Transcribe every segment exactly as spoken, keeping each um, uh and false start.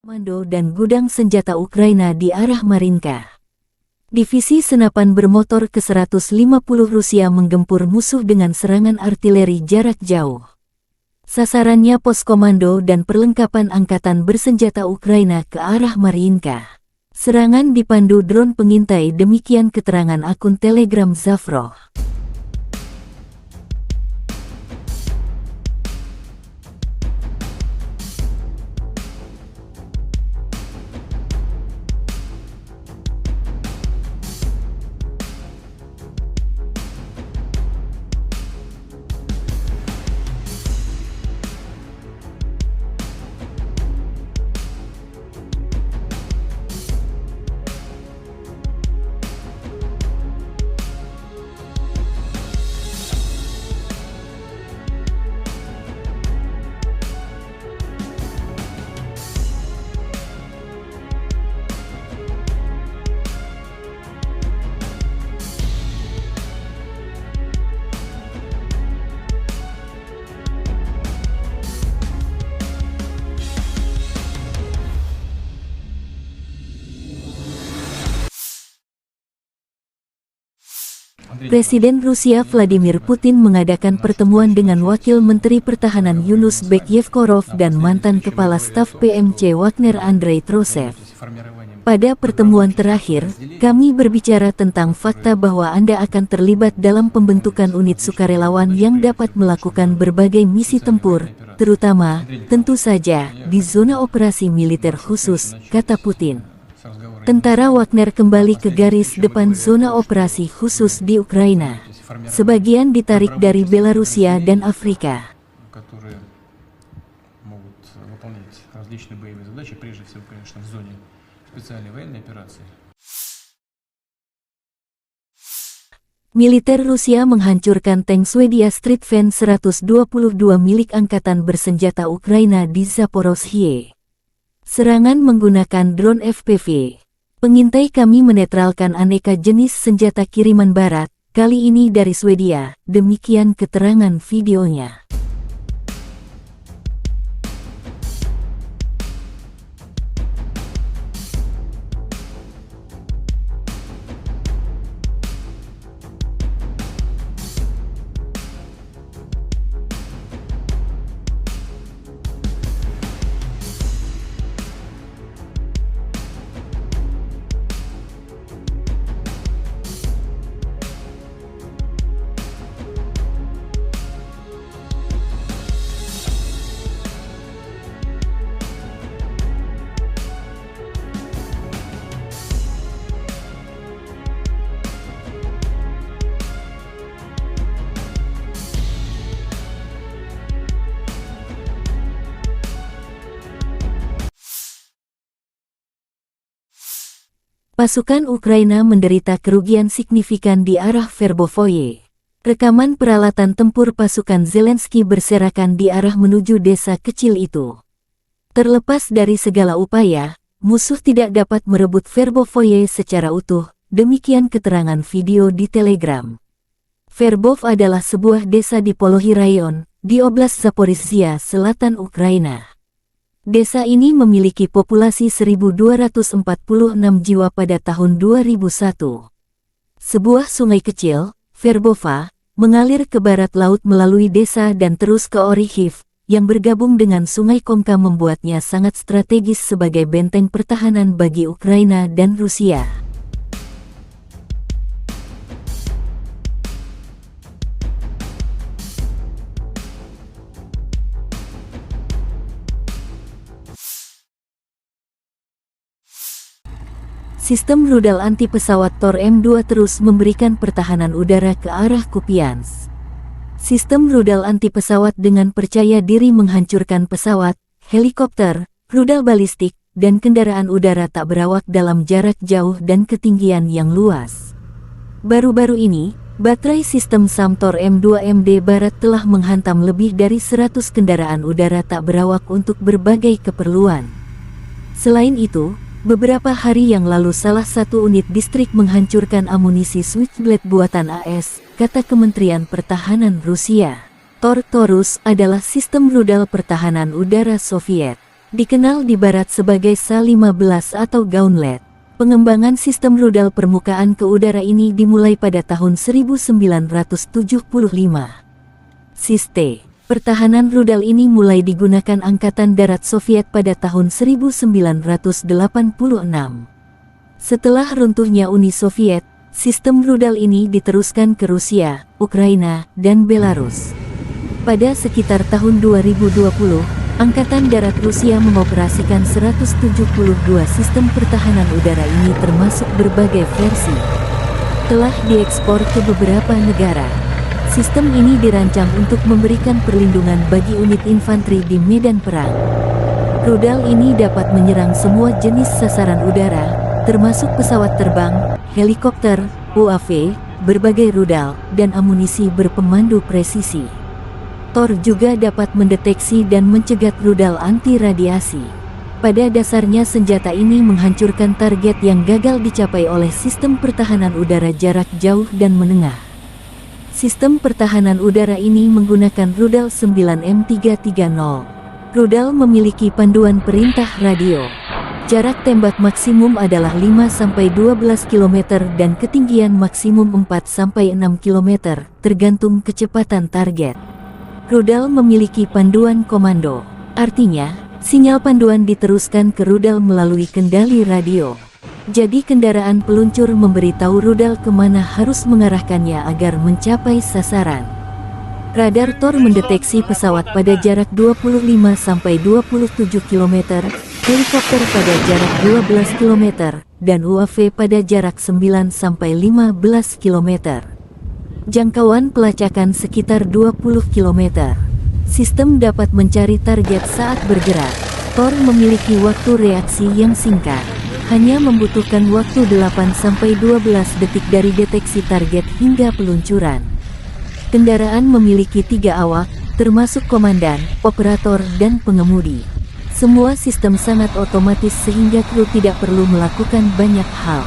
Komando dan gudang senjata Ukraina di arah Marinka. Divisi senapan bermotor ke seratus lima puluh Rusia menggempur musuh dengan serangan artileri jarak jauh. Sasarannya pos komando dan perlengkapan angkatan bersenjata Ukraina ke arah Marinka. Serangan dipandu drone pengintai, demikian keterangan akun Telegram Zavrov. Presiden Rusia Vladimir Putin mengadakan pertemuan dengan Wakil Menteri Pertahanan Yunus Bek Yevkorov dan mantan Kepala Staf P M C Wagner Andrei Trosev. Pada pertemuan terakhir, kami berbicara tentang fakta bahwa Anda akan terlibat dalam pembentukan unit sukarelawan yang dapat melakukan berbagai misi tempur, terutama, tentu saja, di zona operasi militer khusus, kata Putin. Tentara Wagner kembali ke garis depan zona operasi khusus di Ukraina. Sebagian ditarik dari Belarusia dan Afrika. Которые могут выполнять различные боевые задачи, прежде всего, конечно, в зоне специальной военной операции. Militer Rusia menghancurkan tank Swedia Stridsvagn seratus dua puluh dua milik angkatan bersenjata Ukraina di Zaporozhye. Serangan menggunakan drone F P V. Pengintai kami menetralkan aneka jenis senjata kiriman barat, kali ini dari Swedia, demikian keterangan videonya. Pasukan Ukraina menderita kerugian signifikan di arah Verbovoye. Rekaman peralatan tempur pasukan Zelensky berserakan di arah menuju desa kecil itu. Terlepas dari segala upaya, musuh tidak dapat merebut Verbovoye secara utuh, demikian keterangan video di Telegram. Verbov adalah sebuah desa di Polohi Rayon, di Oblast Zaporizhia Selatan, Ukraina. Desa ini memiliki populasi seribu dua ratus empat puluh enam jiwa pada tahun dua ribu satu. Sebuah sungai kecil, Verbova, mengalir ke barat laut melalui desa dan terus ke Orikhiv, yang bergabung dengan Sungai Komka, membuatnya sangat strategis sebagai benteng pertahanan bagi Ukraina dan Rusia. Sistem rudal anti pesawat Tor M dua terus memberikan pertahanan udara ke arah Kupiansk. Sistem rudal anti pesawat dengan percaya diri menghancurkan pesawat, helikopter, rudal balistik, dan kendaraan udara tak berawak dalam jarak jauh dan ketinggian yang luas. Baru-baru ini, baterai sistem SAM Tor M dua M D Barat telah menghantam lebih dari seratus kendaraan udara tak berawak untuk berbagai keperluan. Selain itu, beberapa hari yang lalu salah satu unit distrik menghancurkan amunisi Switchblade buatan A S, kata Kementerian Pertahanan Rusia. Tor Taurus adalah sistem rudal pertahanan udara Soviet. Dikenal di barat sebagai S lima belas atau Gauntlet. Pengembangan sistem rudal permukaan ke udara ini dimulai pada tahun seribu sembilan ratus tujuh puluh lima. Siste, pertahanan rudal ini mulai digunakan Angkatan Darat Soviet pada tahun seribu sembilan ratus delapan puluh enam. Setelah runtuhnya Uni Soviet, sistem rudal ini diteruskan ke Rusia, Ukraina, dan Belarus. Pada sekitar tahun dua ribu dua puluh, Angkatan Darat Rusia mengoperasikan seratus tujuh puluh dua sistem pertahanan udara ini, termasuk berbagai versi. Telah diekspor ke beberapa negara. Sistem ini dirancang untuk memberikan perlindungan bagi unit infanteri di medan perang. Rudal ini dapat menyerang semua jenis sasaran udara, termasuk pesawat terbang, helikopter, U A V, berbagai rudal, dan amunisi berpemandu presisi. Tor juga dapat mendeteksi dan mencegat rudal anti radiasi. Pada dasarnya, senjata ini menghancurkan target yang gagal dicapai oleh sistem pertahanan udara jarak jauh dan menengah. Sistem pertahanan udara ini menggunakan rudal sembilan M tiga tiga nol. Rudal memiliki panduan perintah radio. Jarak tembak maksimum adalah lima sampai dua belas kilometer dan ketinggian maksimum empat sampai enam kilometer, tergantung kecepatan target. Rudal memiliki panduan komando. Artinya, sinyal panduan diteruskan ke rudal melalui kendali radio. Jadi, kendaraan peluncur memberitahu rudal kemana harus mengarahkannya agar mencapai sasaran. Radar Tor mendeteksi pesawat pada jarak dua puluh lima sampai dua puluh tujuh kilometer, helikopter pada jarak dua belas kilometer, dan U A V pada jarak sembilan sampai lima belas kilometer. Jangkauan pelacakan sekitar dua puluh kilometer. Sistem dapat mencari target saat bergerak. Tor memiliki waktu reaksi yang singkat. Hanya membutuhkan waktu delapan sampai dua belas detik dari deteksi target hingga peluncuran. Kendaraan memiliki tiga awak, termasuk komandan, operator, dan pengemudi. Semua sistem sangat otomatis sehingga kru tidak perlu melakukan banyak hal.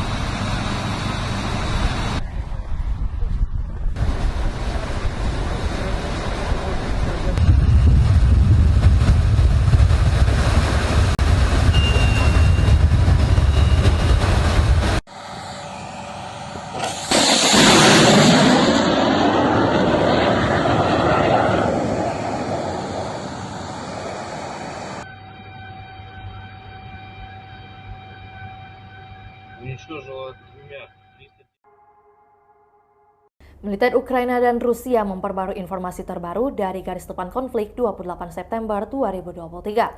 Militer Ukraina dan Rusia memperbarui informasi terbaru dari garis depan konflik dua puluh delapan September dua ribu dua puluh tiga.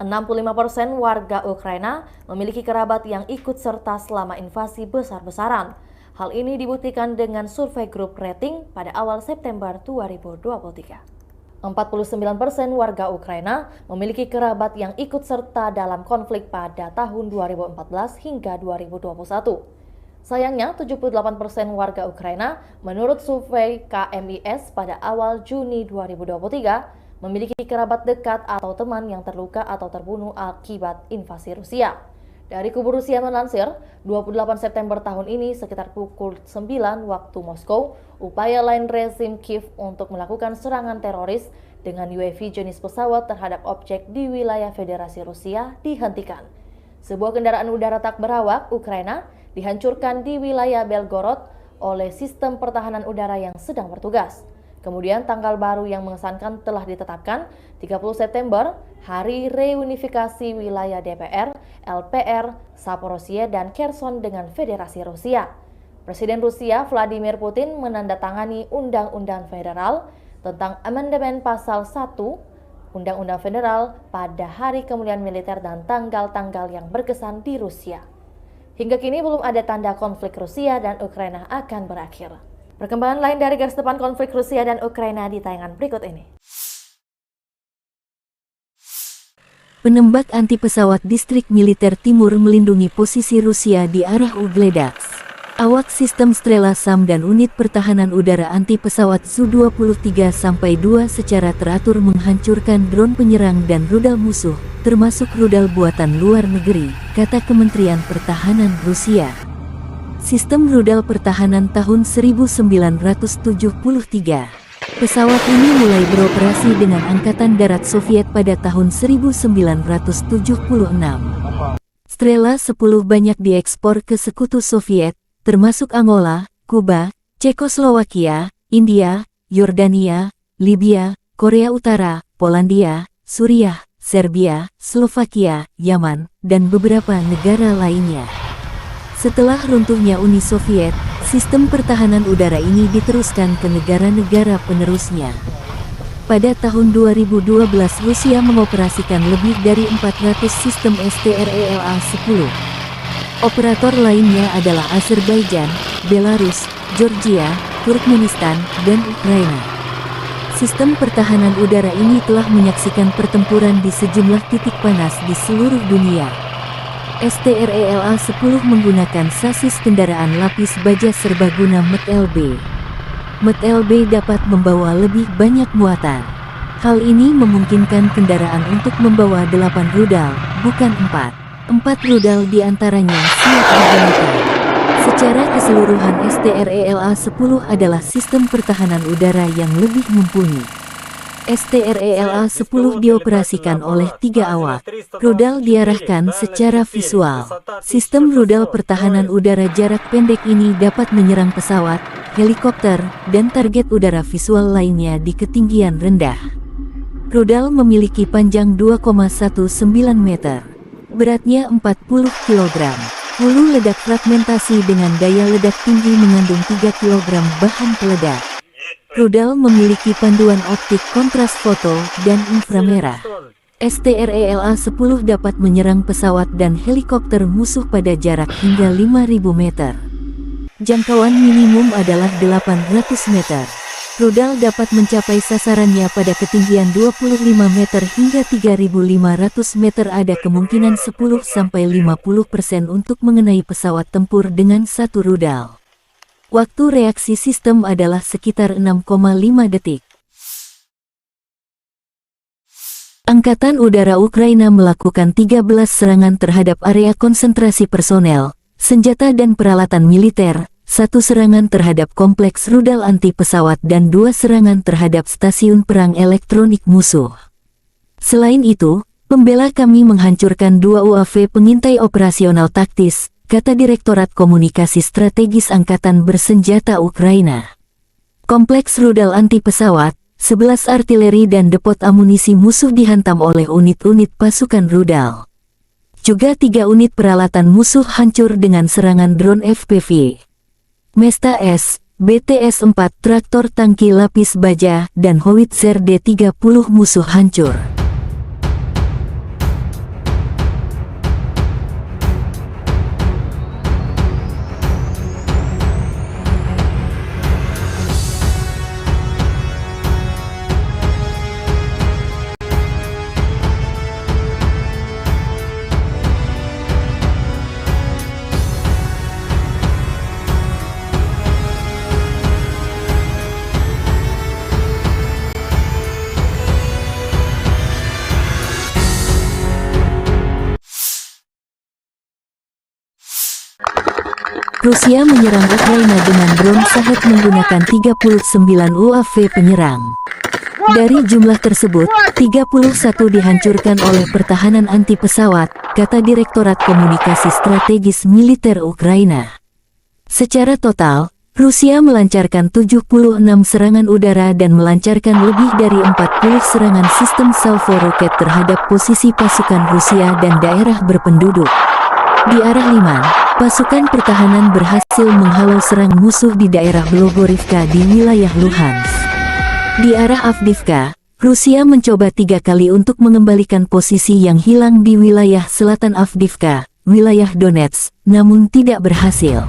Enam puluh lima persen warga Ukraina memiliki kerabat yang ikut serta selama invasi besar-besaran. Hal ini dibuktikan dengan survei grup rating pada awal September dua ribu dua puluh tiga. Empat puluh sembilan persen warga Ukraina memiliki kerabat yang ikut serta dalam konflik pada tahun dua ribu empat belas hingga dua ribu dua puluh satu. Sayangnya, tujuh puluh delapan persen warga Ukraina, menurut survei K M I S pada awal Juni dua ribu dua puluh tiga, memiliki kerabat dekat atau teman yang terluka atau terbunuh akibat invasi Rusia. Dari kubu Rusia melansir, dua puluh delapan September tahun ini, sekitar pukul sembilan waktu Moskow, upaya lain rezim Kiev untuk melakukan serangan teroris dengan U A V jenis pesawat terhadap objek di wilayah Federasi Rusia dihentikan. Sebuah kendaraan udara tak berawak Ukraina dihancurkan di wilayah Belgorod oleh sistem pertahanan udara yang sedang bertugas. Kemudian, tanggal baru yang mengesankan telah ditetapkan, tiga puluh September, Hari Reunifikasi Wilayah D P R, L P R, Zaporozhye, dan Kherson dengan Federasi Rusia. Presiden Rusia Vladimir Putin menandatangani Undang-Undang Federal tentang Amandemen Pasal satu Undang-Undang Federal pada hari kemuliaan militer dan tanggal-tanggal yang berkesan di Rusia. Hingga kini belum ada tanda konflik Rusia dan Ukraina akan berakhir. Perkembangan lain dari garis depan konflik Rusia dan Ukraina di tayangan berikut ini. Penembak anti pesawat distrik militer timur melindungi posisi Rusia di arah Ugledaks. Awak sistem Strela SAM dan unit pertahanan udara anti pesawat Su dua puluh tiga sampai dua secara teratur menghancurkan drone penyerang dan rudal musuh, termasuk rudal buatan luar negeri, kata Kementerian Pertahanan Rusia. Sistem rudal pertahanan tahun seribu sembilan ratus tujuh puluh tiga. Pesawat ini mulai beroperasi dengan Angkatan Darat Soviet pada tahun seribu sembilan ratus tujuh puluh enam. Strela sepuluh banyak diekspor ke Sekutu Soviet, termasuk Angola, Kuba, Cekoslowakia, India, Yordania, Libia, Korea Utara, Polandia, Suriah, Serbia, Slovakia, Yaman, dan beberapa negara lainnya. Setelah runtuhnya Uni Soviet, sistem pertahanan udara ini diteruskan ke negara-negara penerusnya. Pada tahun dua ribu dua belas, Rusia mengoperasikan lebih dari empat ratus sistem S T R E L A sepuluh. Operator lainnya adalah Azerbaijan, Belarus, Georgia, Turkmenistan, dan Ukraina. Sistem pertahanan udara ini telah menyaksikan pertempuran di sejumlah titik panas di seluruh dunia. S T R E L A sepuluh menggunakan sasis kendaraan lapis baja serbaguna M T L B. M T L B dapat membawa lebih banyak muatan. Hal ini memungkinkan kendaraan untuk membawa delapan rudal, bukan empat. Empat rudal di antaranya siap digunakan. Secara keseluruhan, S T R E L A sepuluh adalah sistem pertahanan udara yang lebih mumpuni. S T R E L A sepuluh dioperasikan oleh tiga awak. Rudal diarahkan secara visual. Sistem rudal pertahanan udara jarak pendek ini dapat menyerang pesawat, helikopter, dan target udara visual lainnya di ketinggian rendah. Rudal memiliki panjang dua koma satu sembilan meter. Beratnya empat puluh kilogram. Hulu ledak fragmentasi dengan daya ledak tinggi mengandung tiga kilogram bahan peledak. Rudal memiliki panduan optik kontras foto dan inframerah. S T R E L A sepuluh dapat menyerang pesawat dan helikopter musuh pada jarak hingga lima ribu meter. Jangkauan minimum adalah delapan ratus meter. Rudal dapat mencapai sasarannya pada ketinggian dua puluh lima meter hingga tiga ribu lima ratus meter. Ada kemungkinan sepuluh sampai lima puluh persen untuk mengenai pesawat tempur dengan satu rudal. Waktu reaksi sistem adalah sekitar enam koma lima detik. Angkatan Udara Ukraina melakukan tiga belas serangan terhadap area konsentrasi personel, senjata dan peralatan militer, satu serangan terhadap kompleks rudal anti pesawat dan dua serangan terhadap stasiun perang elektronik musuh. Selain itu, pembela kami menghancurkan dua U A V pengintai operasional taktis, kata Direktorat Komunikasi Strategis Angkatan Bersenjata Ukraina. Kompleks rudal anti pesawat, sebelas artileri dan depot amunisi musuh dihantam oleh unit-unit pasukan rudal. Juga tiga unit peralatan musuh hancur dengan serangan drone F P V. Mesta S, B T S empat, traktor tangki lapis baja, dan howitzer D tiga puluh musuh hancur. Rusia menyerang Ukraina dengan drone Shahed menggunakan tiga puluh sembilan U A V penyerang. Dari jumlah tersebut, tiga puluh satu dihancurkan oleh pertahanan anti pesawat, kata Direktorat Komunikasi Strategis Militer Ukraina. Secara total, Rusia melancarkan tujuh puluh enam serangan udara dan melancarkan lebih dari empat puluh serangan sistem salvo roket terhadap posisi pasukan Rusia dan daerah berpenduduk. Di arah Liman, pasukan pertahanan berhasil menghalau serang musuh di daerah Blogorivka di wilayah Luhansk. Di arah Avdiivka, Rusia mencoba tiga kali untuk mengembalikan posisi yang hilang di wilayah selatan Avdiivka, wilayah Donetsk, namun tidak berhasil.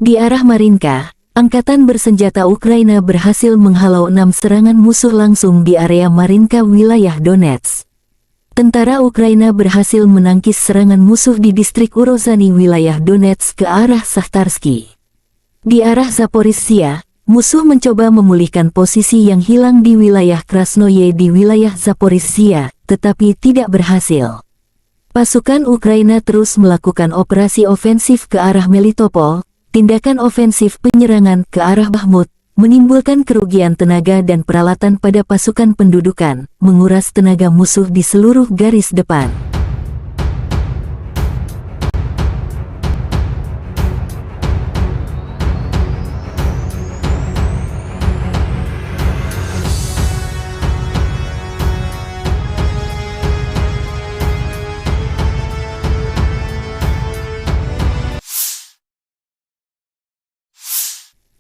Di arah Marinka, Angkatan bersenjata Ukraina berhasil menghalau enam serangan musuh langsung di area Marinka, wilayah Donetsk. Tentara Ukraina berhasil menangkis serangan musuh di distrik Urozhany, wilayah Donetsk, ke arah Sahtarsky. Di arah Zaporizhzhia, musuh mencoba memulihkan posisi yang hilang di wilayah Krasnoye di wilayah Zaporizhzhia, tetapi tidak berhasil. Pasukan Ukraina terus melakukan operasi ofensif ke arah Melitopol, tindakan ofensif penyerangan ke arah Bakhmut, menimbulkan kerugian tenaga dan peralatan pada pasukan pendudukan, menguras tenaga musuh di seluruh garis depan.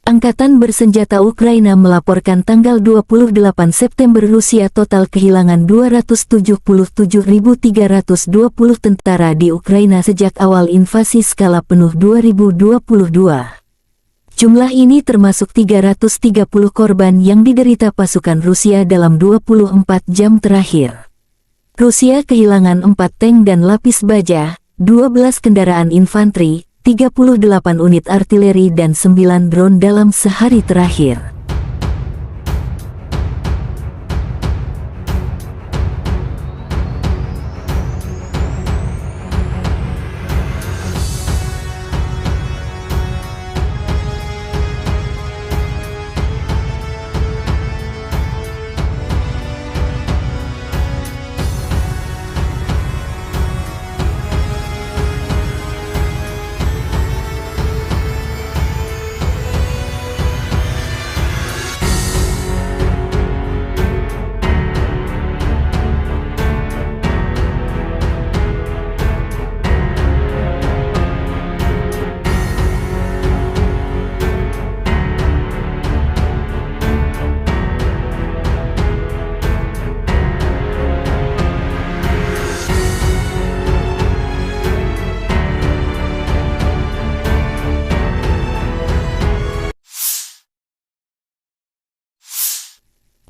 Angkatan bersenjata Ukraina melaporkan tanggal dua puluh delapan September Rusia total kehilangan dua ratus tujuh puluh tujuh ribu tiga ratus dua puluh tentara di Ukraina sejak awal invasi skala penuh dua ribu dua puluh dua. Jumlah ini termasuk tiga ratus tiga puluh korban yang diderita pasukan Rusia dalam dua puluh empat jam terakhir. Rusia kehilangan empat tank dan lapis baja, dua belas kendaraan infanteri, tiga puluh delapan unit artileri dan sembilan drone dalam sehari terakhir.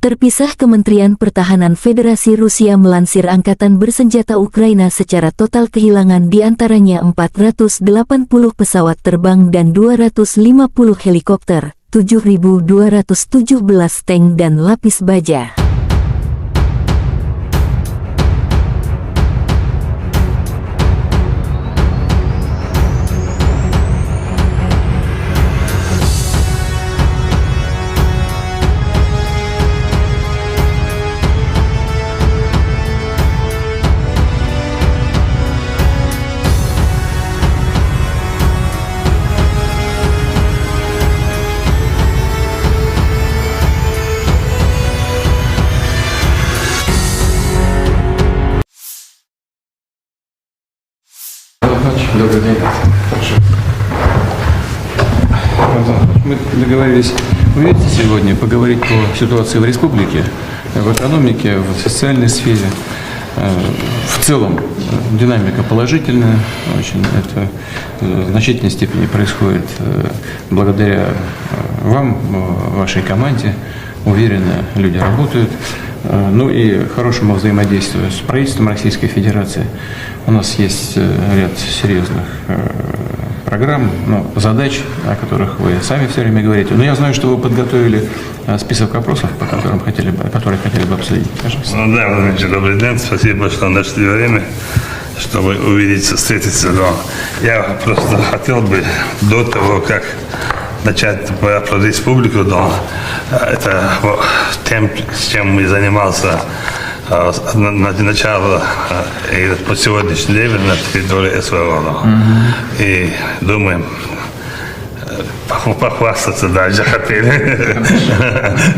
Terpisah, Kementerian Pertahanan Federasi Rusia melansir, angkatan bersenjata Ukraina secara total kehilangan di antaranya empat ratus delapan puluh pesawat terbang dan dua ratus lima puluh helikopter, tujuh ribu dua ratus tujuh belas tank dan lapis baja. Добрый день. Хорошо. Мы договорились увидеться сегодня, поговорить по ситуации в республике, в экономике, в социальной сфере. Э, В целом, э, динамика положительная, очень это, э, в значительной степени происходит, э, благодаря, э, вам, э, вашей команде. Уверенно люди работают. Э, ну и хорошему взаимодействию с правительством Российской Федерации. У нас есть, э, ряд серьезных, э, программ, ну, задач, о которых вы сами все время говорите. Но я знаю, что вы подготовили, э, список вопросов, по которым хотели бы, которые хотели бы обсудить. Пожалуйста. Ну да, Владимир Ильич, добрый день. Спасибо, что нашли время, чтобы увидеться, встретиться. Но я просто хотел бы до того, как начать про, про республику, но, э, это, во, тем, чем мы занимался, э, с, на, на начало, э, и по сегодняшний день на территории СВО. Но. И думаем, э, поху-, похвастаться даже хотели,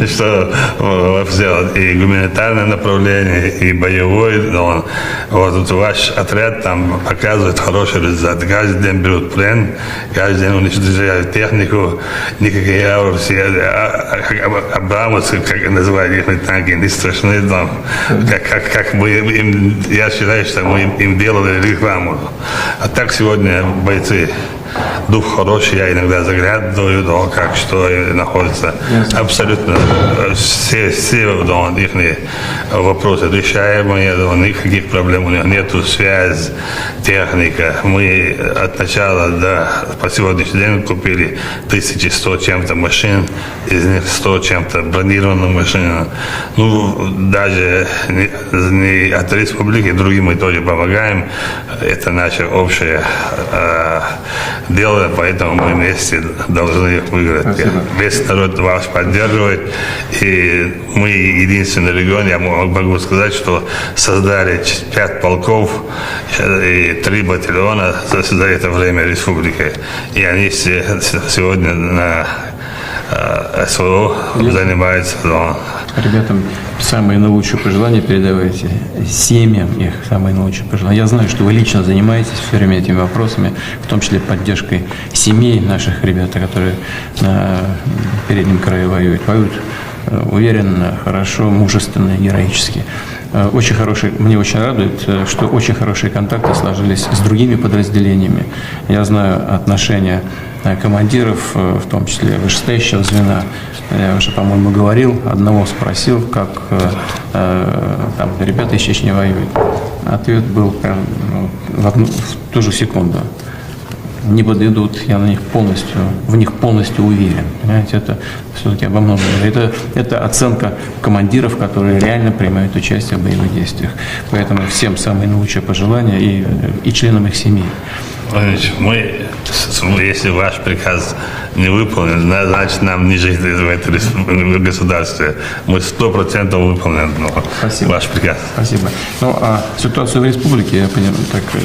что, э, сделать и гуманитарное направление, и боевой, но он, вот, вот ваш отряд там показывает хороший результат. Каждый день берут плен, каждый день уничтожают технику, никакие Абрамсы, а, а, а, Абрамсы, как называют их танки, не страшны там. Как, как, как мы им, я считаю, что мы им, им делали рекламу. А так сегодня бойцы Дух хороший, я иногда заглядываю, да, как что и находится. Ясно. Абсолютно, э, все, все, да, их вопросы решаемые, да, никаких проблем у них нету. Связь, техника. Мы от начала до, по сегодняшний день купили тысячи сто чем-то машин, из них сто чем-то бронированных машин. Ну, даже не, не от республики, другим мы тоже помогаем. Это наше общее, э, дело, поэтому мы вместе должны их выиграть. Спасибо. Весь народ вас поддерживает, и мы единственный регион, я мо-, могу сказать, что создали ч-, пять полков, э, и три батальона за, за это время республики. И они все с-, сегодня на, э, СВО занимаются, но Ребятам самые наилучшие пожелания передавайте, семьям их самые наилучшие пожелания. Я знаю, что вы лично занимаетесь всё время этими вопросами, в том числе поддержкой семей наших ребят, которые на переднем краю воюют. Воюют, э, уверенно, хорошо, мужественно, героически. Э, очень хороший, мне очень радует, э, что очень хорошие контакты сложились с другими подразделениями. Я знаю отношения, э, командиров, э, в том числе вышестоящего звена. Я уже, по-моему, говорил, одного спросил, как, э, э, там ребята из Чечни воюют. Ответ был прям, ну, в одну, в ту же секунду. Не подведут, я на них полностью, в них полностью уверен. Понимаете, это всё-таки обо многом. Это, это оценка командиров, которые реально принимают участие в боевых действиях. Поэтому всем самые наилучшие пожелания и, и членам их семей. Владимир Владимирович, мы, с-, с-, если ваш приказ не выполнен, зна-, значит, нам не жить в этой республике, в государстве. Мы сто процентов выполним, ну, Спасибо. ваш приказ. Спасибо. Ну, а ситуацию в республике, я понимаю, так, э,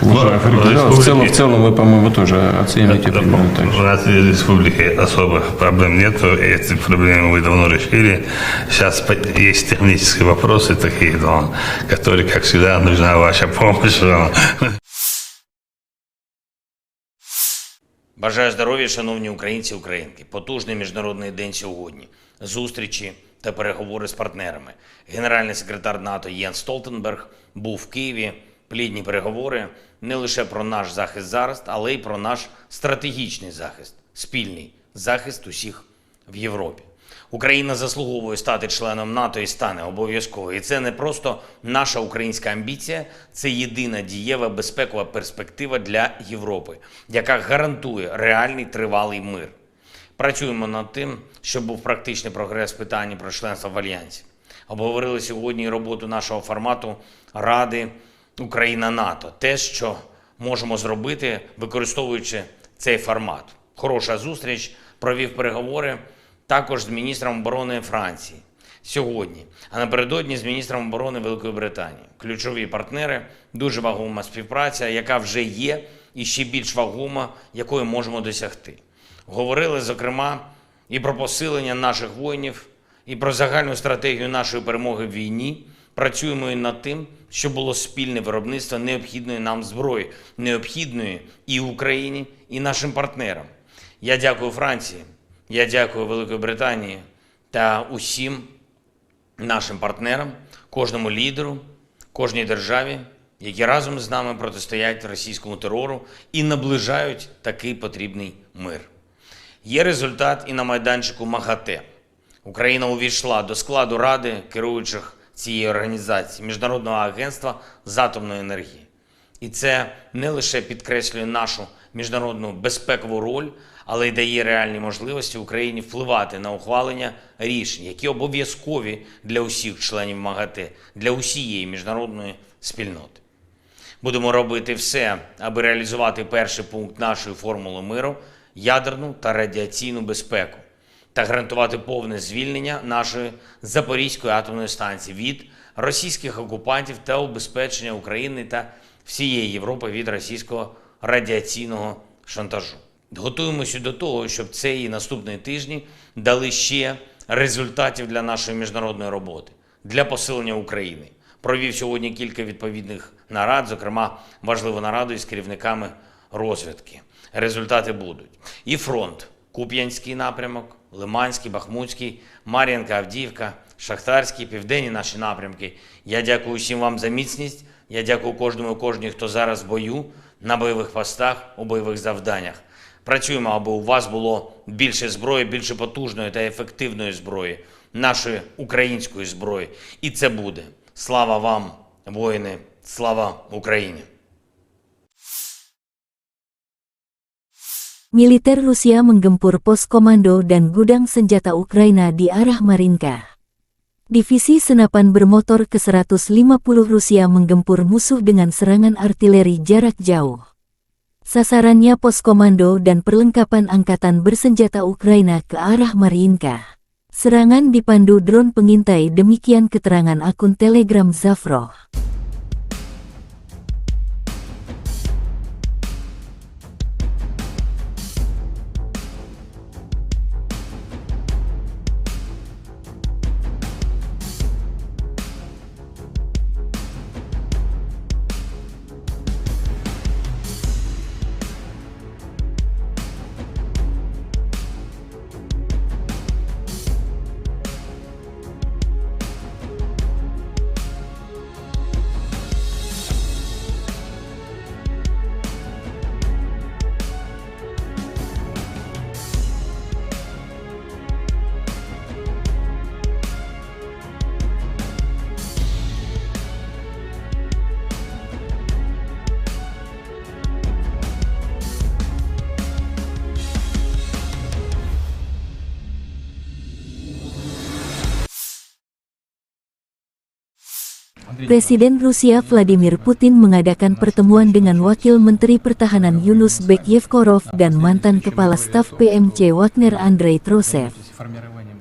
Ну, уже в определённо. В целом, республике в целом вы, по-моему, тоже оцениваете Да, примерно так же. У нас в республике особых проблем нету, и эти проблемы мы давно решили. Сейчас по-, есть технические вопросы такие, но, которые, как всегда, нужна ваша помощь. Бажаю здоров'я, шановні українці і українки. Потужний міжнародний день сьогодні. Зустрічі та переговори з партнерами. Генеральний секретар НАТО Єнс Столтенберг був в Києві. Плідні переговори не лише про наш захист зараз, але й про наш стратегічний захист, спільний захист усіх в Європі. Україна заслуговує стати членом НАТО і стане обов'язково. І це не просто наша українська амбіція, це єдина дієва безпекова перспектива для Європи, яка гарантує реальний тривалий мир. Працюємо над тим, щоб був практичний прогрес в питанні про членство в Альянсі. Обговорили сьогодні і роботу нашого формату Ради Україна-НАТО. Те, що можемо зробити, використовуючи цей формат. Хороша зустріч, провів переговори також з міністром оборони Франції сьогодні, а напередодні з міністром оборони Великої Британії. Ключові партнери, дуже вагома співпраця, яка вже є, і ще більш вагома, якої можемо досягти. Говорили, зокрема, і про посилення наших воїнів, і про загальну стратегію нашої перемоги в війні. Працюємо і над тим, щоб було спільне виробництво необхідної нам зброї, необхідної і Україні, і нашим партнерам. Я дякую Франції, я дякую Великій Британії та усім нашим партнерам, кожному лідеру, кожній державі, які разом з нами протистоять російському терору і наближають такий потрібний мир. Є результат і на майданчику МАГАТЕ. Україна увійшла до складу Ради керуючих цієї організації, Міжнародного агентства з атомної енергії. І це не лише підкреслює нашу міжнародну безпекову роль, але й дає реальні можливості Україні впливати на ухвалення рішень, які обов'язкові для усіх членів МАГАТЕ, для усієї міжнародної спільноти. Будемо робити все, аби реалізувати перший пункт нашої формули миру — ядерну та радіаційну безпеку, та гарантувати повне звільнення нашої Запорізької атомної станції від російських окупантів та убезпечення України та всієї Європи від російського радіаційного шантажу. Готуємося до того, щоб цей і наступні тижні дали ще результатів для нашої міжнародної роботи, для посилення України. Провів сьогодні кілька відповідних нарад, зокрема важливу нараду із керівниками розвідки. Результати будуть. І фронт: Куп'янський напрямок, Лиманський, Бахмутський, Мар'їнка, Авдіївка, Шахтарський, південні наші напрямки. Я дякую всім вам за міцність. Я дякую кожному і кожній, хто зараз в бою. на бойових постах, у бойових завданнях. Працюємо, аби у вас було більше зброї, більше потужної та ефективної зброї, нашої української зброї. І це буде. Слава вам, воїни! Слава Україні! Militer Rusia menggempur pos komando dan gudang senjata Ukraina di arah Marinka. Divisi senapan bermotor ke seratus lima puluh Rusia menggempur musuh dengan serangan artileri jarak jauh. Sasarannya pos komando dan perlengkapan angkatan bersenjata Ukraina ke arah Marinka. Serangan dipandu drone pengintai, demikian keterangan akun Telegram Zafro. Presiden Rusia Vladimir Putin mengadakan pertemuan dengan Wakil Menteri Pertahanan Yunus Bek Yevkorov dan mantan Kepala Staf P M C Wagner Andrei Trosev.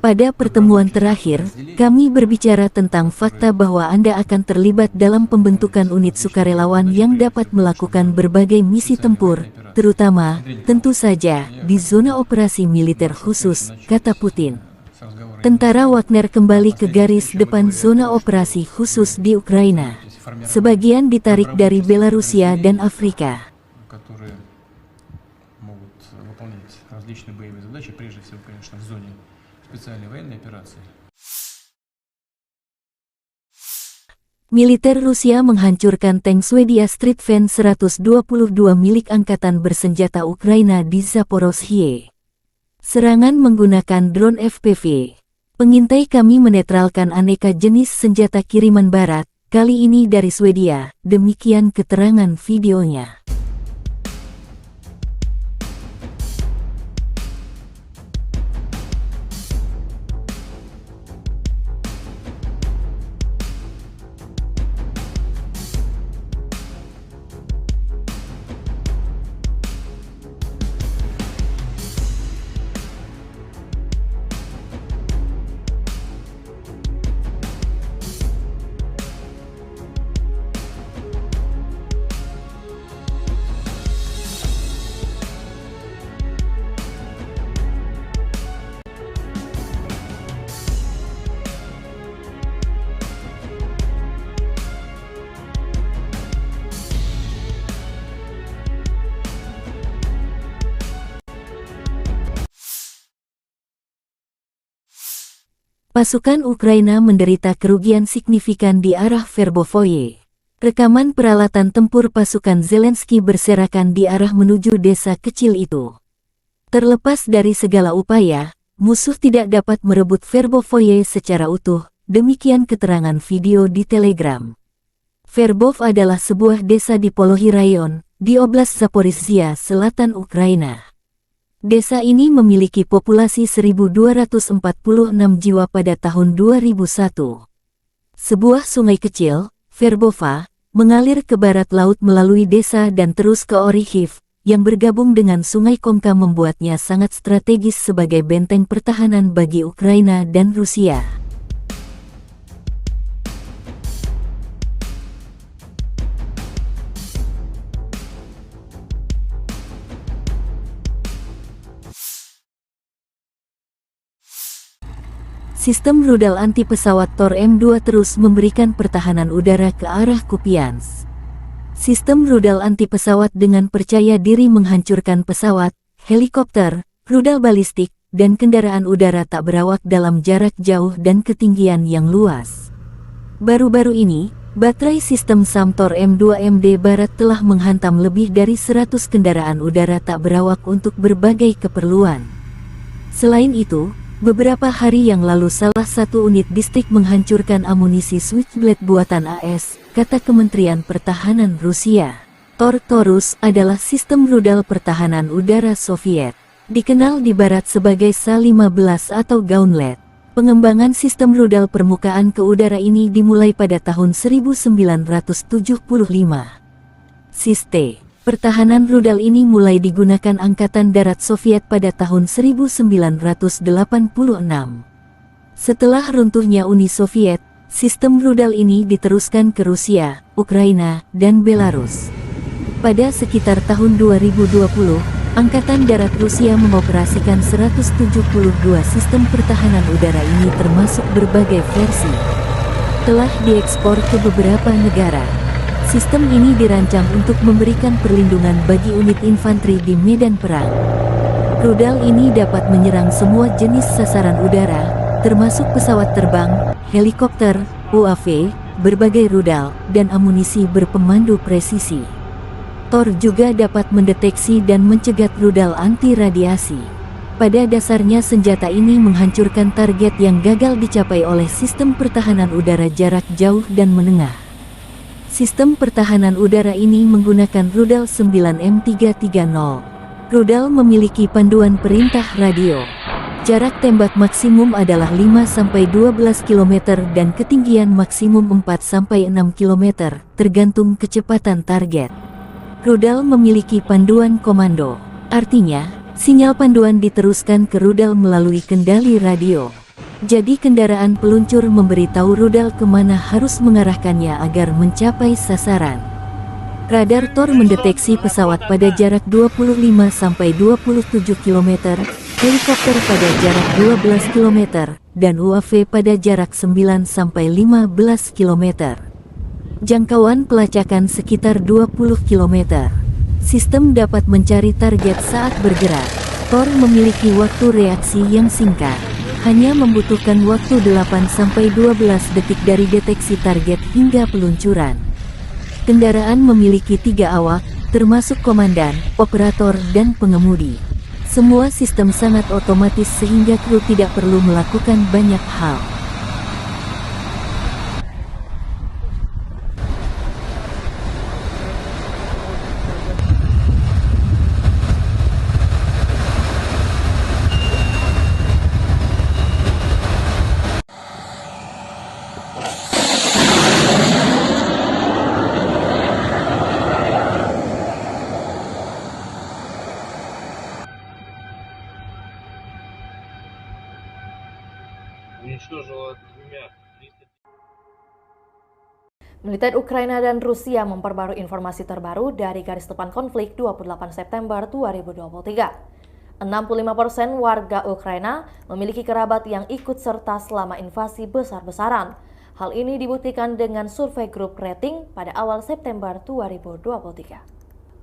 Pada pertemuan terakhir, kami berbicara tentang fakta bahwa Anda akan terlibat dalam pembentukan unit sukarelawan yang dapat melakukan berbagai misi tempur, terutama, tentu saja, di zona operasi militer khusus, kata Putin. Tentara Wagner kembali ke garis depan zona operasi khusus di Ukraina. Sebagian ditarik dari Belarusia dan Afrika. которые могут выполнять различные боевые задачи, прежде всего, конечно, в зоне специальной военной операции. Militer Rusia menghancurkan tank Swedia Stridsvagn seratus dua puluh dua milik angkatan bersenjata Ukraina di Zaporozhye. Serangan menggunakan drone F P V. Pengintai kami menetralkan aneka jenis senjata kiriman barat, kali ini dari Swedia, demikian keterangan videonya. Pasukan Ukraina menderita kerugian signifikan di arah Verbovoye. Rekaman peralatan tempur pasukan Zelensky berserakan di arah menuju desa kecil itu. Terlepas dari segala upaya, musuh tidak dapat merebut Verbovoye secara utuh, demikian keterangan video di Telegram. Verbov adalah sebuah desa di Polohi Rayon, di Oblast Zaporizhia Selatan, Ukraina. Desa ini memiliki populasi seribu dua ratus empat puluh enam jiwa pada tahun dua ribu satu. Sebuah sungai kecil, Verbova, mengalir ke barat laut melalui desa dan terus ke Orikhiv, yang bergabung dengan Sungai Komka membuatnya sangat strategis sebagai benteng pertahanan bagi Ukraina dan Rusia. Sistem rudal anti pesawat Tor M dua terus memberikan pertahanan udara ke arah Kupiansk. Sistem rudal anti pesawat dengan percaya diri menghancurkan pesawat, helikopter, rudal balistik, dan kendaraan udara tak berawak dalam jarak jauh dan ketinggian yang luas. Baru-baru ini, Baterai sistem SAM Tor M dua M D Barat telah menghantam lebih dari seratus kendaraan udara tak berawak untuk berbagai keperluan. Selain itu, beberapa hari yang lalu salah satu unit distrik menghancurkan amunisi Switchblade buatan A S, kata Kementerian Pertahanan Rusia. Tor Taurus adalah sistem rudal pertahanan udara Soviet, dikenal di Barat sebagai S A lima belas atau Gauntlet. Pengembangan sistem rudal permukaan ke udara ini dimulai pada tahun seribu sembilan ratus tujuh puluh lima. Sistem pertahanan rudal ini mulai digunakan Angkatan Darat Soviet pada tahun seribu sembilan ratus delapan puluh enam. Setelah runtuhnya Uni Soviet, sistem rudal ini diteruskan ke Rusia, Ukraina, dan Belarus. Pada sekitar tahun dua ribu dua puluh, Angkatan Darat Rusia mengoperasikan seratus tujuh puluh dua sistem pertahanan udara ini, termasuk berbagai versi. Telah diekspor ke beberapa negara. Sistem ini dirancang untuk memberikan perlindungan bagi unit infanteri di medan perang. Rudal ini dapat menyerang semua jenis sasaran udara, termasuk pesawat terbang, helikopter, U A V, berbagai rudal, dan amunisi berpemandu presisi. Tor juga dapat mendeteksi dan mencegat rudal anti radiasi. Pada dasarnya, senjata ini menghancurkan target yang gagal dicapai oleh sistem pertahanan udara jarak jauh dan menengah. Sistem pertahanan udara ini menggunakan rudal sembilan M tiga tiga nol. Rudal memiliki panduan perintah radio. Jarak tembak maksimum adalah lima sampai dua belas kilometer dan ketinggian maksimum empat sampai enam kilometer, tergantung kecepatan target. Rudal memiliki panduan komando. Artinya, sinyal panduan diteruskan ke rudal melalui kendali radio. Jadi, kendaraan peluncur memberitahu rudal kemana harus mengarahkannya agar mencapai sasaran. Radar Tor mendeteksi pesawat pada jarak dua puluh lima sampai dua puluh tujuh kilometer, helikopter pada jarak dua belas kilometer, dan U A V pada jarak sembilan sampai lima belas kilometer. Jangkauan pelacakan sekitar dua puluh kilometer. Sistem dapat mencari target saat bergerak. Tor memiliki waktu reaksi yang singkat. Hanya membutuhkan waktu delapan sampai dua belas detik dari deteksi target hingga peluncuran. Kendaraan memiliki tiga awak, termasuk komandan, operator, dan pengemudi. Semua sistem sangat otomatis sehingga kru tidak perlu melakukan banyak hal. Уничтожила двумя. Militer Ukraina dan Rusia memperbarui informasi terbaru dari garis depan konflik dua puluh delapan September dua ribu dua puluh tiga. Enam puluh lima persen warga Ukraina memiliki kerabat yang ikut serta selama invasi besar-besaran. Hal ini dibuktikan dengan survei grup rating pada awal September dua ribu dua puluh tiga.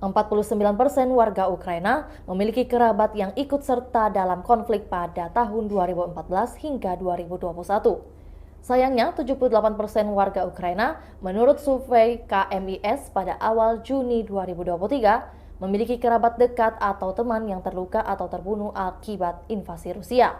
Empat puluh sembilan persen warga Ukraina memiliki kerabat yang ikut serta dalam konflik pada tahun dua ribu empat belas hingga dua ribu dua puluh satu. Sayangnya, tujuh puluh delapan persen warga Ukraina, menurut survei K M I S pada awal Juni dua ribu dua puluh tiga, memiliki kerabat dekat atau teman yang terluka atau terbunuh akibat invasi Rusia.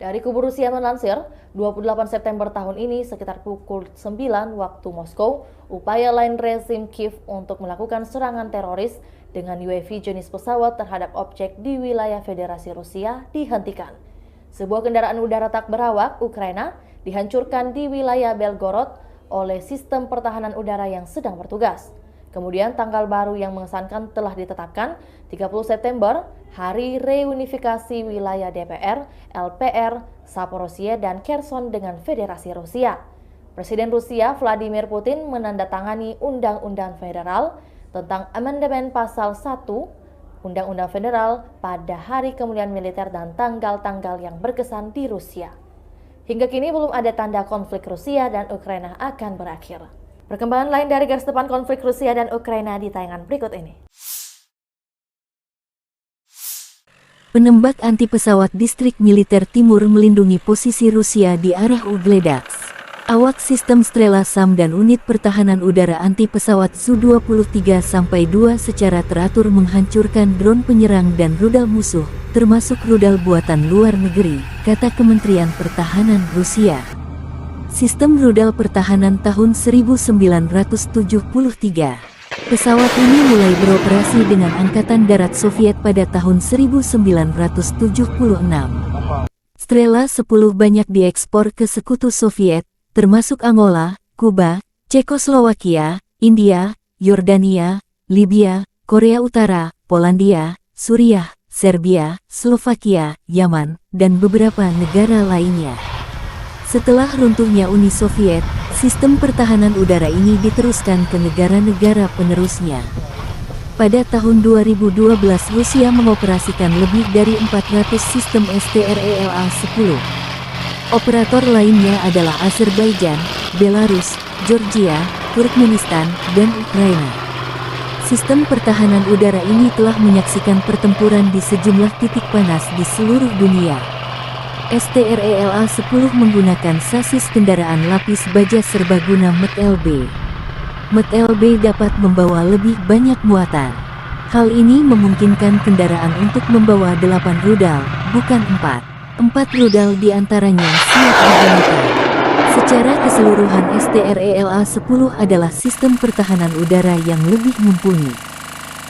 Dari kubu Rusia melansir, dua puluh delapan September tahun ini, sekitar pukul sembilan waktu Moskow, upaya lain rezim Kiev untuk melakukan serangan teroris dengan U A V jenis pesawat terhadap objek di wilayah Federasi Rusia dihentikan. Sebuah kendaraan udara tak berawak Ukraina dihancurkan di wilayah Belgorod oleh sistem pertahanan udara yang sedang bertugas. Kemudian, tanggal baru yang mengesankan telah ditetapkan, tiga puluh September, Hari Reunifikasi Wilayah D P R, L P R, Zaporozhye, dan Kherson dengan Federasi Rusia. Presiden Rusia Vladimir Putin menandatangani Undang-Undang Federal tentang Amandemen Pasal satu Undang-Undang Federal pada hari kemuliaan militer dan tanggal-tanggal yang berkesan di Rusia. Hingga kini belum ada tanda konflik Rusia dan Ukraina akan berakhir. Perkembangan lain dari garis depan konflik Rusia dan Ukraina di tayangan berikut ini. Penembak anti pesawat distrik militer timur melindungi posisi Rusia di arah Ugledaks. Awak sistem Strela SAM dan unit pertahanan udara anti pesawat Su dua puluh tiga sampai dua secara teratur menghancurkan drone penyerang dan rudal musuh, termasuk rudal buatan luar negeri, kata Kementerian Pertahanan Rusia. Sistem rudal pertahanan tahun seribu sembilan ratus tujuh puluh tiga. Pesawat ini mulai beroperasi dengan Angkatan Darat Soviet pada tahun seribu sembilan ratus tujuh puluh enam. Strela sepuluh banyak diekspor ke Sekutu Soviet, termasuk Angola, Kuba, Cekoslowakia, India, Yordania, Libya, Korea Utara, Polandia, Suriah, Serbia, Slovakia, Yaman, dan beberapa negara lainnya. Setelah runtuhnya Uni Soviet, sistem pertahanan udara ini diteruskan ke negara-negara penerusnya. Pada tahun dua ribu dua belas, Rusia mengoperasikan lebih dari empat ratus sistem S T R E L A sepuluh. Operator lainnya adalah Azerbaijan, Belarus, Georgia, Turkmenistan, dan Ukraina. Sistem pertahanan udara ini telah menyaksikan pertempuran di sejumlah titik panas di seluruh dunia. S T R E L A sepuluh menggunakan sasis kendaraan lapis baja serbaguna M T L B. M T L B dapat membawa lebih banyak muatan. Hal ini memungkinkan kendaraan untuk membawa delapan rudal, bukan empat. Empat rudal di antaranya siap digunakan. Secara keseluruhan, S T R E L A sepuluh adalah sistem pertahanan udara yang lebih mumpuni.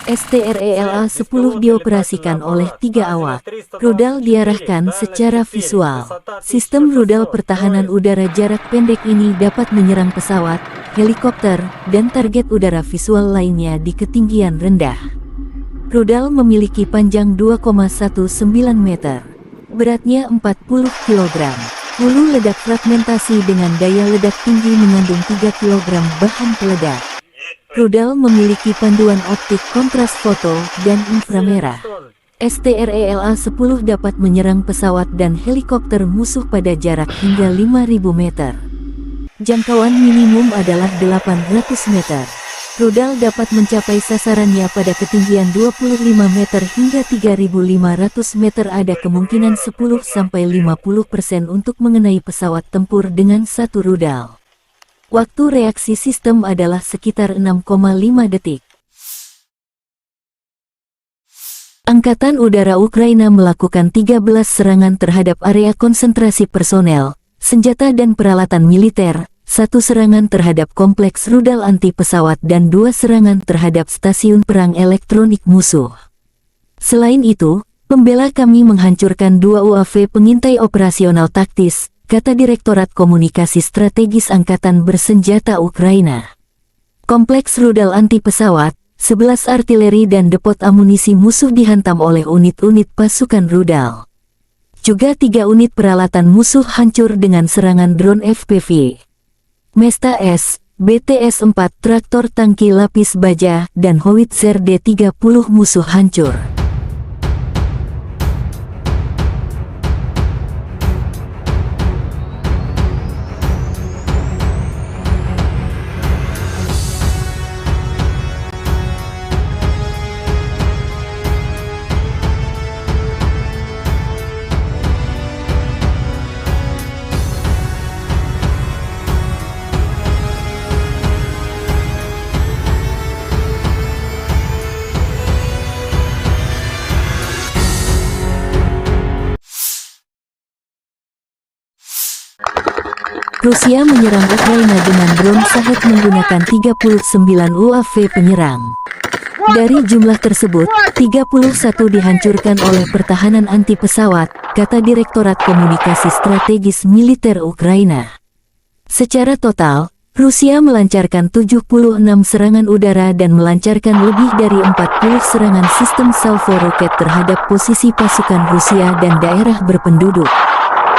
S T R E L A sepuluh dioperasikan oleh tiga awak. Rudal diarahkan secara visual. Sistem rudal pertahanan udara jarak pendek ini dapat menyerang pesawat, helikopter, dan target udara visual lainnya di ketinggian rendah. Rudal memiliki panjang dua koma satu sembilan meter. Beratnya empat puluh kilogram. Hulu ledak fragmentasi dengan daya ledak tinggi mengandung tiga kilogram bahan peledak. Rudal memiliki panduan optik kontras foto dan inframerah. S T R E L A sepuluh dapat menyerang pesawat dan helikopter musuh pada jarak hingga lima ribu meter. Jangkauan minimum adalah delapan ratus meter. Rudal dapat mencapai sasarannya pada ketinggian dua puluh lima meter hingga tiga ribu lima ratus meter. Ada kemungkinan sepuluh sampai lima puluh persen untuk mengenai pesawat tempur dengan satu rudal. Waktu reaksi sistem adalah sekitar enam koma lima detik. Angkatan Udara Ukraina melakukan tiga belas serangan terhadap area konsentrasi personel, senjata dan peralatan militer, satu serangan terhadap kompleks rudal anti pesawat dan dua serangan terhadap stasiun perang elektronik musuh. Selain itu, pembela kami menghancurkan dua U A V pengintai operasional taktis, kata Direktorat Komunikasi Strategis Angkatan Bersenjata Ukraina. Kompleks rudal anti pesawat, sebelas artileri dan depot amunisi musuh dihantam oleh unit-unit pasukan rudal. Juga tiga unit peralatan musuh hancur dengan serangan drone F P V. Mesta S, B T S empat, traktor tangki lapis baja, dan howitzer D tiga puluh musuh hancur. Rusia menyerang Ukraina dengan drone Shahed menggunakan tiga puluh sembilan U A V penyerang. Dari jumlah tersebut, tiga puluh satu dihancurkan oleh pertahanan anti pesawat, kata Direktorat Komunikasi Strategis Militer Ukraina. Secara total, Rusia melancarkan tujuh puluh enam serangan udara dan melancarkan lebih dari empat puluh serangan sistem salvo roket terhadap posisi pasukan Rusia dan daerah berpenduduk.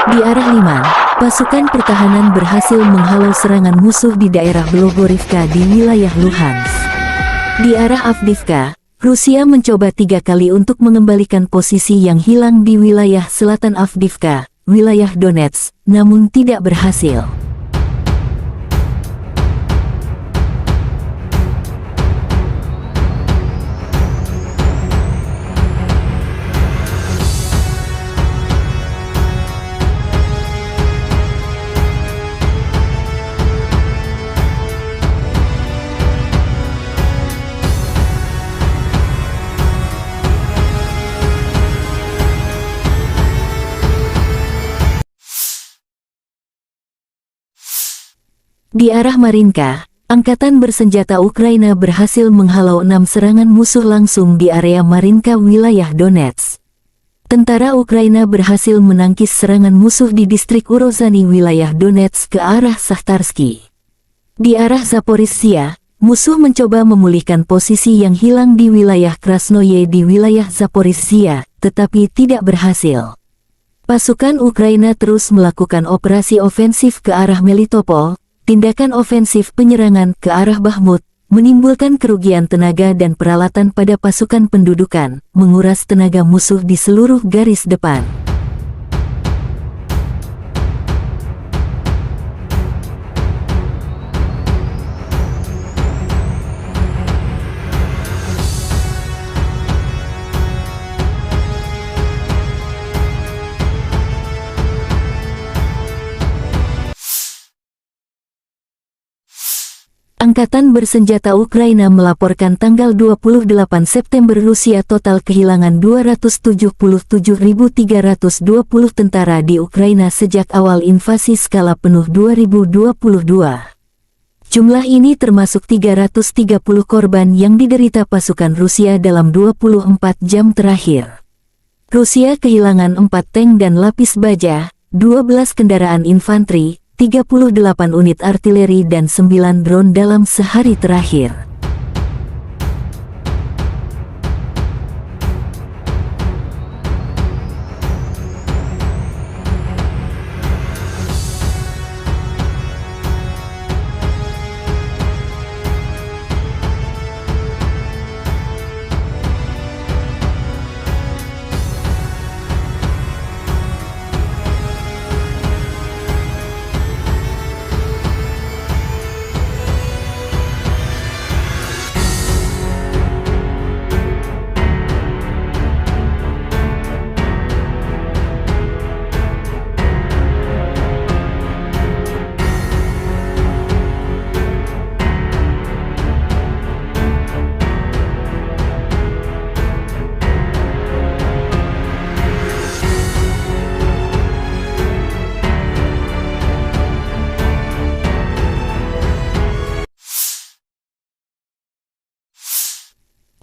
Di arah Liman, pasukan pertahanan berhasil menghalau serangan musuh di daerah Blogorivka di wilayah Luhansk. Di arah Avdiivka, Rusia mencoba tiga kali untuk mengembalikan posisi yang hilang di wilayah selatan Avdiivka, wilayah Donetsk, namun tidak berhasil. Di arah Marinka, angkatan bersenjata Ukraina berhasil menghalau enam serangan musuh langsung di area Marinka, wilayah Donetsk. Tentara Ukraina berhasil menangkis serangan musuh di distrik Urozhany, wilayah Donetsk, ke arah Sahtarsky. Di arah Zaporizhia, musuh mencoba memulihkan posisi yang hilang di wilayah Krasnoye di wilayah Zaporizhia, tetapi tidak berhasil. Pasukan Ukraina terus melakukan operasi ofensif ke arah Melitopol, tindakan ofensif penyerangan ke arah Bakhmut, menimbulkan kerugian tenaga dan peralatan pada pasukan pendudukan, menguras tenaga musuh di seluruh garis depan. Angkatan bersenjata Ukraina melaporkan tanggal dua puluh delapan September, Rusia total kehilangan dua ratus tujuh puluh tujuh ribu tiga ratus dua puluh tentara di Ukraina sejak awal invasi skala penuh dua ribu dua puluh dua. Jumlah ini termasuk tiga ratus tiga puluh korban yang diderita pasukan Rusia dalam dua puluh empat jam terakhir. Rusia kehilangan empat tank dan lapis baja, dua belas kendaraan infanteri, tiga puluh delapan unit artileri, dan sembilan drone dalam sehari terakhir.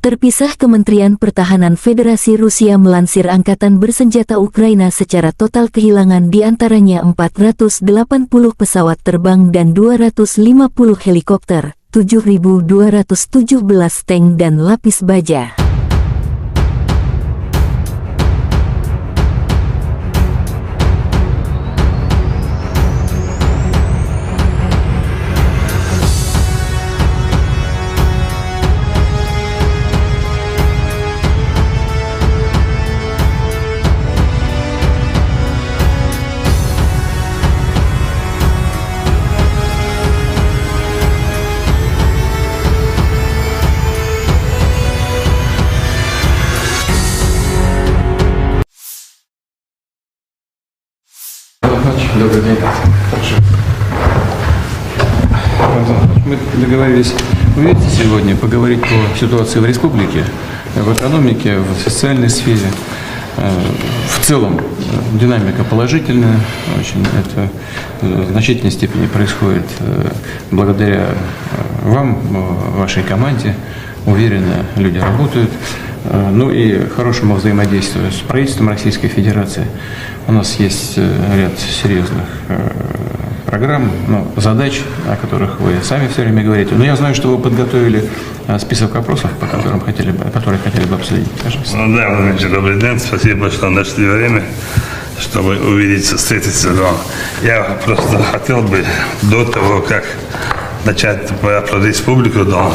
Terpisah, Kementerian Pertahanan Federasi Rusia melansir angkatan bersenjata Ukraina secara total kehilangan di antaranya empat ratus delapan puluh pesawat terbang dan dua ratus lima puluh helikopter, tujuh ribu dua ratus tujuh belas tank dan lapis baja. Добрый день. Хорошо. Антон, мы договорились увидеться сегодня, поговорить по ситуации в республике, в экономике, в социальной сфере. Э, В целом, э, динамика положительная, очень это, э, в значительной степени происходит, э, благодаря, э, вам, э, вашей команде. Уверенно люди работают. Э, Ну и хорошему взаимодействию с правительством Российской Федерации. У нас есть, э, ряд серьезных, э, программ, ну, задач, о которых вы сами все время говорите. Но я знаю, что вы подготовили, э, список вопросов, по которым хотели бы, которые хотели бы обсудить. Пожалуйста. Ну да, Владимир Ильич, добрый день. Спасибо, что нашли время, чтобы увидеться, встретиться. Но я просто хотел бы до того, как начать про, про республику, но,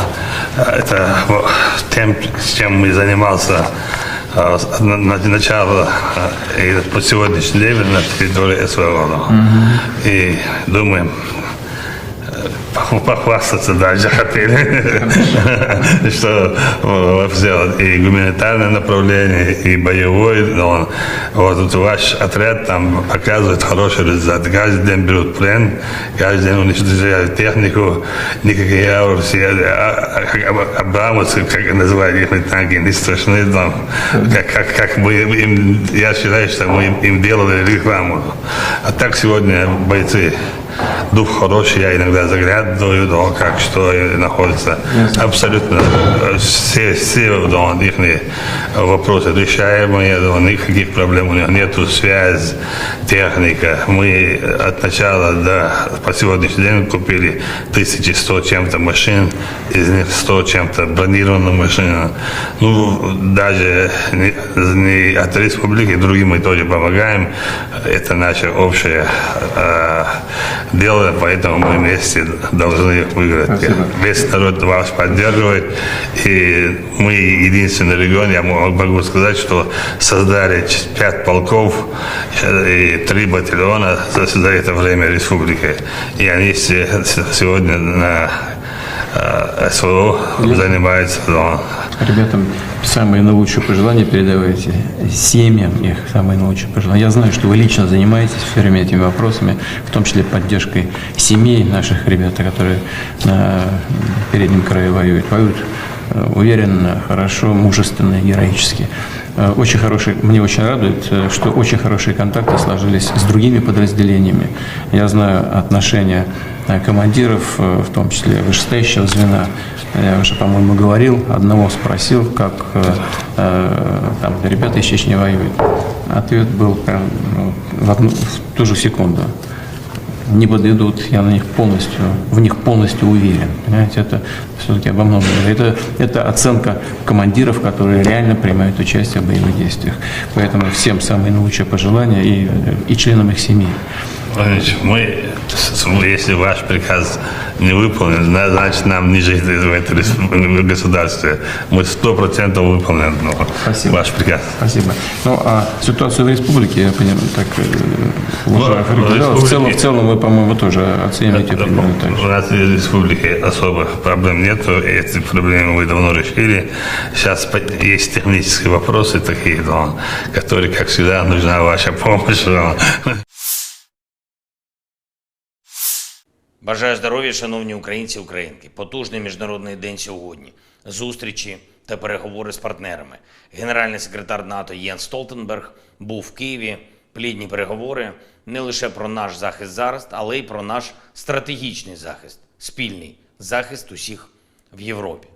э, это, вот, тем, с чем мы занимался, э, с, на, на, начало, э, и по сегодняшний день на территории СВО, да. И думаем, э, поху-, похвастаться даже хотели, что, э, сделать и гуманитарное направление, и боевое, но вот, вот ваш отряд там показывает хороший результат. Каждый день берут плен, каждый день уничтожают технику, никакие аурсы, а, а, а, а, абрамсы, как называют их танки, не страшны там. Как, как, как мы им, я считаю, что мы им, им делали рекламу. А так сегодня бойцы Дух хороший, я иногда заглядываю, да, как что и находится. Ясно. Абсолютно, э, все, все, да, их вопросы решаемые, да, никаких проблем у них нету, связь, техника. Мы от начала до, по сегодняшний день купили тысячи сто чем-то машин, из них сто чем-то бронированных машин. Ну, даже не, не от республики, другим мы тоже помогаем. Это наше общее, э, дело, поэтому мы вместе должны их выиграть. Спасибо. Весь народ вас поддерживает, и мы единственный регион, я мо-, могу сказать, что создали ч-, пять полков, э, и три батальона за, за это время республики. И они все с-, сегодня на, э, СВО занимаются, но Ребятам самые наилучшие пожелания передавайте, семьям их самые наилучшие пожелания. Я знаю, что вы лично занимаетесь всё время этими вопросами, в том числе поддержкой семей наших ребят, которые на переднем крае воюют. Воюют, э, уверенно, хорошо, мужественно, героически. Э, очень хороший, мне очень радует, э, что очень хорошие контакты сложились с другими подразделениями. Я знаю отношения, э, командиров, э, в том числе вышестоящего звена. Я уже, по-моему, говорил, одного спросил, как, э, э, там ребята из Чечни воюют. Ответ был прям, ну, в одну, в ту же секунду. Не подведут, я на них полностью, в них полностью уверен. Понимаете, это всё-таки обо многом говорит. Это, это оценка командиров, которые реально принимают участие в боевых действиях. Поэтому всем самые наилучшие пожелания и, и членам их семей. Владимир Владимирович, мы, с-, с-, если ваш приказ не выполнен, зна-, значит, нам не жить в этой республике, в государстве. Мы сто процентов выполним, ну, Спасибо. ваш приказ. Спасибо. Ну, а ситуацию в республике, я понимаю, так, э, Ну, уважаю, в республике в целом, в целом вы, по-моему, тоже оцениваете Э, примерно так же. У нас в республике особых проблем нету, и эти проблемы мы давно решили. Сейчас по-, есть технические вопросы такие, но, которые, как всегда, нужна ваша помощь, но. Бажаю здоров'я, шановні українці і українки. Потужний міжнародний день сьогодні. Зустрічі та переговори з партнерами. Генеральний секретар НАТО Єнс Столтенберг був в Києві. Плідні переговори не лише про наш захист зараз, але й про наш стратегічний захист, спільний захист усіх в Європі.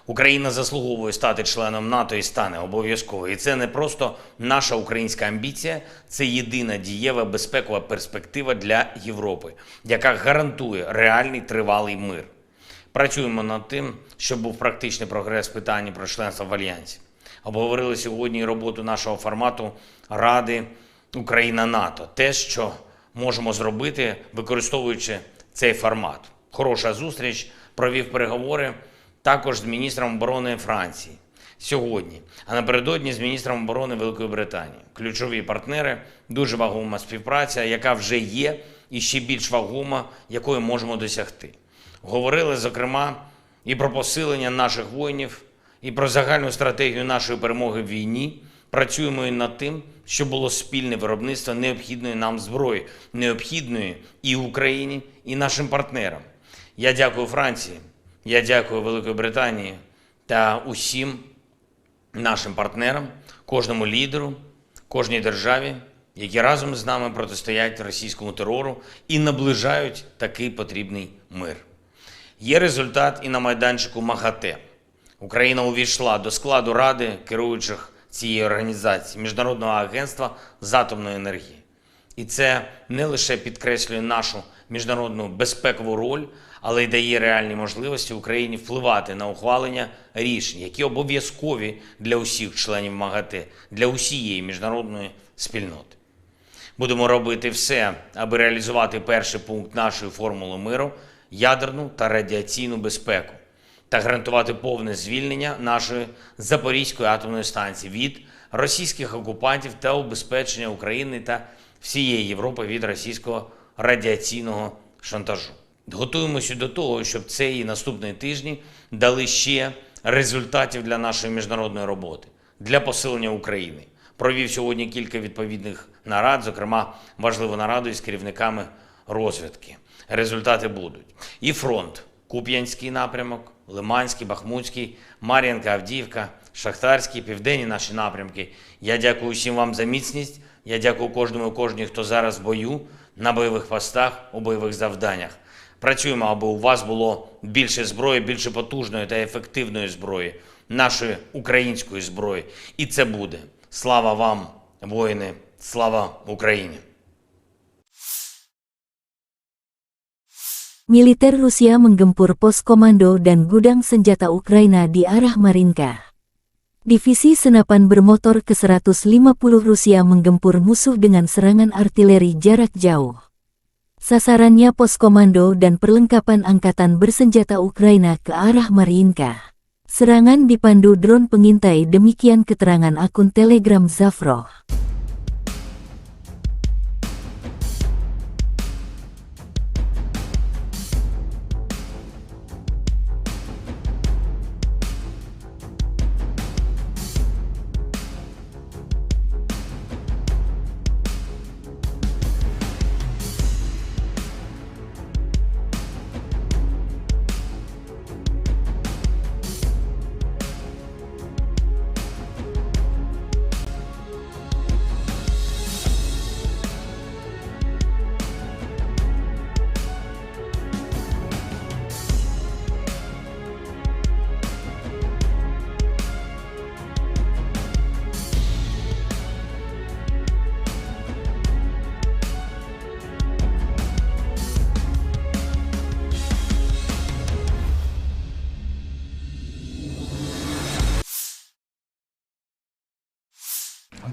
Україна заслуговує стати членом НАТО і стане обов'язково. І це не просто наша українська амбіція, це єдина дієва безпекова перспектива для Європи, яка гарантує реальний тривалий мир. Працюємо над тим, щоб був практичний прогрес в питанні про членство в Альянсі. Обговорили сьогодні і роботу нашого формату Ради Україна-НАТО. Те, що можемо зробити, використовуючи цей формат. Хороша зустріч, провів переговори також з міністром оборони Франції сьогодні, а напередодні з міністром оборони Великої Британії. Ключові партнери, дуже вагома співпраця, яка вже є, і ще більш вагома, якої можемо досягти. Говорили, зокрема, і про посилення наших воїнів, і про загальну стратегію нашої перемоги в війні. Працюємо і над тим, щоб було спільне виробництво необхідної нам зброї, необхідної і Україні, і нашим партнерам. Я дякую Франції, я дякую Великій Британії та усім нашим партнерам, кожному лідеру, кожній державі, які разом з нами протистоять російському терору і наближають такий потрібний мир. Є результат і на майданчику МАГАТЕ. Україна увійшла до складу Ради керуючих цієї організації, Міжнародного агентства з атомної енергії. І це не лише підкреслює нашу міжнародну безпекову роль, але й дає реальні можливості Україні впливати на ухвалення рішень, які обов'язкові для усіх членів МАГАТЕ, для усієї міжнародної спільноти. Будемо робити все, аби реалізувати перший пункт нашої формули миру — ядерну та радіаційну безпеку, та гарантувати повне звільнення нашої Запорізької атомної станції від російських окупантів та убезпечення України та всієї Європи від російського радіаційного шантажу. Готуємося до того, щоб цей і наступні тижні дали ще результатів для нашої міжнародної роботи, для посилення України. Провів сьогодні кілька відповідних нарад, зокрема важливу нараду із керівниками розвідки. Результати будуть. І фронт: Куп'янський напрямок, Лиманський, Бахмутський, Мар'їнка, Авдіївка, Шахтарський, південні наші напрямки. Я дякую всім вам за міцність. Я дякую кожному і кожній, хто зараз в бою, на бойових постах, у бойових завданнях. Працюємо, аби у вас було більше зброї, більше потужної та ефективної зброї, нашої української зброї. І це буде. Слава вам, воїни! Слава Україні! Militer Rusia menggempur pos komando dan gudang senjata Ukraina di arah Marinka. Divisi senapan bermotor ke seratus lima puluh Rusia menggempur musuh dengan serangan artileri jarak jauh. Sasarannya pos komando dan perlengkapan angkatan bersenjata Ukraina ke arah Marinka. Serangan dipandu drone pengintai, demikian keterangan akun Telegram Zafro.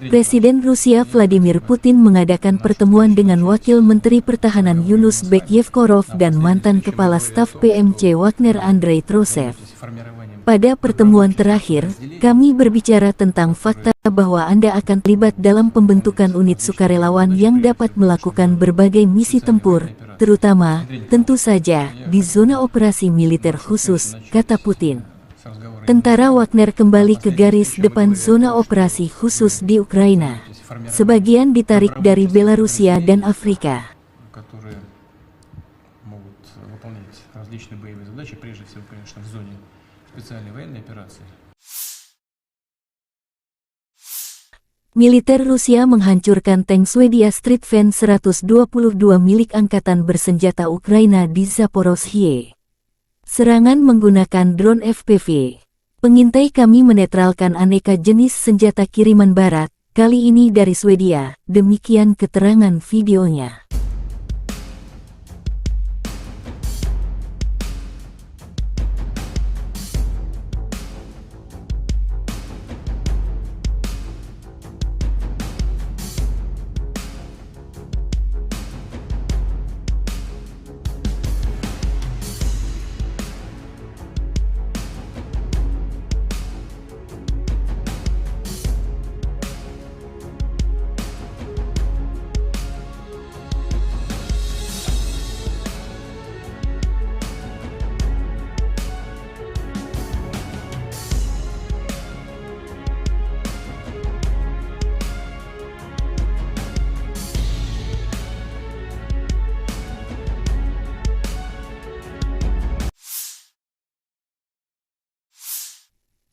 Presiden Rusia Vladimir Putin mengadakan pertemuan dengan Wakil Menteri Pertahanan Yunus Bek Yevkorov dan mantan Kepala Staf P M C Wagner Andrei Trosev. Pada pertemuan terakhir, kami berbicara tentang fakta bahwa Anda akan terlibat dalam pembentukan unit sukarelawan yang dapat melakukan berbagai misi tempur, terutama, tentu saja, di zona operasi militer khusus, kata Putin. Tentara Wagner kembali ke garis depan zona operasi khusus di Ukraina. Sebagian ditarik dari Belarusia dan Afrika. которые могут выполнять различные боевые задачи, прежде всего, конечно, в зоне специальной военной операции. Militer Rusia menghancurkan tank Swedia Stridsvagn seratus dua puluh dua milik angkatan bersenjata Ukraina di Zaporozhye. Serangan menggunakan drone F P V. Pengintai kami menetralkan aneka jenis senjata kiriman barat, kali ini dari Swedia, demikian keterangan videonya.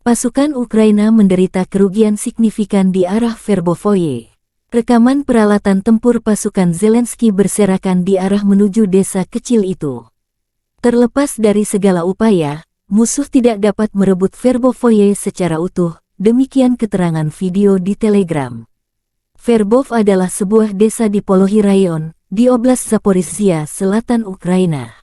Pasukan Ukraina menderita kerugian signifikan di arah Verbovoye. Rekaman peralatan tempur pasukan Zelensky berserakan di arah menuju desa kecil itu. Terlepas dari segala upaya, musuh tidak dapat merebut Verbovoye secara utuh, demikian keterangan video di Telegram. Verbov adalah sebuah desa di Polohi Rayon, di Oblast Zaporizhia, selatan Ukraina.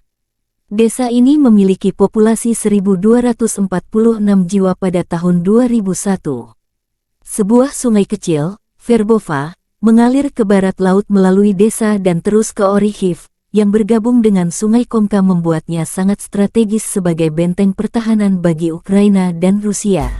Desa ini memiliki populasi seribu dua ratus empat puluh enam jiwa pada tahun dua ribu satu. Sebuah sungai kecil, Verbova, mengalir ke barat laut melalui desa dan terus ke Orikhiv, yang bergabung dengan Sungai Komka membuatnya sangat strategis sebagai benteng pertahanan bagi Ukraina dan Rusia.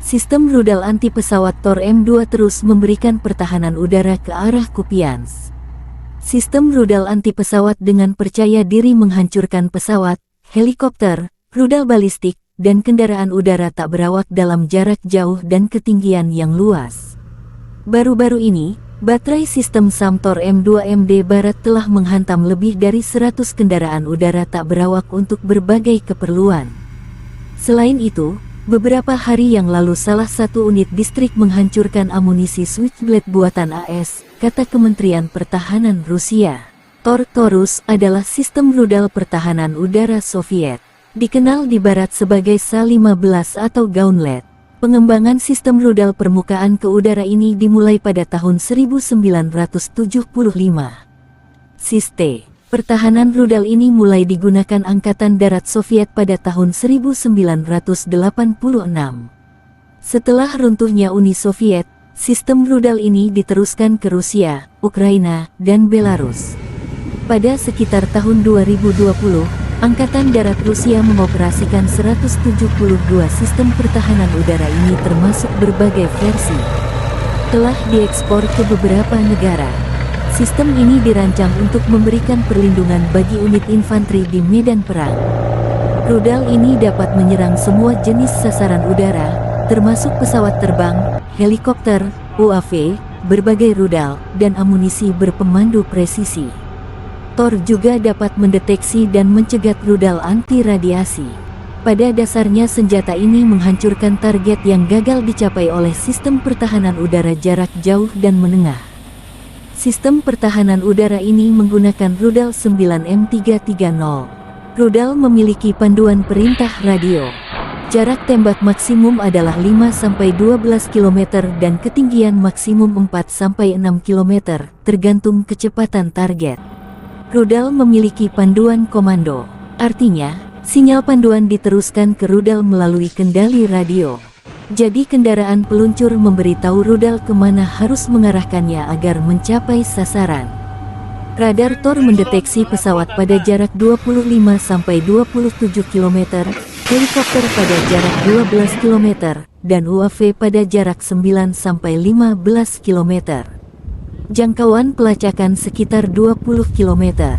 Sistem rudal anti pesawat Tor M dua terus memberikan pertahanan udara ke arah Kupiansk. Sistem rudal anti pesawat dengan percaya diri menghancurkan pesawat, helikopter, rudal balistik, dan kendaraan udara tak berawak dalam jarak jauh dan ketinggian yang luas. Baru-baru ini, Baterai sistem Samtor M dua M D Barat telah menghantam lebih dari seratus kendaraan udara tak berawak untuk berbagai keperluan. Selain itu, beberapa hari yang lalu salah satu unit distrik menghancurkan amunisi Switchblade buatan A S, kata Kementerian Pertahanan Rusia. Tor Taurus adalah sistem rudal pertahanan udara Soviet, dikenal di Barat sebagai Sa lima belas atau Gauntlet. Pengembangan sistem rudal permukaan ke udara ini dimulai pada tahun seribu sembilan ratus tujuh puluh lima. Sistem pertahanan rudal ini mulai digunakan Angkatan Darat Soviet pada tahun seribu sembilan ratus delapan puluh enam. Setelah runtuhnya Uni Soviet, sistem rudal ini diteruskan ke Rusia, Ukraina, dan Belarus. Pada sekitar tahun dua ribu dua puluh, Angkatan Darat Rusia mengoperasikan seratus tujuh puluh dua sistem pertahanan udara ini, termasuk berbagai versi. Telah diekspor ke beberapa negara. Sistem ini dirancang untuk memberikan perlindungan bagi unit infanteri di medan perang. Rudal ini dapat menyerang semua jenis sasaran udara, termasuk pesawat terbang, helikopter, U A V, berbagai rudal, dan amunisi berpemandu presisi. Tor juga dapat mendeteksi dan mencegat rudal anti radiasi. Pada dasarnya, senjata ini menghancurkan target yang gagal dicapai oleh sistem pertahanan udara jarak jauh dan menengah. Sistem pertahanan udara ini menggunakan rudal sembilan M tiga tiga nol. Rudal memiliki panduan perintah radio. Jarak tembak maksimum adalah lima sampai dua belas kilometer dan ketinggian maksimum empat sampai enam kilometer, tergantung kecepatan target. Rudal memiliki panduan komando. Artinya, sinyal panduan diteruskan ke rudal melalui kendali radio. Jadi, kendaraan peluncur memberitahu rudal kemana harus mengarahkannya agar mencapai sasaran. Radar Tor mendeteksi pesawat pada jarak dua puluh lima sampai dua puluh tujuh kilometer, helikopter pada jarak dua belas kilometer, dan U A V pada jarak sembilan sampai lima belas kilometer. Jangkauan pelacakan sekitar dua puluh kilometer.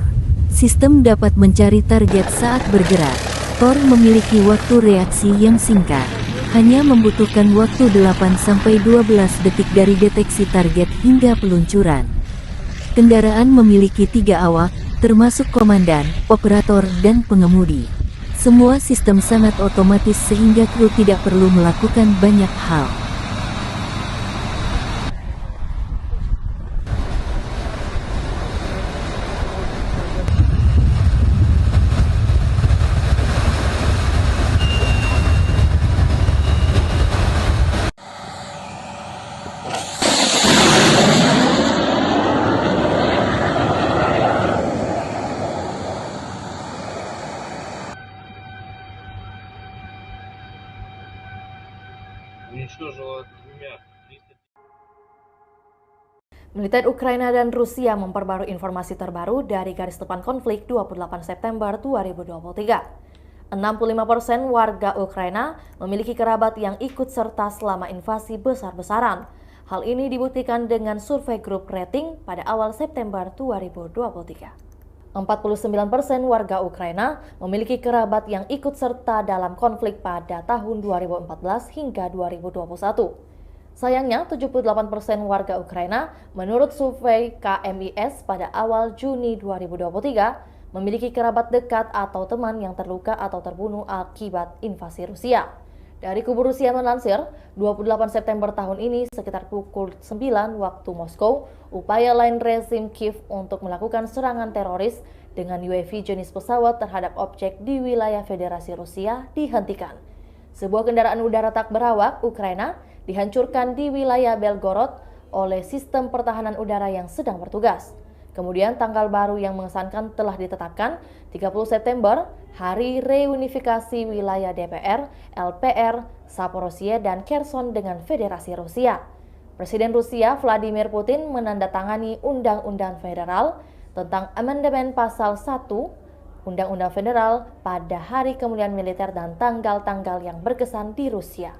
Sistem dapat mencari target saat bergerak. Tor memiliki waktu reaksi yang singkat. Hanya membutuhkan waktu delapan sampai dua belas detik dari deteksi target hingga peluncuran. Kendaraan memiliki tiga awak, termasuk komandan, operator, dan pengemudi. Semua sistem sangat otomatis sehingga kru tidak perlu melakukan banyak hal. Уничтожила двумя. Militer Ukraina dan Rusia memperbarui informasi terbaru dari garis depan konflik dua puluh delapan September dua ribu dua puluh tiga. Enam puluh lima persen warga Ukraina memiliki kerabat yang ikut serta selama invasi besar-besaran. Hal ini dibuktikan dengan survei grup rating pada awal September dua ribu dua puluh tiga. Empat puluh sembilan persen warga Ukraina memiliki kerabat yang ikut serta dalam konflik pada tahun dua ribu empat belas hingga dua ribu dua puluh satu. Sayangnya, tujuh puluh delapan persen warga Ukraina, menurut survei K M I S pada awal Juni dua ribu dua puluh tiga, memiliki kerabat dekat atau teman yang terluka atau terbunuh akibat invasi Rusia. Dari Kubu Rusia melansir, dua puluh delapan September tahun ini, sekitar pukul sembilan waktu Moskow, upaya lain rezim Kiev untuk melakukan serangan teroris dengan U A V jenis pesawat terhadap objek di wilayah Federasi Rusia dihentikan. Sebuah kendaraan udara tak berawak Ukraina dihancurkan di wilayah Belgorod oleh sistem pertahanan udara yang sedang bertugas. Kemudian, tanggal baru yang mengesankan telah ditetapkan, tiga puluh September, Hari Reunifikasi Wilayah D P R, L P R, Zaporozhye, dan Kherson dengan Federasi Rusia. Presiden Rusia Vladimir Putin menandatangani Undang-Undang Federal tentang Amandemen Pasal satu Undang-Undang Federal pada hari kemuliaan militer dan tanggal-tanggal yang berkesan di Rusia.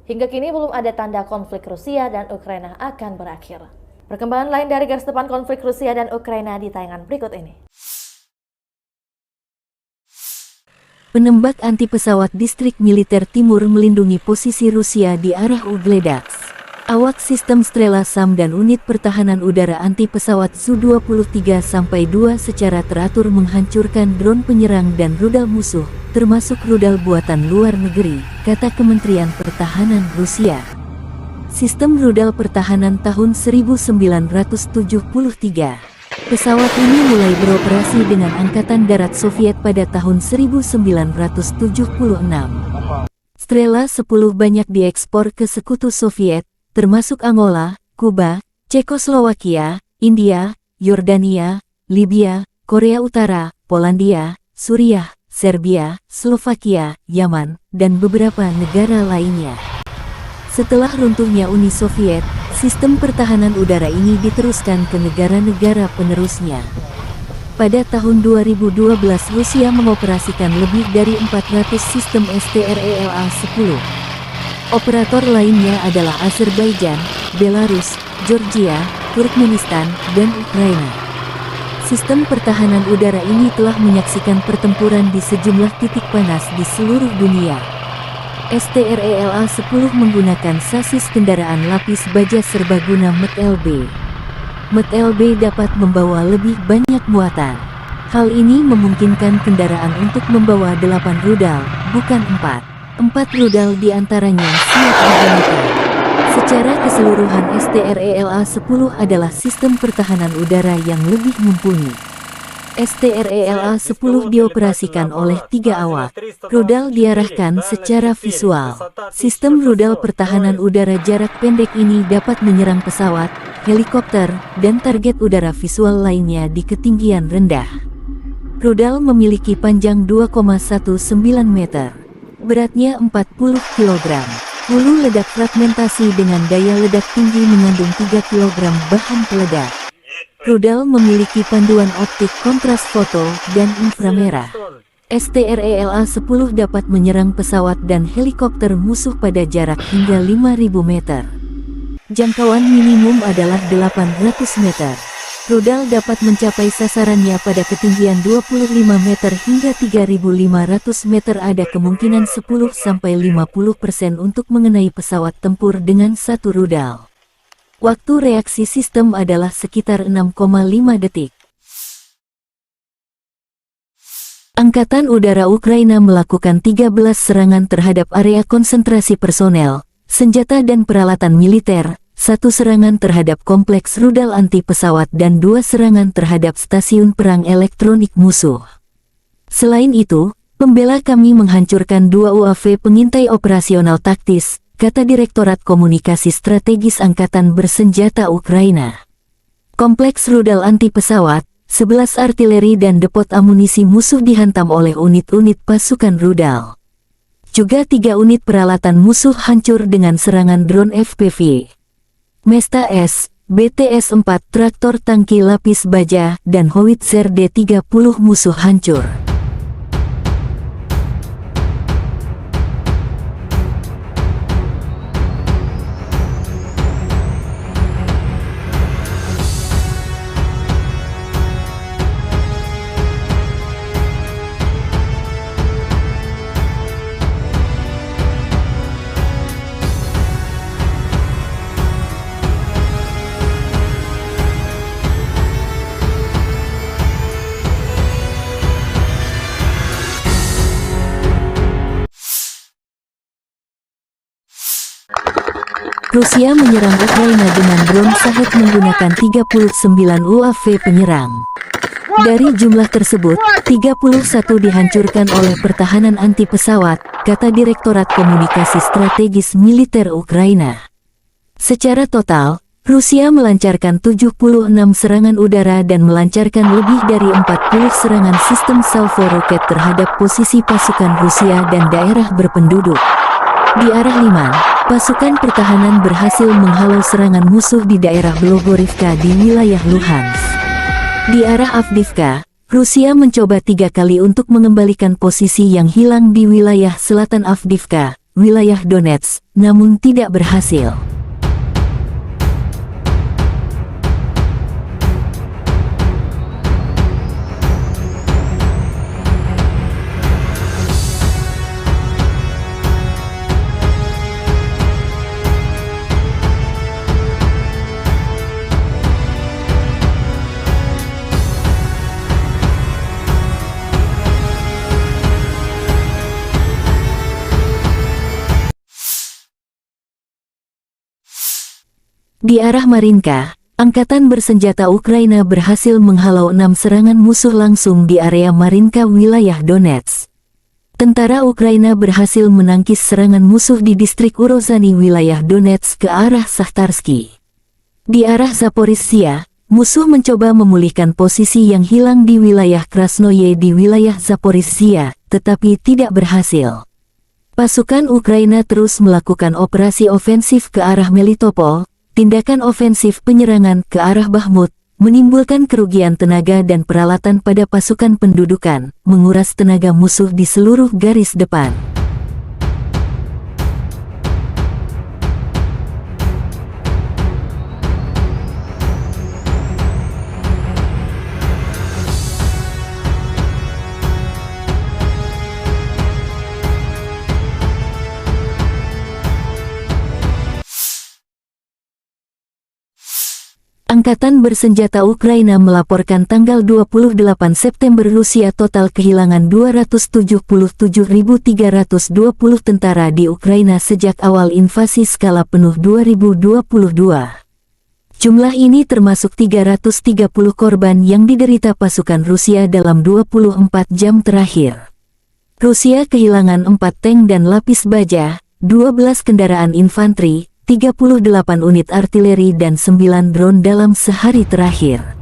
Hingga kini belum ada tanda konflik Rusia dan Ukraina akan berakhir. Perkembangan lain dari garis depan konflik Rusia dan Ukraina di tayangan berikut ini. Penembak anti pesawat distrik militer timur melindungi posisi Rusia di arah Ugledaks. Awak sistem Strela SAM dan unit pertahanan udara anti pesawat Su dua puluh tiga sampai dua secara teratur menghancurkan drone penyerang dan rudal musuh, termasuk rudal buatan luar negeri, kata Kementerian Pertahanan Rusia. Sistem rudal pertahanan tahun seribu sembilan ratus tujuh puluh tiga. Pesawat ini mulai beroperasi dengan Angkatan Darat Soviet pada tahun seribu sembilan ratus tujuh puluh enam. Strela sepuluh banyak diekspor ke Sekutu Soviet, termasuk Angola, Kuba, Cekoslowakia, India, Yordania, Libia, Korea Utara, Polandia, Suriah, Serbia, Slovakia, Yaman, dan beberapa negara lainnya. Setelah runtuhnya Uni Soviet, sistem pertahanan udara ini diteruskan ke negara-negara penerusnya. Pada tahun dua ribu dua belas Rusia mengoperasikan lebih dari empat ratus sistem S T R E L A sepuluh. Operator lainnya adalah Azerbaijan, Belarus, Georgia, Turkmenistan, dan Ukraina. Sistem pertahanan udara ini telah menyaksikan pertempuran di sejumlah titik panas di seluruh dunia. S T R E L A sepuluh menggunakan sasis kendaraan lapis baja serbaguna M T L B. M T L B dapat membawa lebih banyak muatan. Hal ini memungkinkan kendaraan untuk membawa delapan rudal, bukan empat. Empat rudal di antaranya siap digunakan. Secara keseluruhan S T R E L A sepuluh adalah sistem pertahanan udara yang lebih mumpuni. S T R E L A sepuluh dioperasikan oleh tiga awak. Rudal diarahkan secara visual. Sistem rudal pertahanan udara jarak pendek ini dapat menyerang pesawat, helikopter, dan target udara visual lainnya di ketinggian rendah. Rudal memiliki panjang dua koma satu sembilan meter. Beratnya empat puluh kilogram. Hulu ledak fragmentasi dengan daya ledak tinggi mengandung tiga kilogram bahan peledak. Rudal memiliki panduan optik kontras foto dan inframerah. S T R E L A sepuluh dapat menyerang pesawat dan helikopter musuh pada jarak hingga lima ribu meter. Jangkauan minimum adalah delapan ratus meter. Rudal dapat mencapai sasarannya pada ketinggian dua puluh lima meter hingga tiga ribu lima ratus meter. Ada kemungkinan sepuluh sampai lima puluh persen untuk mengenai pesawat tempur dengan satu rudal. Waktu reaksi sistem adalah sekitar enam koma lima detik. Angkatan Udara Ukraina melakukan tiga belas serangan terhadap area konsentrasi personel, senjata dan peralatan militer, satu serangan terhadap kompleks rudal anti pesawat dan dua serangan terhadap stasiun perang elektronik musuh. Selain itu, pembela kami menghancurkan dua U A V pengintai operasional taktis, kata Direktorat Komunikasi Strategis Angkatan Bersenjata Ukraina. Kompleks rudal anti pesawat, sebelas artileri dan depot amunisi musuh dihantam oleh unit-unit pasukan rudal. Juga tiga unit peralatan musuh hancur dengan serangan drone F P V. Mesta S, B T S empat, traktor tangki lapis baja, dan howitzer D tiga puluh musuh hancur. Rusia menyerang Ukraina dengan drone Shahed menggunakan tiga puluh sembilan U A V penyerang. Dari jumlah tersebut, tiga puluh satu dihancurkan oleh pertahanan anti pesawat, kata Direktorat Komunikasi Strategis Militer Ukraina. Secara total, Rusia melancarkan tujuh puluh enam serangan udara dan melancarkan lebih dari empat puluh serangan sistem salvo roket terhadap posisi pasukan Rusia dan daerah berpenduduk. Di arah Liman, pasukan pertahanan berhasil menghalau serangan musuh di daerah Blogorivka di wilayah Luhansk. Di arah Avdiivka, Rusia mencoba tiga kali untuk mengembalikan posisi yang hilang di wilayah selatan Avdiivka, wilayah Donetsk, namun tidak berhasil. Di arah Marinka, angkatan bersenjata Ukraina berhasil menghalau enam serangan musuh langsung di area Marinka, wilayah Donetsk. Tentara Ukraina berhasil menangkis serangan musuh di distrik Urozhany, wilayah Donetsk, ke arah Sahtarsky. Di arah Zaporizhzhia, musuh mencoba memulihkan posisi yang hilang di wilayah Krasnoye di wilayah Zaporizhzhia, tetapi tidak berhasil. Pasukan Ukraina terus melakukan operasi ofensif ke arah Melitopol, tindakan ofensif penyerangan ke arah Bakhmut, menimbulkan kerugian tenaga dan peralatan pada pasukan pendudukan, menguras tenaga musuh di seluruh garis depan. Angkatan bersenjata Ukraina melaporkan tanggal dua puluh delapan September Rusia total kehilangan dua ratus tujuh puluh tujuh ribu tiga ratus dua puluh tentara di Ukraina sejak awal invasi skala penuh dua ribu dua puluh dua. Jumlah ini termasuk tiga ratus tiga puluh korban yang diderita pasukan Rusia dalam dua puluh empat jam terakhir. Rusia kehilangan empat tank dan lapis baja, dua belas kendaraan infanteri, tiga puluh delapan unit artileri, dan sembilan drone dalam sehari terakhir.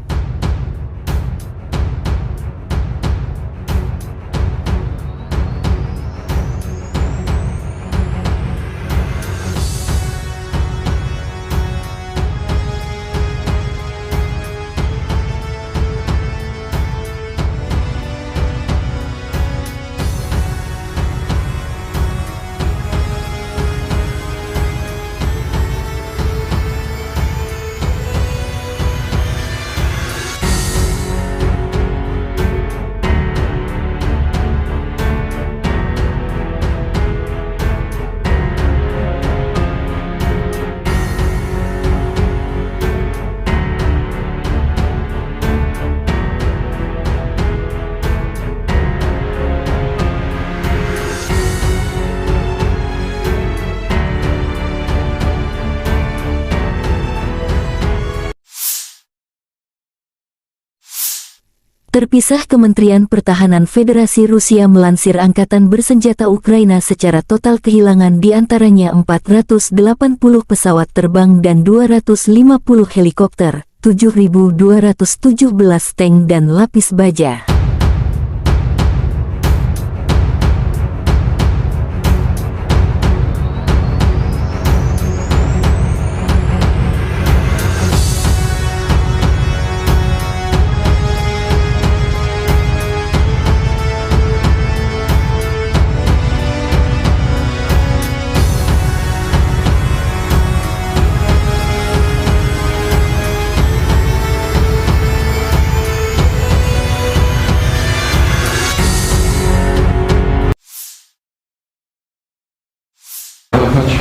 Terpisah, Kementerian Pertahanan Federasi Rusia melansir angkatan bersenjata Ukraina secara total kehilangan di antaranya empat ratus delapan puluh pesawat terbang dan dua ratus lima puluh helikopter, tujuh ribu dua ratus tujuh belas tank dan lapis baja.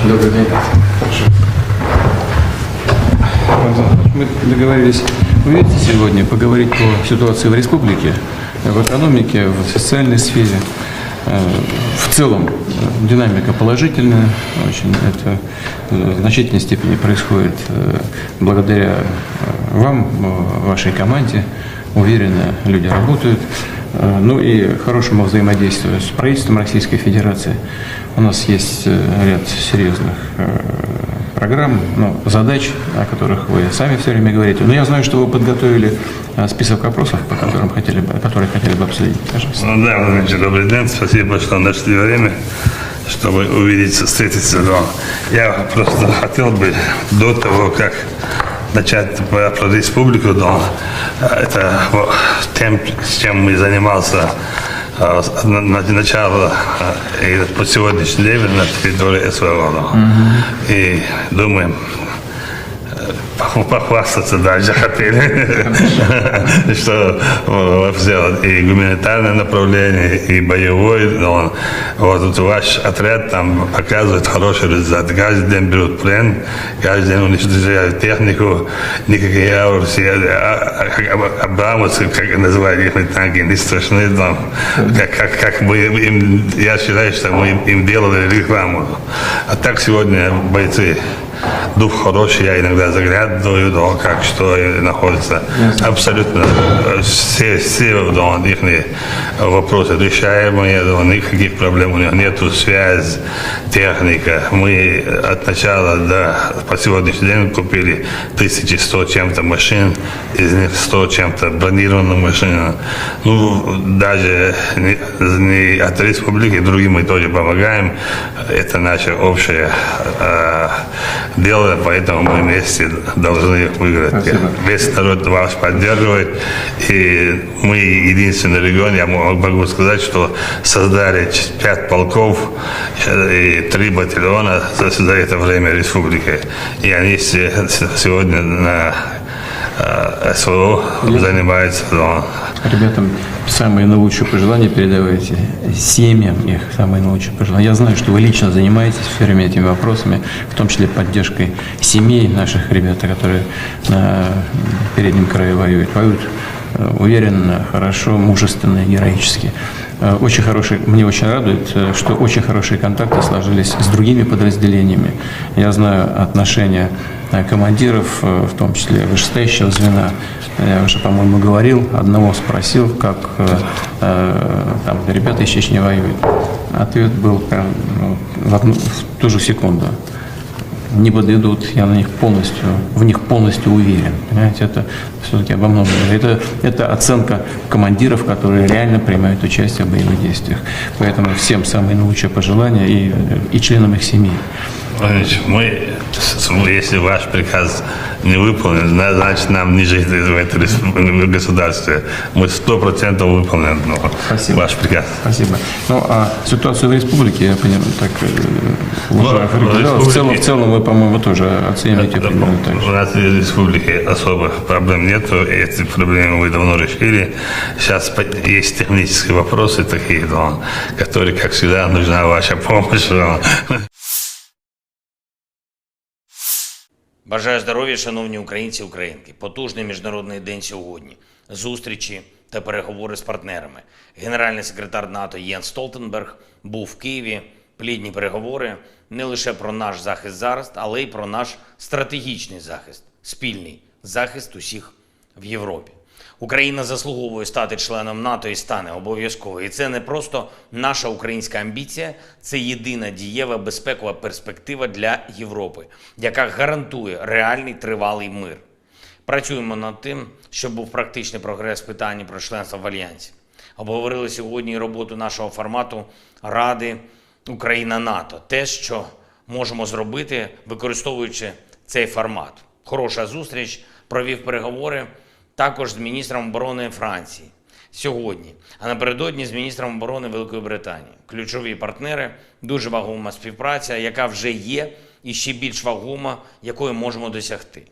Добрый день. Мы договорились увидеться сегодня, поговорить по ситуации в республике, в экономике, в социальной сфере. Э, В целом, э, динамика положительная, очень это, э, в значительной степени происходит, э, благодаря, э, вам, э, вашей команде. Уверенно люди работают. Э, Ну и хорошему взаимодействию с правительством Российской Федерации. У нас есть, э, ряд серьезных, э, программ, ну, задач, о которых вы сами все время говорите. Но я знаю, что вы подготовили, э, список вопросов, по которым хотели бы, которые хотели бы обсудить. Пожалуйста. Ну да, Владимир Ильич, добрый день. Спасибо, что нашли время, чтобы увидеться, встретиться. Но я просто хотел бы до того, как начать про, про республику, но, э, это, вот, тем, с чем мы занимался, э, с, на, на, начало, э, и по сегодняшний день на территории СВО, но. И думаем, э, поху-, похвастаться дальше хотели, что, э, вообще вот и гуманитарное направление, и боевой, но вот, вот ваш отряд там показывает хороший результат. Каждый день берут плен, каждый день уничтожают технику, никакие Абрамсы, а, а, а, Абрамсы, как называют их танки, не страшны там. Как, как, как мы им, я считаю, что мы им, им делали рекламу. А так сегодня бойцы Дух хороший, я иногда заглядываю, да, как что и находится. Ясно. Абсолютно, э, все, все, да, их вопросы решаемые, да, никаких проблем у них нету. Связь, техника. Мы от начала до, по сегодняшний день купили тысячи сто чем-то машин, из них сто чем-то бронированных машин. Ну, даже не, не от республики, другим мы тоже помогаем. Это наше общее, э, дело, поэтому мы вместе должны их выиграть. Спасибо. Весь народ вас поддерживает, и мы единственный регион, я мо-, могу сказать, что создали ч-, пять полков, э, и три батальона за, за это время республики. И они се-, с-, сегодня на, э, СВО занимаются, да. Ребятам самые наилучшие пожелания передавайте, семьям их самые наилучшие пожелания. Я знаю, что вы лично занимаетесь всё время этими вопросами, в том числе поддержкой семей наших ребят, которые на переднем краю воюют. Воюют, э, уверенно, хорошо, мужественно, героически. Э, очень хорошие, мне очень радует, э, что очень хорошие контакты сложились с другими подразделениями. Я знаю отношения, э, командиров, э, в том числе вышестоящего звена. Я уже, по-моему, говорил, одного спросил, как, э, э, там ребята из Чечни воюют. Ответ был прям, ну, в одну, в ту же секунду. Не подведут, я на них полностью, в них полностью уверен. Понимаете, это всё-таки обо многом. Это, это оценка командиров, которые реально принимают участие в боевых действиях. Поэтому всем самые наилучшие пожелания и, и членам их семьи. Владимир Владимирович, мы, с-, с-, если ваш приказ не выполнен, зна-, значит, нам не жить в этой республике, в государстве. Мы сто процентов выполним, ну, Спасибо. Ваш приказ. Спасибо. Ну, а ситуацию в республике, я понимаю, так, э, Ну, уже в определённо. В целом, республике в целом вы, по-моему, тоже оцените Да, примерно так же. У нас в республике особых проблем нету, и эти проблемы мы давно решили. Сейчас по-, есть технические вопросы такие, но, которые, как всегда, нужна ваша помощь. Бажаю здоров'я, шановні українці і українки. Потужний міжнародний день сьогодні. Зустрічі та переговори з партнерами. Генеральний секретар НАТО Єнс Столтенберг був в Києві. Плідні переговори не лише про наш захист зараз, але й про наш стратегічний захист, спільний захист усіх в Європі. Україна заслуговує стати членом НАТО і стане обов'язково. І це не просто наша українська амбіція, це єдина дієва безпекова перспектива для Європи, яка гарантує реальний тривалий мир. Працюємо над тим, щоб був практичний прогрес в питанні про членство в Альянсі. Обговорили сьогодні і роботу нашого формату Ради Україна-НАТО. Те, що можемо зробити, використовуючи цей формат. Хороша зустріч, провів переговори також з міністром оборони Франції сьогодні, а напередодні з міністром оборони Великої Британії. Ключові партнери, дуже вагома співпраця, яка вже є, і ще більш вагома, якої можемо досягти.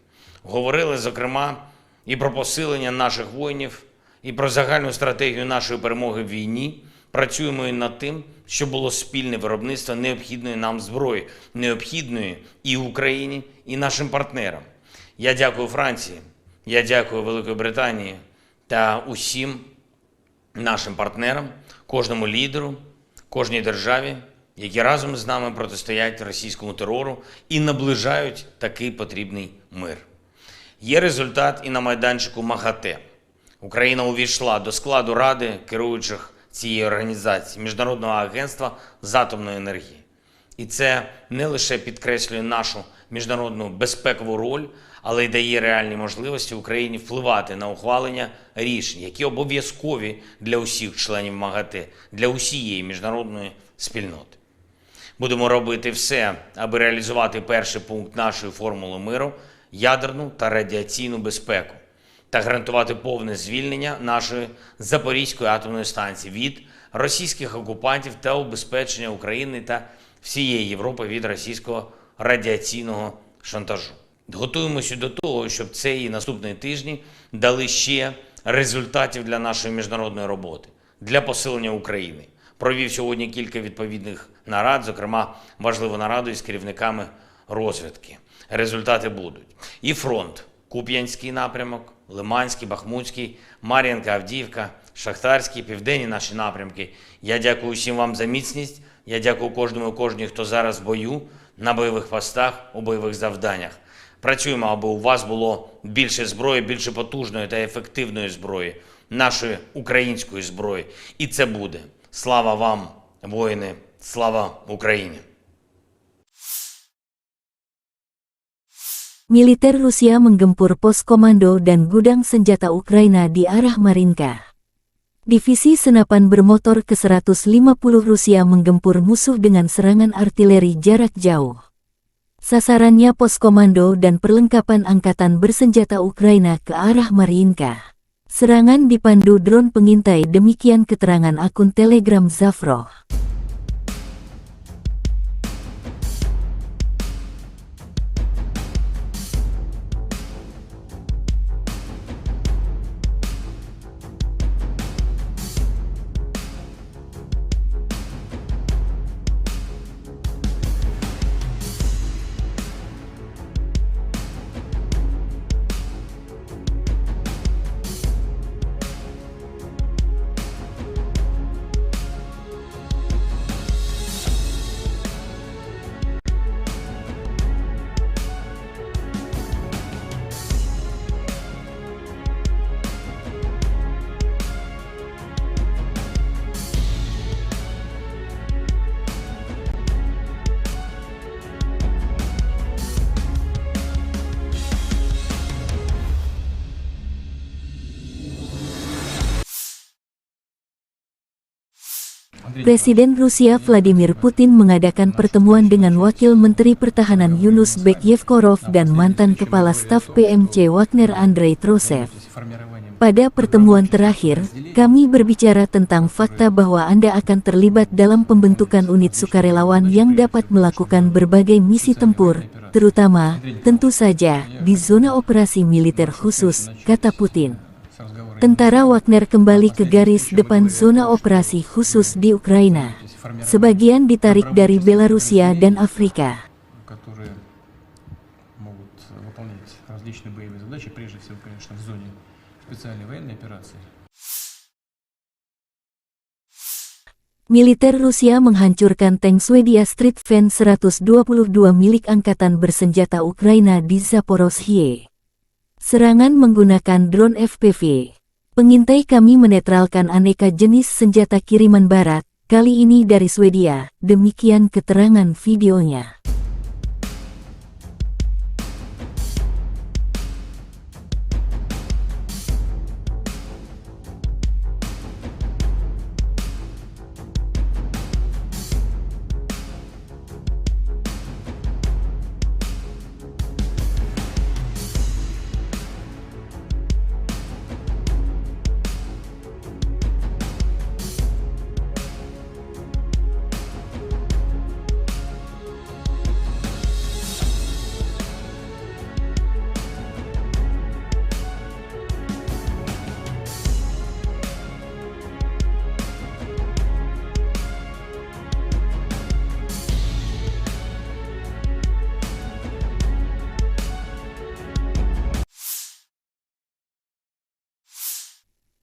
Говорили, зокрема, і про посилення наших воїнів, і про загальну стратегію нашої перемоги в війні. Працюємо і над тим, щоб було спільне виробництво необхідної нам зброї, необхідної і Україні, і нашим партнерам. Я дякую Франції, я дякую Великій Британії та усім нашим партнерам, кожному лідеру, кожній державі, які разом з нами протистоять російському терору і наближають такий потрібний мир. Є результат і на майданчику МАГАТЕ. Україна увійшла до складу Ради керуючих цієї організації, Міжнародного агентства з атомної енергії. І це не лише підкреслює нашу міжнародну безпекову роль, але й дає реальні можливості Україні впливати на ухвалення рішень, які обов'язкові для усіх членів МАГАТЕ, для усієї міжнародної спільноти. Будемо робити все, аби реалізувати перший пункт нашої формули миру — ядерну та радіаційну безпеку, та гарантувати повне звільнення нашої Запорізької атомної станції від російських окупантів та убезпечення України та всієї Європи від російського радіаційного шантажу. Готуємося до того, щоб цей і наступні тижні дали ще результатів для нашої міжнародної роботи, для посилення України. Провів сьогодні кілька відповідних нарад, зокрема важливу нараду із керівниками розвідки. Результати будуть. І фронт: Куп'янський напрямок, Лиманський, Бахмутський, Мар'їнка, Авдіївка, Шахтарський, південні наші напрямки. Я дякую всім вам за міцність. Я дякую кожному і кожній, хто зараз в бою, на бойових постах, у бойових завданнях. Працюємо, аби у вас було більше зброї, більше потужної та ефективної зброї, нашої української зброї. І це буде. Слава вам, воїни! Слава Україні! Militer Rusia menggempur pos komando dan gudang senjata Ukraina di arah Marinka. Divisi senapan bermotor ke seratus lima puluh Rusia menggempur musuh dengan serangan artileri jarak jauh. Sasarannya pos komando dan perlengkapan angkatan bersenjata Ukraina ke arah Marinka. Serangan dipandu drone pengintai, demikian keterangan akun Telegram Zafro. Presiden Rusia Vladimir Putin mengadakan pertemuan dengan Wakil Menteri Pertahanan Yunus Bek Yevkorov dan mantan Kepala Staf P M C Wagner Andrei Trosev. Pada pertemuan terakhir, kami berbicara tentang fakta bahwa Anda akan terlibat dalam pembentukan unit sukarelawan yang dapat melakukan berbagai misi tempur, terutama, tentu saja, di zona operasi militer khusus, kata Putin. Tentara Wagner kembali ke garis depan zona operasi khusus di Ukraina. Sebagian ditarik dari Belarusia dan Afrika. которые могут выполнять различные боевые задачи, прежде всего, конечно, в зоне специальной военной операции. Militer Rusia menghancurkan tank Swedia Stridsvagn seratus dua puluh dua milik angkatan bersenjata Ukraina di Zaporozhye. Serangan menggunakan drone F P V. Pengintai kami menetralkan aneka jenis senjata kiriman barat, kali ini dari Swedia, demikian keterangan videonya.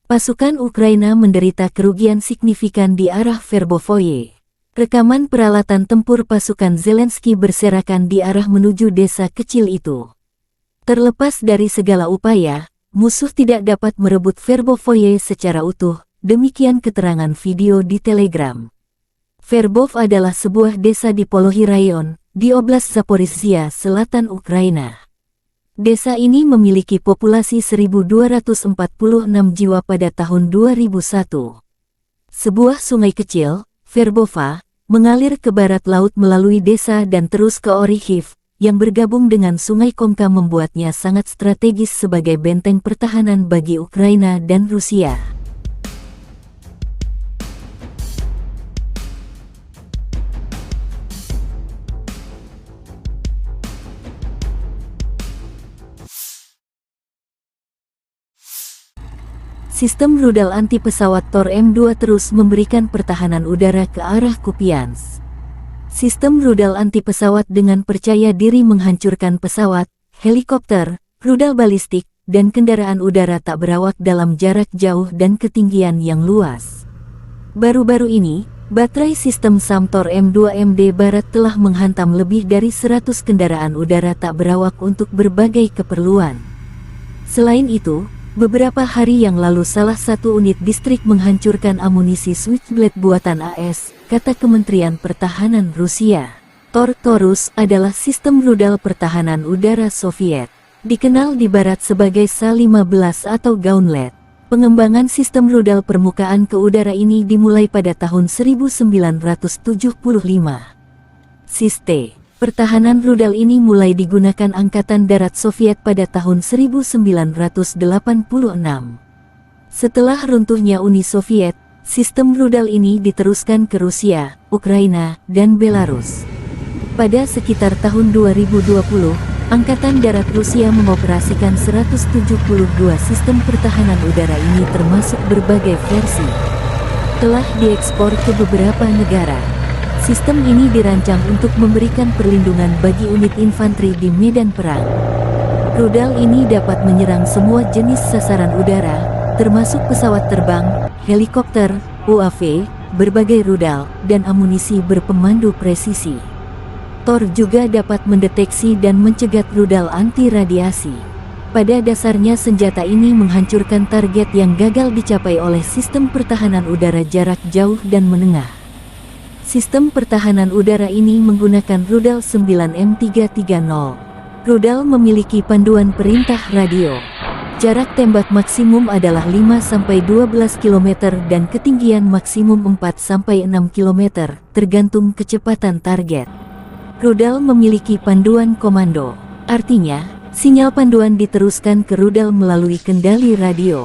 Pasukan Ukraina menderita kerugian signifikan di arah Verbovoye. Rekaman peralatan tempur pasukan Zelensky berserakan di arah menuju desa kecil itu. Terlepas dari segala upaya, musuh tidak dapat merebut Verbovoye secara utuh, demikian keterangan video di Telegram. Verbov adalah sebuah desa di Polohi Rayon, di Oblast Zaporizhia, selatan Ukraina. Desa ini memiliki populasi seribu dua ratus empat puluh enam jiwa pada tahun dua ribu satu. Sebuah sungai kecil, Verbova, mengalir ke barat laut melalui desa dan terus ke Orikhiv, yang bergabung dengan Sungai Komka membuatnya sangat strategis sebagai benteng pertahanan bagi Ukraina dan Rusia. Sistem rudal anti pesawat Tor M dua terus memberikan pertahanan udara ke arah Kupiansk. Sistem rudal anti pesawat dengan percaya diri menghancurkan pesawat, helikopter, rudal balistik, dan kendaraan udara tak berawak dalam jarak jauh dan ketinggian yang luas. Baru-baru ini, Baterai sistem SAM Tor M dua M D Barat telah menghantam lebih dari seratus kendaraan udara tak berawak untuk berbagai keperluan. Selain itu, beberapa hari yang lalu salah satu unit distrik menghancurkan amunisi Switchblade buatan A S, kata Kementerian Pertahanan Rusia. Tor Taurus adalah sistem rudal pertahanan udara Soviet, dikenal di Barat sebagai S A lima belas atau Gauntlet. Pengembangan sistem rudal permukaan ke udara ini dimulai pada tahun seribu sembilan ratus tujuh puluh lima. Sistem pertahanan rudal ini mulai digunakan Angkatan Darat Soviet pada tahun seribu sembilan ratus delapan puluh enam. Setelah runtuhnya Uni Soviet, sistem rudal ini diteruskan ke Rusia, Ukraina, dan Belarus. Pada sekitar tahun dua ribu dua puluh, Angkatan Darat Rusia mengoperasikan seratus tujuh puluh dua sistem pertahanan udara ini, termasuk berbagai versi. Telah diekspor ke beberapa negara. Sistem ini dirancang untuk memberikan perlindungan bagi unit infanteri di medan perang. Rudal ini dapat menyerang semua jenis sasaran udara, termasuk pesawat terbang, helikopter, U A V, berbagai rudal, dan amunisi berpemandu presisi. Tor juga dapat mendeteksi dan mencegat rudal anti radiasi. Pada dasarnya, senjata ini menghancurkan target yang gagal dicapai oleh sistem pertahanan udara jarak jauh dan menengah. Sistem pertahanan udara ini menggunakan rudal sembilan M tiga tiga nol. Rudal memiliki panduan perintah radio. Jarak tembak maksimum adalah lima sampai dua belas kilometer dan ketinggian maksimum empat sampai enam kilometer, tergantung kecepatan target. Rudal memiliki panduan komando. Artinya, sinyal panduan diteruskan ke rudal melalui kendali radio.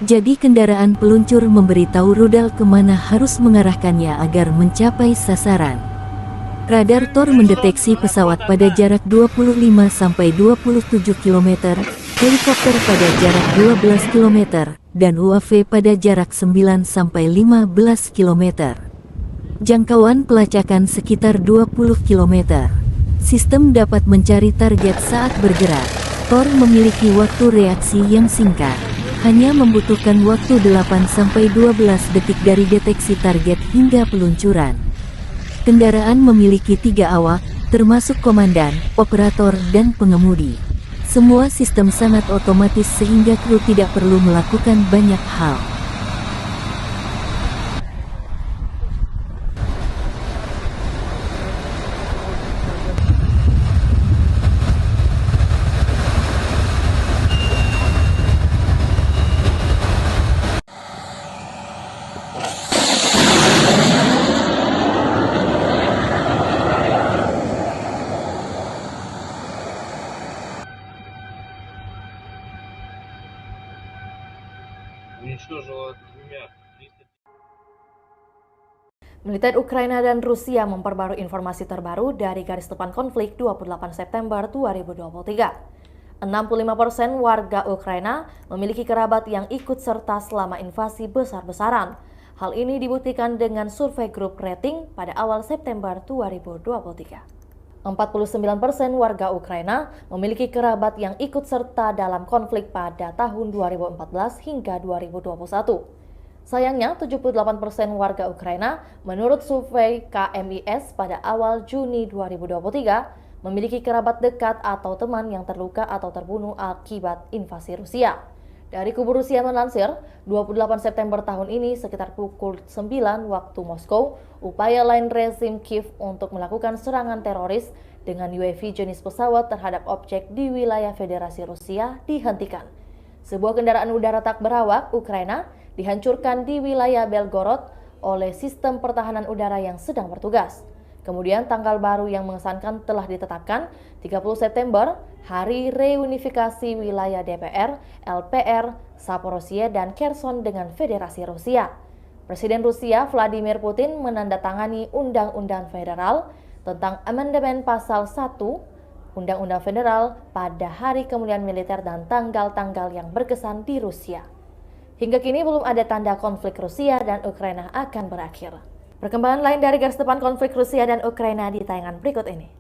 Jadi, kendaraan peluncur memberitahu rudal kemana harus mengarahkannya agar mencapai sasaran. Radar Tor mendeteksi pesawat pada jarak dua puluh lima sampai dua puluh tujuh kilometer, helikopter pada jarak dua belas kilometer, dan U A V pada jarak sembilan sampai lima belas kilometer. Jangkauan pelacakan sekitar dua puluh kilometer. Sistem dapat mencari target saat bergerak. Tor memiliki waktu reaksi yang singkat. Hanya membutuhkan waktu delapan sampai dua belas detik dari deteksi target hingga peluncuran. Kendaraan memiliki tiga awak, termasuk komandan, operator, dan pengemudi. Semua sistem sangat otomatis sehingga kru tidak perlu melakukan banyak hal. Уничтожила двумя триста. Militer Ukraina dan Rusia memperbarui informasi terbaru dari garis depan konflik dua puluh delapan September dua ribu dua puluh tiga. Enam puluh lima persen warga Ukraina memiliki kerabat yang ikut serta selama invasi besar-besaran. Hal ini dibuktikan dengan survei grup rating pada awal September dua ribu dua puluh tiga. Empat puluh sembilan persen warga Ukraina memiliki kerabat yang ikut serta dalam konflik pada tahun dua ribu empat belas hingga dua ribu dua puluh satu. Sayangnya, tujuh puluh delapan persen warga Ukraina, menurut survei K M I S pada awal Juni dua ribu dua puluh tiga, memiliki kerabat dekat atau teman yang terluka atau terbunuh akibat invasi Rusia. Dari kubu Rusia melansir, dua puluh delapan September tahun ini, sekitar pukul sembilan waktu Moskow, upaya lain rezim Kiev untuk melakukan serangan teroris dengan U A V jenis pesawat terhadap objek di wilayah Federasi Rusia dihentikan. Sebuah kendaraan udara tak berawak Ukraina dihancurkan di wilayah Belgorod oleh sistem pertahanan udara yang sedang bertugas. Kemudian, tanggal baru yang mengesankan telah ditetapkan, tiga puluh September, hari reunifikasi wilayah D P R, L P R, Zaporozhye, dan Kherson dengan Federasi Rusia. Presiden Rusia Vladimir Putin menandatangani Undang-Undang Federal tentang Amandemen Pasal satu Undang-Undang Federal pada hari kemuliaan militer dan tanggal-tanggal yang berkesan di Rusia. Hingga kini belum ada tanda konflik Rusia dan Ukraina akan berakhir. Perkembangan lain dari garis depan konflik Rusia dan Ukraina di tayangan berikut ini.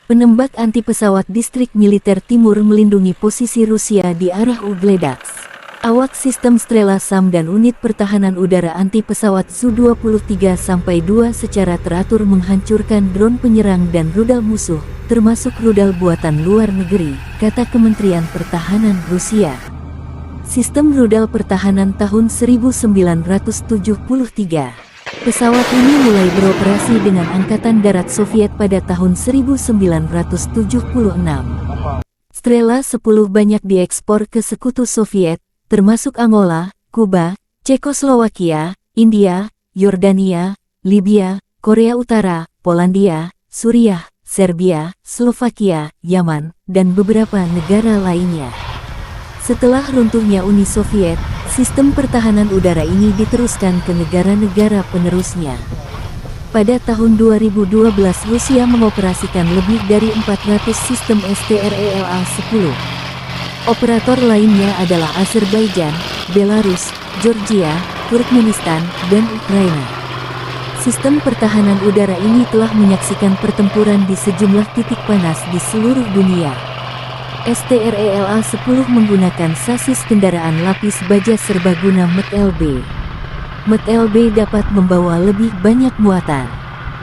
Penembak anti pesawat distrik militer timur melindungi posisi Rusia di arah Ugledaks. Awak sistem Strela SAM dan unit pertahanan udara anti pesawat Su dua puluh tiga sampai dua secara teratur menghancurkan drone penyerang dan rudal musuh, termasuk rudal buatan luar negeri, kata Kementerian Pertahanan Rusia. Sistem rudal pertahanan tahun seribu sembilan ratus tujuh puluh tiga. Pesawat ini mulai beroperasi dengan Angkatan Darat Soviet pada tahun seribu sembilan ratus tujuh puluh enam. Strela sepuluh banyak diekspor ke Sekutu Soviet, termasuk Angola, Kuba, Cekoslowakia, India, Yordania, Libya, Korea Utara, Polandia, Suriah, Serbia, Slovakia, Yaman, dan beberapa negara lainnya. Setelah runtuhnya Uni Soviet, sistem pertahanan udara ini diteruskan ke negara-negara penerusnya. Pada tahun dua ribu dua belas, Rusia mengoperasikan lebih dari empat ratus sistem S T R E L A sepuluh. Operator lainnya adalah Azerbaijan, Belarus, Georgia, Turkmenistan, dan Ukraina. Sistem pertahanan udara ini telah menyaksikan pertempuran di sejumlah titik panas di seluruh dunia. S T R E L A sepuluh menggunakan sasis kendaraan lapis baja serbaguna M T L B. M T L B dapat membawa lebih banyak muatan.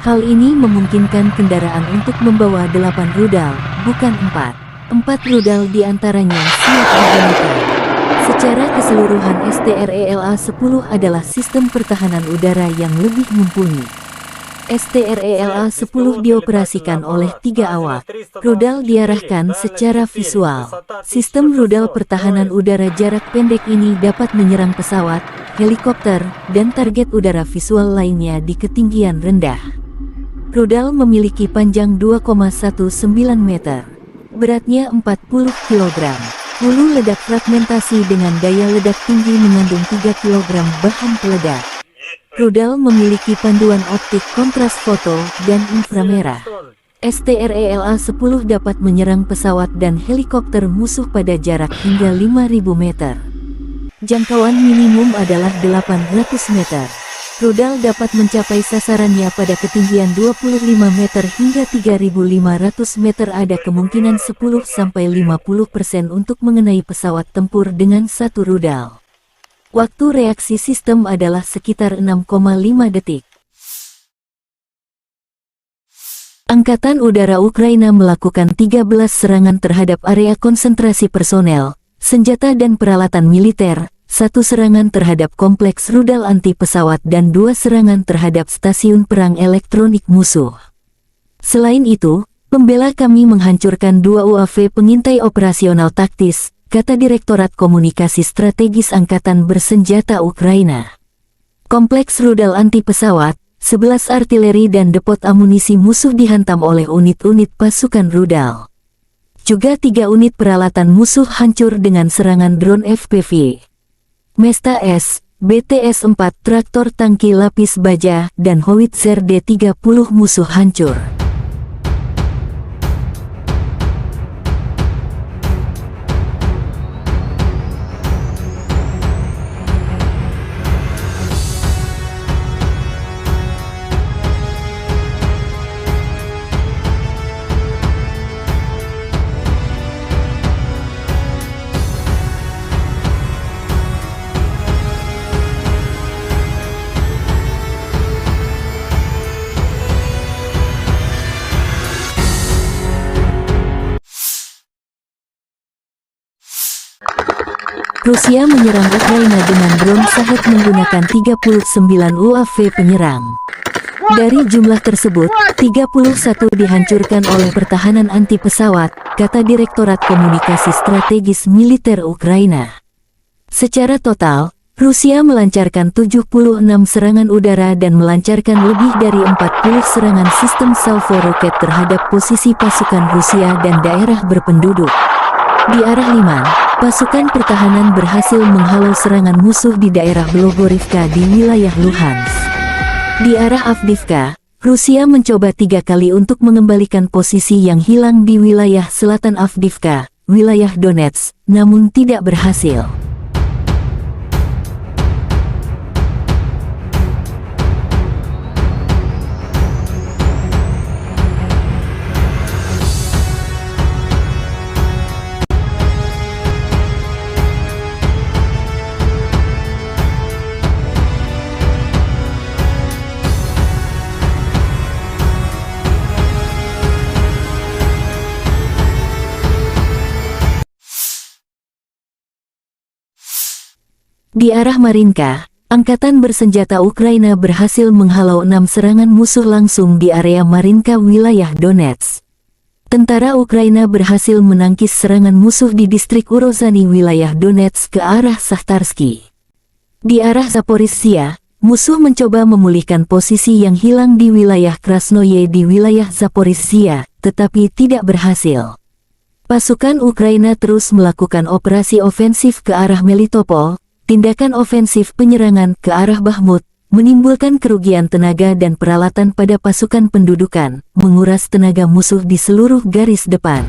Hal ini memungkinkan kendaraan untuk membawa delapan rudal, bukan empat. Empat rudal di antaranya siap digunakan. Secara keseluruhan, S T R E L A sepuluh adalah sistem pertahanan udara yang lebih mumpuni. S T R E L A sepuluh dioperasikan oleh tiga awak. Rudal diarahkan secara visual. Sistem rudal pertahanan udara jarak pendek ini dapat menyerang pesawat, helikopter, dan target udara visual lainnya di ketinggian rendah. Rudal memiliki panjang dua koma satu sembilan meter. Beratnya empat puluh kilogram. Hulu ledak fragmentasi dengan daya ledak tinggi mengandung tiga kilogram bahan peledak. Rudal memiliki panduan optik kontras foto dan inframerah. S T R E L A sepuluh dapat menyerang pesawat dan helikopter musuh pada jarak hingga lima ribu meter. Jangkauan minimum adalah delapan ratus meter. Rudal dapat mencapai sasarannya pada ketinggian dua puluh lima meter hingga tiga ribu lima ratus meter. Ada kemungkinan sepuluh sampai lima puluh persen untuk mengenai pesawat tempur dengan satu rudal. Waktu reaksi sistem adalah sekitar enam koma lima detik. Angkatan Udara Ukraina melakukan tiga belas serangan terhadap area konsentrasi personel, senjata dan peralatan militer, satu serangan terhadap kompleks rudal anti pesawat dan dua serangan terhadap stasiun perang elektronik musuh. Selain itu, pembela kami menghancurkan dua U A V pengintai operasional taktis, kata Direktorat Komunikasi Strategis Angkatan Bersenjata Ukraina. Kompleks rudal anti pesawat, sebelas artileri dan depot amunisi musuh dihantam oleh unit-unit pasukan rudal. Juga tiga unit peralatan musuh hancur dengan serangan drone F P V. Mesta S, B T S empat, traktor tangki lapis baja, dan howitzer D tiga puluh musuh hancur. Rusia menyerang Ukraina dengan drone Shahed menggunakan tiga puluh sembilan U A V penyerang. Dari jumlah tersebut, tiga puluh satu dihancurkan oleh pertahanan anti pesawat, kata Direktorat Komunikasi Strategis Militer Ukraina. Secara total, Rusia melancarkan tujuh puluh enam serangan udara dan melancarkan lebih dari empat puluh serangan sistem salvo roket terhadap posisi pasukan Rusia dan daerah berpenduduk. Di arah Liman, pasukan pertahanan berhasil menghalau serangan musuh di daerah Blogorivka di wilayah Luhansk. Di arah Avdiivka, Rusia mencoba tiga kali untuk mengembalikan posisi yang hilang di wilayah selatan Avdiivka, wilayah Donetsk, namun tidak berhasil. Di arah Marinka, angkatan bersenjata Ukraina berhasil menghalau enam serangan musuh langsung di area Marinka, wilayah Donetsk. Tentara Ukraina berhasil menangkis serangan musuh di distrik Urozhany, wilayah Donetsk, ke arah Sahtarsky. Di arah Zaporizhia, musuh mencoba memulihkan posisi yang hilang di wilayah Krasnoye di wilayah Zaporizhia, tetapi tidak berhasil. Pasukan Ukraina terus melakukan operasi ofensif ke arah Melitopol. Tindakan ofensif penyerangan ke arah Bakhmut menimbulkan kerugian tenaga dan peralatan pada pasukan pendudukan, menguras tenaga musuh di seluruh garis depan.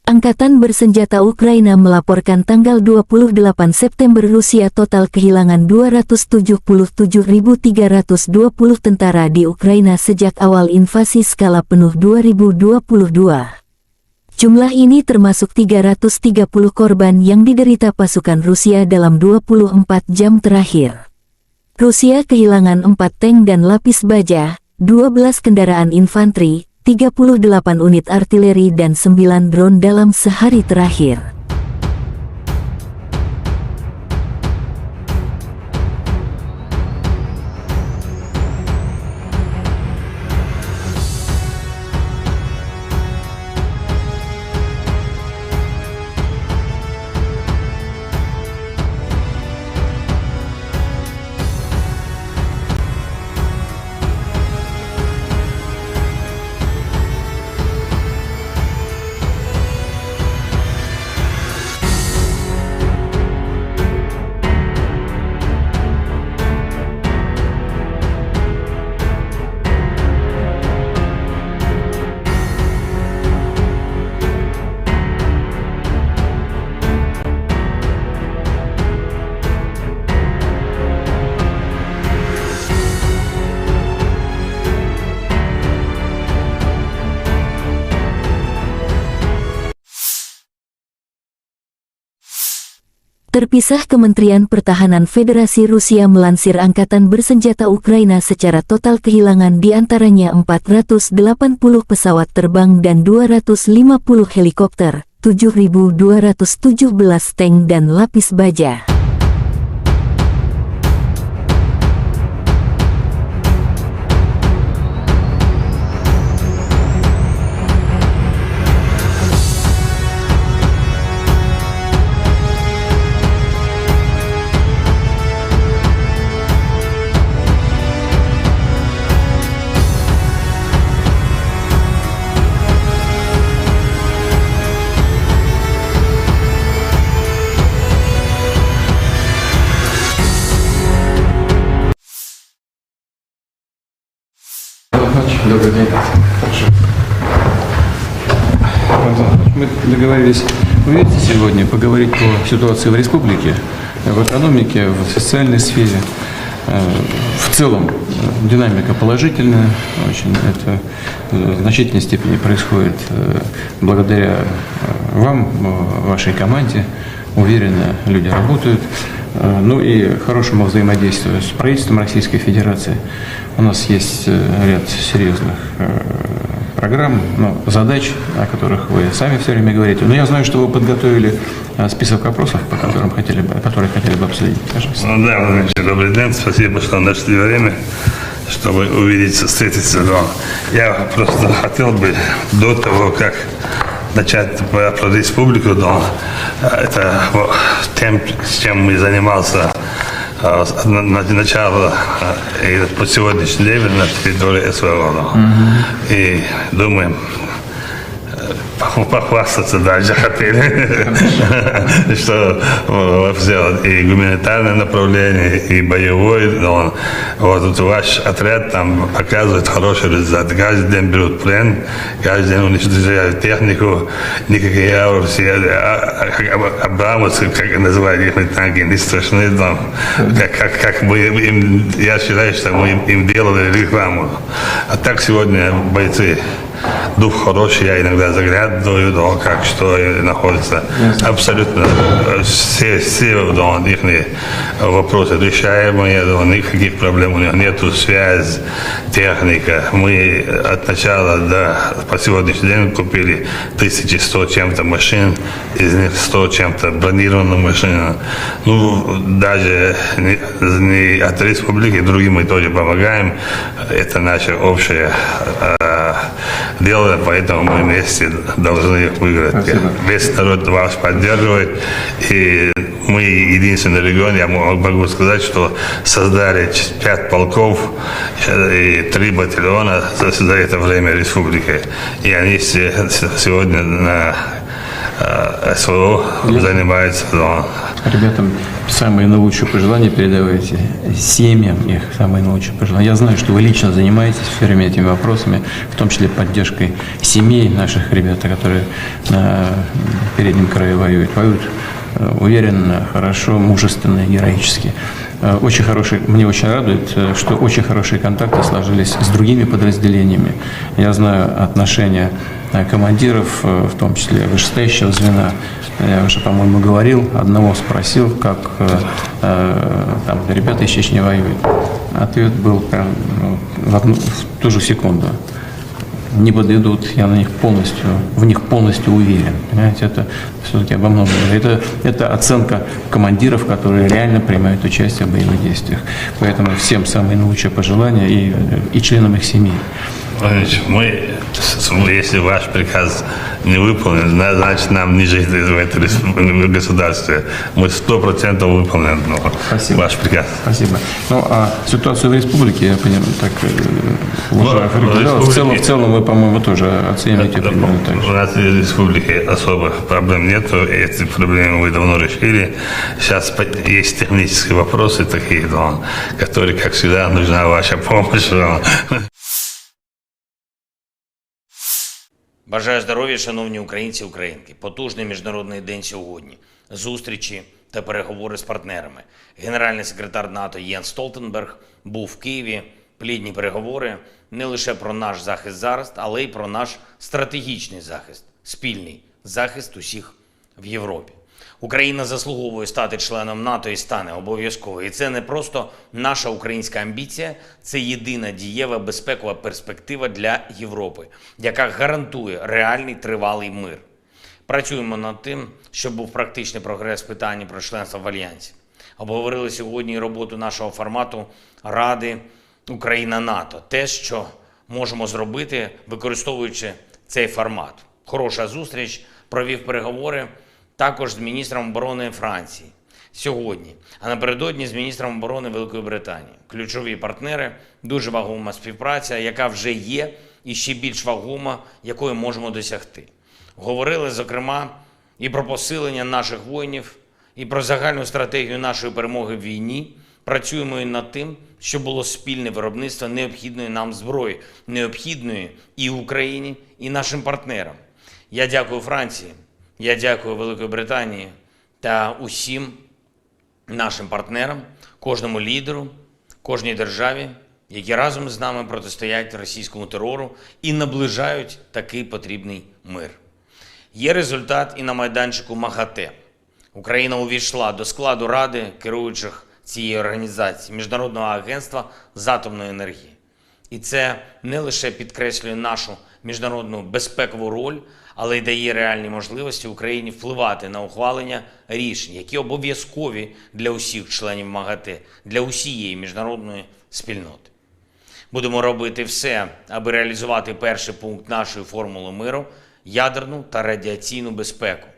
Angkatan bersenjata Ukraina melaporkan tanggal dua puluh delapan September, Rusia total kehilangan dua ratus tujuh puluh tujuh ribu tiga ratus dua puluh tentara di Ukraina sejak awal invasi skala penuh dua ribu dua puluh dua. Jumlah ini termasuk tiga ratus tiga puluh korban yang diderita pasukan Rusia dalam dua puluh empat jam terakhir. Rusia kehilangan empat tank dan lapis baja, dua belas kendaraan infanteri, tiga puluh delapan unit artileri, dan sembilan drone dalam sehari terakhir. Terpisah, Kementerian Pertahanan Federasi Rusia melansir angkatan bersenjata Ukraina secara total kehilangan di antaranya empat ratus delapan puluh pesawat terbang dan dua ratus lima puluh helikopter, tujuh ribu dua ratus tujuh belas tank dan lapis baja. Добрый день. Мы договорились увидеться сегодня, поговорить по ситуации в республике, в экономике, в социальной сфере. Э, В целом, э, динамика положительная, очень это, э, в значительной степени происходит, э, благодаря, э, вам, э, вашей команде. Уверенно люди работают. Э, ну и хорошему взаимодействию с правительством Российской Федерации. У нас есть, э, ряд серьезных, э, программ, ну, задач, о которых вы сами всё время говорите. Но я знаю, что вы подготовили, э, список вопросов, по которым хотели бы, которые хотели бы обсудить. Пожалуйста. Ну да, Владимир Ильич, добрый день. Спасибо, что нашли время, чтобы увидеться, встретиться. Но я просто хотел бы до того, как начать про, про республику, но, э, это, вот, тем, чем мы занимался, э, с, на, на, начала, э, и по сегодняшний день на территории СВО, да. И думаем, э, поху-, похвастаться дальше хотели, что, э, вообще вот и гуманитарное направление, и боевой, но он, вот, вот ваш отряд там показывает хороший результат. Каждый день берут плен, каждый день уничтожают технику, никакие Абрамсы, а, а, а, Абрамсы, как называют их танки, не страшны там. Как, как, как мы им, я считаю, что мы им, им делали рекламу. А так сегодня бойцы Дух хороший, я иногда заглядываю, да, как что и находится. Ясно. Абсолютно, э, все, все, да, их вопросы решаемые, да, никаких проблем у них нету. Связь, техника. Мы от начала до, по сегодняшний день купили тысячи сто чем-то машин, из них сто чем-то бронированных машин. Ну, даже не, не от республики, другим мы тоже помогаем. Это наше общее, э, дело, поэтому мы вместе должны их выиграть. Спасибо. Весь народ вас поддерживает, и мы единственный регион, я мо-, могу сказать, что создали ч-, пять полков, э, и три батальона за, за это время республики. И они все с-, сегодня на, э, СВО занимаются, но Ребятам самые наилучшие пожелания передавайте, семьям их самые наилучшие пожелания. Я знаю, что вы лично занимаетесь всё время этими вопросами, в том числе поддержкой семей наших ребят, которые на переднем краю воюют. Воюют, э, уверенно, хорошо, мужественно и героически. Э, очень хороший, мне очень радует, э, что очень хорошие контакты сложились с другими подразделениями. Я знаю отношения, э, командиров, э, в том числе вышестоящего звена. Я уже, по-моему, говорил, одного спросил, как, э, э, там ребята из Чечни воюют. Ответ был прям, ну, в одну, в ту же секунду. Не подведут, я на них полностью, в них полностью уверен. Понимаете, это всё-таки обо многом говорит. Это, это оценка командиров, которые реально принимают участие в боевых действиях. Поэтому всем самые наилучшие пожелания и, и членам их семей. Владимир Владимирович, мы, с-, с-, если ваш приказ не выполнен, зна-, значит, нам не жить в этой республике, государстве. Мы сто процентов выполним, ну, Спасибо. ваш приказ. Спасибо. Ну, а ситуацию в республике, я понимаю, так, э, Ну, уже в определённо. В целом, республике в целом вы, по-моему, тоже оцениваете Да, да, примерно так же. У нас в республике особых проблем нету, эти проблемы мы давно решили. Сейчас по-, есть технические вопросы такие, но, которые, как всегда, нужна ваша помощь. Бажаю здоров'я, шановні українці і українки. Потужний міжнародний день сьогодні. Зустрічі та переговори з партнерами. Генеральний секретар НАТО Єнс Столтенберг був в Києві. Плідні переговори не лише про наш захист зараз, але й про наш стратегічний захист, спільний захист усіх в Європі. Україна заслуговує стати членом НАТО і стане обов'язково. І це не просто наша українська амбіція, це єдина дієва безпекова перспектива для Європи, яка гарантує реальний тривалий мир. Працюємо над тим, щоб був практичний прогрес в питанні про членство в Альянсі. Обговорили сьогодні і роботу нашого формату Ради Україна-НАТО. Те, що можемо зробити, використовуючи цей формат. Хороша зустріч, провів переговори також з міністром оборони Франції сьогодні, а напередодні з міністром оборони Великої Британії. Ключові партнери, дуже вагома співпраця, яка вже є, і ще більш вагома, якої можемо досягти. Говорили, зокрема, і про посилення наших воїнів, і про загальну стратегію нашої перемоги в війні. Працюємо і над тим, щоб було спільне виробництво необхідної нам зброї, необхідної і Україні, і нашим партнерам. Я дякую Франції, я дякую Великій Британії та усім нашим партнерам, кожному лідеру, кожній державі, які разом з нами протистоять російському терору і наближають такий потрібний мир. Є результат і на майданчику МАГАТЕ. Україна увійшла до складу ради керуючих цієї організації, Міжнародного агентства з атомної енергії. І це не лише підкреслює нашу міжнародну безпекову роль, але й дає реальні можливості Україні впливати на ухвалення рішень, які обов'язкові для усіх членів МАГАТЕ, для усієї міжнародної спільноти. Будемо робити все, аби реалізувати перший пункт нашої формули миру — ядерну та радіаційну безпеку,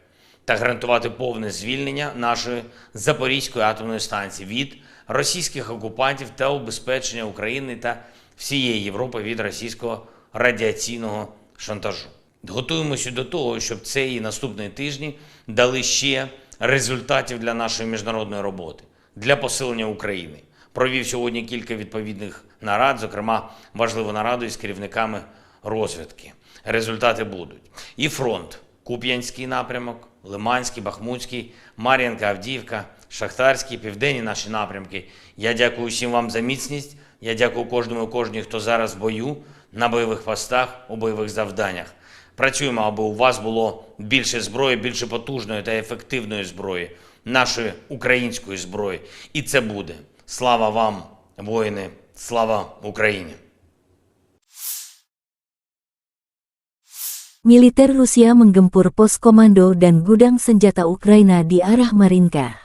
та гарантувати повне звільнення нашої Запорізької атомної станції від російських окупантів та убезпечення України та всієї Європи від російського радіаційного шантажу. Готуємося до того, щоб цей і наступні тижні дали ще результатів для нашої міжнародної роботи, для посилення України. Провів сьогодні кілька відповідних нарад, зокрема важливу нараду із керівниками розвідки. Результати будуть. І фронт: Куп'янський напрямок, Лиманський, Бахмутський, Мар'їнка, Авдіївка, Шахтарський, південні наші напрямки. Я дякую всім вам за міцність, Я дякую кожному і кожній, хто зараз в бою, на бойових постах, у бойових завданнях. Працюємо, аби у вас було більше зброї, більше потужної та ефективної зброї, нашої української зброї. І це буде. Слава вам, воїни! Слава Україні! Militer Rusia menggempur pos komando dan gudang senjata Ukraina di arah Marinka.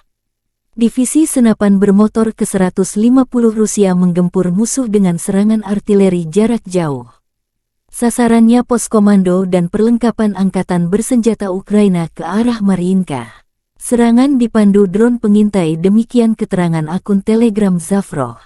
Divisi senapan bermotor ke seratus lima puluh Rusia menggempur musuh dengan serangan artileri jarak jauh. Sasarannya pos komando dan perlengkapan angkatan bersenjata Ukraina ke arah Marinka. Serangan dipandu drone pengintai, demikian keterangan akun Telegram Zafrov.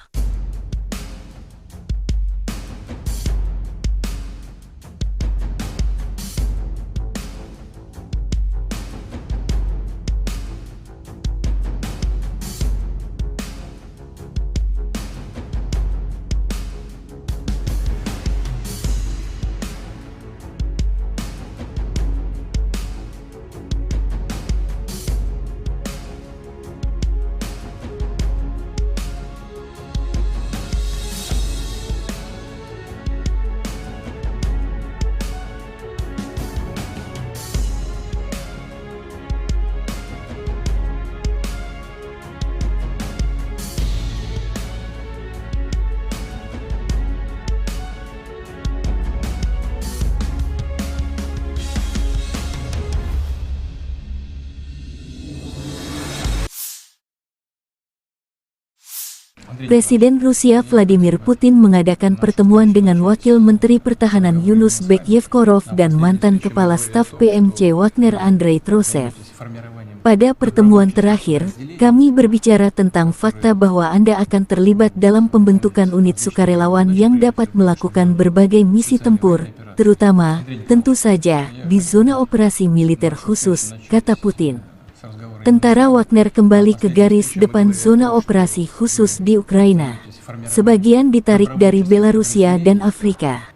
Presiden Rusia Vladimir Putin mengadakan pertemuan dengan Wakil Menteri Pertahanan Yunus Bek Yevkorov dan mantan Kepala Staf P M C Wagner Andrei Trosev. Pada pertemuan terakhir, kami berbicara tentang fakta bahwa Anda akan terlibat dalam pembentukan unit sukarelawan yang dapat melakukan berbagai misi tempur, terutama, tentu saja, di zona operasi militer khusus, kata Putin. Tentara Wagner kembali ke garis depan zona operasi khusus di Ukraina. Sebagian ditarik dari Belarusia dan Afrika.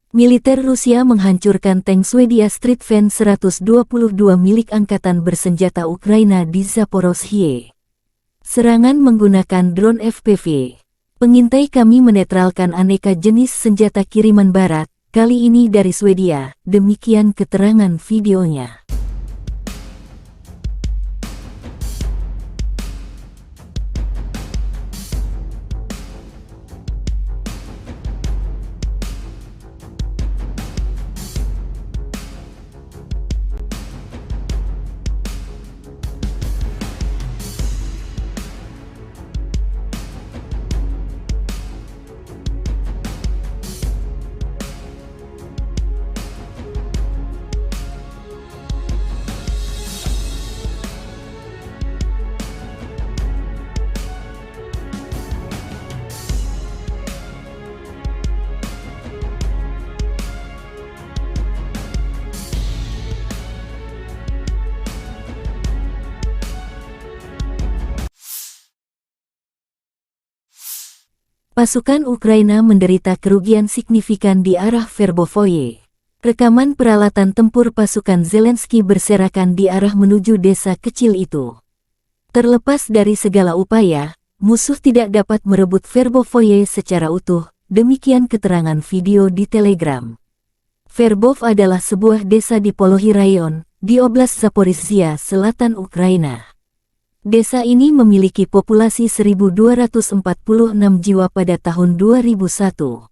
Militer Rusia menghancurkan tank Swedia Stridsvagn seratus dua puluh dua milik angkatan bersenjata Ukraina di Zaporozhye. Serangan menggunakan drone F P V. Pengintai kami menetralkan aneka jenis senjata kiriman barat, kali ini dari Swedia, demikian keterangan videonya. Pasukan Ukraina menderita kerugian signifikan di arah Verbovoye. Rekaman peralatan tempur pasukan Zelensky berserakan di arah menuju desa kecil itu. Terlepas dari segala upaya, musuh tidak dapat merebut Verbovoye secara utuh, demikian keterangan video di Telegram. Verbov adalah sebuah desa di Polohi Rayon, di Oblast Zaporizhia Selatan, Ukraina. Desa ini memiliki populasi seribu dua ratus empat puluh enam jiwa pada tahun dua ribu satu.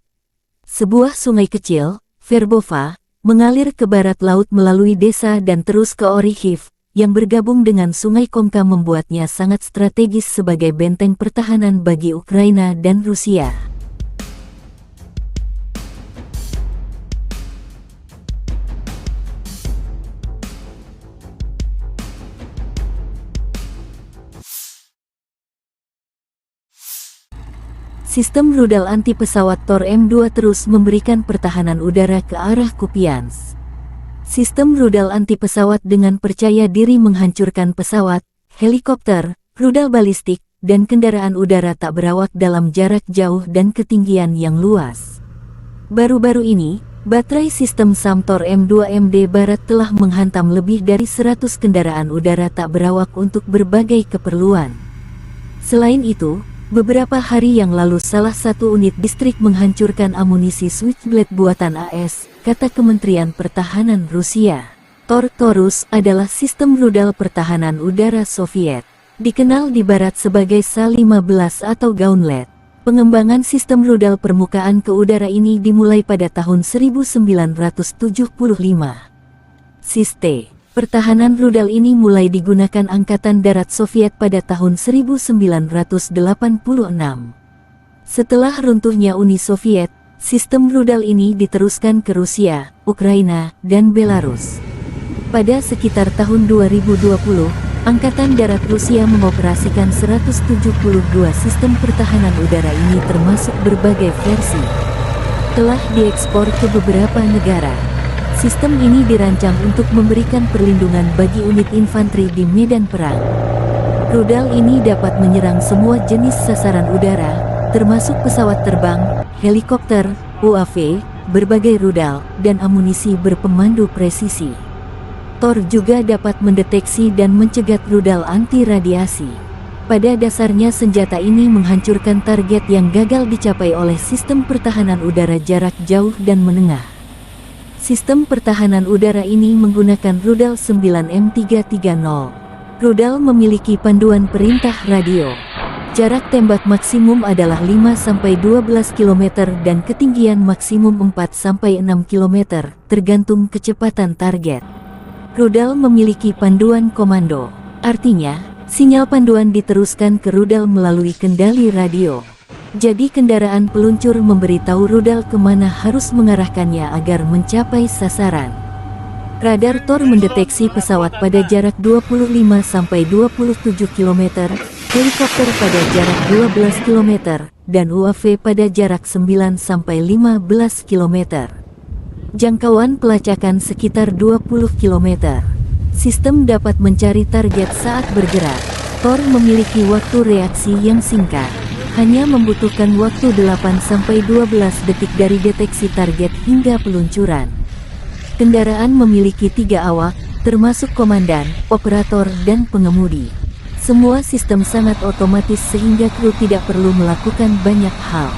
Sebuah sungai kecil, Verbova, mengalir ke barat laut melalui desa dan terus ke Orikhiv, yang bergabung dengan Sungai Komka, membuatnya sangat strategis sebagai benteng pertahanan bagi Ukraina dan Rusia. Sistem rudal anti pesawat Tor M dua terus memberikan pertahanan udara ke arah Kupiansk. Sistem rudal anti pesawat dengan percaya diri menghancurkan pesawat, helikopter, rudal balistik, dan kendaraan udara tak berawak dalam jarak jauh dan ketinggian yang luas. Baru-baru ini, Baterai sistem SAM Tor M dua M D Barat telah menghantam lebih dari seratus kendaraan udara tak berawak untuk berbagai keperluan. Selain itu, beberapa hari yang lalu salah satu unit distrik menghancurkan amunisi Switchblade buatan A S, kata Kementerian Pertahanan Rusia. Tor Taurus adalah sistem rudal pertahanan udara Soviet, dikenal di Barat sebagai S A lima belas atau Gauntlet. Pengembangan sistem rudal permukaan ke udara ini dimulai pada tahun seribu sembilan ratus tujuh puluh lima. Sistem pertahanan rudal ini mulai digunakan Angkatan Darat Soviet pada tahun seribu sembilan ratus delapan puluh enam. Setelah runtuhnya Uni Soviet, sistem rudal ini diteruskan ke Rusia, Ukraina, dan Belarus. Pada sekitar tahun dua ribu dua puluh, Angkatan Darat Rusia mengoperasikan seratus tujuh puluh dua sistem pertahanan udara ini, termasuk berbagai versi. Telah diekspor ke beberapa negara. Sistem ini dirancang untuk memberikan perlindungan bagi unit infanteri di medan perang. Rudal ini dapat menyerang semua jenis sasaran udara, termasuk pesawat terbang, helikopter, U A V, berbagai rudal, dan amunisi berpemandu presisi. Tor juga dapat mendeteksi dan mencegat rudal anti radiasi. Pada dasarnya, senjata ini menghancurkan target yang gagal dicapai oleh sistem pertahanan udara jarak jauh dan menengah. Sistem pertahanan udara ini menggunakan rudal sembilan M tiga tiga nol. Rudal memiliki panduan perintah radio. Jarak tembak maksimum adalah lima sampai dua belas kilometer dan ketinggian maksimum empat sampai enam kilometer, tergantung kecepatan target. Rudal memiliki panduan komando. Artinya, sinyal panduan diteruskan ke rudal melalui kendali radio. Jadi, kendaraan peluncur memberitahu rudal kemana harus mengarahkannya agar mencapai sasaran. Radar Tor mendeteksi pesawat pada jarak dua puluh lima sampai dua puluh tujuh kilometer, helikopter pada jarak dua belas kilometer, dan U A V pada jarak sembilan sampai lima belas kilometer. Jangkauan pelacakan sekitar dua puluh kilometer. Sistem dapat mencari target saat bergerak. Tor memiliki waktu reaksi yang singkat. Hanya membutuhkan waktu delapan sampai dua belas detik dari deteksi target hingga peluncuran. Kendaraan memiliki tiga awak, termasuk komandan, operator, dan pengemudi. Semua sistem sangat otomatis sehingga kru tidak perlu melakukan banyak hal.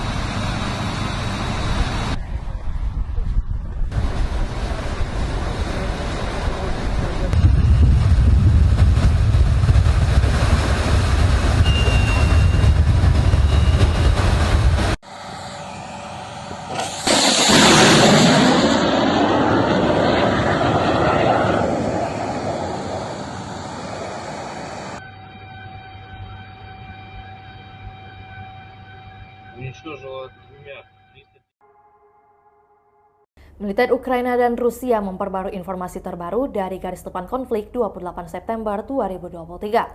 Уничтожила двумя. Militer Ukraina dan Rusia memperbarui informasi terbaru dari garis depan konflik dua puluh delapan September dua ribu dua puluh tiga.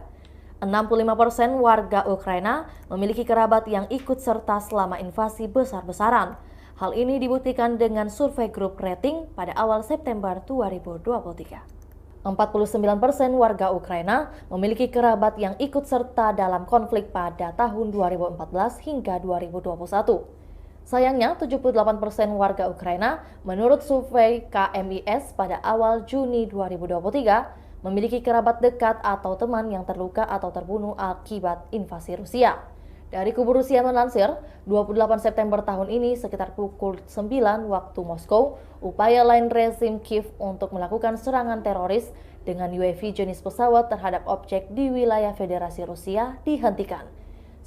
Enam puluh lima persen warga Ukraina memiliki kerabat yang ikut serta selama invasi besar-besaran. Hal ini dibuktikan dengan survei grup rating pada awal September dua ribu dua puluh tiga. Empat puluh sembilan persen warga Ukraina memiliki kerabat yang ikut serta dalam konflik pada tahun dua ribu empat belas hingga dua ribu dua puluh satu. Sayangnya, tujuh puluh delapan persen warga Ukraina, menurut survei K M I S pada awal Juni dua ribu dua puluh tiga, memiliki kerabat dekat atau teman yang terluka atau terbunuh akibat invasi Rusia. Dari kubu Rusia melansir, dua puluh delapan September tahun ini, sekitar pukul sembilan waktu Moskow, upaya lain rezim Kiev untuk melakukan serangan teroris dengan U A V jenis pesawat terhadap objek di wilayah Federasi Rusia dihentikan.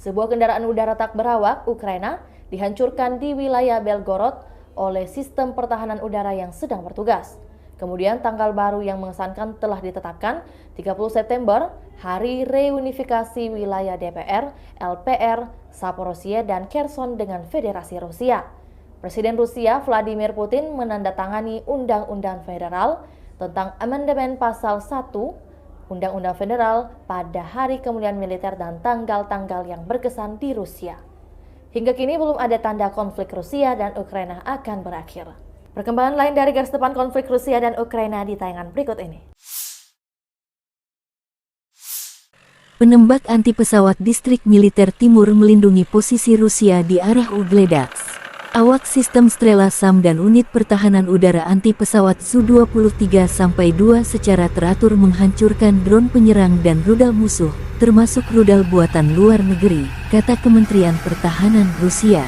Sebuah kendaraan udara tak berawak Ukraina dihancurkan di wilayah Belgorod oleh sistem pertahanan udara yang sedang bertugas. Kemudian, tanggal baru yang mengesankan telah ditetapkan, tiga puluh September, Hari Reunifikasi Wilayah D P R, L P R, Zaporizhia, dan Kherson dengan Federasi Rusia. Presiden Rusia Vladimir Putin menandatangani Undang-Undang Federal tentang Amandemen Pasal satu Undang-Undang Federal pada hari kemuliaan militer dan tanggal-tanggal yang berkesan di Rusia. Hingga kini belum ada tanda konflik Rusia dan Ukraina akan berakhir. Perkembangan lain dari garis depan konflik Rusia dan Ukraina di tayangan berikut ini. Penembak anti pesawat distrik militer timur melindungi posisi Rusia di area Ugledaks. Awak sistem Strela SAM dan unit pertahanan udara anti pesawat Su dua puluh tiga sampai dua secara teratur menghancurkan drone penyerang dan rudal musuh, termasuk rudal buatan luar negeri, kata Kementerian Pertahanan Rusia.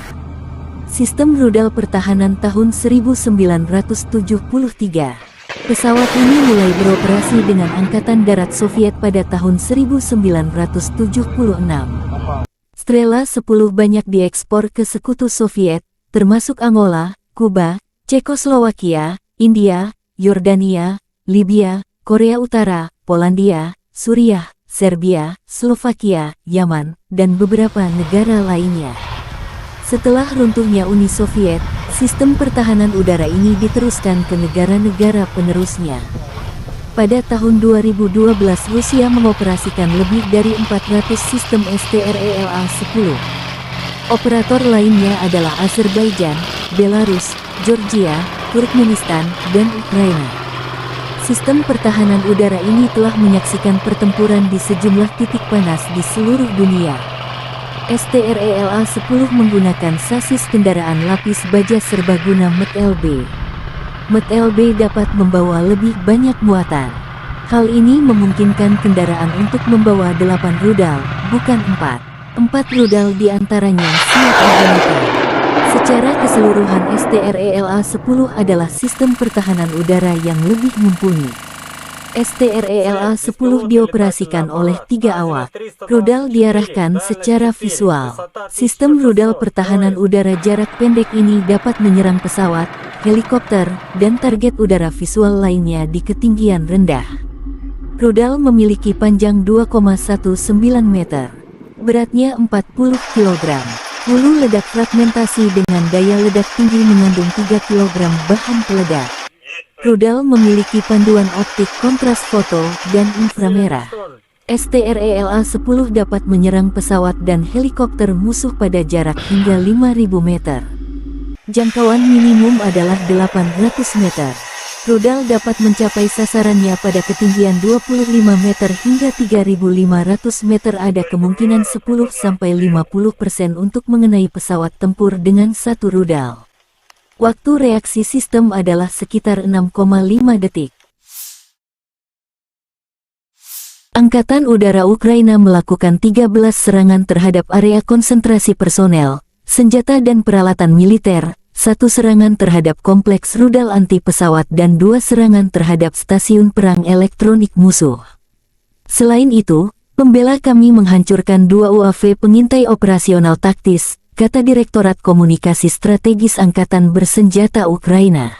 Sistem rudal pertahanan tahun seribu sembilan ratus tujuh puluh tiga. Pesawat ini mulai beroperasi dengan Angkatan Darat Soviet pada tahun seribu sembilan ratus tujuh puluh enam. Strela sepuluh banyak diekspor ke Sekutu Soviet, termasuk Angola, Kuba, Cekoslowakia, India, Yordania, Libya, Korea Utara, Polandia, Suriah, Serbia, Slovakia, Yaman, dan beberapa negara lainnya. Setelah runtuhnya Uni Soviet, sistem pertahanan udara ini diteruskan ke negara-negara penerusnya. Pada tahun dua ribu dua belas, Rusia mengoperasikan lebih dari empat ratus sistem S T R E L A sepuluh. Operator lainnya adalah Azerbaijan, Belarus, Georgia, Turkmenistan, dan Ukraina. Sistem pertahanan udara ini telah menyaksikan pertempuran di sejumlah titik panas di seluruh dunia. S T R E L A sepuluh menggunakan sasis kendaraan lapis baja serbaguna M T L B. M T L B dapat membawa lebih banyak muatan. Hal ini memungkinkan kendaraan untuk membawa delapan rudal, bukan empat. Empat rudal di antaranya siap digunakan. Secara keseluruhan, S T R E L A sepuluh adalah sistem pertahanan udara yang lebih mumpuni. S T R E L A sepuluh dioperasikan oleh tiga awak. Rudal diarahkan secara visual. Sistem rudal pertahanan udara jarak pendek ini dapat menyerang pesawat, helikopter, dan target udara visual lainnya di ketinggian rendah. Rudal memiliki panjang dua koma satu sembilan meter. Beratnya empat puluh kilogram. Hulu ledak fragmentasi dengan daya ledak tinggi mengandung tiga kilogram bahan peledak. Rudal memiliki panduan optik kontras foto dan inframerah. S T R E L A sepuluh dapat menyerang pesawat dan helikopter musuh pada jarak hingga lima ribu meter. Jangkauan minimum adalah delapan ratus meter. Rudal dapat mencapai sasarannya pada ketinggian dua puluh lima meter hingga tiga ribu lima ratus meter. Ada kemungkinan sepuluh sampai lima puluh persen untuk mengenai pesawat tempur dengan satu rudal. Waktu reaksi sistem adalah sekitar enam koma lima detik. Angkatan Udara Ukraina melakukan tiga belas serangan terhadap area konsentrasi personel, senjata dan peralatan militer, satu serangan terhadap kompleks rudal anti pesawat dan dua serangan terhadap stasiun perang elektronik musuh. Selain itu, pembela kami menghancurkan dua U A V pengintai operasional taktis, kata Direktorat Komunikasi Strategis Angkatan Bersenjata Ukraina.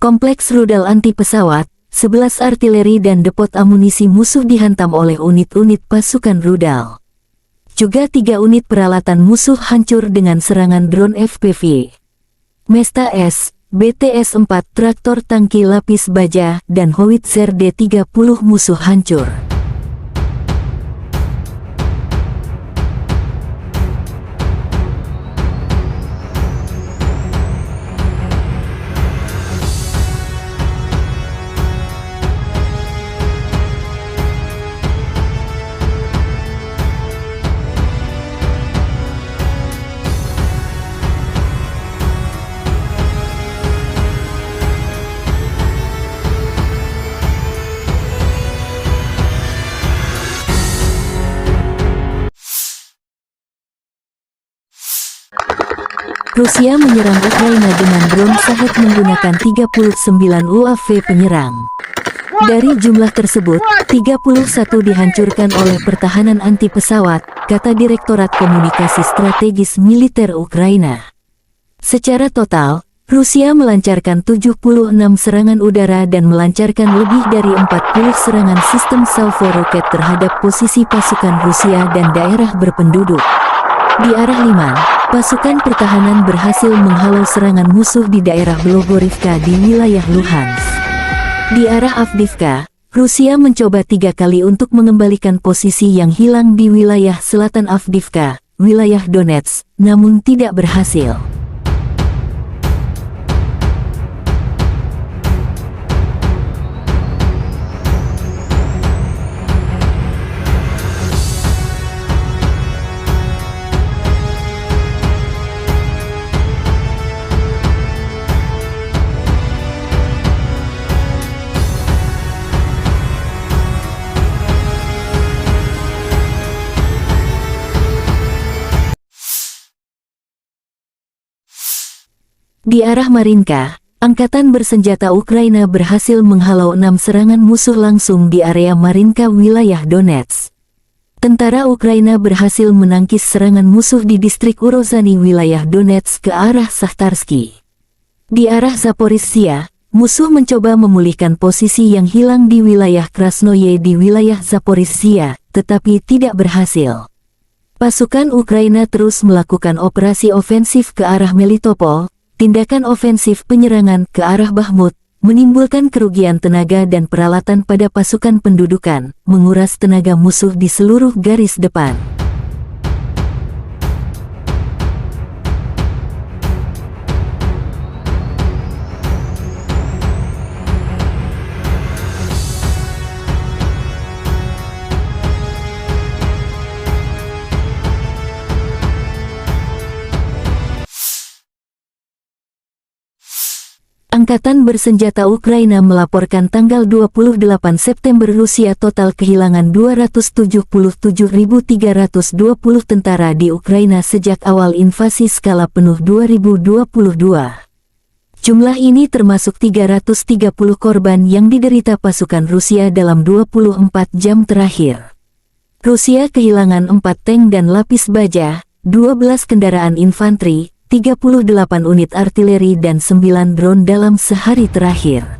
Kompleks rudal anti pesawat, sebelas artileri dan depot amunisi musuh dihantam oleh unit-unit pasukan rudal. Juga tiga unit peralatan musuh hancur dengan serangan drone F P V. Mesta S, B T S empat, traktor tangki lapis baja, dan howitzer D tiga puluh musuh hancur. Rusia menyerang Ukraina dengan drone Shahed menggunakan tiga puluh sembilan U A V penyerang. Dari jumlah tersebut, tiga puluh satu dihancurkan oleh pertahanan anti pesawat, kata Direktorat Komunikasi Strategis Militer Ukraina. Secara total, Rusia melancarkan tujuh puluh enam serangan udara dan melancarkan lebih dari empat puluh serangan sistem salvo roket terhadap posisi pasukan Rusia dan daerah berpenduduk. Di arah Liman, pasukan pertahanan berhasil menghalau serangan musuh di daerah Blogorivka di wilayah Luhansk. Di arah Avdiivka, Rusia mencoba tiga kali untuk mengembalikan posisi yang hilang di wilayah selatan Avdiivka, wilayah Donetsk, namun tidak berhasil. Di arah Marinka, angkatan bersenjata Ukraina berhasil menghalau enam serangan musuh langsung di area Marinka, wilayah Donetsk. Tentara Ukraina berhasil menangkis serangan musuh di distrik Urozhany, wilayah Donetsk, ke arah Sahtarsky. Di arah Zaporizhia, musuh mencoba memulihkan posisi yang hilang di wilayah Krasnoye di wilayah Zaporizhia, tetapi tidak berhasil. Pasukan Ukraina terus melakukan operasi ofensif ke arah Melitopol. Tindakan ofensif penyerangan ke arah Bakhmut menimbulkan kerugian tenaga dan peralatan pada pasukan pendudukan, menguras tenaga musuh di seluruh garis depan. Angkatan bersenjata Ukraina melaporkan tanggal dua puluh delapan September Rusia total kehilangan dua ratus tujuh puluh tujuh ribu tiga ratus dua puluh tentara di Ukraina sejak awal invasi skala penuh dua ribu dua puluh dua. Jumlah ini termasuk tiga ratus tiga puluh korban yang diderita pasukan Rusia dalam dua puluh empat jam terakhir. Rusia kehilangan empat tank dan lapis baja, dua belas kendaraan infanteri, tiga puluh delapan unit artileri, dan sembilan drone dalam sehari terakhir.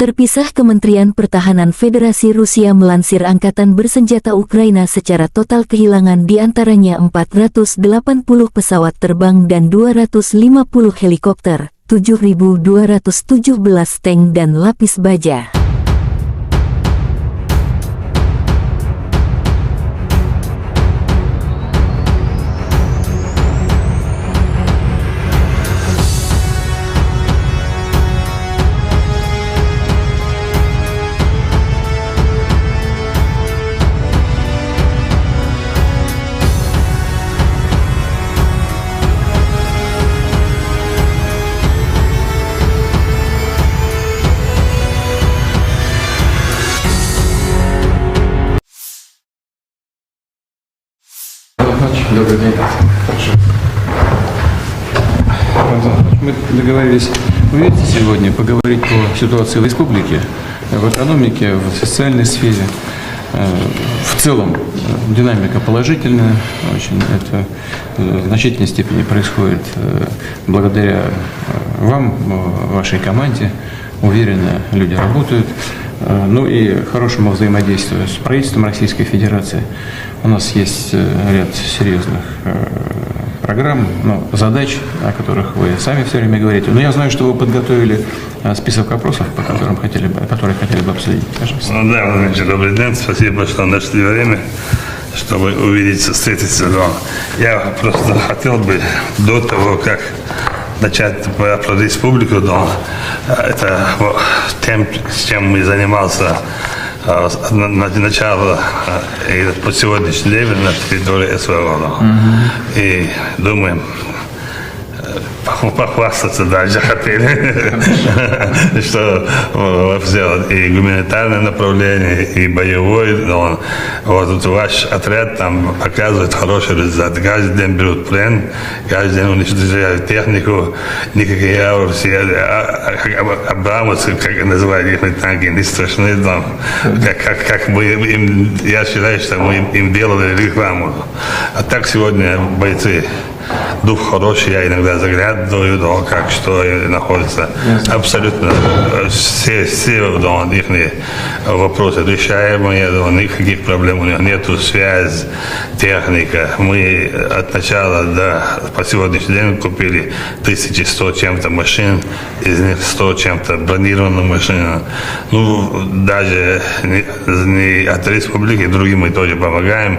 Terpisah. Kementerian Pertahanan Federasi Rusia melansir Angkatan Bersenjata Ukraina secara total kehilangan di antaranya empat ratus delapan puluh pesawat terbang dan dua ratus lima puluh helikopter, tujuh ribu dua ratus tujuh belas tank dan lapis baja. Добрый день. Хорошо. Мы договорились увидеться сегодня, поговорить по ситуации в республике, в экономике, в социальной сфере. Э, В целом, э, динамика положительная, очень это, э, в значительной степени происходит, э, благодаря, э, вам, э, вашей команде. Уверенно люди работают. Э, Ну и хорошему взаимодействию с правительством Российской Федерации. У нас есть, э, ряд серьезных, э, программ, ну, задач, о которых вы сами все время говорите. Но я знаю, что вы подготовили, э, список вопросов, по которым хотели бы, которые хотели бы обсудить. Пожалуйста. Ну да, Владимир Ильич, добрый день. Спасибо, что нашли время, чтобы увидеться, встретиться. Но я просто хотел бы до того, как начать про, про республику, но это вот тем, с чем мы занимался, э, с, на, на, начала, э, и по сегодняшний день на территории СВО. Но. И думаем, э, похва- похвастаться дальше хотели, что, э, сделать и гуманитарное направление, и боевой. Но вот тут ваш отряд там показывает хороший результат. Каждый день берут плен, каждый день уничтожают технику, никакие аурсы, а, а, а, абрамсы, как называют их танки, не страшны там. Как, как, как мы им, я считаю, что мы им, им делали рекламу. А так сегодня бойцы Дух хороший, я иногда заглядываю, да, как что и находится. Ясно. Абсолютно, э, все, все, да, ихние вопросы решаемые, да, никаких проблем у них нету. Связь, техника. Мы от начала до, по сегодняшний день купили тысячи сто чем-то машин, из них сто чем-то бронированных машин. Ну, даже не, не от республики, другим мы тоже помогаем.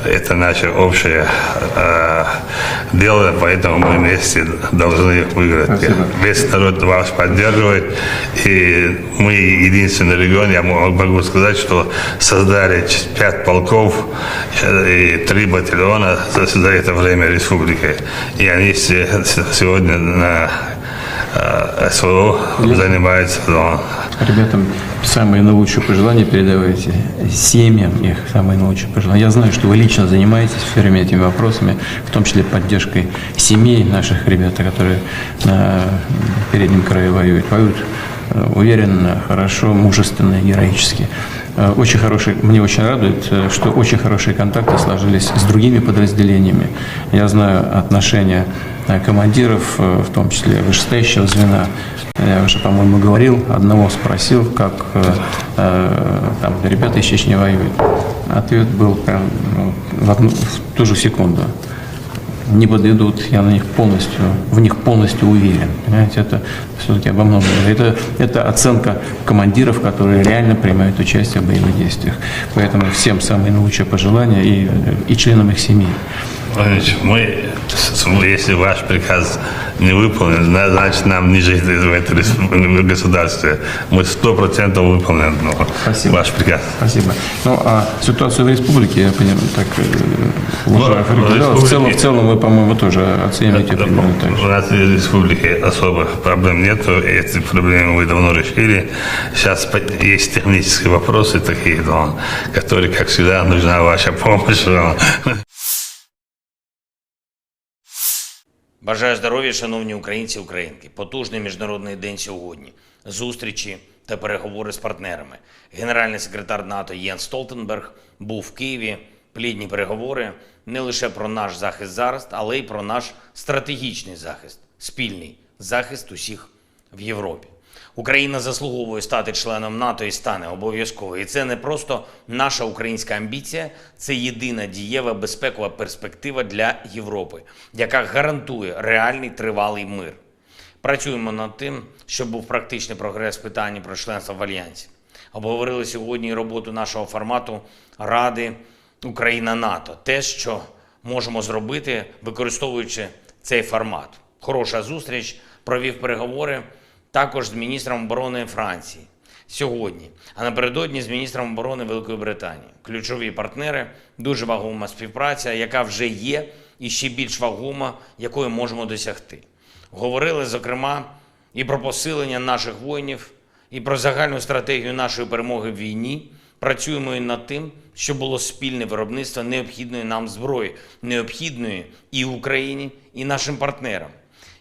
Это наше общее, э, дело, поэтому мы вместе должны их выиграть. Спасибо. Весь народ вас поддерживает, и мы единственный регион, я мо-, могу сказать, что создали ч-, пять полков, э, и три батальона за, за это время республики. И они се-, с-, сегодня на, э, СВО занимаются, но Ребятам самые наилучшие пожелания передавайте, семьям их самые наилучшие пожелания. Я знаю, что вы лично занимаетесь всеми этими вопросами, в том числе поддержкой семей наших ребят, которые на переднем краю воюют. Воюют, э, уверенно, хорошо, мужественно и героически. Э, очень хорошие, мне очень радует, э, что очень хорошие контакты сложились с другими подразделениями. Я знаю отношения, э, командиров, э, в том числе вышестоящего звена. Я уже, по-моему, говорил, одного спросил, как, э, э, там ребята из Чечни воюют. Ответ был прям, ну, в одну, в ту же секунду. Не подведут, я на них полностью, в них полностью уверен. Понимаете, это всё-таки обо многом. Это, это оценка командиров, которые реально принимают участие в боевых действиях. Поэтому всем самые наилучшие пожелания и, и членам их семей. Владимир Владимирович, мы, с-, с-, если ваш приказ не выполнен, зна-, значит, нам не жить в этой респу-, государстве. Мы сто процентов выполним, ну, Спасибо. ваш приказ. Спасибо. Ну, а ситуацию в республике, я понимаю, так, э, Ну, уважаю, в Фарид Билалов, в целом, республике в целом вы, по-моему, тоже оцениваете Да, примерно так же. У нас в республике особых проблем нету, эти проблемы мы давно решили. Сейчас по-, есть технические вопросы такие, но, которые, как всегда, нужна ваша помощь. Но. Бажаю здоров'я, шановні українці і українки. Потужний міжнародний день сьогодні. Зустрічі та переговори з партнерами. Генеральний секретар НАТО Єнс Столтенберг був в Києві. Плідні переговори не лише про наш захист зараз, але й про наш стратегічний захист, спільний захист усіх в Європі. Україна заслуговує стати членом НАТО і стане обов'язково. І це не просто наша українська амбіція, це єдина дієва безпекова перспектива для Європи, яка гарантує реальний тривалий мир. Працюємо над тим, щоб був практичний прогрес в питанні про членство в Альянсі. Обговорили сьогодні і роботу нашого формату Ради Україна-НАТО. Те, що можемо зробити, використовуючи цей формат. Хороша зустріч, провів переговори також з міністром оборони Франції сьогодні, а напередодні з міністром оборони Великої Британії. Ключові партнери, дуже вагома співпраця, яка вже є, і ще більш вагома, якої можемо досягти. Говорили, зокрема, і про посилення наших воїнів, і про загальну стратегію нашої перемоги в війні. Працюємо і над тим, щоб було спільне виробництво необхідної нам зброї, необхідної і Україні, і нашим партнерам.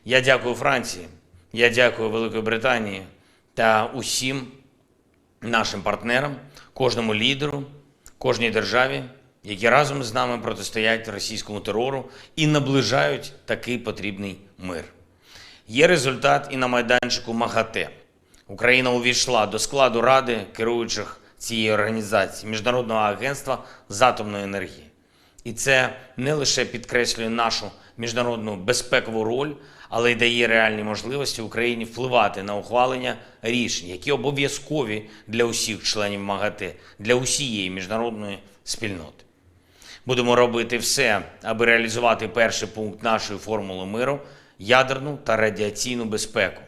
Я дякую Франції, я дякую Великій Британії та усім нашим партнерам, кожному лідеру, кожній державі, які разом з нами протистоять російському терору і наближають такий потрібний мир. Є результат і на майданчику МАГАТЕ. Україна увійшла до складу Ради керуючих цієї організації, Міжнародного агентства з атомної енергії. І це не лише підкреслює нашу міжнародну безпекову роль, але й дає реальні можливості Україні впливати на ухвалення рішень, які обов'язкові для усіх членів МАГАТЕ, для усієї міжнародної спільноти. Будемо робити все, аби реалізувати перший пункт нашої формули миру — ядерну та радіаційну безпеку,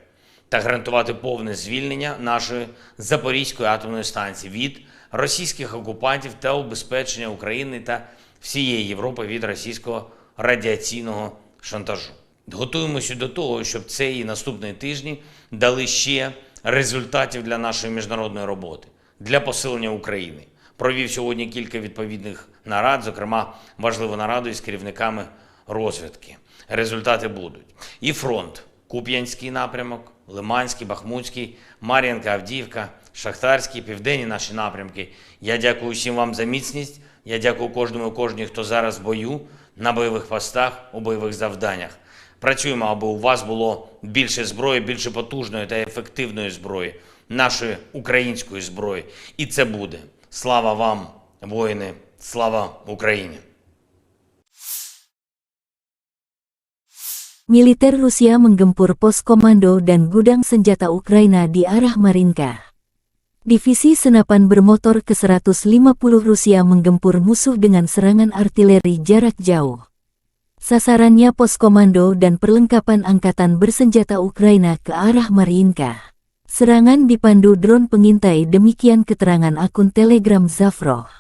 та гарантувати повне звільнення нашої Запорізької атомної станції від російських окупантів та убезпечення України та всієї Європи від російського радіаційного шантажу. Готуємося до того, щоб цей і наступні тижні дали ще результатів для нашої міжнародної роботи, для посилення України. Провів сьогодні кілька відповідних нарад, зокрема важливу нараду із керівниками розвідки. Результати будуть. І фронт: Куп'янський напрямок, Лиманський, Бахмутський, Мар'їнка, Авдіївка, Шахтарський, південні наші напрямки. Я дякую всім вам за міцність. Я дякую кожному і кожній, хто зараз в бою. На бойових постах, у бойових завданнях. Працюємо, аби у вас було більше зброї, більше потужної та ефективної зброї, нашої української зброї. І це буде. Слава вам, воїни! Слава Україні! Militer Rusia menggempur pos komando dan gudang senjata Ukraina di arah Marinka. Divisi senapan bermotor ke seratus lima puluh Rusia menggempur musuh dengan serangan artileri jarak jauh. Sasarannya pos komando dan perlengkapan angkatan bersenjata Ukraina ke arah Marinka. Serangan dipandu drone pengintai, demikian keterangan akun Telegram Zafro.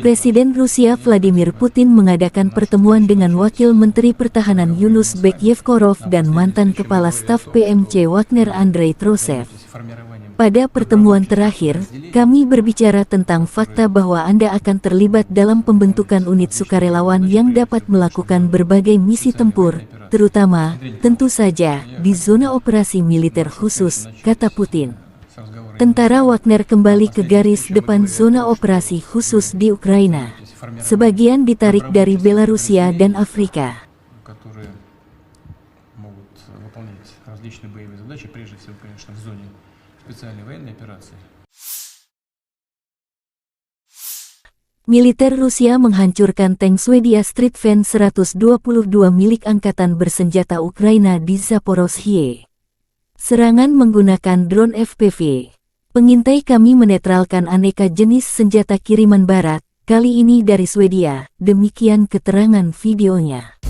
Presiden Rusia Vladimir Putin mengadakan pertemuan dengan Wakil Menteri Pertahanan Yunus Bek Yevkorov dan mantan Kepala Staf P M C Wagner Andrei Trosev. Pada pertemuan terakhir, kami berbicara tentang fakta bahwa Anda akan terlibat dalam pembentukan unit sukarelawan yang dapat melakukan berbagai misi tempur, terutama, tentu saja, di zona operasi militer khusus, kata Putin. Tentara Wagner kembali ke garis depan zona operasi khusus di Ukraina. Sebagian ditarik dari Belarusia dan Afrika. которые могут выполнять различные боевые задачи, прежде всего, конечно, в зоне специальной военной операции. Militer Rusia menghancurkan tank Swedia Stridsvagn seratus dua puluh dua milik angkatan bersenjata Ukraina di Zaporozhye. Serangan menggunakan drone F P V. Pengintai kami menetralkan aneka jenis senjata kiriman barat, kali ini dari Swedia, demikian keterangan videonya.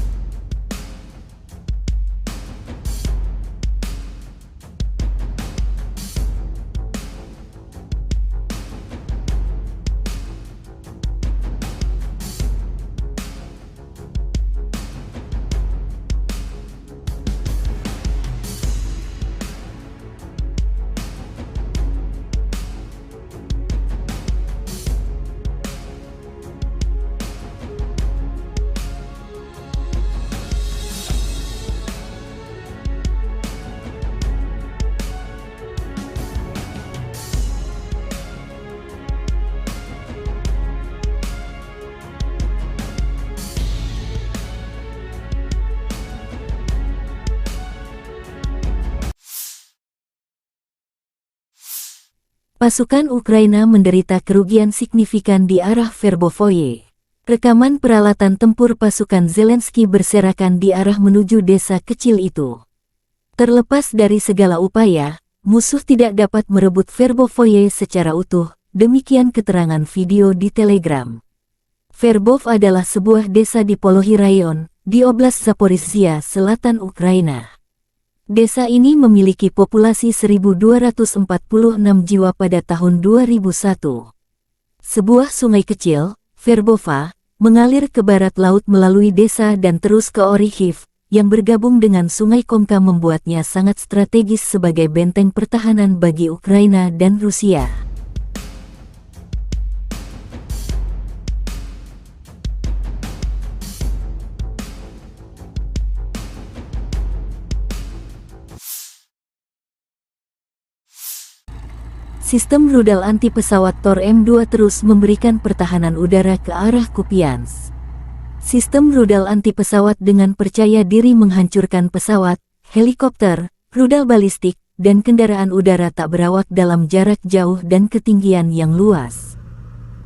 Pasukan Ukraina menderita kerugian signifikan di arah Verbovoye. Rekaman peralatan tempur pasukan Zelensky berserakan di arah menuju desa kecil itu. Terlepas dari segala upaya, musuh tidak dapat merebut Verbovoye secara utuh, demikian keterangan video di Telegram. Verbov adalah sebuah desa di Polohi Rayon, di Oblast Zaporizhia, selatan Ukraina. Desa ini memiliki populasi seribu dua ratus empat puluh enam jiwa pada tahun dua ribu satu. Sebuah sungai kecil, Verbova, mengalir ke barat laut melalui desa dan terus ke Orikhiv, yang bergabung dengan Sungai Komka membuatnya sangat strategis sebagai benteng pertahanan bagi Ukraina dan Rusia. Sistem rudal anti pesawat Tor M dua terus memberikan pertahanan udara ke arah Kupiansk. Sistem rudal anti pesawat dengan percaya diri menghancurkan pesawat, helikopter, rudal balistik, dan kendaraan udara tak berawak dalam jarak jauh dan ketinggian yang luas.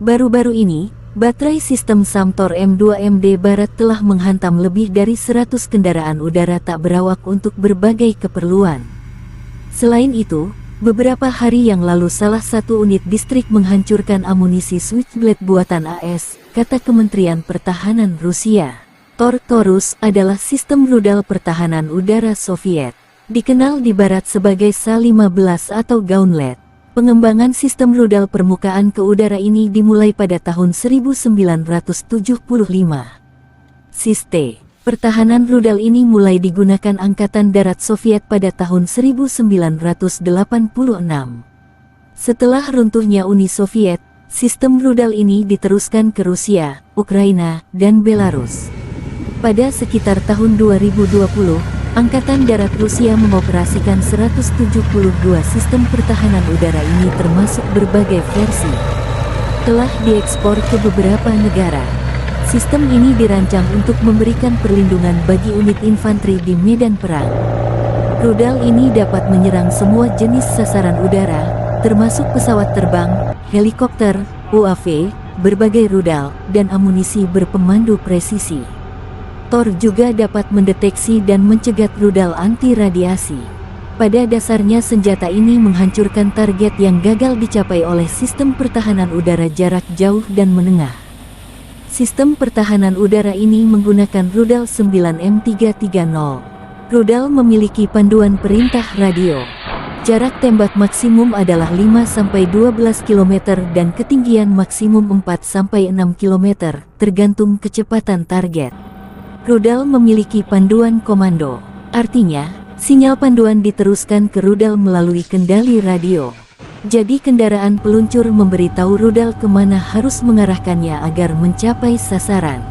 Baru-baru ini, Baterai sistem SAM Tor M dua M D Barat telah menghantam lebih dari seratus kendaraan udara tak berawak untuk berbagai keperluan. Selain itu, beberapa hari yang lalu salah satu unit distrik menghancurkan amunisi Switchblade buatan A S, kata Kementerian Pertahanan Rusia. Tor Taurus adalah sistem rudal pertahanan udara Soviet, dikenal di Barat sebagai Sa lima belas atau Gauntlet. Pengembangan sistem rudal permukaan ke udara ini dimulai pada tahun seribu sembilan ratus tujuh puluh lima. Sistem pertahanan rudal ini mulai digunakan Angkatan Darat Soviet pada tahun seribu sembilan ratus delapan puluh enam. Setelah runtuhnya Uni Soviet, sistem rudal ini diteruskan ke Rusia, Ukraina, dan Belarus. Pada sekitar tahun dua ribu dua puluh, Angkatan Darat Rusia mengoperasikan seratus tujuh puluh dua sistem pertahanan udara ini, termasuk berbagai versi. Telah diekspor ke beberapa negara. Sistem ini dirancang untuk memberikan perlindungan bagi unit infanteri di medan perang. Rudal ini dapat menyerang semua jenis sasaran udara, termasuk pesawat terbang, helikopter, U A V, berbagai rudal, dan amunisi berpemandu presisi. Tor juga dapat mendeteksi dan mencegat rudal anti radiasi. Pada dasarnya, senjata ini menghancurkan target yang gagal dicapai oleh sistem pertahanan udara jarak jauh dan menengah. Sistem pertahanan udara ini menggunakan rudal sembilan M tiga tiga nol. Rudal memiliki panduan perintah radio. Jarak tembak maksimum adalah lima sampai dua belas kilometer dan ketinggian maksimum empat sampai enam kilometer, tergantung kecepatan target. Rudal memiliki panduan komando. Artinya, sinyal panduan diteruskan ke rudal melalui kendali radio. Jadi, kendaraan peluncur memberitahu rudal kemana harus mengarahkannya agar mencapai sasaran.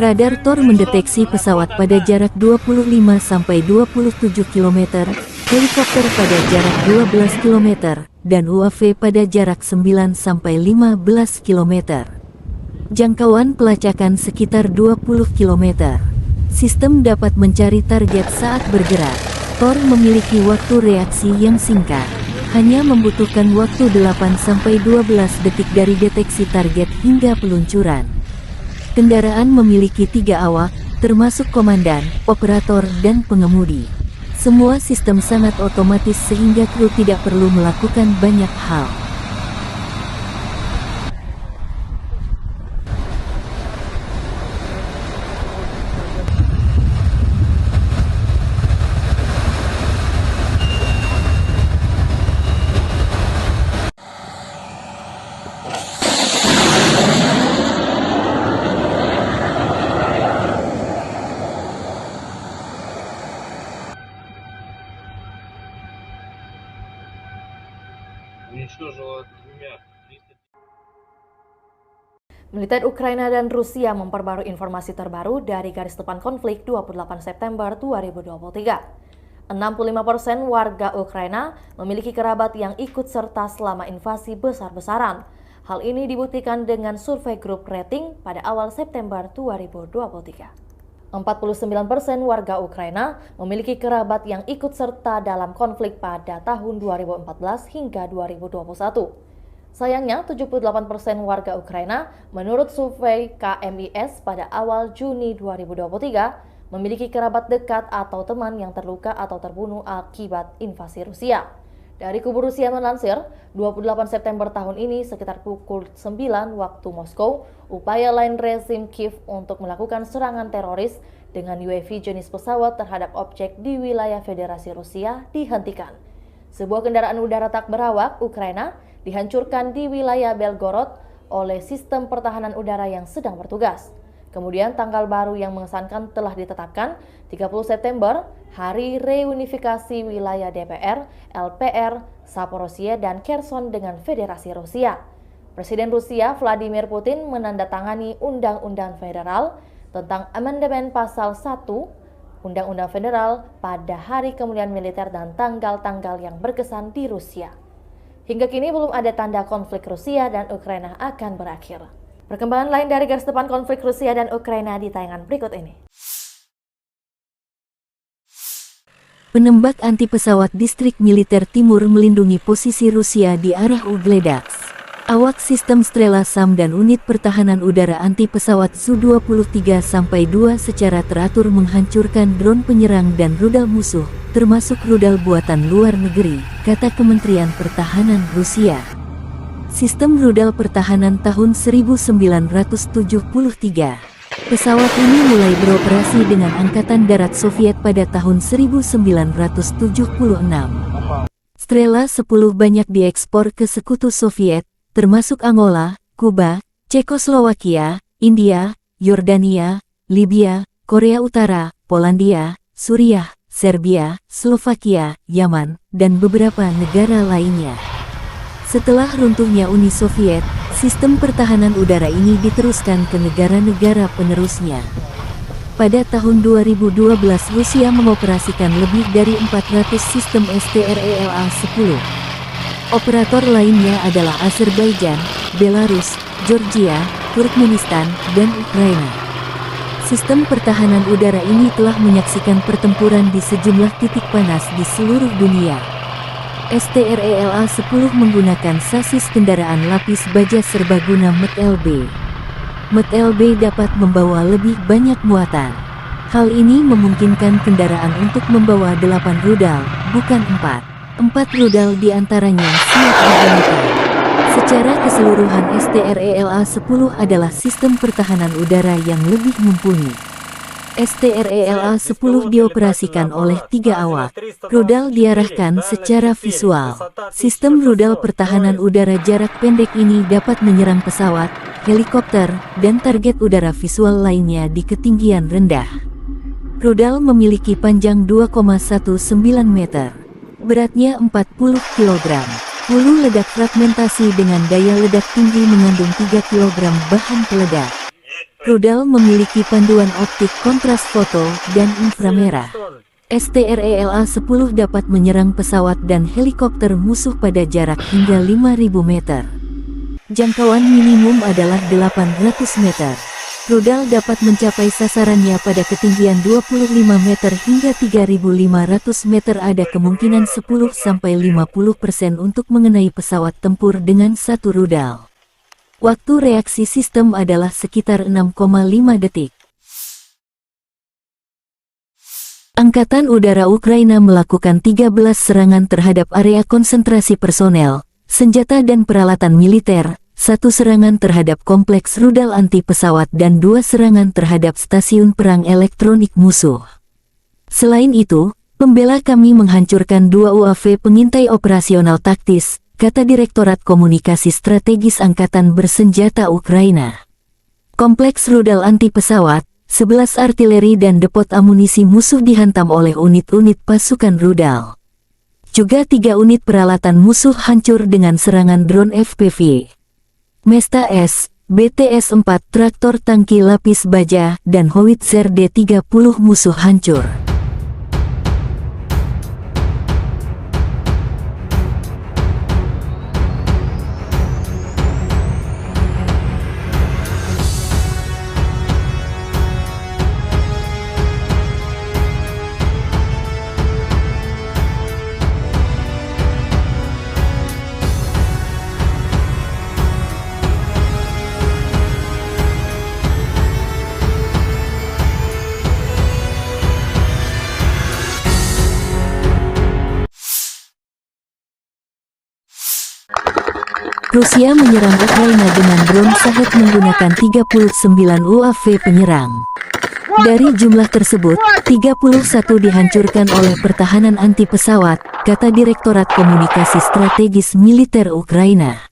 Radar Tor mendeteksi pesawat pada jarak dua puluh lima sampai dua puluh tujuh kilometer, helikopter pada jarak dua belas kilometer, dan U A V pada jarak sembilan sampai lima belas kilometer. Jangkauan pelacakan sekitar dua puluh kilometer. Sistem dapat mencari target saat bergerak. Tor memiliki waktu reaksi yang singkat. Hanya membutuhkan waktu delapan sampai dua belas detik dari deteksi target hingga peluncuran. Kendaraan memiliki tiga awak, termasuk komandan, operator, dan pengemudi. Semua sistem sangat otomatis sehingga kru tidak perlu melakukan banyak hal. Уничтожила двумя. Militer Ukraina dan Rusia memperbarui informasi terbaru dari garis depan konflik dua puluh delapan September dua ribu dua puluh tiga. Enam puluh lima persen warga Ukraina memiliki kerabat yang ikut serta selama invasi besar-besaran. Hal ini dibuktikan dengan survei grup rating pada awal September dua ribu dua puluh tiga. Empat puluh sembilan persen warga Ukraina memiliki kerabat yang ikut serta dalam konflik pada tahun dua ribu empat belas hingga dua ribu dua puluh satu. Sayangnya, tujuh puluh delapan persen warga Ukraina, menurut survei K M I S pada awal Juni dua ribu dua puluh tiga, memiliki kerabat dekat atau teman yang terluka atau terbunuh akibat invasi Rusia. Dari kubu Rusia melansir, dua puluh delapan September tahun ini, sekitar pukul sembilan waktu Moskow, upaya lain rezim Kiev untuk melakukan serangan teroris dengan U A V jenis pesawat terhadap objek di wilayah Federasi Rusia dihentikan. Sebuah kendaraan udara tak berawak Ukraina dihancurkan di wilayah Belgorod oleh sistem pertahanan udara yang sedang bertugas. Kemudian, tanggal baru yang mengesankan telah ditetapkan, tiga puluh September, Hari Reunifikasi Wilayah D P R, L P R, Zaporozhye, dan Kherson dengan Federasi Rusia. Presiden Rusia Vladimir Putin menandatangani Undang-Undang Federal tentang Amandemen Pasal satu Undang-Undang Federal pada hari kemuliaan militer dan tanggal-tanggal yang berkesan di Rusia. Hingga kini belum ada tanda konflik Rusia dan Ukraina akan berakhir. Perkembangan lain dari garis depan konflik Rusia dan Ukraina di tayangan berikut ini. Penembak anti pesawat distrik militer timur melindungi posisi Rusia di arah Ugledaks. Awak sistem Strela SAM dan unit pertahanan udara anti pesawat Su dua puluh tiga sampai dua secara teratur menghancurkan drone penyerang dan rudal musuh, termasuk rudal buatan luar negeri, kata Kementerian Pertahanan Rusia. Sistem rudal pertahanan tahun seribu sembilan ratus tujuh puluh tiga. Pesawat ini mulai beroperasi dengan Angkatan Darat Soviet pada tahun seribu sembilan ratus tujuh puluh enam. Strela sepuluh banyak diekspor ke Sekutu Soviet, termasuk Angola, Kuba, Cekoslowakia, India, Yordania, Libya, Korea Utara, Polandia, Suriah, Serbia, Slovakia, Yaman, dan beberapa negara lainnya. Setelah runtuhnya Uni Soviet, sistem pertahanan udara ini diteruskan ke negara-negara penerusnya. Pada tahun dua ribu dua belas, Rusia mengoperasikan lebih dari empat ratus sistem S T R E L A sepuluh. Operator lainnya adalah Azerbaijan, Belarus, Georgia, Turkmenistan, dan Ukraina. Sistem pertahanan udara ini telah menyaksikan pertempuran di sejumlah titik panas di seluruh dunia. S T R E L A sepuluh menggunakan sasis kendaraan lapis baja serbaguna M T L B. M T L B dapat membawa lebih banyak muatan. Hal ini memungkinkan kendaraan untuk membawa delapan rudal, bukan empat. Empat rudal di antaranya siap digunakan. Secara keseluruhan, S T R E L A sepuluh adalah sistem pertahanan udara yang lebih mumpuni. S T R E L A sepuluh dioperasikan oleh tiga awak. Rudal diarahkan secara visual. Sistem rudal pertahanan udara jarak pendek ini dapat menyerang pesawat, helikopter, dan target udara visual lainnya di ketinggian rendah. Rudal memiliki panjang dua koma satu sembilan meter. Beratnya empat puluh kilogram. Hulu ledak fragmentasi dengan daya ledak tinggi mengandung tiga kilogram bahan peledak. Rudal memiliki panduan optik kontras foto dan inframerah. S T R E L A sepuluh dapat menyerang pesawat dan helikopter musuh pada jarak hingga lima ribu meter. Jangkauan minimum adalah delapan ratus meter. Rudal dapat mencapai sasarannya pada ketinggian dua puluh lima meter hingga tiga ribu lima ratus meter. Ada kemungkinan sepuluh sampai lima puluh persen untuk mengenai pesawat tempur dengan satu rudal. Waktu reaksi sistem adalah sekitar enam koma lima detik. Angkatan Udara Ukraina melakukan tiga belas serangan terhadap area konsentrasi personel, senjata dan peralatan militer, satu serangan terhadap kompleks rudal anti pesawat dan dua serangan terhadap stasiun perang elektronik musuh. Selain itu, pembela kami menghancurkan dua U A V pengintai operasional taktis, kata Direktorat Komunikasi Strategis Angkatan Bersenjata Ukraina. Kompleks rudal anti pesawat, sebelas artileri dan depot amunisi musuh dihantam oleh unit-unit pasukan rudal. Juga tiga unit peralatan musuh hancur dengan serangan drone F P V. Mesta S, B T S empat, traktor tangki lapis baja, dan howitzer D tiga puluh musuh hancur. Rusia menyerang Ukraina dengan drone Shahed menggunakan tiga puluh sembilan U A V penyerang. Dari jumlah tersebut, tiga puluh satu dihancurkan oleh pertahanan anti pesawat, kata Direktorat Komunikasi Strategis Militer Ukraina.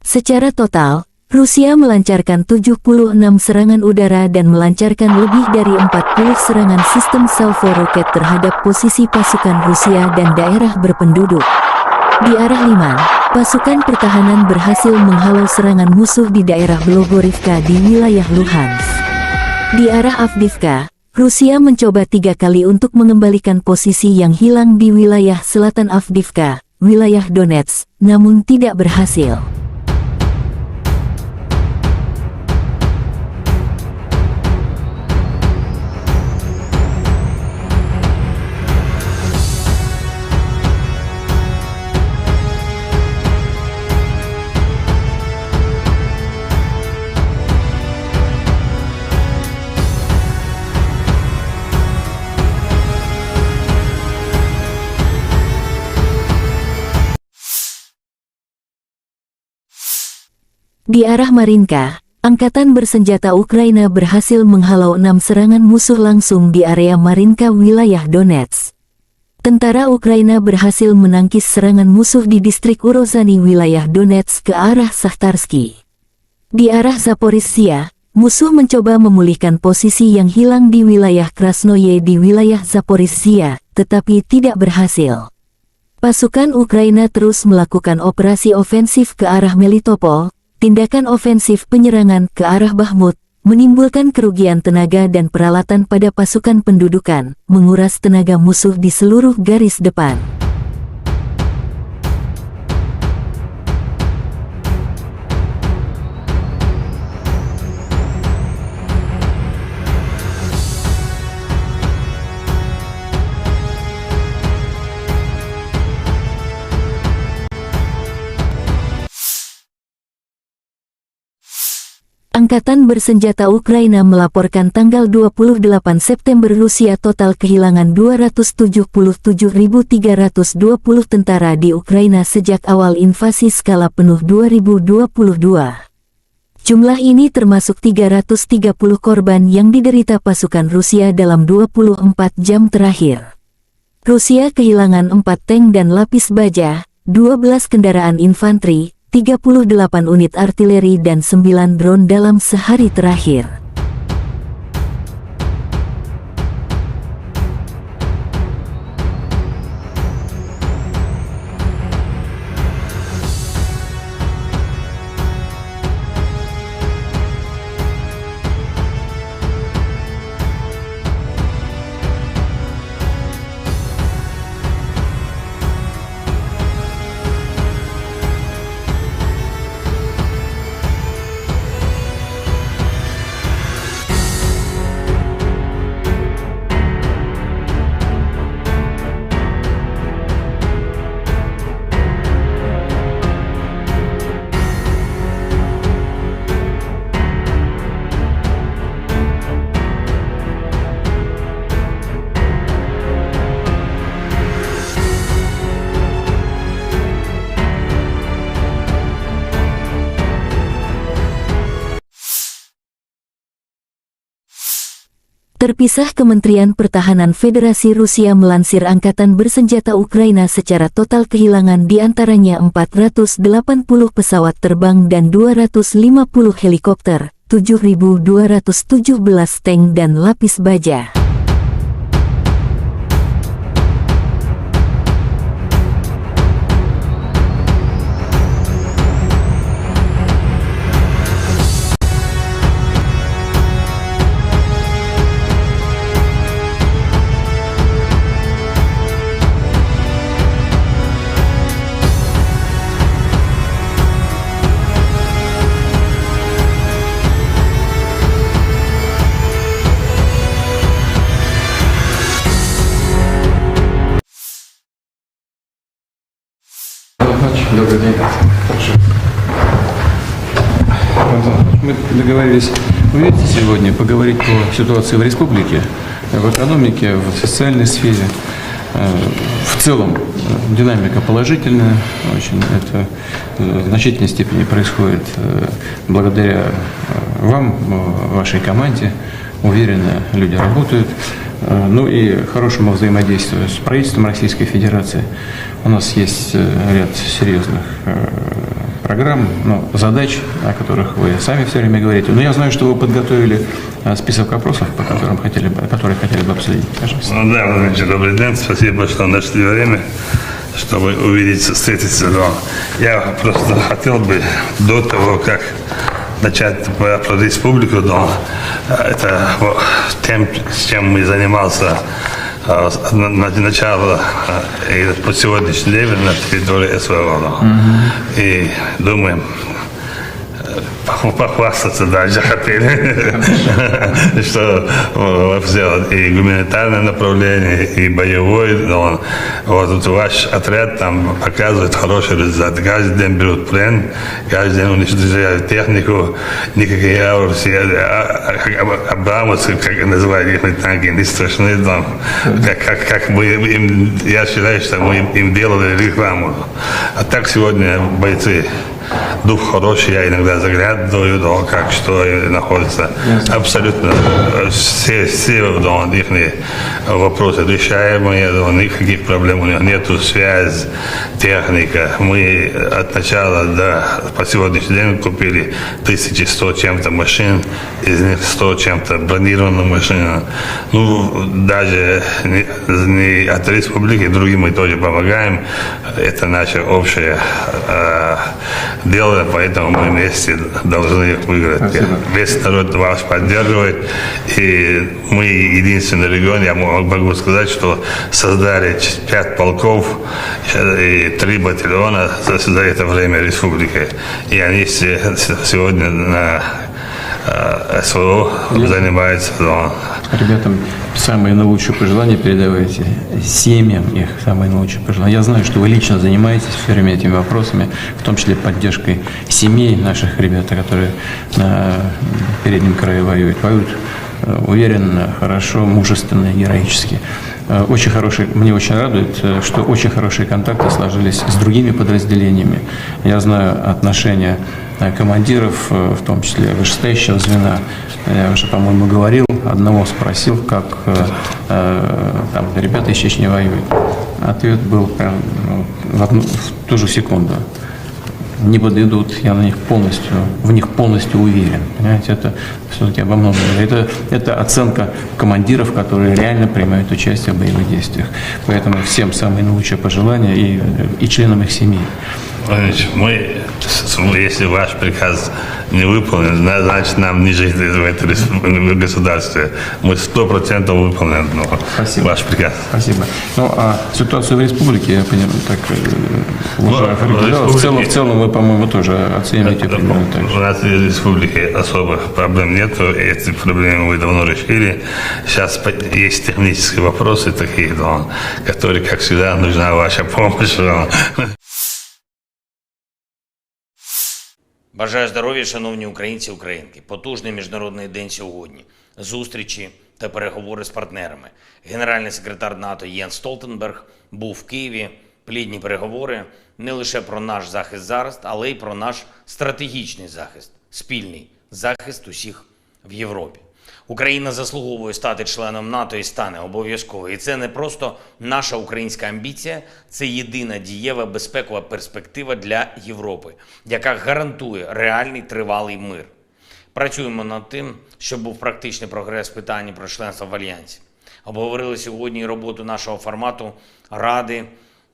Secara total, Rusia melancarkan tujuh puluh enam serangan udara dan melancarkan lebih dari empat puluh serangan sistem salvo roket terhadap posisi pasukan Rusia dan daerah berpenduduk. Di arah Liman, pasukan pertahanan berhasil menghalau serangan musuh di daerah Blogorivka di wilayah Luhansk. Di arah Avdiivka, Rusia mencoba tiga kali untuk mengembalikan posisi yang hilang di wilayah selatan Avdiivka, wilayah Donetsk, namun tidak berhasil. Di arah Marinka, angkatan bersenjata Ukraina berhasil menghalau enam serangan musuh langsung di area Marinka, wilayah Donetsk. Tentara Ukraina berhasil menangkis serangan musuh di distrik Urozhany, wilayah Donetsk, ke arah Sahtarsky. Di arah Zaporizhia, musuh mencoba memulihkan posisi yang hilang di wilayah Krasnoye di wilayah Zaporizhia, tetapi tidak berhasil. Pasukan Ukraina terus melakukan operasi ofensif ke arah Melitopol, tindakan ofensif penyerangan ke arah Bakhmut, menimbulkan kerugian tenaga dan peralatan pada pasukan pendudukan, menguras tenaga musuh di seluruh garis depan. Angkatan bersenjata Ukraina melaporkan tanggal dua puluh delapan September Rusia total kehilangan dua ratus tujuh puluh tujuh ribu tiga ratus dua puluh tentara di Ukraina sejak awal invasi skala penuh dua ribu dua puluh dua. Jumlah ini termasuk tiga ratus tiga puluh korban yang diderita pasukan Rusia dalam dua puluh empat jam terakhir. Rusia kehilangan empat tank dan lapis baja, dua belas kendaraan infanteri, tiga puluh delapan unit artileri, dan sembilan drone dalam sehari terakhir. Terpisah, Kementerian Pertahanan Federasi Rusia melansir angkatan bersenjata Ukraina secara total kehilangan di antaranya empat ratus delapan puluh pesawat terbang dan dua ratus lima puluh helikopter, tujuh ribu dua ratus tujuh belas tank dan lapis baja. Добрый день. Хорошо. Антон, мы договорились увидеться сегодня, поговорить по ситуации в республике, в экономике, в социальной сфере. Э, В целом, э, динамика положительная, очень это, э, в значительной степени происходит, э, благодаря, э, вам, э, вашей команде. Уверенно люди работают. Э, Ну и хорошему взаимодействию с правительством Российской Федерации. У нас есть, э, ряд серьезных, э, программ, но задач, о которых вы сами все время говорите. Но я знаю, что вы подготовили, э, список вопросов, по которым хотели бы, которые хотели бы обсудить. Пожалуйста. Ну да, Владимир Ильич, добрый день. Спасибо, что нашли время, чтобы увидеться, встретиться. Но я просто хотел бы до того, как начать про, про республику, но, э, это вот тем, с чем мы занимался, э, с, на, на начало, э, и по сегодняшний день на территории СВО, да. И думаем, э, поху-, похвастаться даже хотели, что, э, сделать и гуманитарное направление, и боевой, но вот, вот ваш отряд там показывает хороший результат. Каждый день берут плен, каждый день уничтожают технику, никакие аурси, а, а, а, абрамовцы, как называют их танки, не страшны там. Как, как, как мы им, я считаю, что мы им, им делали рекламу. А так сегодня бойцы Дух хороший, я иногда заглядываю, да, как что и находится. Ясно. Абсолютно, э, все, все, да, их вопросы решаемые, да, никаких проблем у них нету. Связь, техника. Мы от начала до, по сегодняшний день купили тысячи сто чем-то машин, из них сто чем-то бронированных машин. Ну, даже не, не от республики, другим мы тоже помогаем. Это наше общее, э, дело, поэтому мы вместе должны их выиграть. Спасибо. Весь народ вас поддерживает, и мы единственный регион, я мо-, могу сказать, что создали ч-, пять полков, э, и три батальона за, за это время республики. И они все с-, сегодня на, э, СВО занимаются, но Ребятам самые наилучшие пожелания передавайте, семьям их самые наилучшие пожелания. Я знаю, что вы лично занимаетесь всё время этими вопросами, в том числе поддержкой семей наших ребят, которые на переднем крае воюют. Воюют, э, уверенно, хорошо, мужественно, героически. Э, очень хорошие, мне очень радует, э, что очень хорошие контакты сложились с другими подразделениями. Я знаю отношения, э, командиров, э, в том числе вышестоящего звена. Я уже, по-моему, говорил, одного спросил, как, э, э, там ребята из Чечни воюют. Ответ был прям, ну, в одну, в ту же секунду. Не подведут, я на них полностью, в них полностью уверен. Понимаете, это всё-таки обо многом. Это, это оценка командиров, которые реально принимают участие в боевых действиях. Поэтому всем самые наилучшие пожелания и, и членам их семей. Владимир Владимирович, мы, с-, с-, если ваш приказ не выполнен, зна-, значит, нам не жить в этой республике, в государстве. Мы сто процентов выполним, ну, Спасибо. ваш приказ. Спасибо. Ну, а ситуацию в республике, я понимаю, так, э, Ну, уже в определённо. В республике целом, в целом вы, по-моему, тоже оцениваете Э, примерно так же. У нас в республике особых проблем нету, и эти проблемы мы давно решили. Сейчас по-, есть технические вопросы такие, но, которые, как всегда, нужна ваша помощь. Бажаю здоров'я, шановні українці і українки. Потужний міжнародний день сьогодні. Зустрічі та переговори з партнерами. Генеральний секретар НАТО Єнс Столтенберг був в Києві. Плідні переговори не лише про наш захист зараз, але й про наш стратегічний захист, спільний захист усіх в Європі. Україна заслуговує стати членом НАТО і стане обов'язково. І це не просто наша українська амбіція, це єдина дієва безпекова перспектива для Європи, яка гарантує реальний тривалий мир. Працюємо над тим, щоб був практичний прогрес в питанні про членство в Альянсі. Обговорили сьогодні і роботу нашого формату Ради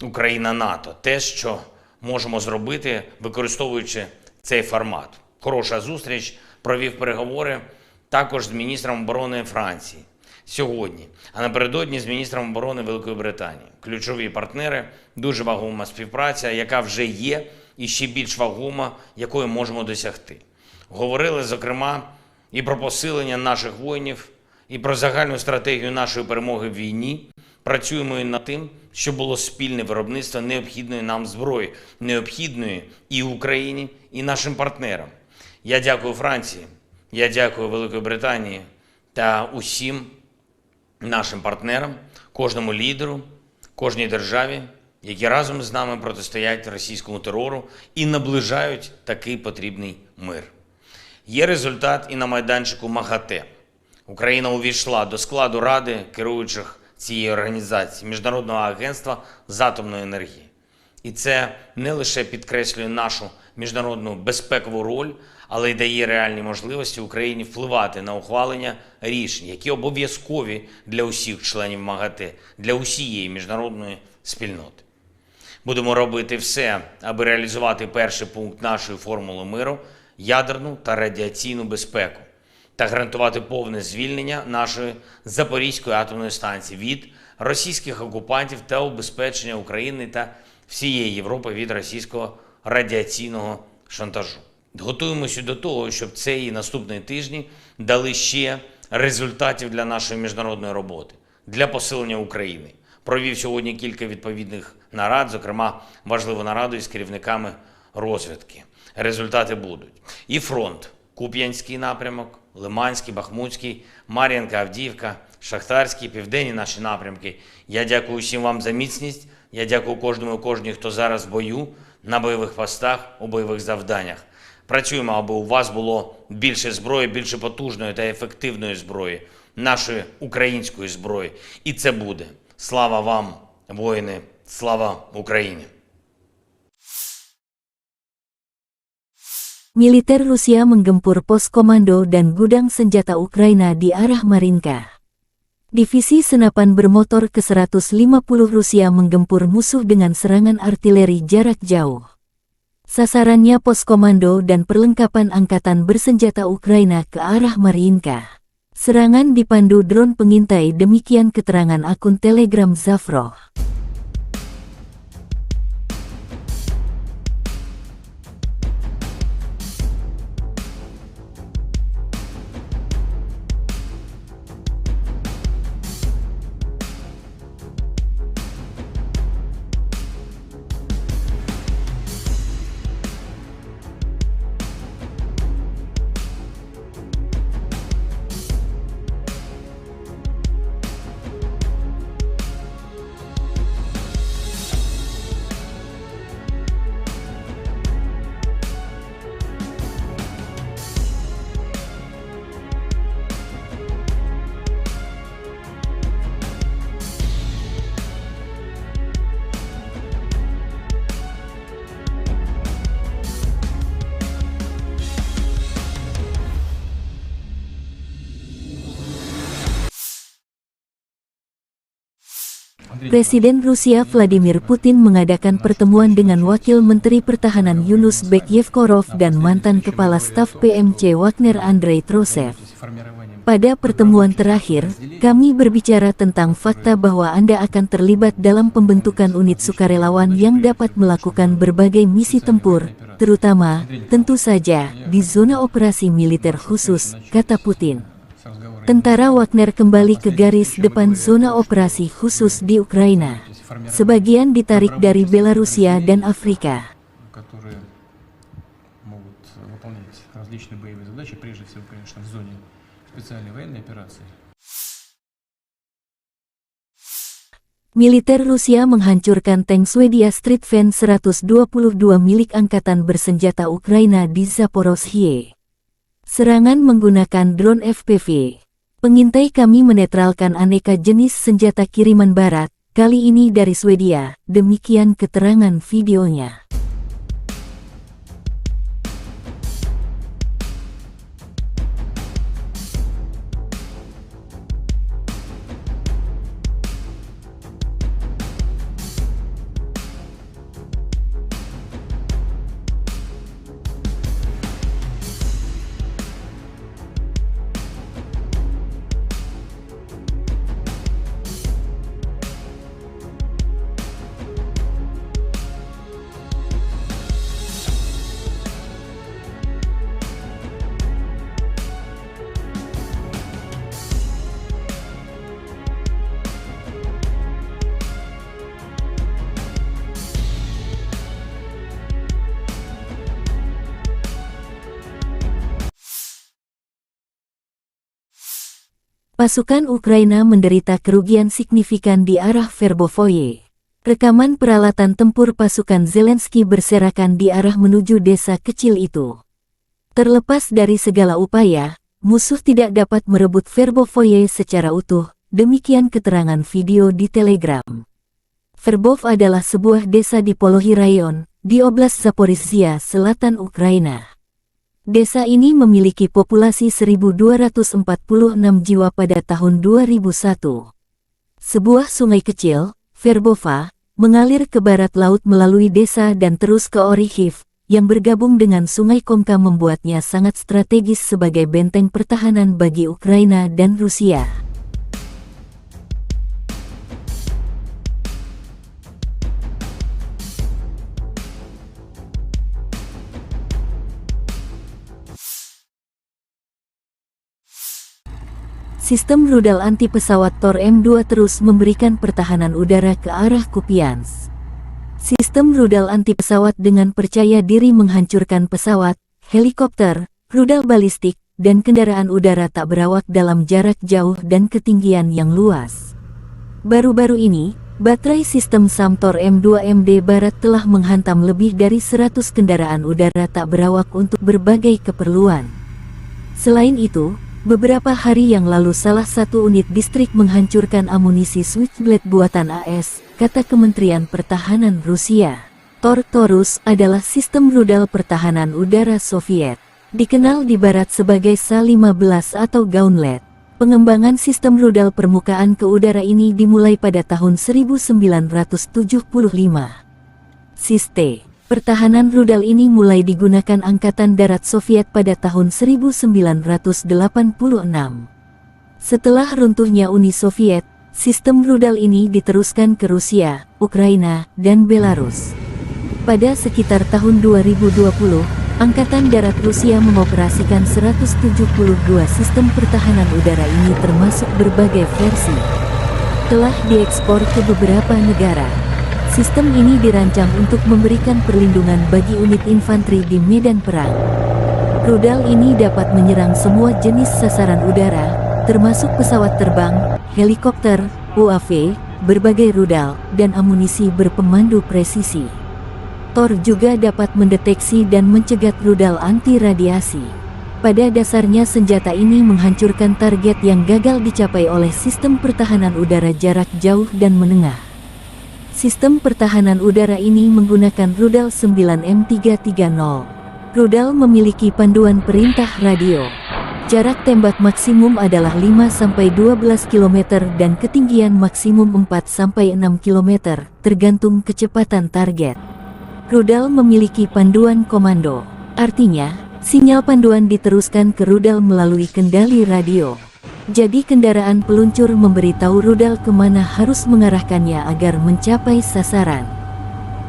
Україна-НАТО. Те, що можемо зробити, використовуючи цей формат. Хороша зустріч, провів переговори також з міністром оборони Франції сьогодні, а напередодні з міністром оборони Великої Британії. Ключові партнери, дуже вагома співпраця, яка вже є, і ще більш вагома, якої можемо досягти. Говорили, зокрема, і про посилення наших воїнів, і про загальну стратегію нашої перемоги в війні. Працюємо і над тим, щоб було спільне виробництво необхідної нам зброї, необхідної і Україні, і нашим партнерам. Я дякую Франції, я дякую Великій Британії та усім нашим партнерам, кожному лідеру, кожній державі, які разом з нами протистоять російському терору і наближають такий потрібний мир. Є результат і на майданчику МАГАТЕ. Україна увійшла до складу Ради керуючих цієї організації, Міжнародного агентства з атомної енергії. І це не лише підкреслює нашу міжнародну безпекову роль, але й дає реальні можливості Україні впливати на ухвалення рішень, які обов'язкові для усіх членів МАГАТЕ, для усієї міжнародної спільноти. Будемо робити все, аби реалізувати перший пункт нашої формули миру — ядерну та радіаційну безпеку, та гарантувати повне звільнення нашої Запорізької атомної станції від російських окупантів та убезпечення України та всієї Європи від російського радіаційного шантажу. Готуємося до того, щоб цей і наступні тижні дали ще результатів для нашої міжнародної роботи, для посилення України. Провів сьогодні кілька відповідних нарад, зокрема важливу нараду із керівниками розвідки. Результати будуть. І фронт: Куп'янський напрямок, Лиманський, Бахмутський, Мар'їнка, Авдіївка, Шахтарський, південні наші напрямки. Я дякую всім вам за міцність. Я дякую кожному і кожній, хто зараз в бою, на бойових постах, у бойових завданнях. Працюємо, аби у вас було більше зброї, більше потужної та ефективної зброї, нашої української зброї. І це буде. Слава вам, воїни! Слава Україні! Militer Rusia menggempur pos komando dan gudang senjata Ukraina di arah Marinka. Divisi senapan bermotor ke seratus lima puluh Rusia menggempur musuh dengan serangan artileri jarak jauh. Sasarannya pos komando dan perlengkapan angkatan bersenjata Ukraina ke arah Marinka. Serangan dipandu drone pengintai, demikian keterangan akun Telegram Zafro. Presiden Rusia Vladimir Putin mengadakan pertemuan dengan Wakil Menteri Pertahanan Yunus Bek Yevkorov dan mantan Kepala Staf P M C Wagner Andrei Trosev. Pada pertemuan terakhir, kami berbicara tentang fakta bahwa Anda akan terlibat dalam pembentukan unit sukarelawan yang dapat melakukan berbagai misi tempur, terutama, tentu saja, di zona operasi militer khusus, kata Putin. Tentara Wagner kembali ke garis depan zona operasi khusus di Ukraina. Sebagian ditarik dari Belarusia dan Afrika. которые могут выполнять различные боевые задачи, прежде всего, конечно, в зоне специальной военной операции. Militer Rusia menghancurkan tank Swedia Stridsvagn seratus dua puluh dua milik angkatan bersenjata Ukraina di Zaporozhye. Serangan menggunakan drone F P V. Pengintai kami menetralkan aneka jenis senjata kiriman barat, kali ini dari Swedia, demikian keterangan videonya. Pasukan Ukraina menderita kerugian signifikan di arah Verbovoye. Rekaman peralatan tempur pasukan Zelensky berserakan di arah menuju desa kecil itu. Terlepas dari segala upaya, musuh tidak dapat merebut Verbovoye secara utuh, demikian keterangan video di Telegram. Verbov adalah sebuah desa di Polohi Rayon, di Oblast Zaporizhia, selatan Ukraina. Desa ini memiliki populasi seribu dua ratus empat puluh enam jiwa pada tahun dua ribu satu. Sebuah sungai kecil, Verbova, mengalir ke barat laut melalui desa dan terus ke Orikhiv, yang bergabung dengan Sungai Komka membuatnya sangat strategis sebagai benteng pertahanan bagi Ukraina dan Rusia. Sistem rudal anti pesawat Tor M dua terus memberikan pertahanan udara ke arah Kupiansk. Sistem rudal anti pesawat dengan percaya diri menghancurkan pesawat, helikopter, rudal balistik, dan kendaraan udara tak berawak dalam jarak jauh dan ketinggian yang luas. Baru-baru ini, Baterai sistem Samtor M dua M D Barat telah menghantam lebih dari seratus kendaraan udara tak berawak untuk berbagai keperluan. Selain itu, beberapa hari yang lalu salah satu unit distrik menghancurkan amunisi Switchblade buatan A S, kata Kementerian Pertahanan Rusia. Tor Taurus adalah sistem rudal pertahanan udara Soviet, dikenal di Barat sebagai Sa lima belas atau Gauntlet. Pengembangan sistem rudal permukaan ke udara ini dimulai pada tahun seribu sembilan ratus tujuh puluh lima. Sistem pertahanan rudal ini mulai digunakan Angkatan Darat Soviet pada tahun seribu sembilan ratus delapan puluh enam. Setelah runtuhnya Uni Soviet, sistem rudal ini diteruskan ke Rusia, Ukraina, dan Belarus. Pada sekitar tahun dua ribu dua puluh, Angkatan Darat Rusia mengoperasikan seratus tujuh puluh dua sistem pertahanan udara ini, termasuk berbagai versi. Telah diekspor ke beberapa negara. Sistem ini dirancang untuk memberikan perlindungan bagi unit infanteri di medan perang. Rudal ini dapat menyerang semua jenis sasaran udara, termasuk pesawat terbang, helikopter, U A V, berbagai rudal, dan amunisi berpemandu presisi. Tor juga dapat mendeteksi dan mencegat rudal anti radiasi. Pada dasarnya, senjata ini menghancurkan target yang gagal dicapai oleh sistem pertahanan udara jarak jauh dan menengah. Sistem pertahanan udara ini menggunakan rudal sembilan M tiga tiga nol. Rudal memiliki panduan perintah radio. Jarak tembak maksimum adalah lima sampai dua belas kilometer dan ketinggian maksimum empat sampai enam kilometer, tergantung kecepatan target. Rudal memiliki panduan komando. Artinya, sinyal panduan diteruskan ke rudal melalui kendali radio. Jadi, kendaraan peluncur memberitahu rudal kemana harus mengarahkannya agar mencapai sasaran.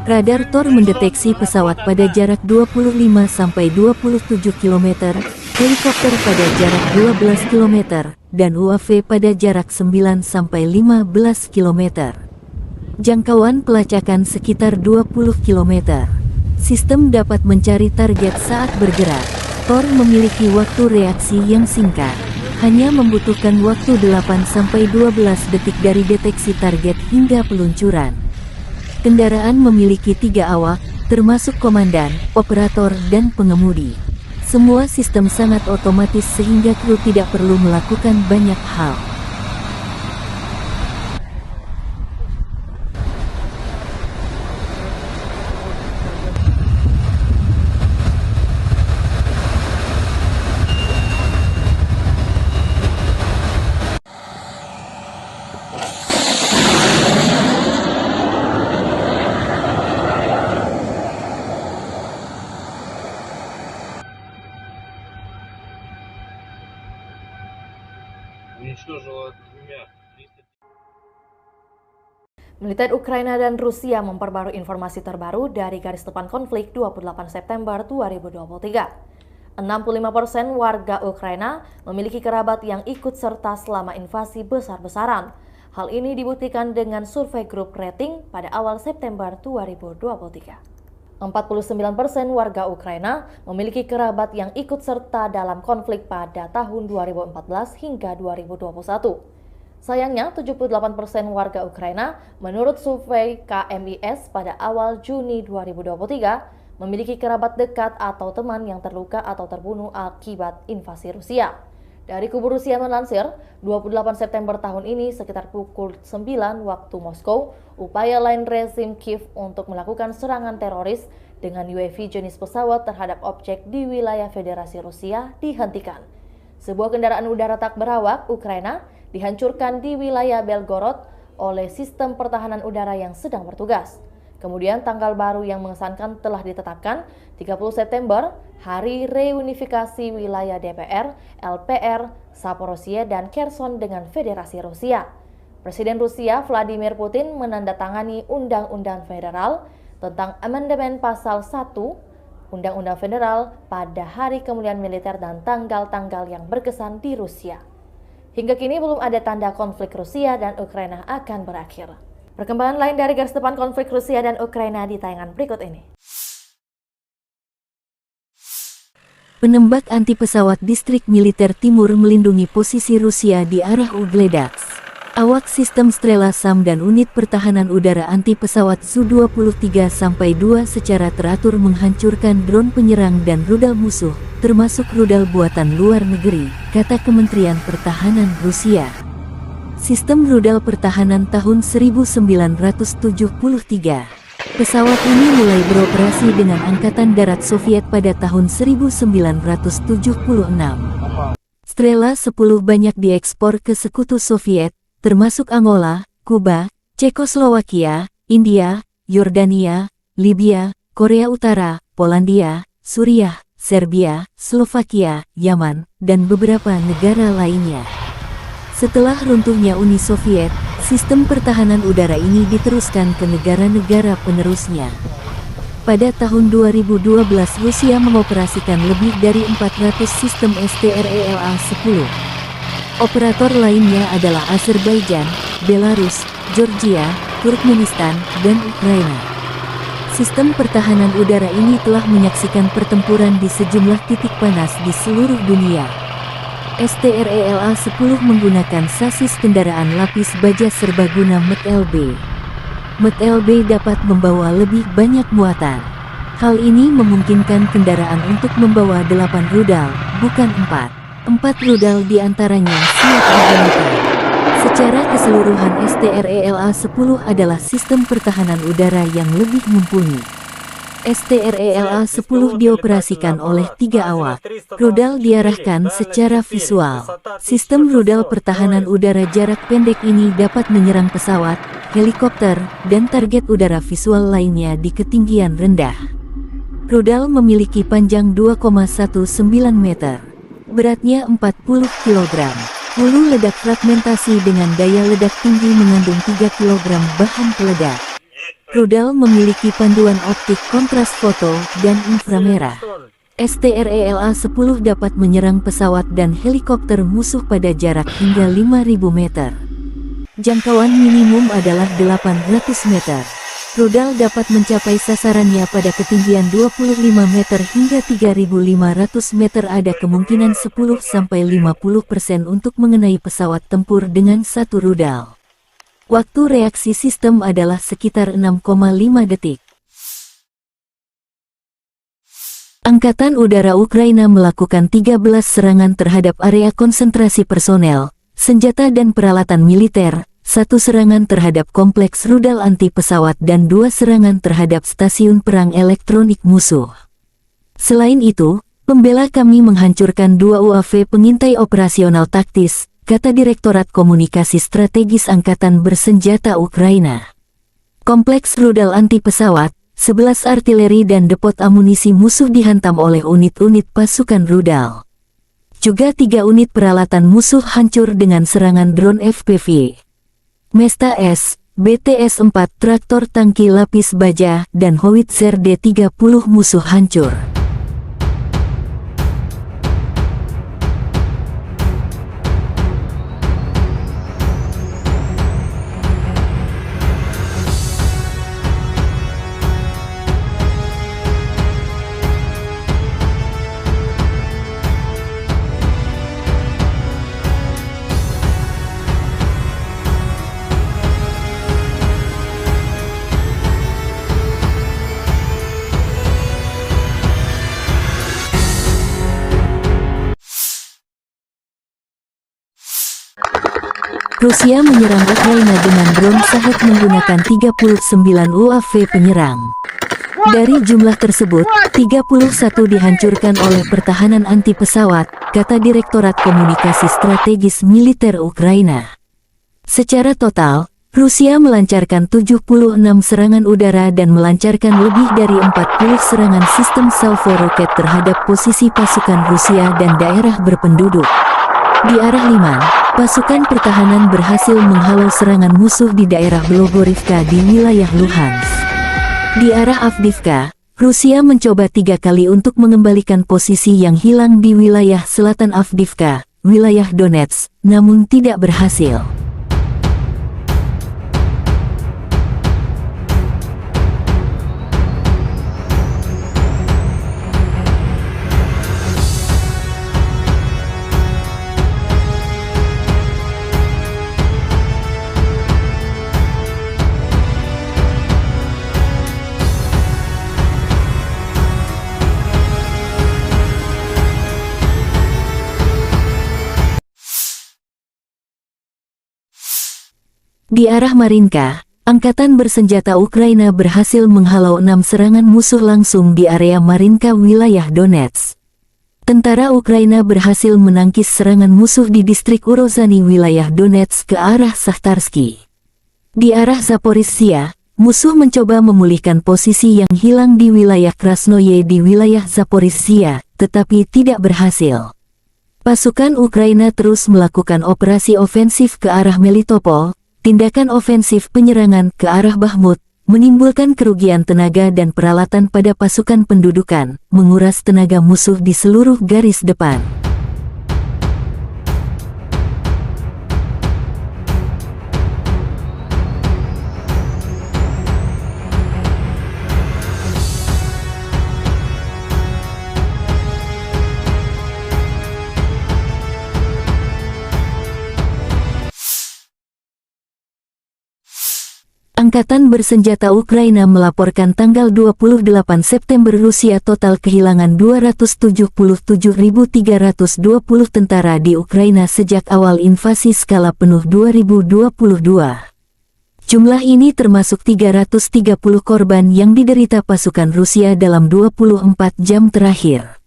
Radar Tor mendeteksi pesawat pada jarak dua puluh lima sampai dua puluh tujuh kilometer, helikopter pada jarak dua belas kilometer, dan U A V pada jarak sembilan sampai lima belas kilometer. Jangkauan pelacakan sekitar dua puluh kilometer. Sistem dapat mencari target saat bergerak. Tor memiliki waktu reaksi yang singkat. Hanya membutuhkan waktu delapan sampai dua belas detik dari deteksi target hingga peluncuran. Kendaraan memiliki tiga awak, termasuk komandan, operator, dan pengemudi. Semua sistem sangat otomatis sehingga kru tidak perlu melakukan banyak hal. Уничтожила двумя. Militer Ukraina dan Rusia memperbarui informasi terbaru dari garis depan konflik dua puluh delapan September dua ribu dua puluh tiga. Enam puluh lima persen warga Ukraina memiliki kerabat yang ikut serta selama invasi besar-besaran. Hal ini dibuktikan dengan survei grup rating pada awal September dua ribu dua puluh tiga. Empat puluh sembilan persen warga Ukraina memiliki kerabat yang ikut serta dalam konflik pada tahun dua ribu empat belas hingga dua ribu dua puluh satu. Sayangnya, tujuh puluh delapan persen warga Ukraina, menurut survei K M I S pada awal Juni dua ribu dua puluh tiga, memiliki kerabat dekat atau teman yang terluka atau terbunuh akibat invasi Rusia. Dari kubu Rusia melansir, dua puluh delapan September tahun ini, sekitar pukul sembilan waktu Moskow, upaya lain rezim Kiev untuk melakukan serangan teroris dengan U A V jenis pesawat terhadap objek di wilayah Federasi Rusia dihentikan. Sebuah kendaraan udara tak berawak Ukraina dihancurkan di wilayah Belgorod oleh sistem pertahanan udara yang sedang bertugas. Kemudian, tanggal baru yang mengesankan telah ditetapkan, tiga puluh September, hari reunifikasi wilayah D P R, L P R, Zaporozhye, dan Kherson dengan Federasi Rusia. Presiden Rusia Vladimir Putin menandatangani Undang-Undang Federal tentang Amandemen Pasal satu Undang-Undang Federal pada hari kemuliaan militer dan tanggal-tanggal yang berkesan di Rusia. Hingga kini belum ada tanda konflik Rusia dan Ukraina akan berakhir. Perkembangan lain dari garis depan konflik Rusia dan Ukraina di tayangan berikut ini. Penembak anti pesawat distrik militer timur melindungi posisi Rusia di arah Ugledaks. Awak sistem Strela SAM dan unit pertahanan udara anti pesawat Su dua puluh tiga sampai dua secara teratur menghancurkan drone penyerang dan rudal musuh, termasuk rudal buatan luar negeri, kata Kementerian Pertahanan Rusia. Sistem rudal pertahanan tahun seribu sembilan ratus tujuh puluh tiga. Pesawat ini mulai beroperasi dengan Angkatan Darat Soviet pada tahun seribu sembilan ratus tujuh puluh enam. Strela sepuluh banyak diekspor ke Sekutu Soviet, termasuk Angola, Kuba, Cekoslowakia, India, Yordania, Libya, Korea Utara, Polandia, Suriah, Serbia, Slovakia, Yaman, dan beberapa negara lainnya. Setelah runtuhnya Uni Soviet, sistem pertahanan udara ini diteruskan ke negara-negara penerusnya. Pada tahun dua ribu dua belas, Rusia mengoperasikan lebih dari empat ratus sistem S T R E L A sepuluh. Operator lainnya adalah Azerbaijan, Belarus, Georgia, Turkmenistan, dan Ukraina. Sistem pertahanan udara ini telah menyaksikan pertempuran di sejumlah titik panas di seluruh dunia. S T R E L A sepuluh menggunakan sasis kendaraan lapis baja serbaguna M T L B. M T L B dapat membawa lebih banyak muatan. Hal ini memungkinkan kendaraan untuk membawa delapan rudal, bukan empat. Empat rudal di antaranya siap digunakan. Secara keseluruhan, S T R E L A sepuluh adalah sistem pertahanan udara yang lebih mumpuni. S T R E L A sepuluh dioperasikan oleh tiga awak. Rudal diarahkan secara visual. Sistem rudal pertahanan udara jarak pendek ini dapat menyerang pesawat, helikopter, dan target udara visual lainnya di ketinggian rendah. Rudal memiliki panjang dua koma satu sembilan meter. Beratnya empat puluh kilogram. Hulu ledak fragmentasi dengan daya ledak tinggi mengandung tiga kilogram bahan peledak. Rudal memiliki panduan optik kontras foto dan inframerah. S T R E L A sepuluh dapat menyerang pesawat dan helikopter musuh pada jarak hingga lima ribu meter. Jangkauan minimum adalah delapan ratus meter. Rudal dapat mencapai sasarannya pada ketinggian dua puluh lima meter hingga tiga ribu lima ratus meter. Ada kemungkinan sepuluh sampai lima puluh persen untuk mengenai pesawat tempur dengan satu rudal. Waktu reaksi sistem adalah sekitar enam koma lima detik. Angkatan Udara Ukraina melakukan tiga belas serangan terhadap area konsentrasi personel, senjata dan peralatan militer, satu serangan terhadap kompleks rudal anti pesawat dan dua serangan terhadap stasiun perang elektronik musuh. Selain itu, pembela kami menghancurkan dua U A V pengintai operasional taktis, kata Direktorat Komunikasi Strategis Angkatan Bersenjata Ukraina. Kompleks rudal anti pesawat, sebelas artileri dan depot amunisi musuh dihantam oleh unit-unit pasukan rudal. Juga tiga unit peralatan musuh hancur dengan serangan drone F P V. Mesta S, B T S empat, traktor tangki lapis baja, dan howitzer D tiga puluh musuh hancur. Rusia menyerang Ukraina dengan drone Shahed menggunakan tiga puluh sembilan U A V penyerang. Dari jumlah tersebut, tiga puluh satu dihancurkan oleh pertahanan anti pesawat, kata Direktorat Komunikasi Strategis Militer Ukraina. Secara total, Rusia melancarkan tujuh puluh enam serangan udara dan melancarkan lebih dari empat puluh serangan sistem salvo roket terhadap posisi pasukan Rusia dan daerah berpenduduk. Di arah Liman, pasukan pertahanan berhasil menghalau serangan musuh di daerah Blogorivka di wilayah Luhansk. Di arah Avdiivka, Rusia mencoba tiga kali untuk mengembalikan posisi yang hilang di wilayah selatan Avdiivka, wilayah Donetsk, namun tidak berhasil. Di arah Marinka, angkatan bersenjata Ukraina berhasil menghalau enam serangan musuh langsung di area Marinka, wilayah Donetsk. Tentara Ukraina berhasil menangkis serangan musuh di distrik Urozhany, wilayah Donetsk, ke arah Sahtarsky. Di arah Zaporizhia, musuh mencoba memulihkan posisi yang hilang di wilayah Krasnoye di wilayah Zaporizhia, tetapi tidak berhasil. Pasukan Ukraina terus melakukan operasi ofensif ke arah Melitopol. Tindakan ofensif penyerangan ke arah Bakhmut menimbulkan kerugian tenaga dan peralatan pada pasukan pendudukan, menguras tenaga musuh di seluruh garis depan. Angkatan bersenjata Ukraina melaporkan tanggal dua puluh delapan September, Rusia total kehilangan dua ratus tujuh puluh tujuh ribu tiga ratus dua puluh tentara di Ukraina sejak awal invasi skala penuh dua ribu dua puluh dua. Jumlah ini termasuk tiga ratus tiga puluh korban yang diderita pasukan Rusia dalam dua puluh empat jam terakhir.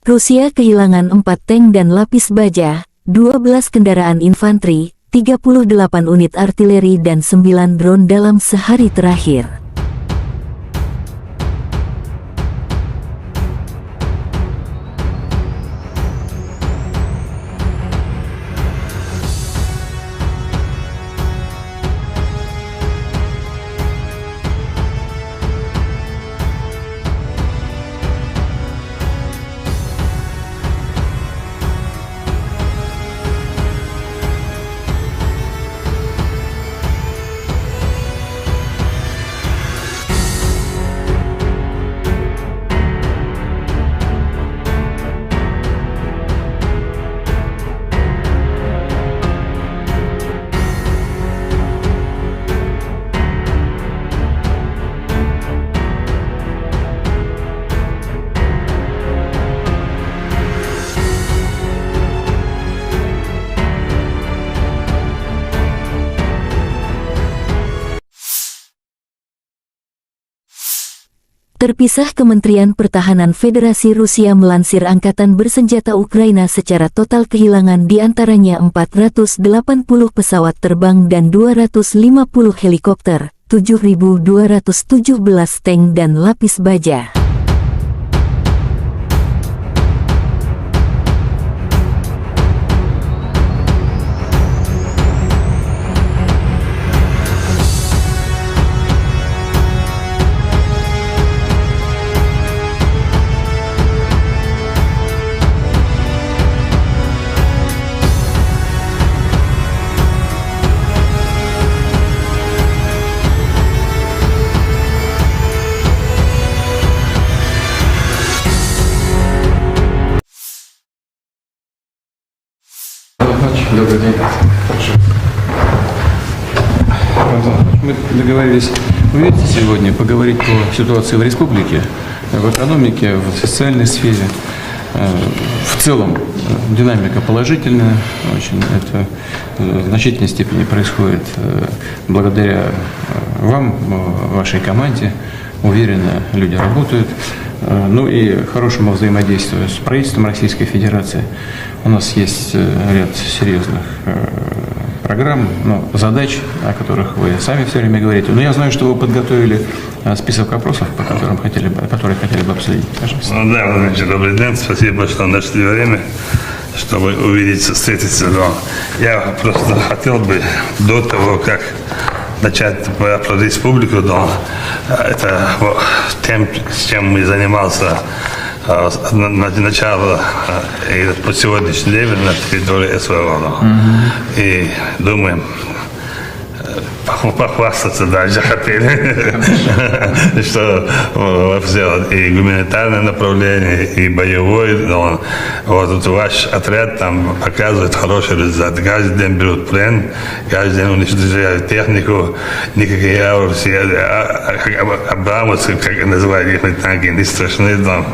Rusia kehilangan empat tank dan lapis baja, dua belas kendaraan infanteri, tiga puluh delapan unit artileri, dan sembilan drone dalam sehari terakhir. Terpisah, Kementerian Pertahanan Federasi Rusia melansir, angkatan bersenjata Ukraina secara total kehilangan di antaranya empat ratus delapan puluh pesawat terbang dan dua ratus lima puluh helikopter, tujuh ribu dua ratus tujuh belas tank dan lapis baja. Добрый день. Мы договорились увидеться сегодня, поговорить по ситуации в республике, в экономике, в социальной сфере. Э, В целом, э, динамика положительная, очень это, э, в значительной степени происходит, э, благодаря, э, вам, э, вашей команде. Уверенно люди работают. Э, Ну и хорошему взаимодействию с правительством Российской Федерации. У нас есть, э, ряд серьезных, э, программ, ну, задач, о которых вы сами все время говорите. Но я знаю, что вы подготовили, э, список вопросов, по которым хотели бы, которые хотели бы обсудить. Пожалуйста. Ну да, Владимир Ильич, добрый день. Спасибо, что нашли время, чтобы увидеться, встретиться. Но я просто хотел бы до того, как начать про, про республику, но, э, это, во, тем, чем мы занимался, э, с, на, на, начало, э, и по сегодняшний день на территории СВО, но. И думаем, э, похва-, похвастаться даже хотели, что, э, вообще вот и гуманитарное направление, и боевой, но вот тут ваш отряд там показывает хороший результат. Каждый день берут плен, каждый день уничтожают технику, никакие яурсы, а, а, а, абрамовцы, как называют их танки, не страшны там.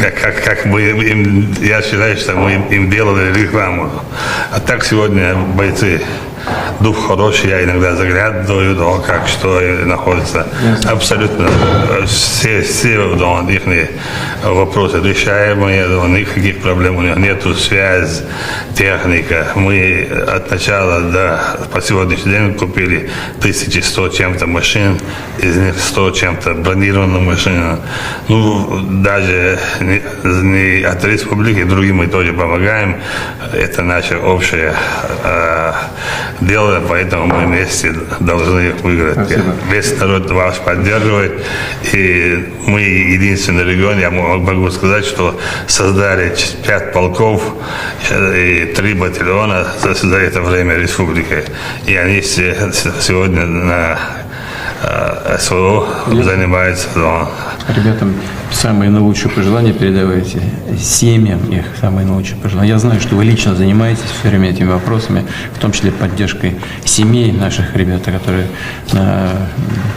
Как, как, как мы им, я считаю, что мы им, им делали рекламу. А так сегодня бойцы Дух хороший, я иногда заглядываю, да, как что и находится. Ясно. Абсолютно, э, все, все, да, их вопросы решаемые, да, никаких проблем у них нету. Связь, техника. Мы от начала до, по сегодняшний день купили тысячи сто чем-то машин, из них сто чем-то бронированных машин. Ну, даже не, не от республики, другим мы тоже помогаем. Это наше общее, э, дело, поэтому мы вместе должны их выиграть. Спасибо. Весь народ вас поддерживает, и мы единственный регион, я мо-, могу сказать, что создали ч-, пять полков, э, и три батальона за, за это время республики. И они все с-, сегодня на, э, СВО занимаются, да. Ребятам самые наилучшие пожелания передавайте, семьям их самые наилучшие пожелания. Я знаю, что вы лично занимаетесь всё время этими вопросами, в том числе поддержкой семей наших ребят, которые на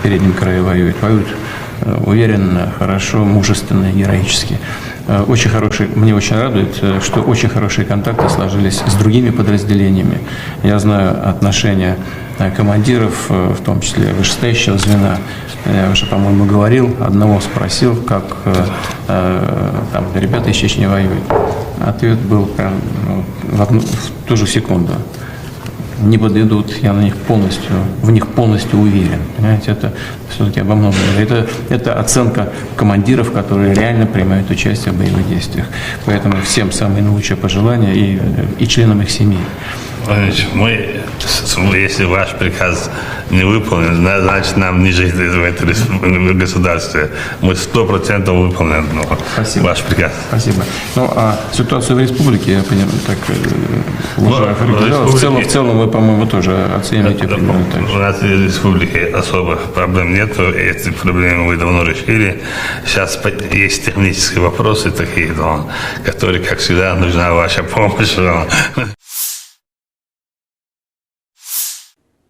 переднем краю воюют. Воюют, э, уверенно, хорошо, мужественно, героически. Э, очень хороший, мне очень радует, э, что очень хорошие контакты сложились с другими подразделениями. Я знаю отношения, э, командиров, э, в том числе вышестоящего звена. Я уже, по-моему, говорил, одного спросил, как, э, э, там ребята из Чечни воюют. Ответ был прям, ну, в одну, в ту же секунду. Не подведут, я на них полностью, в них полностью уверен. Понимаете, это всё-таки обо многом. Это, это оценка командиров, которые реально принимают участие в боевых действиях. Поэтому всем самые наилучшие пожелания и, и членам их семей. Владимир Владимирович, мы, с-, с-, если ваш приказ не выполнен, зна-, значит, нам не жить в этой респу-, государстве. Мы сто процентов выполним, ну, Спасибо. Ваш приказ. Спасибо. Ну, а ситуацию в республике, я понимаю, так, э, Ну, уже в определённо. В целом, республике в целом вы, по-моему, тоже оцените Да, да, примерно так же. У нас в республике особых проблем нету, эти проблемы мы давно решили. Сейчас по-, есть технические вопросы такие, но, которые, как всегда, нужна ваша помощь. Но.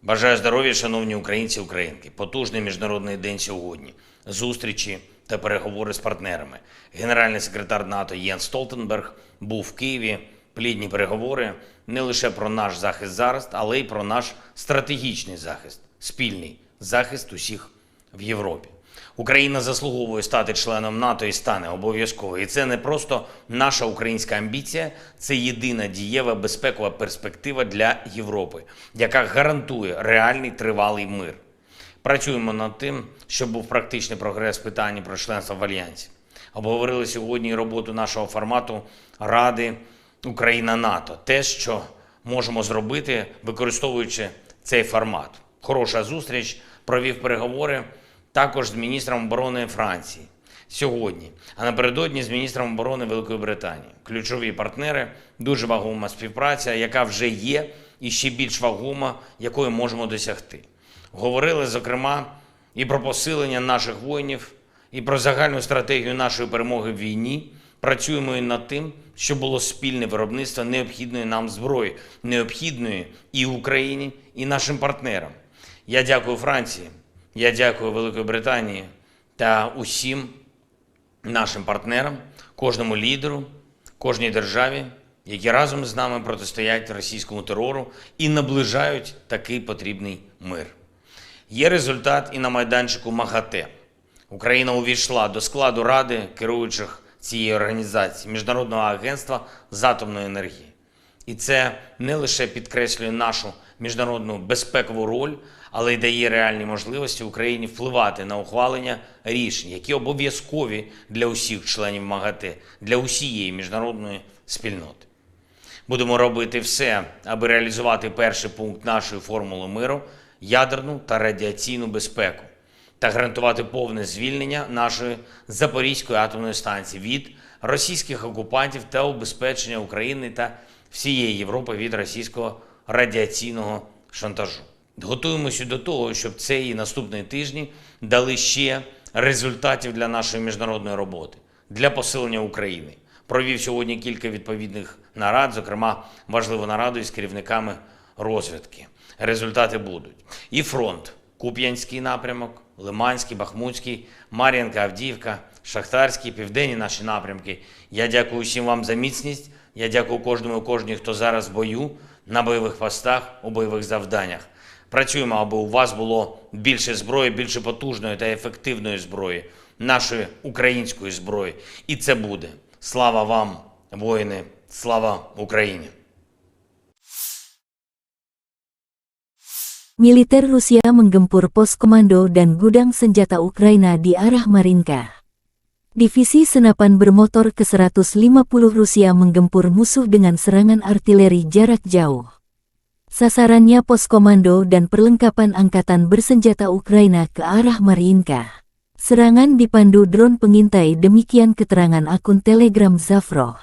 Бажаю здоров'я, шановні українці і українки. Потужний міжнародний день сьогодні. Зустрічі та переговори з партнерами. Генеральний секретар НАТО Єнс Столтенберг був в Києві. Плідні переговори не лише про наш захист зараз, але й про наш стратегічний захист, спільний захист усіх в Європі. Україна заслуговує стати членом НАТО і стане обов'язково. І це не просто наша українська амбіція, це єдина дієва безпекова перспектива для Європи, яка гарантує реальний тривалий мир. Працюємо над тим, щоб був практичний прогрес в питанні про членство в Альянсі. Обговорили сьогодні і роботу нашого формату Ради Україна-НАТО. Те, що можемо зробити, використовуючи цей формат. Хороша зустріч, провів переговори також з міністром оборони Франції сьогодні, а напередодні з міністром оборони Великої Британії. Ключові партнери, дуже вагома співпраця, яка вже є, і ще більш вагома, якої можемо досягти. Говорили, зокрема, і про посилення наших воїнів, і про загальну стратегію нашої перемоги в війні. Працюємо і над тим, щоб було спільне виробництво необхідної нам зброї, необхідної і Україні, і нашим партнерам. Я дякую Франції, я дякую Великій Британії та усім нашим партнерам, кожному лідеру, кожній державі, які разом з нами протистоять російському терору і наближають такий потрібний мир. Є результат і на майданчику МАГАТЕ. Україна увійшла до складу Ради керуючих цієї організації, Міжнародного агентства з атомної енергії. І це не лише підкреслює нашу міжнародну безпекову роль, але й дає реальні можливості Україні впливати на ухвалення рішень, які обов'язкові для усіх членів МАГАТЕ, для усієї міжнародної спільноти. Будемо робити все, аби реалізувати перший пункт нашої формули миру — ядерну та радіаційну безпеку, та гарантувати повне звільнення нашої Запорізької атомної станції від російських окупантів та убезпечення України та всієї Європи від російського радіаційного шантажу. Готуємося до того, щоб цей і наступні тижні дали ще результатів для нашої міжнародної роботи, для посилення України. Провів сьогодні кілька відповідних нарад, зокрема важливу нараду із керівниками розвідки. Результати будуть. І фронт: Куп'янський напрямок, Лиманський, Бахмутський, Мар'їнка, Авдіївка, Шахтарський, південні наші напрямки. Я дякую всім вам за міцність. Я дякую кожному і кожній, хто зараз в бою, на бойових постах, у бойових завданнях. Працюємо, аби у вас було більше зброї, більше потужної та ефективної зброї, нашої української зброї. І це буде. Слава вам, воїни! Слава Україні! Militer Rusia menggempur pos komando dan gudang senjata Ukraina di arah Marinka. Divisi senapan bermotor ke seratus lima puluh Rusia menggempur musuh dengan serangan artileri jarak jauh. Sasarannya pos komando dan perlengkapan angkatan bersenjata Ukraina ke arah Marinka. Serangan dipandu drone pengintai, demikian keterangan akun Telegram Zafrov.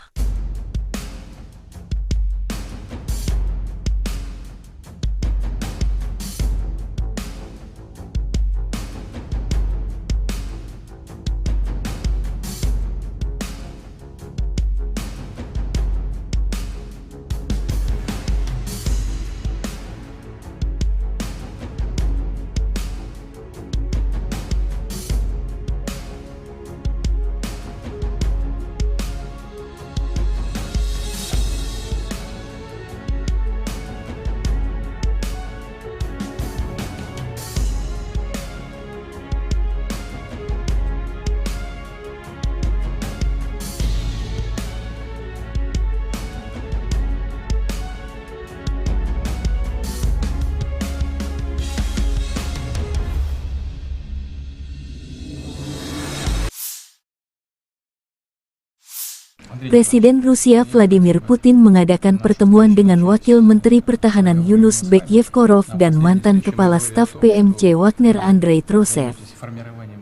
Presiden Rusia Vladimir Putin mengadakan pertemuan dengan Wakil Menteri Pertahanan Yunus Bek Yevkorov dan mantan Kepala Staf P M C Wagner Andrei Trosev.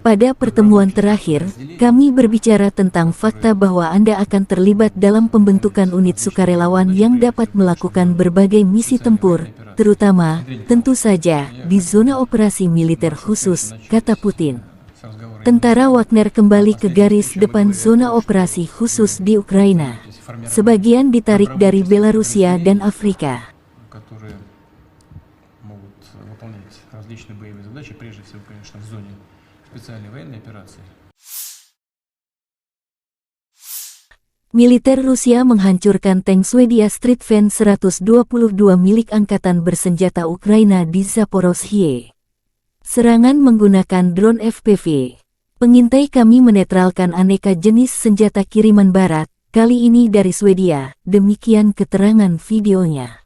Pada pertemuan terakhir, kami berbicara tentang fakta bahwa Anda akan terlibat dalam pembentukan unit sukarelawan yang dapat melakukan berbagai misi tempur, terutama, tentu saja, di zona operasi militer khusus, kata Putin. Tentara Wagner kembali ke garis depan zona operasi khusus di Ukraina. Sebagian ditarik dari Belarusia dan Afrika. Militer Rusia menghancurkan tank Swedia Stridsvagn seratus dua puluh dua milik angkatan bersenjata Ukraina di Zaporozhye. Serangan menggunakan drone F P V. Pengintai kami menetralkan aneka jenis senjata kiriman barat, kali ini dari Swedia, demikian keterangan videonya.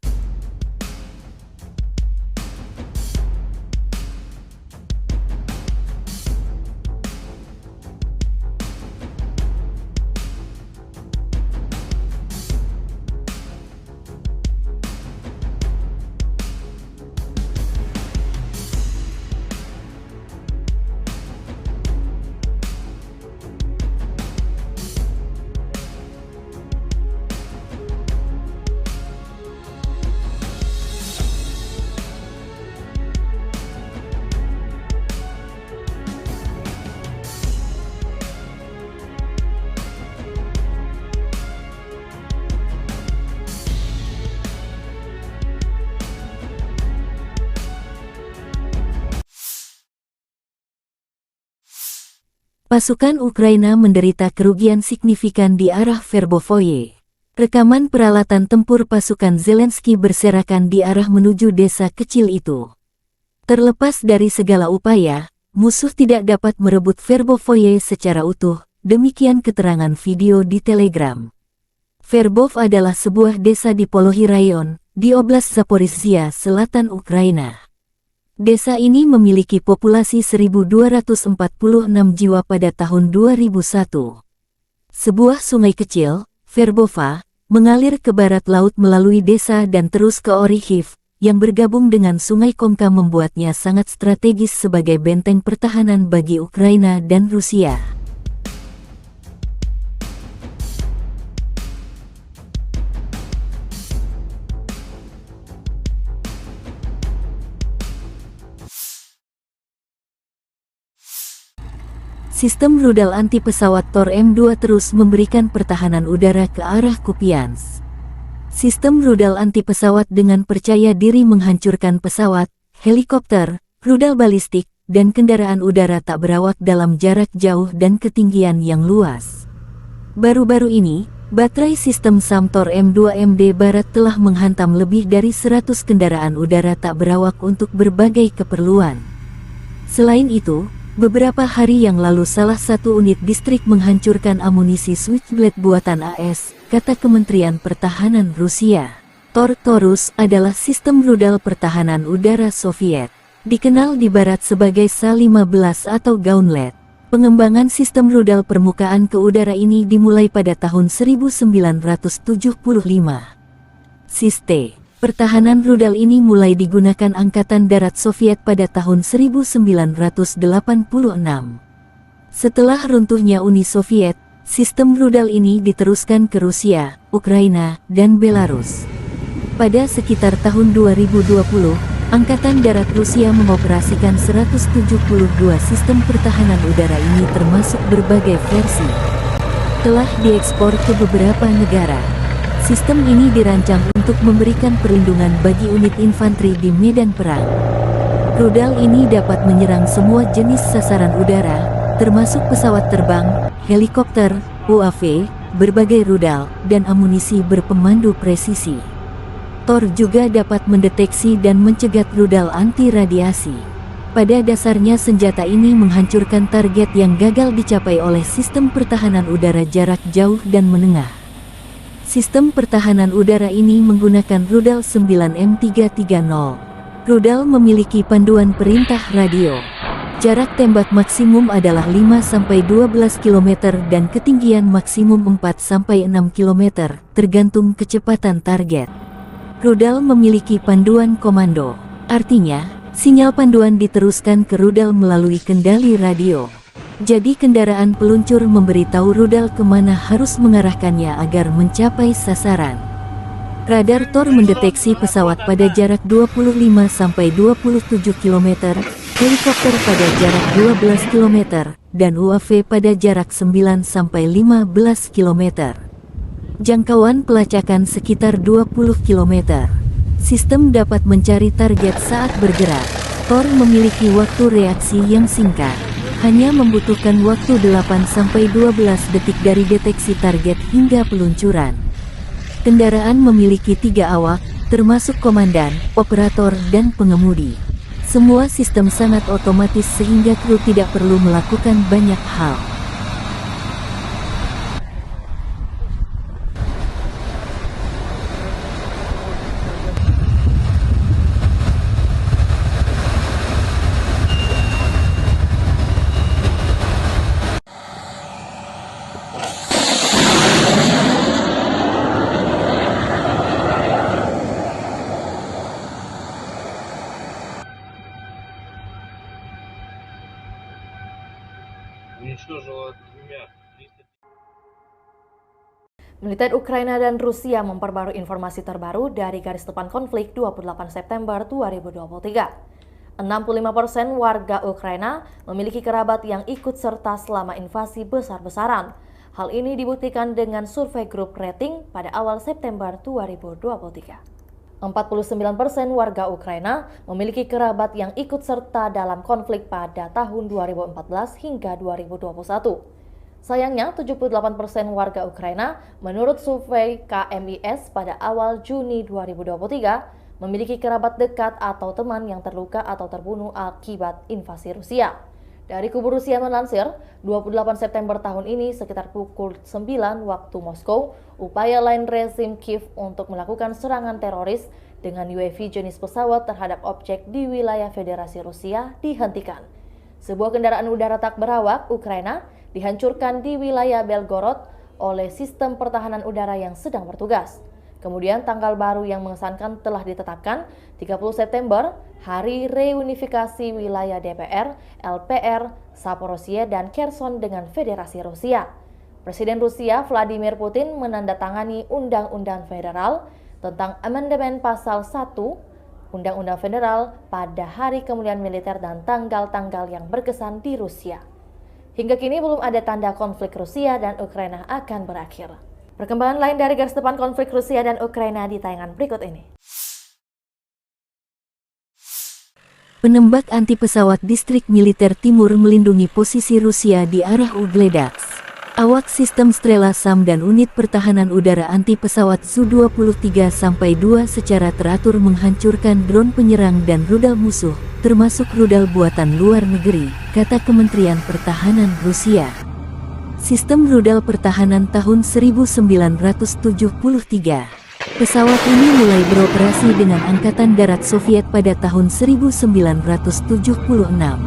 Pasukan Ukraina menderita kerugian signifikan di arah Verbovoye. Rekaman peralatan tempur pasukan Zelensky berserakan di arah menuju desa kecil itu. Terlepas dari segala upaya, musuh tidak dapat merebut Verbovoye secara utuh, demikian keterangan video di Telegram. Verbov adalah sebuah desa di Polohi Rayon, di Oblast Zaporizhzhia Selatan, Ukraina. Desa ini memiliki populasi seribu dua ratus empat puluh enam jiwa pada tahun dua ribu satu. Sebuah sungai kecil, Verbova, mengalir ke barat laut melalui desa dan terus ke Orikhiv, yang bergabung dengan Sungai Komka, membuatnya sangat strategis sebagai benteng pertahanan bagi Ukraina dan Rusia. Sistem rudal anti pesawat Tor M dua terus memberikan pertahanan udara ke arah Kupiansk. Sistem rudal anti pesawat dengan percaya diri menghancurkan pesawat, helikopter, rudal balistik, dan kendaraan udara tak berawak dalam jarak jauh dan ketinggian yang luas. Baru-baru ini, Baterai sistem SAM Tor M dua M D Barat telah menghantam lebih dari seratus kendaraan udara tak berawak untuk berbagai keperluan. Selain itu, beberapa hari yang lalu salah satu unit distrik menghancurkan amunisi Switchblade buatan A S, kata Kementerian Pertahanan Rusia. Tor Taurus adalah sistem rudal pertahanan udara Soviet, dikenal di Barat sebagai S A lima belas atau Gauntlet. Pengembangan sistem rudal permukaan ke udara ini dimulai pada tahun seribu sembilan ratus tujuh puluh lima. Sistem pertahanan rudal ini mulai digunakan Angkatan Darat Soviet pada tahun seribu sembilan ratus delapan puluh enam. Setelah runtuhnya Uni Soviet, sistem rudal ini diteruskan ke Rusia, Ukraina, dan Belarus. Pada sekitar tahun dua ribu dua puluh, Angkatan Darat Rusia mengoperasikan seratus tujuh puluh dua sistem pertahanan udara ini, termasuk berbagai versi. Telah diekspor ke beberapa negara. Sistem ini dirancang untuk memberikan perlindungan bagi unit infanteri di medan perang. Rudal ini dapat menyerang semua jenis sasaran udara, termasuk pesawat terbang, helikopter, U A V, berbagai rudal, dan amunisi berpemandu presisi. Tor juga dapat mendeteksi dan mencegat rudal anti radiasi. Pada dasarnya, senjata ini menghancurkan target yang gagal dicapai oleh sistem pertahanan udara jarak jauh dan menengah. Sistem pertahanan udara ini menggunakan rudal sembilan M tiga tiga nol. Rudal memiliki panduan perintah radio. Jarak tembak maksimum adalah lima sampai dua belas kilometer dan ketinggian maksimum empat sampai enam kilometer, tergantung kecepatan target. Rudal memiliki panduan komando. Artinya, sinyal panduan diteruskan ke rudal melalui kendali radio. Jadi, kendaraan peluncur memberitahu rudal kemana harus mengarahkannya agar mencapai sasaran. Radar Tor mendeteksi pesawat pada jarak dua puluh lima sampai dua puluh tujuh kilometer, helikopter pada jarak dua belas kilometer, dan U A V pada jarak sembilan sampai lima belas kilometer. Jangkauan pelacakan sekitar dua puluh kilometer. Sistem dapat mencari target saat bergerak. Tor memiliki waktu reaksi yang singkat. Hanya membutuhkan waktu delapan sampai dua belas detik dari deteksi target hingga peluncuran. Kendaraan memiliki tiga awak, termasuk komandan, operator, dan pengemudi. Semua sistem sangat otomatis sehingga kru tidak perlu melakukan banyak hal. Уничтожила двумя триста. Militer Ukraina dan Rusia memperbarui informasi terbaru dari garis depan konflik dua puluh delapan September dua ribu dua puluh tiga. Enam puluh lima persen warga Ukraina memiliki kerabat yang ikut serta selama invasi besar-besaran. Hal ini dibuktikan dengan survei grup rating pada awal September dua ribu dua puluh tiga. Empat puluh sembilan persen warga Ukraina memiliki kerabat yang ikut serta dalam konflik pada tahun dua ribu empat belas hingga dua ribu dua puluh satu. Sayangnya, tujuh puluh delapan persen warga Ukraina, menurut survei K M I S pada awal Juni dua ribu dua puluh tiga, memiliki kerabat dekat atau teman yang terluka atau terbunuh akibat invasi Rusia. Dari kubu Rusia melansir, dua puluh delapan September tahun ini, sekitar pukul sembilan waktu Moskow, upaya lain rezim Kiev untuk melakukan serangan teroris dengan U A V jenis pesawat terhadap objek di wilayah Federasi Rusia dihentikan. Sebuah kendaraan udara tak berawak Ukraina dihancurkan di wilayah Belgorod oleh sistem pertahanan udara yang sedang bertugas. Kemudian, tanggal baru yang mengesankan telah ditetapkan, tiga puluh September, Hari Reunifikasi Wilayah D P R, L P R, Zaporozhye, dan Kherson dengan Federasi Rusia. Presiden Rusia Vladimir Putin menandatangani Undang-Undang Federal tentang Amandemen Pasal satu Undang-Undang Federal pada hari kemuliaan militer dan tanggal-tanggal yang berkesan di Rusia. Hingga kini belum ada tanda konflik Rusia dan Ukraina akan berakhir. Perkembangan lain dari garis depan konflik Rusia dan Ukraina di tayangan berikut ini. Penembak anti pesawat distrik militer timur melindungi posisi Rusia di arah Ugledaks. Awak sistem Strela SAM dan unit pertahanan udara anti pesawat Su dua puluh tiga sampai dua secara teratur menghancurkan drone penyerang dan rudal musuh, termasuk rudal buatan luar negeri, kata Kementerian Pertahanan Rusia. Sistem rudal pertahanan tahun seribu sembilan ratus tujuh puluh tiga. Pesawat ini mulai beroperasi dengan Angkatan Darat Soviet pada tahun seribu sembilan ratus tujuh puluh enam.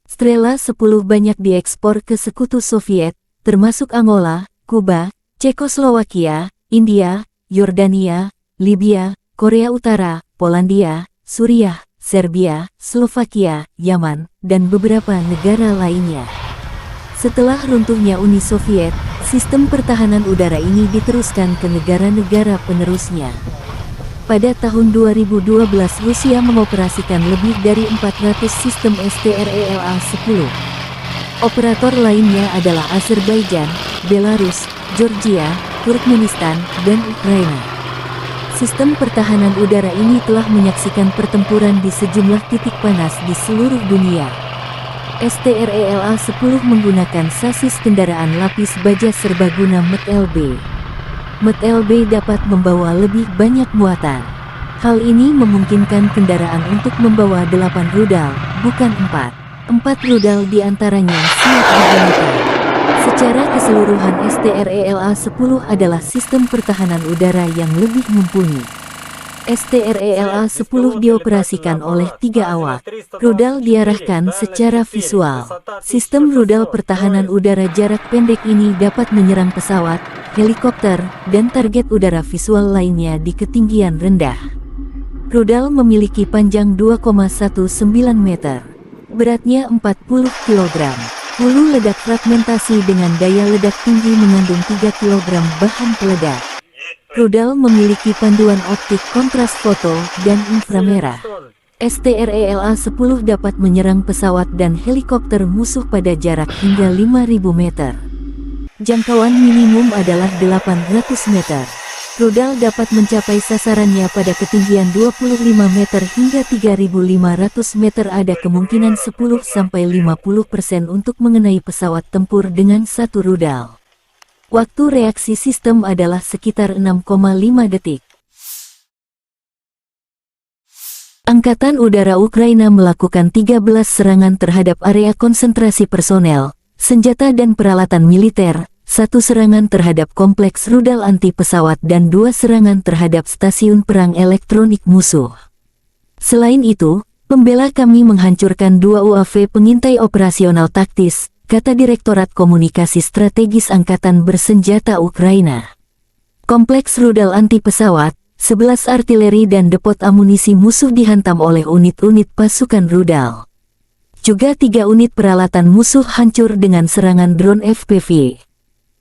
Strela sepuluh banyak diekspor ke sekutu Soviet, termasuk Angola, Kuba, Cekoslowakia, India, Yordania, Libya, Korea Utara, Polandia, Suriah, Serbia, Slovakia, Yaman, dan beberapa negara lainnya. Setelah runtuhnya Uni Soviet, sistem pertahanan udara ini diteruskan ke negara-negara penerusnya. Pada tahun dua ribu dua belas, Rusia mengoperasikan lebih dari empat ratus sistem S T R E L A sepuluh. Operator lainnya adalah Azerbaijan, Belarus, Georgia, Turkmenistan, dan Ukraina. Sistem pertahanan udara ini telah menyaksikan pertempuran di sejumlah titik panas di seluruh dunia. S T R E L A sepuluh menggunakan sasis kendaraan lapis baja serbaguna M T L B. M T L B dapat membawa lebih banyak muatan. Hal ini memungkinkan kendaraan untuk membawa delapan rudal, bukan empat. Empat rudal di antaranya siap digunakan. Secara keseluruhan, S T R E L A sepuluh adalah sistem pertahanan udara yang lebih mumpuni. S T R E L A sepuluh dioperasikan oleh tiga awak. Rudal diarahkan secara visual. Sistem rudal pertahanan udara jarak pendek ini dapat menyerang pesawat, helikopter, dan target udara visual lainnya di ketinggian rendah. Rudal memiliki panjang dua koma satu sembilan meter. Beratnya empat puluh kilogram. Hulu ledak fragmentasi dengan daya ledak tinggi mengandung tiga kilogram bahan peledak. Rudal memiliki panduan optik kontras foto dan inframerah. S T R E L A sepuluh dapat menyerang pesawat dan helikopter musuh pada jarak hingga lima ribu meter. Jangkauan minimum adalah delapan ratus meter. Rudal dapat mencapai sasarannya pada ketinggian dua puluh lima meter hingga tiga ribu lima ratus meter. Ada kemungkinan sepuluh sampai lima puluh persen untuk mengenai pesawat tempur dengan satu rudal. Waktu reaksi sistem adalah sekitar enam koma lima detik. Angkatan Udara Ukraina melakukan tiga belas serangan terhadap area konsentrasi personel, senjata dan peralatan militer, satu serangan terhadap kompleks rudal anti pesawat dan dua serangan terhadap stasiun perang elektronik musuh. Selain itu, pembela kami menghancurkan dua U A V pengintai operasional taktis, kata Direktorat Komunikasi Strategis Angkatan Bersenjata Ukraina. Kompleks rudal anti pesawat, sebelas artileri dan depot amunisi musuh dihantam oleh unit-unit pasukan rudal. Juga tiga unit peralatan musuh hancur dengan serangan drone F P V.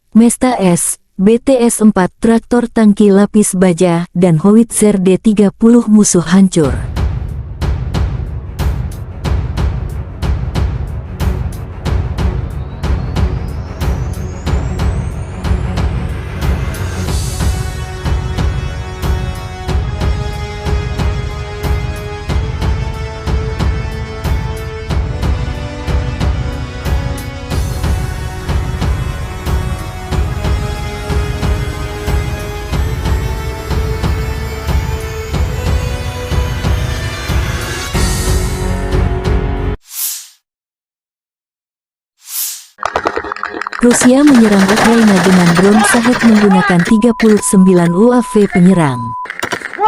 Mesta S, B T S empat, traktor tangki lapis baja, dan howitzer D tiga puluh musuh hancur. Rusia menyerang Ukraina dengan drone Shahed menggunakan tiga puluh sembilan U A V penyerang.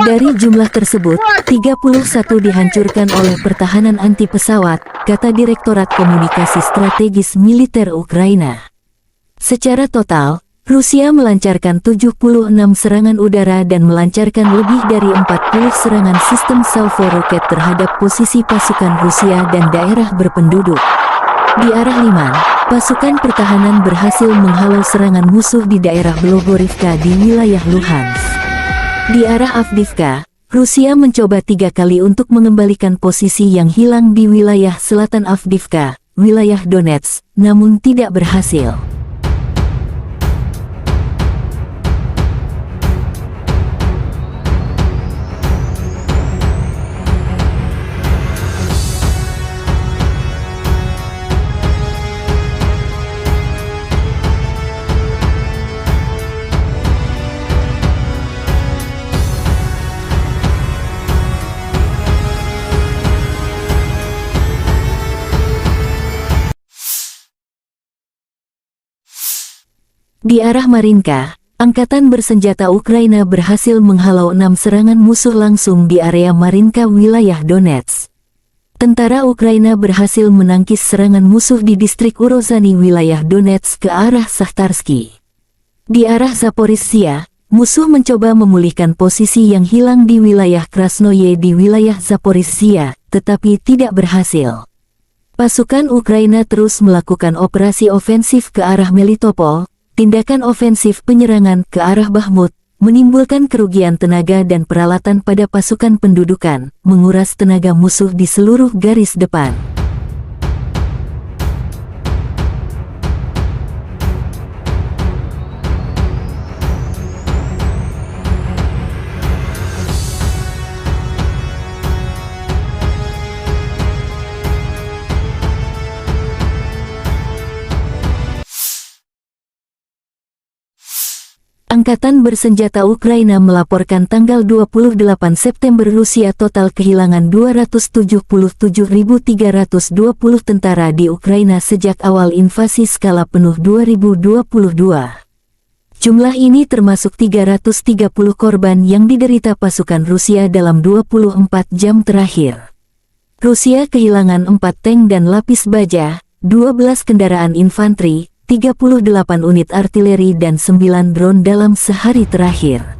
Dari jumlah tersebut, tiga puluh satu dihancurkan oleh pertahanan anti pesawat, kata Direktorat Komunikasi Strategis Militer Ukraina. Secara total, Rusia melancarkan tujuh puluh enam serangan udara dan melancarkan lebih dari empat puluh serangan sistem salvo roket terhadap posisi pasukan Rusia dan daerah berpenduduk. Di arah Liman, pasukan pertahanan berhasil menghalau serangan musuh di daerah Blogorivka di wilayah Luhansk. Di arah Avdiivka, Rusia mencoba tiga kali untuk mengembalikan posisi yang hilang di wilayah selatan Avdiivka, wilayah Donetsk, namun tidak berhasil. Di arah Marinka, angkatan bersenjata Ukraina berhasil menghalau enam serangan musuh langsung di area Marinka, wilayah Donetsk. Tentara Ukraina berhasil menangkis serangan musuh di distrik Urozhany, wilayah Donetsk, ke arah Sahtarsky. Di arah Zaporizhia, musuh mencoba memulihkan posisi yang hilang di wilayah Krasnoye di wilayah Zaporizhia, tetapi tidak berhasil. Pasukan Ukraina terus melakukan operasi ofensif ke arah Melitopol, tindakan ofensif penyerangan ke arah Bakhmut, menimbulkan kerugian tenaga dan peralatan pada pasukan pendudukan, menguras tenaga musuh di seluruh garis depan. Angkatan bersenjata Ukraina melaporkan tanggal dua puluh delapan September Rusia total kehilangan dua ratus tujuh puluh tujuh ribu tiga ratus dua puluh tentara di Ukraina sejak awal invasi skala penuh dua ribu dua puluh dua. Jumlah ini termasuk tiga ratus tiga puluh korban yang diderita pasukan Rusia dalam dua puluh empat jam terakhir. Rusia kehilangan empat tank dan lapis baja, dua belas kendaraan infanteri, tiga puluh delapan unit artileri, dan sembilan drone dalam sehari terakhir.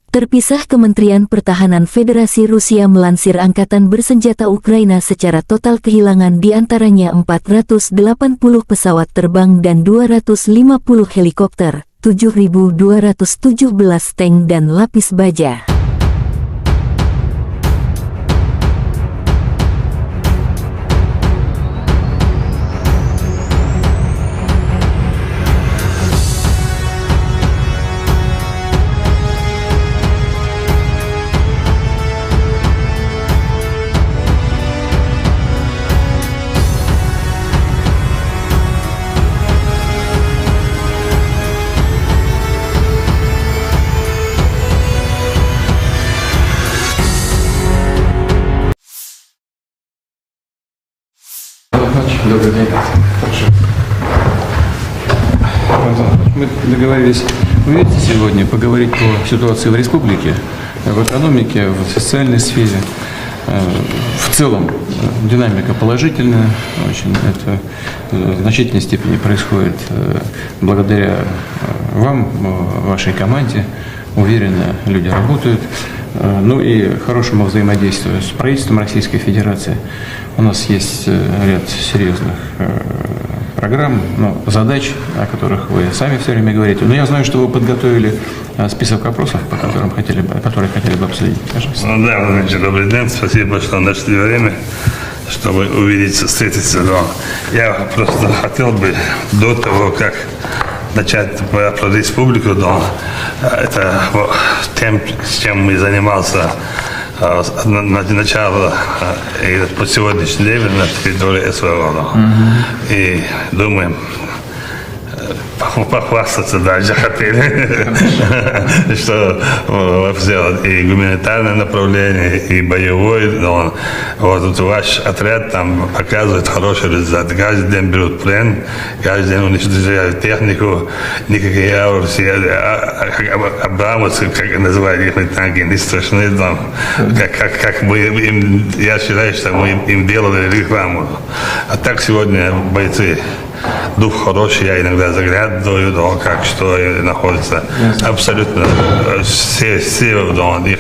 Terpisah, Kementerian Pertahanan Federasi Rusia melansir angkatan bersenjata Ukraina secara total kehilangan di antaranya empat ratus delapan puluh pesawat terbang dan dua ratus lima puluh helikopter, tujuh ribu dua ratus tujuh belas tank dan lapis baja. Добрый день. Хорошо. Мы договорились увидеться сегодня, поговорить по ситуации в республике, в экономике, в социальной сфере. Э, В целом, э, динамика положительная, очень это, э, в значительной степени происходит, э, благодаря, э, вам, э, вашей команде. Уверенно люди работают. Э, Ну и хорошему взаимодействию с правительством Российской Федерации. У нас есть, э, ряд серьезных, э, программ, но задач, о которых вы сами все время говорите. Но я знаю, что вы подготовили, э, список вопросов, по которым хотели бы, которые хотели бы обсудить. Пожалуйста. Ну да, Владимир Ильич, добрый день. Спасибо, что нашли время, чтобы увидеться, встретиться. Но я просто хотел бы до того, как начать про, про республику, но это вот тем, чем мы занимался, э, с- на, на- начало, э, и по сегодняшний день на территории СВО. Но. И думаем, э, поху- похвастаться дальше хотели, что, э, сделать и гуманитарное направление, и боевой. Но вот тут ваш отряд там показывает хороший результат. Каждый день берут плен, каждый день уничтожают технику, никакие аурсы, а, а, а, абрамовцы, как называют их танки, не страшны там. Как, как, как мы им, я считаю, что мы им, им делали рекламу. А так сегодня бойцы Дух хороший, я иногда заглядываю, да, как что и находится. Абсолютно, э, все, все, да, их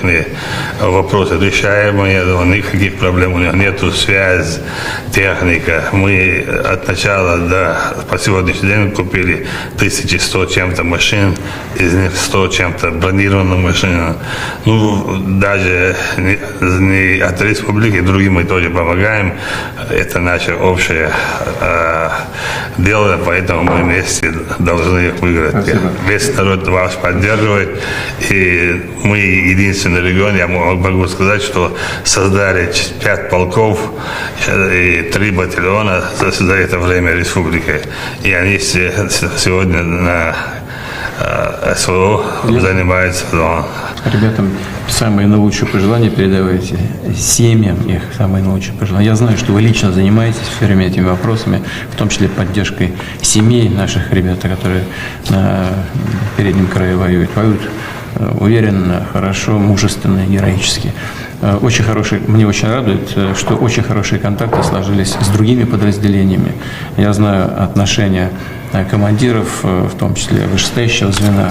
вопросы решаемые, да, никаких проблем у них нету. Связь, техника. Мы от начала до, по сегодняшний день купили тысячи сто чем-то машин, из них сто чем-то бронированных машин. Ну, даже не, не от республики, другим мы тоже помогаем. Это наше общее, э, дело, поэтому мы вместе должны их выиграть. Спасибо. Весь народ вас поддерживает, и мы единственный регион, я мо-, могу сказать, что создали ч-, пять полков, э, и три батальона за, за это время республики. И они се-, с-, сегодня на, э, СВО занимаются, но Ребятам самые наилучшие пожелания передавайте, семьям их самые наилучшие пожелания. Я знаю, что вы лично занимаетесь всё время этими вопросами, в том числе поддержкой семей наших ребят, которые на переднем крае воюют. Воюют, э, уверенно, хорошо, мужественно, героически. Э, очень хороший, мне очень радует, э, что очень хорошие контакты сложились с другими подразделениями. Я знаю отношения, э, командиров, э, в том числе вышестоящего звена.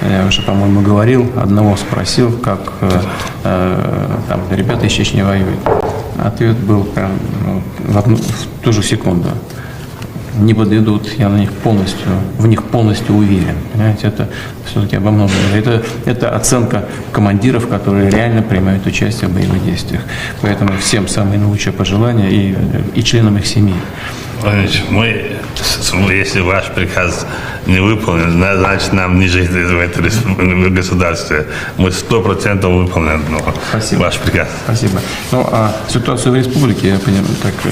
Я уже, по-моему, говорил, одного спросил, как, э, э, там ребята из Чечни воюют. Ответ был прям, ну, в одну, в ту же секунду. Не подведут, я на них полностью, в них полностью уверен. Понимаете, это всё-таки обо многом. Это, это оценка командиров, которые реально принимают участие в боевых действиях. Поэтому всем самые наилучшие пожелания и, и членам их семей. Владимир Владимирович, мы, с-, с-, если ваш приказ не выполнен, зна-, значит, нам не жить в этой республике, в государстве. Мы сто процентов выполним, ну, Спасибо. Ваш приказ. Спасибо. Ну, а ситуацию в республике, я понимаю, так, э,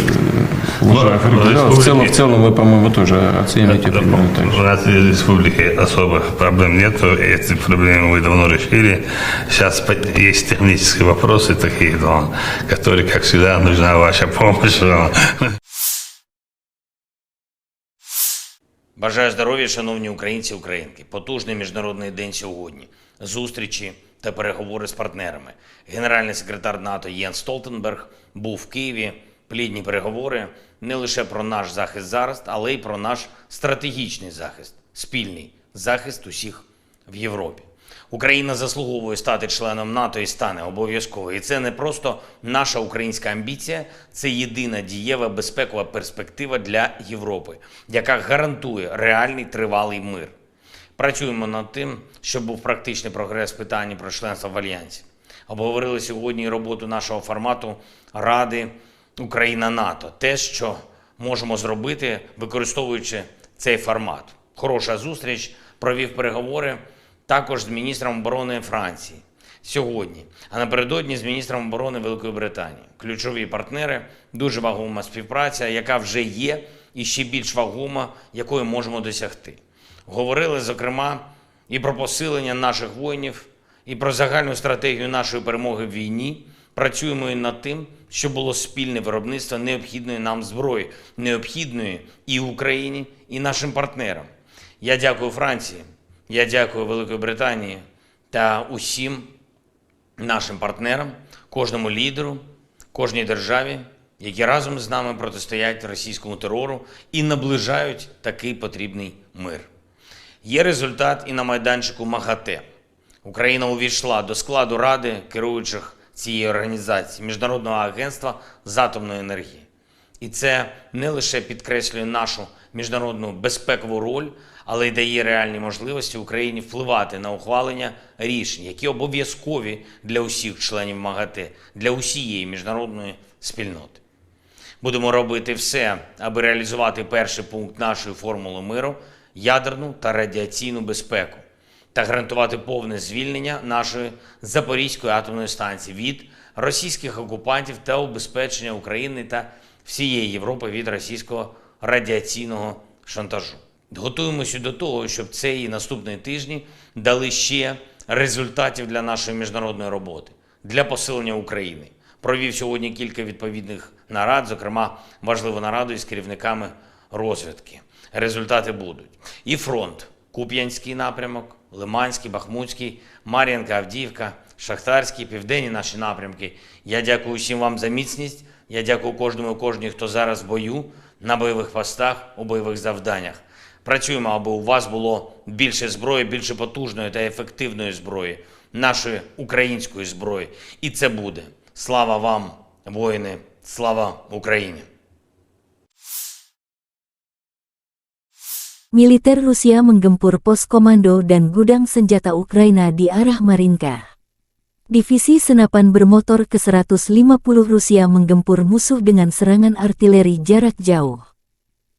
Ну, уже в определённо. В целом, республике в целом вы, по-моему, тоже оцениваете Да, примерно так же. У нас в республике особых проблем нету, эти проблемы мы давно решили. Сейчас по-, есть технические вопросы такие, но, которые, как всегда, нужна ваша помощь. Но. Бажаю здоров'я, шановні українці і українки. Потужний міжнародний день сьогодні. Зустрічі та переговори з партнерами. Генеральний секретар НАТО Єнс Столтенберг був в Києві. Плідні переговори не лише про наш захист зараз, але й про наш стратегічний захист, спільний захист усіх в Європі. Україна заслуговує стати членом НАТО і стане обов'язково. І це не просто наша українська амбіція, це єдина дієва безпекова перспектива для Європи, яка гарантує реальний тривалий мир. Працюємо над тим, щоб був практичний прогрес в питанні про членство в Альянсі. Обговорили сьогодні і роботу нашого формату Ради Україна-НАТО. Те, що можемо зробити, використовуючи цей формат. Хороша зустріч, провів переговори також з міністром оборони Франції сьогодні, а напередодні з міністром оборони Великої Британії. Ключові партнери, дуже вагома співпраця, яка вже є, і ще більш вагома, якої можемо досягти. Говорили, зокрема, і про посилення наших воїнів, і про загальну стратегію нашої перемоги в війні. Працюємо і над тим, щоб було спільне виробництво необхідної нам зброї, необхідної і Україні, і нашим партнерам. Я дякую Франції, я дякую Великій Британії та усім нашим партнерам, кожному лідеру, кожній державі, які разом з нами протистоять російському терору і наближають такий потрібний мир. Є результат і на майданчику МАГАТЕ. Україна увійшла до складу Ради керуючих цієї організації, Міжнародного агентства з атомної енергії. І це не лише підкреслює нашу міжнародну безпекову роль, але й дає реальні можливості Україні впливати на ухвалення рішень, які обов'язкові для усіх членів МАГАТЕ, для усієї міжнародної спільноти. Будемо робити все, аби реалізувати перший пункт нашої формули миру — ядерну та радіаційну безпеку, та гарантувати повне звільнення нашої Запорізької атомної станції від російських окупантів та убезпечення України та всієї Європи від російського радіаційного шантажу. Готуємося до того, щоб цей і наступні тижні дали ще результатів для нашої міжнародної роботи, для посилення України. Провів сьогодні кілька відповідних нарад, зокрема важливу нараду із керівниками розвідки. Результати будуть. І фронт. Куп'янський напрямок, Лиманський, Бахмутський, Мар'їнка, Авдіївка, Шахтарський, південні наші напрямки. Я дякую всім вам за міцність. Я дякую кожному і кожній, хто зараз в бою. на бойових постах, у бойових завданнях. Працюємо, аби у вас було більше зброї, більше потужної та ефективної зброї, нашої української зброї. І це буде. Слава вам, воїни! Слава Україні! Militer Rusia menggempur pos komando dan gudang senjata Ukraina di arah Marinka. Divisi senapan bermotor ke seratus lima puluh Rusia menggempur musuh dengan serangan artileri jarak jauh.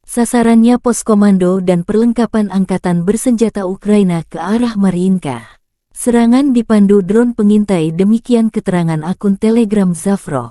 Sasarannya pos komando dan perlengkapan angkatan bersenjata Ukraina ke arah Marinka. Serangan dipandu drone pengintai, demikian keterangan akun Telegram Zafro.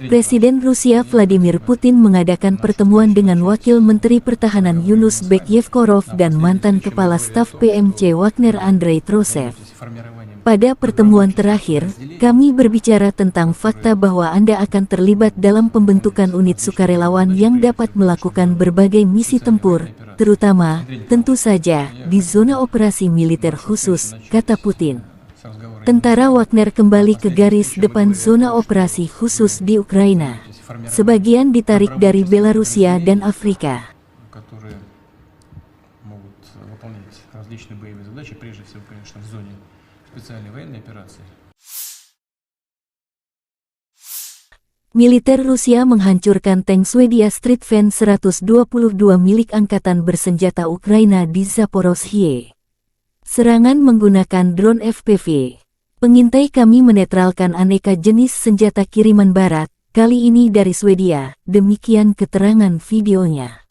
Presiden Rusia Vladimir Putin mengadakan pertemuan dengan Wakil Menteri Pertahanan Yunus Bek Yevkorov dan mantan Kepala Staf P M C Wagner Andrei Trosev. Pada pertemuan terakhir, kami berbicara tentang fakta bahwa Anda akan terlibat dalam pembentukan unit sukarelawan yang dapat melakukan berbagai misi tempur, terutama, tentu saja, di zona operasi militer khusus, kata Putin. Tentara Wagner kembali ke garis depan zona operasi khusus di Ukraina. Sebagian ditarik dari Belarusia dan Afrika. которые могут выполнять различные боевые задачи, прежде всего, конечно, в зоне специальной военной операции. Militer Rusia menghancurkan tank Swedia Stridsvagn seratus dua puluh dua milik angkatan bersenjata Ukraina di Zaporozhye. Serangan menggunakan drone F P V. Pengintai kami menetralkan aneka jenis senjata kiriman barat, kali ini dari Swedia, demikian keterangan videonya.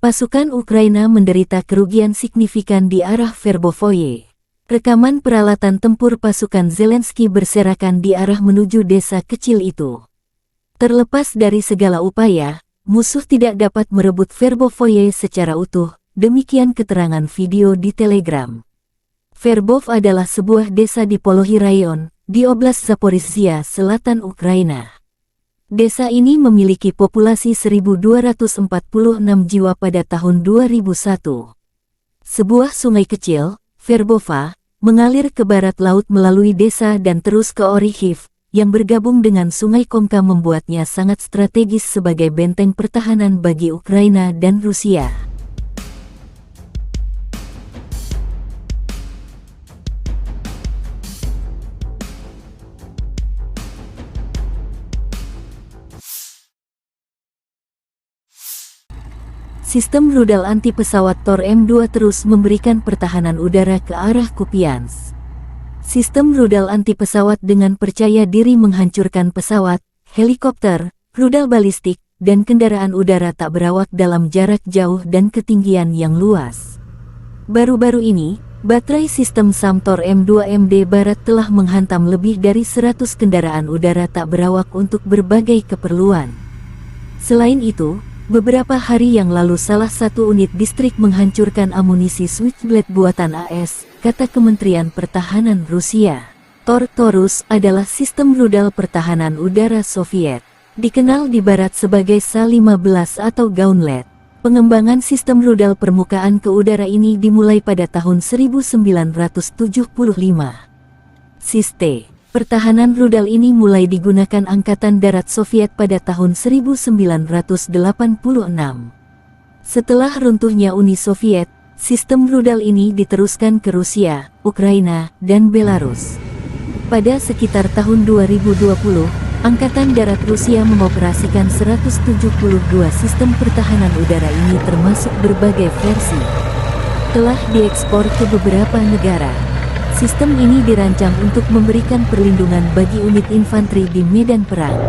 Pasukan Ukraina menderita kerugian signifikan di arah Verbovoye. Rekaman peralatan tempur pasukan Zelensky berserakan di arah menuju desa kecil itu. Terlepas dari segala upaya, musuh tidak dapat merebut Verbovoye secara utuh, demikian keterangan video di Telegram. Verbov adalah sebuah desa di Polohi Rayon, di Oblast Zaporizhia, selatan Ukraina. Desa ini memiliki populasi seribu dua ratus empat puluh enam jiwa pada tahun dua ribu satu. Sebuah sungai kecil, Verbova, mengalir ke barat laut melalui desa dan terus ke Orikhiv, yang bergabung dengan Sungai Komka membuatnya sangat strategis sebagai benteng pertahanan bagi Ukraina dan Rusia. Sistem rudal anti pesawat Tor M dua terus memberikan pertahanan udara ke arah Kupiansk. Sistem rudal anti pesawat dengan percaya diri menghancurkan pesawat, helikopter, rudal balistik, dan kendaraan udara tak berawak dalam jarak jauh dan ketinggian yang luas. Baru-baru ini, Baterai sistem Samtor M dua M D Barat telah menghantam lebih dari seratus kendaraan udara tak berawak untuk berbagai keperluan. Selain itu, beberapa hari yang lalu salah satu unit distrik menghancurkan amunisi Switchblade buatan A S, kata Kementerian Pertahanan Rusia. Tor Taurus adalah sistem rudal pertahanan udara Soviet, dikenal di Barat sebagai Sa lima belas atau Gauntlet. Pengembangan sistem rudal permukaan ke udara ini dimulai pada tahun seribu sembilan ratus tujuh puluh lima. Sistem pertahanan rudal ini mulai digunakan Angkatan Darat Soviet pada tahun seribu sembilan ratus delapan puluh enam. Setelah runtuhnya Uni Soviet, sistem rudal ini diteruskan ke Rusia, Ukraina, dan Belarus. Pada sekitar tahun dua ribu dua puluh, Angkatan Darat Rusia mengoperasikan seratus tujuh puluh dua sistem pertahanan udara ini, termasuk berbagai versi. Telah diekspor ke beberapa negara. Sistem ini dirancang untuk memberikan perlindungan bagi unit infanteri di medan perang.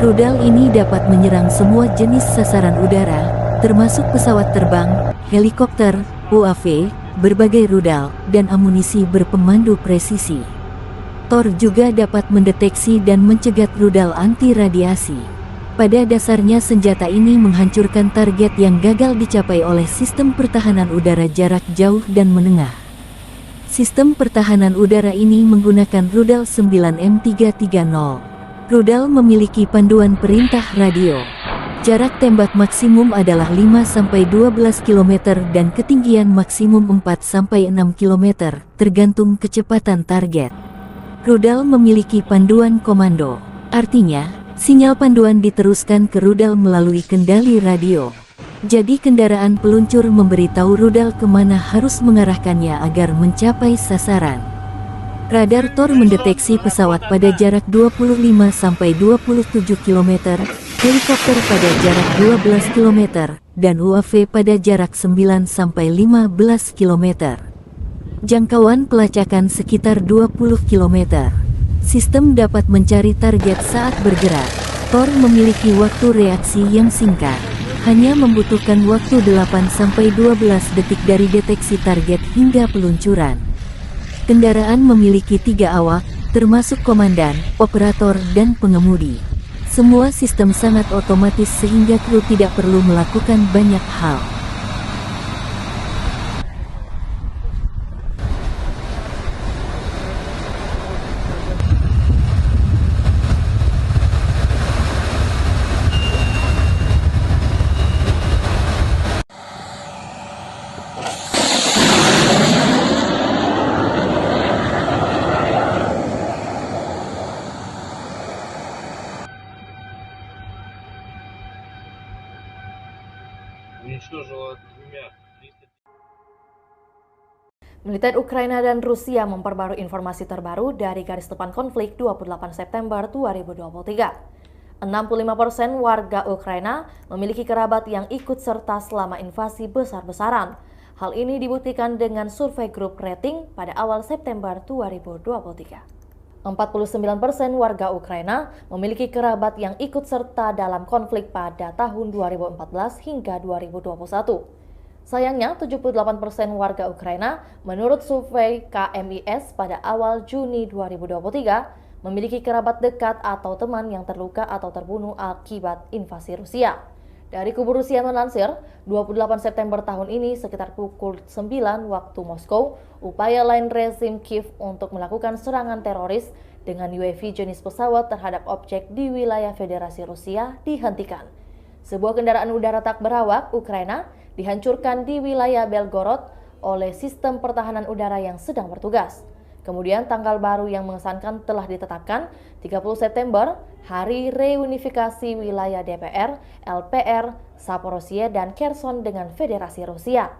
Rudal ini dapat menyerang semua jenis sasaran udara, termasuk pesawat terbang, helikopter, U A V, berbagai rudal, dan amunisi berpemandu presisi. Tor juga dapat mendeteksi dan mencegat rudal anti radiasi. Pada dasarnya, senjata ini menghancurkan target yang gagal dicapai oleh sistem pertahanan udara jarak jauh dan menengah. Sistem pertahanan udara ini menggunakan rudal sembilan M tiga tiga nol. Rudal memiliki panduan perintah radio. Jarak tembak maksimum adalah lima sampai dua belas kilometer dan ketinggian maksimum empat sampai enam kilometer, tergantung kecepatan target. Rudal memiliki panduan komando. Artinya, sinyal panduan diteruskan ke rudal melalui kendali radio. Jadi, kendaraan peluncur memberitahu rudal kemana harus mengarahkannya agar mencapai sasaran. Radar Tor mendeteksi pesawat pada jarak dua puluh lima sampai dua puluh tujuh kilometer, helikopter pada jarak dua belas kilometer, dan U A V pada jarak sembilan sampai lima belas kilometer. Jangkauan pelacakan sekitar dua puluh kilometer. Sistem dapat mencari target saat bergerak. Tor memiliki waktu reaksi yang singkat. Hanya membutuhkan waktu delapan sampai dua belas detik dari deteksi target hingga peluncuran. Kendaraan memiliki tiga awak, termasuk komandan, operator, dan pengemudi. Semua sistem sangat otomatis sehingga kru tidak perlu melakukan banyak hal. Уничтожила двумя. Militer Ukraina dan Rusia memperbarui informasi terbaru dari garis depan konflik dua puluh delapan September dua ribu dua puluh tiga. Enam puluh lima persen warga Ukraina memiliki kerabat yang ikut serta selama invasi besar-besaran. Hal ini dibuktikan dengan survei grup rating pada awal September dua ribu dua puluh tiga. Empat puluh sembilan persen warga Ukraina memiliki kerabat yang ikut serta dalam konflik pada tahun dua ribu empat belas hingga dua ribu dua puluh satu. Sayangnya, tujuh puluh delapan persen warga Ukraina, menurut survei K M I S pada awal Juni dua ribu dua puluh tiga, memiliki kerabat dekat atau teman yang terluka atau terbunuh akibat invasi Rusia. Dari Kubu Rusia melansir, dua puluh delapan September tahun ini, sekitar pukul sembilan waktu Moskow, upaya lain rezim Kiev untuk melakukan serangan teroris dengan U A V jenis pesawat terhadap objek di wilayah Federasi Rusia dihentikan. Sebuah kendaraan udara tak berawak Ukraina dihancurkan di wilayah Belgorod oleh sistem pertahanan udara yang sedang bertugas. Kemudian, tanggal baru yang mengesankan telah ditetapkan, tiga puluh September, Hari Reunifikasi Wilayah D P R, L P R, Zaporozhye, dan Kherson dengan Federasi Rusia.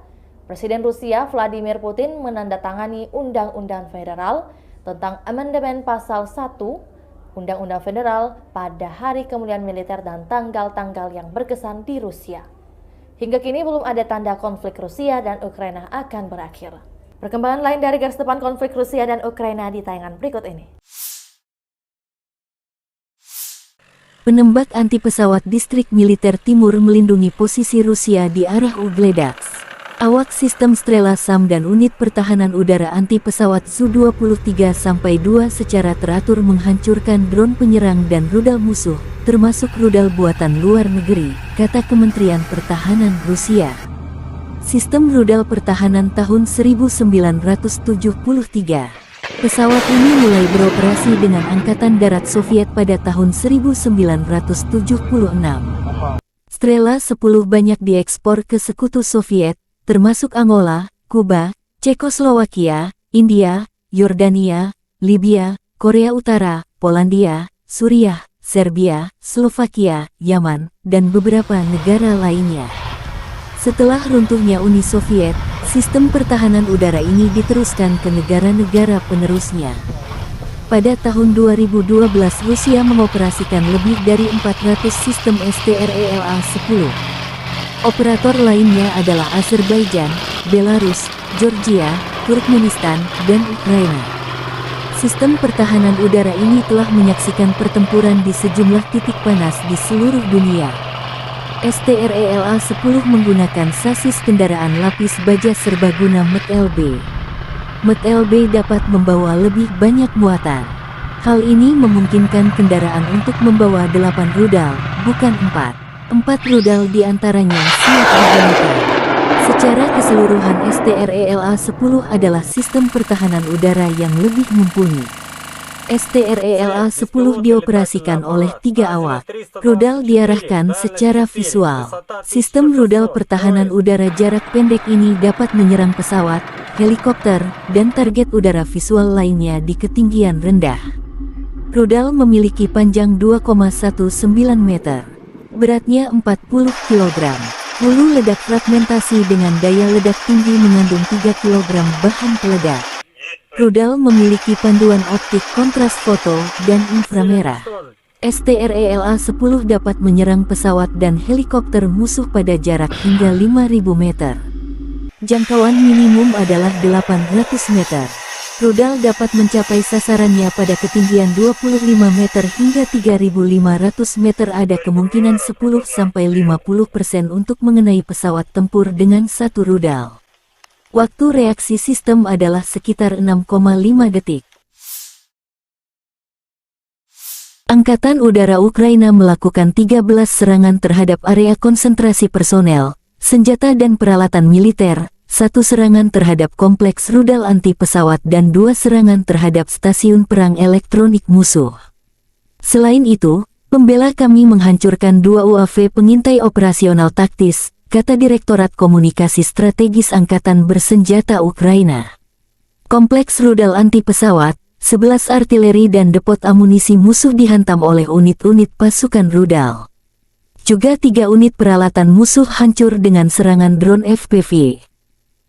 Presiden Rusia Vladimir Putin menandatangani Undang-Undang Federal tentang Amandemen Pasal satu Undang-Undang Federal pada hari kemuliaan militer dan tanggal-tanggal yang berkesan di Rusia. Hingga kini belum ada tanda konflik Rusia dan Ukraina akan berakhir. Perkembangan lain dari garis depan konflik Rusia dan Ukraina di tayangan berikut ini. Penembak anti pesawat distrik militer timur melindungi posisi Rusia di arah Ugledaks. Awak sistem Strela SAM dan unit pertahanan udara anti pesawat Su dua puluh tiga sampai dua secara teratur menghancurkan drone penyerang dan rudal musuh, termasuk rudal buatan luar negeri, kata Kementerian Pertahanan Rusia. Sistem rudal pertahanan tahun seribu sembilan ratus tujuh puluh tiga. Pesawat ini mulai beroperasi dengan Angkatan Darat Soviet pada tahun seribu sembilan ratus tujuh puluh enam. Strela sepuluh banyak diekspor ke sekutu Soviet, termasuk Angola, Kuba, Cekoslowakia, India, Yordania, Libya, Korea Utara, Polandia, Suriah, Serbia, Slovakia, Yaman, dan beberapa negara lainnya. Setelah runtuhnya Uni Soviet, sistem pertahanan udara ini diteruskan ke negara-negara penerusnya. Pada tahun dua ribu dua belas Rusia mengoperasikan lebih dari empat ratus sistem S T R E L A sepuluh. Operator lainnya adalah Azerbaijan, Belarus, Georgia, Turkmenistan, dan Ukraina. Sistem pertahanan udara ini telah menyaksikan pertempuran di sejumlah titik panas di seluruh dunia. S T R E L A sepuluh menggunakan sasis kendaraan lapis baja serbaguna M T L B. M T L B dapat membawa lebih banyak muatan. Hal ini memungkinkan kendaraan untuk membawa delapan rudal, bukan empat. Empat rudal di antaranya siap digunakan. Secara keseluruhan S T R E L A sepuluh adalah sistem pertahanan udara yang lebih mumpuni. S T R E L A sepuluh dioperasikan oleh tiga awak. Rudal diarahkan secara visual. Sistem rudal pertahanan udara jarak pendek ini dapat menyerang pesawat, helikopter, dan target udara visual lainnya di ketinggian rendah. Rudal memiliki panjang dua koma satu sembilan meter. Beratnya empat puluh kilogram. Hulu ledak fragmentasi dengan daya ledak tinggi mengandung tiga kilogram bahan peledak. Rudal memiliki panduan optik kontras foto dan inframerah. S T R E L A sepuluh dapat menyerang pesawat dan helikopter musuh pada jarak hingga lima ribu meter. Jangkauan minimum adalah delapan ratus meter. Rudal dapat mencapai sasarannya pada ketinggian dua puluh lima meter hingga tiga ribu lima ratus meter, ada kemungkinan sepuluh sampai lima puluh persen untuk mengenai pesawat tempur dengan satu rudal. Waktu reaksi sistem adalah sekitar enam koma lima detik. Angkatan Udara Ukraina melakukan tiga belas serangan terhadap area konsentrasi personel, senjata dan peralatan militer, satu serangan terhadap kompleks rudal anti pesawat dan dua serangan terhadap stasiun perang elektronik musuh. Selain itu, pembela kami menghancurkan dua U A V pengintai operasional taktis, kata Direktorat Komunikasi Strategis Angkatan Bersenjata Ukraina. Kompleks rudal anti pesawat, sebelas artileri dan depot amunisi musuh dihantam oleh unit-unit pasukan rudal. Juga tiga unit peralatan musuh hancur dengan serangan drone F P V.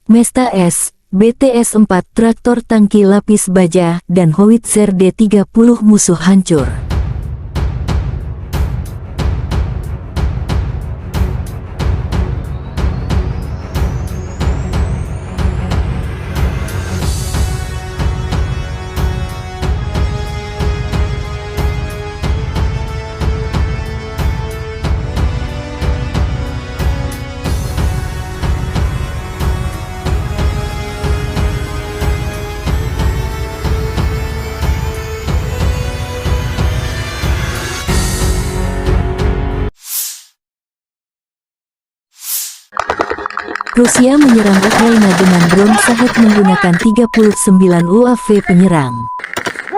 Mesta S, B T S empat, traktor tangki lapis baja, dan howitzer D tiga puluh musuh hancur. Rusia menyerang Ukraina dengan drone Shahed menggunakan tiga puluh sembilan U A V penyerang.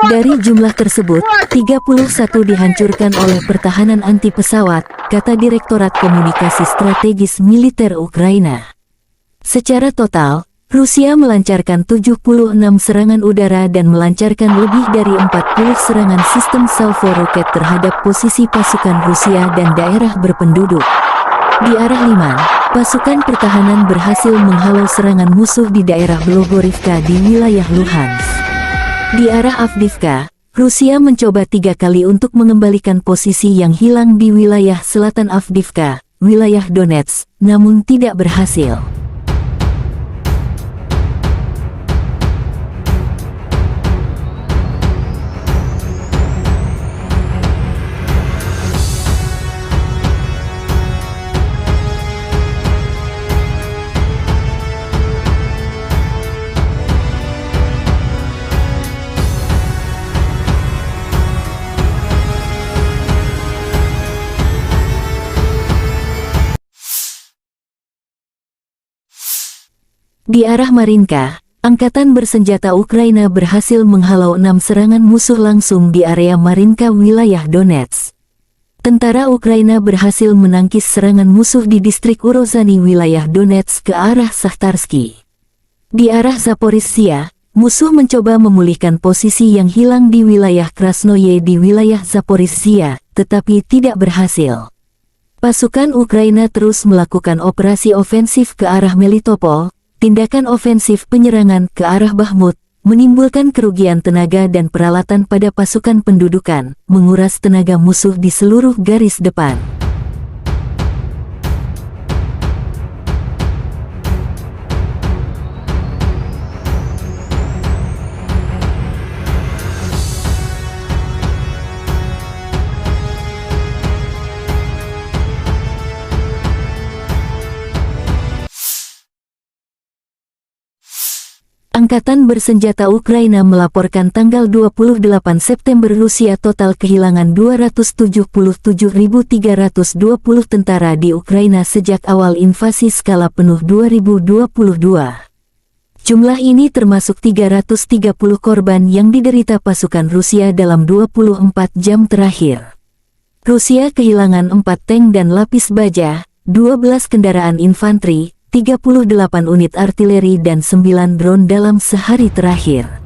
Dari jumlah tersebut, tiga puluh satu dihancurkan oleh pertahanan anti pesawat, kata Direktorat Komunikasi Strategis Militer Ukraina. Secara total, Rusia melancarkan tujuh puluh enam serangan udara dan melancarkan lebih dari empat puluh serangan sistem salvo roket terhadap posisi pasukan Rusia dan daerah berpenduduk. Di arah Liman, pasukan pertahanan berhasil menghalau serangan musuh di daerah Blogorivka di wilayah Luhansk. Di arah Avdiivka, Rusia mencoba tiga kali untuk mengembalikan posisi yang hilang di wilayah selatan Avdiivka, wilayah Donetsk, namun tidak berhasil. Di arah Marinka, angkatan bersenjata Ukraina berhasil menghalau enam serangan musuh langsung di area Marinka, wilayah Donetsk. Tentara Ukraina berhasil menangkis serangan musuh di distrik Urozhany, wilayah Donetsk, ke arah Sahtarsky. Di arah Zaporizhzhia, musuh mencoba memulihkan posisi yang hilang di wilayah Krasnoye di wilayah Zaporizhzhia, tetapi tidak berhasil. Pasukan Ukraina terus melakukan operasi ofensif ke arah Melitopol, tindakan ofensif penyerangan ke arah Bakhmut, menimbulkan kerugian tenaga dan peralatan pada pasukan pendudukan, menguras tenaga musuh di seluruh garis depan. Angkatan bersenjata Ukraina melaporkan tanggal dua puluh delapan September, Rusia total kehilangan dua ratus tujuh puluh tujuh ribu tiga ratus dua puluh tentara di Ukraina sejak awal invasi skala penuh dua ribu dua puluh dua. Jumlah ini termasuk tiga ratus tiga puluh korban yang diderita pasukan Rusia dalam dua puluh empat jam terakhir. Rusia kehilangan empat tank dan lapis baja, dua belas kendaraan infanteri, tiga puluh delapan unit artileri, dan sembilan drone dalam sehari terakhir.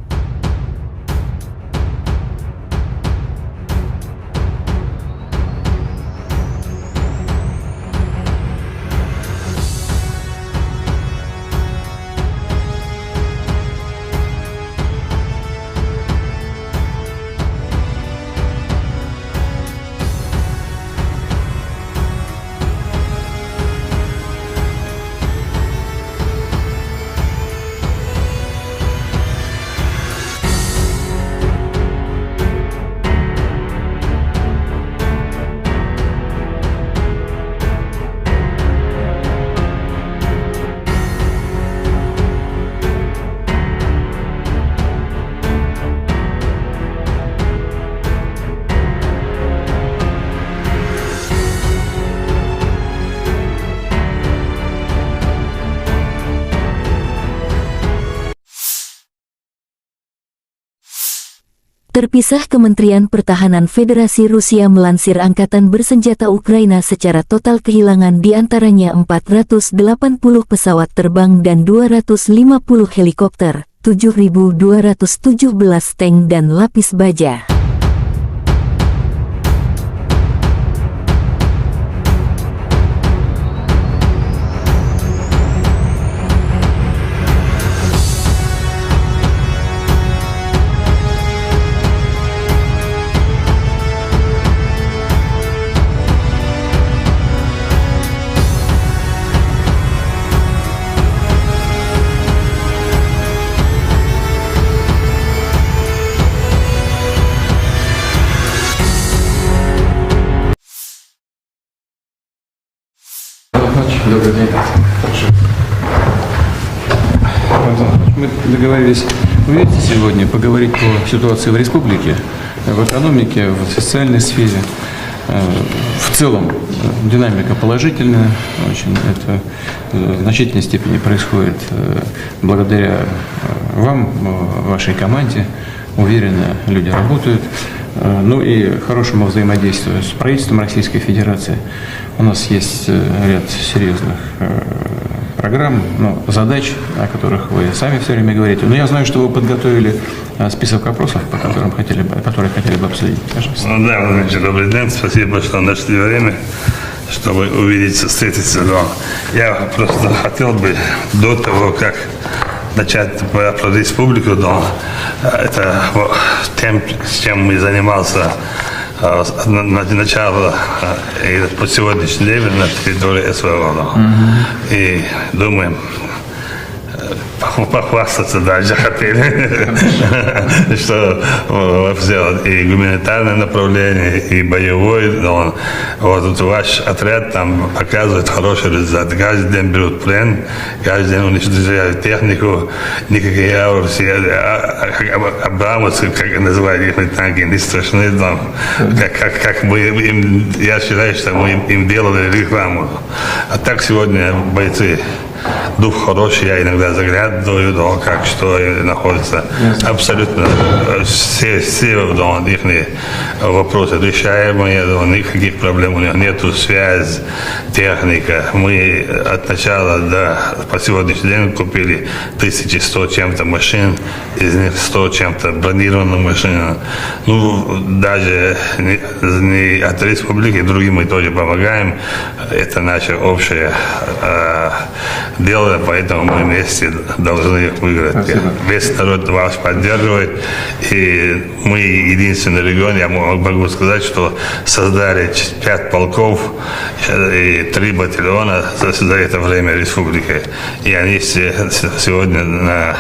Terpisah, Kementerian Pertahanan Federasi Rusia melansir, angkatan bersenjata Ukraina secara total kehilangan di antaranya empat ratus delapan puluh pesawat terbang dan dua ratus lima puluh helikopter, tujuh ribu dua ratus tujuh belas tank dan lapis baja. Добрый день. Мы договорились встретиться сегодня, поговорить по ситуации в республике, в экономике, в социальной сфере. Э, В целом, э, динамика положительная, очень это, э, в значительной степени происходит, э, благодаря, э, вам, э, вашей команде. Уверенно люди работают. Э, Ну и хорошему взаимодействию с правительством Российской Федерации. У нас есть, э, ряд серьезных, э, программ, ну, задач, о которых вы сами все время говорите. Но я знаю, что вы подготовили, э, список вопросов, по которым хотели бы, которые хотели бы обсудить. Пожалуйста. Ну да, Владимир Ильич, добрый день. Спасибо, что нашли время, чтобы увидеться, встретиться. Но я просто хотел бы до того, как начать про, про республику, но, э, это, вот, тем, с чем мы занимался, э, с, на, на начало, э, и по сегодняшний день на территории СВО, да. И думаем, э, поху-, похвастаться дальше хотели, что, э, вообще вот и гуманитарное направление, и боевой, да, он, вот, вот ваш отряд там показывает хороший результат. Каждый день берут плен, каждый день уничтожают технику, никакие Абрамсы, а, а, а, Абрамсы, как называют их танки, не страшны там. Как, как, как мы им, я считаю, что мы им, им делали рекламу. А так сегодня бойцы Дух хороший, я иногда заглядываю, да, как что и находится. Ясно. Абсолютно, э, все, все, да, ихние вопросы решаемые, да, никаких проблем у них нету. Связь, техника. Мы от начала до, по сегодняшний день купили тысячи сто чем-то машин, из них сто чем-то бронированных машин. Ну, даже не, не от республики, другим мы тоже помогаем. Это наше общее, э, дело, поэтому мы вместе должны их выиграть. Спасибо. Весь народ вас поддерживает, и мы единственный регион, я мо-, могу сказать, что создали ч-, пять полков, э, и три батальона за, за это время республики. И они все с-, сегодня на,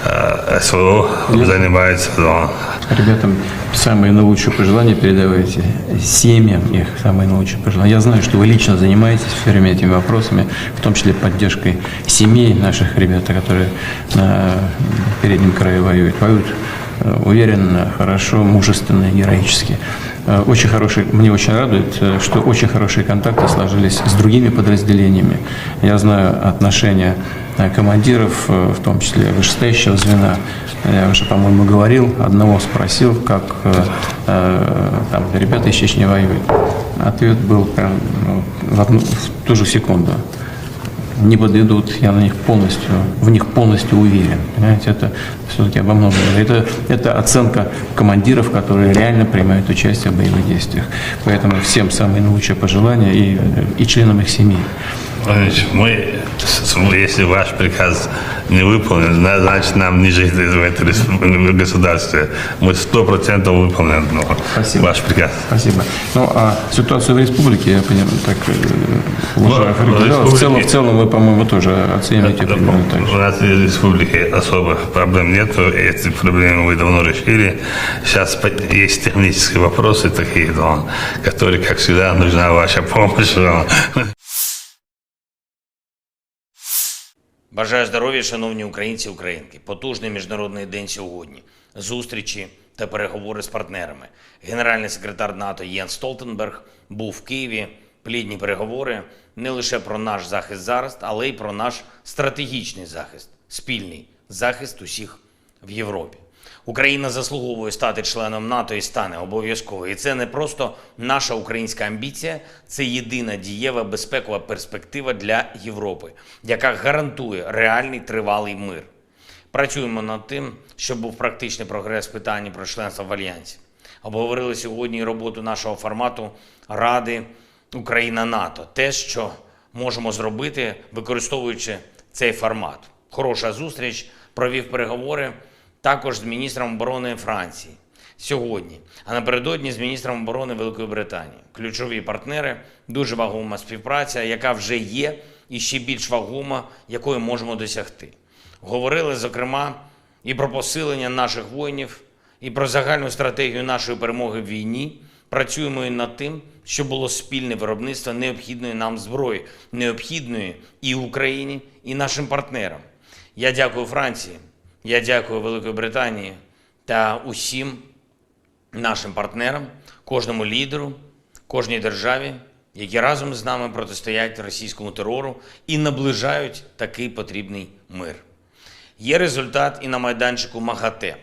э, СВО занимаются, да. Ребятам самые наилучшие пожелания передавайте, семьям их самые наилучшие пожелания. Я знаю, что вы лично занимаетесь всё время этими вопросами, в том числе поддержкой семей наших ребят, которые на переднем крае воюют. Воюют, э, уверенно, хорошо, мужественно, героически. Э, очень хороший, мне очень радует, э, что очень хорошие контакты сложились с другими подразделениями. Я знаю отношения, э, командиров, э, в том числе вышестоящего звена. Я уже, по-моему, говорил, одного спросил, как, э, э, там ребята из Чечни воюют. Ответ был прям, ну, в одну, в ту же секунду. Не подведут, я на них полностью, в них полностью уверен. Понимаете, это всё-таки обо многом говорит. Это, это оценка командиров, которые реально принимают участие в боевых действиях. Поэтому всем самые наилучшие пожелания и, и членам их семей. Владимир Владимирович, мы, с-, с-, если ваш приказ не выполнен, зна-, значит, нам не жить в этой республике, в государстве. Мы сто процентов выполним, ну, Спасибо. ваш приказ. Спасибо. Ну, а ситуацию в республике, я понимаю, так, э, Ну, уже в определённо. В целом, республике в целом вы, по-моему, тоже оцените Да, примерно так же. У нас в республике особых проблем нету, эти проблемы мы давно решили. Сейчас по-, есть технические вопросы такие, но, которые, как всегда, нужна ваша помощь. Бажаю здоров'я, шановні українці і українки. Потужний міжнародний день сьогодні. Зустрічі та переговори з партнерами. Генеральний секретар НАТО Єнс Столтенберг був в Києві. Плідні переговори не лише про наш захист зараз, але й про наш стратегічний захист, спільний захист усіх в Європі. Україна заслуговує стати членом НАТО і стане обов'язково. І це не просто наша українська амбіція, це єдина дієва безпекова перспектива для Європи, яка гарантує реальний тривалий мир. Працюємо над тим, щоб був практичний прогрес в питанні про членство в Альянсі. Обговорили сьогодні і роботу нашого формату Ради Україна-НАТО. Те, що можемо зробити, використовуючи цей формат. Хороша зустріч, провів переговори також з міністром оборони Франції сьогодні, а напередодні з міністром оборони Великої Британії. Ключові партнери, дуже вагома співпраця, яка вже є, і ще більш вагома, якої можемо досягти. Говорили, зокрема, і про посилення наших воїнів, і про загальну стратегію нашої перемоги в війні. Працюємо і над тим, щоб було спільне виробництво необхідної нам зброї, необхідної і Україні, і нашим партнерам. Я дякую Франції, я дякую Великій Британії та усім нашим партнерам, кожному лідеру, кожній державі, які разом з нами протистоять російському терору і наближають такий потрібний мир. Є результат і на майданчику МАГАТЕ.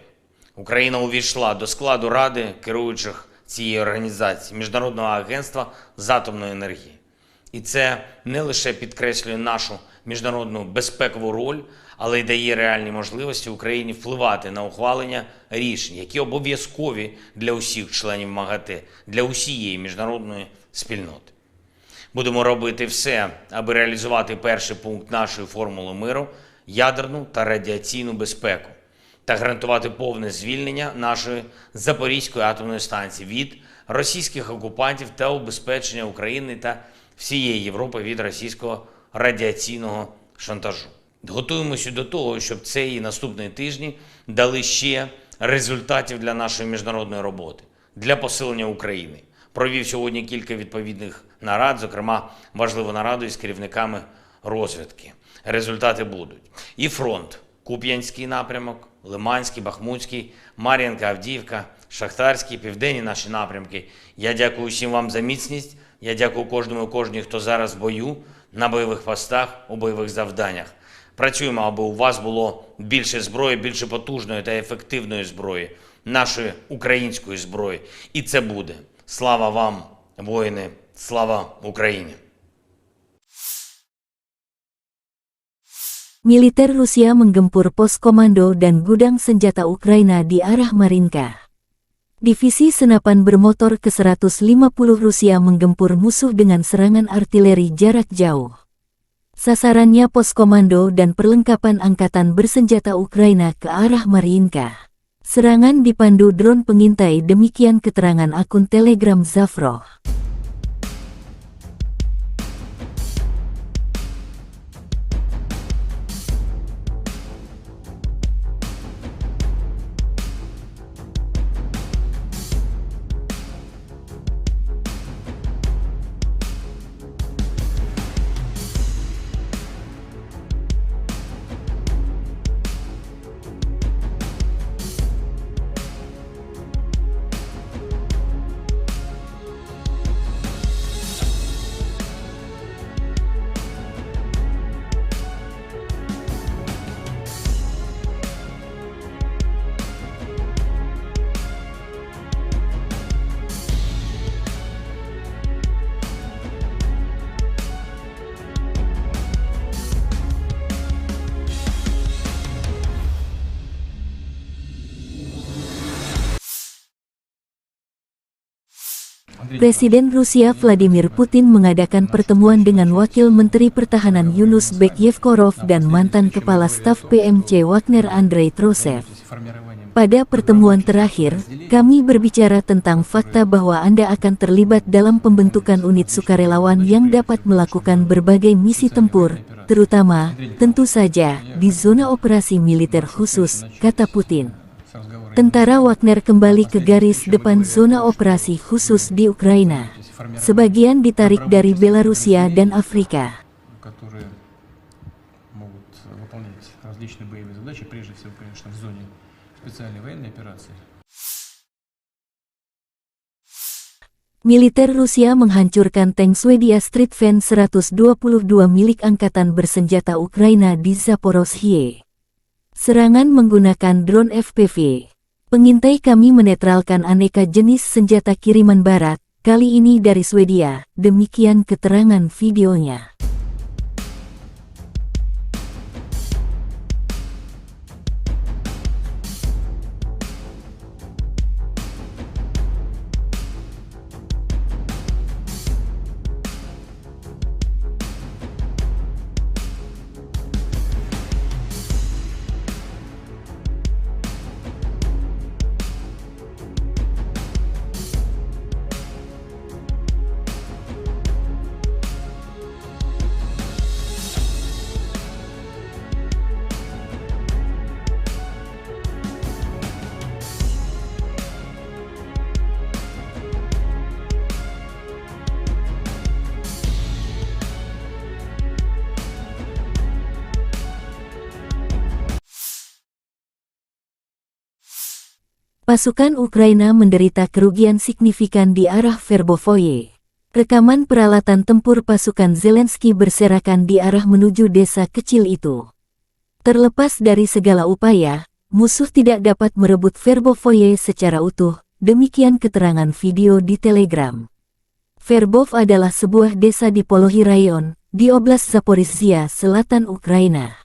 Україна увійшла до складу Ради керуючих цієї організації, Міжнародного агентства з атомної енергії. І це не лише підкреслює нашу міжнародну безпекову роль, але й дає реальні можливості Україні впливати на ухвалення рішень, які обов'язкові для усіх членів МАГАТЕ, для усієї міжнародної спільноти. Будемо робити все, аби реалізувати перший пункт нашої формули миру — ядерну та радіаційну безпеку, та гарантувати повне звільнення нашої Запорізької атомної станції від російських окупантів та убезпечення України та всієї Європи від російського радіаційного шантажу. Готуємося до того, щоб цей і наступні тижні дали ще результатів для нашої міжнародної роботи, для посилення України. Провів сьогодні кілька відповідних нарад, зокрема важливу нараду із керівниками розвідки. Результати будуть. І фронт: Куп'янський напрямок, Лиманський, Бахмутський, Мар'їнка, Авдіївка, Шахтарський, південні наші напрямки. Я дякую всім вам за міцність. Я дякую кожному і кожній, хто зараз в бою, на бойових постах, у бойових завданнях. Працюємо, аби у вас було більше зброї, більше потужної та ефективної зброї, нашої української зброї. І це буде. Слава вам, воїни! Слава Україні! Militer Rusia menggempur pos komando dan gudang senjata Ukraina di arah Marinka. Divisi senapan bermotor ke seratus lima puluh Rusia menggempur musuh dengan serangan artileri jarak jauh. Sasarannya pos komando dan perlengkapan angkatan bersenjata Ukraina ke arah Marinka. Serangan dipandu drone pengintai, demikian keterangan akun Telegram Zafro. Presiden Rusia Vladimir Putin mengadakan pertemuan dengan Wakil Menteri Pertahanan Yunus Bekyevkorov dan mantan Kepala Staf P M C Wagner Andrei Trosev. Pada pertemuan terakhir, kami berbicara tentang fakta bahwa Anda akan terlibat dalam pembentukan unit sukarelawan yang dapat melakukan berbagai misi tempur, terutama, tentu saja, di zona operasi militer khusus, kata Putin. Tentara Wagner kembali ke garis depan zona operasi khusus di Ukraina. Sebagian ditarik dari Belarusia dan Afrika. которые могут выполнять различные боевые задачи, прежде всего, конечно, в зоне специальной военной операции. Militer Rusia menghancurkan tank Swedia Stridsvagn seratus dua puluh dua milik angkatan bersenjata Ukraina di Zaporozhye. Serangan menggunakan drone F P V. Pengintai kami menetralkan aneka jenis senjata kiriman barat, kali ini dari Swedia, demikian keterangan videonya. Pasukan Ukraina menderita kerugian signifikan di arah Verbovoye. Rekaman peralatan tempur pasukan Zelensky berserakan di arah menuju desa kecil itu. Terlepas dari segala upaya, musuh tidak dapat merebut Verbovoye secara utuh, demikian keterangan video di Telegram. Verbov adalah sebuah desa di Polohi Rayon, di Oblast Zaporizhia, selatan Ukraina.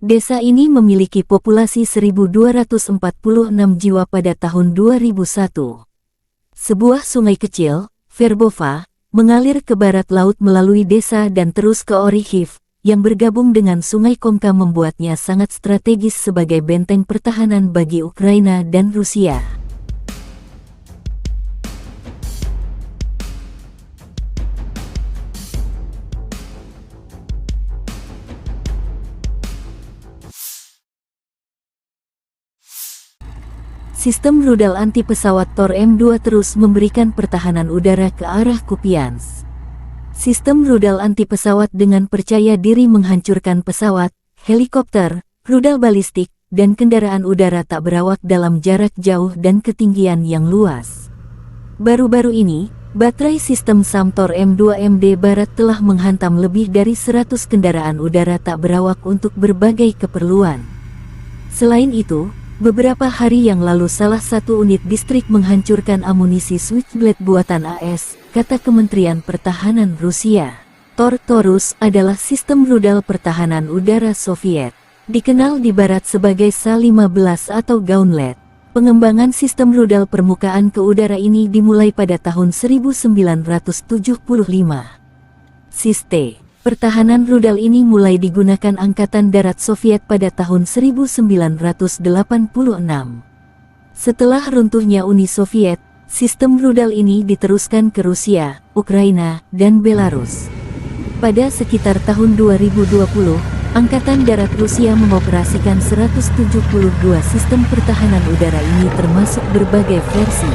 Desa ini memiliki populasi seribu dua ratus empat puluh enam jiwa pada tahun dua ribu satu. Sebuah sungai kecil, Verbova, mengalir ke barat laut melalui desa dan terus ke Orikhiv, yang bergabung dengan Sungai Komka membuatnya sangat strategis sebagai benteng pertahanan bagi Ukraina dan Rusia. Sistem rudal anti pesawat Tor M dua terus memberikan pertahanan udara ke arah Kupiansk. Sistem rudal anti pesawat dengan percaya diri menghancurkan pesawat, helikopter, rudal balistik, dan kendaraan udara tak berawak dalam jarak jauh dan ketinggian yang luas. Baru-baru ini, Baterai sistem SAM Tor M dua M D Barat telah menghantam lebih dari seratus kendaraan udara tak berawak untuk berbagai keperluan. Selain itu, beberapa hari yang lalu salah satu unit distrik menghancurkan amunisi Switchblade buatan A S, kata Kementerian Pertahanan Rusia. Tor Taurus adalah sistem rudal pertahanan udara Soviet, dikenal di Barat sebagai S A lima belas atau Gauntlet. Pengembangan sistem rudal permukaan ke udara ini dimulai pada tahun seribu sembilan ratus tujuh puluh lima. Sistem pertahanan rudal ini mulai digunakan Angkatan Darat Soviet pada tahun seribu sembilan ratus delapan puluh enam. Setelah runtuhnya Uni Soviet, sistem rudal ini diteruskan ke Rusia, Ukraina, dan Belarus. Pada sekitar tahun dua ribu dua puluh, Angkatan Darat Rusia mengoperasikan seratus tujuh puluh dua sistem pertahanan udara ini, termasuk berbagai versi.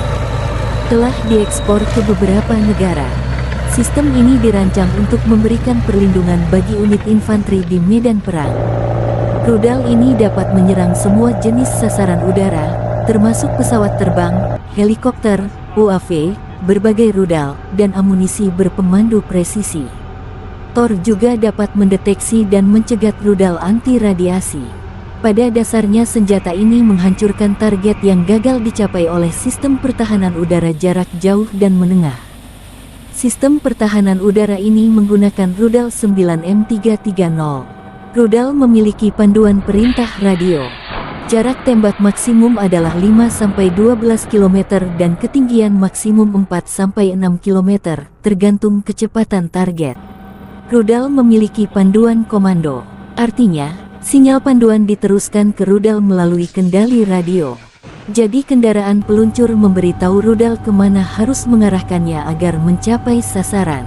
Telah diekspor ke beberapa negara. Sistem ini dirancang untuk memberikan perlindungan bagi unit infanteri di medan perang. Rudal ini dapat menyerang semua jenis sasaran udara, termasuk pesawat terbang, helikopter, U A V, berbagai rudal, dan amunisi berpemandu presisi. Tor juga dapat mendeteksi dan mencegat rudal anti radiasi. Pada dasarnya, senjata ini menghancurkan target yang gagal dicapai oleh sistem pertahanan udara jarak jauh dan menengah. Sistem pertahanan udara ini menggunakan rudal sembilan M tiga tiga nol. Rudal memiliki panduan perintah radio. Jarak tembak maksimum adalah lima sampai dua belas kilometer dan ketinggian maksimum empat sampai enam kilometer, tergantung kecepatan target. Rudal memiliki panduan komando. Artinya, sinyal panduan diteruskan ke rudal melalui kendali radio. Jadi, kendaraan peluncur memberitahu rudal kemana harus mengarahkannya agar mencapai sasaran.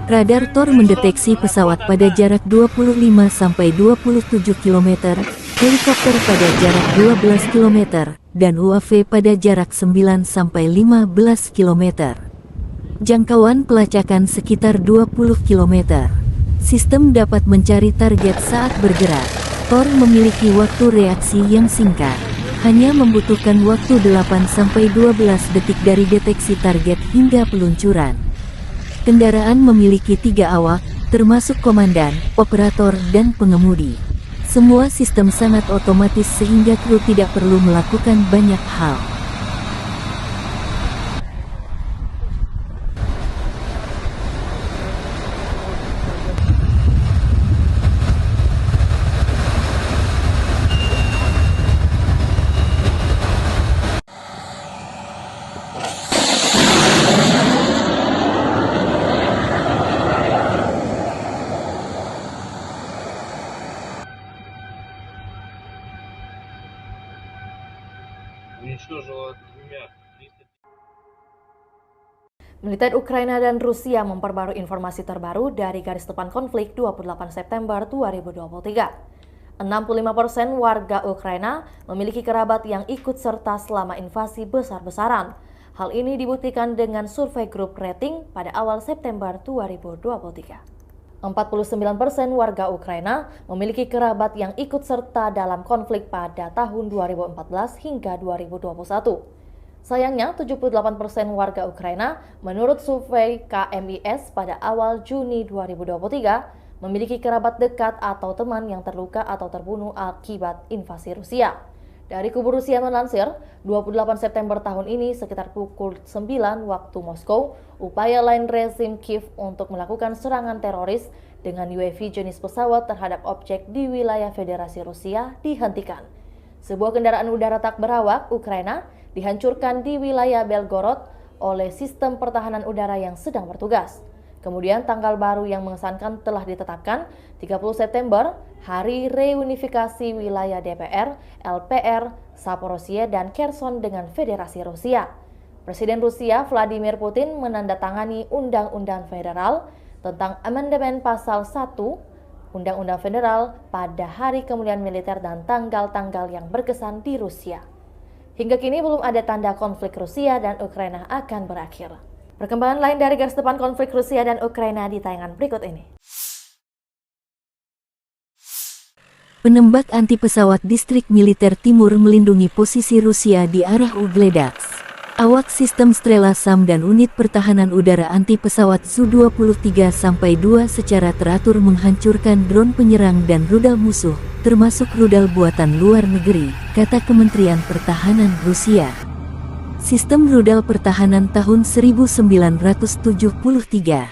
Radar Tor mendeteksi pesawat pada jarak dua puluh lima sampai dua puluh tujuh kilometer, helikopter pada jarak dua belas kilometer, dan U A V pada jarak sembilan sampai lima belas kilometer. Jangkauan pelacakan sekitar dua puluh kilometer. Sistem dapat mencari target saat bergerak. Tor memiliki waktu reaksi yang singkat. Hanya membutuhkan waktu delapan sampai dua belas detik dari deteksi target hingga peluncuran. Kendaraan memiliki tiga awak, termasuk komandan, operator, dan pengemudi. Semua sistem sangat otomatis sehingga kru tidak perlu melakukan banyak hal. Уничтожила двумя триста. Militer Ukraina dan Rusia memperbarui informasi terbaru dari garis depan konflik dua puluh delapan September dua ribu dua puluh tiga. Enam puluh lima persen warga Ukraina memiliki kerabat yang ikut serta selama invasi besar-besaran. Hal ini dibuktikan dengan survei grup rating pada awal September dua ribu dua puluh tiga. Empat puluh sembilan persen warga Ukraina memiliki kerabat yang ikut serta dalam konflik pada tahun dua ribu empat belas hingga dua ribu dua puluh satu. Sayangnya, tujuh puluh delapan persen warga Ukraina, menurut survei K M I S pada awal Juni dua ribu dua puluh tiga, memiliki kerabat dekat atau teman yang terluka atau terbunuh akibat invasi Rusia. Dari kubu Rusia melansir, dua puluh delapan September tahun ini, sekitar pukul sembilan waktu Moskow, upaya lain rezim Kiev untuk melakukan serangan teroris dengan U A V jenis pesawat terhadap objek di wilayah Federasi Rusia dihentikan. Sebuah kendaraan udara tak berawak Ukraina dihancurkan di wilayah Belgorod oleh sistem pertahanan udara yang sedang bertugas. Kemudian, tanggal baru yang mengesankan telah ditetapkan, tiga puluh September, Hari Reunifikasi Wilayah D P R, L P R, Zaporizhia, dan Kherson dengan Federasi Rusia. Presiden Rusia Vladimir Putin menandatangani Undang-Undang Federal tentang Amandemen Pasal satu Undang-Undang Federal pada hari kemuliaan militer dan tanggal-tanggal yang berkesan di Rusia. Hingga kini belum ada tanda konflik Rusia dan Ukraina akan berakhir. Perkembangan lain dari garis depan konflik Rusia dan Ukraina di tayangan berikut ini. Penembak anti pesawat distrik militer timur melindungi posisi Rusia di arah Ugledaks. Awak sistem Strela SAM dan unit pertahanan udara anti pesawat Su dua puluh tiga sampai dua secara teratur menghancurkan drone penyerang dan rudal musuh, termasuk rudal buatan luar negeri, kata Kementerian Pertahanan Rusia. Sistem rudal pertahanan tahun seribu sembilan ratus tujuh puluh tiga.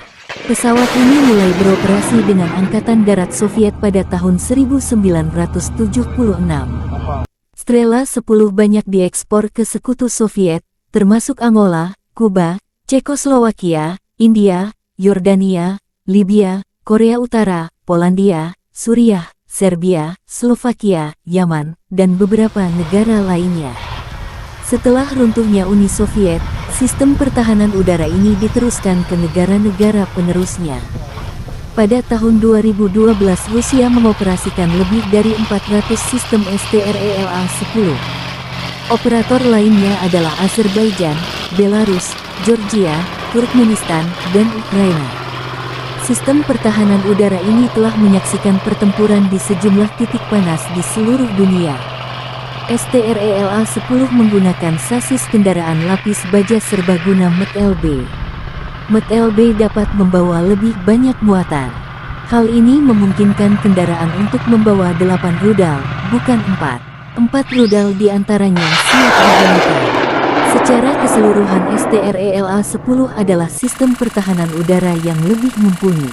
Pesawat ini mulai beroperasi dengan Angkatan Darat Soviet pada tahun seribu sembilan ratus tujuh puluh enam. Strela sepuluh banyak diekspor ke Sekutu Soviet, termasuk Angola, Kuba, Cekoslowakia, India, Yordania, Libya, Korea Utara, Polandia, Suriah, Serbia, Slovakia, Yaman, dan beberapa negara lainnya. Setelah runtuhnya Uni Soviet, sistem pertahanan udara ini diteruskan ke negara-negara penerusnya. Pada tahun dua ribu dua belas, Rusia mengoperasikan lebih dari empat ratus sistem S T R E L A sepuluh. Operator lainnya adalah Azerbaijan, Belarus, Georgia, Turkmenistan, dan Ukraina. Sistem pertahanan udara ini telah menyaksikan pertempuran di sejumlah titik panas di seluruh dunia. S T R E L A sepuluh menggunakan sasis kendaraan lapis baja serbaguna M T L B. M T L B dapat membawa lebih banyak muatan. Hal ini memungkinkan kendaraan untuk membawa delapan rudal, bukan empat. Empat rudal di antaranya siap digunakan. Secara keseluruhan, S T R E L A sepuluh adalah sistem pertahanan udara yang lebih mumpuni.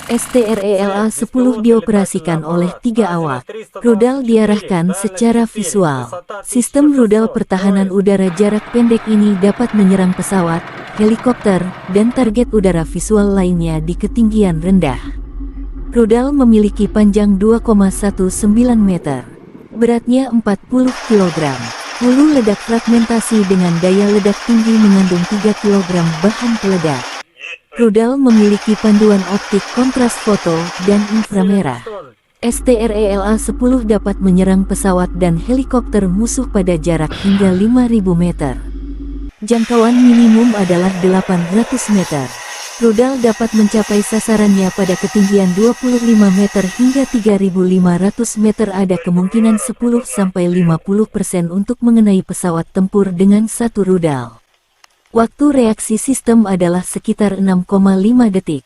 S T R E L A sepuluh dioperasikan oleh tiga awak. Rudal diarahkan secara visual. Sistem rudal pertahanan udara jarak pendek ini dapat menyerang pesawat, helikopter, dan target udara visual lainnya di ketinggian rendah. Rudal memiliki panjang dua koma satu sembilan meter. Beratnya empat puluh kilogram. Hulu ledak fragmentasi dengan daya ledak tinggi mengandung tiga kilogram bahan peledak. Rudal memiliki panduan optik kontras foto dan inframerah. S T R E L A sepuluh dapat menyerang pesawat dan helikopter musuh pada jarak hingga lima ribu meter. Jangkauan minimum adalah delapan ratus meter. Rudal dapat mencapai sasarannya pada ketinggian dua puluh lima meter hingga tiga ribu lima ratus meter. Ada kemungkinan sepuluh sampai lima puluh persen untuk mengenai pesawat tempur dengan satu rudal. Waktu reaksi sistem adalah sekitar enam koma lima detik.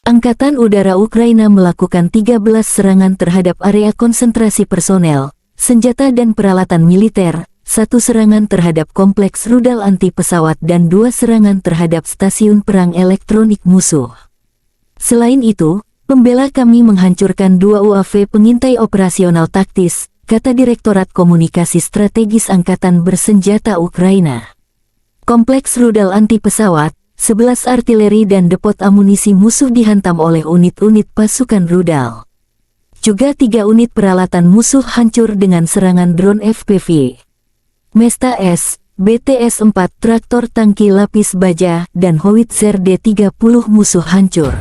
Angkatan Udara Ukraina melakukan tiga belas serangan terhadap area konsentrasi personel, senjata dan peralatan militer, satu serangan terhadap kompleks rudal anti pesawat dan dua serangan terhadap stasiun perang elektronik musuh. Selain itu, pembela kami menghancurkan dua U A V pengintai operasional taktis, kata Direktorat Komunikasi Strategis Angkatan Bersenjata Ukraina. Kompleks rudal anti pesawat, sebelas artileri dan depot amunisi musuh dihantam oleh unit-unit pasukan rudal. Juga tiga unit peralatan musuh hancur dengan serangan drone F P V. Mesta S, B T S empat, traktor tangki lapis baja, dan howitzer D tiga puluh musuh hancur.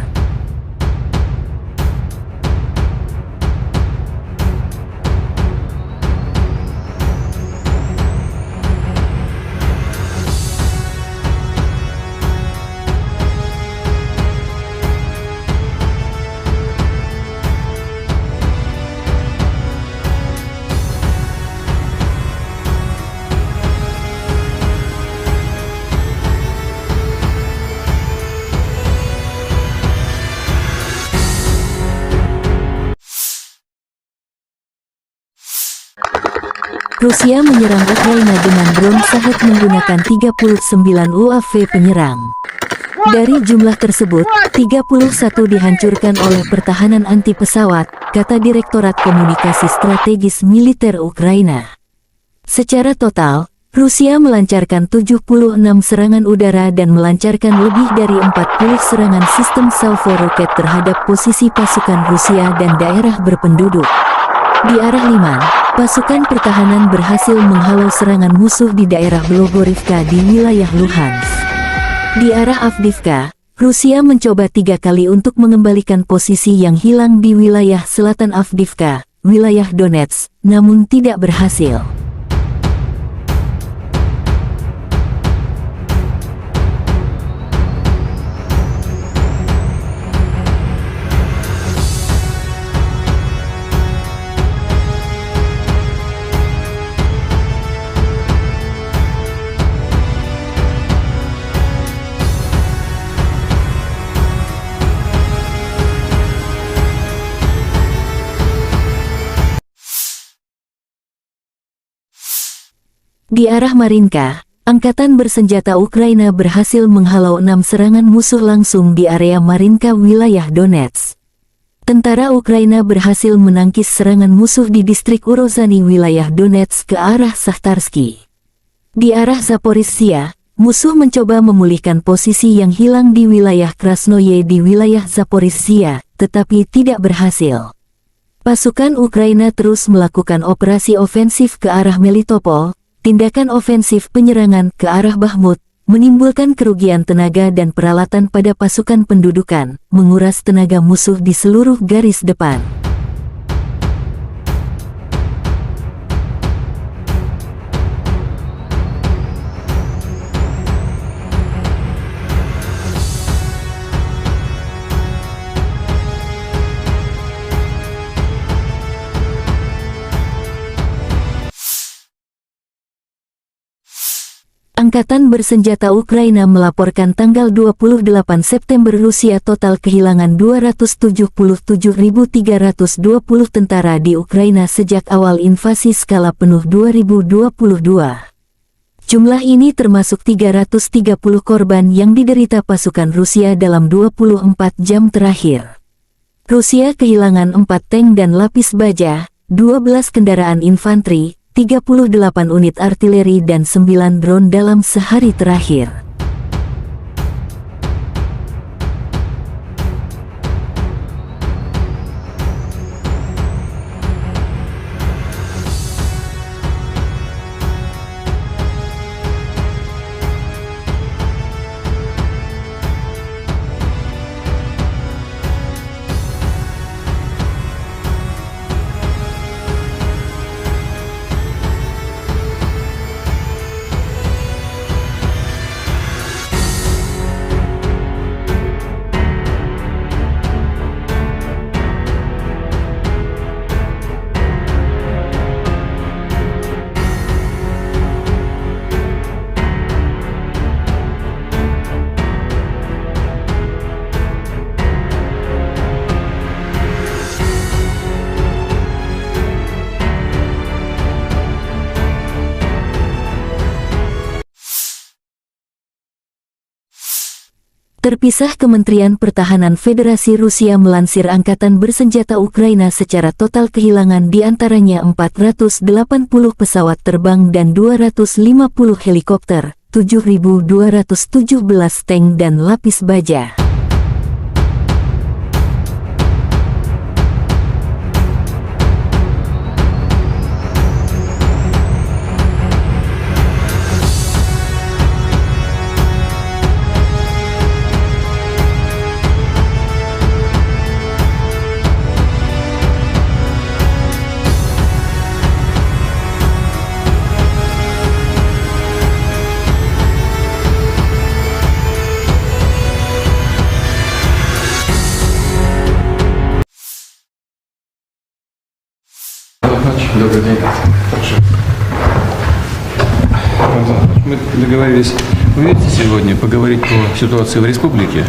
Rusia menyerang Ukraina dengan drone Shahed menggunakan tiga puluh sembilan U A V penyerang. Dari jumlah tersebut, tiga puluh satu dihancurkan oleh pertahanan anti pesawat, kata Direktorat Komunikasi Strategis Militer Ukraina. Secara total, Rusia melancarkan tujuh puluh enam serangan udara dan melancarkan lebih dari empat puluh serangan sistem salvo roket terhadap posisi pasukan Rusia dan daerah berpenduduk. Di arah Liman, pasukan pertahanan berhasil menghalau serangan musuh di daerah Blogorivka di wilayah Luhansk. Di arah Avdiivka, Rusia mencoba tiga kali untuk mengembalikan posisi yang hilang di wilayah selatan Avdiivka, wilayah Donetsk, namun tidak berhasil. Di arah Marinka, angkatan bersenjata Ukraina berhasil menghalau enam serangan musuh langsung di area Marinka, wilayah Donetsk. Tentara Ukraina berhasil menangkis serangan musuh di distrik Urozhany, wilayah Donetsk, ke arah Sahtarsky. Di arah Zaporizhia, musuh mencoba memulihkan posisi yang hilang di wilayah Krasnoye di wilayah Zaporizhia, tetapi tidak berhasil. Pasukan Ukraina terus melakukan operasi ofensif ke arah Melitopol, tindakan ofensif penyerangan ke arah Bakhmut, menimbulkan kerugian tenaga dan peralatan pada pasukan pendudukan, menguras tenaga musuh di seluruh garis depan. Angkatan bersenjata Ukraina melaporkan tanggal dua puluh delapan September Rusia total kehilangan dua ratus tujuh puluh tujuh ribu tiga ratus dua puluh tentara di Ukraina sejak awal invasi skala penuh dua ribu dua puluh dua. Jumlah ini termasuk tiga ratus tiga puluh korban yang diderita pasukan Rusia dalam dua puluh empat jam terakhir. Rusia kehilangan empat tank dan lapis baja, dua belas kendaraan infanteri, tiga puluh delapan unit artileri, dan sembilan drone dalam sehari terakhir. Terpisah, Kementerian Pertahanan Federasi Rusia melansir angkatan bersenjata Ukraina secara total kehilangan di antaranya empat ratus delapan puluh pesawat terbang dan dua ratus lima puluh helikopter, tujuh ribu dua ratus tujuh belas tank dan lapis baja. Добрый день. Хорошо. Мы договорились увидеться сегодня, поговорить по ситуации в республике,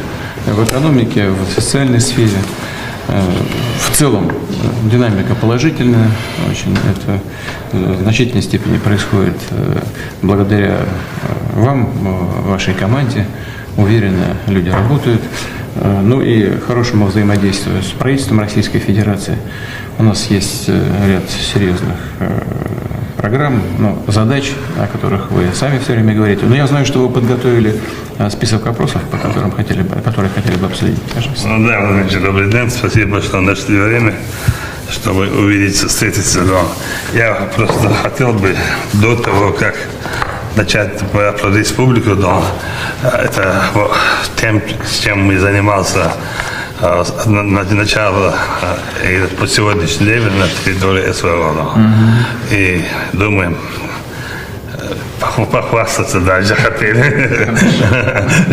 в экономике, в социальной сфере. Э, В целом, э, динамика положительная, очень это, э, в значительной степени происходит, э, благодаря, э, вам, э, вашей команде. Уверенно люди работают. Э, Ну и хорошему взаимодействию с правительством Российской Федерации. У нас есть, э, ряд серьезных, э, программ, ну, задач, о которых вы сами все время говорите. Но я знаю, что вы подготовили, э, список вопросов, по которым хотели бы, которые хотели бы обсудить. Пожалуйста. Ну да, Владимир Ильич, добрый день. Спасибо, что нашли время, чтобы увидеться, встретиться. Но я просто хотел бы до того, как начать про, про республику, но это вот тем, с чем мы занимался, э, с, на, на, начала, э, и по сегодняшний день на территории СВО. Но. И думаем, э, похва- похвастаться дальше хотели,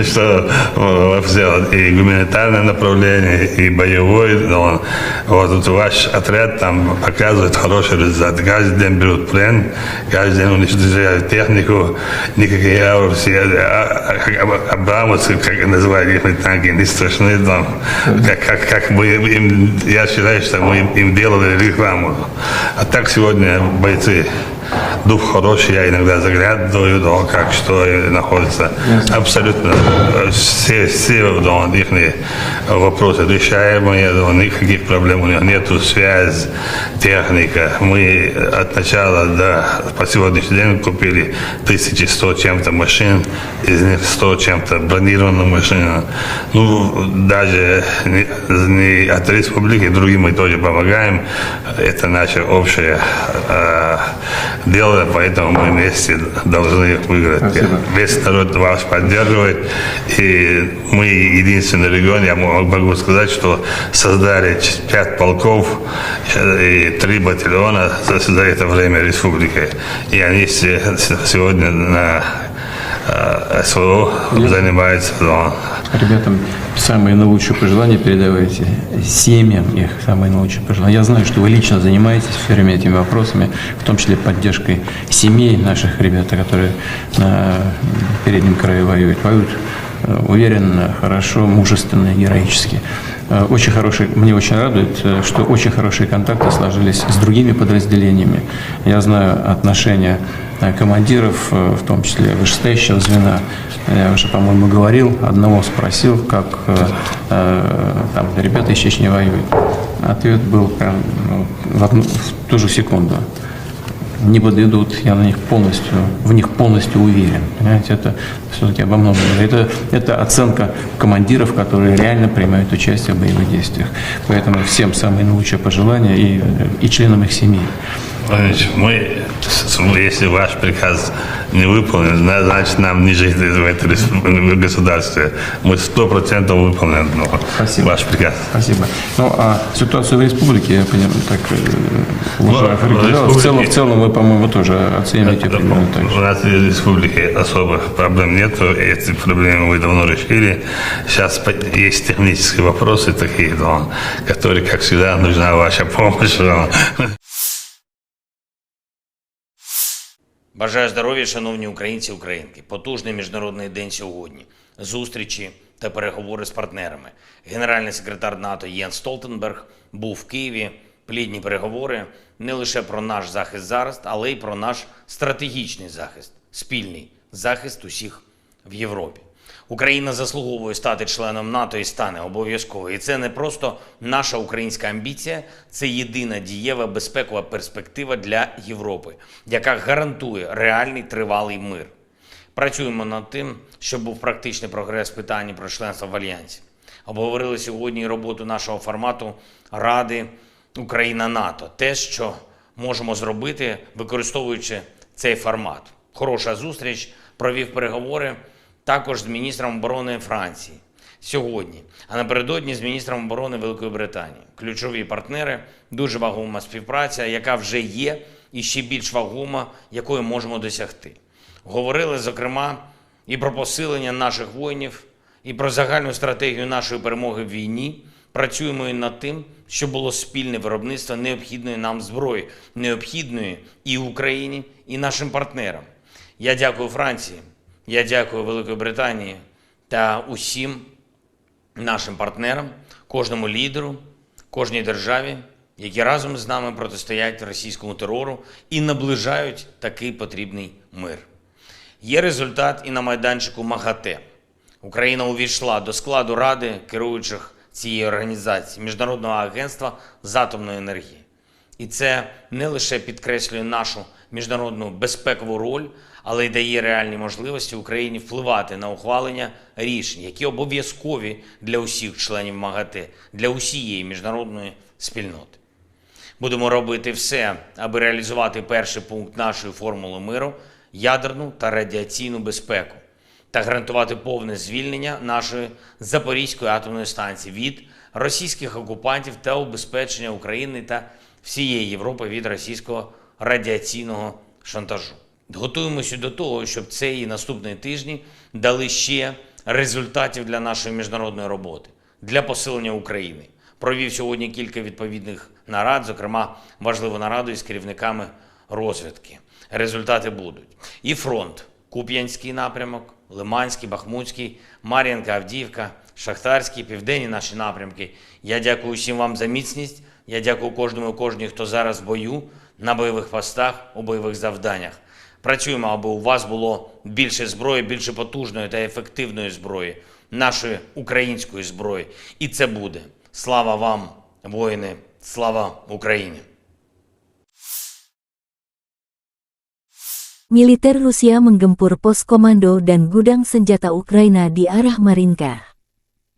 что, э, сделать и гуманитарное направление, и боевое. Но вот тут ваш отряд там показывает хороший результат. Каждый день берут плен, каждый день уничтожают технику, никакие ауры, все, а, а, как Аб-, Абрамовцы, как называют их танки, не страшны там. Как, как, как мы им, я считаю, что мы им, им делали рекламу. А так сегодня бойцы Дух хороший, я иногда заглядываю, да, как что и находится. Ясно. Абсолютно, э, все, все, да, ихние вопросы решаемые, да, никаких проблем у них нету, связь, техника. Мы от начала до, по сегодняшний день купили тысячи сто чем-то машин, из них сто чем-то бронированных машин. Ну, даже не, не от республики, другим мы тоже помогаем. Это наше общее, э, дело, поэтому мы вместе должны их выиграть. Спасибо. Весь народ вас поддерживает, и мы единственный регион, я мо-, могу сказать, что создали ч-, пять полков, э, и три батальона за, за это время республики. И они се-, с-, сегодня на, э, СВО занимаются, но Ребятам самые наилучшие пожелания передавайте, семьям их самые наилучшие пожелания. Я знаю, что вы лично занимаетесь всеми этими вопросами, в том числе поддержкой семей наших ребят, которые на переднем краю воюют. Воюют, э, уверенно, хорошо, мужественно, героически. Э, очень хорошие, мне очень радует, э, что очень хорошие контакты сложились с другими подразделениями. Я знаю отношения, э, командиров, э, в том числе вышестоящего звена. Я уже, по-моему, говорил, одного спросил, как, э, э, там ребята из Чечни воюют. Ответ был прям, ну, в одну, в ту же секунду. Не подведут, я на них полностью, в них полностью уверен. Понимаете, это все-таки обо многом. Это, это оценка командиров, которые реально принимают участие в боевых действиях. Поэтому всем самые наилучшие пожелания и, и членам их семей. Владимир Владимирович, мы, с-, с-, если ваш приказ не выполнен, зна-, значит, нам не жить в этой республике, государстве. Мы сто процентов выполним, ну, Спасибо. ваш приказ. Спасибо. Ну, а ситуацию в республике, я понимаю, так, э, Ну, уважаемый Фарид Билалов, в целом, в республике целом вы, по-моему, тоже оцениваете Да, примерно так же. У нас в республике особых проблем нету, эти проблемы мы давно решили. Сейчас по-, есть технические вопросы такие, но, которые, как всегда, нужна ваша помощь. Бажаю здоров'я, шановні українці і українки. Потужний міжнародний день сьогодні. Зустрічі та переговори з партнерами. Генеральний секретар НАТО Єнс Столтенберг був в Києві. Плідні переговори не лише про наш захист зараз, але й про наш стратегічний захист, спільний захист усіх в Європі. Україна заслуговує стати членом НАТО і стане обов'язково. І це не просто наша українська амбіція, це єдина дієва безпекова перспектива для Європи, яка гарантує реальний тривалий мир. Працюємо над тим, щоб був практичний прогрес в питанні про членство в Альянсі. Обговорили сьогодні і роботу нашого формату Ради Україна-НАТО. Те, що можемо зробити, використовуючи цей формат. Хороша зустріч, провів переговори також з міністром оборони Франції сьогодні, а напередодні з міністром оборони Великої Британії. Ключові партнери, дуже вагома співпраця, яка вже є, і ще більш вагома, якої можемо досягти. Говорили, зокрема, і про посилення наших воїнів, і про загальну стратегію нашої перемоги в війні. Працюємо і над тим, щоб було спільне виробництво необхідної нам зброї, необхідної і Україні, і нашим партнерам. Я дякую Франції, я дякую Великій Британії та усім нашим партнерам, кожному лідеру, кожній державі, які разом з нами протистоять російському терору і наближають такий потрібний мир. Є результат і на майданчику МАГАТЕ. Україна увійшла до складу Ради керуючих цієї організації, Міжнародного агентства з атомної енергії. І це не лише підкреслює нашу міжнародну безпекову роль, але й дає реальні можливості Україні впливати на ухвалення рішень, які обов'язкові для усіх членів МАГАТЕ, для усієї міжнародної спільноти. Будемо робити все, аби реалізувати перший пункт нашої формули миру — ядерну та радіаційну безпеку, та гарантувати повне звільнення нашої Запорізької атомної станції від російських окупантів та убезпечення України та всієї Європи від російського радіаційного шантажу. Готуємося до того, щоб цей і наступні тижні дали ще результатів для нашої міжнародної роботи, для посилення України. Провів сьогодні кілька відповідних нарад, зокрема важливу нараду із керівниками розвідки. Результати будуть. І фронт: Куп'янський напрямок, Лиманський, Бахмутський, Мар'їнка, Авдіївка, Шахтарський, південні наші напрямки. Я дякую всім вам за міцність, Я дякую кожному і кожній, хто зараз в бою, на бойових постах, у бойових завданнях. Працюємо, аби у вас було більше зброї, більше потужної та ефективної зброї, нашої української зброї. І це буде. Слава вам, воїни! Слава Україні! Militer Rusia menggempur pos komando dan gudang senjata Ukraina di arah Marinka.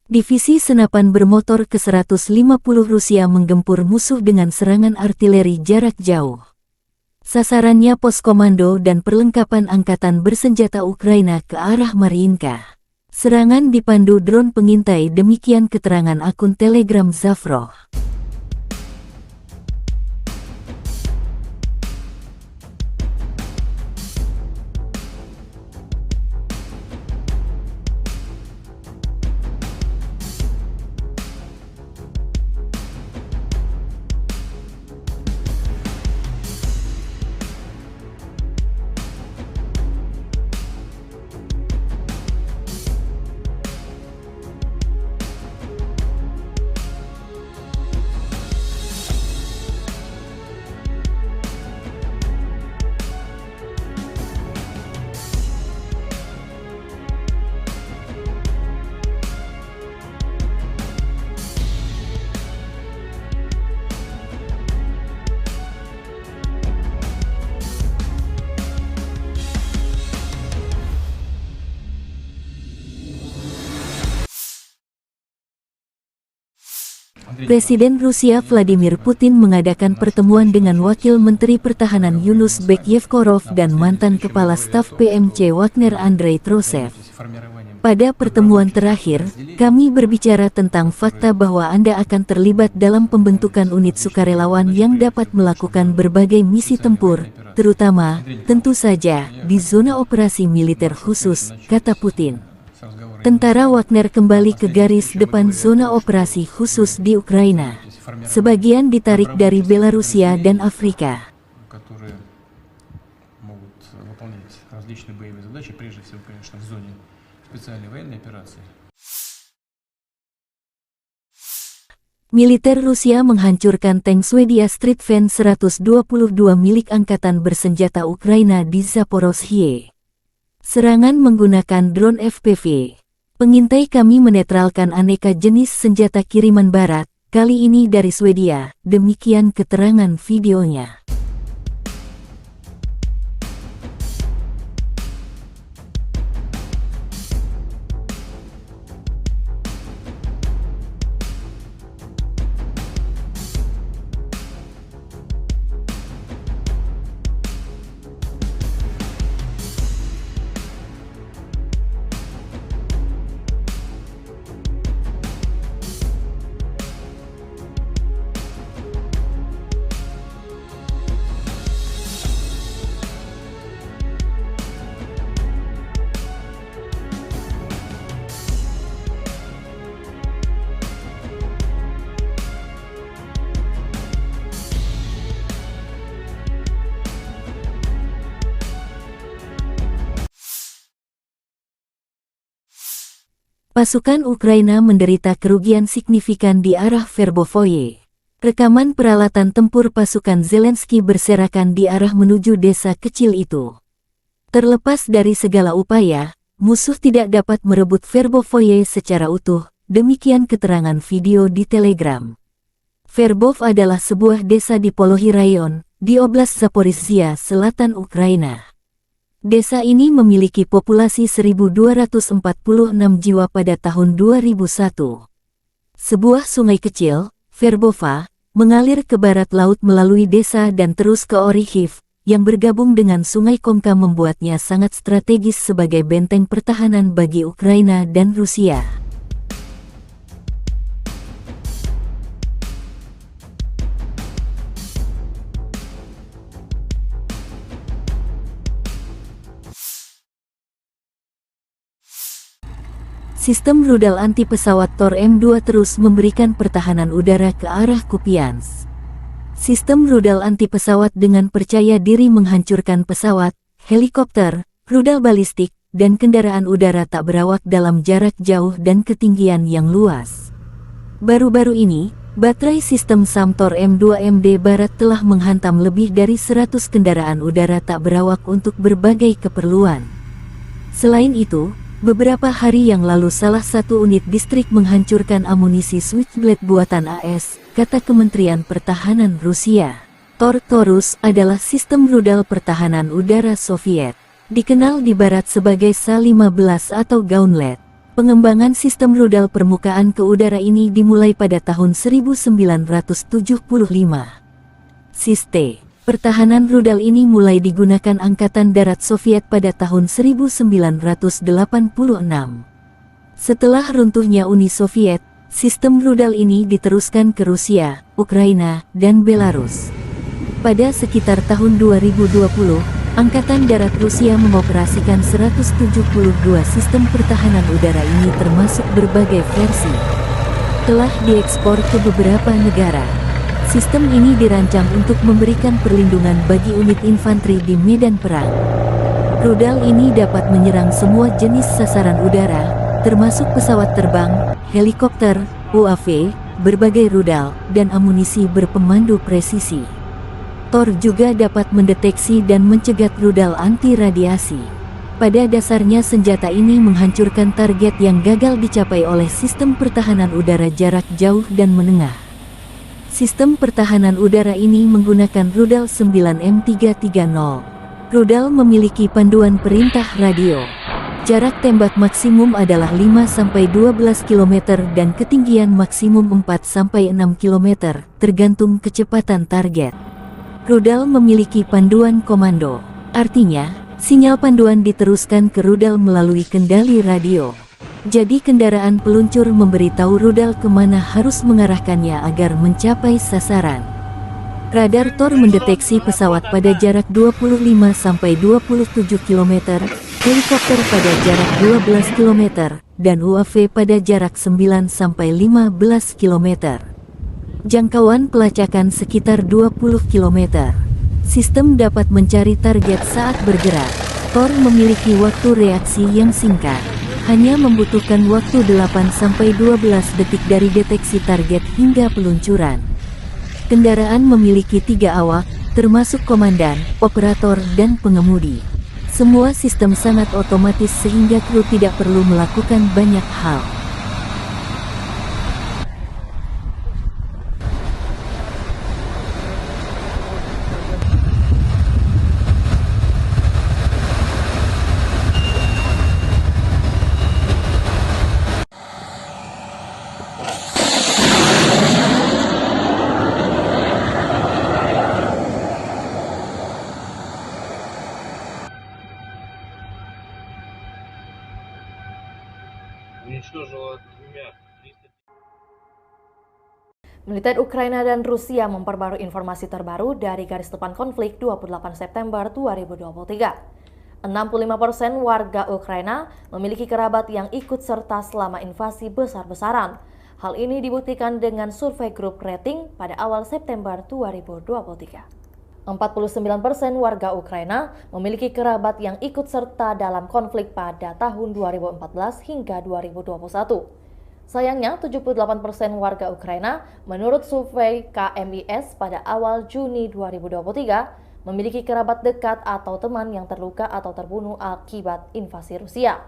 Divisi senapan bermotor ke seratus lima puluh Rusia menggempur musuh dengan serangan artileri jarak jauh. Sasarannya pos komando dan perlengkapan angkatan bersenjata Ukraina ke arah Marinka. Serangan dipandu drone pengintai, demikian keterangan akun Telegram Zafrov. Presiden Rusia Vladimir Putin mengadakan pertemuan dengan Wakil Menteri Pertahanan Yunus Bekyekorov dan mantan Kepala Staf P M C Wagner Andrei Trosev. Pada pertemuan terakhir, kami berbicara tentang fakta bahwa Anda akan terlibat dalam pembentukan unit sukarelawan yang dapat melakukan berbagai misi tempur, terutama, tentu saja, di zona operasi militer khusus, kata Putin. Tentara Wagner kembali ke garis depan zona operasi khusus di Ukraina. Sebagian ditarik dari Belarusia dan Afrika. Militer Rusia menghancurkan tank Swedia Stridsvagn seratus dua puluh dua milik angkatan bersenjata Ukraina di Zaporozhye. Serangan menggunakan drone F P V. Pengintai kami menetralkan aneka jenis senjata kiriman barat, kali ini dari Swedia, demikian keterangan videonya. Pasukan Ukraina menderita kerugian signifikan di arah Verbovoye. Rekaman peralatan tempur pasukan Zelensky berserakan di arah menuju desa kecil itu. Terlepas dari segala upaya, musuh tidak dapat merebut Verbovoye secara utuh, demikian keterangan video di Telegram. Verbov adalah sebuah desa di Polohi Rayon, di Oblast Zaporizhia Selatan, Ukraina. Desa ini memiliki populasi seribu dua ratus empat puluh enam jiwa pada tahun dua ribu satu. Sebuah sungai kecil, Verbova, mengalir ke barat laut melalui desa dan terus ke Orikhiv, yang bergabung dengan Sungai Kongka, membuatnya sangat strategis sebagai benteng pertahanan bagi Ukraina dan Rusia. Sistem rudal anti pesawat Tor M dua terus memberikan pertahanan udara ke arah Kupiansk. Sistem rudal anti pesawat dengan percaya diri menghancurkan pesawat, helikopter, rudal balistik, dan kendaraan udara tak berawak dalam jarak jauh dan ketinggian yang luas. Baru-baru ini, Baterai sistem SAM Tor M dua M D Barat telah menghantam lebih dari seratus kendaraan udara tak berawak untuk berbagai keperluan. Selain itu, beberapa hari yang lalu salah satu unit distrik menghancurkan amunisi Switchblade buatan A S, kata Kementerian Pertahanan Rusia. Tor Taurus adalah sistem rudal pertahanan udara Soviet, dikenal di Barat sebagai Sa lima belas atau Gauntlet. Pengembangan sistem rudal permukaan ke udara ini dimulai pada tahun seribu sembilan ratus tujuh puluh lima. Sistem pertahanan rudal ini mulai digunakan Angkatan Darat Soviet pada tahun seribu sembilan ratus delapan puluh enam. Setelah runtuhnya Uni Soviet, sistem rudal ini diteruskan ke Rusia, Ukraina, dan Belarus. Pada sekitar tahun dua ribu dua puluh, Angkatan Darat Rusia mengoperasikan seratus tujuh puluh dua sistem pertahanan udara ini, termasuk berbagai versi. Telah diekspor ke beberapa negara. Sistem ini dirancang untuk memberikan perlindungan bagi unit infanteri di medan perang. Rudal ini dapat menyerang semua jenis sasaran udara, termasuk pesawat terbang, helikopter, U A V, berbagai rudal, dan amunisi berpemandu presisi. Tor juga dapat mendeteksi dan mencegat rudal anti radiasi. Pada dasarnya, senjata ini menghancurkan target yang gagal dicapai oleh sistem pertahanan udara jarak jauh dan menengah. Sistem pertahanan udara ini menggunakan rudal sembilan M tiga tiga nol. Rudal memiliki panduan perintah radio. Jarak tembak maksimum adalah lima sampai dua belas kilometer dan ketinggian maksimum empat sampai enam kilometer, tergantung kecepatan target. Rudal memiliki panduan komando. Artinya, sinyal panduan diteruskan ke rudal melalui kendali radio. Jadi, kendaraan peluncur memberitahu rudal kemana harus mengarahkannya agar mencapai sasaran. Radar Tor mendeteksi pesawat pada jarak dua puluh lima sampai dua puluh tujuh kilometer, helikopter pada jarak dua belas kilometer, dan U A V pada jarak sembilan sampai lima belas kilometer. Jangkauan pelacakan sekitar dua puluh kilometer. Sistem dapat mencari target saat bergerak. Tor memiliki waktu reaksi yang singkat. Hanya membutuhkan waktu delapan sampai dua belas detik dari deteksi target hingga peluncuran. Kendaraan memiliki tiga awak, termasuk komandan, operator, dan pengemudi. Semua sistem sangat otomatis sehingga kru tidak perlu melakukan banyak hal. Уничтожила двумя. Militer Ukraina dan Rusia memperbarui informasi terbaru dari garis depan konflik dua puluh delapan September dua ribu dua puluh tiga. Enam puluh lima persen warga Ukraina memiliki kerabat yang ikut serta selama invasi besar-besaran. Hal ini dibuktikan dengan survei grup rating pada awal September dua ribu dua puluh tiga. Empat puluh sembilan persen warga Ukraina memiliki kerabat yang ikut serta dalam konflik pada tahun dua ribu empat belas hingga dua ribu dua puluh satu. Sayangnya, tujuh puluh delapan persen warga Ukraina, menurut survei K M I S pada awal Juni dua ribu dua puluh tiga, memiliki kerabat dekat atau teman yang terluka atau terbunuh akibat invasi Rusia.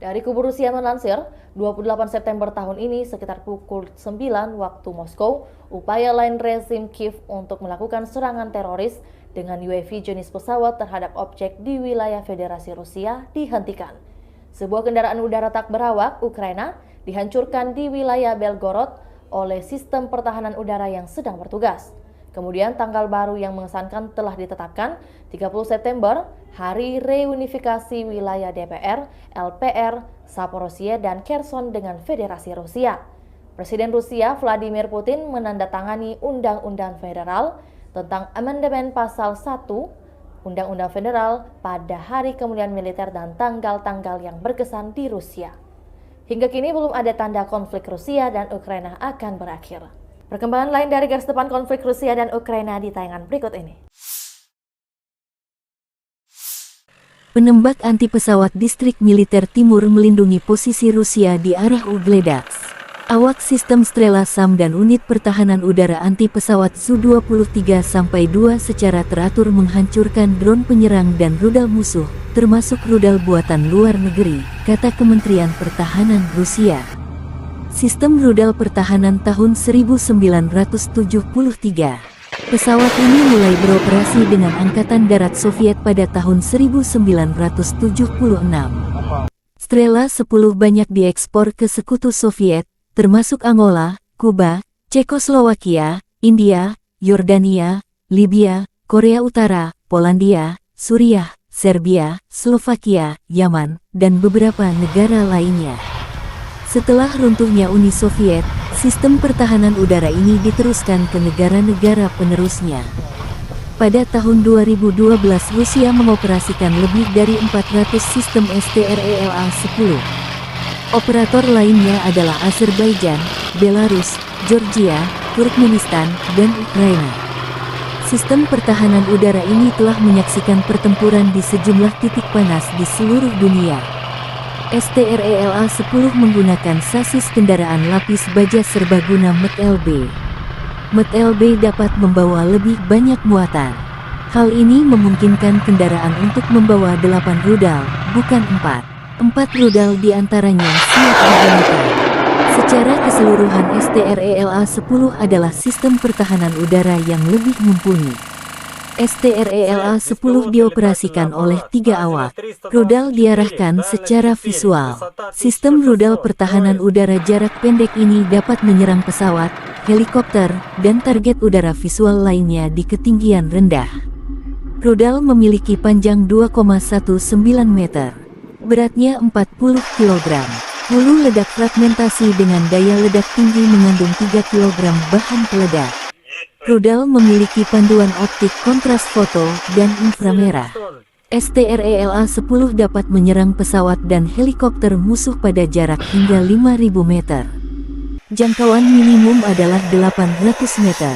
Dari kubu Rusia melansir, dua puluh delapan September tahun ini, sekitar pukul sembilan waktu Moskow, upaya lain rezim Kiev untuk melakukan serangan teroris dengan U A V jenis pesawat terhadap objek di wilayah Federasi Rusia dihentikan. Sebuah kendaraan udara tak berawak Ukraina dihancurkan di wilayah Belgorod oleh sistem pertahanan udara yang sedang bertugas. Kemudian, tanggal baru yang mengesankan telah ditetapkan, tiga puluh September, Hari Reunifikasi Wilayah D P R, L P R, Zaporozhye, dan Kherson dengan Federasi Rusia. Presiden Rusia Vladimir Putin menandatangani Undang-Undang Federal tentang Amandemen Pasal satu Undang-Undang Federal pada hari kemuliaan militer dan tanggal-tanggal yang berkesan di Rusia. Hingga kini belum ada tanda konflik Rusia dan Ukraina akan berakhir. Perkembangan lain dari garis depan konflik Rusia dan Ukraina di tayangan berikut ini. Penembak anti pesawat distrik militer timur melindungi posisi Rusia di arah Ugledaks. Awak sistem Strela SAM dan unit pertahanan udara anti pesawat Su dua puluh tiga sampai dua secara teratur menghancurkan drone penyerang dan rudal musuh, termasuk rudal buatan luar negeri, kata Kementerian Pertahanan Rusia. Sistem rudal pertahanan tahun seribu sembilan ratus tujuh puluh tiga. Pesawat ini mulai beroperasi dengan Angkatan Darat Soviet pada tahun seribu sembilan ratus tujuh puluh enam. Strela sepuluh banyak diekspor ke Sekutu Soviet, termasuk Angola, Kuba, Cekoslowakia, India, Yordania, Libya, Korea Utara, Polandia, Suriah, Serbia, Slovakia, Yaman, dan beberapa negara lainnya. Setelah runtuhnya Uni Soviet, sistem pertahanan udara ini diteruskan ke negara-negara penerusnya. Pada tahun dua ribu dua belas, Rusia mengoperasikan lebih dari empat ratus sistem S T R E L A sepuluh. Operator lainnya adalah Azerbaijan, Belarus, Georgia, Turkmenistan, dan Ukraina. Sistem pertahanan udara ini telah menyaksikan pertempuran di sejumlah titik panas di seluruh dunia. S T R E L A sepuluh menggunakan sasis kendaraan lapis baja serbaguna M T L B. M T L B dapat membawa lebih banyak muatan. Hal ini memungkinkan kendaraan untuk membawa delapan rudal, bukan empat. Empat rudal di antaranya siap digunakan. Secara keseluruhan, S T R E L A sepuluh adalah sistem pertahanan udara yang lebih mumpuni. S T R E L A sepuluh dioperasikan oleh tiga awak. Rudal diarahkan secara visual. Sistem rudal pertahanan udara jarak pendek ini dapat menyerang pesawat, helikopter, dan target udara visual lainnya di ketinggian rendah. Rudal memiliki panjang dua koma satu sembilan meter. Beratnya empat puluh kilogram. Hulu ledak fragmentasi dengan daya ledak tinggi mengandung tiga kilogram bahan peledak. Rudal memiliki panduan optik kontras foto dan inframerah. S T R E L A sepuluh dapat menyerang pesawat dan helikopter musuh pada jarak hingga lima ribu meter. Jangkauan minimum adalah delapan ratus meter.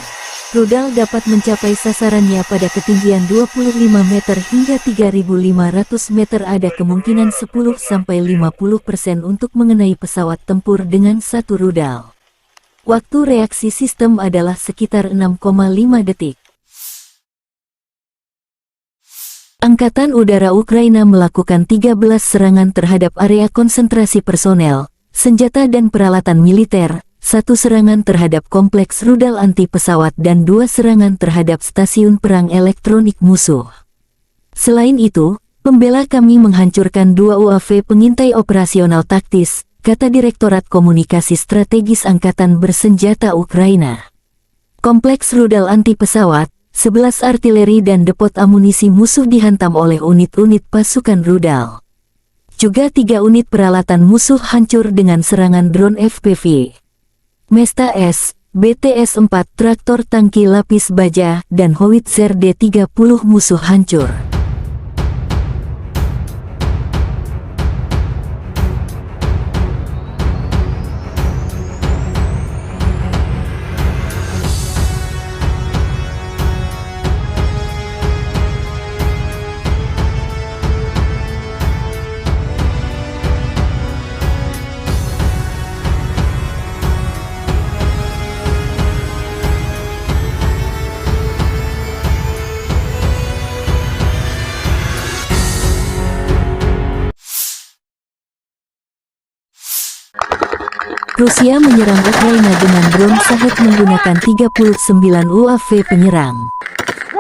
Rudal dapat mencapai sasarannya pada ketinggian dua puluh lima meter hingga tiga ribu lima ratus meter. Ada kemungkinan sepuluh sampai lima puluh persen untuk mengenai pesawat tempur dengan satu rudal. Waktu reaksi sistem adalah sekitar enam koma lima detik. Angkatan Udara Ukraina melakukan tiga belas serangan terhadap area konsentrasi personel, senjata dan peralatan militer, satu serangan terhadap kompleks rudal anti pesawat dan dua serangan terhadap stasiun perang elektronik musuh. Selain itu, pembela kami menghancurkan dua U A V pengintai operasional taktis, kata Direktorat Komunikasi Strategis Angkatan Bersenjata Ukraina. Kompleks rudal anti pesawat, sebelas artileri dan depot amunisi musuh dihantam oleh unit-unit pasukan rudal. Juga tiga unit peralatan musuh hancur dengan serangan drone F P V. Mesta S, B T S empat, traktor tangki lapis baja, dan howitzer D tiga puluh musuh hancur. Rusia menyerang Ukraina dengan drone Shahed menggunakan tiga puluh sembilan U A V penyerang.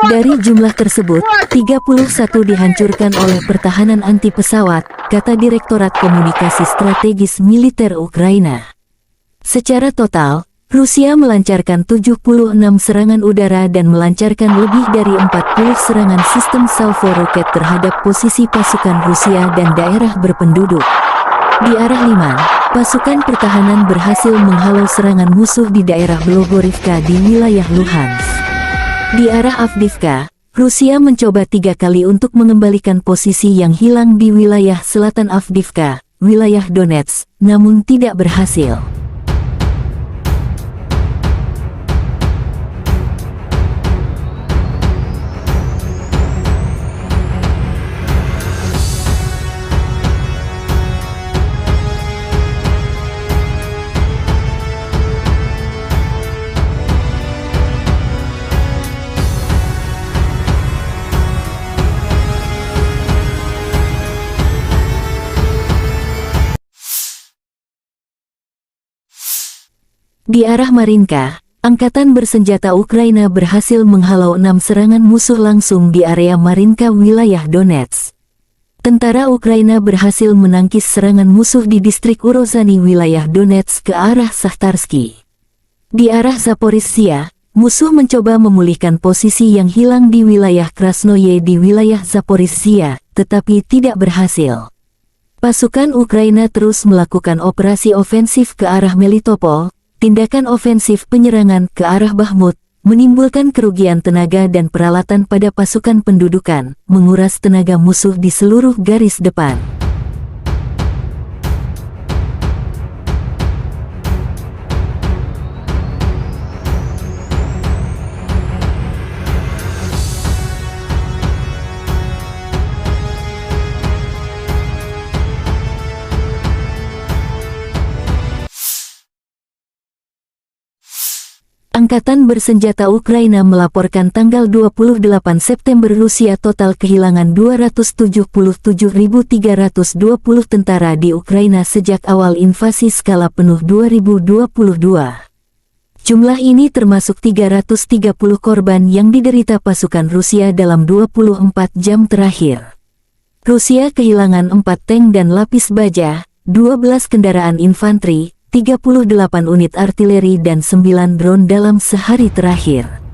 Dari jumlah tersebut, tiga puluh satu dihancurkan oleh pertahanan anti pesawat, kata Direktorat Komunikasi Strategis Militer Ukraina. Secara total, Rusia melancarkan tujuh puluh enam serangan udara dan melancarkan lebih dari empat puluh serangan sistem salvo roket terhadap posisi pasukan Rusia dan daerah berpenduduk. Di arah Liman, pasukan pertahanan berhasil menghalau serangan musuh di daerah Blogorivka di wilayah Luhansk. Di arah Avdiivka, Rusia mencoba tiga kali untuk mengembalikan posisi yang hilang di wilayah selatan Avdiivka, wilayah Donetsk, namun tidak berhasil. Di arah Marinka, angkatan bersenjata Ukraina berhasil menghalau enam serangan musuh langsung di area Marinka, wilayah Donetsk. Tentara Ukraina berhasil menangkis serangan musuh di distrik Urozhany, wilayah Donetsk, ke arah Sahtarsky. Di arah Zaporizhzhia, musuh mencoba memulihkan posisi yang hilang di wilayah Krasnoye di wilayah Zaporizhzhia, tetapi tidak berhasil. Pasukan Ukraina terus melakukan operasi ofensif ke arah Melitopol, tindakan ofensif penyerangan ke arah Bakhmut, menimbulkan kerugian tenaga dan peralatan pada pasukan pendudukan, menguras tenaga musuh di seluruh garis depan. Angkatan bersenjata Ukraina melaporkan tanggal dua puluh delapan September, Rusia total kehilangan dua ratus tujuh puluh tujuh ribu tiga ratus dua puluh tentara di Ukraina sejak awal invasi skala penuh dua ribu dua puluh dua. Jumlah ini termasuk tiga ratus tiga puluh korban yang diderita pasukan Rusia dalam dua puluh empat jam terakhir. Rusia kehilangan empat tank dan lapis baja, dua belas kendaraan infanteri, tiga puluh delapan unit artileri, dan sembilan drone dalam sehari terakhir.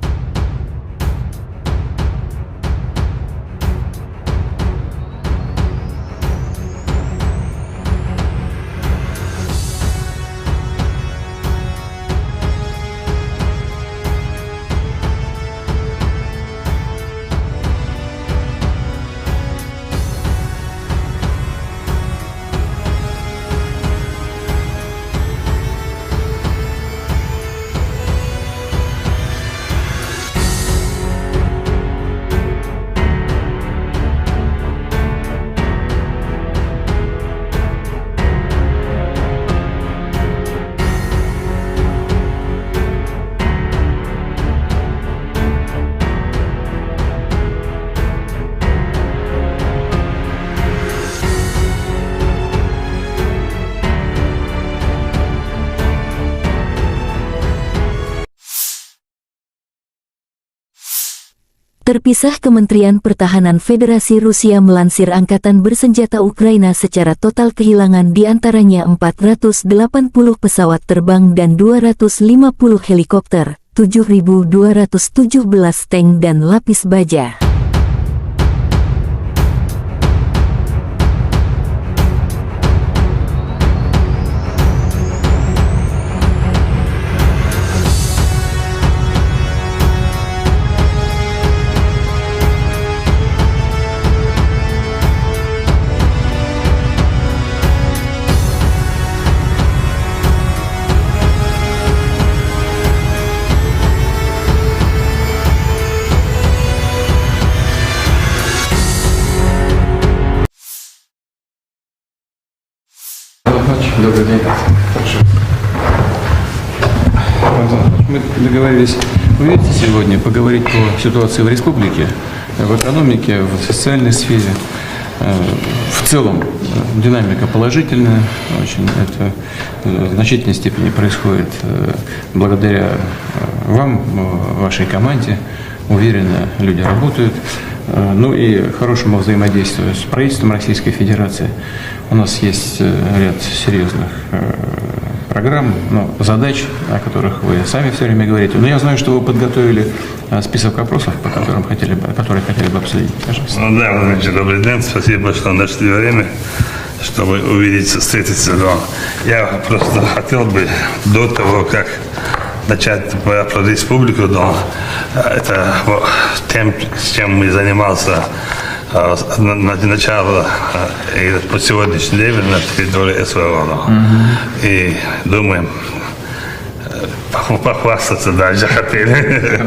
Terpisah, Kementerian Pertahanan Federasi Rusia melansir angkatan bersenjata Ukraina secara total kehilangan di antaranya empat ratus delapan puluh pesawat terbang dan dua ratus lima puluh helikopter, tujuh ribu dua ratus tujuh belas tank dan lapis baja. Добрый день. Хорошо. Антон, мы договорились увидеться сегодня, поговорить по ситуации в республике, в экономике, в социальной сфере. Э, В целом, э, динамика положительная, очень это, э, в значительной степени происходит, э, благодаря, э, вам, э, вашей команде. Уверенно люди работают. Э, Ну и хорошему взаимодействию с правительством Российской Федерации. У нас есть, э, ряд серьезных, э, программ, но задач, о которых вы сами все время говорите. Но я знаю, что вы подготовили, э, список вопросов, по которым хотели бы, которые хотели бы обсудить. Пожалуйста. Ну да, Владимир Ильич, добрый день. Спасибо, что нашли время, чтобы увидеться, встретиться. Но я просто хотел бы до того, как начать про, про республику, но, э, это вот тем, с чем мы занимался, э, с, на, на начало, э, и по сегодняшний день на территории СВО, но. И думаем, э, похва-, похвастаться даже хотели,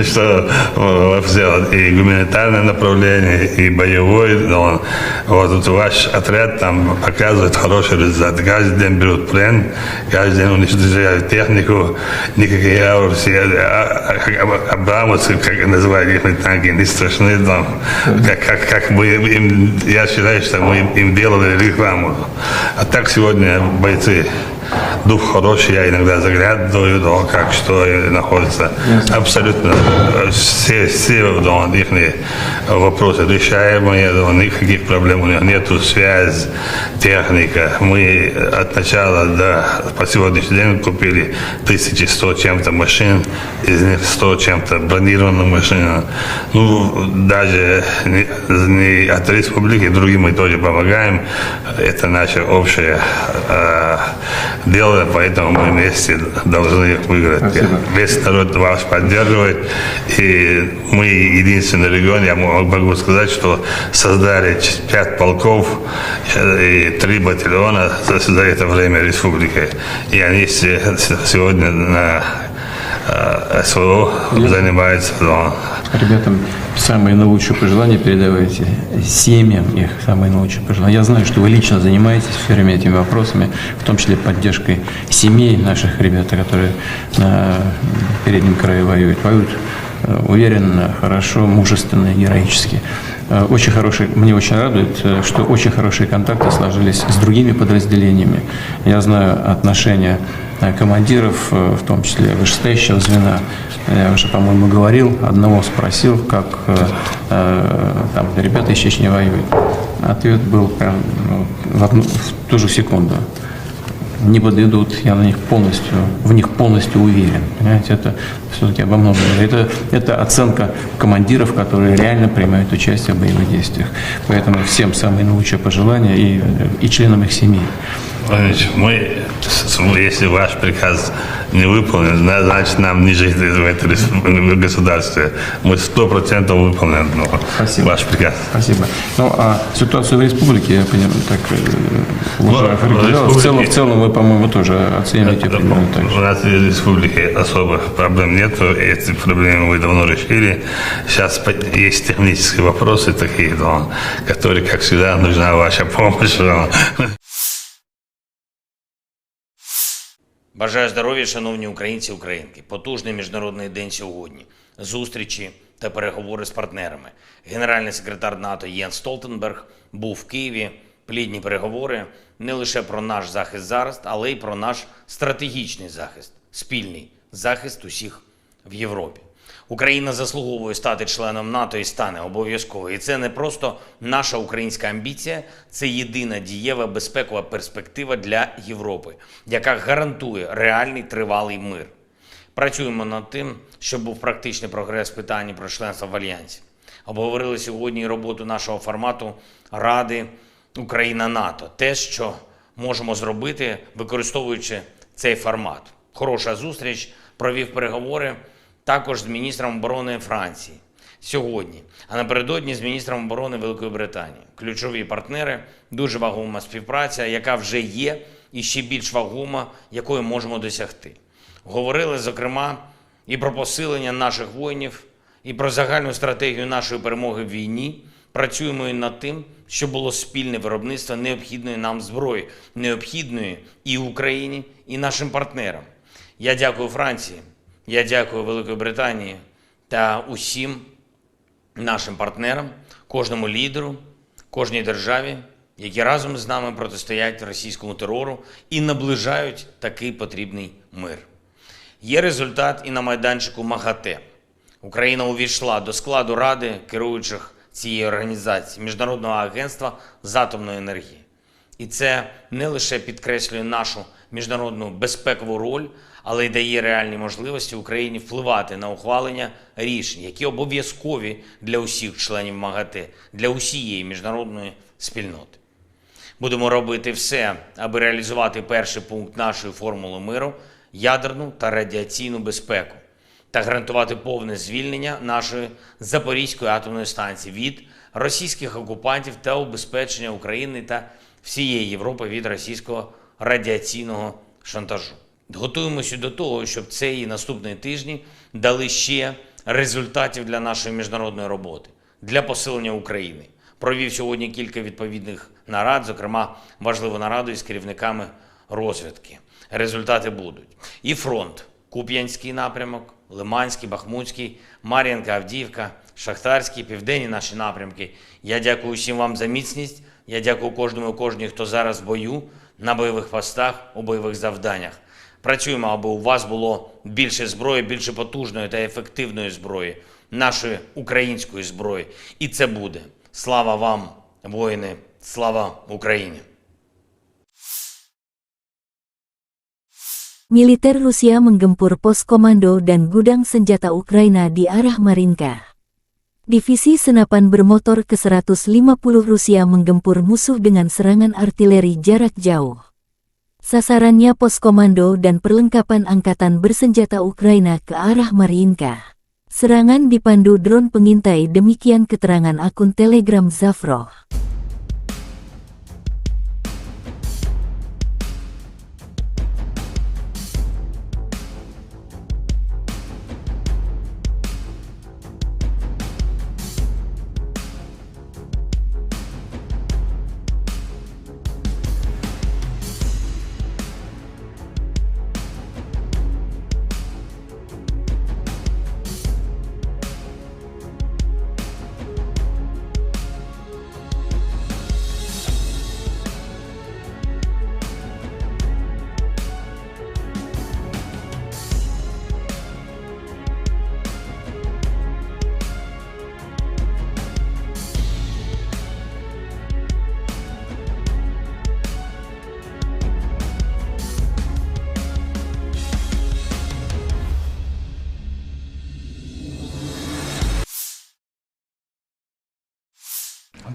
что, э, сделать и гуманитарное направление, и боевой, но вот, вот ваш отряд там показывает хороший результат. Каждый день берут плен, каждый день уничтожают технику, никакие аварцы, а, а, а, абрамовцы, как называют их танки, не страшны там. Как, как, как бы им, я считаю, что мы им, им делали рекламу. А так сегодня бойцы Дух хороший, я иногда заглядываю, да, как что и находится. Ясно. Абсолютно, э, все, все, да, их вопросы решаемые, да, никаких проблем у них нету, связь, техника. Мы от начала до, по сегодняшний день купили тысячи сто чем-то машин, из них сто чем-то бронированных машин. Ну, даже не, не от республики, другим мы тоже помогаем. Это наше общее, э, дело, поэтому мы вместе должны их выиграть. Спасибо. Весь народ вас поддерживает, и мы единственный регион, я мо-, могу сказать, что создали ч-, пять полков, э, и три батальона за, за это время республики. И они се-, с-, сегодня на, э, СВО занимаются, но Ребятам самые наилучшие пожелания передавайте, семьям их самые наилучшие пожелания. Я знаю, что вы лично занимаетесь всё время этими вопросами, в том числе поддержкой семей наших ребят, которые на переднем крае воюют. Воюют, э, уверенно, хорошо, мужественно, героически. Э, очень хороший, мне очень радует, э, что очень хорошие контакты сложились с другими подразделениями. Я знаю отношения, э, командиров, э, в том числе вышестоящего звена. Я уже, по-моему, говорил, одного спросил, как, э, э, там ребята из Чечни воюют. Ответ был прям, ну, в одну, в ту же секунду. Не подведут, я на них полностью, в них полностью уверен. Понимаете, это всё-таки обо многом. Это, это оценка командиров, которые реально принимают участие в боевых действиях. Поэтому всем самые наилучшие пожелания и, и членам их семей. Владимир Владимирович, мы, с-, с-, если ваш приказ не выполнен, зна-, значит, нам не жить в этой республике, в государстве. Мы сто процентов выполним, ну, Спасибо. Ваш приказ. Спасибо. Ну, а ситуацию в республике, я понимаю, так, э, Ну, уважаю, в республике в целом, в целом вы, по-моему, тоже оцениваете Э, примерно так же. У нас в республике особых проблем нету, эти проблемы мы давно решили. Сейчас по-, есть технические вопросы такие, но, которые, как всегда, нужна ваша помощь. Бажаю здоров'я, шановні українці і українки. Потужний міжнародний день сьогодні. Зустрічі та переговори з партнерами. Генеральний секретар НАТО Єнс Столтенберг був в Києві. Плідні переговори не лише про наш захист зараз, але й про наш стратегічний захист, спільний захист усіх в Європі. Україна заслуговує стати членом НАТО і стане обов'язково. І це не просто наша українська амбіція, це єдина дієва безпекова перспектива для Європи, яка гарантує реальний тривалий мир. Працюємо над тим, щоб був практичний прогрес в питанні про членство в Альянсі. Обговорили сьогодні і роботу нашого формату Ради Україна-НАТО. Те, що можемо зробити, використовуючи цей формат. Хороша зустріч, провів переговори також з міністром оборони Франції сьогодні, а напередодні з міністром оборони Великої Британії. Ключові партнери, дуже вагома співпраця, яка вже є, і ще більш вагома, якої можемо досягти. Говорили, зокрема, і про посилення наших воїнів, і про загальну стратегію нашої перемоги в війні. Працюємо і над тим, щоб було спільне виробництво необхідної нам зброї, необхідної і Україні, і нашим партнерам. Я дякую Франції, я дякую Великій Британії та усім нашим партнерам, кожному лідеру, кожній державі, які разом з нами протистоять російському терору і наближають такий потрібний мир. Є результат і на майданчику МАГАТЕ. Україна увійшла до складу Ради керуючих цієї організації, Міжнародного агентства з атомної енергії. І це не лише підкреслює нашу міжнародну безпекову роль, але й дає реальні можливості Україні впливати на ухвалення рішень, які обов'язкові для усіх членів МАГАТЕ, для усієї міжнародної спільноти. Будемо робити все, аби реалізувати перший пункт нашої формули миру — ядерну та радіаційну безпеку, та гарантувати повне звільнення нашої Запорізької атомної станції від російських окупантів та убезпечення України та всієї Європи від російського радіаційного шантажу. Готуємося до того, щоб цей і наступні тижні дали ще результатів для нашої міжнародної роботи, для посилення України. Провів сьогодні кілька відповідних нарад, зокрема важливу нараду із керівниками розвідки. Результати будуть. І фронт: Куп'янський напрямок, Лиманський, Бахмутський, Мар'їнка, Авдіївка, Шахтарський, південні наші напрямки. Я дякую всім вам за міцність. Я дякую кожному і кожній, хто зараз в бою. на бойових постах, у бойових завданнях. Працюємо, аби у вас було більше зброї, більше потужної та ефективної зброї, нашої української зброї. І це буде. Слава вам, воїни! Слава Україні! Militer Rusia menggempur pos komando dan gudang senjata Ukraina di arah Marinka. Divisi senapan bermotor ke seratus lima puluh Rusia menggempur musuh dengan serangan artileri jarak jauh. Sasarannya pos komando dan perlengkapan angkatan bersenjata Ukraina ke arah Marinka. Serangan dipandu drone pengintai, demikian keterangan akun Telegram Zafro.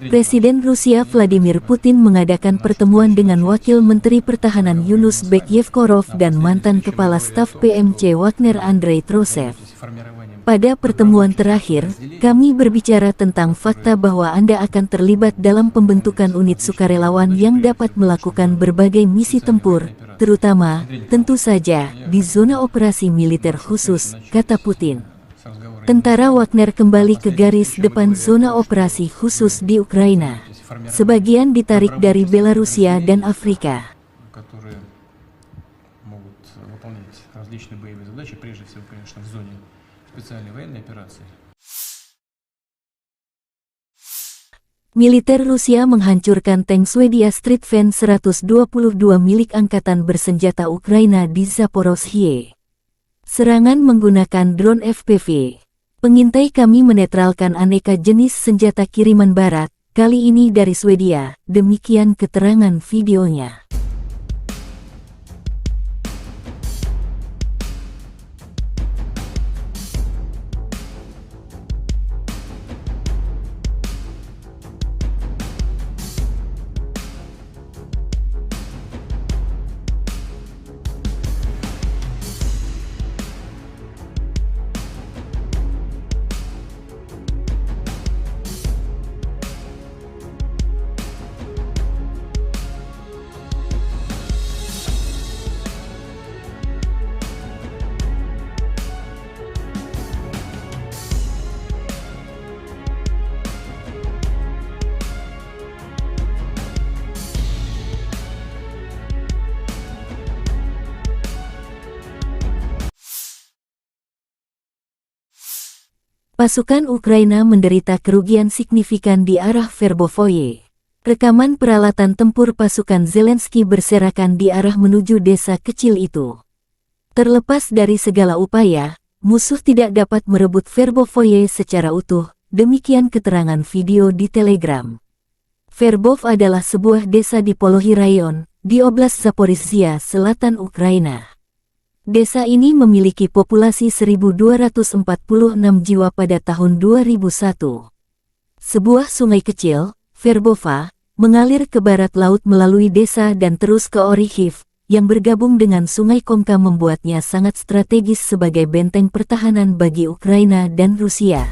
Presiden Rusia Vladimir Putin mengadakan pertemuan dengan Wakil Menteri Pertahanan Yunus Bek Yevkorov dan mantan Kepala Staf P M C Wagner Andrei Trosev. Pada pertemuan terakhir, kami berbicara tentang fakta bahwa Anda akan terlibat dalam pembentukan unit sukarelawan yang dapat melakukan berbagai misi tempur, terutama, tentu saja, di zona operasi militer khusus, kata Putin. Tentara Wagner kembali ke garis depan zona operasi khusus di Ukraina. Sebagian ditarik dari Belarusia dan Afrika. которые могут выполнять различные боевые задачи, прежде всего, конечно, в зоне специальной военной операции. Militer Rusia menghancurkan tank Swedia Stridsvagn seratus dua puluh dua milik angkatan bersenjata Ukraina di Zaporozhye. Serangan menggunakan drone F P V. Pengintai kami menetralkan aneka jenis senjata kiriman barat, kali ini dari Swedia, demikian keterangan videonya. Pasukan Ukraina menderita kerugian signifikan di arah Verbovoye. Rekaman peralatan tempur pasukan Zelensky berserakan di arah menuju desa kecil itu. Terlepas dari segala upaya, musuh tidak dapat merebut Verbovoye secara utuh, demikian keterangan video di Telegram. Verbov adalah sebuah desa di Polohi Rayon, di Oblast Zaporizhia, selatan Ukraina. Desa ini memiliki populasi seribu dua ratus empat puluh enam jiwa pada tahun dua ribu satu. Sebuah sungai kecil, Verbova, mengalir ke barat laut melalui desa dan terus ke Orikhiv, yang bergabung dengan Sungai Komka membuatnya sangat strategis sebagai benteng pertahanan bagi Ukraina dan Rusia.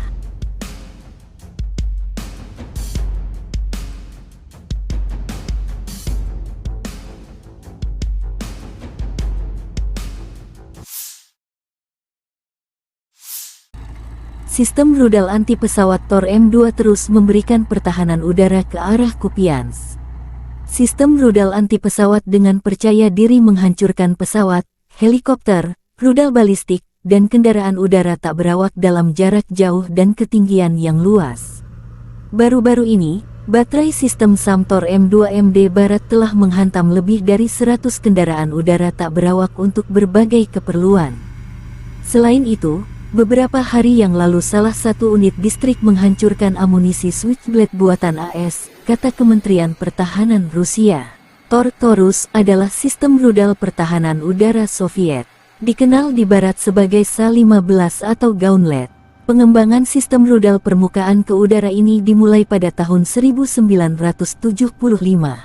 Sistem rudal anti pesawat Tor M dua terus memberikan pertahanan udara ke arah Kupiansk. Sistem rudal anti pesawat dengan percaya diri menghancurkan pesawat, helikopter, rudal balistik, dan kendaraan udara tak berawak dalam jarak jauh dan ketinggian yang luas. Baru-baru ini, Baterai sistem Samtor M dua M D Barat telah menghantam lebih dari seratus kendaraan udara tak berawak untuk berbagai keperluan. Selain itu, beberapa hari yang lalu salah satu unit distrik menghancurkan amunisi Switchblade buatan A S, kata Kementerian Pertahanan Rusia. Tor Taurus adalah sistem rudal pertahanan udara Soviet, dikenal di Barat sebagai Sa lima belas atau Gauntlet. Pengembangan sistem rudal permukaan ke udara ini dimulai pada tahun seribu sembilan ratus tujuh puluh lima.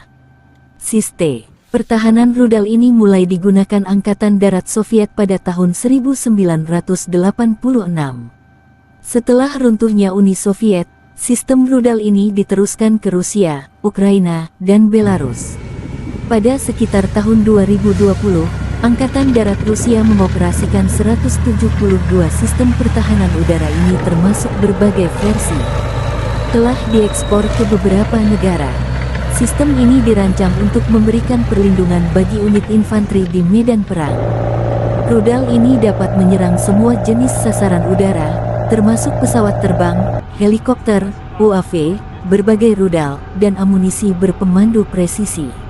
Sistem pertahanan rudal ini mulai digunakan Angkatan Darat Soviet pada tahun seribu sembilan ratus delapan puluh enam. Setelah runtuhnya Uni Soviet, sistem rudal ini diteruskan ke Rusia, Ukraina, dan Belarus. Pada sekitar tahun dua ribu dua puluh, Angkatan Darat Rusia mengoperasikan seratus tujuh puluh dua sistem pertahanan udara ini, termasuk berbagai versi. Telah diekspor ke beberapa negara. Sistem ini dirancang untuk memberikan perlindungan bagi unit infanteri di medan perang. Rudal ini dapat menyerang semua jenis sasaran udara, termasuk pesawat terbang, helikopter, U A V, berbagai rudal, dan amunisi berpemandu presisi.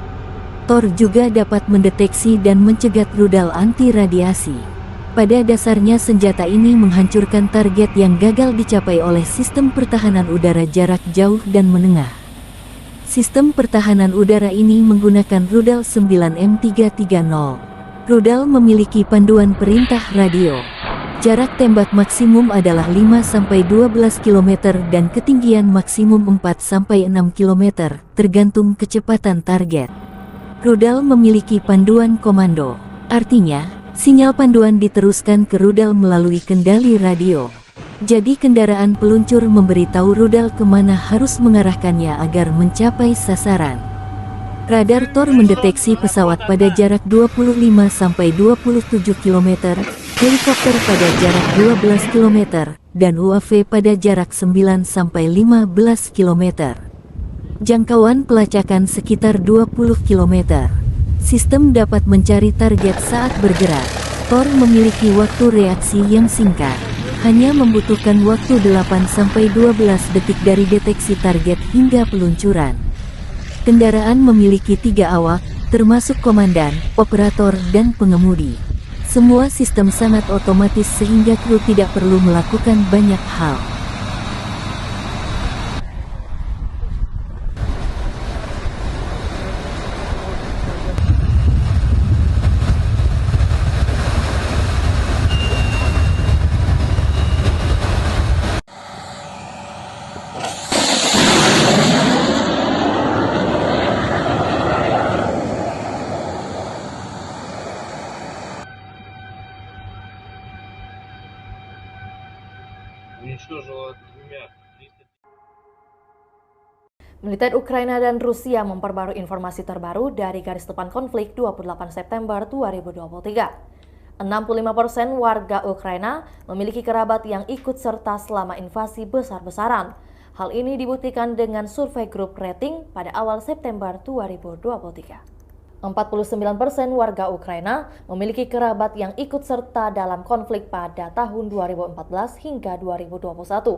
Tor juga dapat mendeteksi dan mencegat rudal anti radiasi. Pada dasarnya, senjata ini menghancurkan target yang gagal dicapai oleh sistem pertahanan udara jarak jauh dan menengah. Sistem pertahanan udara ini menggunakan rudal sembilan M tiga tiga nol. Rudal memiliki panduan perintah radio. Jarak tembak maksimum adalah lima sampai dua belas kilometer dan ketinggian maksimum empat sampai enam kilometer, tergantung kecepatan target. Rudal memiliki panduan komando. Artinya, sinyal panduan diteruskan ke rudal melalui kendali radio. Jadi, kendaraan peluncur memberitahu rudal kemana harus mengarahkannya agar mencapai sasaran. Radar Tor mendeteksi pesawat pada jarak dua puluh lima sampai dua puluh tujuh kilometer, helikopter pada jarak dua belas kilometer, dan U A V pada jarak sembilan sampai lima belas kilometer. Jangkauan pelacakan sekitar dua puluh kilometer. Sistem dapat mencari target saat bergerak. Tor memiliki waktu reaksi yang singkat. Hanya membutuhkan waktu delapan sampai dua belas detik dari deteksi target hingga peluncuran. Kendaraan memiliki tiga awak, termasuk komandan, operator, dan pengemudi. Semua sistem sangat otomatis sehingga kru tidak perlu melakukan banyak hal. Уничтожила двумя. Militer Ukraina dan Rusia memperbarui informasi terbaru dari garis depan konflik dua puluh delapan September dua ribu dua puluh tiga. Enam puluh lima persen warga Ukraina memiliki kerabat yang ikut serta selama invasi besar-besaran. Hal ini dibuktikan dengan survei grup rating pada awal September dua ribu dua puluh tiga. Empat puluh sembilan persen warga Ukraina memiliki kerabat yang ikut serta dalam konflik pada tahun dua ribu empat belas hingga dua ribu dua puluh satu.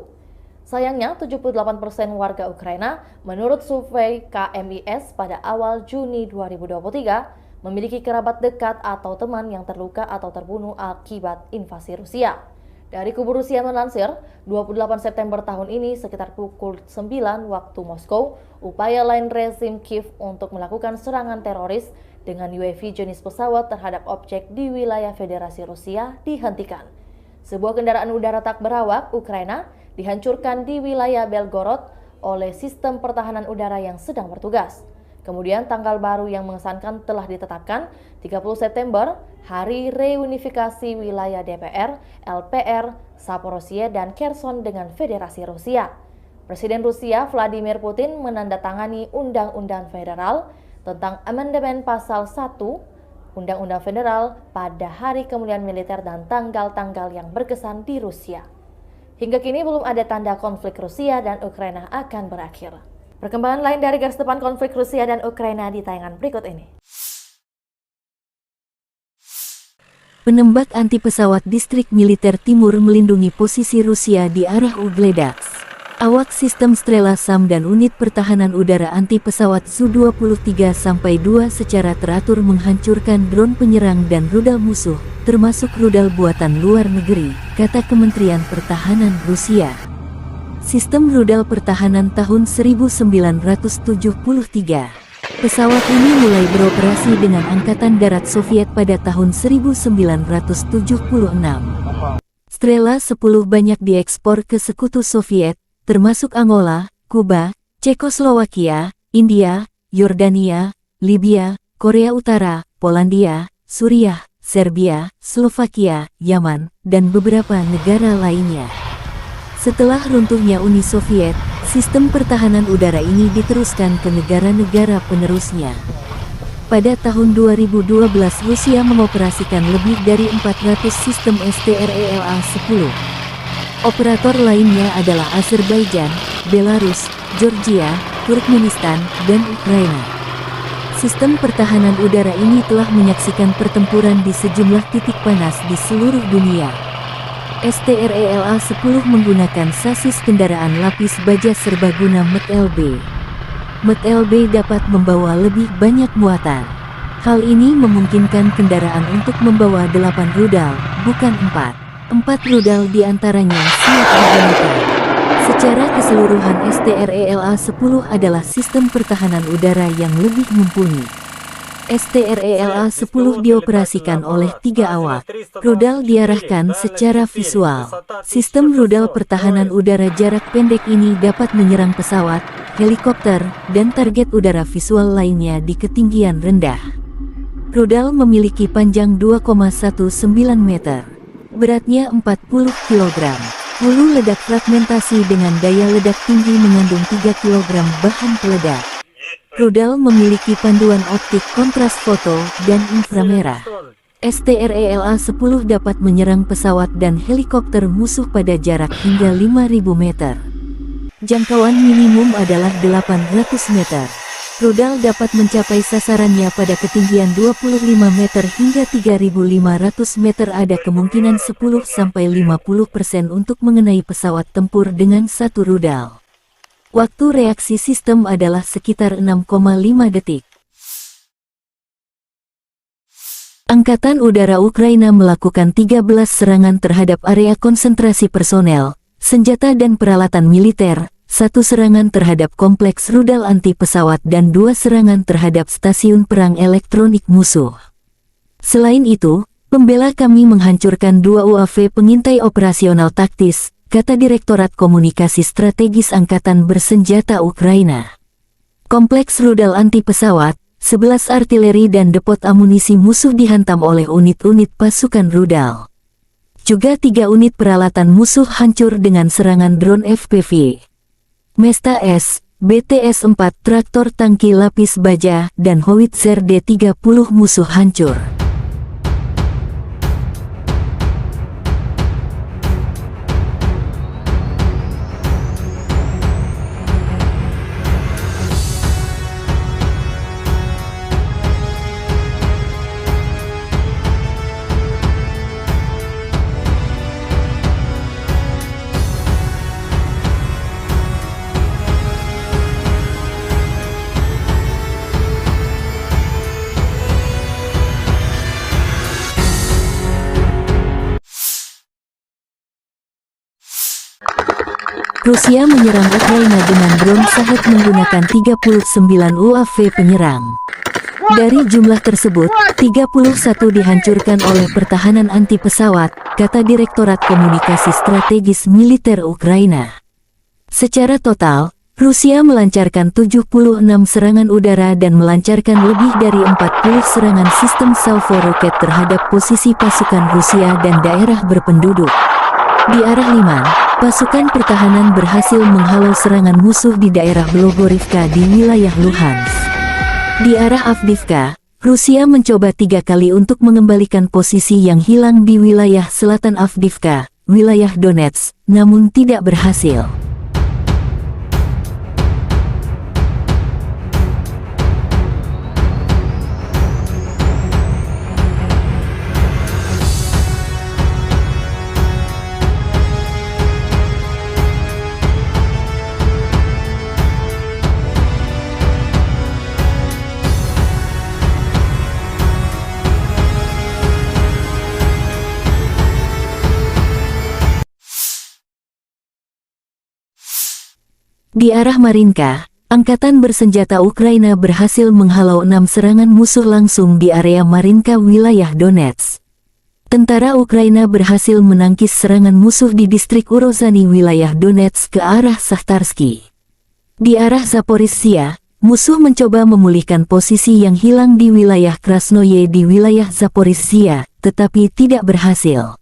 Sayangnya, tujuh puluh delapan persen warga Ukraina, menurut survei K M I S pada awal Juni dua ribu dua puluh tiga, memiliki kerabat dekat atau teman yang terluka atau terbunuh akibat invasi Rusia. Dari Kubu Rusia melansir, dua puluh delapan September tahun ini, sekitar pukul sembilan waktu Moskow, upaya lain rezim Kiev untuk melakukan serangan teroris dengan U A V jenis pesawat terhadap objek di wilayah Federasi Rusia dihentikan. Sebuah kendaraan udara tak berawak Ukraina dihancurkan di wilayah Belgorod oleh sistem pertahanan udara yang sedang bertugas. Kemudian, tanggal baru yang mengesankan telah ditetapkan, tiga puluh September, hari reunifikasi wilayah D P R, L P R, Zaporozhye, dan Kherson dengan Federasi Rusia. Presiden Rusia Vladimir Putin menandatangani Undang-Undang Federal tentang Amandemen Pasal satu Undang-Undang Federal pada hari kemuliaan militer dan tanggal-tanggal yang berkesan di Rusia. Hingga kini belum ada tanda konflik Rusia dan Ukraina akan berakhir. Perkembangan lain dari garis depan konflik Rusia dan Ukraina di tayangan berikut ini. Penembak anti pesawat distrik militer timur melindungi posisi Rusia di arah Ugledaks. Awak sistem Strela SAM dan unit pertahanan udara anti pesawat Su dua puluh tiga sampai dua secara teratur menghancurkan drone penyerang dan rudal musuh, termasuk rudal buatan luar negeri, kata Kementerian Pertahanan Rusia. Sistem rudal pertahanan tahun seribu sembilan ratus tujuh puluh tiga. Pesawat ini mulai beroperasi dengan Angkatan Darat Soviet pada tahun seribu sembilan ratus tujuh puluh enam. Strela sepuluh banyak diekspor ke Sekutu Soviet, termasuk Angola, Kuba, Cekoslowakia, India, Yordania, Libia, Korea Utara, Polandia, Suriah, Serbia, Slovakia, Yaman, dan beberapa negara lainnya. Setelah runtuhnya Uni Soviet, sistem pertahanan udara ini diteruskan ke negara-negara penerusnya. Pada tahun dua ribu dua belas, Rusia mengoperasikan lebih dari empat ratus sistem S T R E L A sepuluh. Operator lainnya adalah Azerbaijan, Belarus, Georgia, Turkmenistan, dan Ukraina. Sistem pertahanan udara ini telah menyaksikan pertempuran di sejumlah titik panas di seluruh dunia. S T R E L A sepuluh menggunakan sasis kendaraan lapis baja serbaguna M T L B. M T L B dapat membawa lebih banyak muatan. Hal ini memungkinkan kendaraan untuk membawa delapan rudal, bukan empat. Empat rudal di antaranya siap digunakan. Secara keseluruhan, S T R E L A sepuluh adalah sistem pertahanan udara yang lebih mumpuni. S T R E L A sepuluh dioperasikan oleh tiga awak. Rudal diarahkan secara visual. Sistem rudal pertahanan udara jarak pendek ini dapat menyerang pesawat, helikopter, dan target udara visual lainnya di ketinggian rendah. Rudal memiliki panjang dua koma satu sembilan meter. Beratnya empat puluh kilogram. Hulu ledak fragmentasi dengan daya ledak tinggi mengandung tiga kilogram bahan peledak. Rudal memiliki panduan optik kontras foto dan inframerah. S T R E L A sepuluh dapat menyerang pesawat dan helikopter musuh pada jarak hingga lima ribu meter. Jangkauan minimum adalah delapan ratus meter. Rudal dapat mencapai sasarannya pada ketinggian dua puluh lima meter hingga tiga ribu lima ratus meter. Ada kemungkinan sepuluh sampai lima puluh persen untuk mengenai pesawat tempur dengan satu rudal. Waktu reaksi sistem adalah sekitar enam koma lima detik. Angkatan Udara Ukraina melakukan tiga belas serangan terhadap area konsentrasi personel, senjata dan peralatan militer, satu serangan terhadap kompleks rudal anti pesawat dan dua serangan terhadap stasiun perang elektronik musuh. Selain itu, pembela kami menghancurkan dua U A V pengintai operasional taktis, kata Direktorat Komunikasi Strategis Angkatan Bersenjata Ukraina. Kompleks rudal anti pesawat, sebelas artileri dan depot amunisi musuh dihantam oleh unit-unit pasukan rudal. Juga tiga unit peralatan musuh hancur dengan serangan drone F P V. Mesta S, B T S empat, traktor tangki lapis baja, dan howitzer D tiga puluh musuh hancur. Rusia menyerang Ukraina dengan drone Shahed menggunakan tiga puluh sembilan U A V penyerang. Dari jumlah tersebut, tiga puluh satu dihancurkan oleh pertahanan anti pesawat, kata Direktorat Komunikasi Strategis Militer Ukraina. Secara total, Rusia melancarkan tujuh puluh enam serangan udara dan melancarkan lebih dari empat puluh serangan sistem salvo roket terhadap posisi pasukan Rusia dan daerah berpenduduk. Di arah Liman, pasukan pertahanan berhasil menghalau serangan musuh di daerah Blogorivka di wilayah Luhansk. Di arah Avdiivka, Rusia mencoba tiga kali untuk mengembalikan posisi yang hilang di wilayah selatan Avdiivka, wilayah Donetsk, namun tidak berhasil. Di arah Marinka, angkatan bersenjata Ukraina berhasil menghalau enam serangan musuh langsung di area Marinka, wilayah Donetsk. Tentara Ukraina berhasil menangkis serangan musuh di distrik Urozhany, wilayah Donetsk, ke arah Sahtarsky. Di arah Zaporizhia, musuh mencoba memulihkan posisi yang hilang di wilayah Krasnoye di wilayah Zaporizhia, tetapi tidak berhasil.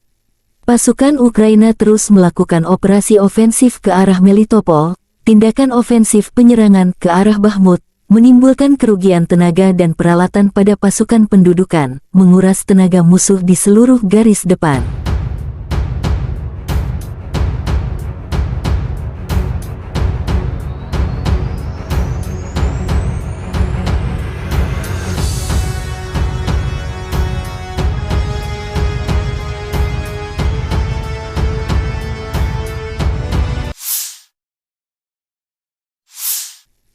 Pasukan Ukraina terus melakukan operasi ofensif ke arah Melitopol. Tindakan ofensif penyerangan ke arah Bakhmut menimbulkan kerugian tenaga dan peralatan pada pasukan pendudukan, menguras tenaga musuh di seluruh garis depan.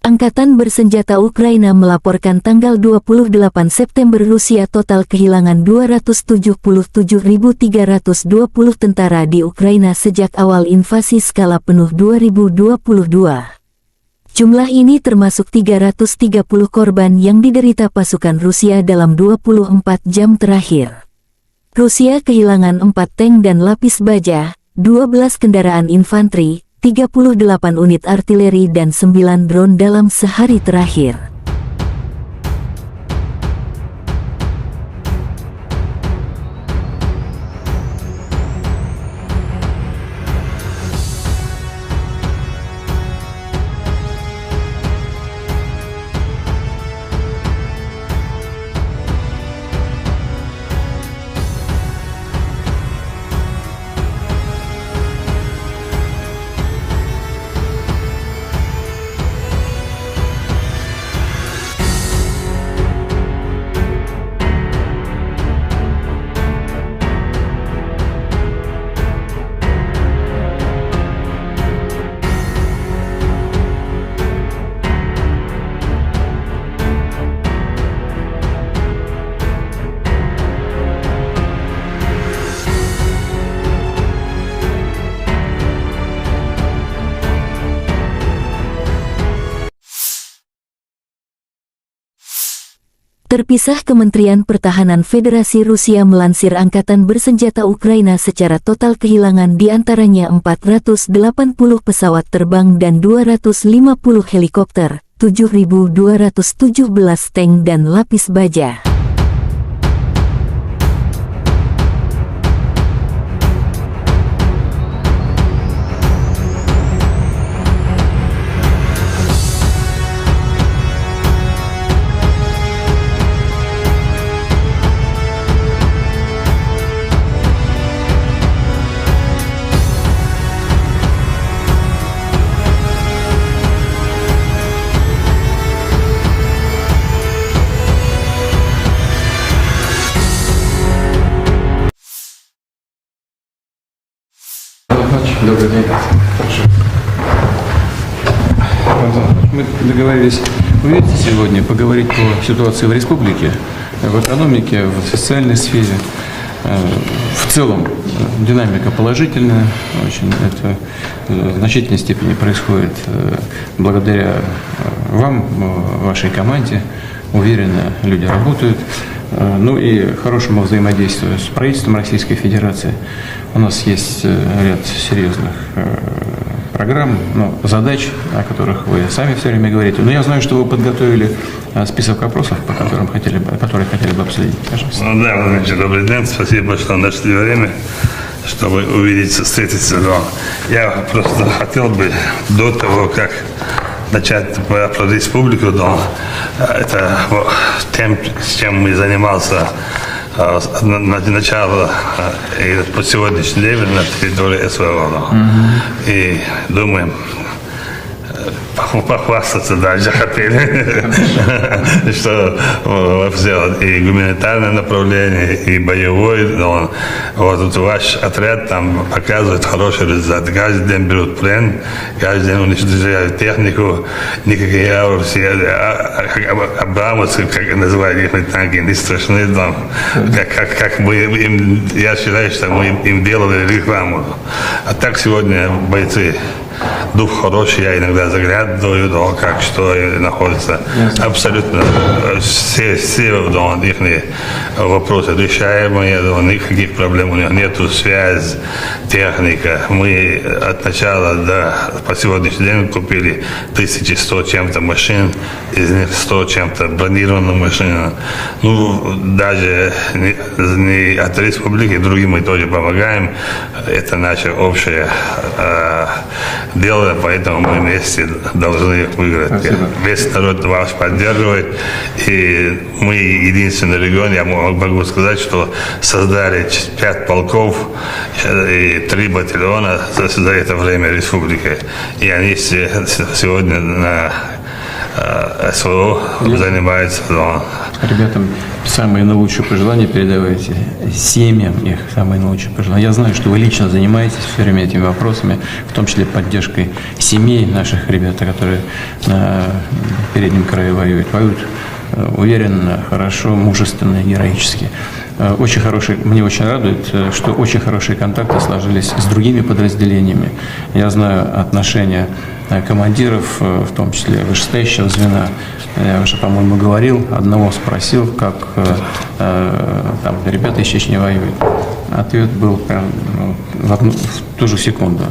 Angkatan bersenjata Ukraina melaporkan tanggal dua puluh delapan September, Rusia total kehilangan dua ratus tujuh puluh tujuh ribu tiga ratus dua puluh tentara di Ukraina sejak awal invasi skala penuh dua ribu dua puluh dua. Jumlah ini termasuk tiga ratus tiga puluh korban yang diderita pasukan Rusia dalam dua puluh empat jam terakhir. Rusia kehilangan empat tank dan lapis baja, dua belas kendaraan infanteri, tiga puluh delapan unit artileri, dan sembilan drone dalam sehari terakhir. Terpisah, Kementerian Pertahanan Federasi Rusia melansir angkatan bersenjata Ukraina secara total kehilangan di antaranya empat ratus delapan puluh pesawat terbang dan dua ratus lima puluh helikopter, tujuh ribu dua ratus tujuh belas tank dan lapis baja. Добрый день. Хорошо. Антон, мы договорились увидеться сегодня, поговорить по ситуации в республике, в экономике, в социальной сфере. Э, В целом, э, динамика положительная, очень это, э, в значительной степени происходит, э, благодаря, э, вам, э, вашей команде. Уверенно люди работают. Э, Ну и хорошему взаимодействию с правительством Российской Федерации. У нас есть, э, ряд серьезных, э, программ, ну, задач, о которых вы сами все время говорите. Но я знаю, что вы подготовили, э, список вопросов, по которым хотели бы, которые хотели бы обсудить. Пожалуйста. Ну да, Владимир Ильич, добрый день. Спасибо, что нашли время, чтобы увидеться, встретиться. Но я просто хотел бы до того, как начать про, про республику, но, э, это, вот, тем, чем мы занимался, э, с, на, на начало, э, и по сегодняшний день на территории СВО, да. И думаем, э, поху-, похвастаться дальше хотели, что, э, сделать и гуманитарное направление, и боевой, но вот тут ваш отряд там показывает хороший результат. Каждый день берут плен, каждый день уничтожают технику, никакие Абрамсы, а, а, а, Абрамсы, как называют их танки, не страшны там. Как, как, как мы им, я считаю, что мы им, им делали рекламу. А так сегодня бойцы Дух хороший, я иногда заглядываю, да, как что и находится. Ясно. Абсолютно, э, все, все, да, их вопросы решаемые, да, никаких проблем у них нету. Связь, техника. Мы от начала до, по сегодняшний день купили тысячи сто чем-то машин, из них сто чем-то бронированных машин. Ну, даже не, не от республики, другим мы тоже помогаем. Это наше общее, э, дело, поэтому мы вместе должны их выиграть. Спасибо. Весь народ вас поддерживает, и мы единственный регион, я мо-, могу сказать, что создали ч-, пять полков, э, и три батальона за, за это время республики. И они се-, с-, сегодня на, э, СВО занимаются, но Ребятам самые наилучшие пожелания передавайте, семьям их самые наилучшие пожелания. Я знаю, что вы лично занимаетесь всё время этими вопросами, в том числе поддержкой семей наших ребят, которые на переднем краю воюют. Воюют, э, уверенно, хорошо, мужественно, героически. Э, очень хороший, мне очень радует, э, что очень хорошие контакты сложились с другими подразделениями. Я знаю отношения, э, командиров, э, в том числе вышестоящего звена. Я уже, по-моему, говорил, одного спросил, как, э, э, там ребята из Чечни воюют. Ответ был прям, ну, в одну, в ту же секунду.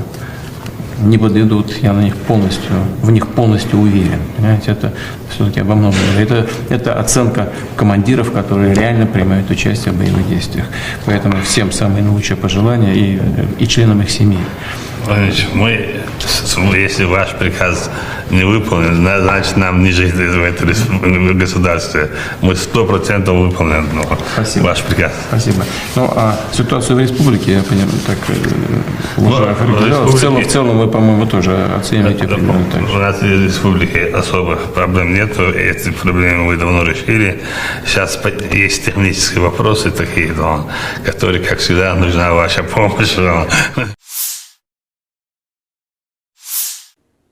Не подведут, я на них полностью, в них полностью уверен. Понимаете, это всё-таки обо многом говорит. Это, это оценка командиров, которые реально принимают участие в боевых действиях. Поэтому всем самые наилучшие пожелания и, и членам их семей. Владимир Владимирович, мы, с-, с-, если ваш приказ не выполнен, зна-, значит, нам не жить в этой республике, государстве. Мы сто процентов выполним, ну, Спасибо. ваш приказ. Спасибо. Ну, а ситуацию в республике, я понимаю, так, э, Ну, уже в определённо. В целом, республике в целом вы, по-моему, тоже оцениваете Да, примерно так же. У нас в республике особых проблем нету, эти проблемы мы давно решили. Сейчас по-, есть технические вопросы такие, но, которые, как всегда, нужна ваша помощь, но.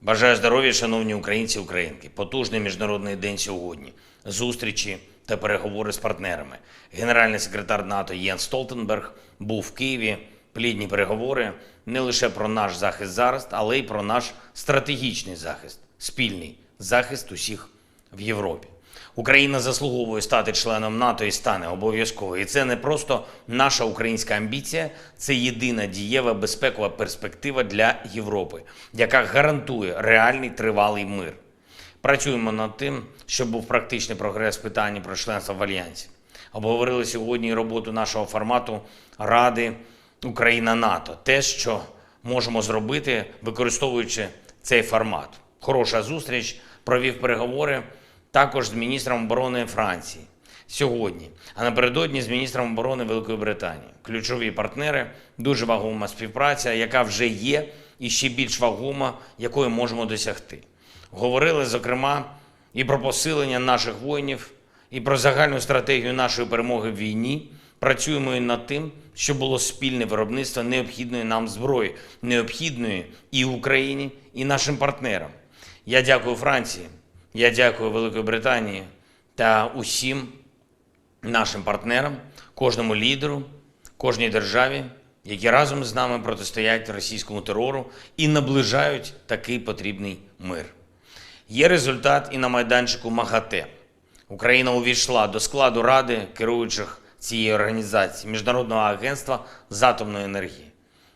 Бажаю здоров'я, шановні українці і українки. Потужний міжнародний день сьогодні. Зустрічі та переговори з партнерами. Генеральний секретар НАТО Єнс Столтенберг був в Києві. Плідні переговори не лише про наш захист зараз, але й про наш стратегічний захист, спільний захист усіх в Європі. Україна заслуговує стати членом НАТО і стане обов'язково. І це не просто наша українська амбіція, це єдина дієва безпекова перспектива для Європи, яка гарантує реальний тривалий мир. Працюємо над тим, щоб був практичний прогрес в питанні про членство в Альянсі. Обговорили сьогодні і роботу нашого формату Ради Україна-НАТО. Те, що можемо зробити, використовуючи цей формат. Хороша зустріч, провів переговори також з міністром оборони Франції сьогодні, а напередодні з міністром оборони Великої Британії. Ключові партнери, дуже вагома співпраця, яка вже є, і ще більш вагома, якої можемо досягти. Говорили, зокрема, і про посилення наших воїнів, і про загальну стратегію нашої перемоги в війні. Працюємо і над тим, щоб було спільне виробництво необхідної нам зброї, необхідної і Україні, і нашим партнерам. Я дякую Франції, я дякую Великій Британії та усім нашим партнерам, кожному лідеру, кожній державі, які разом з нами протистоять російському терору і наближають такий потрібний мир. Є результат і на майданчику МАГАТЕ. Україна увійшла до складу Ради керуючих цієї організації, Міжнародного агентства з атомної енергії.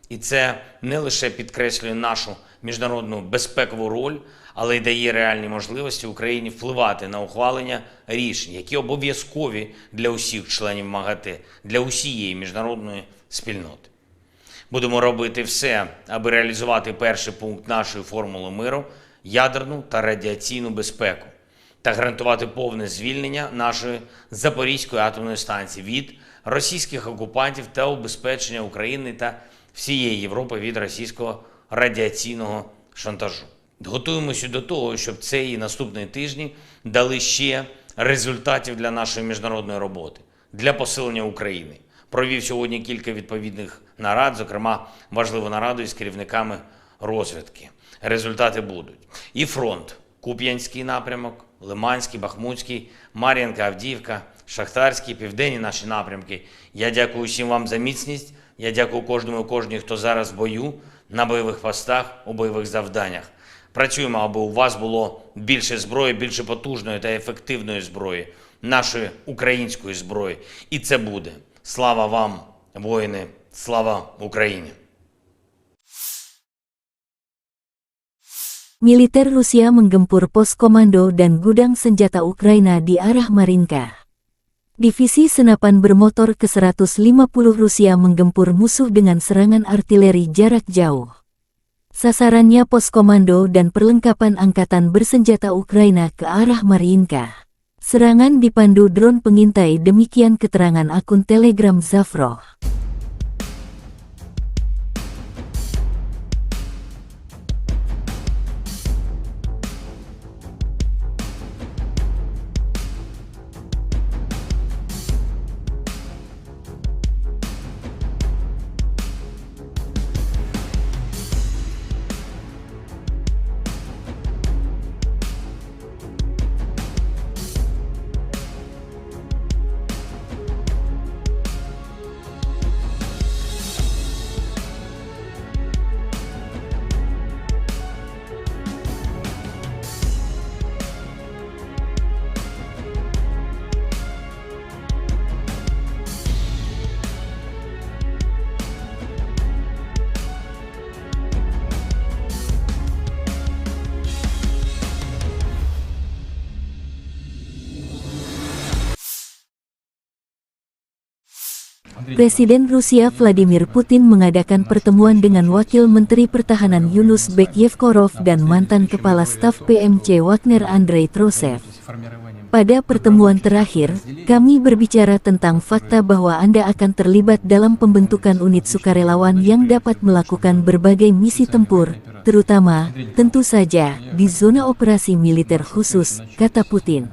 І це не лише підкреслює нашу міжнародну безпекову роль, але й дає реальні можливості Україні впливати на ухвалення рішень, які обов'язкові для усіх членів МАГАТЕ, для усієї міжнародної спільноти. Будемо робити все, аби реалізувати перший пункт нашої формули миру — ядерну та радіаційну безпеку, та гарантувати повне звільнення нашої Запорізької атомної станції від російських окупантів та убезпечення України та всієї Європи від російського радіаційного шантажу. Готуємося до того, щоб цей і наступні тижні дали ще результатів для нашої міжнародної роботи, для посилення України. Провів сьогодні кілька відповідних нарад, зокрема важливу нараду із керівниками розвідки. Результати будуть. І фронт: Куп'янський напрямок, Лиманський, Бахмутський, Мар'їнка, Авдіївка, Шахтарський, південні наші напрямки. Я дякую всім вам за міцність. Я дякую кожному і кожній, хто зараз в бою. на бойових постах, у бойових завданнях. Працюємо, аби у вас було більше зброї, більше потужної та ефективної зброї, нашої української зброї. І це буде. Слава вам, воїни! Слава Україні! Militer Rusia menggempur pos komando dan gudang senjata Ukraina di arah Marinka. Divisi senapan bermotor ke seratus lima puluh Rusia menggempur musuh dengan serangan artileri jarak jauh. Sasarannya pos komando dan perlengkapan angkatan bersenjata Ukraina ke arah Marinka. Serangan dipandu drone pengintai, demikian keterangan akun Telegram Zafro. Presiden Rusia Vladimir Putin mengadakan pertemuan dengan Wakil Menteri Pertahanan Yunus Bek Yevkorov dan mantan Kepala Staf P M C Wagner Andrei Trosev. Pada pertemuan terakhir, kami berbicara tentang fakta bahwa Anda akan terlibat dalam pembentukan unit sukarelawan yang dapat melakukan berbagai misi tempur, terutama, tentu saja, di zona operasi militer khusus, kata Putin.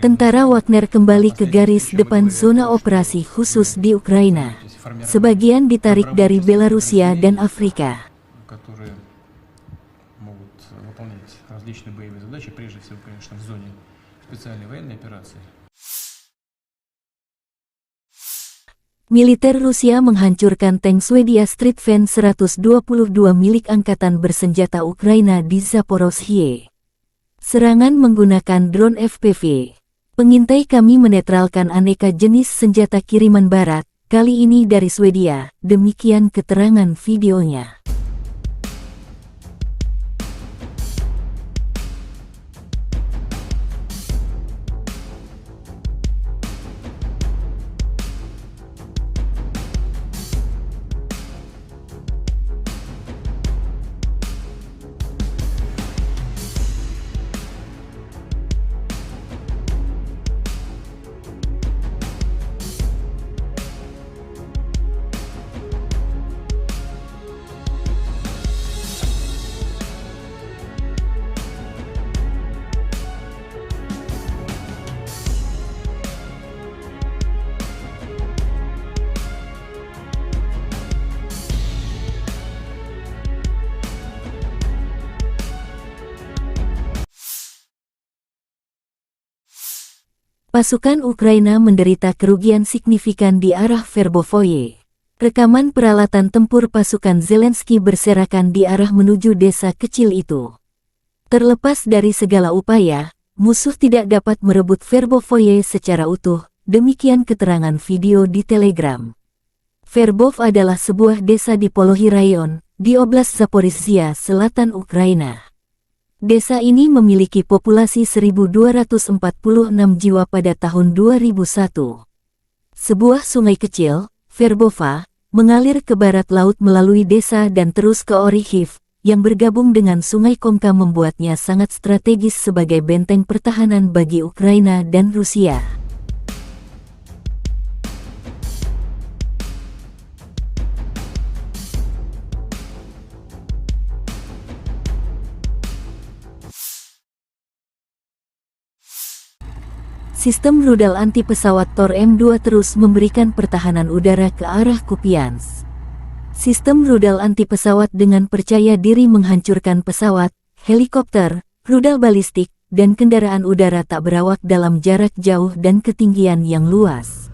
Tentara Wagner kembali ke garis depan zona operasi khusus di Ukraina. Sebagian ditarik dari Belarusia dan Afrika. которые могут выполнять различные боевые задачи, прежде всего, конечно, в зоне специальной военной операции. Militer Rusia menghancurkan tank Swedia Stridsvagn seratus dua puluh dua milik angkatan bersenjata Ukraina di Zaporozhye. Serangan menggunakan drone F P V. Pengintai kami menetralkan aneka jenis senjata kiriman barat, kali ini dari Swedia, demikian keterangan videonya. Pasukan Ukraina menderita kerugian signifikan di arah Verbovoye. Rekaman peralatan tempur pasukan Zelensky berserakan di arah menuju desa kecil itu. Terlepas dari segala upaya, musuh tidak dapat merebut Verbovoye secara utuh, demikian keterangan video di Telegram. Verbov adalah sebuah desa di Polohi Rayon, di Oblast Zaporizhia Selatan, Ukraina. Desa ini memiliki populasi seribu dua ratus empat puluh enam jiwa pada tahun dua ribu satu. Sebuah sungai kecil, Verbova, mengalir ke barat laut melalui desa dan terus ke Orikhiv, yang bergabung dengan Sungai Komka membuatnya sangat strategis sebagai benteng pertahanan bagi Ukraina dan Rusia. Sistem rudal anti pesawat Tor M dua terus memberikan pertahanan udara ke arah Kupiansk. Sistem rudal anti pesawat dengan percaya diri menghancurkan pesawat, helikopter, rudal balistik, dan kendaraan udara tak berawak dalam jarak jauh dan ketinggian yang luas.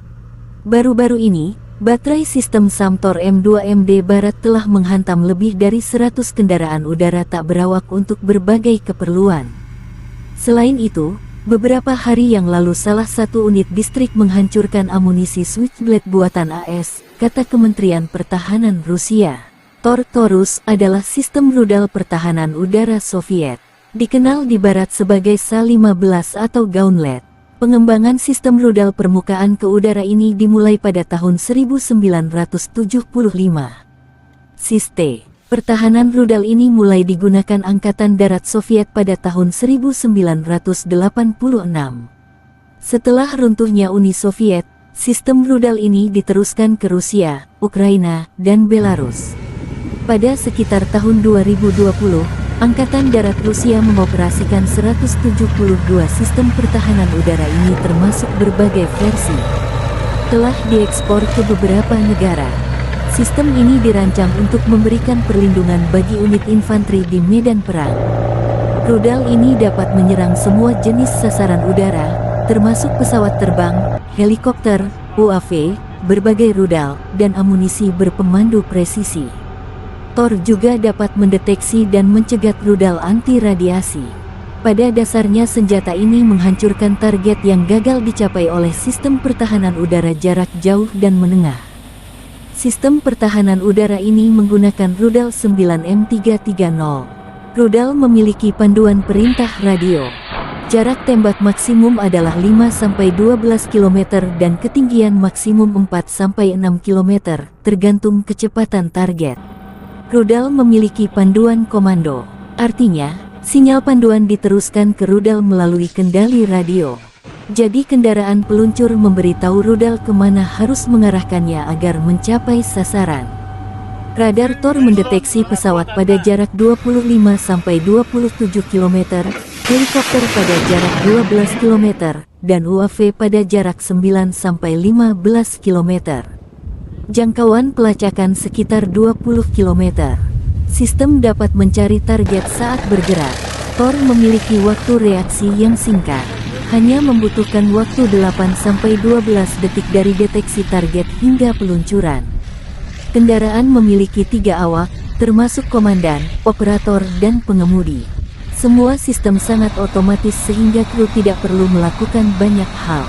Baru-baru ini, Baterai sistem SAM Tor M dua M D Barat telah menghantam lebih dari seratus kendaraan udara tak berawak untuk berbagai keperluan. Selain itu, beberapa hari yang lalu salah satu unit distrik menghancurkan amunisi Switchblade buatan A S, kata Kementerian Pertahanan Rusia. Tor Taurus adalah sistem rudal pertahanan udara Soviet, dikenal di Barat sebagai S A lima belas atau Gauntlet. Pengembangan sistem rudal permukaan ke udara ini dimulai pada tahun seribu sembilan ratus tujuh puluh lima. Sistem pertahanan rudal ini mulai digunakan Angkatan Darat Soviet pada tahun seribu sembilan ratus delapan puluh enam. Setelah runtuhnya Uni Soviet, sistem rudal ini diteruskan ke Rusia, Ukraina, dan Belarus. Pada sekitar tahun dua ribu dua puluh, Angkatan Darat Rusia mengoperasikan seratus tujuh puluh dua sistem pertahanan udara ini, termasuk berbagai versi. Telah diekspor ke beberapa negara. Sistem ini dirancang untuk memberikan perlindungan bagi unit infanteri di medan perang. Rudal ini dapat menyerang semua jenis sasaran udara, termasuk pesawat terbang, helikopter, U A V, berbagai rudal, dan amunisi berpemandu presisi. Tor juga dapat mendeteksi dan mencegat rudal anti radiasi. Pada dasarnya, senjata ini menghancurkan target yang gagal dicapai oleh sistem pertahanan udara jarak jauh dan menengah. Sistem pertahanan udara ini menggunakan rudal sembilan M tiga tiga nol. Rudal memiliki panduan perintah radio. Jarak tembak maksimum adalah lima sampai dua belas kilometer dan ketinggian maksimum empat sampai enam kilometer, tergantung kecepatan target. Rudal memiliki panduan komando. Artinya, sinyal panduan diteruskan ke rudal melalui kendali radio. Jadi, kendaraan peluncur memberitahu rudal kemana harus mengarahkannya agar mencapai sasaran. Radar Tor mendeteksi pesawat pada jarak dua puluh lima sampai dua puluh tujuh kilometer, helikopter pada jarak dua belas kilometer, dan U A V pada jarak sembilan sampai lima belas kilometer. Jangkauan pelacakan sekitar dua puluh kilometer. Sistem dapat mencari target saat bergerak. Tor memiliki waktu reaksi yang singkat. Hanya membutuhkan waktu delapan sampai dua belas detik dari deteksi target hingga peluncuran. Kendaraan memiliki tiga awak, termasuk komandan, operator, dan pengemudi. Semua sistem sangat otomatis sehingga kru tidak perlu melakukan banyak hal.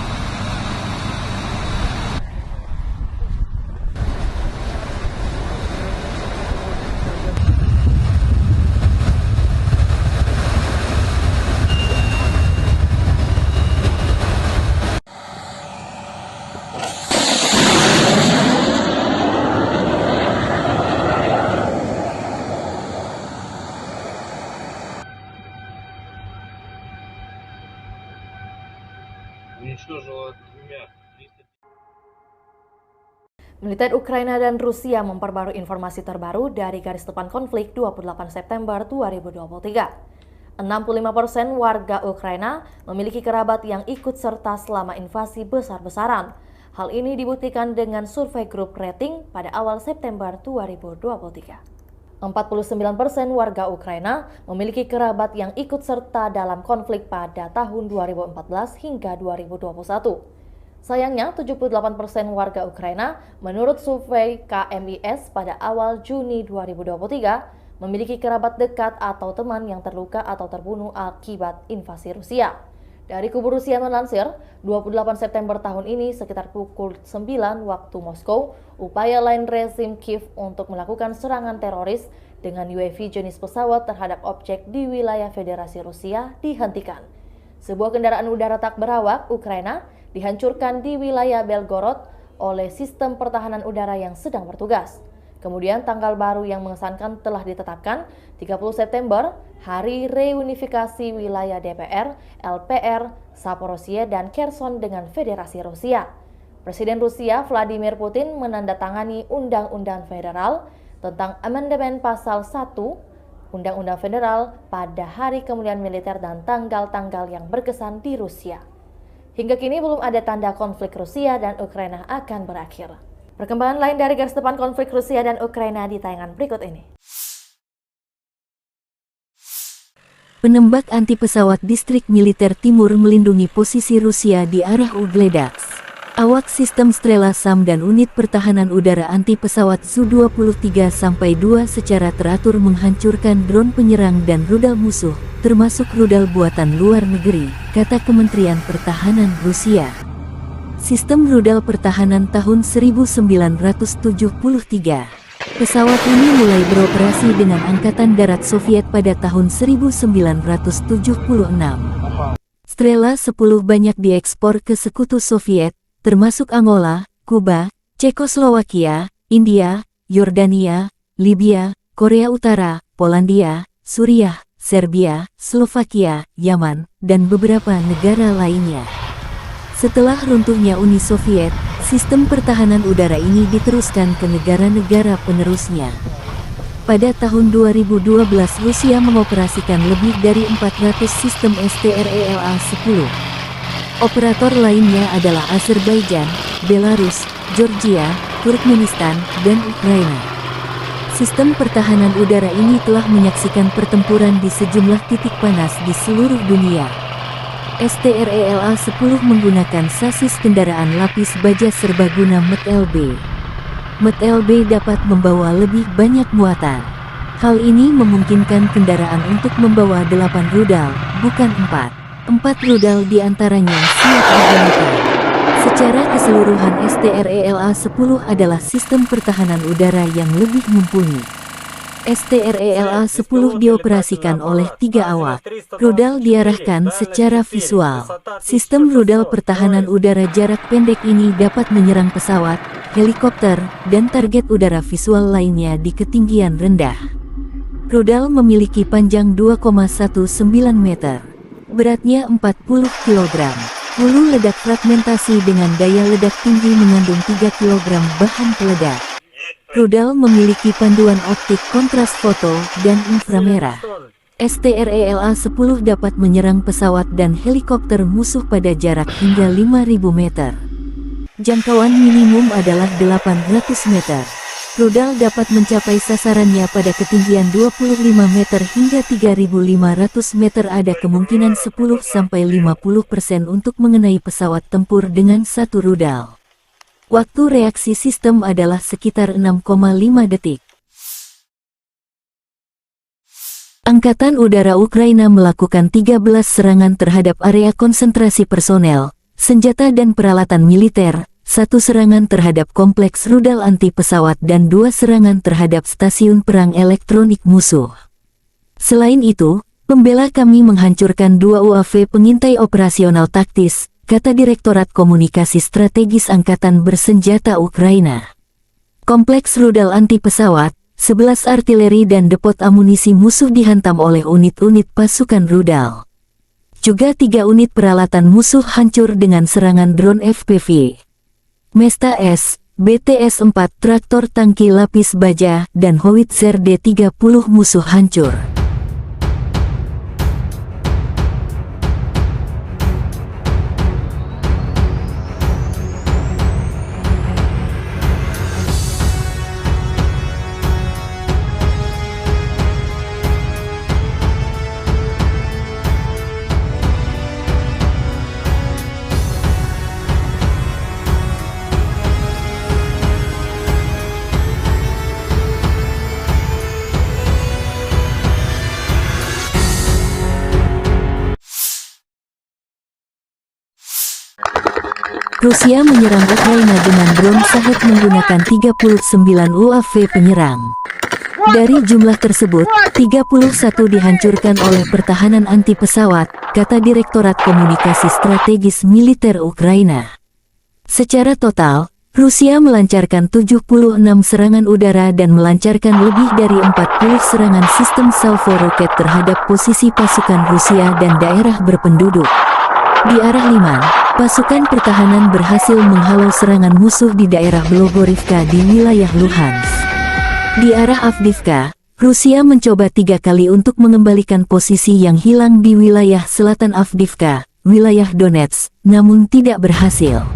Уничтожила двумя. Militer Ukraina dan Rusia memperbarui informasi terbaru dari garis depan konflik dua puluh delapan September dua ribu dua puluh tiga. Enam puluh lima persen warga Ukraina memiliki kerabat yang ikut serta selama invasi besar-besaran. Hal ini dibuktikan dengan survei grup rating pada awal September dua ribu dua puluh tiga. Empat puluh sembilan persen warga Ukraina memiliki kerabat yang ikut serta dalam konflik pada tahun dua ribu empat belas hingga dua ribu dua puluh satu. Sayangnya, tujuh puluh delapan persen warga Ukraina, menurut survei K M I S pada awal Juni dua ribu dua puluh tiga, memiliki kerabat dekat atau teman yang terluka atau terbunuh akibat invasi Rusia. Dari kubu Rusia melansir, dua puluh delapan September tahun ini, sekitar pukul sembilan waktu Moskow, upaya lain rezim Kiev untuk melakukan serangan teroris dengan U A V jenis pesawat terhadap objek di wilayah Federasi Rusia dihentikan. Sebuah kendaraan udara tak berawak Ukraina dihancurkan di wilayah Belgorod oleh sistem pertahanan udara yang sedang bertugas. Kemudian, tanggal baru yang mengesankan telah ditetapkan, tiga puluh September, Hari Reunifikasi Wilayah D P R, L P R, Zaporozhye, dan Kherson dengan Federasi Rusia. Presiden Rusia Vladimir Putin menandatangani Undang-Undang Federal tentang Amandemen Pasal satu Undang-Undang Federal pada hari kemuliaan militer dan tanggal-tanggal yang berkesan di Rusia. Hingga kini belum ada tanda konflik Rusia dan Ukraina akan berakhir. Perkembangan lain dari garis depan konflik Rusia dan Ukraina di tayangan berikut ini. Penembak anti pesawat distrik militer timur melindungi posisi Rusia di arah Ugledaks. Awak sistem Strela SAM dan unit pertahanan udara anti pesawat Su dua puluh tiga sampai dua secara teratur menghancurkan drone penyerang dan rudal musuh, termasuk rudal buatan luar negeri, kata Kementerian Pertahanan Rusia. Sistem rudal pertahanan tahun seribu sembilan ratus tujuh puluh tiga. Pesawat ini mulai beroperasi dengan Angkatan Darat Soviet pada tahun seribu sembilan ratus tujuh puluh enam. Strela sepuluh banyak diekspor ke sekutu Soviet, termasuk Angola, Kuba, Cekoslowakia, India, Yordania, Libya, Korea Utara, Polandia, Suriah, Serbia, Slovakia, Yaman, dan beberapa negara lainnya. Setelah runtuhnya Uni Soviet, sistem pertahanan udara ini diteruskan ke negara-negara penerusnya. Pada tahun dua ribu dua belas, Rusia mengoperasikan lebih dari empat ratus sistem S T R E L A sepuluh. Operator lainnya adalah Azerbaijan, Belarus, Georgia, Turkmenistan, dan Ukraina. Sistem pertahanan udara ini telah menyaksikan pertempuran di sejumlah titik panas di seluruh dunia. S T R E L A sepuluh menggunakan sasis kendaraan lapis baja serbaguna M T L B. M T L B dapat membawa lebih banyak muatan. Hal ini memungkinkan kendaraan untuk membawa delapan rudal, bukan empat. Empat rudal di antaranya siap digunakan. Secara keseluruhan, S T R E L A sepuluh adalah sistem pertahanan udara yang lebih mumpuni. S T R E L A sepuluh dioperasikan oleh tiga awak. Rudal diarahkan secara visual. Sistem rudal pertahanan udara jarak pendek ini dapat menyerang pesawat, helikopter, dan target udara visual lainnya di ketinggian rendah. Rudal memiliki panjang dua koma satu sembilan meter. Beratnya empat puluh kilogram. Hulu ledak fragmentasi dengan daya ledak tinggi mengandung tiga kilogram bahan peledak. Rudal memiliki panduan optik kontras foto dan inframerah. S T R E L A sepuluh dapat menyerang pesawat dan helikopter musuh pada jarak hingga lima ribu meter. Jangkauan minimum adalah delapan ratus meter. Rudal dapat mencapai sasarannya pada ketinggian dua puluh lima meter hingga tiga ribu lima ratus meter, ada kemungkinan sepuluh sampai lima puluh persen untuk mengenai pesawat tempur dengan satu rudal. Waktu reaksi sistem adalah sekitar enam koma lima detik. Angkatan Udara Ukraina melakukan tiga belas serangan terhadap area konsentrasi personel, senjata dan peralatan militer, satu serangan terhadap kompleks rudal anti pesawat dan dua serangan terhadap stasiun perang elektronik musuh. Selain itu, pembela kami menghancurkan dua U A V pengintai operasional taktis, kata Direktorat Komunikasi Strategis Angkatan Bersenjata Ukraina. Kompleks rudal anti pesawat, sebelas artileri dan depot amunisi musuh dihantam oleh unit-unit pasukan rudal. Juga tiga unit peralatan musuh hancur dengan serangan drone F P V. Mesta S, B T S empat, traktor tangki lapis baja, dan howitzer D tiga puluh musuh hancur. Rusia menyerang Ukraina dengan drone Shahed menggunakan tiga puluh sembilan U A V penyerang. Dari jumlah tersebut, tiga puluh satu dihancurkan oleh pertahanan anti pesawat, kata Direktorat Komunikasi Strategis Militer Ukraina. Secara total, Rusia melancarkan tujuh puluh enam serangan udara dan melancarkan lebih dari empat puluh serangan sistem salvo roket terhadap posisi pasukan Rusia dan daerah berpenduduk. Di arah Liman, pasukan pertahanan berhasil menghalau serangan musuh di daerah Blogorivka di wilayah Luhansk. Di arah Avdiivka, Rusia mencoba tiga kali untuk mengembalikan posisi yang hilang di wilayah selatan Avdiivka, wilayah Donetsk, namun tidak berhasil.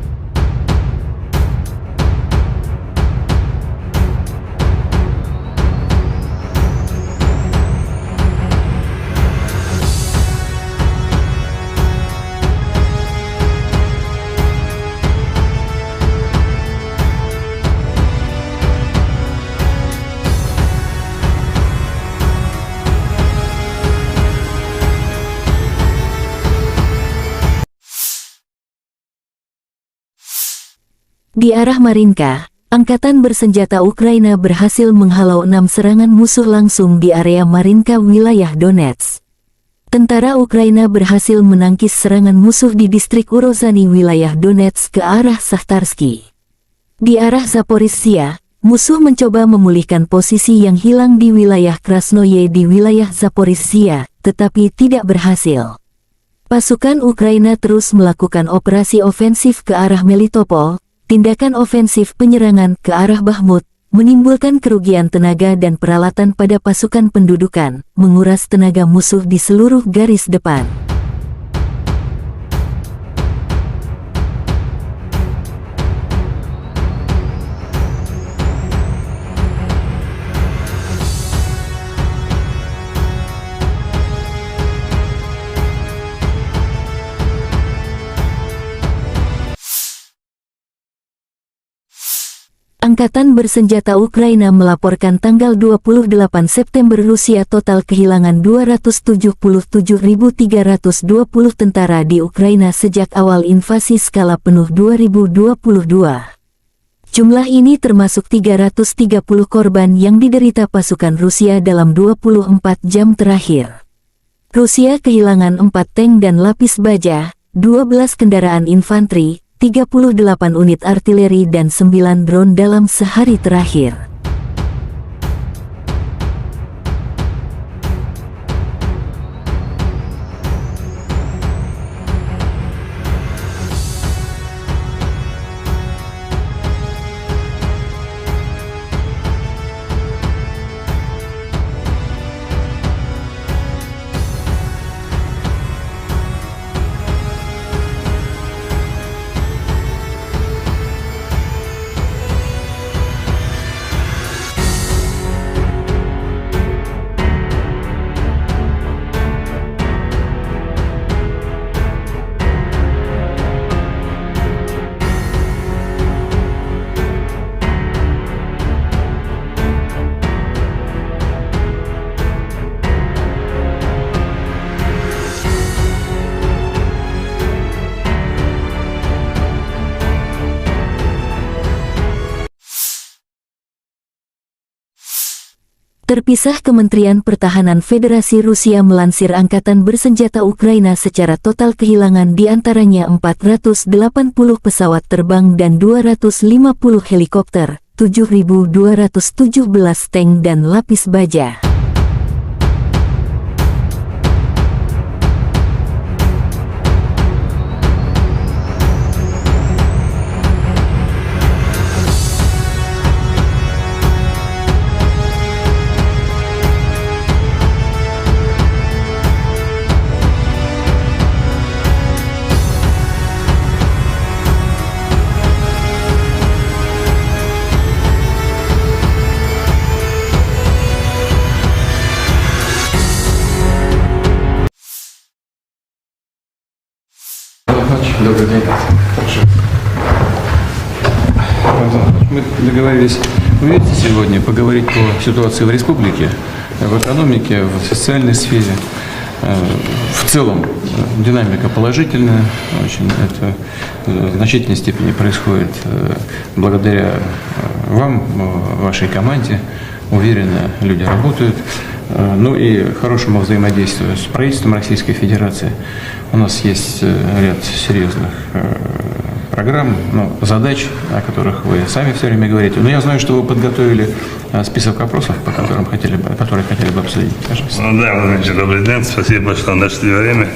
Di arah Marinka, angkatan bersenjata Ukraina berhasil menghalau enam serangan musuh langsung di area Marinka, wilayah Donetsk. Tentara Ukraina berhasil menangkis serangan musuh di distrik Urozhany, wilayah Donetsk, ke arah Sahtarsky. Di arah Zaporizhia, musuh mencoba memulihkan posisi yang hilang di wilayah Krasnoye di wilayah Zaporizhia, tetapi tidak berhasil. Pasukan Ukraina terus melakukan operasi ofensif ke arah Melitopol, tindakan ofensif penyerangan ke arah Bakhmut, menimbulkan kerugian tenaga dan peralatan pada pasukan pendudukan, menguras tenaga musuh di seluruh garis depan. Angkatan bersenjata Ukraina melaporkan tanggal dua puluh delapan September Rusia total kehilangan dua ratus tujuh puluh tujuh ribu tiga ratus dua puluh tentara di Ukraina sejak awal invasi skala penuh dua ribu dua puluh dua. Jumlah ini termasuk tiga ratus tiga puluh korban yang diderita pasukan Rusia dalam dua puluh empat jam terakhir. Rusia kehilangan empat tank dan lapis baja, dua belas kendaraan infanteri, tiga puluh delapan unit artileri, dan sembilan drone dalam sehari terakhir. Terpisah, Kementerian Pertahanan Federasi Rusia melansir angkatan bersenjata Ukraina secara total kehilangan di antaranya empat ratus delapan puluh pesawat terbang dan dua ratus lima puluh helikopter, tujuh ribu dua ratus tujuh belas tank dan lapis baja. Добрый день. Мы договорились увидеться сегодня, поговорить по ситуации в республике, в экономике, в социальной сфере. Э, В целом, э, динамика положительная, очень это, э, в значительной степени происходит, э, благодаря, э, вам, э, вашей команде. Уверенно люди работают. Э, Ну и хорошему взаимодействию с правительством Российской Федерации. У нас есть, э, ряд серьезных, э, программ, ну, задач, о которых вы сами все время говорите. Но я знаю, что вы подготовили, э, список вопросов, по которым хотели бы, которые хотели бы обсудить. Пожалуйста. Ну да, Владимир Ильич, добрый день. Спасибо, что нашли время,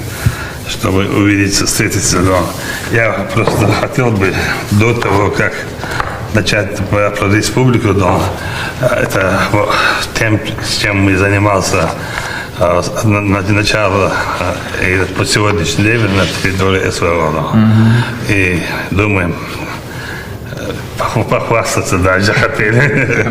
чтобы увидеться, встретиться. Но я просто хотел бы до того, как начать про, про республику, но, э, это вот тем, с чем мы занимался, э, с, на, на начало, э, и по сегодняшний день на территории СВО, но. И думаем, э, поху-, похвастаться даже хотели,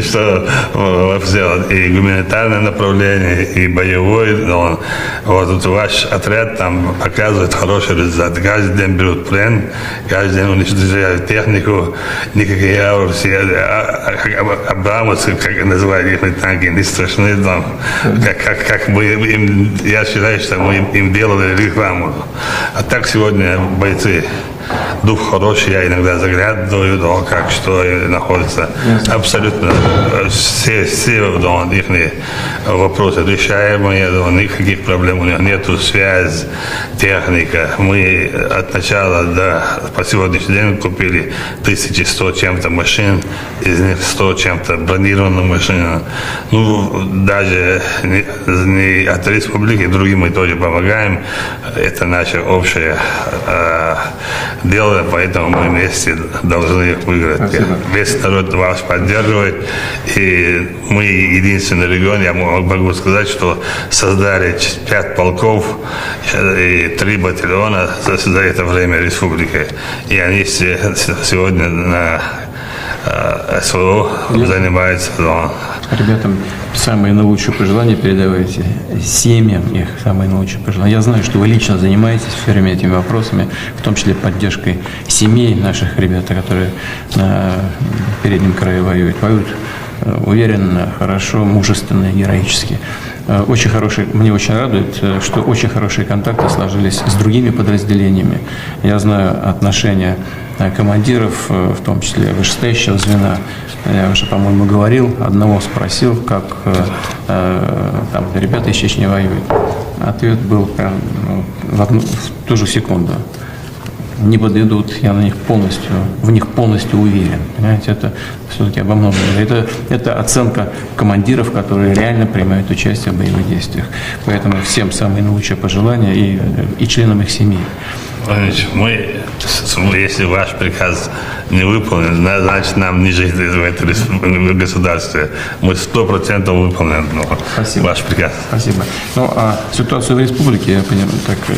что, э, сделать и гуманитарное направление, и боевое, но вот тут ваш отряд там показывает хороший результат. Каждый день берут плен, каждый день уничтожают технику, никакие аурсы, а, а, а, абрамсы, как называют их танки, не страшны там. Как, как, как мы им, я считаю, что мы им, им делали рекламу. А так сегодня бойцы Дух хороший, я иногда заглядываю, да, как что и находится. Абсолютно, э, все, все, да, их вопросы решаемые, да, никаких проблем у них нету. Связь, техника. Мы от начала до, по сегодняшний день купили тысячи сто чем-то машин, из них сто чем-то бронированных машин. Ну, даже не, не от республики, другим мы тоже помогаем. Это наше общее, э, дело, поэтому мы вместе должны их выиграть. Спасибо. Весь народ вас поддерживает, и мы единственный регион, я мо-, могу сказать, что создали ч-, пять полков, э, и три батальона за, за это время республики. И они все с-, сегодня на, э, СВО занимаются, но Ребятам самые наилучшие пожелания передавайте, семьям их самые наилучшие пожелания. Я знаю, что вы лично занимаетесь всё время этими вопросами, в том числе поддержкой семей наших ребят, которые на переднем крае воюют. Воюют, э, уверенно, хорошо, мужественно, героически. Э, очень хороший, мне очень радует, э, что очень хорошие контакты сложились с другими подразделениями. Я знаю отношения, э, командиров, э, в том числе вышестоящего звена. Я уже, по-моему, говорил, одного спросил, как, э, э, там ребята из Чечни воюют. Ответ был прям, ну, в одну, в ту же секунду. Не подведут, я на них полностью, в них полностью уверен. Понимаете, это всё-таки обо многом. Это, это оценка командиров, которые реально принимают участие в боевых действиях. Поэтому всем самые наилучшие пожелания и, и членам их семей. Владимир Владимирович, мы, с-, с-, если ваш приказ не выполнен, зна-, значит, нам не жить в этой республике, государстве. Мы сто процентов выполним, ну, Спасибо. Ваш приказ. Спасибо. Ну, а ситуацию в республике, я понимаю, так, э,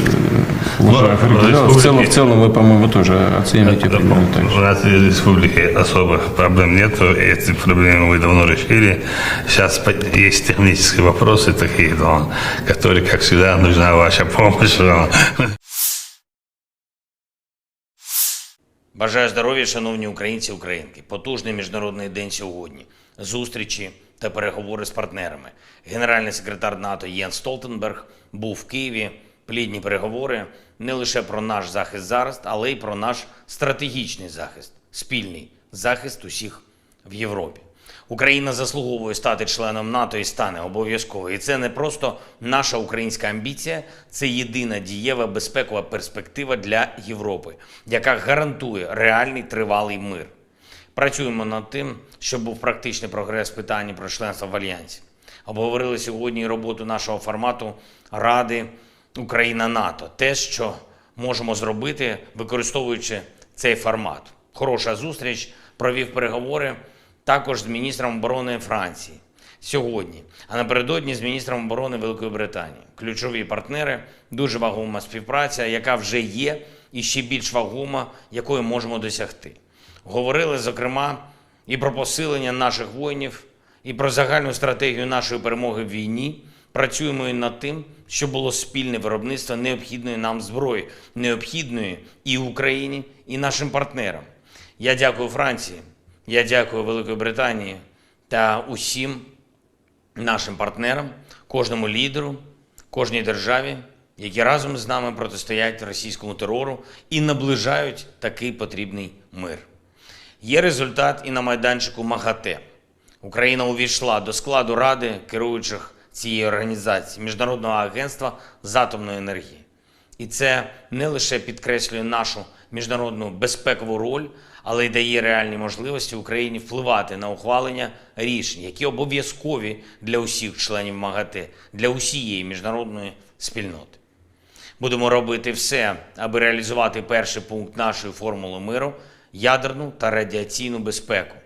Ну, уже в определённо. В целом, республике в целом вы, по-моему, тоже оцениваете Да, примерно так же. У нас в республике особых проблем нету, эти проблемы мы давно решили. Сейчас по-, есть технические вопросы такие, но, которые, как всегда, нужна ваша помощь. Но. Бажаю здоров'я, шановні українці і українки. Потужний міжнародний день сьогодні. Зустрічі та переговори з партнерами. Генеральний секретар НАТО Єнс Столтенберг був в Києві. Плідні переговори не лише про наш захист зараз, але й про наш стратегічний захист, спільний захист усіх в Європі. Україна заслуговує стати членом НАТО і стане обов'язково. І це не просто наша українська амбіція, це єдина дієва безпекова перспектива для Європи, яка гарантує реальний тривалий мир. Працюємо над тим, щоб був практичний прогрес в питанні про членство в Альянсі. Обговорили сьогодні і роботу нашого формату Ради Україна-НАТО. Те, що можемо зробити, використовуючи цей формат. Хороша зустріч, провів переговори також з міністром оборони Франції сьогодні, а напередодні з міністром оборони Великої Британії. Ключові партнери, дуже вагома співпраця, яка вже є, і ще більш вагома, якої можемо досягти. Говорили, зокрема, і про посилення наших воїнів, і про загальну стратегію нашої перемоги в війні. Працюємо і над тим, щоб було спільне виробництво необхідної нам зброї, необхідної і Україні, і нашим партнерам. Я дякую Франції, я дякую Великій Британії та усім нашим партнерам, кожному лідеру, кожній державі, які разом з нами протистоять російському терору і наближають такий потрібний мир. Є результат і на майданчику МАГАТЕ. Україна увійшла до складу Ради керуючих цієї організації, Міжнародного агентства з атомної енергії. І це не лише підкреслює нашу міжнародну безпекову роль, але й дає реальні можливості Україні впливати на ухвалення рішень, які обов'язкові для усіх членів МАГАТЕ, для усієї міжнародної спільноти. Будемо робити все, аби реалізувати перший пункт нашої формули миру — ядерну та радіаційну безпеку,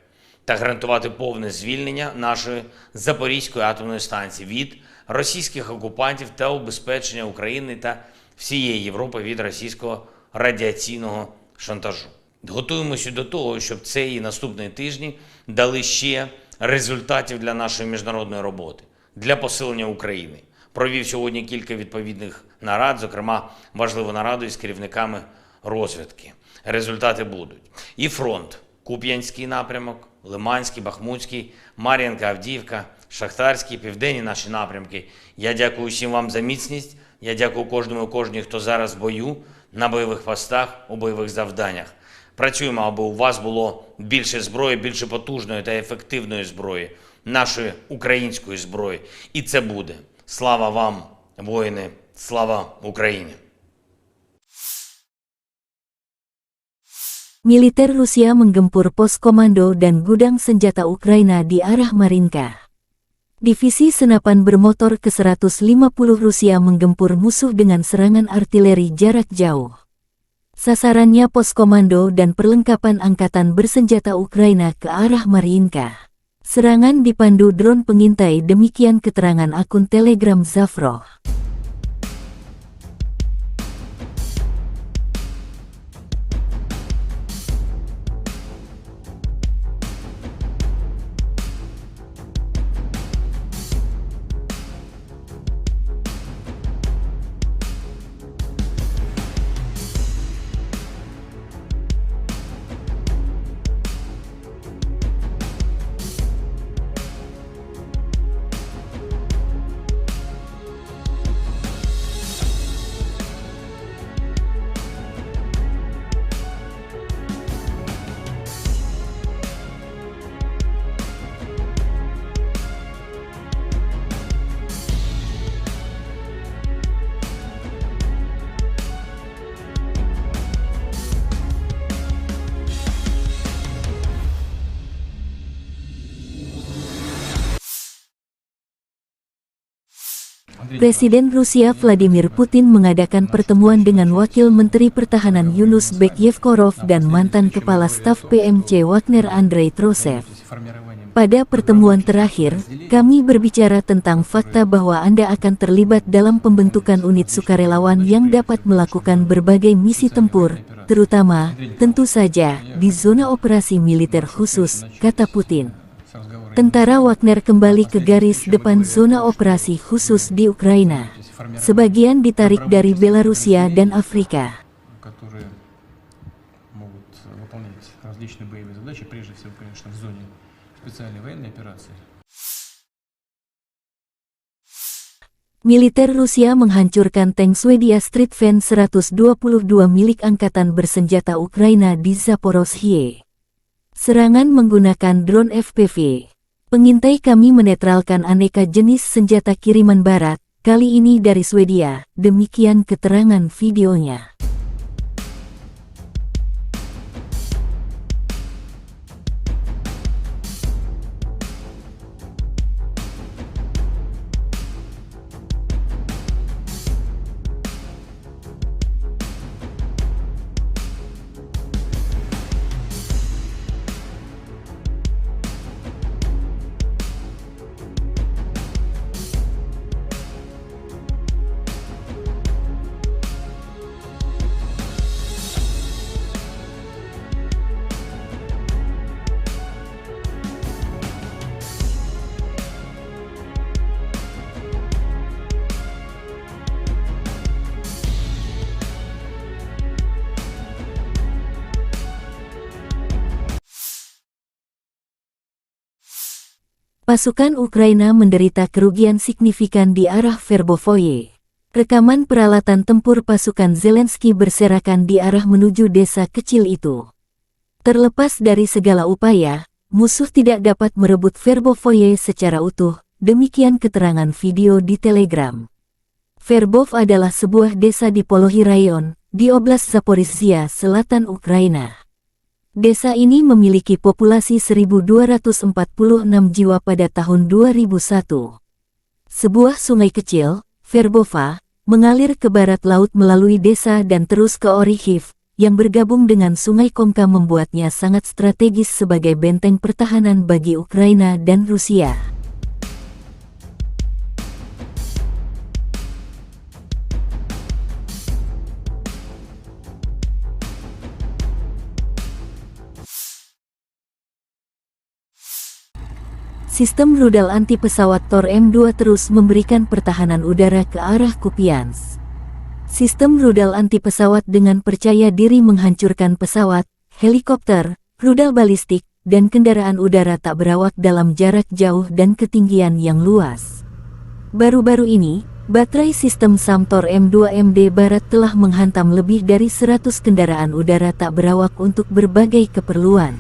та гарантувати повне звільнення нашої Запорізької атомної станції від російських окупантів та убезпечення України та всієї Європи від російського радіаційного шантажу. Готуємося до того, щоб цей і наступні тижні дали ще результатів для нашої міжнародної роботи, для посилення України. Провів сьогодні кілька відповідних нарад, зокрема важливу нараду із керівниками розвідки. Результати будуть. І фронт: Куп'янський напрямок, Лиманський, Бахмутський, Мар'їнка, Авдіївка, Шахтарський, південні наші напрямки. Я дякую всім вам за міцність. Я дякую кожному і кожній, хто зараз в бою. На бойових постах, у бойових завданнях. Працюємо, аби у вас було більше зброї, більше потужної та ефективної зброї, нашої української зброї. І це буде. Слава вам, воїни! Слава Україні! Militer Rusia menggempur pos komando dan gudang senjata Ukraina di arah Marinka. Divisi senapan bermotor ke seratus lima puluh Rusia menggempur musuh dengan serangan artileri jarak jauh. Sasarannya pos komando dan perlengkapan angkatan bersenjata Ukraina ke arah Marinka. Serangan dipandu drone pengintai, demikian keterangan akun Telegram Zafro. Presiden Rusia Vladimir Putin mengadakan pertemuan dengan Wakil Menteri Pertahanan Yunus Bek Yevkorov dan mantan Kepala Staf P M C Wagner Andrei Trosev. Pada pertemuan terakhir, kami berbicara tentang fakta bahwa Anda akan terlibat dalam pembentukan unit sukarelawan yang dapat melakukan berbagai misi tempur, terutama, tentu saja, di zona operasi militer khusus, kata Putin. Tentara Wagner kembali ke garis depan zona operasi khusus di Ukraina. Sebagian ditarik dari Belarusia dan Afrika. которые могут выполнять различные боевые задачи, прежде всего, конечно, в зоне специальной военной операции. Militer Rusia menghancurkan tank Swedia Stridsvagn seratus dua puluh dua milik angkatan bersenjata Ukraina di Zaporozhye. Serangan menggunakan drone F P V. Pengintai kami menetralkan aneka jenis senjata kiriman barat, kali ini dari Swedia, demikian keterangan videonya. Pasukan Ukraina menderita kerugian signifikan di arah Verbovoye. Rekaman peralatan tempur pasukan Zelensky berserakan di arah menuju desa kecil itu. Terlepas dari segala upaya, musuh tidak dapat merebut Verbovoye secara utuh, demikian keterangan video di Telegram. Verbov adalah sebuah desa di Polohi Rayon, di Oblast Zaporizhia, selatan Ukraina. Desa ini memiliki populasi seribu dua ratus empat puluh enam jiwa pada tahun dua ribu satu. Sebuah sungai kecil, Verbova, mengalir ke barat laut melalui desa dan terus ke Orikhiv, yang bergabung dengan Sungai Komka membuatnya sangat strategis sebagai benteng pertahanan bagi Ukraina dan Rusia. Sistem rudal anti pesawat Tor M dua terus memberikan pertahanan udara ke arah Kupiansk. Sistem rudal anti pesawat dengan percaya diri menghancurkan pesawat, helikopter, rudal balistik, dan kendaraan udara tak berawak dalam jarak jauh dan ketinggian yang luas. Baru-baru ini, Baterai sistem Samtor M dua M D Barat telah menghantam lebih dari seratus kendaraan udara tak berawak untuk berbagai keperluan.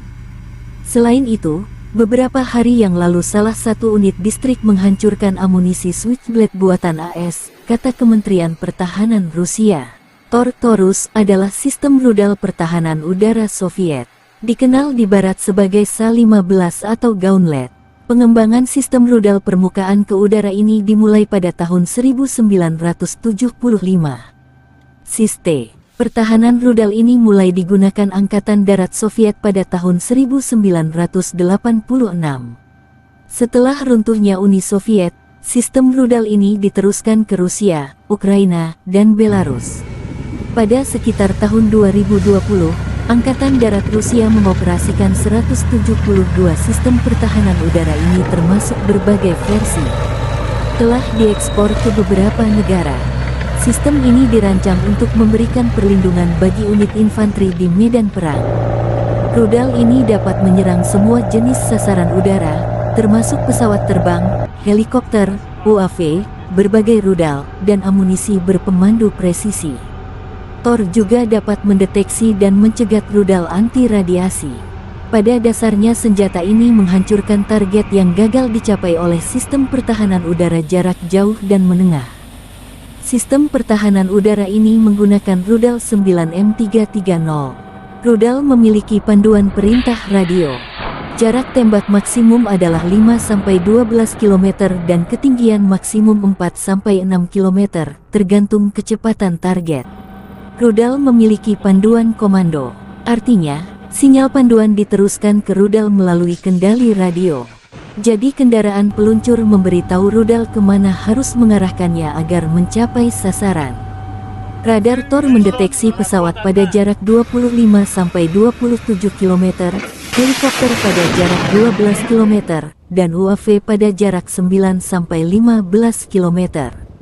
Selain itu, beberapa hari yang lalu salah satu unit distrik menghancurkan amunisi Switchblade buatan A S, kata Kementerian Pertahanan Rusia. Tor Taurus adalah sistem rudal pertahanan udara Soviet, dikenal di Barat sebagai Sa lima belas atau Gauntlet. Pengembangan sistem rudal permukaan ke udara ini dimulai pada tahun seribu sembilan ratus tujuh puluh lima. Sistem pertahanan rudal ini mulai digunakan Angkatan Darat Soviet pada tahun seribu sembilan ratus delapan puluh enam. Setelah runtuhnya Uni Soviet, sistem rudal ini diteruskan ke Rusia, Ukraina, dan Belarus. Pada sekitar tahun dua ribu dua puluh, Angkatan Darat Rusia mengoperasikan seratus tujuh puluh dua sistem pertahanan udara ini, termasuk berbagai versi. Telah diekspor ke beberapa negara. Sistem ini dirancang untuk memberikan perlindungan bagi unit infanteri di medan perang. Rudal ini dapat menyerang semua jenis sasaran udara, termasuk pesawat terbang, helikopter, U A V, berbagai rudal, dan amunisi berpemandu presisi. Tor juga dapat mendeteksi dan mencegat rudal anti radiasi. Pada dasarnya, senjata ini menghancurkan target yang gagal dicapai oleh sistem pertahanan udara jarak jauh dan menengah. Sistem pertahanan udara ini menggunakan rudal sembilan M tiga tiga nol. Rudal memiliki panduan perintah radio. Jarak tembak maksimum adalah lima sampai dua belas kilometer dan ketinggian maksimum empat sampai enam kilometer, tergantung kecepatan target. Rudal memiliki panduan komando. Artinya, sinyal panduan diteruskan ke rudal melalui kendali radio. Jadi, kendaraan peluncur memberitahu rudal kemana harus mengarahkannya agar mencapai sasaran. Radar Tor mendeteksi pesawat pada jarak dua puluh lima sampai dua puluh tujuh kilometer, helikopter pada jarak dua belas kilometer, dan U A V pada jarak sembilan sampai lima belas kilometer.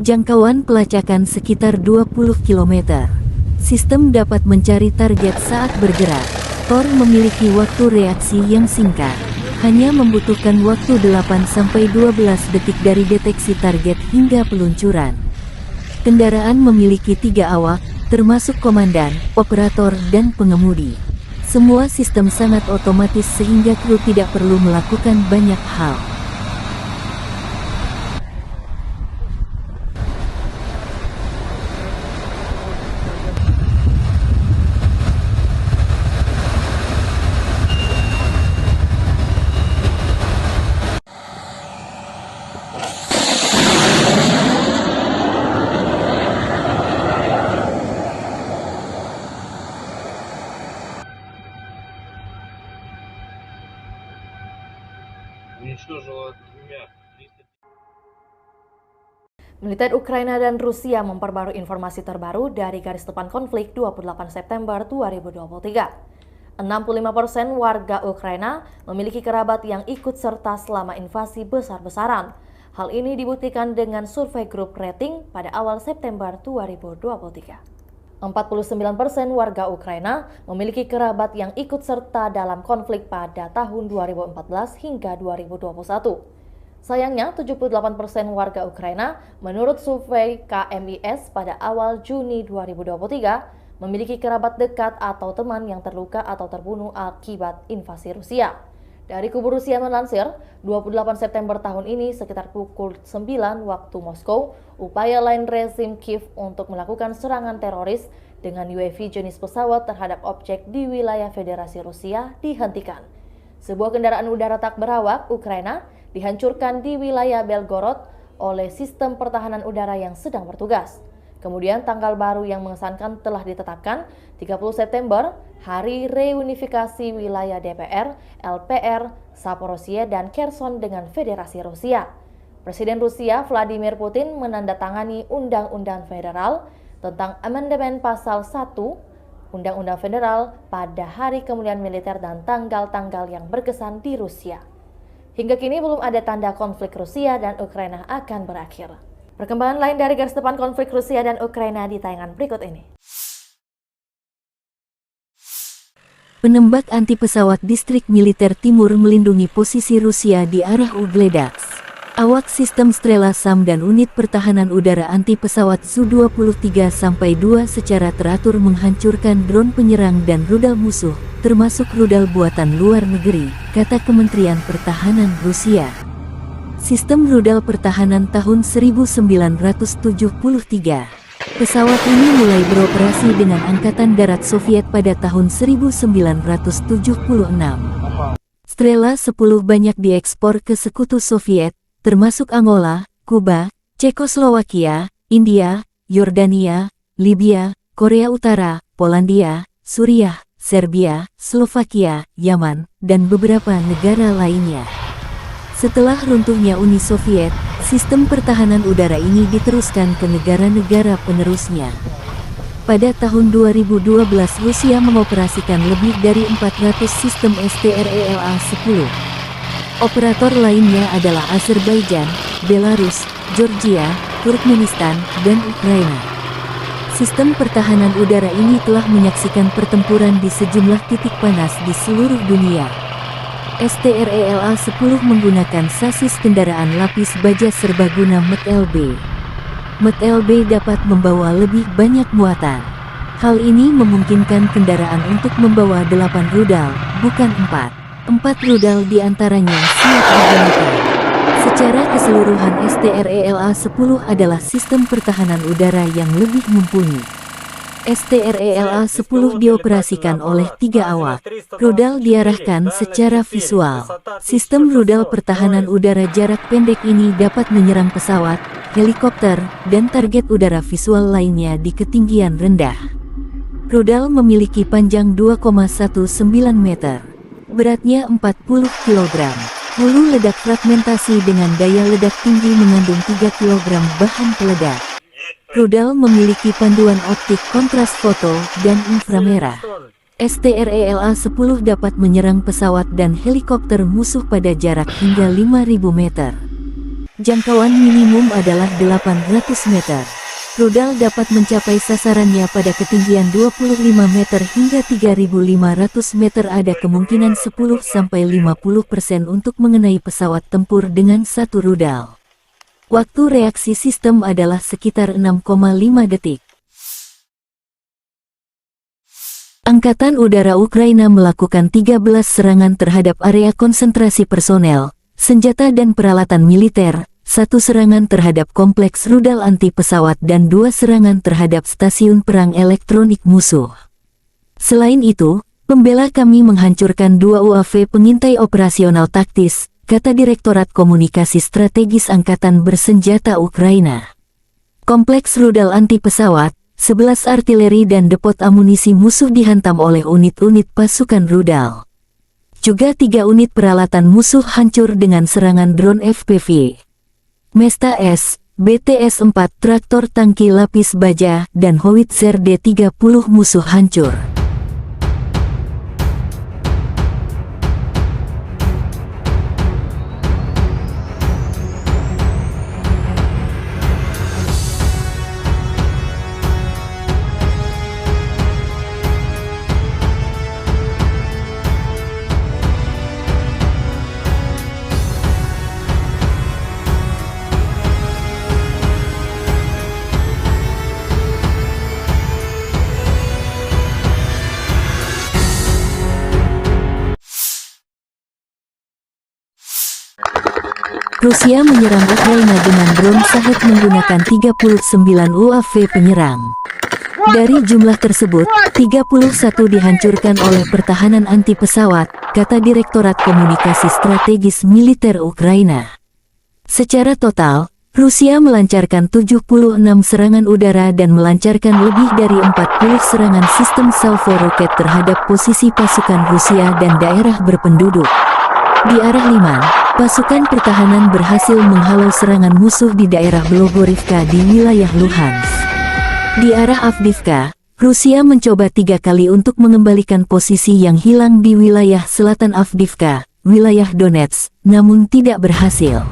Jangkauan pelacakan sekitar dua puluh kilometer. Sistem dapat mencari target saat bergerak. Tor memiliki waktu reaksi yang singkat. Hanya membutuhkan waktu delapan sampai dua belas detik dari deteksi target hingga peluncuran. Kendaraan memiliki tiga awak, termasuk komandan, operator, dan pengemudi. Semua sistem sangat otomatis sehingga kru tidak perlu melakukan banyak hal. Уничтожила двумя. Militer Ukraina dan Rusia memperbarui informasi terbaru dari garis depan konflik dua puluh delapan September dua ribu dua puluh tiga. Enam puluh lima persen warga Ukraina memiliki kerabat yang ikut serta selama invasi besar-besaran. Hal ini dibuktikan dengan survei grup rating pada awal September dua ribu dua puluh tiga. Empat puluh sembilan persen warga Ukraina memiliki kerabat yang ikut serta dalam konflik pada tahun dua ribu empat belas hingga dua ribu dua puluh satu. Sayangnya, tujuh puluh delapan persen warga Ukraina, menurut survei K M I S pada awal Juni dua ribu dua puluh tiga, memiliki kerabat dekat atau teman yang terluka atau terbunuh akibat invasi Rusia. Dari Kubu Rusia melansir, dua puluh delapan September tahun ini, sekitar pukul sembilan waktu Moskow, upaya lain rezim Kiev untuk melakukan serangan teroris dengan U A V jenis pesawat terhadap objek di wilayah Federasi Rusia dihentikan. Sebuah kendaraan udara tak berawak Ukraina dihancurkan di wilayah Belgorod oleh sistem pertahanan udara yang sedang bertugas. Kemudian, tanggal baru yang mengesankan telah ditetapkan, tiga puluh September, Hari Reunifikasi Wilayah D P R, L P R, Zaporozhye, dan Kherson dengan Federasi Rusia. Presiden Rusia Vladimir Putin menandatangani Undang-Undang Federal tentang Amandemen Pasal satu Undang-Undang Federal pada hari kemuliaan militer dan tanggal-tanggal yang berkesan di Rusia. Hingga kini belum ada tanda konflik Rusia dan Ukraina akan berakhir. Perkembangan lain dari garis depan konflik Rusia dan Ukraina di tayangan berikut ini. Penembak anti pesawat distrik militer timur melindungi posisi Rusia di arah Ugledaks. Awak sistem Strela SAM dan unit pertahanan udara anti pesawat Su dua puluh tiga sampai dua secara teratur menghancurkan drone penyerang dan rudal musuh, termasuk rudal buatan luar negeri, kata Kementerian Pertahanan Rusia. Sistem rudal pertahanan tahun seribu sembilan ratus tujuh puluh tiga. Pesawat ini mulai beroperasi dengan Angkatan Darat Soviet pada tahun seribu sembilan ratus tujuh puluh enam. Strela sepuluh banyak diekspor ke sekutu Soviet, termasuk Angola, Kuba, Cekoslowakia, India, Yordania, Libia, Korea Utara, Polandia, Suriah, Serbia, Slovakia, Yaman, dan beberapa negara lainnya. Setelah runtuhnya Uni Soviet, sistem pertahanan udara ini diteruskan ke negara-negara penerusnya. Pada tahun dua ribu dua belas, Rusia mengoperasikan lebih dari empat ratus sistem S T R E L A sepuluh. Operator lainnya adalah Azerbaijan, Belarus, Georgia, Turkmenistan, dan Ukraina. Sistem pertahanan udara ini telah menyaksikan pertempuran di sejumlah titik panas di seluruh dunia. S T R E L A sepuluh menggunakan sasis kendaraan lapis baja serbaguna M T L B. M T L B dapat membawa lebih banyak muatan. Hal ini memungkinkan kendaraan untuk membawa delapan rudal, bukan empat. Empat rudal di antaranya siap digunakan. Secara keseluruhan, S T R E L A sepuluh adalah sistem pertahanan udara yang lebih mumpuni. S T R E L A sepuluh dioperasikan oleh tiga awak. Rudal diarahkan secara visual. Sistem rudal pertahanan udara jarak pendek ini dapat menyerang pesawat, helikopter, dan target udara visual lainnya di ketinggian rendah. Rudal memiliki panjang dua koma satu sembilan meter. Beratnya empat puluh kilogram. Hulu ledak fragmentasi dengan daya ledak tinggi mengandung tiga kilogram bahan peledak. Rudal memiliki panduan optik kontras foto dan inframerah. S T R E L A sepuluh dapat menyerang pesawat dan helikopter musuh pada jarak hingga lima ribu meter. Jangkauan minimum adalah delapan ratus meter. Rudal dapat mencapai sasarannya pada ketinggian dua puluh lima meter hingga tiga ribu lima ratus meter. Ada kemungkinan sepuluh sampai lima puluh persen untuk mengenai pesawat tempur dengan satu rudal. Waktu reaksi sistem adalah sekitar enam koma lima detik. Angkatan Udara Ukraina melakukan tiga belas serangan terhadap area konsentrasi personel, senjata dan peralatan militer, satu serangan terhadap kompleks rudal anti pesawat dan dua serangan terhadap stasiun perang elektronik musuh. Selain itu, pembela kami menghancurkan dua U A V pengintai operasional taktis, kata Direktorat Komunikasi Strategis Angkatan Bersenjata Ukraina. Kompleks rudal anti pesawat, sebelas artileri dan depot amunisi musuh dihantam oleh unit-unit pasukan rudal. Juga tiga unit peralatan musuh hancur dengan serangan drone F P V. Mesta S, B T S empat, traktor tangki lapis baja, dan howitzer D tiga puluh musuh hancur. Rusia menyerang Ukraina dengan drone Shahed menggunakan tiga puluh sembilan U A V penyerang. Dari jumlah tersebut, tiga puluh satu dihancurkan oleh pertahanan anti pesawat, kata Direktorat Komunikasi Strategis Militer Ukraina. Secara total, Rusia melancarkan tujuh puluh enam serangan udara dan melancarkan lebih dari empat puluh serangan sistem salvo roket terhadap posisi pasukan Rusia dan daerah berpenduduk. Di arah Liman, pasukan pertahanan berhasil menghalau serangan musuh di daerah Blogorivka di wilayah Luhansk. Di arah Avdiivka, Rusia mencoba tiga kali untuk mengembalikan posisi yang hilang di wilayah selatan Avdiivka, wilayah Donetsk, namun tidak berhasil.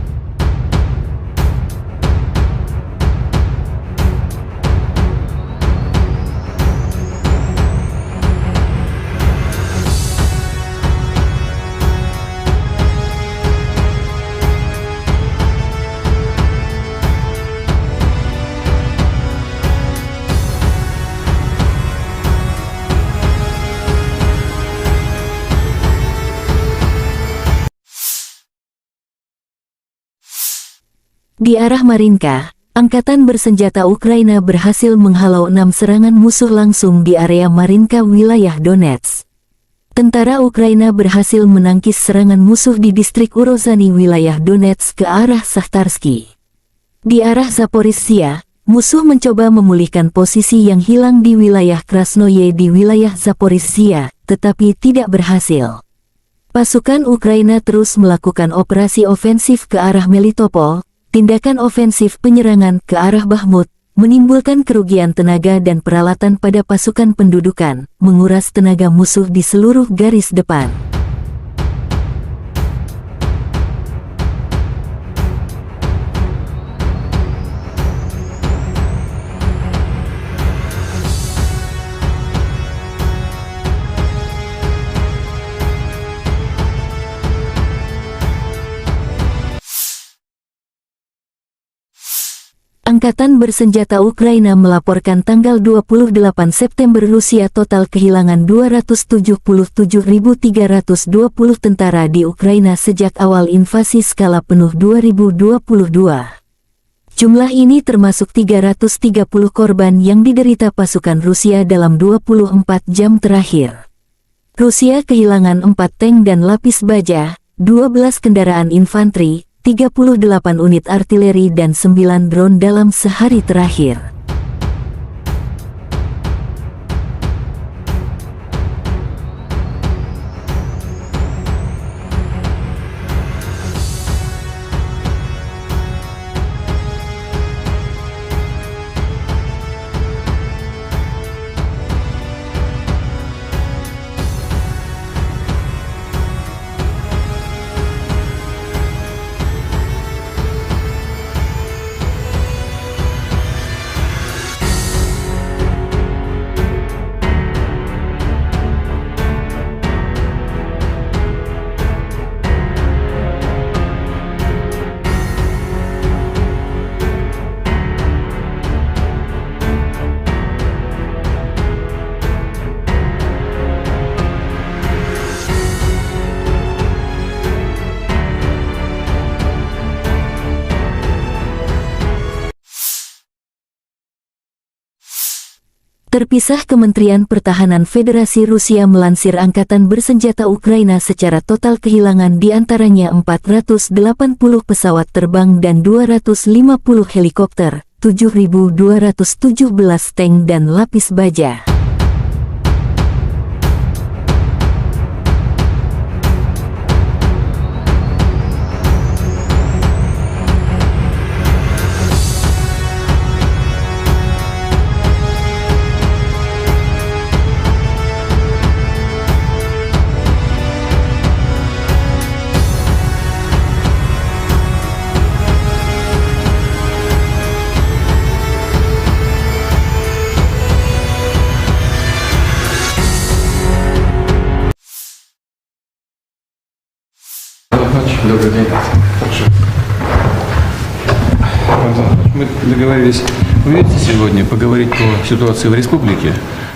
Di arah Marinka, angkatan bersenjata Ukraina berhasil menghalau enam serangan musuh langsung di area Marinka, wilayah Donetsk. Tentara Ukraina berhasil menangkis serangan musuh di distrik Urozhany, wilayah Donetsk, ke arah Sahtarsky. Di arah Zaporizhzhia, musuh mencoba memulihkan posisi yang hilang di wilayah Krasnoye di wilayah Zaporizhzhia, tetapi tidak berhasil. Pasukan Ukraina terus melakukan operasi ofensif ke arah Melitopol, tindakan ofensif penyerangan ke arah Bakhmut, menimbulkan kerugian tenaga dan peralatan pada pasukan pendudukan, menguras tenaga musuh di seluruh garis depan. Angkatan bersenjata Ukraina melaporkan tanggal dua puluh delapan September Rusia total kehilangan dua ratus tujuh puluh tujuh ribu tiga ratus dua puluh tentara di Ukraina sejak awal invasi skala penuh dua ribu dua puluh dua. Jumlah ini termasuk tiga ratus tiga puluh korban yang diderita pasukan Rusia dalam dua puluh empat jam terakhir. Rusia kehilangan empat tank dan lapis baja, dua belas kendaraan infanteri, tiga puluh delapan unit artileri, dan sembilan drone dalam sehari terakhir. Terpisah, Kementerian Pertahanan Federasi Rusia melansir angkatan bersenjata Ukraina secara total kehilangan di antaranya empat ratus delapan puluh pesawat terbang dan dua ratus lima puluh helikopter, tujuh ribu dua ratus tujuh belas tank dan lapis baja. Добрый день. Хорошо. Антон, мы договорились увидеться сегодня, поговорить по ситуации в республике,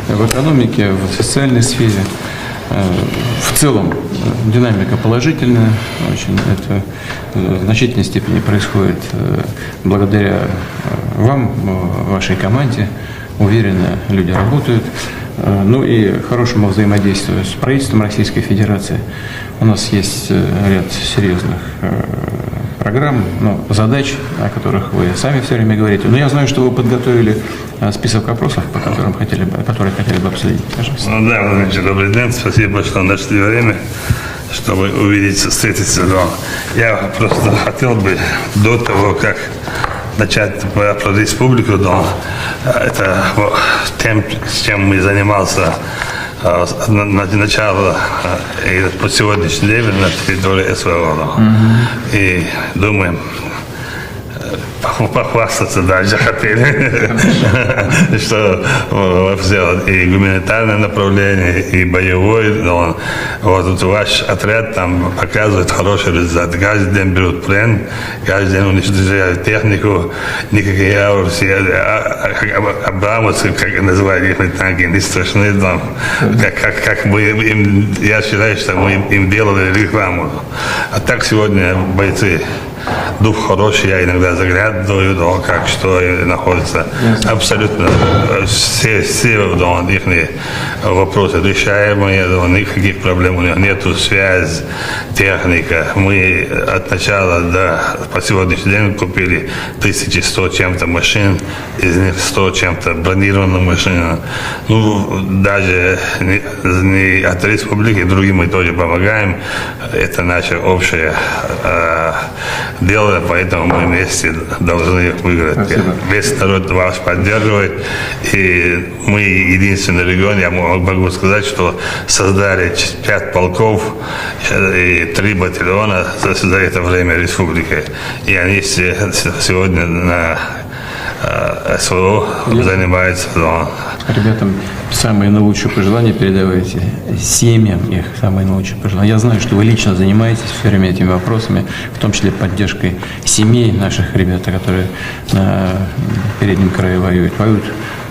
в экономике, в социальной сфере. Э, В целом, э, динамика положительная, очень это, э, в значительной степени происходит, э, благодаря, э, вам, э, вашей команде. Уверенно люди работают. Э, Ну и хорошему взаимодействию с правительством Российской Федерации. У нас есть, э, ряд серьезных, э, программ, ну, задач, о которых вы сами все время говорите. Но я знаю, что вы подготовили, э, список вопросов, по которым хотели бы, которые хотели бы обсудить. Пожалуйста. Ну да, Владимир Ильич, добрый день. Спасибо, что нашли время, чтобы увидеться, встретиться. Но я просто хотел бы до того, как начать про, про республику, но, э, это, вот, тем, с чем мы занимался, э, с, на, на начало, э, и по сегодняшний день на территории СВО, да. И думаем, э, похва-, похвастаться дальше хотели, что, э, вообще вот и гуманитарное направление, и боевой, но вот, вот ваш отряд там показывает хороший результат. Каждый день берут плен, каждый день уничтожают технику, никакие абрамсы, а, а, а, абрамсы, как называют их танки, не страшны там. Как, как, как мы им, я считаю, что мы им, им делали рекламу. А так сегодня бойцы Дух хороший, я иногда заглядываю, да, как что и находится. Ясно. Абсолютно, э, все, все, да, их вопросы решаемые, да, никаких проблем у них нету. Связь, техника. Мы от начала до, по сегодняшний день купили тысячи сто чем-то машин, из них сто чем-то бронированных машин. Ну, даже не, не от республики, другим мы тоже помогаем. Это наше общее, э, дело, поэтому мы вместе должны их выиграть. Спасибо. Весь народ вас поддерживает, и мы единственный регион, я мо-, могу сказать, что создали ч-, пять полков, э, и три батальона за, за это время республики. И они все с-, сегодня на, э, СВО Я занимаются, да. Ребятам самые наилучшие пожелания передавайте, семьям их самые наилучшие пожелания. Я знаю, что вы лично занимаетесь всё время этими вопросами, в том числе поддержкой семей наших ребят, которые на переднем крае воюют. Воюют,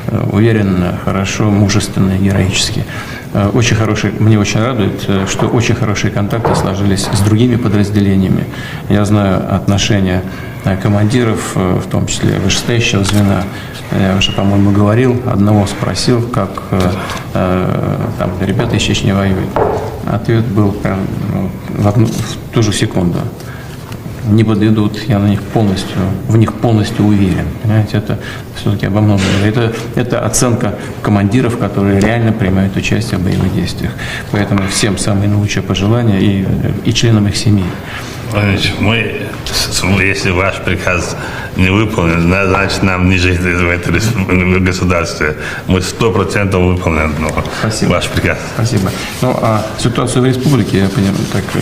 э, уверенно, хорошо, мужественно, героически. Э, очень хорошие, мне очень радует, э, что очень хорошие контакты сложились с другими подразделениями. Я знаю отношения, э, командиров, э, в том числе вышестоящего звена. Я уже, по-моему, говорил, одного спросил, как, э, э, там ребята из Чечни воюют. Ответ был прям, ну, в одну, в ту же секунду. Не подведут, я на них полностью, в них полностью уверен. Понимаете, это всё-таки обо многом говорит. Это, это оценка командиров, которые реально принимают участие в боевых действиях. Поэтому всем самые наилучшие пожелания и, и членам их семей. Владимир Владимирович, мы, с-, с-, если ваш приказ не выполнен, зна-, значит, нам не жить в этой республике, в государстве. Мы сто процентов выполним, ну, Спасибо. ваш приказ. Спасибо. Ну, а ситуацию в республике, я понимаю, так, э,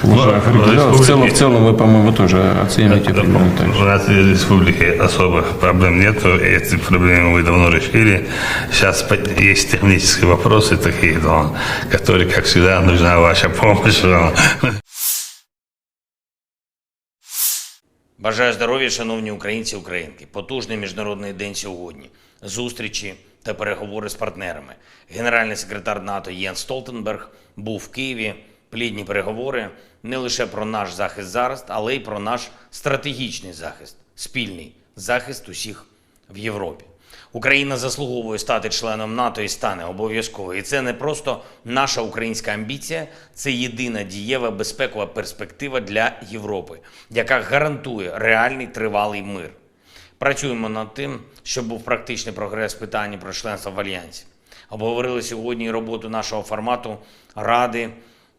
Ну, уже в определён. В целом, республике в целом вы, по-моему, тоже оцените Да, примерно так же. У нас в республике особых проблем нету, и эти проблемы мы давно решили. Сейчас по-, есть технические вопросы такие, но, которые, как всегда, нужна ваша помощь. Бажаю здоров'я, шановні українці і українки. Потужний міжнародний день сьогодні. Зустрічі та переговори з партнерами. Генеральний секретар НАТО Єнс Столтенберг був в Києві. Плідні переговори не лише про наш захист зараз, але й про наш стратегічний захист, спільний захист усіх в Європі. Україна заслуговує стати членом НАТО і стане обов'язково. І це не просто наша українська амбіція, це єдина дієва безпекова перспектива для Європи, яка гарантує реальний тривалий мир. Працюємо над тим, щоб був практичний прогрес в питанні про членство в Альянсі. Обговорили сьогодні і роботу нашого формату Ради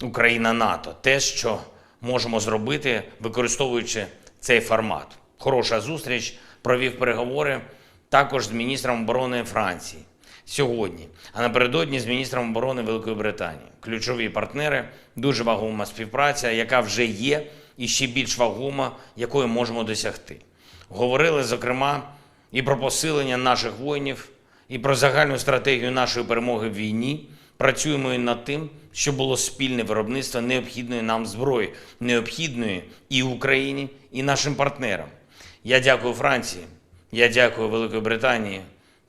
Україна-НАТО. Те, що можемо зробити, використовуючи цей формат. Хороша зустріч, провів переговори також з міністром оборони Франції сьогодні, а напередодні з міністром оборони Великої Британії. Ключові партнери, дуже вагома співпраця, яка вже є, і ще більш вагома, якої можемо досягти. Говорили, зокрема, і про посилення наших воїнів, і про загальну стратегію нашої перемоги в війні. Працюємо і над тим, щоб було спільне виробництво необхідної нам зброї, необхідної і Україні, і нашим партнерам. Я дякую Франції, я дякую Великій Британії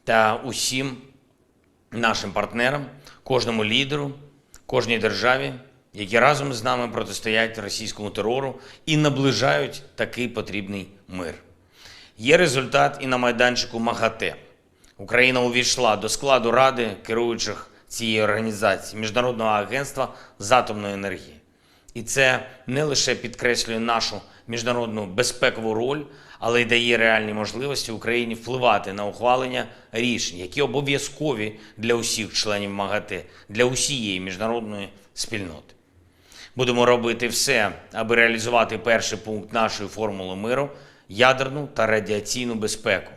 та усім нашим партнерам, кожному лідеру, кожній державі, які разом з нами протистоять російському терору і наближають такий потрібний мир. Є результат і на майданчику МАГАТЕ. Україна увійшла до складу Ради керуючих цієї організації, Міжнародного агентства з атомної енергії. І це не лише підкреслює нашу міжнародну безпекову роль, але й дає реальні можливості Україні впливати на ухвалення рішень, які обов'язкові для усіх членів МАГАТЕ, для усієї міжнародної спільноти. Будемо робити все, аби реалізувати перший пункт нашої формули миру — ядерну та радіаційну безпеку,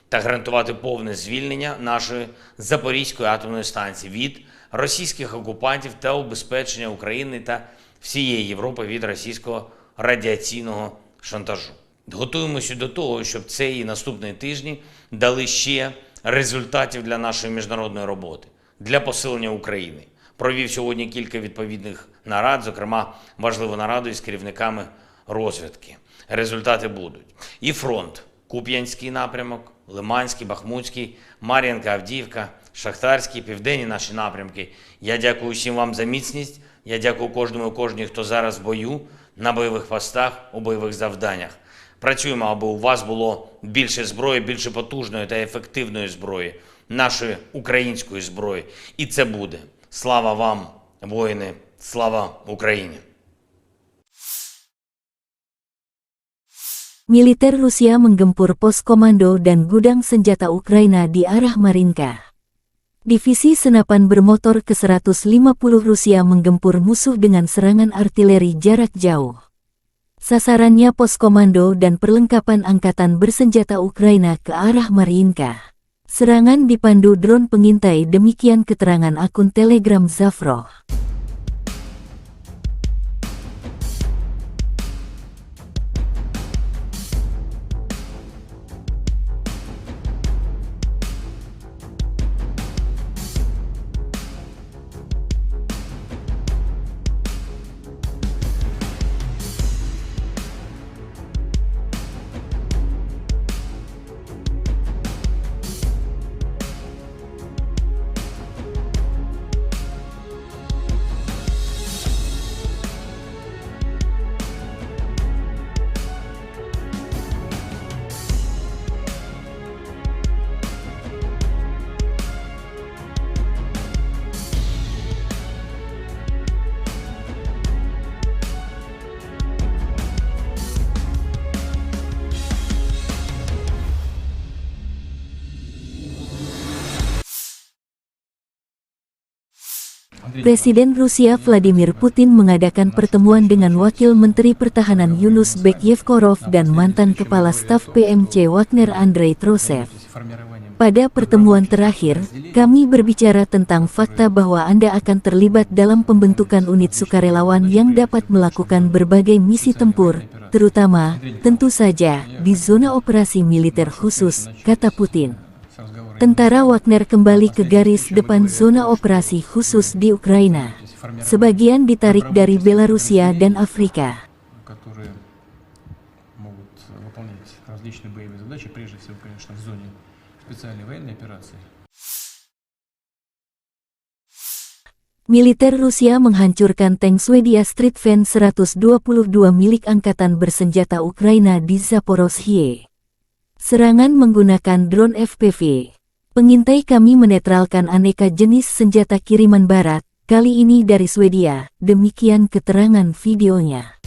та гарантувати повне звільнення нашої Запорізької атомної станції від російських окупантів та убезпечення України та всієї Європи від російського радіаційного шантажу. Готуємося до того, щоб цей і наступні тижні дали ще результатів для нашої міжнародної роботи, для посилення України. Провів сьогодні кілька відповідних нарад, зокрема важливу нараду із керівниками розвідки. Результати будуть. І фронт: Куп'янський напрямок, Лиманський, Бахмутський, Мар'їнка, Авдіївка, Шахтарський, південні наші напрямки. Я дякую всім вам за міцність. Я дякую кожному і кожній, хто зараз в бою. на бойових постах, у бойових завданнях. Працюємо, аби у вас було більше зброї, більше потужної та ефективної зброї, нашої української зброї. І це буде. Слава вам, воїни! Слава Україні! Militer Rusia menggempur pos komando dan gudang senjata Ukraina di arah Marinka. Divisi senapan bermotor ke seratus lima puluh Rusia menggempur musuh dengan serangan artileri jarak jauh. Sasarannya pos komando dan perlengkapan angkatan bersenjata Ukraina ke arah Marinka. Serangan dipandu drone pengintai, demikian keterangan akun Telegram Zafro. Presiden Rusia Vladimir Putin mengadakan pertemuan dengan Wakil Menteri Pertahanan Yunus Bekyevkorov dan mantan Kepala Staf P M C Wagner Andrei Trosev. Pada pertemuan terakhir, kami berbicara tentang fakta bahwa Anda akan terlibat dalam pembentukan unit sukarelawan yang dapat melakukan berbagai misi tempur, terutama, tentu saja, di zona operasi militer khusus, kata Putin. Tentara Wagner kembali ke garis depan zona operasi khusus di Ukraina. Sebagian ditarik dari Belarusia dan Afrika. которые могут выполнять различные боевые задачи, прежде всего, конечно, в зоне специальной военной операции. Militer Rusia menghancurkan tank Swedia Stridsvagn seratus dua puluh dua milik angkatan bersenjata Ukraina di Zaporozhye. Serangan menggunakan drone F P V. Pengintai kami menetralkan aneka jenis senjata kiriman barat, kali ini dari Swedia, demikian keterangan videonya.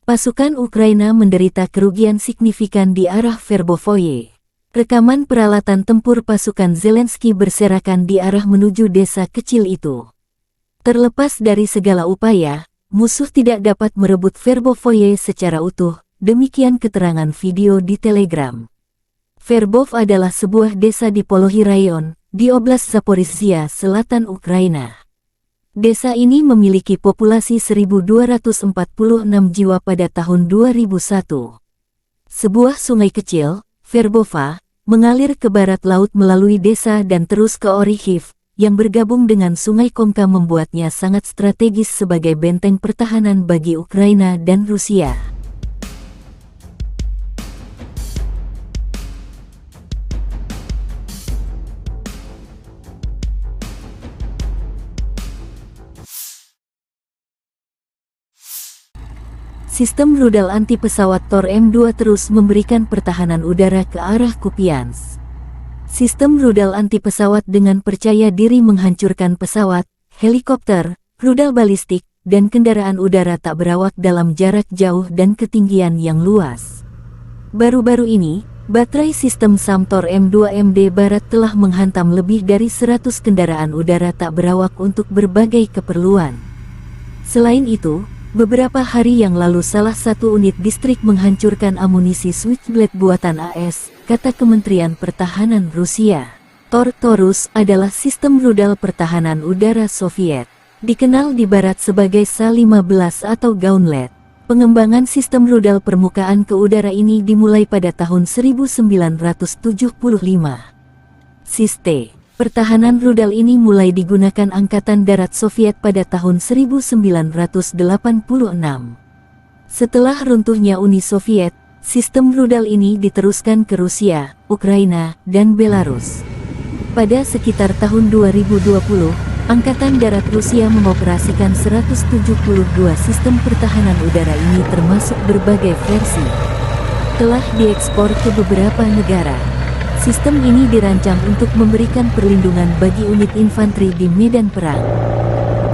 Pasukan Ukraina menderita kerugian signifikan di arah Verbovoye. Rekaman peralatan tempur pasukan Zelensky berserakan di arah menuju desa kecil itu. Terlepas dari segala upaya, musuh tidak dapat merebut Verbovoye secara utuh, demikian keterangan video di Telegram. Verbov adalah sebuah desa di Polohi Rayon, di Oblast Zaporizhia, selatan Ukraina. Desa ini memiliki populasi seribu dua ratus empat puluh enam jiwa pada tahun dua ribu satu. Sebuah sungai kecil, Verbova, mengalir ke barat laut melalui desa dan terus ke Orikhiv, yang bergabung dengan Sungai Komka membuatnya sangat strategis sebagai benteng pertahanan bagi Ukraina dan Rusia. Sistem rudal anti pesawat Tor M dua terus memberikan pertahanan udara ke arah Kupiansk. Sistem rudal anti pesawat dengan percaya diri menghancurkan pesawat, helikopter, rudal balistik, dan kendaraan udara tak berawak dalam jarak jauh dan ketinggian yang luas. Baru-baru ini, Baterai sistem SAM Tor M dua M D Barat telah menghantam lebih dari seratus kendaraan udara tak berawak untuk berbagai keperluan. Selain itu, beberapa hari yang lalu salah satu unit distrik menghancurkan amunisi Switchblade buatan A S, kata Kementerian Pertahanan Rusia. Tor Taurus adalah sistem rudal pertahanan udara Soviet, dikenal di Barat sebagai S A lima belas atau Gauntlet. Pengembangan sistem rudal permukaan ke udara ini dimulai pada tahun seribu sembilan ratus tujuh puluh lima. Sistem pertahanan rudal ini mulai digunakan Angkatan Darat Soviet pada tahun seribu sembilan ratus delapan puluh enam. Setelah runtuhnya Uni Soviet, sistem rudal ini diteruskan ke Rusia, Ukraina, dan Belarus. Pada sekitar tahun dua ribu dua puluh, Angkatan Darat Rusia mengoperasikan seratus tujuh puluh dua sistem pertahanan udara ini, termasuk berbagai versi. Telah diekspor ke beberapa negara. Sistem ini dirancang untuk memberikan perlindungan bagi unit infanteri di medan perang.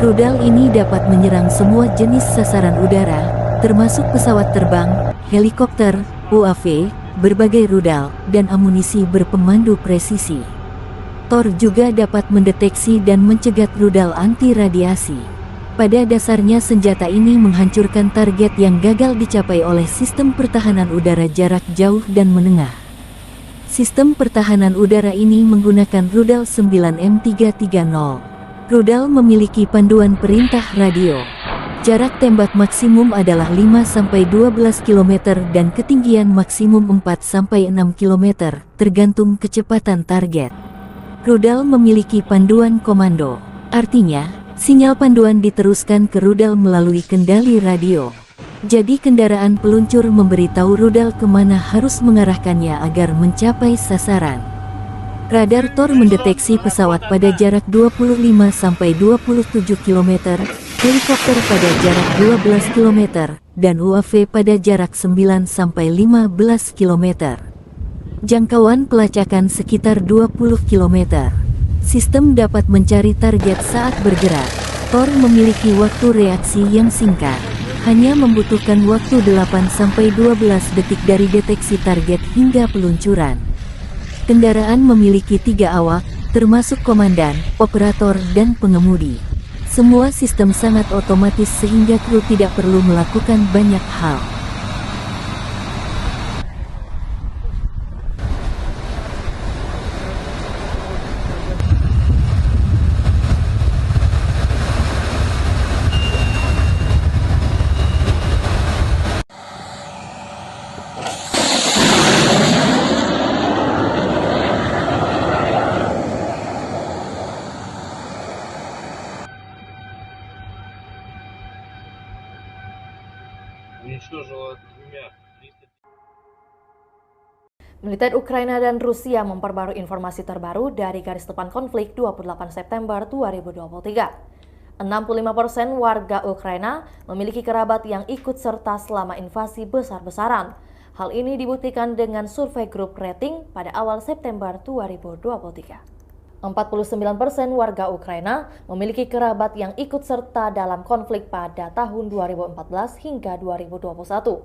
Rudal ini dapat menyerang semua jenis sasaran udara, termasuk pesawat terbang, helikopter, U A V, berbagai rudal, dan amunisi berpemandu presisi. Tor juga dapat mendeteksi dan mencegat rudal anti radiasi. Pada dasarnya, senjata ini menghancurkan target yang gagal dicapai oleh sistem pertahanan udara jarak jauh dan menengah. Sistem pertahanan udara ini menggunakan rudal sembilan M tiga tiga nol. Rudal memiliki panduan perintah radio. Jarak tembak maksimum adalah lima sampai dua belas kilometer dan ketinggian maksimum empat sampai enam kilometer, tergantung kecepatan target. Rudal memiliki panduan komando. Artinya, sinyal panduan diteruskan ke rudal melalui kendali radio. Jadi, kendaraan peluncur memberitahu rudal kemana harus mengarahkannya agar mencapai sasaran. Radar Tor mendeteksi pesawat pada jarak dua puluh lima sampai dua puluh tujuh kilometer, helikopter pada jarak dua belas kilometer, dan U A V pada jarak sembilan sampai lima belas kilometer. Jangkauan pelacakan sekitar dua puluh kilometer. Sistem dapat mencari target saat bergerak. Tor memiliki waktu reaksi yang singkat. Hanya membutuhkan waktu delapan sampai dua belas detik dari deteksi target hingga peluncuran. Kendaraan memiliki tiga awak, termasuk komandan, operator, dan pengemudi. Semua sistem sangat otomatis sehingga kru tidak perlu melakukan banyak hal. Уничтожила двумя триста. Militer Ukraina dan Rusia memperbarui informasi terbaru dari garis depan konflik dua puluh delapan September dua ribu dua puluh tiga. Enam puluh lima persen warga Ukraina memiliki kerabat yang ikut serta selama invasi besar-besaran. Hal ini dibuktikan dengan survei grup rating pada awal September dua ribu dua puluh tiga. Empat puluh sembilan persen warga Ukraina memiliki kerabat yang ikut serta dalam konflik pada tahun dua ribu empat belas hingga dua ribu dua puluh satu.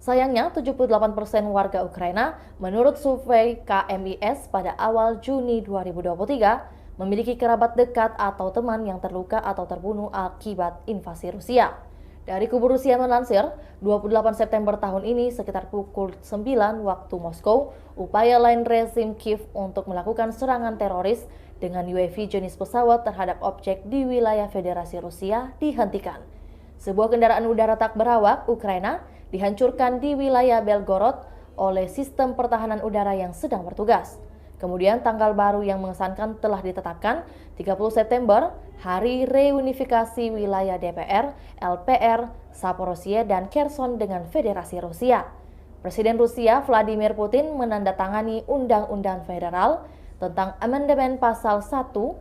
Sayangnya, tujuh puluh delapan persen warga Ukraina, menurut survei K M I S pada awal Juni dua ribu dua puluh tiga, memiliki kerabat dekat atau teman yang terluka atau terbunuh akibat invasi Rusia. Dari kubu Rusia melansir, dua puluh delapan September tahun ini, sekitar pukul sembilan waktu Moskow, upaya lain rezim Kiev untuk melakukan serangan teroris dengan U A V jenis pesawat terhadap objek di wilayah Federasi Rusia dihentikan. Sebuah kendaraan udara tak berawak Ukraina dihancurkan di wilayah Belgorod oleh sistem pertahanan udara yang sedang bertugas. Kemudian, tanggal baru yang mengesankan telah ditetapkan, tiga puluh September, Hari Reunifikasi Wilayah D P R, L P R, Zaporozhye, dan Kherson dengan Federasi Rusia. Presiden Rusia Vladimir Putin menandatangani Undang-Undang Federal tentang Amandemen Pasal satu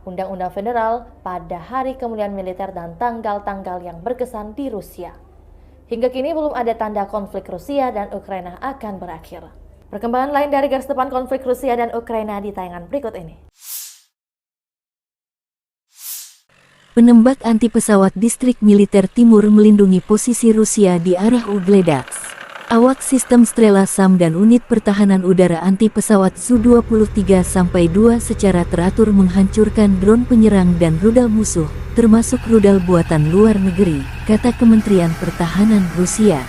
Undang-Undang Federal pada hari kemuliaan militer dan tanggal-tanggal yang berkesan di Rusia. Hingga kini belum ada tanda konflik Rusia dan Ukraina akan berakhir. Perkembangan lain dari garis depan konflik Rusia dan Ukraina di tayangan berikut ini. Penembak anti pesawat distrik militer timur melindungi posisi Rusia di arah Ugledaks. Awak sistem Strela SAM dan unit pertahanan udara anti pesawat Su dua puluh tiga sampai dua secara teratur menghancurkan drone penyerang dan rudal musuh, termasuk rudal buatan luar negeri, kata Kementerian Pertahanan Rusia.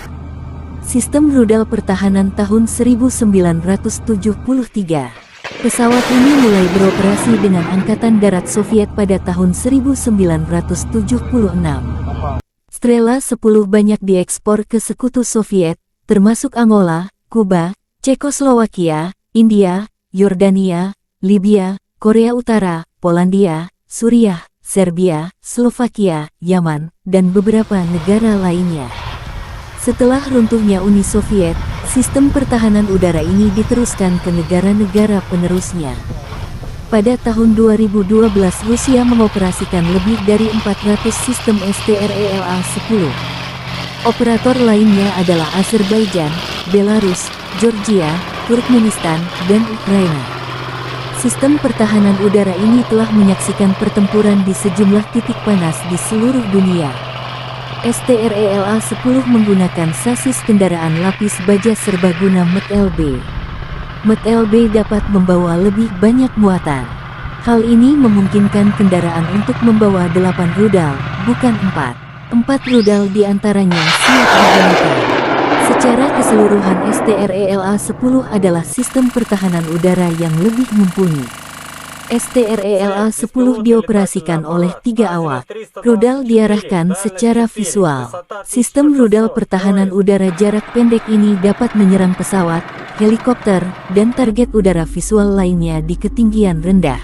Sistem rudal pertahanan tahun seribu sembilan ratus tujuh puluh tiga. Pesawat ini mulai beroperasi dengan Angkatan Darat Soviet pada tahun seribu sembilan ratus tujuh puluh enam. Strela sepuluh banyak diekspor ke sekutu Soviet, termasuk Angola, Kuba, Cekoslowakia, India, Yordania, Libya, Korea Utara, Polandia, Suriah, Serbia, Slovakia, Yaman, dan beberapa negara lainnya. Setelah runtuhnya Uni Soviet, sistem pertahanan udara ini diteruskan ke negara-negara penerusnya. Pada tahun dua ribu dua belas, Rusia mengoperasikan lebih dari empat ratus sistem S T R E L A sepuluh. Operator lainnya adalah Azerbaijan, Belarus, Georgia, Turkmenistan, dan Ukraina. Sistem pertahanan udara ini telah menyaksikan pertempuran di sejumlah titik panas di seluruh dunia. S T R E L A sepuluh menggunakan sasis kendaraan lapis baja serbaguna M T L B. M T L B dapat membawa lebih banyak muatan. Hal ini memungkinkan kendaraan untuk membawa delapan rudal, bukan empat. Empat rudal di antaranya siap digunakan. Secara keseluruhan, S T R E L A sepuluh adalah sistem pertahanan udara yang lebih mumpuni. S T R E L A sepuluh dioperasikan oleh tiga awak. Rudal diarahkan secara visual. Sistem rudal pertahanan udara jarak pendek ini dapat menyerang pesawat, helikopter, dan target udara visual lainnya di ketinggian rendah.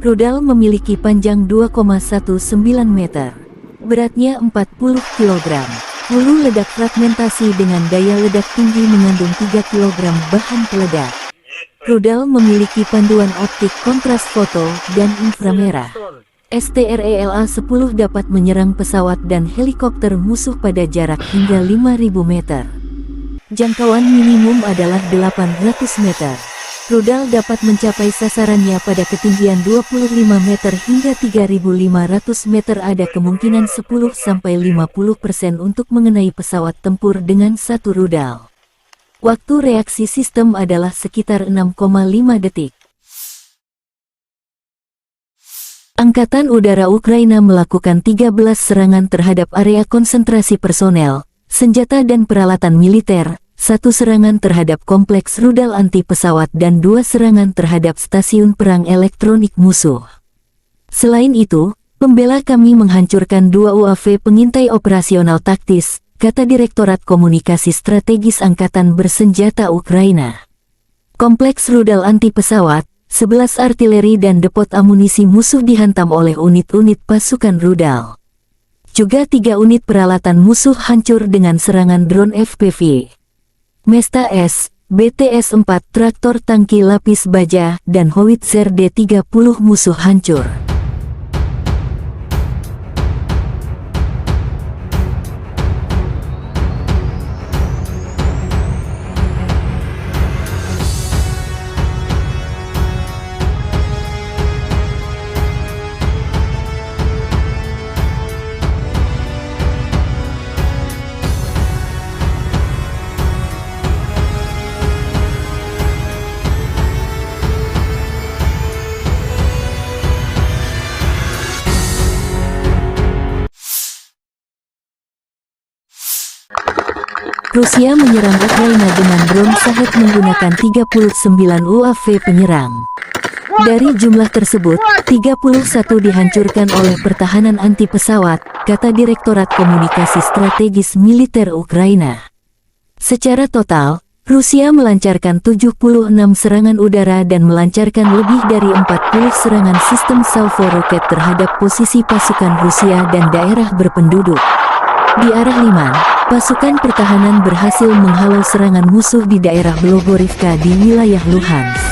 Rudal memiliki panjang dua koma satu sembilan meter. Beratnya empat puluh kilogram. Hulu ledak fragmentasi dengan daya ledak tinggi mengandung tiga kilogram bahan peledak. Rudal memiliki panduan optik kontras foto dan inframerah. S T R E L A sepuluh dapat menyerang pesawat dan helikopter musuh pada jarak hingga lima ribu meter. Jangkauan minimum adalah delapan ratus meter. Rudal dapat mencapai sasarannya pada ketinggian dua puluh lima meter hingga tiga ribu lima ratus meter. Ada kemungkinan sepuluh sampai lima puluh persen untuk mengenai pesawat tempur dengan satu rudal. Waktu reaksi sistem adalah sekitar enam koma lima detik. Angkatan Udara Ukraina melakukan tiga belas serangan terhadap area konsentrasi personel, senjata dan peralatan militer, satu serangan terhadap kompleks rudal anti pesawat dan dua serangan terhadap stasiun perang elektronik musuh. Selain itu, pembela kami menghancurkan dua U A V pengintai operasional taktis, kata Direktorat Komunikasi Strategis Angkatan Bersenjata Ukraina. Kompleks rudal anti pesawat, sebelas artileri dan depot amunisi musuh dihantam oleh unit-unit pasukan rudal. Juga tiga unit peralatan musuh hancur dengan serangan drone F P V. Mesta S, B T S empat, traktor tangki lapis baja, dan howitzer D tiga puluh musuh hancur. Rusia menyerang Ukraina dengan drone Shahed menggunakan tiga puluh sembilan U A V penyerang. Dari jumlah tersebut, tiga puluh satu dihancurkan oleh pertahanan anti pesawat, kata Direktorat Komunikasi Strategis Militer Ukraina. Secara total, Rusia melancarkan tujuh puluh enam serangan udara dan melancarkan lebih dari empat puluh serangan sistem salvo roket terhadap posisi pasukan Rusia dan daerah berpenduduk. Di arah Liman, pasukan pertahanan berhasil menghalau serangan musuh di daerah Blogorivka di wilayah Luhansk.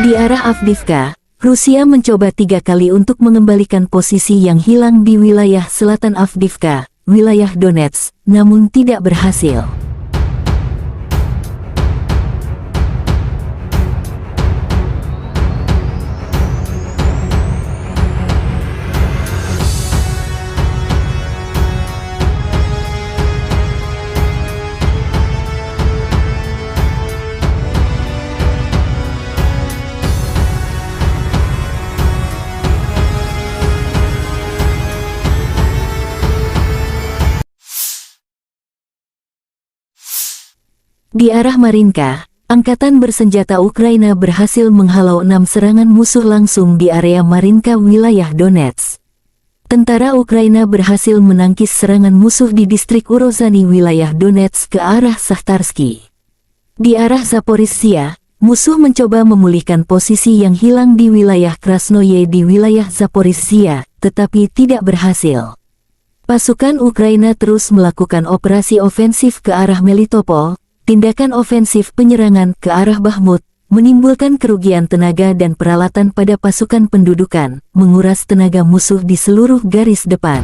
Di arah Avdiivka, Rusia mencoba tiga kali untuk mengembalikan posisi yang hilang di wilayah selatan Avdiivka, wilayah Donetsk, namun tidak berhasil. Di arah Marinka, angkatan bersenjata Ukraina berhasil menghalau enam serangan musuh langsung di area Marinka, wilayah Donetsk. Tentara Ukraina berhasil menangkis serangan musuh di distrik Urozhany, wilayah Donetsk, ke arah Sahtarsky. Di arah Zaporizhia, musuh mencoba memulihkan posisi yang hilang di wilayah Krasnoye di wilayah Zaporizhia, tetapi tidak berhasil. Pasukan Ukraina terus melakukan operasi ofensif ke arah Melitopol, tindakan ofensif penyerangan ke arah Bakhmut, menimbulkan kerugian tenaga dan peralatan pada pasukan pendudukan, menguras tenaga musuh di seluruh garis depan.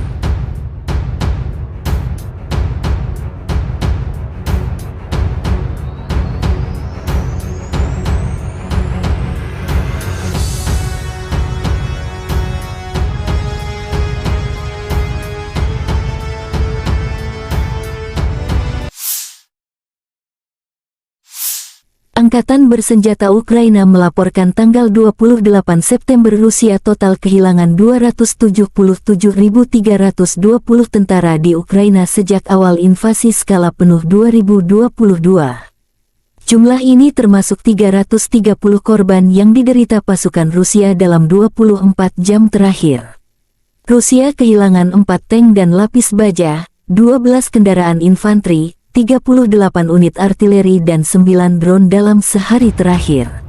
Angkatan bersenjata Ukraina melaporkan tanggal dua puluh delapan September Rusia total kehilangan dua ratus tujuh puluh tujuh ribu tiga ratus dua puluh tentara di Ukraina sejak awal invasi skala penuh dua ribu dua puluh dua. Jumlah ini termasuk tiga ratus tiga puluh korban yang diderita pasukan Rusia dalam dua puluh empat jam terakhir. Rusia kehilangan empat tank dan lapis baja, dua belas kendaraan infanteri, tiga puluh delapan unit artileri, dan sembilan drone dalam sehari terakhir.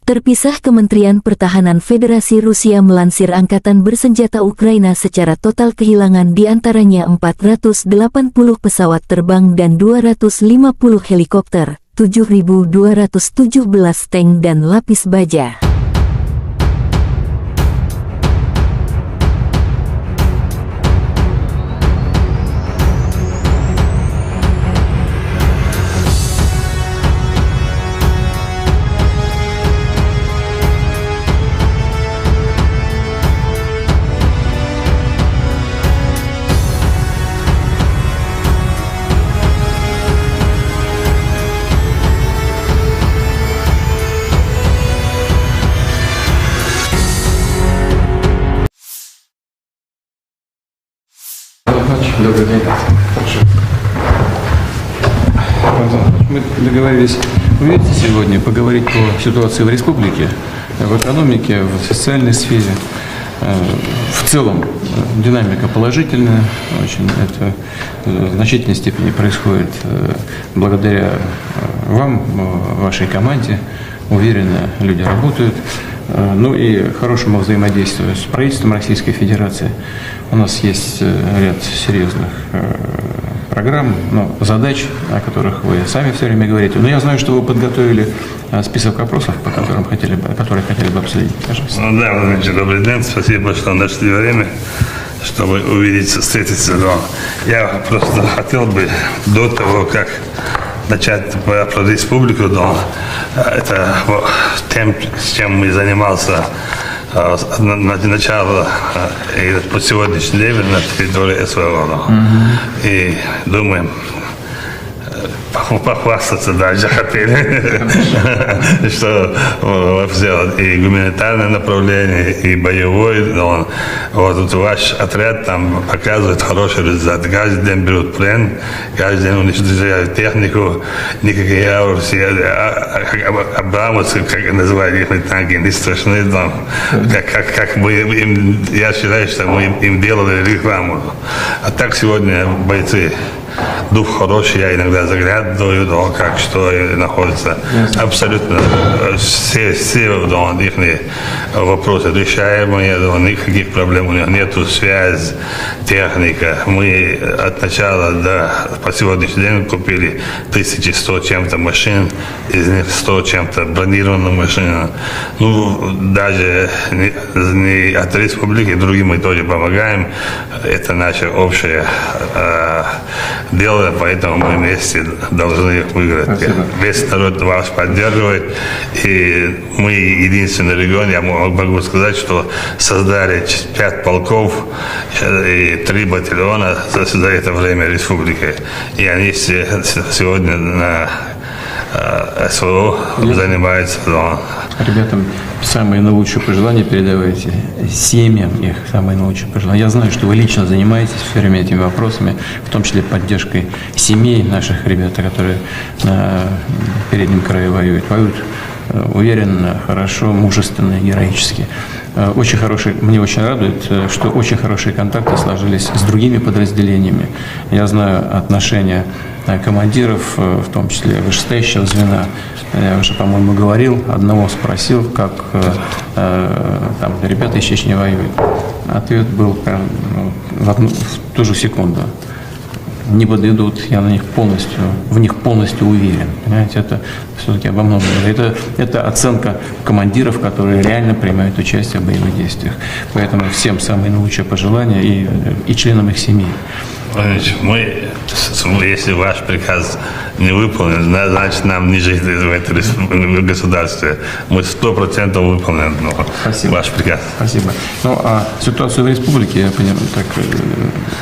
Terpisah, Kementerian Pertahanan Federasi Rusia melansir angkatan bersenjata Ukraina secara total kehilangan di antaranya empat ratus delapan puluh pesawat terbang dan dua ratus lima puluh helikopter, tujuh ribu dua ratus tujuh belas tank dan lapis baja. Добрый день. Мы договорились увидеться сегодня, поговорить по ситуации в республике, в экономике, в социальной сфере. Э, В целом, э, динамика положительная, очень это, э, в значительной степени происходит, э, благодаря, э, вам, э, вашей команде. Уверенно люди работают. Э, Ну и хорошему взаимодействию с правительством Российской Федерации. У нас есть, э, ряд серьезных, э, программ, но задач, о которых вы сами все время говорите. Но я знаю, что вы подготовили, э, список вопросов, по которым хотели бы, которые хотели бы обсудить. Пожалуйста. Ну да, Владимир Ильич, добрый день. Спасибо, что нашли время, чтобы увидеться, встретиться. Но я просто хотел бы до того, как начать про, про республику, но, э, это вот тем, с чем мы занимался, э, с, на, на, начало, э, и по сегодняшний день на территории СВО, да. И думаем, э, поху-, похвастаться даже хотели, что, э, сделать и гуманитарное направление, и боевой, да, вот тут ваш отряд там показывает хороший результат. Каждый день берут плен, каждый день уничтожают технику, никакие аварии, а, а, а, абрамовцы, как называют их танки, не страшны там. Как, как, как мы им, я считаю, что мы им, им делали рекламу. А так сегодня бойцы Дух хороший, я иногда заглядываю, да, как что и находится. Ясно. Абсолютно, э, все, все, да, их вопросы решаемые, да, никаких проблем у них нету. Связь, техника. Мы от начала до, по сегодняшний день купили тысячи сто чем-то машин, из них сто чем-то бронированных машин. Ну, даже не, не от республики, другим мы тоже помогаем. Это наше общее, э, дело, поэтому мы вместе должны их выиграть. Спасибо. Весь народ вас поддерживает, и мы единственный регион, я мо-, могу сказать, что создали ч-, пять полков, э, и три батальона за, за это время республики. И они все с-, сегодня на, э, СВО занимаются, но Ребятам самые наилучшие пожелания передавайте, семьям их самые наилучшие пожелания. Я знаю, что вы лично занимаетесь всё время этими вопросами, в том числе поддержкой семей наших ребят, которые на переднем крае воюют. Воюют, э, уверенно, хорошо, мужественно, героически. Э, очень хороший, мне очень радует, э, что очень хорошие контакты сложились с другими подразделениями. Я знаю отношения, э, командиров, э, в том числе вышестоящего звена. Я уже, по-моему, говорил, одного спросил, как, э, э, там ребята из Чечни воюют. Ответ был прям, ну, в одну, в ту же секунду. Не подведут, я на них полностью, в них полностью уверен. Понимаете, это всё-таки обо многом говорит. Это, это оценка командиров, которые реально принимают участие в боевых действиях. Поэтому всем самые наилучшие пожелания и, и членам их семей. Владимир Владимирович, мы, с-, с-, если ваш приказ не выполнен, зна-, значит, нам не жить в этой республике, государстве. Мы сто процентов выполним, ну, Спасибо. ваш приказ. Спасибо. Ну, а ситуацию в республике, я понимаю, так, э,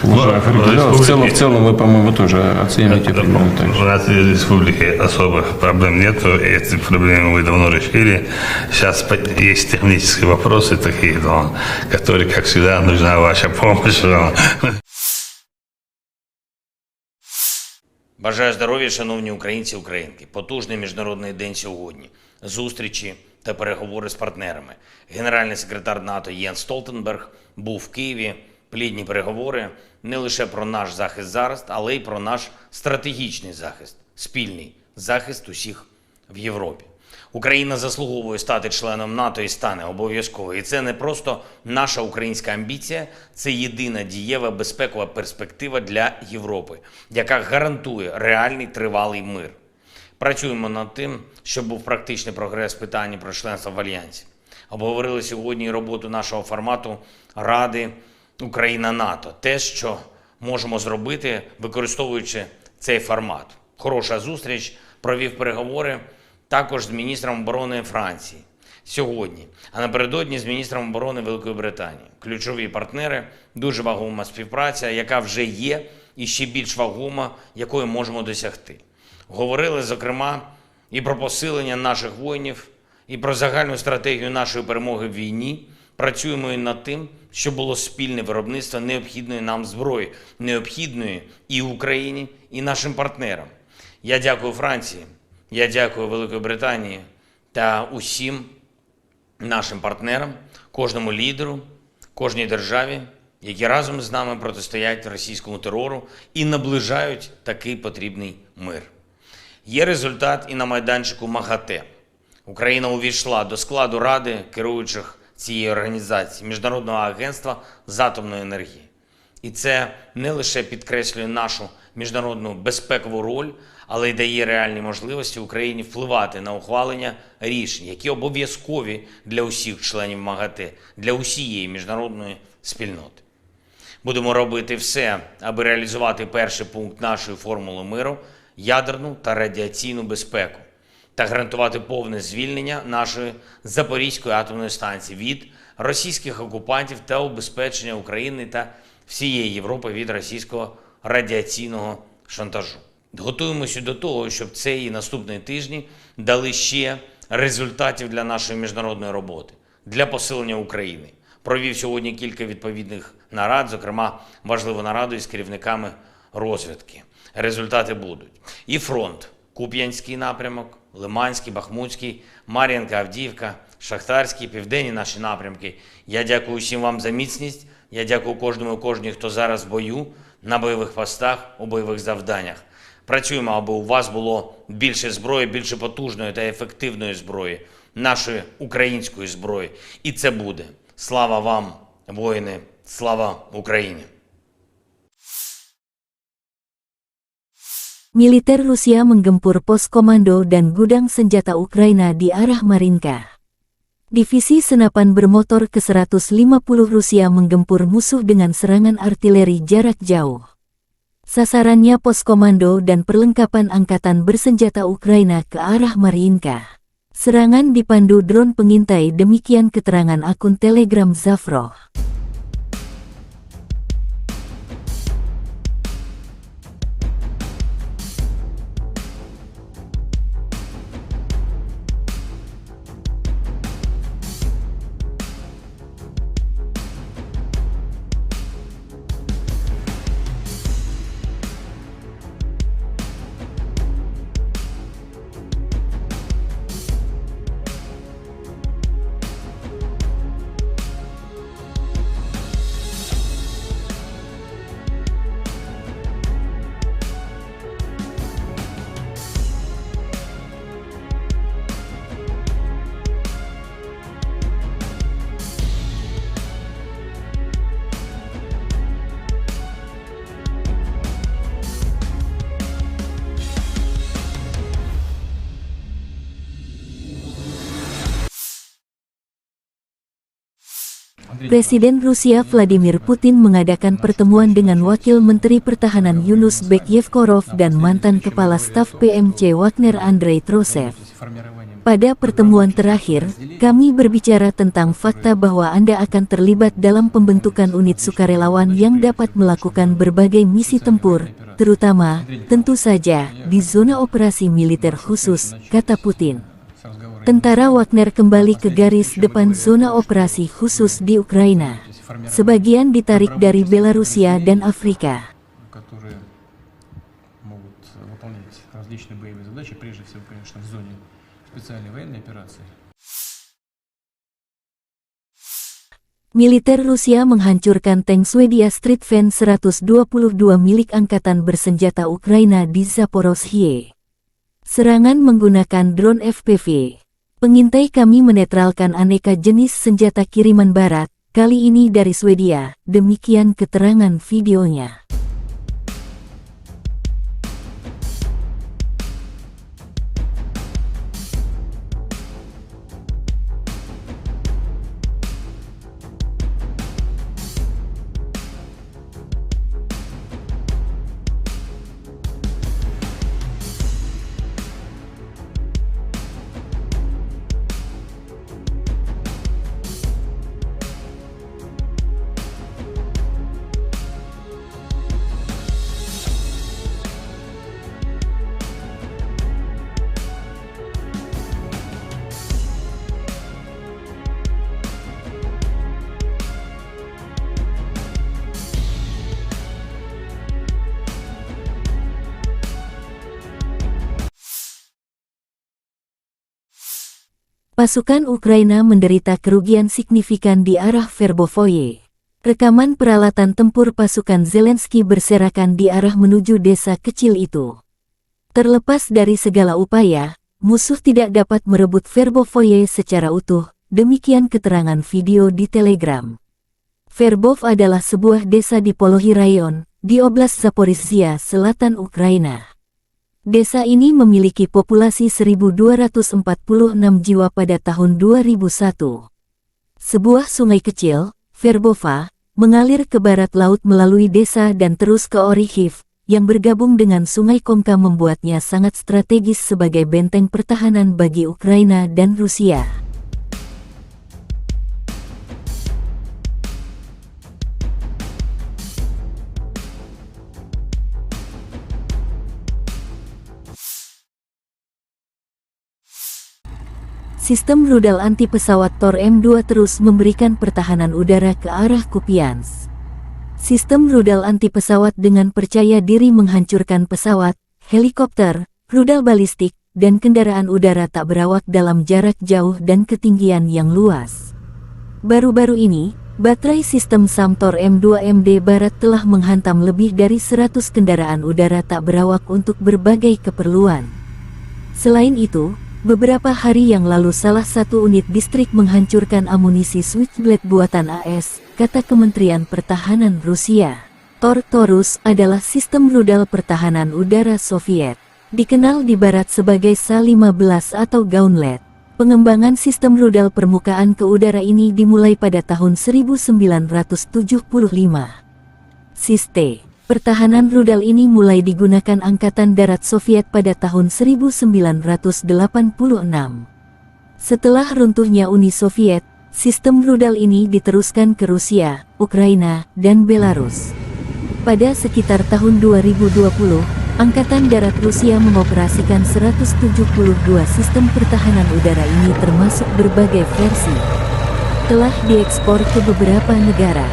Ну, уже в определённо. В целом, республике в целом вы, по-моему, тоже оцениваете Э, примерно так же. У нас в республике особых проблем нету, эти проблемы мы давно решили. Сейчас по-, есть технические вопросы такие, но, которые, как всегда, нужна ваша помощь, но. Бажаю здоров'я, шановні українці і українки. Потужний міжнародний день сьогодні. Зустрічі та переговори з партнерами. Генеральний секретар НАТО Єнс Столтенберг був в Києві. Плідні переговори не лише про наш захист зараз, але й про наш стратегічний захист, спільний захист усіх в Європі. Україна заслуговує стати членом НАТО і стане обов'язково. І це не просто наша українська амбіція, це єдина дієва безпекова перспектива для Європи, яка гарантує реальний тривалий мир. Працюємо над тим, щоб був практичний прогрес в питанні про членство в Альянсі. Обговорили сьогодні і роботу нашого формату Ради Україна-НАТО. Те, що можемо зробити, використовуючи цей формат. Хороша зустріч, провів переговори також з міністром оборони Франції сьогодні, а напередодні з міністром оборони Великої Британії. Ключові партнери, дуже вагома співпраця, яка вже є, і ще більш вагома, якої можемо досягти. Говорили, зокрема, і про посилення наших воїнів, і про загальну стратегію нашої перемоги в війні. Працюємо і над тим, щоб було спільне виробництво необхідної нам зброї, необхідної і Україні, і нашим партнерам. Я дякую Франції, я дякую Великій Британії та усім нашим партнерам, кожному лідеру, кожній державі, які разом з нами протистоять російському терору і наближають такий потрібний мир. Є результат і на майданчику МАГАТЕ. Україна увійшла до складу Ради керуючих цієї організації, Міжнародного агентства з атомної енергії. І це не лише підкреслює нашу міжнародну безпекову роль, але й дає реальні можливості Україні впливати на ухвалення рішень, які обов'язкові для усіх членів МАГАТЕ, для усієї міжнародної спільноти. Будемо робити все, аби реалізувати перший пункт нашої формули миру — ядерну та радіаційну безпеку, та гарантувати повне звільнення нашої Запорізької атомної станції від російських окупантів та убезпечення України та всієї Європи від російського радіаційного шантажу. Готуємося до того, щоб цей і наступні тижні дали ще результатів для нашої міжнародної роботи, для посилення України. Провів сьогодні кілька відповідних нарад, зокрема важливу нараду із керівниками розвідки. Результати будуть. І фронт: Куп'янський напрямок, Лиманський, Бахмутський, Мар'їнка, Авдіївка, Шахтарський, південні наші напрямки. Я дякую всім вам за міцність. Я дякую кожному і кожній, хто зараз в бою. на бойових постах, у бойових завданнях. Працюємо, аби у вас було більше зброї, більше потужної та ефективної зброї, нашої української зброї. І це буде. Слава вам, воїни! Слава Україні! Militer Rusia menggempur pos komando dan gudang senjata Ukraina di arah Marinka. Divisi senapan bermotor ke seratus lima puluh Rusia menggempur musuh dengan serangan artileri jarak jauh. Sasarannya pos komando dan perlengkapan angkatan bersenjata Ukraina ke arah Marinka. Serangan dipandu drone pengintai, demikian keterangan akun Telegram Zafro. Presiden Rusia Vladimir Putin mengadakan pertemuan dengan Wakil Menteri Pertahanan Yunus Bek Yevkorov dan mantan Kepala Staf P M C Wagner Andrei Trosev. Pada pertemuan terakhir, kami berbicara tentang fakta bahwa Anda akan terlibat dalam pembentukan unit sukarelawan yang dapat melakukan berbagai misi tempur, terutama, tentu saja, di zona operasi militer khusus, kata Putin. Tentara Wagner kembali ke garis depan zona operasi khusus di Ukraina. Sebagian ditarik dari Belarusia dan Afrika. которые могут выполнять различные боевые задачи, прежде всего, конечно, в зоне специальной военной операции. Militer Rusia menghancurkan tank Swedia Stridsvagn seratus dua puluh dua milik angkatan bersenjata Ukraina di Zaporozhye. Serangan menggunakan drone F P V. Pengintai kami menetralkan aneka jenis senjata kiriman barat, kali ini dari Swedia, demikian keterangan videonya. Pasukan Ukraina menderita kerugian signifikan di arah Verbovoye. Rekaman peralatan tempur pasukan Zelensky berserakan di arah menuju desa kecil itu. Terlepas dari segala upaya, musuh tidak dapat merebut Verbovoye secara utuh, demikian keterangan video di Telegram. Verbov adalah sebuah desa di Polohi Rayon, di Oblast Zaporizhia, selatan Ukraina. Desa ini memiliki populasi seribu dua ratus empat puluh enam jiwa pada tahun dua ribu satu. Sebuah sungai kecil, Verbova, mengalir ke barat laut melalui desa dan terus ke Orikhiv, yang bergabung dengan Sungai Komka membuatnya sangat strategis sebagai benteng pertahanan bagi Ukraina dan Rusia. Sistem rudal anti pesawat Tor M dua terus memberikan pertahanan udara ke arah Kupiansk. Sistem rudal anti pesawat dengan percaya diri menghancurkan pesawat, helikopter, rudal balistik, dan kendaraan udara tak berawak dalam jarak jauh dan ketinggian yang luas. Baru-baru ini, Baterai sistem SAM Tor M dua M D Barat telah menghantam lebih dari seratus kendaraan udara tak berawak untuk berbagai keperluan. Selain itu, beberapa hari yang lalu salah satu unit distrik menghancurkan amunisi Switchblade buatan A S, kata Kementerian Pertahanan Rusia. Tor Taurus adalah sistem rudal pertahanan udara Soviet, dikenal di Barat sebagai Sa lima belas atau Gauntlet. Pengembangan sistem rudal permukaan ke udara ini dimulai pada tahun seribu sembilan ratus tujuh puluh lima. Sistem pertahanan rudal ini mulai digunakan Angkatan Darat Soviet pada tahun seribu sembilan ratus delapan puluh enam. Setelah runtuhnya Uni Soviet, sistem rudal ini diteruskan ke Rusia, Ukraina, dan Belarus. Pada sekitar tahun dua ribu dua puluh, Angkatan Darat Rusia mengoperasikan seratus tujuh puluh dua sistem pertahanan udara ini, termasuk berbagai versi. Telah diekspor ke beberapa negara.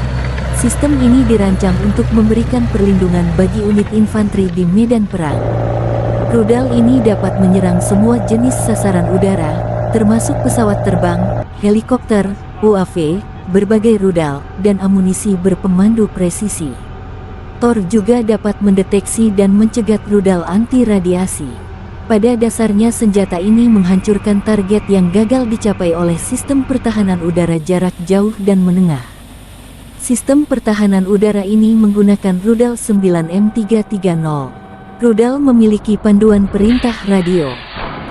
Sistem ini dirancang untuk memberikan perlindungan bagi unit infanteri di medan perang. Rudal ini dapat menyerang semua jenis sasaran udara, termasuk pesawat terbang, helikopter, U A V, berbagai rudal, dan amunisi berpemandu presisi. Tor juga dapat mendeteksi dan mencegat rudal anti radiasi. Pada dasarnya, senjata ini menghancurkan target yang gagal dicapai oleh sistem pertahanan udara jarak jauh dan menengah. Sistem pertahanan udara ini menggunakan rudal sembilan M tiga tiga nol. Rudal memiliki panduan perintah radio.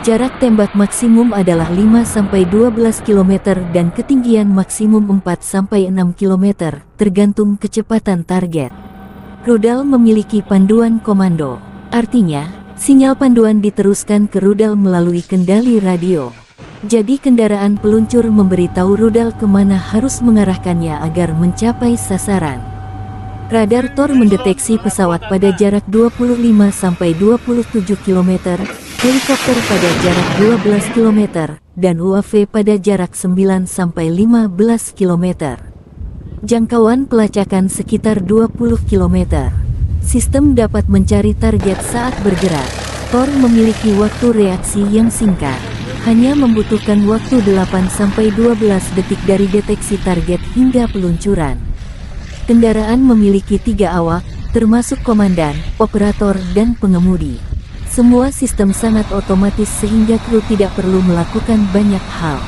Jarak tembak maksimum adalah lima sampai dua belas kilometer dan ketinggian maksimum empat sampai enam kilometer, tergantung kecepatan target. Rudal memiliki panduan komando. Artinya, sinyal panduan diteruskan ke rudal melalui kendali radio. Jadi, kendaraan peluncur memberitahu rudal kemana harus mengarahkannya agar mencapai sasaran. Radar Tor mendeteksi pesawat pada jarak dua puluh lima sampai dua puluh tujuh kilometer, helikopter pada jarak dua belas kilometer, dan U A V pada jarak sembilan sampai lima belas kilometer. Jangkauan pelacakan sekitar dua puluh kilometer. Sistem dapat mencari target saat bergerak. Tor memiliki waktu reaksi yang singkat. Hanya membutuhkan waktu delapan sampai dua belas detik dari deteksi target hingga peluncuran. Kendaraan memiliki tiga awak, termasuk komandan, operator, dan pengemudi. Semua sistem sangat otomatis sehingga kru tidak perlu melakukan banyak hal.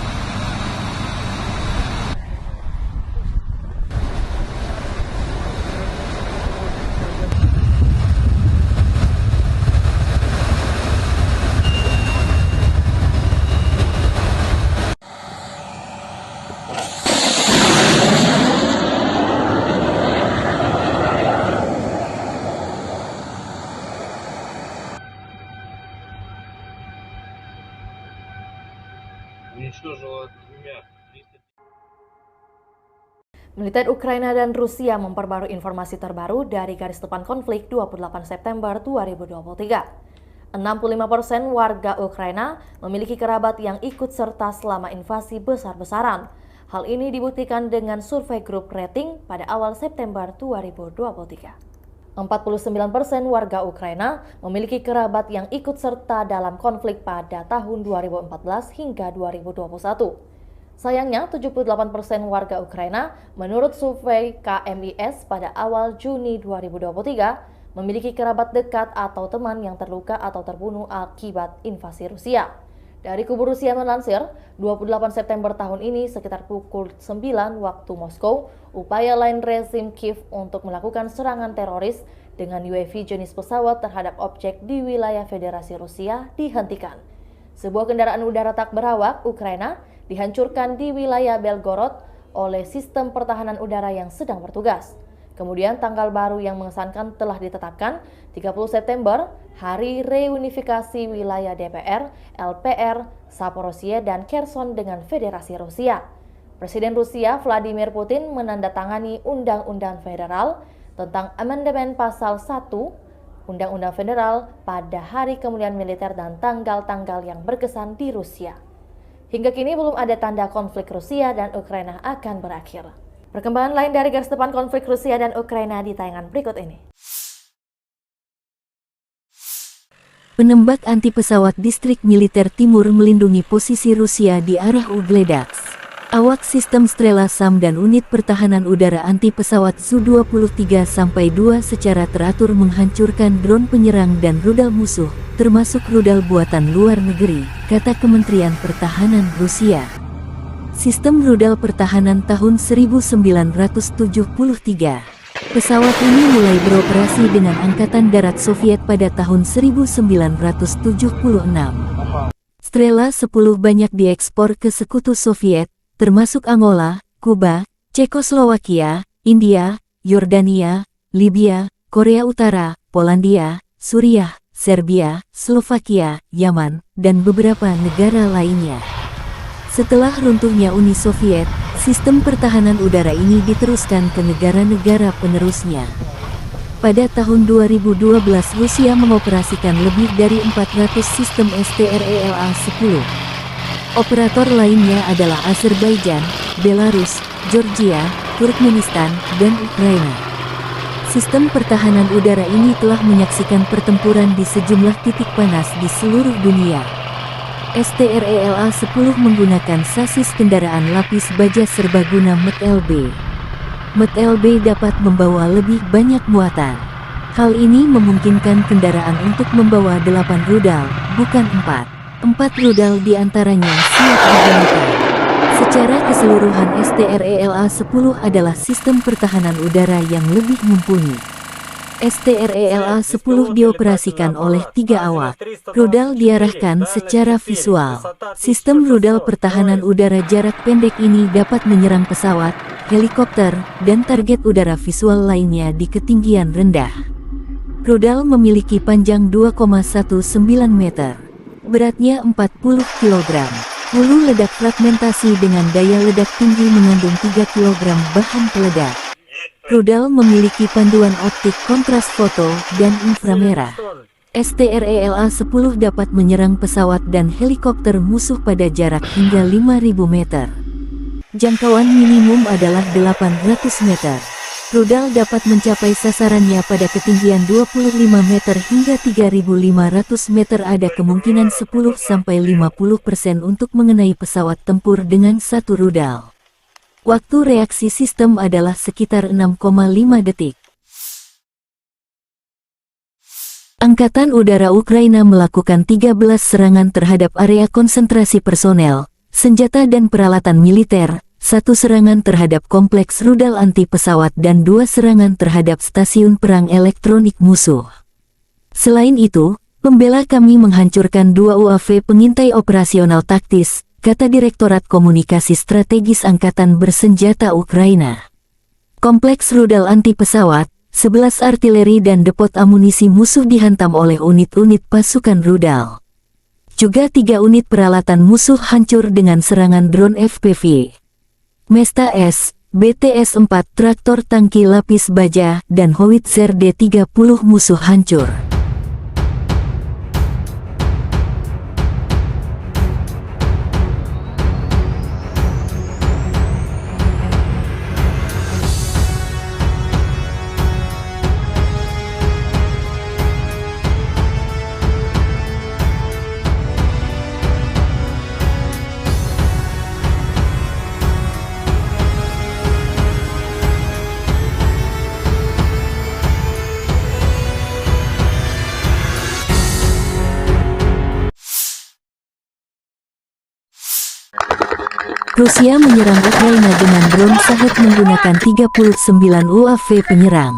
Уничтожила двумя. Militer Ukraina dan Rusia memperbarui informasi terbaru dari garis depan konflik dua puluh delapan September dua ribu dua puluh tiga. Enam puluh lima persen warga Ukraina memiliki kerabat yang ikut serta selama invasi besar-besaran. Hal ini dibuktikan dengan survei grup rating pada awal September dua ribu dua puluh tiga. Empat puluh sembilan persen warga Ukraina memiliki kerabat yang ikut serta dalam konflik pada tahun dua ribu empat belas hingga dua ribu dua puluh satu. Sayangnya, tujuh puluh delapan persen warga Ukraina, menurut survei K M I S pada awal Juni dua ribu dua puluh tiga, memiliki kerabat dekat atau teman yang terluka atau terbunuh akibat invasi Rusia. Dari Kubu Rusia melansir, dua puluh delapan September tahun ini, sekitar pukul sembilan waktu Moskow, upaya lain rezim Kiev untuk melakukan serangan teroris dengan U A V jenis pesawat terhadap objek di wilayah Federasi Rusia dihentikan. Sebuah kendaraan udara tak berawak Ukraina dihancurkan di wilayah Belgorod oleh sistem pertahanan udara yang sedang bertugas. Kemudian, tanggal baru yang mengesankan telah ditetapkan, tiga puluh September, Hari Reunifikasi Wilayah D P R, L P R, Zaporozhye, dan Kherson dengan Federasi Rusia. Presiden Rusia Vladimir Putin menandatangani Undang-Undang Federal tentang Amandemen Pasal satu Undang-Undang Federal pada hari kemuliaan militer dan tanggal-tanggal yang berkesan di Rusia. Hingga kini belum ada tanda konflik Rusia dan Ukraina akan berakhir. Perkembangan lain dari garis depan konflik Rusia dan Ukraina di tayangan berikut ini. Penembak anti pesawat distrik militer timur melindungi posisi Rusia di arah Ugledaks. Awak sistem Strela SAM dan unit pertahanan udara anti pesawat Su dua puluh tiga sampai dua secara teratur menghancurkan drone penyerang dan rudal musuh, termasuk rudal buatan luar negeri, kata Kementerian Pertahanan Rusia. Sistem rudal pertahanan tahun seribu sembilan ratus tujuh puluh tiga. Pesawat ini mulai beroperasi dengan Angkatan Darat Soviet pada tahun seribu sembilan ratus tujuh puluh enam. Strela sepuluh banyak diekspor ke sekutu Soviet, termasuk Angola, Kuba, Cekoslowakia, India, Yordania, Libya, Korea Utara, Polandia, Suriah, Serbia, Slovakia, Yaman, dan beberapa negara lainnya. Setelah runtuhnya Uni Soviet, sistem pertahanan udara ini diteruskan ke negara-negara penerusnya. Pada tahun dua ribu dua belas Rusia mengoperasikan lebih dari empat ratus sistem S T R E L A sepuluh. Operator lainnya adalah Azerbaijan, Belarus, Georgia, Turkmenistan, dan Ukraina. Sistem pertahanan udara ini telah menyaksikan pertempuran di sejumlah titik panas di seluruh dunia. S T R E L A sepuluh menggunakan sasis kendaraan lapis baja serbaguna M T L B. M T L B dapat membawa lebih banyak muatan. Hal ini memungkinkan kendaraan untuk membawa delapan rudal, bukan empat. Empat rudal di antaranya siap digunakan. Secara keseluruhan S T R E L A sepuluh adalah sistem pertahanan udara yang lebih mumpuni. S T R E L A sepuluh dioperasikan oleh tiga awak. Rudal diarahkan secara visual. Sistem rudal pertahanan udara jarak pendek ini dapat menyerang pesawat, helikopter, dan target udara visual lainnya di ketinggian rendah. Rudal memiliki panjang dua koma satu sembilan meter. Beratnya empat puluh kilogram. Hulu ledak fragmentasi dengan daya ledak tinggi mengandung tiga kilogram bahan peledak. Rudal memiliki panduan optik kontras foto dan inframerah. S T R E L A sepuluh dapat menyerang pesawat dan helikopter musuh pada jarak hingga lima ribu meter. Jangkauan minimum adalah delapan ratus meter. Rudal dapat mencapai sasarannya pada ketinggian dua puluh lima meter hingga tiga ribu lima ratus meter, ada kemungkinan sepuluh sampai lima puluh persen untuk mengenai pesawat tempur dengan satu rudal. Waktu reaksi sistem adalah sekitar enam koma lima detik. Angkatan Udara Ukraina melakukan tiga belas serangan terhadap area konsentrasi personel, senjata dan peralatan militer, satu serangan terhadap kompleks rudal anti pesawat dan dua serangan terhadap stasiun perang elektronik musuh. Selain itu, pembela kami menghancurkan dua U A V pengintai operasional taktis, kata Direktorat Komunikasi Strategis Angkatan Bersenjata Ukraina. Kompleks rudal anti pesawat, sebelas artileri dan depot amunisi musuh dihantam oleh unit-unit pasukan rudal. Juga tiga unit peralatan musuh hancur dengan serangan drone F P V. Mesta S, B T S empat, traktor tangki lapis baja, dan howitzer D tiga puluh musuh hancur. Rusia menyerang Ukraina dengan drone Shahed menggunakan tiga puluh sembilan U A V penyerang.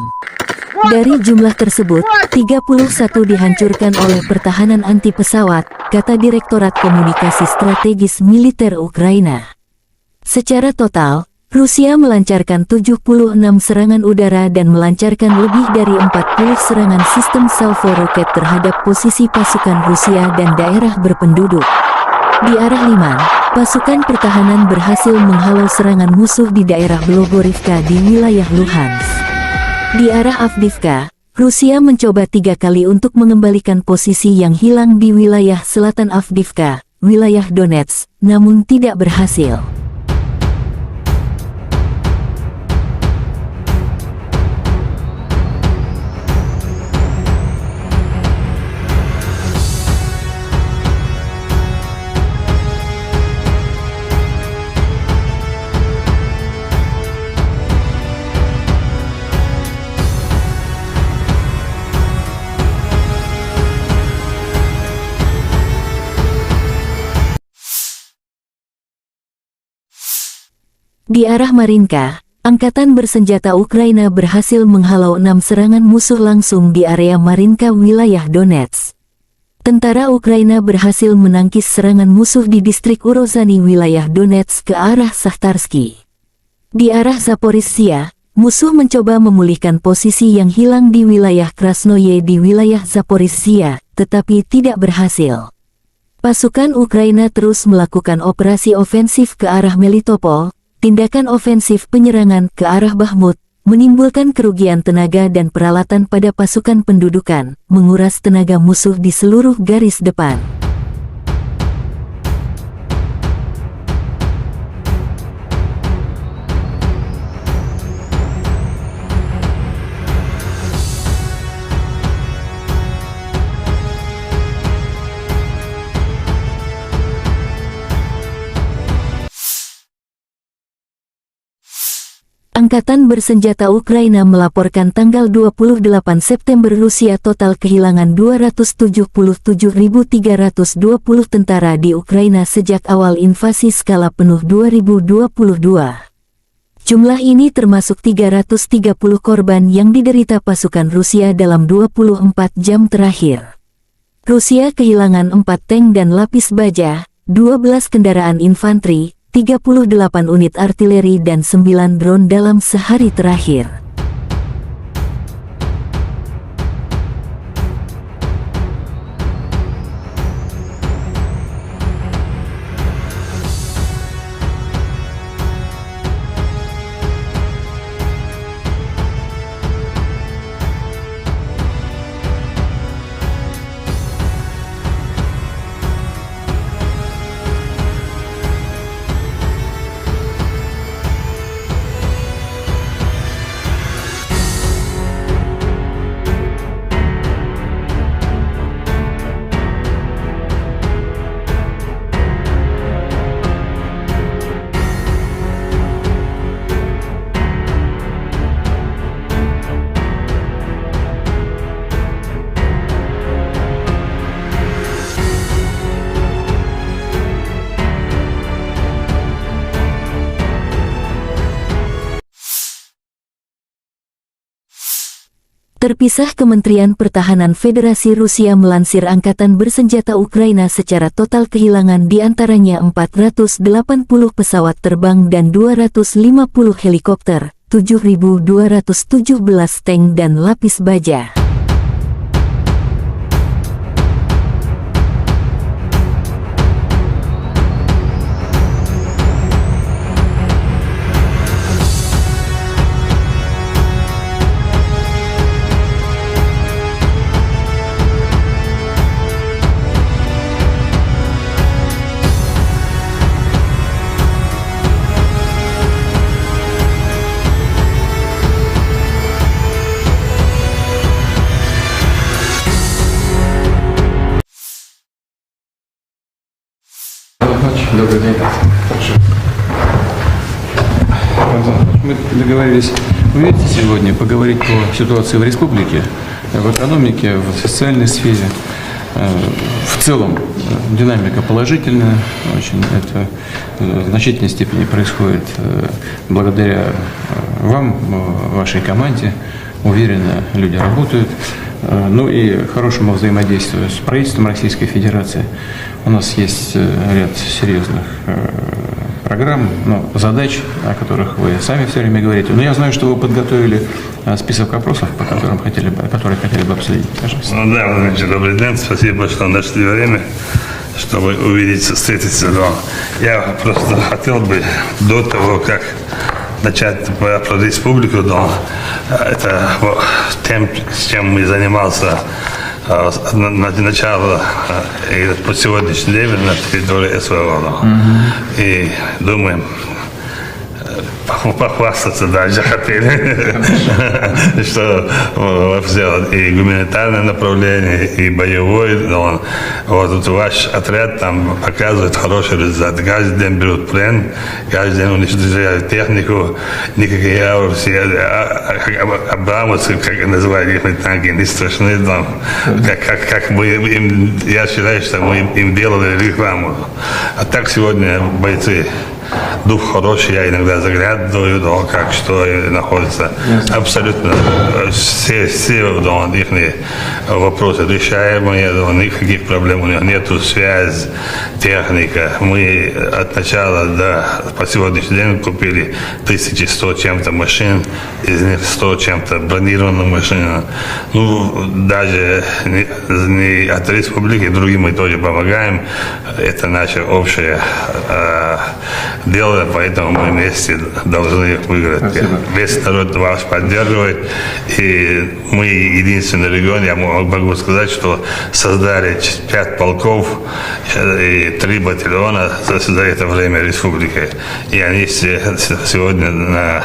Dari jumlah tersebut, tiga puluh satu dihancurkan oleh pertahanan anti pesawat, kata Direktorat Komunikasi Strategis Militer Ukraina. Secara total, Rusia melancarkan tujuh puluh enam serangan udara dan melancarkan lebih dari empat puluh serangan sistem salvo roket terhadap posisi pasukan Rusia dan daerah berpenduduk. Di arah Liman, pasukan pertahanan berhasil menghalau serangan musuh di daerah Blogorivka di wilayah Luhansk. Di arah Avdiivka, Rusia mencoba tiga kali untuk mengembalikan posisi yang hilang di wilayah selatan Avdiivka, wilayah Donetsk, namun tidak berhasil. Di arah Marinka, angkatan bersenjata Ukraina berhasil menghalau enam serangan musuh langsung di area Marinka, wilayah Donetsk. Tentara Ukraina berhasil menangkis serangan musuh di distrik Urozhany, wilayah Donetsk, ke arah Sahtarsky. Di arah Zaporizhzhia, musuh mencoba memulihkan posisi yang hilang di wilayah Krasnoye di wilayah Zaporizhzhia, tetapi tidak berhasil. Pasukan Ukraina terus melakukan operasi ofensif ke arah Melitopol, tindakan ofensif penyerangan ke arah Bakhmut, menimbulkan kerugian tenaga dan peralatan pada pasukan pendudukan, menguras tenaga musuh di seluruh garis depan. Angkatan bersenjata Ukraina melaporkan tanggal dua puluh delapan September Rusia total kehilangan dua ratus tujuh puluh tujuh ribu tiga ratus dua puluh tentara di Ukraina sejak awal invasi skala penuh dua ribu dua puluh dua. Jumlah ini termasuk tiga ratus tiga puluh korban yang diderita pasukan Rusia dalam dua puluh empat jam terakhir. Rusia kehilangan empat tank dan lapis baja, dua belas kendaraan infanteri, tiga puluh delapan unit artileri, dan sembilan drone dalam sehari terakhir. Terpisah, Kementerian Pertahanan Federasi Rusia melansir angkatan bersenjata Ukraina secara total kehilangan di antaranya empat ratus delapan puluh pesawat terbang dan dua ratus lima puluh helikopter, tujuh ribu dua ratus tujuh belas tank dan lapis baja. Добрый день. Мы договорились увидеться сегодня, поговорить по ситуации в республике, в экономике, в социальной сфере. Э, В целом, э, динамика положительная, очень это, э, в значительной степени происходит, э, благодаря, э, вам, э, вашей команде. Уверенно люди работают. Э, Ну и хорошему взаимодействию с правительством Российской Федерации. У нас есть, э, ряд серьезных, э, программ, ну, задач, о которых вы сами все время говорите. Но я знаю, что вы подготовили, э, список вопросов, по которым хотели бы, которые хотели бы обсудить. Пожалуйста. Ну да, Владимир Владимирович, добрый день. Спасибо, что нашли время, чтобы увидеться, встретиться. Но я просто хотел бы до того, как начать про, про республику, но, э, это, вот, тем, с чем мы занимался, э, с, на, на начало, э, и по сегодняшний день на территории СВО, но. И думаем, э, похва-, похвастаться дальше хотели, что, э, вообще вот и гуманитарное направление, и боевой, но он, вот, вот ваш отряд там показывает хороший результат. Каждый день берут плен, каждый день уничтожают технику, никакие Абрамсы, а, а, а, Абрамсы, как называют их танки, не страшны там. Как, как, как мы им, я считаю, что мы им, им делали рекламу. А так сегодня бойцы Дух хороший, я иногда заглядываю, да, как что и находится. Ясно. Абсолютно, э, все, все, да, их вопросы решаемые, да, никаких проблем у них нету. Связь, техника. Мы от начала до по сегодняшний день купили тысячи сто чем-то машин, из них сто чем-то бронированных машин. Ну, даже не, не от республики, другим мы тоже помогаем. Это наше общее, э, дело, поэтому мы вместе должны их выиграть. Спасибо. Весь народ вас поддерживает, и мы единственный регион, я мо-, могу сказать, что создали ч-, пять полков, э, и три батальона за, за это время республики. И они все с-, сегодня на,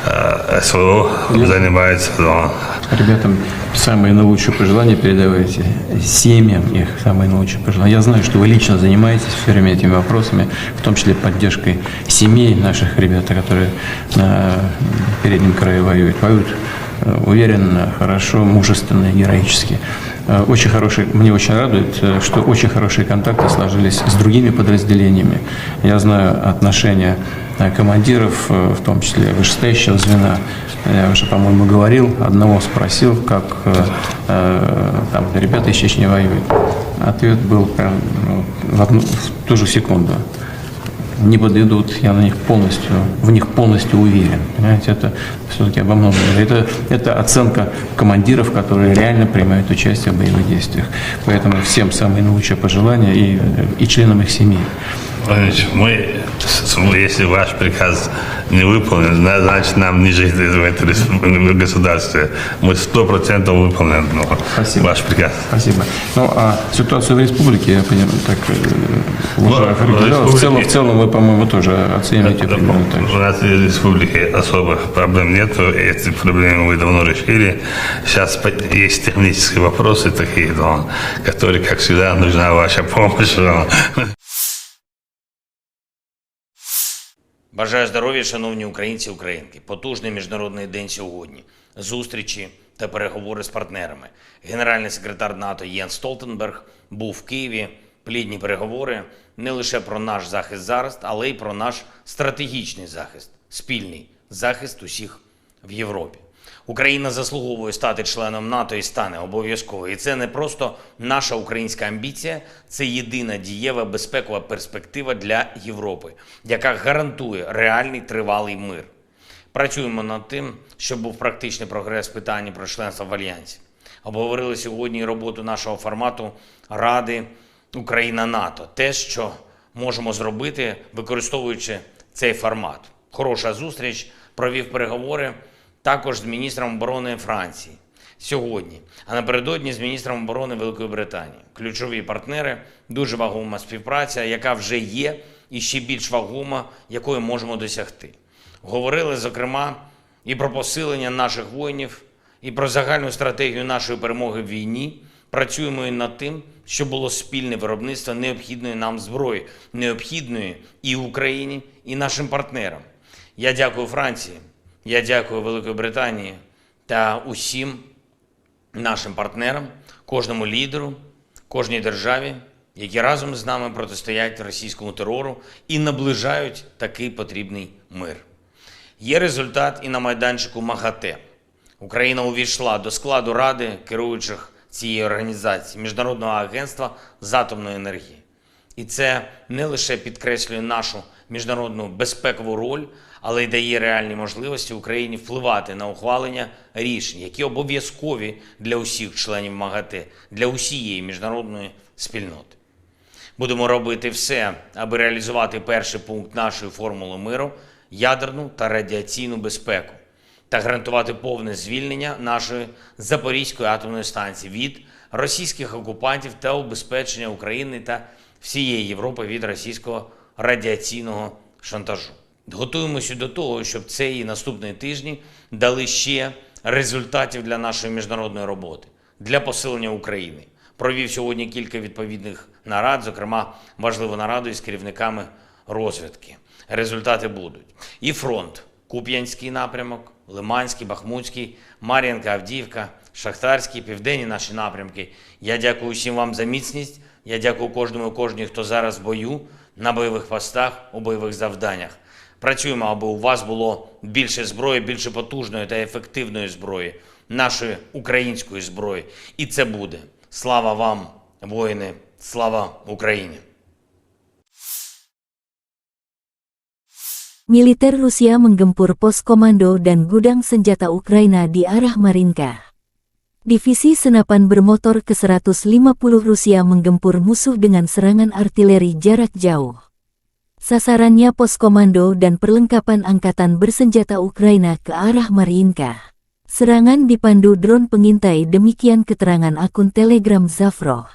э, СВО занимаются, да. Ребятам самые наилучшие пожелания передавайте, семьям их самые наилучшие пожелания. Я знаю, что вы лично занимаетесь всё время этими вопросами, в том числе поддержкой семей наших ребят, которые на переднем краю воюют. Воюют, э, уверенно, хорошо, мужественно и героически. Э, очень хороший, мне очень радует, э, что очень хорошие контакты сложились с другими подразделениями. Я знаю отношения, э, командиров, э, в том числе вышестоящего звена. Я уже, по-моему, говорил, одного спросил, как, э, э, там ребята из Чечни воюют. Ответ был прям, ну, в одну, в ту же секунду. Не подведут, я на них полностью, в них полностью уверен. Понимаете, это всё-таки обо многом. Это, это оценка командиров, которые реально принимают участие в боевых действиях. Поэтому всем самые наилучшие пожелания и, и членам их семей. Владимир Владимирович, мы, с-, с-, если ваш приказ не выполнен, зна-, значит, нам не жить в этой республике, в государстве. Мы сто процентов выполним, ну, Спасибо. ваш приказ. Спасибо. Ну, а ситуацию в республике, я понимаю, так, э, Ну, уже в определённо. В целом, республике в целом вы, по-моему, тоже оцените Это, примерно так же. У нас в республике особых проблем нету, и эти проблемы мы давно решили. Сейчас по-, есть технические вопросы такие, но, которые, как всегда, нужна ваша помощь. Бажаю здоров'я, шановні українці і українки. Потужний міжнародний день сьогодні. Зустрічі та переговори з партнерами. Генеральний секретар НАТО Єнс Столтенберг був в Києві. Плідні переговори не лише про наш захист зараз, але й про наш стратегічний захист, спільний захист усіх в Європі. Україна заслуговує стати членом НАТО і стане обов'язково. І це не просто наша українська амбіція, це єдина дієва безпекова перспектива для Європи, яка гарантує реальний тривалий мир. Працюємо над тим, щоб був практичний прогрес в питанні про членство в Альянсі. Обговорили сьогодні роботу нашого формату Ради Україна-НАТО. Те, що можемо зробити, використовуючи цей формат. Хороша зустріч, провів переговори також з міністром оборони Франції сьогодні, а напередодні з міністром оборони Великої Британії. Ключові партнери, дуже вагома співпраця, яка вже є, і ще більш вагома, якої можемо досягти. Говорили, зокрема, і про посилення наших воїнів, і про загальну стратегію нашої перемоги в війні. Працюємо і над тим, щоб було спільне виробництво необхідної нам зброї, необхідної і Україні, і нашим партнерам. Я дякую Франції, я дякую Великій Британії та усім нашим партнерам, кожному лідеру, кожній державі, які разом з нами протистоять російському терору і наближають такий потрібний мир. Є результат і на майданчику МАГАТЕ. Україна увійшла до складу Ради керуючих цієї організації, Міжнародного агентства з атомної енергії. І це не лише підкреслює нашу міжнародну безпекову роль, але й дає реальні можливості Україні впливати на ухвалення рішень, які обов'язкові для усіх членів МАГАТЕ, для усієї міжнародної спільноти. Будемо робити все, аби реалізувати перший пункт нашої формули миру — ядерну та радіаційну безпеку, та гарантувати повне звільнення нашої Запорізької атомної станції від російських окупантів та убезпечення України та всієї Європи від російського радіаційного шантажу. Готуємося до того, щоб цей і наступні тижні дали ще результатів для нашої міжнародної роботи, для посилення України. Провів сьогодні кілька відповідних нарад, зокрема важливу нараду із керівниками розвідки. Результати будуть. І фронт: Куп'янський напрямок, Лиманський, Бахмутський, Мар'їнка, Авдіївка, Шахтарський, південні наші напрямки. Я дякую всім вам за міцність. Я дякую кожному і кожній, хто зараз в бою. на бойових постах, у бойових завданнях. Працюємо, аби у вас було більше зброї, більше потужної та ефективної зброї, нашої української зброї. І це буде. Слава вам, воїни! Слава Україні! Militer Rusia menggempur pos komando dan gudang senjata Ukraina di arah Marinka. Divisi senapan bermotor ke seratus lima puluh Rusia menggempur musuh dengan serangan artileri jarak jauh. Sasarannya pos komando dan perlengkapan angkatan bersenjata Ukraina ke arah Marinka. Serangan dipandu drone pengintai, demikian keterangan akun Telegram Zafro.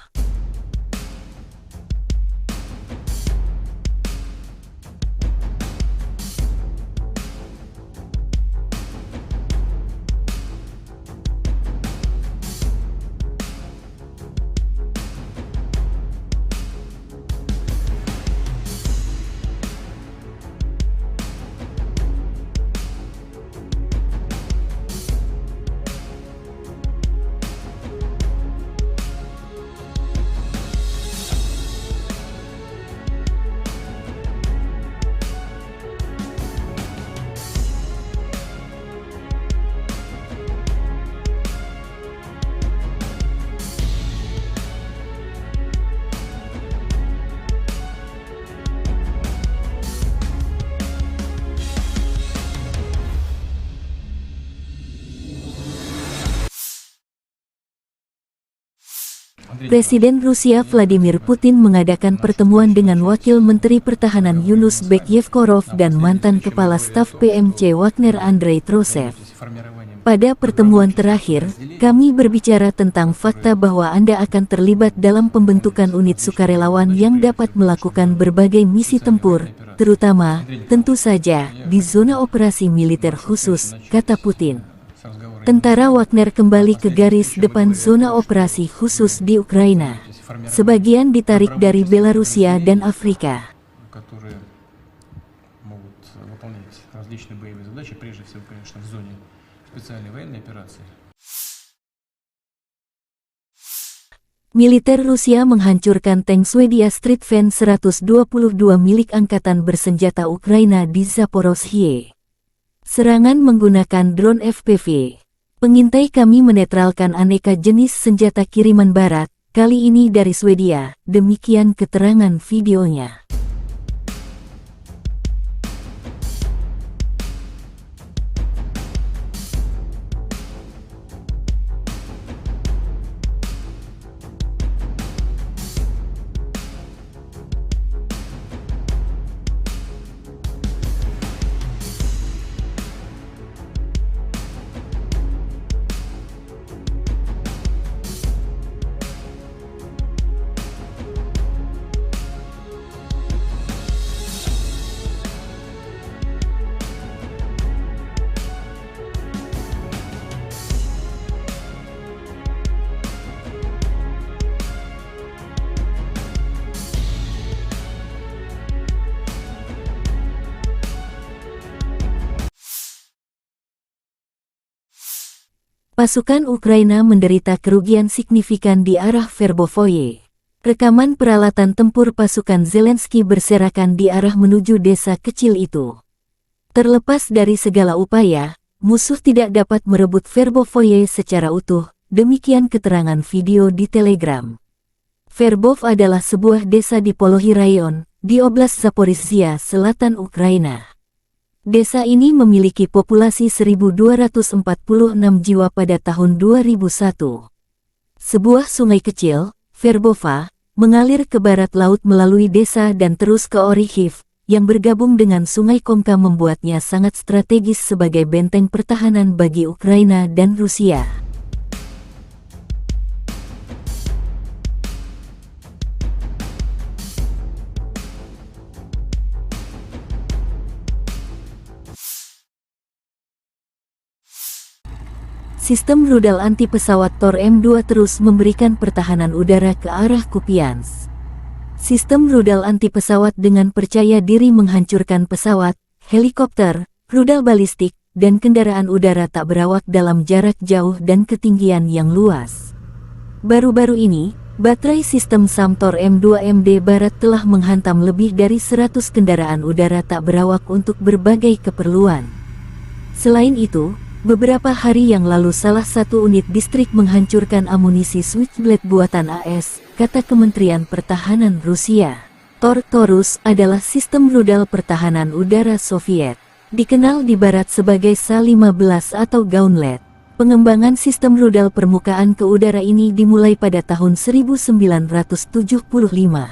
Presiden Rusia Vladimir Putin mengadakan pertemuan dengan Wakil Menteri Pertahanan Yunus Bekyevkorov dan mantan Kepala Staf P M C Wagner Andrei Trosev. Pada pertemuan terakhir, kami berbicara tentang fakta bahwa Anda akan terlibat dalam pembentukan unit sukarelawan yang dapat melakukan berbagai misi tempur, terutama, tentu saja, di zona operasi militer khusus, kata Putin. Tentara Wagner kembali ke garis depan zona operasi khusus di Ukraina. Sebagian ditarik dari Belarusia dan Afrika. которые могут выполнять различные боевые задачи, прежде всего, конечно, в зоне специальной военной операции. Militer Rusia menghancurkan tank Swedia Stridsvagn seratus dua puluh dua milik angkatan bersenjata Ukraina di Zaporozhye. Serangan menggunakan drone F P V. Pengintai kami menetralkan aneka jenis senjata kiriman barat, kali ini dari Swedia, demikian keterangan videonya. Pasukan Ukraina menderita kerugian signifikan di arah Verbovoye. Rekaman peralatan tempur pasukan Zelensky berserakan di arah menuju desa kecil itu. Terlepas dari segala upaya, musuh tidak dapat merebut Verbovoye secara utuh, demikian keterangan video di Telegram. Verbov adalah sebuah desa di Polohi Rayon, di Oblast Zaporizhia, selatan Ukraina. Desa ini memiliki populasi seribu dua ratus empat puluh enam jiwa pada tahun dua ribu satu. Sebuah sungai kecil, Verbova, mengalir ke barat laut melalui desa dan terus ke Orikhiv, yang bergabung dengan Sungai Komka membuatnya sangat strategis sebagai benteng pertahanan bagi Ukraina dan Rusia. Sistem rudal anti pesawat Tor M dua terus memberikan pertahanan udara ke arah Kupiansk. Sistem rudal anti pesawat dengan percaya diri menghancurkan pesawat, helikopter, rudal balistik, dan kendaraan udara tak berawak dalam jarak jauh dan ketinggian yang luas. Baru-baru ini, Baterai sistem SAM Tor M dua M D Barat telah menghantam lebih dari seratus kendaraan udara tak berawak untuk berbagai keperluan. Selain itu, beberapa hari yang lalu salah satu unit distrik menghancurkan amunisi Switchblade buatan A S, kata Kementerian Pertahanan Rusia. Tor Taurus adalah sistem rudal pertahanan udara Soviet, dikenal di Barat sebagai S A lima belas atau Gauntlet. Pengembangan sistem rudal permukaan ke udara ini dimulai pada tahun seribu sembilan ratus tujuh puluh lima.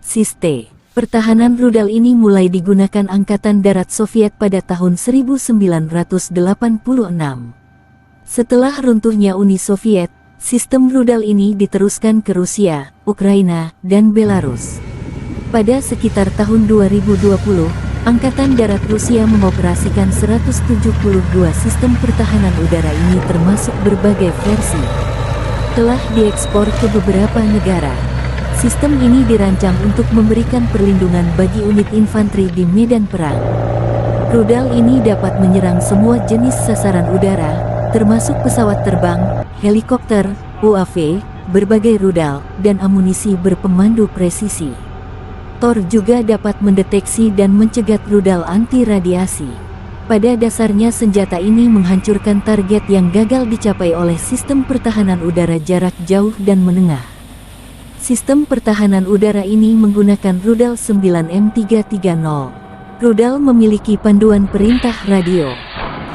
Sistem pertahanan rudal ini mulai digunakan Angkatan Darat Soviet pada tahun seribu sembilan ratus delapan puluh enam. Setelah runtuhnya Uni Soviet, sistem rudal ini diteruskan ke Rusia, Ukraina, dan Belarus. Pada sekitar tahun dua ribu dua puluh, Angkatan Darat Rusia mengoperasikan seratus tujuh puluh dua sistem pertahanan udara ini, termasuk berbagai versi. Telah diekspor ke beberapa negara. Sistem ini dirancang untuk memberikan perlindungan bagi unit infanteri di medan perang. Rudal ini dapat menyerang semua jenis sasaran udara, termasuk pesawat terbang, helikopter, U A V, berbagai rudal, dan amunisi berpemandu presisi. Tor juga dapat mendeteksi dan mencegat rudal anti radiasi. Pada dasarnya, senjata ini menghancurkan target yang gagal dicapai oleh sistem pertahanan udara jarak jauh dan menengah. Sistem pertahanan udara ini menggunakan rudal sembilan M tiga tiga nol. Rudal memiliki panduan perintah radio.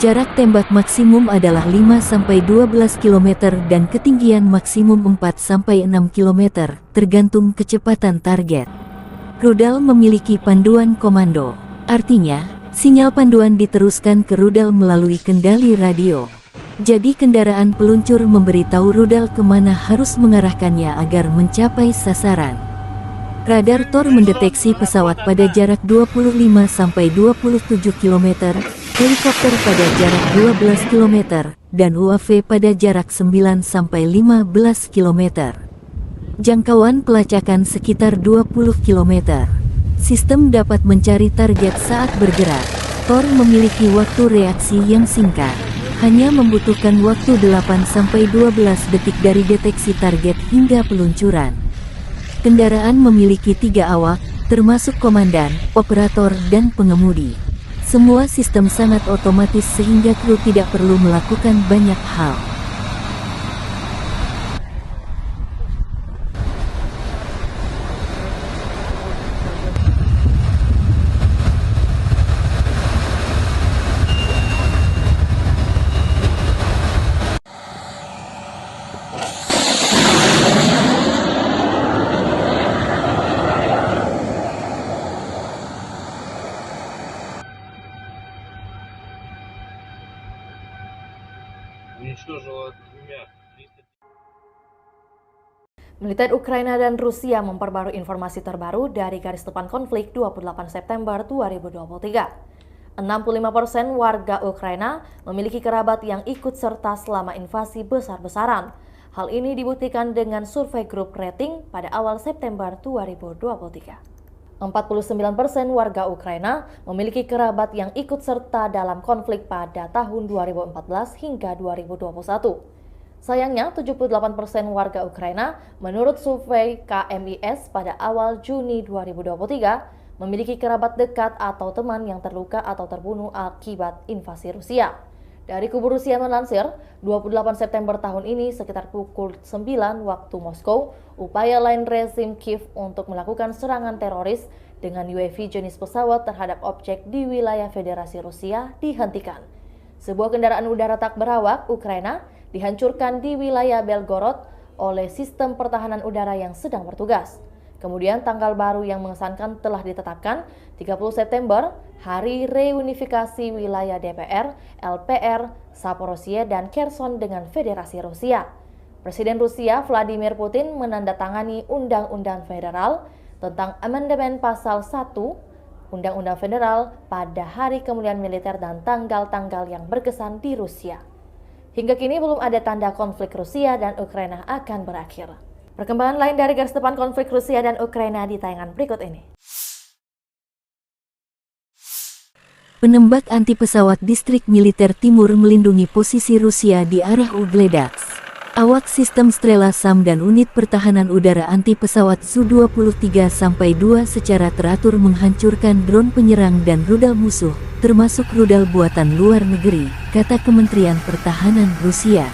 Jarak tembak maksimum adalah lima sampai dua belas kilometer dan ketinggian maksimum empat sampai enam kilometer, tergantung kecepatan target. Rudal memiliki panduan komando. Artinya, sinyal panduan diteruskan ke rudal melalui kendali radio. Jadi, kendaraan peluncur memberitahu rudal kemana harus mengarahkannya agar mencapai sasaran. Radar Tor mendeteksi pesawat pada jarak dua puluh lima sampai dua puluh tujuh kilometer, helikopter pada jarak dua belas kilometer, dan U A V pada jarak sembilan sampai lima belas kilometer. Jangkauan pelacakan sekitar dua puluh kilometer. Sistem dapat mencari target saat bergerak. Tor memiliki waktu reaksi yang singkat. Hanya membutuhkan waktu delapan sampai dua belas detik dari deteksi target hingga peluncuran. Kendaraan memiliki tiga awak, termasuk komandan, operator, dan pengemudi. Semua sistem sangat otomatis sehingga kru tidak perlu melakukan banyak hal. Уничтожила двумя триста. Militer Ukraina dan Rusia memperbarui informasi terbaru dari garis depan konflik dua puluh delapan September dua ribu dua puluh tiga. Enam puluh lima persen warga Ukraina memiliki kerabat yang ikut serta selama invasi besar-besaran. Hal ini dibuktikan dengan survei grup rating pada awal September dua ribu dua puluh tiga. Empat puluh sembilan persen warga Ukraina memiliki kerabat yang ikut serta dalam konflik pada tahun dua ribu empat belas hingga dua ribu dua puluh satu. Sayangnya, tujuh puluh delapan persen warga Ukraina, menurut survei K M I S pada awal Juni dua ribu dua puluh tiga, memiliki kerabat dekat atau teman yang terluka atau terbunuh akibat invasi Rusia. Dari kubu Rusia melansir, dua puluh delapan September tahun ini, sekitar pukul sembilan waktu Moskow, upaya lain rezim Kiev untuk melakukan serangan teroris dengan U A V jenis pesawat terhadap objek di wilayah Federasi Rusia dihentikan. Sebuah kendaraan udara tak berawak Ukraina dihancurkan di wilayah Belgorod oleh sistem pertahanan udara yang sedang bertugas. Kemudian, tanggal baru yang mengesankan telah ditetapkan, tiga puluh September, Hari Reunifikasi Wilayah D P R, L P R, Zaporozhye, dan Kherson dengan Federasi Rusia. Presiden Rusia Vladimir Putin menandatangani Undang-Undang Federal tentang Amandemen Pasal satu Undang-Undang Federal pada hari kemuliaan militer dan tanggal-tanggal yang berkesan di Rusia. Hingga kini belum ada tanda konflik Rusia dan Ukraina akan berakhir. Perkembangan lain dari garis depan konflik Rusia dan Ukraina di tayangan berikut ini. Penembak anti pesawat distrik militer timur melindungi posisi Rusia di area Ugledaks. Awak sistem Strela SAM dan unit pertahanan udara anti pesawat Su dua puluh tiga sampai dua secara teratur menghancurkan drone penyerang dan rudal musuh, termasuk rudal buatan luar negeri, kata Kementerian Pertahanan Rusia.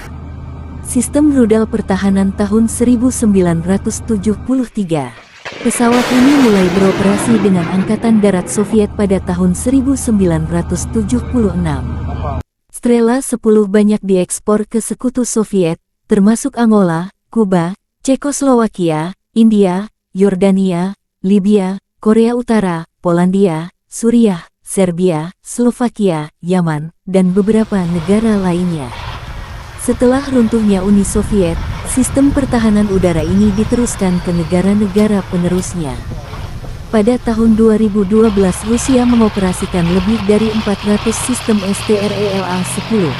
Sistem rudal pertahanan tahun seribu sembilan ratus tujuh puluh tiga. Pesawat ini mulai beroperasi dengan Angkatan Darat Soviet pada tahun seribu sembilan ratus tujuh puluh enam. Strela sepuluh banyak diekspor ke Sekutu Soviet, termasuk Angola, Kuba, Cekoslowakia, India, Yordania, Libya, Korea Utara, Polandia, Suriah, Serbia, Slovakia, Yaman, dan beberapa negara lainnya. Setelah runtuhnya Uni Soviet, sistem pertahanan udara ini diteruskan ke negara-negara penerusnya. Pada tahun dua ribu dua belas, Rusia mengoperasikan lebih dari empat ratus sistem S T R E L A sepuluh.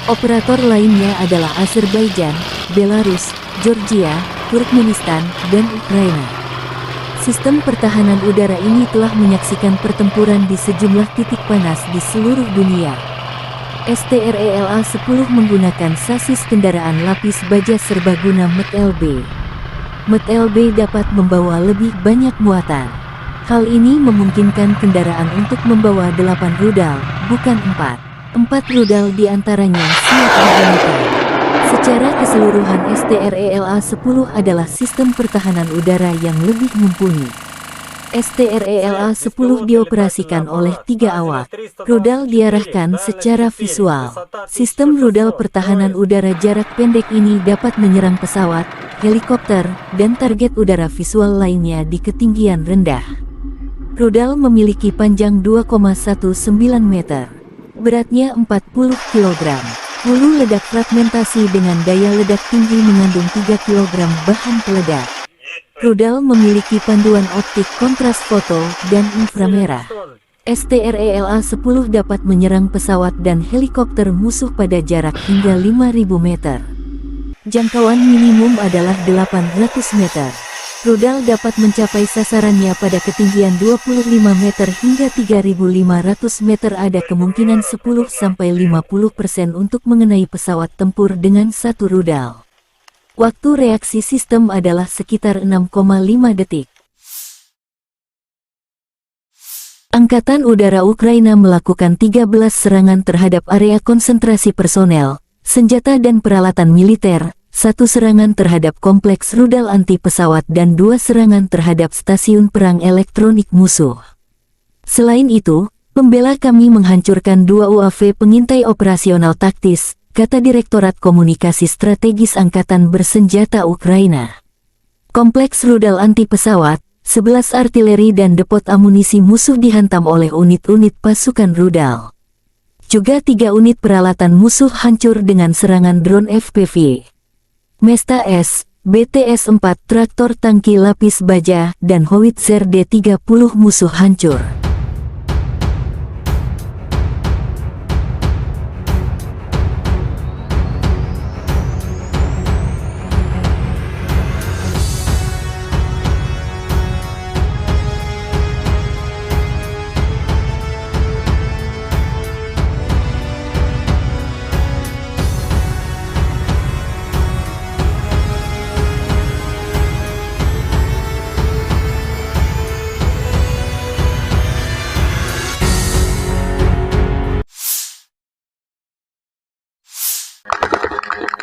Operator lainnya adalah Azerbaijan, Belarus, Georgia, Turkmenistan, dan Ukraina. Sistem pertahanan udara ini telah menyaksikan pertempuran di sejumlah titik panas di seluruh dunia. S T R E L A sepuluh menggunakan sasis kendaraan lapis baja serbaguna M T L B. M T L B dapat membawa lebih banyak muatan. Hal ini memungkinkan kendaraan untuk membawa delapan rudal, bukan empat. Empat rudal di antaranya siap digunakan. Secara keseluruhan, S T R E L A sepuluh adalah sistem pertahanan udara yang lebih mumpuni. S T R E L A sepuluh dioperasikan oleh tiga awak. Rudal diarahkan secara visual. Sistem rudal pertahanan udara jarak pendek ini dapat menyerang pesawat, helikopter, dan target udara visual lainnya di ketinggian rendah. Rudal memiliki panjang dua koma satu sembilan meter. Beratnya empat puluh kilogram. Hulu ledak fragmentasi dengan daya ledak tinggi mengandung tiga kilogram bahan peledak. Rudal memiliki panduan optik kontras foto dan inframerah. S T R E L A sepuluh dapat menyerang pesawat dan helikopter musuh pada jarak hingga lima ribu meter. Jangkauan minimum adalah delapan ratus meter. Rudal dapat mencapai sasarannya pada ketinggian dua puluh lima meter hingga tiga ribu lima ratus meter, ada kemungkinan sepuluh sampai lima puluh persen untuk mengenai pesawat tempur dengan satu rudal. Waktu reaksi sistem adalah sekitar enam koma lima detik. Angkatan Udara Ukraina melakukan tiga belas serangan terhadap area konsentrasi personel, senjata dan peralatan militer, satu serangan terhadap kompleks rudal anti pesawat dan dua serangan terhadap stasiun perang elektronik musuh. Selain itu, pembela kami menghancurkan dua U A V pengintai operasional taktis, kata Direktorat Komunikasi Strategis Angkatan Bersenjata Ukraina. Kompleks rudal anti pesawat, sebelas artileri dan depot amunisi musuh dihantam oleh unit-unit pasukan rudal. Juga tiga unit peralatan musuh hancur dengan serangan drone F P V. Mesta S, B T S empat, traktor tangki lapis baja, dan howitzer D tiga puluh musuh hancur.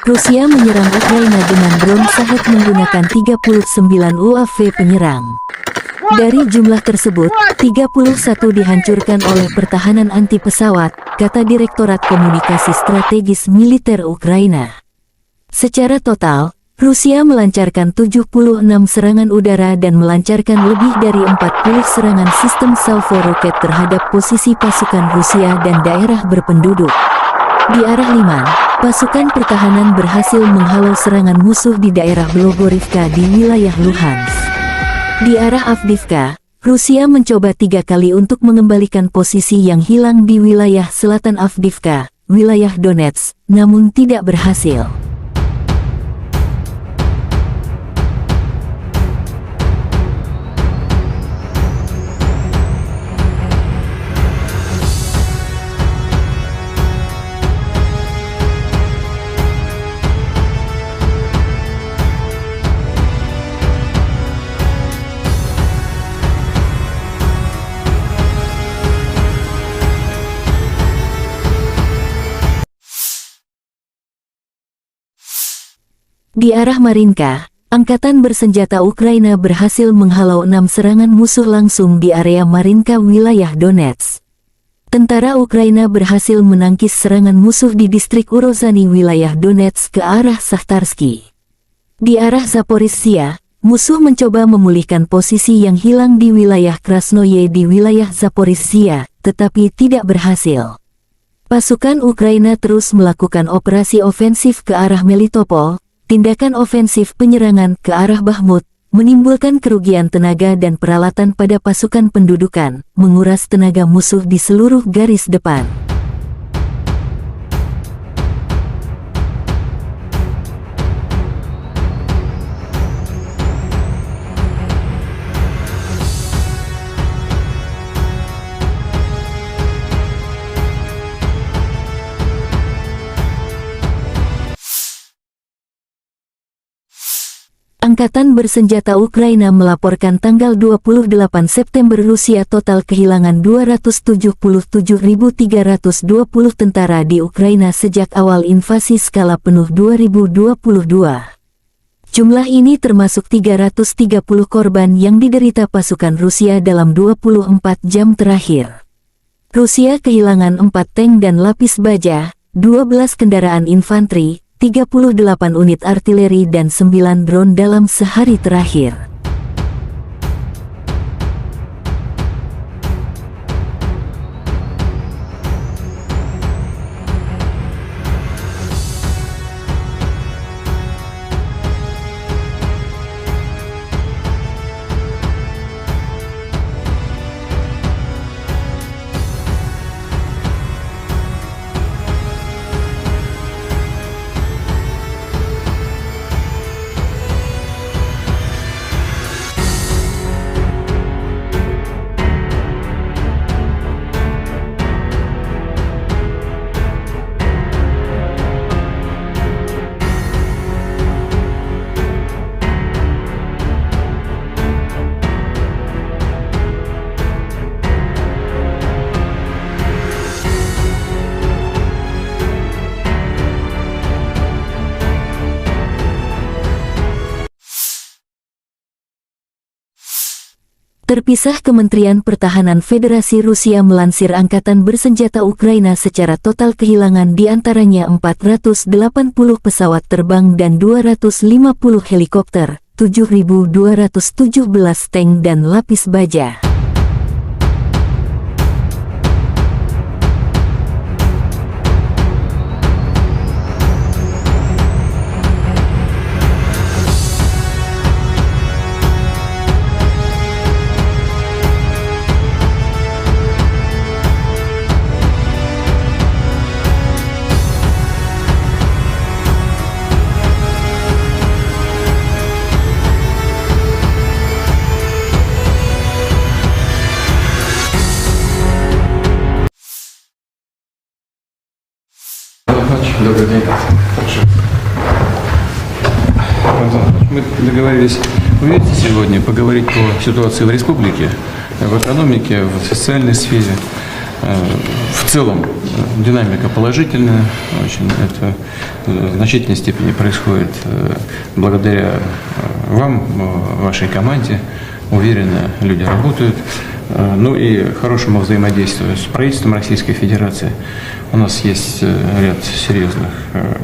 Rusia menyerang Ukraina dengan drone Shahed menggunakan tiga puluh sembilan U A V penyerang. Dari jumlah tersebut, tiga puluh satu dihancurkan oleh pertahanan anti pesawat, kata Direktorat Komunikasi Strategis Militer Ukraina. Secara total, Rusia melancarkan tujuh puluh enam serangan udara dan melancarkan lebih dari empat puluh serangan sistem salvo roket terhadap posisi pasukan Rusia dan daerah berpenduduk. Di arah Liman, pasukan pertahanan berhasil menghalau serangan musuh di daerah Blogorivka di wilayah Luhansk. Di arah Avdiivka, Rusia mencoba tiga kali untuk mengembalikan posisi yang hilang di wilayah selatan Avdiivka, wilayah Donetsk, namun tidak berhasil. Di arah Marinka, angkatan bersenjata Ukraina berhasil menghalau enam serangan musuh langsung di area Marinka, wilayah Donetsk. Tentara Ukraina berhasil menangkis serangan musuh di distrik Urozhany, wilayah Donetsk, ke arah Sahtarsky. Di arah Zaporizhia, musuh mencoba memulihkan posisi yang hilang di wilayah Krasnoye di wilayah Zaporizhia, tetapi tidak berhasil. Pasukan Ukraina terus melakukan operasi ofensif ke arah Melitopol, tindakan ofensif penyerangan ke arah Bakhmut, menimbulkan kerugian tenaga dan peralatan pada pasukan pendudukan, menguras tenaga musuh di seluruh garis depan. Angkatan bersenjata Ukraina melaporkan tanggal dua puluh delapan September Rusia total kehilangan dua ratus tujuh puluh tujuh ribu tiga ratus dua puluh tentara di Ukraina sejak awal invasi skala penuh dua ribu dua puluh dua. Jumlah ini termasuk tiga ratus tiga puluh korban yang diderita pasukan Rusia dalam dua puluh empat jam terakhir. Rusia kehilangan empat tank dan lapis baja, dua belas kendaraan infanteri, tiga puluh delapan unit artileri, dan sembilan drone dalam sehari terakhir. Terpisah, Kementerian Pertahanan Federasi Rusia melansir angkatan bersenjata Ukraina secara total kehilangan di antaranya empat ratus delapan puluh pesawat terbang dan dua ratus lima puluh helikopter, tujuh ribu dua ratus tujuh belas tank dan lapis baja. Добрый день. Хорошо. Антон, мы договорились увидеться сегодня, поговорить по ситуации в республике, в экономике, в социальной сфере. Э, В целом, э, динамика положительная, очень это, э, в значительной степени происходит, э, благодаря, э, вам, э, вашей команде. Уверенно люди работают. Э, Ну и хорошему взаимодействию с правительством Российской Федерации. У нас есть, э, ряд серьезных, э,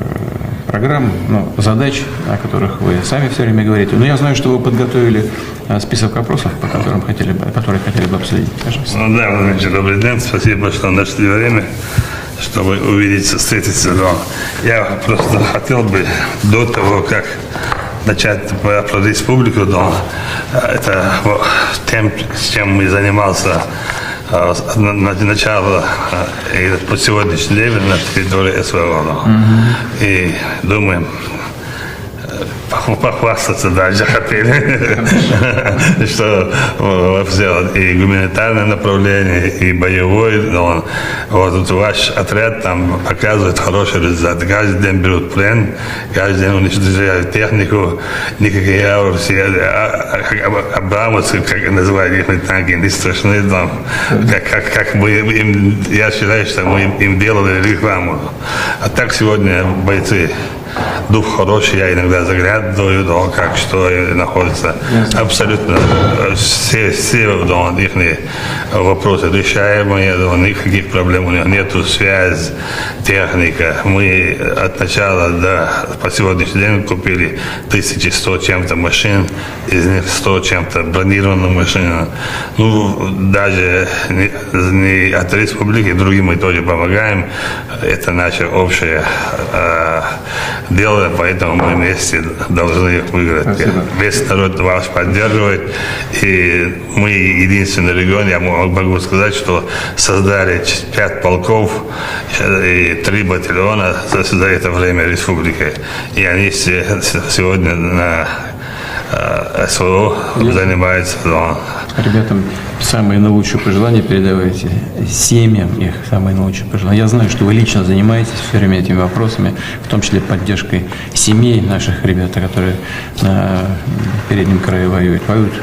программ, ну, задач, о которых вы сами все время говорите. Но я знаю, что вы подготовили, э, список вопросов, по которым хотели бы, которые хотели бы обсудить. Пожалуйста. Ну да, Владимир Ильич, добрый день. Спасибо, что нашли время, чтобы увидеться, встретиться. Но я просто хотел бы до того, как начать про, про республику, но это вот тем, с чем мы занимался, э, с, на, на, начала, э, и по сегодняшний день на территории СВО. Но. И думаем, э, пох- похвастаться даже хотели, что, э, сделать и гуманитарное направление, и боевое. Но вот тут ваш отряд там показывает хороший результат. Каждый день берут плен, каждый день уничтожают технику, никакие ауры, все, а, а, а, абрамовцы, как называют их танки, не страшны там. Как, как, как мы им, я считаю, что мы им, им делали рекламу. А так сегодня бойцы Дух хороший, я иногда заглядываю, да, как что и находится. Ясно. Абсолютно, э, все, все, да, ихние вопросы решаемые, да, никаких проблем у них нету. Связь, техника. Мы от начала до, по сегодняшний день купили тысячи сто чем-то машин, из них сто чем-то бронированных машин. Ну, даже не, не от республики, другим мы тоже помогаем. Это наше общее, э, дело, поэтому мы вместе должны их выиграть. Спасибо. Весь народ вас поддерживает, и мы единственный регион, я мо-, могу сказать, что создали ч-, пять полков, э, и три батальона за, за это время республики. И они все с-, сегодня на, э, СВО занимаются, да. Ребятам самые наилучшие пожелания передавайте, семьям их самые наилучшие пожелания. Я знаю, что вы лично занимаетесь всё время этими вопросами, в том числе поддержкой семей наших ребят, которые на переднем краю воюют. Воюют,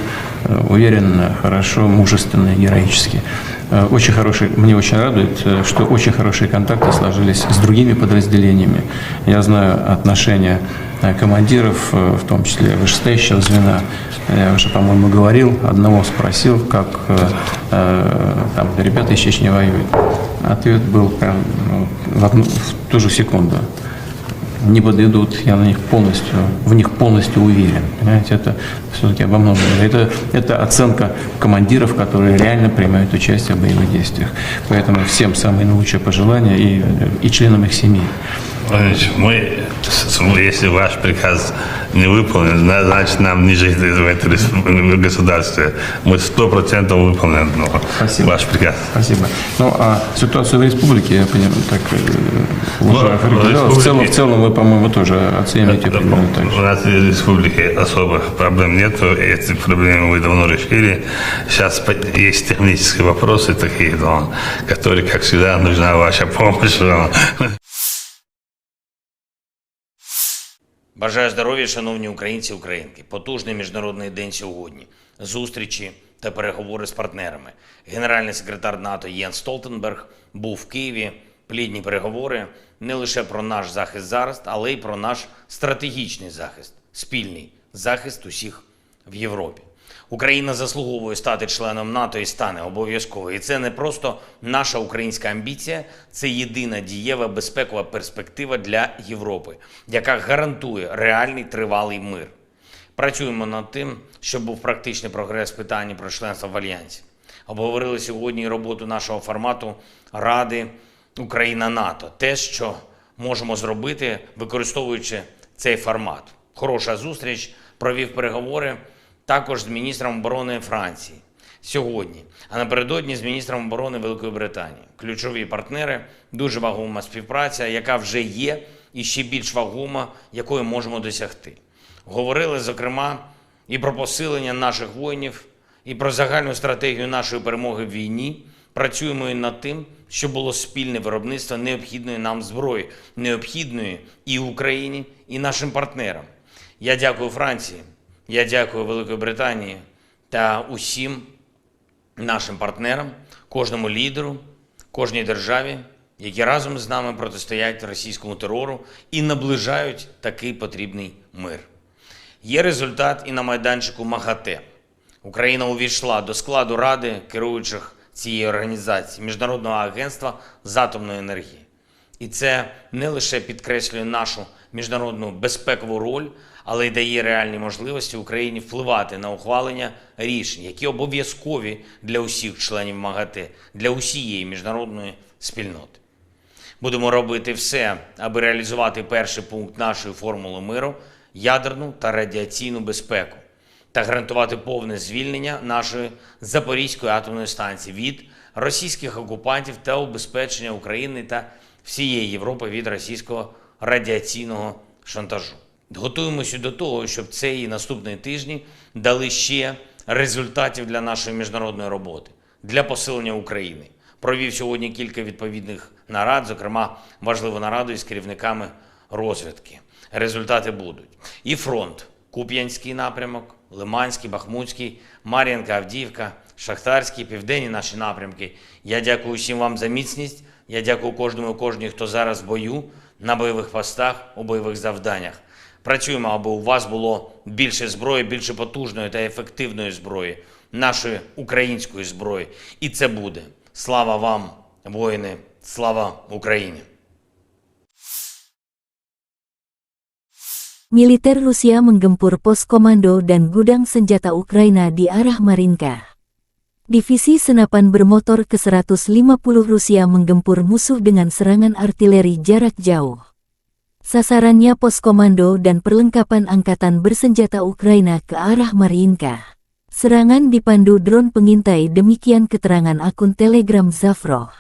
э, уверенно, хорошо, мужественно и героически. Э, очень хороший, мне очень радует, э, что очень хорошие контакты сложились с другими подразделениями. Я знаю отношения, э, командиров, э, в том числе вышестоящего звена. Я уже, по-моему, говорил, одного спросил, как, э, э, там ребята из Чечни воюют. Ответ был прям, ну, в одну, в ту же секунду. Не подведут, я на них полностью, в них полностью уверен. Понимаете, это всё-таки обо многом. Это, это оценка командиров, которые реально принимают участие в боевых действиях. Поэтому всем самые наилучшие пожелания и, и членам их семей. Владимир Владимирович, мы, с-, с-, если ваш приказ не выполнен, зна-, значит, нам не жить в этой респу-, государстве. Мы сто процентов выполним, ну, Спасибо. Ваш приказ. Спасибо. Ну, а ситуацию в республике, я понимаю, так, э, Ну, уже в определённо. В целом, республике в целом вы, по-моему, тоже оцениваете Да, примерно так же. У нас в республике особых проблем нету, эти проблемы мы давно решили. Сейчас по-, есть технические вопросы такие, но, которые, как всегда, нужна ваша помощь. Но. Бажаю здоров'я, шановні українці і українки. Потужний міжнародний день сьогодні. Зустрічі та переговори з партнерами. Генеральний секретар НАТО Єнс Столтенберг був в Києві. Плідні переговори не лише про наш захист зараз, але й про наш стратегічний захист, спільний захист усіх в Європі. Україна заслуговує стати членом НАТО і стане обов'язково. І це не просто наша українська амбіція, це єдина дієва безпекова перспектива для Європи, яка гарантує реальний тривалий мир. Працюємо над тим, щоб був практичний прогрес в питанні про членство в Альянсі. Обговорили сьогодні і роботу нашого формату Ради Україна-НАТО. Те, що можемо зробити, використовуючи цей формат. Хороша зустріч, провів переговори також з міністром оборони Франції сьогодні, а напередодні з міністром оборони Великої Британії. Ключові партнери, дуже вагома співпраця, яка вже є, і ще більш вагома, якої можемо досягти. Говорили, зокрема, і про посилення наших воїнів, і про загальну стратегію нашої перемоги в війні. Працюємо і над тим, щоб було спільне виробництво необхідної нам зброї, необхідної і Україні, і нашим партнерам. Я дякую Франції, я дякую Великій Британії та усім нашим партнерам, кожному лідеру, кожній державі, які разом з нами протистоять російському терору і наближають такий потрібний мир. Є результат і на майданчику МАГАТЕ. Україна увійшла до складу Ради керуючих цієї організації, Міжнародного агентства з атомної енергії. І це не лише підкреслює нашу міжнародну безпекову роль, але й дає реальні можливості Україні впливати на ухвалення рішень, які обов'язкові для усіх членів МАГАТЕ, для усієї міжнародної спільноти. Будемо робити все, аби реалізувати перший пункт нашої формули миру — ядерну та радіаційну безпеку, та гарантувати повне звільнення нашої Запорізької атомної станції від російських окупантів та убезпечення України та всієї Європи від російського радіаційного шантажу. Готуємося до того, щоб цей і наступні тижні дали ще результатів для нашої міжнародної роботи, для посилення України. Провів сьогодні кілька відповідних нарад, зокрема важливу нараду із керівниками розвідки. Результати будуть. І фронт: Куп'янський напрямок, Лиманський, Бахмутський, Мар'їнка, Авдіївка, Шахтарський, південні наші напрямки. Я дякую всім вам за міцність. Я дякую кожному і кожній, хто зараз в бою. на бойових постах, у бойових завданнях. Працюємо, аби у вас було більше зброї, більше потужної та ефективної зброї, нашої української зброї. І це буде. Слава вам, воїни! Слава Україні! Militer Rusia menggempur pos komando dan gudang senjata Ukraina di arah Marinka. Divisi senapan bermotor ke seratus lima puluh Rusia menggempur musuh dengan serangan artileri jarak jauh. Sasarannya pos komando dan perlengkapan angkatan bersenjata Ukraina ke arah Marinka. Serangan dipandu drone pengintai, demikian keterangan akun Telegram Zafro.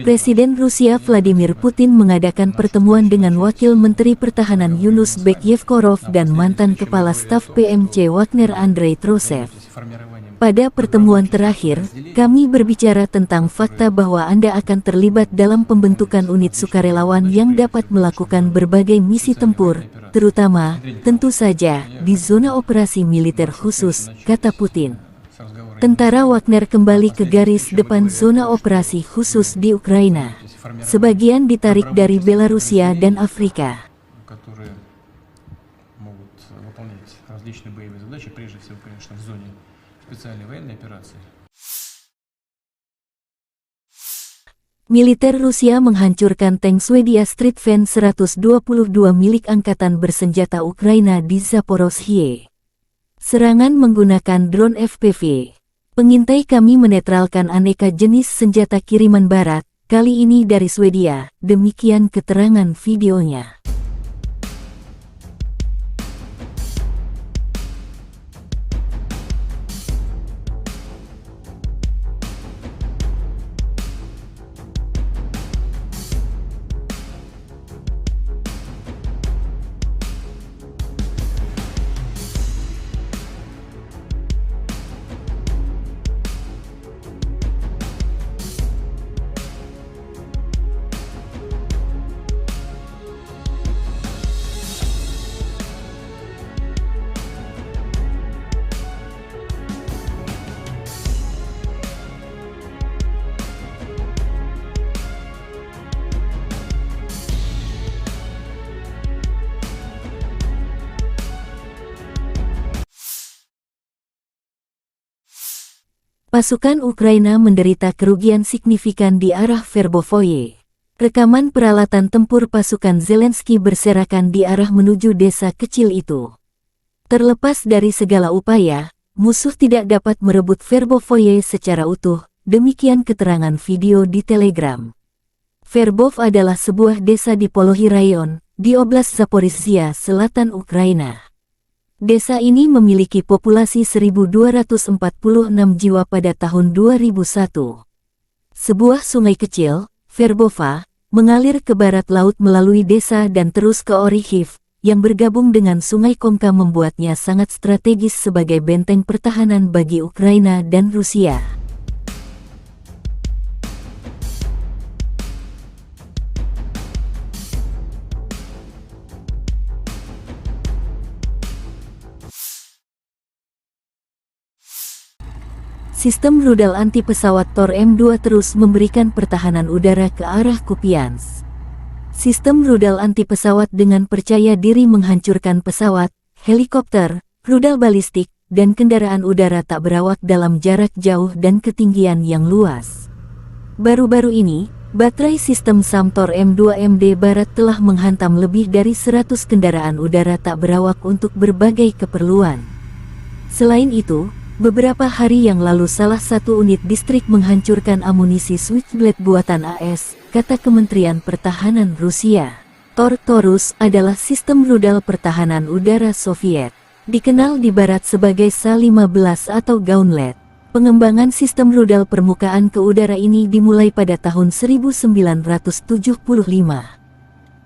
Presiden Rusia Vladimir Putin mengadakan pertemuan dengan Wakil Menteri Pertahanan Yunus Bek Yevkorov dan mantan Kepala Staf P M C Wagner Andrei Trosev. Pada pertemuan terakhir, kami berbicara tentang fakta bahwa Anda akan terlibat dalam pembentukan unit sukarelawan yang dapat melakukan berbagai misi tempur, terutama, tentu saja, di zona operasi militer khusus, kata Putin. Tentara Wagner kembali ke garis depan zona operasi khusus di Ukraina. Sebagian ditarik dari Belarusia dan Afrika. которые могут выполнять различные боевые задачи, прежде всего, конечно, в зоне специальной военной операции. Militer Rusia menghancurkan tank Swedia Stridsvagn seratus dua puluh dua milik angkatan bersenjata Ukraina di Zaporozhye. Serangan menggunakan drone F P V. Pengintai kami menetralkan aneka jenis senjata kiriman barat, kali ini dari Swedia, demikian keterangan videonya. Pasukan Ukraina menderita kerugian signifikan di arah Verbovoye. Rekaman peralatan tempur pasukan Zelensky berserakan di arah menuju desa kecil itu. Terlepas dari segala upaya, musuh tidak dapat merebut Verbovoye secara utuh, demikian keterangan video di Telegram. Verbov adalah sebuah desa di Polohi Rayon, di Oblast Zaporizhia Selatan, Ukraina. Desa ini memiliki populasi seribu dua ratus empat puluh enam jiwa pada tahun dua ribu satu. Sebuah sungai kecil, Verbova, mengalir ke barat laut melalui desa dan terus ke Orikhiv, yang bergabung dengan Sungai Kongka membuatnya sangat strategis sebagai benteng pertahanan bagi Ukraina dan Rusia. Sistem rudal anti pesawat Tor M dua terus memberikan pertahanan udara ke arah Kupiansk. Sistem rudal anti pesawat dengan percaya diri menghancurkan pesawat, helikopter, rudal balistik, dan kendaraan udara tak berawak dalam jarak jauh dan ketinggian yang luas. Baru-baru ini, Baterai sistem SAM Tor M dua M D Barat telah menghantam lebih dari seratus kendaraan udara tak berawak untuk berbagai keperluan. Selain itu, beberapa hari yang lalu salah satu unit distrik menghancurkan amunisi Switchblade buatan A S, kata Kementerian Pertahanan Rusia. Tor Taurus adalah sistem rudal pertahanan udara Soviet, dikenal di Barat sebagai S A lima belas atau Gauntlet. Pengembangan sistem rudal permukaan ke udara ini dimulai pada tahun seribu sembilan ratus tujuh puluh lima.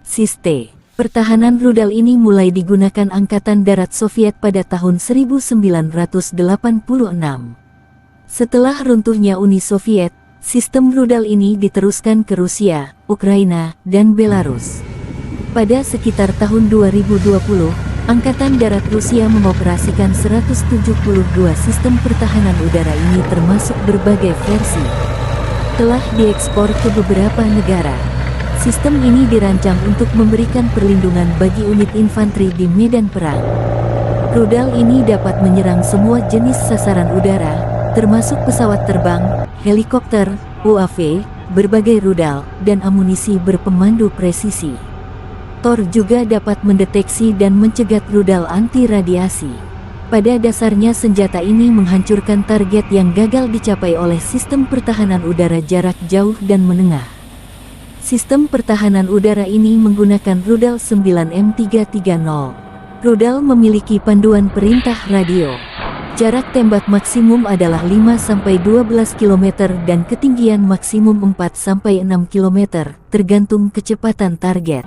Sistem pertahanan rudal ini mulai digunakan Angkatan Darat Soviet pada tahun seribu sembilan ratus delapan puluh enam. Setelah runtuhnya Uni Soviet, sistem rudal ini diteruskan ke Rusia, Ukraina, dan Belarus. Pada sekitar tahun dua ribu dua puluh, Angkatan Darat Rusia mengoperasikan seratus tujuh puluh dua sistem pertahanan udara ini, termasuk berbagai versi. Telah diekspor ke beberapa negara. Sistem ini dirancang untuk memberikan perlindungan bagi unit infanteri di medan perang. Rudal ini dapat menyerang semua jenis sasaran udara, termasuk pesawat terbang, helikopter, U A V, berbagai rudal, dan amunisi berpemandu presisi. Tor juga dapat mendeteksi dan mencegat rudal anti radiasi. Pada dasarnya, senjata ini menghancurkan target yang gagal dicapai oleh sistem pertahanan udara jarak jauh dan menengah. Sistem pertahanan udara ini menggunakan rudal sembilan M tiga tiga nol. Rudal memiliki panduan perintah radio. Jarak tembak maksimum adalah lima sampai dua belas kilometer dan ketinggian maksimum empat sampai enam kilometer, tergantung kecepatan target.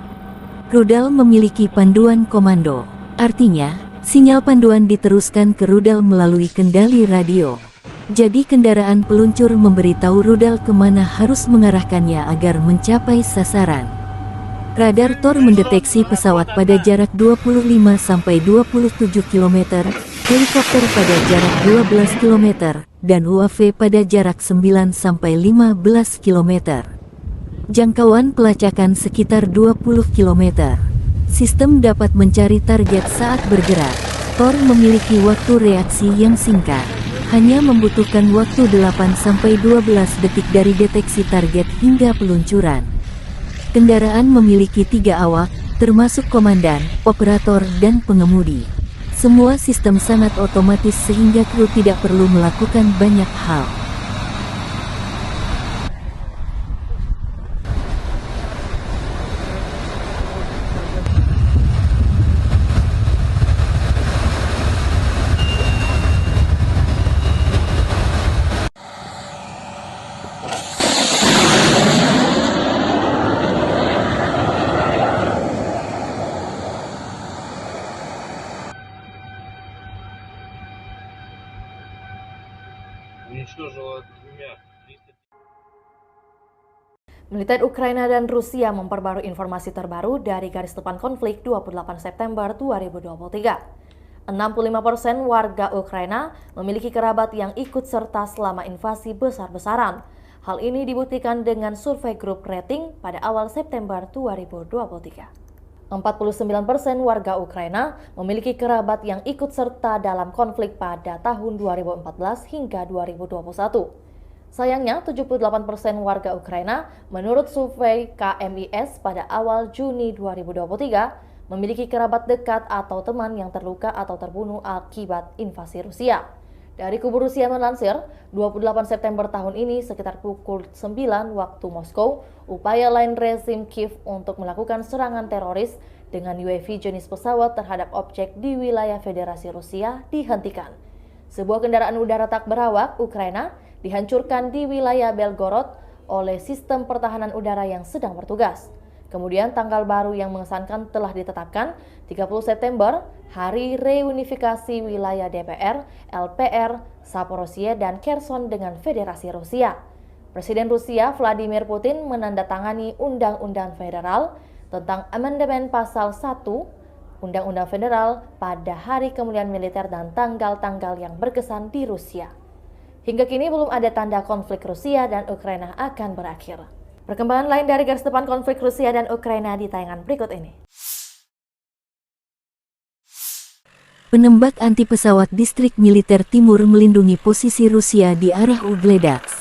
Rudal memiliki panduan komando. Artinya, sinyal panduan diteruskan ke rudal melalui kendali radio. Jadi, kendaraan peluncur memberitahu rudal kemana harus mengarahkannya agar mencapai sasaran. Radar Tor mendeteksi pesawat pada jarak dua puluh lima sampai dua puluh tujuh kilometer, helikopter pada jarak dua belas kilometer, dan U A V pada jarak sembilan sampai lima belas kilometer. Jangkauan pelacakan sekitar dua puluh kilometer. Sistem dapat mencari target saat bergerak. Tor memiliki waktu reaksi yang singkat. Hanya membutuhkan waktu delapan sampai dua belas detik dari deteksi target hingga peluncuran. Kendaraan memiliki tiga awak, termasuk komandan, operator, dan pengemudi. Semua sistem sangat otomatis sehingga kru tidak perlu melakukan banyak hal. Уничтожила двумя. Militer Ukraina dan Rusia memperbarui informasi terbaru dari garis depan konflik dua puluh delapan September dua ribu dua puluh tiga. Enam puluh lima persen warga Ukraina memiliki kerabat yang ikut serta selama invasi besar-besaran. Hal ini dibuktikan dengan survei grup rating pada awal September dua ribu dua puluh tiga. Empat puluh sembilan persen warga Ukraina memiliki kerabat yang ikut serta dalam konflik pada tahun dua ribu empat belas hingga dua ribu dua puluh satu. Sayangnya, tujuh puluh delapan persen warga Ukraina, menurut survei K M I S pada awal Juni dua ribu dua puluh tiga, memiliki kerabat dekat atau teman yang terluka atau terbunuh akibat invasi Rusia. Dari kubu Rusia melansir, dua puluh delapan September tahun ini, sekitar pukul sembilan waktu Moskow, upaya lain rezim Kiev untuk melakukan serangan teroris dengan U A V jenis pesawat terhadap objek di wilayah Federasi Rusia dihentikan. Sebuah kendaraan udara tak berawak Ukraina dihancurkan di wilayah Belgorod oleh sistem pertahanan udara yang sedang bertugas. Kemudian, tanggal baru yang mengesankan telah ditetapkan, tiga puluh September, Hari Reunifikasi Wilayah D P R, L P R, Zaporizhia, dan Kherson dengan Federasi Rusia. Presiden Rusia Vladimir Putin menandatangani Undang-Undang Federal tentang Amandemen Pasal satu Undang-Undang Federal pada hari kemuliaan militer dan tanggal-tanggal yang berkesan di Rusia. Hingga kini belum ada tanda konflik Rusia dan Ukraina akan berakhir. Perkembangan lain dari garis depan konflik Rusia dan Ukraina di tayangan berikut ini. Penembak anti pesawat distrik militer timur melindungi posisi Rusia di arah Ugledaks.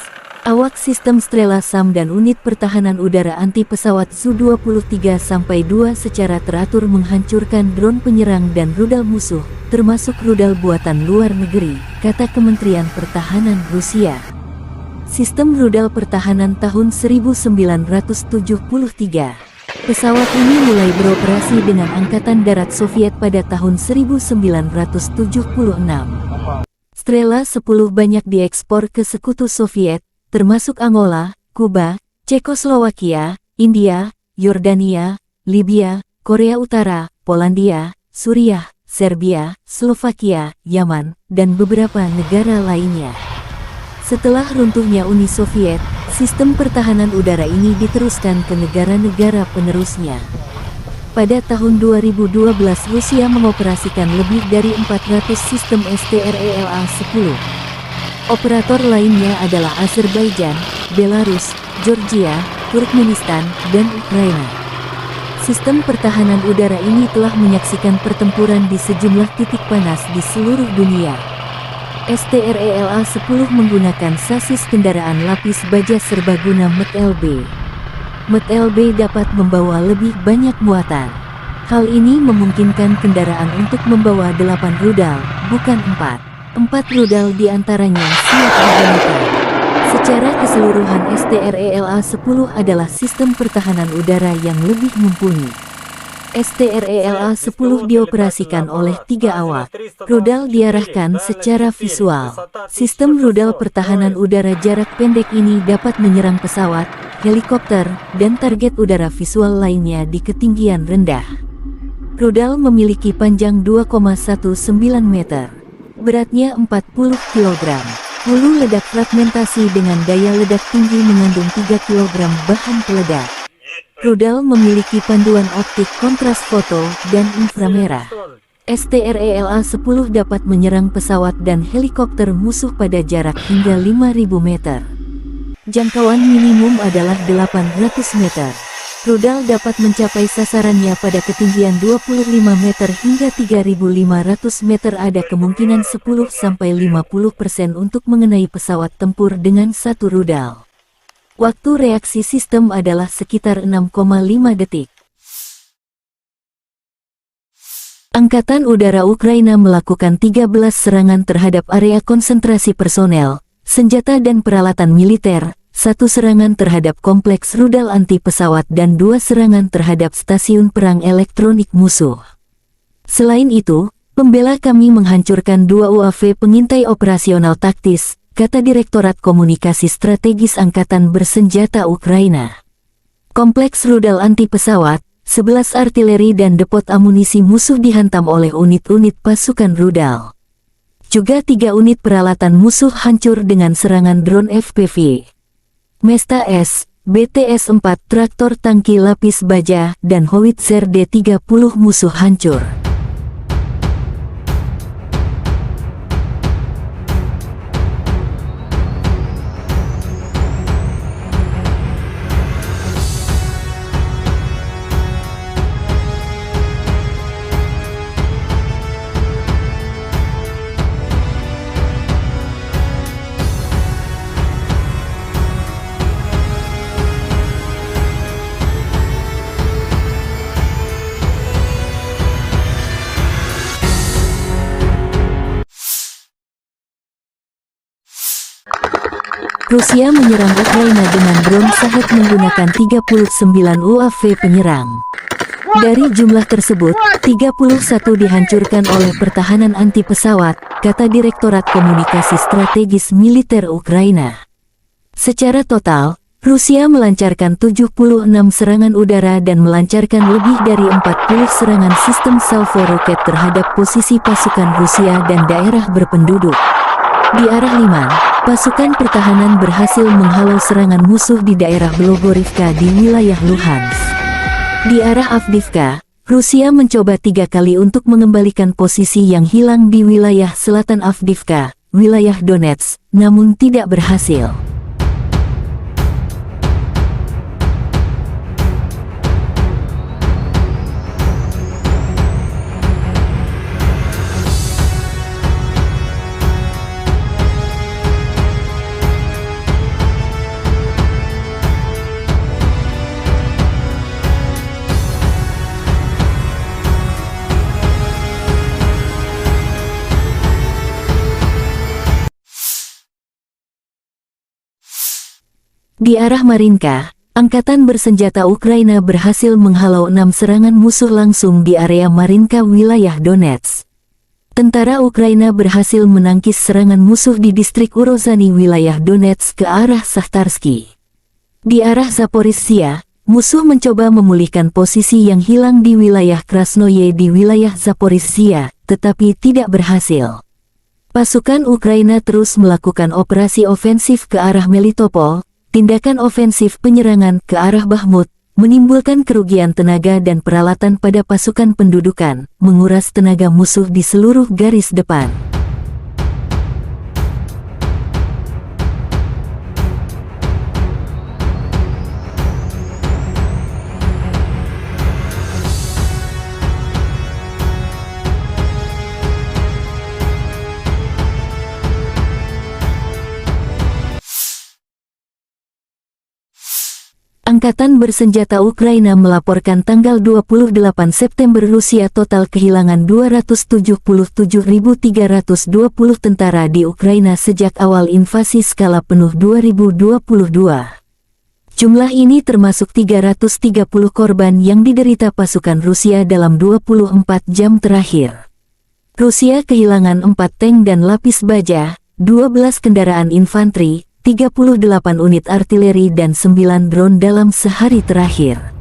Awak sistem Strela SAM dan unit pertahanan udara anti pesawat Su dua puluh tiga sampai dua secara teratur menghancurkan drone penyerang dan rudal musuh, termasuk rudal buatan luar negeri, kata Kementerian Pertahanan Rusia. Sistem rudal pertahanan tahun seribu sembilan ratus tujuh puluh tiga. Pesawat ini mulai beroperasi dengan Angkatan Darat Soviet pada tahun seribu sembilan ratus tujuh puluh enam. Strela sepuluh banyak diekspor ke sekutu Soviet, termasuk Angola, Kuba, Cekoslowakia, India, Yordania, Libya, Korea Utara, Polandia, Suriah, Serbia, Slovakia, Yaman, dan beberapa negara lainnya. Setelah runtuhnya Uni Soviet, sistem pertahanan udara ini diteruskan ke negara-negara penerusnya. Pada tahun dua ribu dua belas, Rusia mengoperasikan lebih dari empat ratus sistem S T R E L A sepuluh. Operator lainnya adalah Azerbaijan, Belarus, Georgia, Turkmenistan, dan Ukraina. Sistem pertahanan udara ini telah menyaksikan pertempuran di sejumlah titik panas di seluruh dunia. S T R E L A sepuluh menggunakan sasis kendaraan lapis baja serbaguna M T L B. M T L B dapat membawa lebih banyak muatan. Hal ini memungkinkan kendaraan untuk membawa delapan rudal, bukan empat. Empat rudal di antaranya siap digunakan. Secara keseluruhan, S T R E L A sepuluh adalah sistem pertahanan udara yang lebih mumpuni. S T R E L A sepuluh dioperasikan oleh tiga awak. Rudal diarahkan secara visual. Sistem rudal pertahanan udara jarak pendek ini dapat menyerang pesawat, helikopter, dan target udara visual lainnya di ketinggian rendah. Rudal memiliki panjang dua koma satu sembilan meter. Beratnya empat puluh kilogram. Hulu ledak fragmentasi dengan daya ledak tinggi mengandung tiga kilogram bahan peledak. Rudal memiliki panduan optik kontras foto dan inframerah. S T R E L A sepuluh dapat menyerang pesawat dan helikopter musuh pada jarak hingga lima ribu meter. Jangkauan minimum adalah delapan ratus meter. Rudal dapat mencapai sasarannya pada ketinggian dua puluh lima meter hingga tiga ribu lima ratus meter. Ada kemungkinan sepuluh sampai lima puluh persen untuk mengenai pesawat tempur dengan satu rudal. Waktu reaksi sistem adalah sekitar enam koma lima detik. Angkatan Udara Ukraina melakukan tiga belas serangan terhadap area konsentrasi personel, senjata dan peralatan militer, satu serangan terhadap kompleks rudal anti pesawat dan dua serangan terhadap stasiun perang elektronik musuh. Selain itu, pembela kami menghancurkan dua U A V pengintai operasional taktis, kata Direktorat Komunikasi Strategis Angkatan Bersenjata Ukraina. Kompleks rudal anti pesawat, sebelas artileri dan depot amunisi musuh dihantam oleh unit-unit pasukan rudal. Juga tiga unit peralatan musuh hancur dengan serangan drone F P V. Mesta S, B T S empat, traktor tangki lapis baja, dan howitzer D tiga puluh musuh hancur. Rusia menyerang Ukraina dengan drone Shahed menggunakan tiga puluh sembilan U A V penyerang. Dari jumlah tersebut, tiga puluh satu dihancurkan oleh pertahanan anti pesawat, kata Direktorat Komunikasi Strategis Militer Ukraina. Secara total, Rusia melancarkan tujuh puluh enam serangan udara dan melancarkan lebih dari empat puluh serangan sistem salvo roket terhadap posisi pasukan Rusia dan daerah berpenduduk. Di arah Liman, pasukan pertahanan berhasil menghalau serangan musuh di daerah Blogorivka di wilayah Luhansk. Di arah Avdiivka, Rusia mencoba tiga kali untuk mengembalikan posisi yang hilang di wilayah selatan Avdiivka, wilayah Donetsk, namun tidak berhasil. Di arah Marinka, angkatan bersenjata Ukraina berhasil menghalau enam serangan musuh langsung di area Marinka, wilayah Donetsk. Tentara Ukraina berhasil menangkis serangan musuh di distrik Urozhany, wilayah Donetsk, ke arah Sahtarsky. Di arah Zaporizhzhia, musuh mencoba memulihkan posisi yang hilang di wilayah Krasnoye di wilayah Zaporizhzhia, tetapi tidak berhasil. Pasukan Ukraina terus melakukan operasi ofensif ke arah Melitopol, tindakan ofensif penyerangan ke arah Bakhmut, menimbulkan kerugian tenaga dan peralatan pada pasukan pendudukan, menguras tenaga musuh di seluruh garis depan. Angkatan bersenjata Ukraina melaporkan tanggal dua puluh delapan September Rusia total kehilangan dua ratus tujuh puluh tujuh ribu tiga ratus dua puluh tentara di Ukraina sejak awal invasi skala penuh dua ribu dua puluh dua. Jumlah ini termasuk tiga ratus tiga puluh korban yang diderita pasukan Rusia dalam dua puluh empat jam terakhir. Rusia kehilangan empat tank dan lapis baja, dua belas kendaraan infanteri, tiga puluh delapan unit artileri dan sembilan drone dalam sehari terakhir.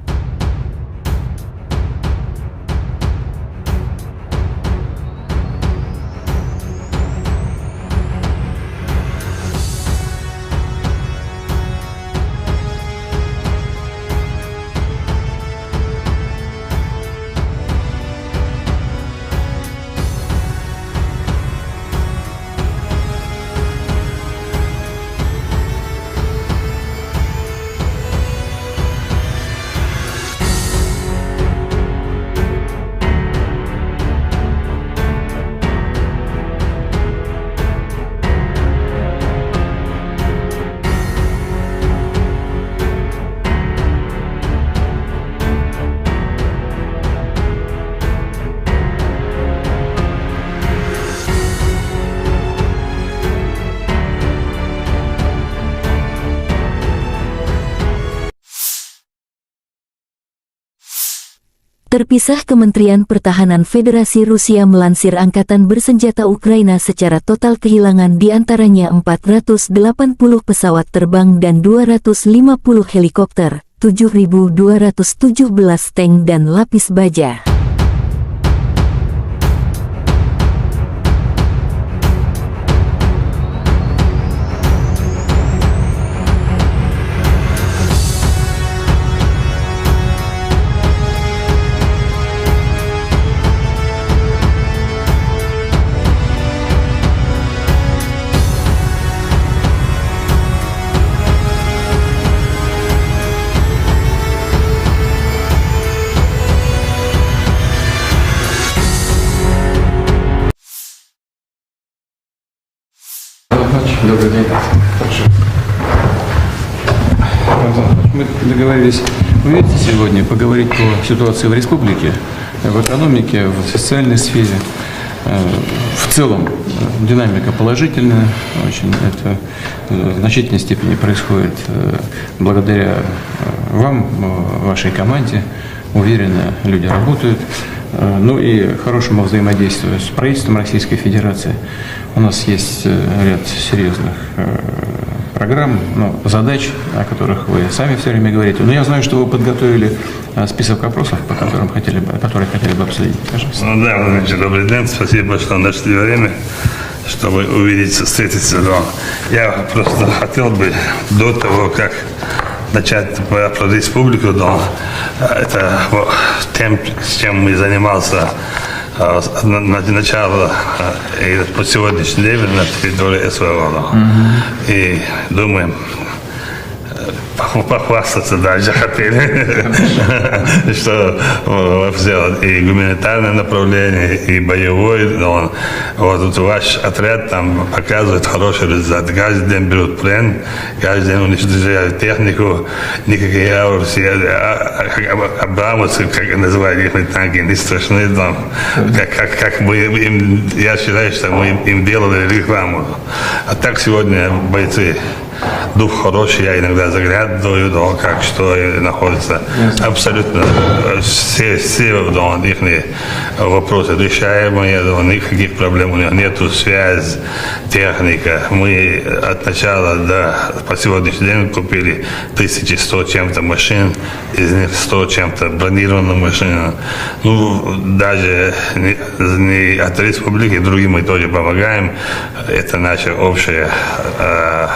Terpisah, Kementerian Pertahanan Federasi Rusia melansir angkatan bersenjata Ukraina secara total kehilangan di antaranya empat ratus delapan puluh pesawat terbang dan dua ratus lima puluh helikopter, tujuh ribu dua ratus tujuh belas tank dan lapis baja. Добрый день. Хорошо. Рамзан Ильич, мы договорились увидеться сегодня, поговорить по ситуации в республике, в экономике, в социальной сфере. Э, В целом, э, динамика положительная, очень это, э, в значительной степени происходит, э, благодаря, э, вам, э, вашей команде. Уверенно люди работают. Э, Ну и хорошему взаимодействию с правительством Российской Федерации. У нас есть, э, ряд серьезных, э, программ, но задач, о которых вы сами все время говорите. Но я знаю, что вы подготовили, э, список вопросов, по которым хотели бы, которые хотели бы обсудить. Пожалуйста. Ну да, Владимир Ильич, добрый день. Спасибо, что нашли время, чтобы увидеться, встретиться. Но я просто хотел бы до того, как начать про, про республику, но, э, это вот тем, с чем мы занимался, э, с, на, на, начало, э, и по сегодняшний день на территории СВО, да. И думаем, э, поху-, похвастаться даже хотели, что, э, сделать и гуманитарное направление, и боевое, но вот, вот ваш отряд там показывает хороший результат. Каждый день берут плен, каждый день уничтожают технику, никакие аурсы, а, а, а, абрамсы, как называют их танки, не страшны там. Как, как, как мы им, я считаю, что мы им, им делали рекламу. А так сегодня бойцы Дух хороший, я иногда заглядываю, да, как что и находится. Ясно. Абсолютно, э, все, все, да, их вопросы решаемые, да, никаких проблем у них нету. Связь, техника. Мы от начала до, по сегодняшний день купили тысячи сто чем-то машин, из них сто чем-то бронированных машин. Ну, даже не, не от республики, другим мы тоже помогаем. Это наше общее, э,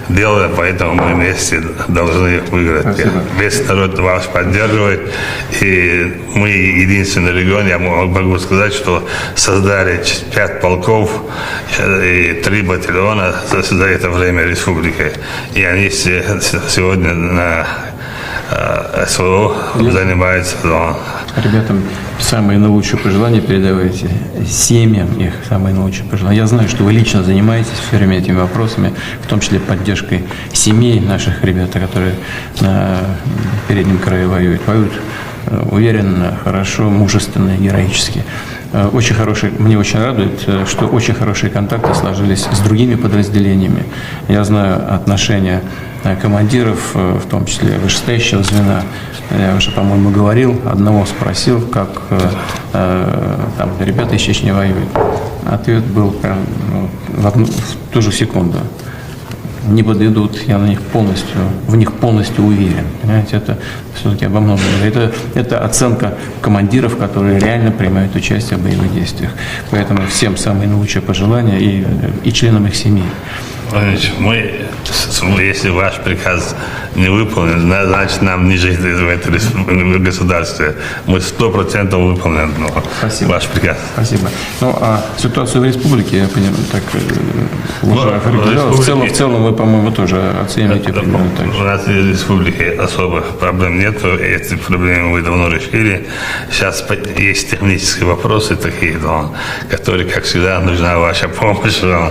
дело, поэтому мы вместе должны выиграть. Спасибо. Весь народ вас поддерживает, и мы единственный регион, я мо-, могу сказать, что создали ч-, пять полков, э, и три батальона за, за это время республики. И они все с-, сегодня на, э, СВО занимаются, да. Ребятам самые наилучшие пожелания передавайте, семьям их самые наилучшие пожелания. Я знаю, что вы лично занимаетесь всё время этими вопросами, в том числе поддержкой семей наших ребят, которые на переднем крае воюют. Воюют, э, уверенно, хорошо, мужественно, героически. Э, очень хорошие, мне очень радует, э, что очень хорошие контакты сложились с другими подразделениями. Я знаю отношения, э, командиров, э, в том числе вышестоящего звена. Я уже, по-моему, говорил, одного спросил, как, э, э, там ребята из Чечни воюют. Ответ был прям, ну, в одну, в ту же секунду. Не подведут, я на них полностью, в них полностью уверен. Понимаете, это всё-таки обо многом говорит. Это, это оценка командиров, которые реально принимают участие в боевых действиях. Поэтому всем самые наилучшие пожелания и, и членам их семей. Владимир Владимирович, мы, с-, с-, если ваш приказ не выполнен, зна-, значит, нам не жить в этой республике, в государстве. Мы сто процентов выполним, ну, Спасибо. Ваш приказ. Спасибо. Ну, а ситуацию в республике, я понимаю, так, э, Ну, уже в определённо. В целом, республике в целом вы, по-моему, тоже оцениваете Это, примерно так же. У нас в республике особых проблем нету, эти проблемы мы давно решили. Сейчас по-, есть технические вопросы такие, но, которые, как всегда, нужна ваша помощь, но.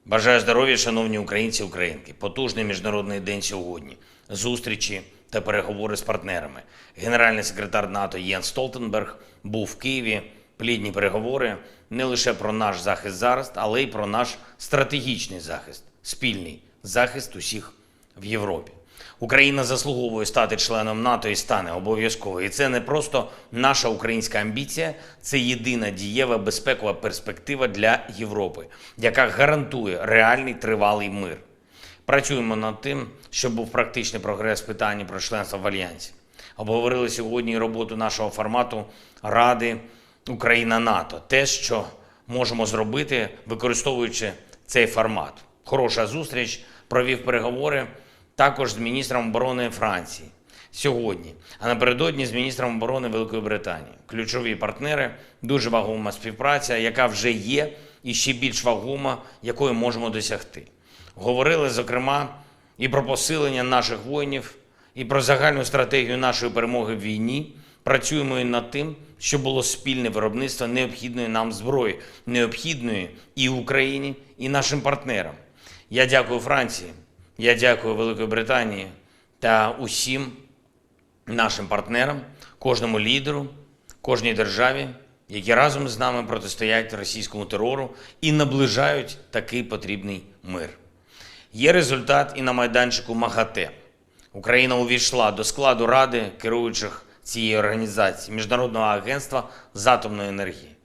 Бажаю здоров'я, шановні українці і українки. Потужний міжнародний день сьогодні. Зустрічі та переговори з партнерами. Генеральний секретар НАТО Єнс Столтенберг був в Києві. Плідні переговори не лише про наш захист зараз, але й про наш стратегічний захист, спільний захист усіх в Європі. Україна заслуговує стати членом НАТО і стане обов'язково. І це не просто наша українська амбіція, це єдина дієва безпекова перспектива для Європи, яка гарантує реальний тривалий мир. Працюємо над тим, щоб був практичний прогрес в питанні про членство в Альянсі. Обговорили сьогодні і роботу нашого формату Ради Україна-НАТО. Те, що можемо зробити, використовуючи цей формат. Хороша зустріч, провів переговори також з міністром оборони Франції сьогодні, а напередодні з міністром оборони Великої Британії. Ключові партнери, дуже вагома співпраця, яка вже є, і ще більш вагома, якої можемо досягти. Говорили, зокрема, і про посилення наших воїнів, і про загальну стратегію нашої перемоги в війні. Працюємо і над тим, щоб було спільне виробництво необхідної нам зброї, необхідної і Україні, і нашим партнерам. Я дякую Франції, я дякую Великій Британії та усім нашим партнерам, кожному лідеру, кожній державі, які разом з нами протистоять російському терору і наближають такий потрібний мир. Є результат і на майданчику МАГАТЕ. Україна увійшла до складу ради керуючих цієї організації, Міжнародного агентства з атомної енергії.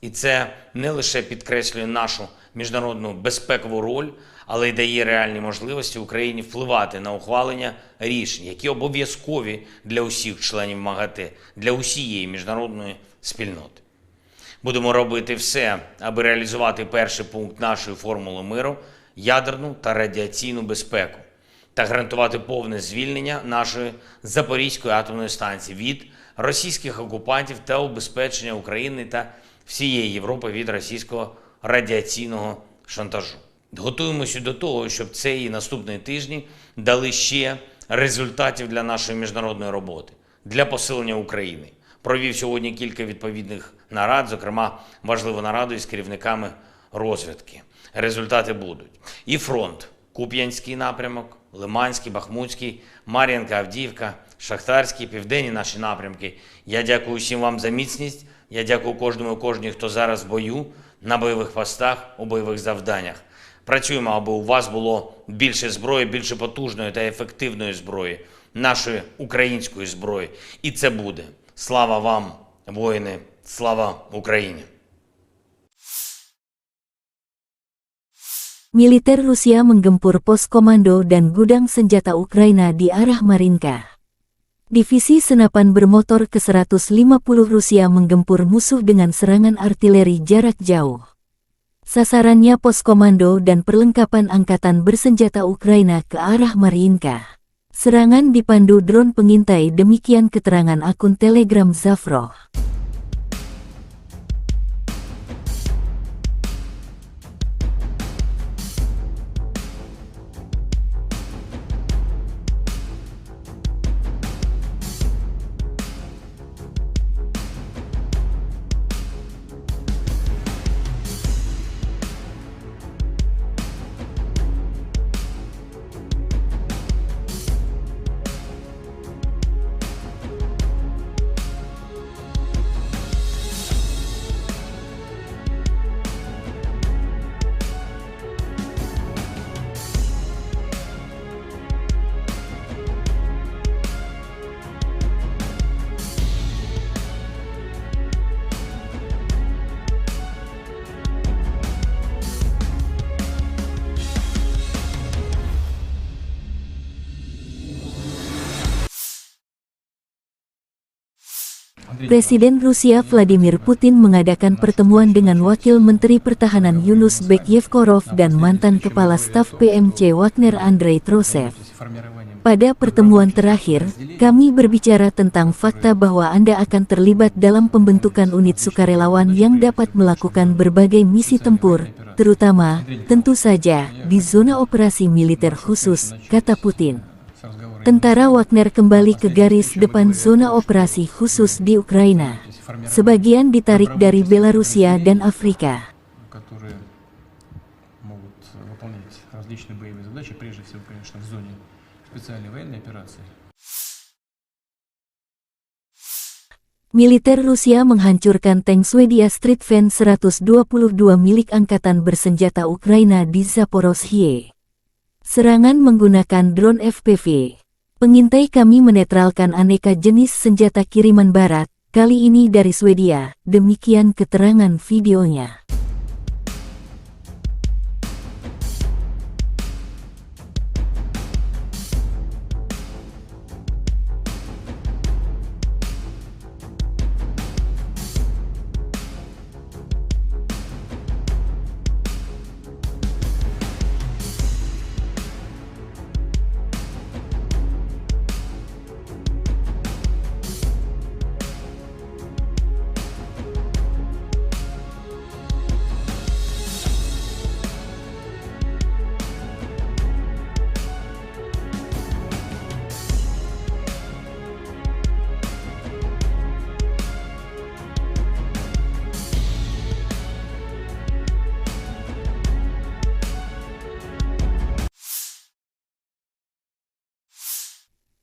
І це не лише підкреслює нашу міжнародну безпекову роль, але й дає реальні можливості Україні впливати на ухвалення рішень, які обов'язкові для усіх членів МАГАТЕ, для усієї міжнародної спільноти. Будемо робити все, аби реалізувати перший пункт нашої формули миру, ядерну та радіаційну безпеку, та гарантувати повне звільнення нашої Запорізької атомної станції від російських окупантів та убезпечення України та всієї Європи від російського радіаційного шантажу. Готуємося до того, щоб цей і наступні тижні дали ще результатів для нашої міжнародної роботи, для посилення України. Провів сьогодні кілька відповідних нарад, зокрема важливу нараду із керівниками розвідки. Результати будуть. І фронт, Куп'янський напрямок, Лиманський, Бахмутський, Мар'їнка, Авдіївка, Шахтарський, південні наші напрямки. Я дякую всім вам за міцність. Я дякую кожному і кожній, хто зараз в бою, на бойових постах, у бойових завданнях. Працюємо, аби у вас було більше зброї, більше потужної та ефективної зброї, нашої української зброї. І це буде. Слава вам, воїни! Слава Україні! Militer Rusia menggempur pos komando dan gudang senjata Ukraina di arah Marinka. Divisi senapan bermotor ke seratus lima puluh Rusia menggempur musuh dengan serangan artileri jarak jauh. Sasarannya pos komando dan perlengkapan angkatan bersenjata Ukraina ke arah Marinka. Serangan dipandu drone pengintai, demikian keterangan akun Telegram Zafro. Presiden Rusia Vladimir Putin mengadakan pertemuan dengan Wakil Menteri Pertahanan Yunus Bek Yevkorov dan mantan Kepala Staf P M C Wagner Andrei Trosev. Pada pertemuan terakhir, kami berbicara tentang fakta bahwa Anda akan terlibat dalam pembentukan unit sukarelawan yang dapat melakukan berbagai misi tempur, terutama, tentu saja, di zona operasi militer khusus, kata Putin. Tentara Wagner kembali ke garis depan zona operasi khusus di Ukraina. Sebagian ditarik dari Belarusia dan Afrika. которые могут выполнять различные боевые задачи, прежде всего, конечно, в зоне специальной военной операции. Militer Rusia menghancurkan tank Swedia Stridsvagn seratus dua puluh dua milik angkatan bersenjata Ukraina di Zaporozhye. Serangan menggunakan drone F P V. Pengintai kami menetralkan aneka jenis senjata kiriman barat, kali ini dari Swedia, demikian keterangan videonya.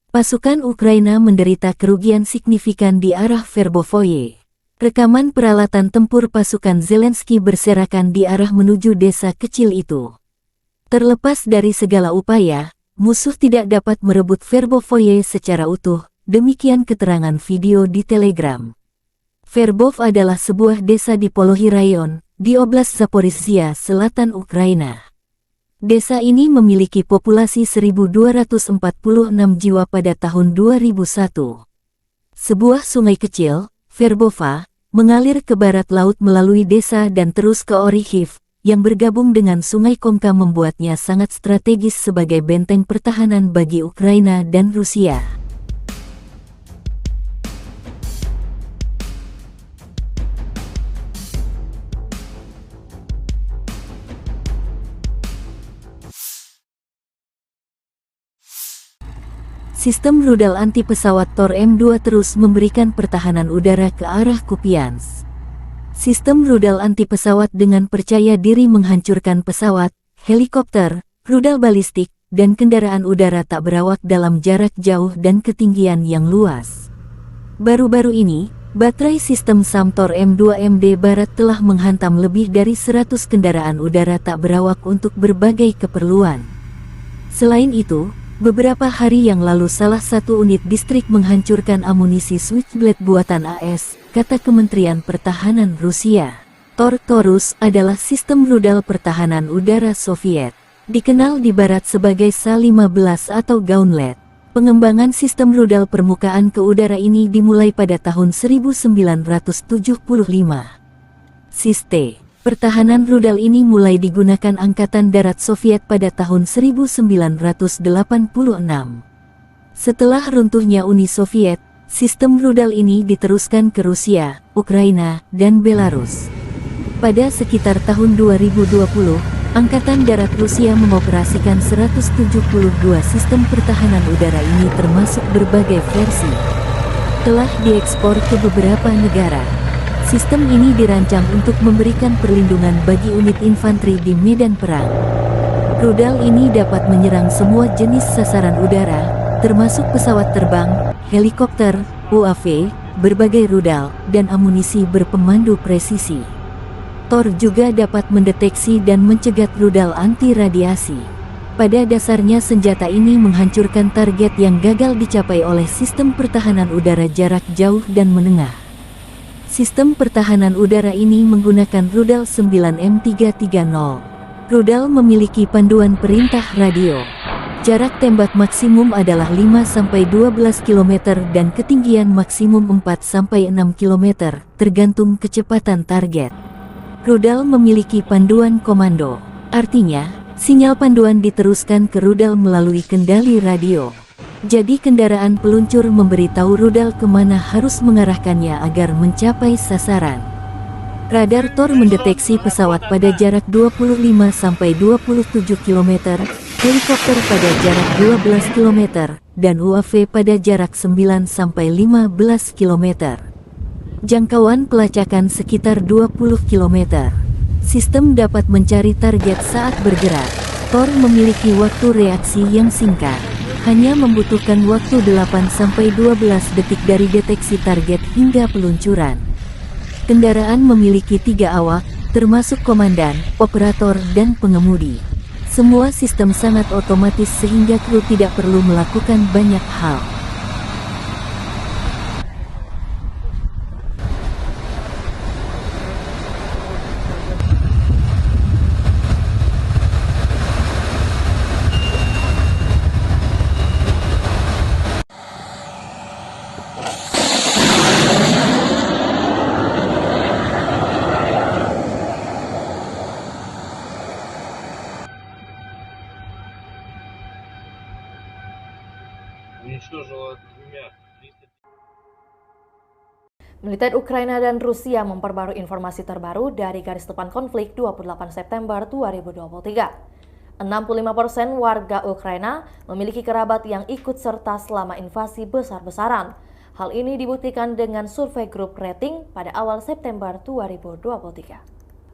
Pasukan Ukraina menderita kerugian signifikan di arah Verbovoye. Rekaman peralatan tempur pasukan Zelensky berserakan di arah menuju desa kecil itu. Terlepas dari segala upaya, musuh tidak dapat merebut Verbovoye secara utuh, demikian keterangan video di Telegram. Verbov adalah sebuah desa di Polohi Rayon, di Oblast Zaporizhia, selatan Ukraina. Desa ini memiliki populasi seribu dua ratus empat puluh enam jiwa pada tahun dua ribu satu. Sebuah sungai kecil, Verbova, mengalir ke barat laut melalui desa dan terus ke Orikhiv, yang bergabung dengan Sungai Komka membuatnya sangat strategis sebagai benteng pertahanan bagi Ukraina dan Rusia. Sistem rudal anti pesawat Tor M dua terus memberikan pertahanan udara ke arah Kupiansk. Sistem rudal anti pesawat dengan percaya diri menghancurkan pesawat, helikopter, rudal balistik, dan kendaraan udara tak berawak dalam jarak jauh dan ketinggian yang luas. Baru-baru ini, Baterai sistem Samtor M dua M D Barat telah menghantam lebih dari seratus kendaraan udara tak berawak untuk berbagai keperluan. Selain itu, beberapa hari yang lalu salah satu unit distrik menghancurkan amunisi Switchblade buatan A S, kata Kementerian Pertahanan Rusia. Tor Taurus adalah sistem rudal pertahanan udara Soviet, dikenal di Barat sebagai Sa lima belas atau Gauntlet. Pengembangan sistem rudal permukaan ke udara ini dimulai pada tahun seribu sembilan ratus tujuh puluh lima. Sistem pertahanan rudal ini mulai digunakan Angkatan Darat Soviet pada tahun seribu sembilan ratus delapan puluh enam. Setelah runtuhnya Uni Soviet, sistem rudal ini diteruskan ke Rusia, Ukraina, dan Belarus. Pada sekitar tahun dua ribu dua puluh, Angkatan Darat Rusia mengoperasikan seratus tujuh puluh dua sistem pertahanan udara ini, termasuk berbagai versi. Telah diekspor ke beberapa negara. Sistem ini dirancang untuk memberikan perlindungan bagi unit infanteri di medan perang. Rudal ini dapat menyerang semua jenis sasaran udara, termasuk pesawat terbang, helikopter, U A V, berbagai rudal, dan amunisi berpemandu presisi. Tor juga dapat mendeteksi dan mencegat rudal anti radiasi. Pada dasarnya, senjata ini menghancurkan target yang gagal dicapai oleh sistem pertahanan udara jarak jauh dan menengah. Sistem pertahanan udara ini menggunakan rudal sembilan M tiga tiga nol. Rudal memiliki panduan perintah radio. Jarak tembak maksimum adalah lima sampai dua belas kilometer dan ketinggian maksimum empat sampai enam kilometer, tergantung kecepatan target. Rudal memiliki panduan komando. Artinya, sinyal panduan diteruskan ke rudal melalui kendali radio. Jadi, kendaraan peluncur memberitahu rudal kemana harus mengarahkannya agar mencapai sasaran. Radar Tor mendeteksi pesawat pada jarak dua puluh lima sampai dua puluh tujuh kilometer, helikopter pada jarak dua belas kilometer, dan U A V pada jarak sembilan sampai lima belas kilometer. Jangkauan pelacakan sekitar dua puluh kilometer. Sistem dapat mencari target saat bergerak. Tor memiliki waktu reaksi yang singkat. Hanya membutuhkan waktu delapan sampai dua belas detik dari deteksi target hingga peluncuran. Kendaraan memiliki tiga awak, termasuk komandan, operator, dan pengemudi. Semua sistem sangat otomatis sehingga kru tidak perlu melakukan banyak hal. Уничтожила двумя. Militer Ukraina dan Rusia memperbarui informasi terbaru dari garis depan konflik dua puluh delapan September dua ribu dua puluh tiga. Enam puluh lima persen warga Ukraina memiliki kerabat yang ikut serta selama invasi besar-besaran. Hal ini dibuktikan dengan survei grup rating pada awal September dua ribu dua puluh tiga.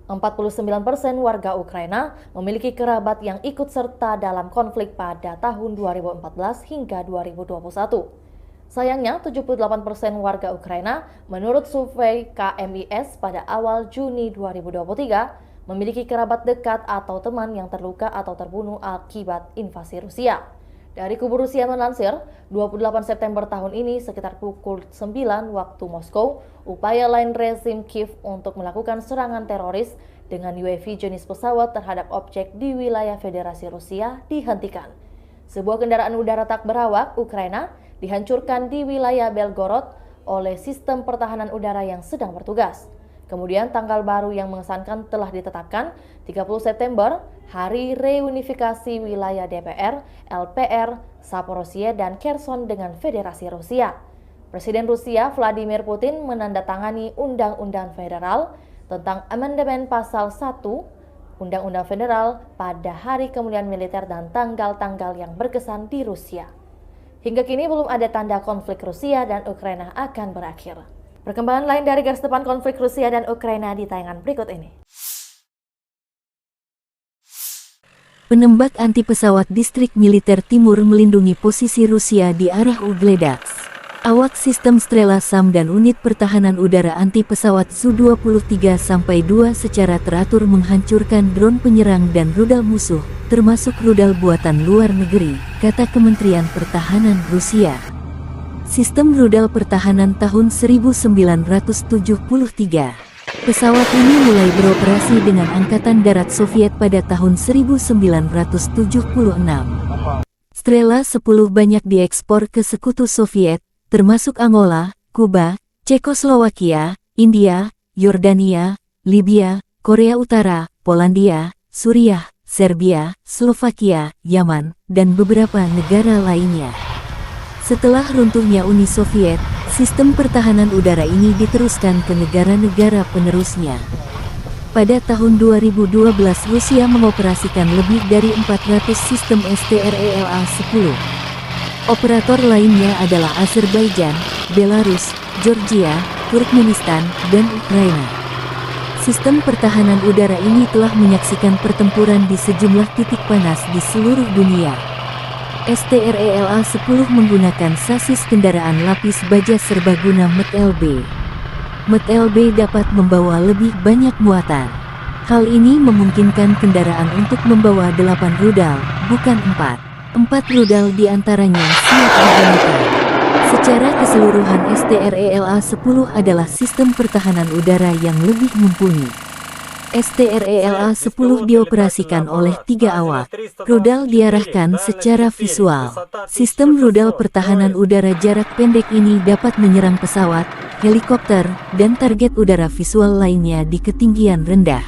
Empat puluh sembilan persen warga Ukraina memiliki kerabat yang ikut serta dalam konflik pada tahun dua ribu empat belas hingga dua ribu dua puluh satu. Sayangnya, tujuh puluh delapan persen warga Ukraina, menurut survei K M I S pada awal Juni dua ribu dua puluh tiga, memiliki kerabat dekat atau teman yang terluka atau terbunuh akibat invasi Rusia. Dari kubu Rusia melansir, dua puluh delapan September tahun ini, sekitar pukul sembilan waktu Moskow, upaya lain rezim Kiev untuk melakukan serangan teroris dengan U A V jenis pesawat terhadap objek di wilayah Federasi Rusia dihentikan. Sebuah kendaraan udara tak berawak Ukraina dihancurkan di wilayah Belgorod oleh sistem pertahanan udara yang sedang bertugas. Kemudian, tanggal baru yang mengesankan telah ditetapkan, tiga puluh September, hari reunifikasi wilayah D P R, L P R, Zaporozhye, dan Kherson dengan Federasi Rusia. Presiden Rusia Vladimir Putin menandatangani Undang-Undang Federal tentang Amandemen Pasal satu Undang-Undang Federal pada hari kemuliaan militer dan tanggal-tanggal yang berkesan di Rusia. Hingga kini belum ada tanda konflik Rusia dan Ukraina akan berakhir. Perkembangan lain dari garis depan konflik Rusia dan Ukraina di tayangan berikut ini. Penembak anti pesawat distrik militer timur melindungi posisi Rusia di arah Ugledaks. Awak sistem Strela SAM dan unit pertahanan udara anti pesawat Su dua puluh tiga sampai dua secara teratur menghancurkan drone penyerang dan rudal musuh, termasuk rudal buatan luar negeri, kata Kementerian Pertahanan Rusia. Sistem rudal pertahanan tahun seribu sembilan ratus tujuh puluh tiga. Pesawat ini mulai beroperasi dengan Angkatan Darat Soviet pada tahun seribu sembilan ratus tujuh puluh enam. Strela sepuluh banyak diekspor ke Sekutu Soviet, termasuk Angola, Kuba, Cekoslowakia, India, Yordania, Libya, Korea Utara, Polandia, Suriah, Serbia, Slovakia, Yaman, dan beberapa negara lainnya. Setelah runtuhnya Uni Soviet, sistem pertahanan udara ini diteruskan ke negara-negara penerusnya. Pada tahun dua ribu dua belas, Rusia mengoperasikan lebih dari empat ratus sistem S T R E L A sepuluh. Operator lainnya adalah Azerbaijan, Belarus, Georgia, Turkmenistan, dan Ukraina. Sistem pertahanan udara ini telah menyaksikan pertempuran di sejumlah titik panas di seluruh dunia. S T R E L A sepuluh menggunakan sasis kendaraan lapis baja serbaguna M T L B. M T L B dapat membawa lebih banyak muatan. Hal ini memungkinkan kendaraan untuk membawa delapan rudal, bukan empat. Empat rudal di antaranya siap digunakan. Secara keseluruhan, S T R E L A sepuluh adalah sistem pertahanan udara yang lebih mumpuni. S T R E L A sepuluh dioperasikan oleh tiga awak. Rudal diarahkan secara visual. Sistem rudal pertahanan udara jarak pendek ini dapat menyerang pesawat, helikopter, dan target udara visual lainnya di ketinggian rendah.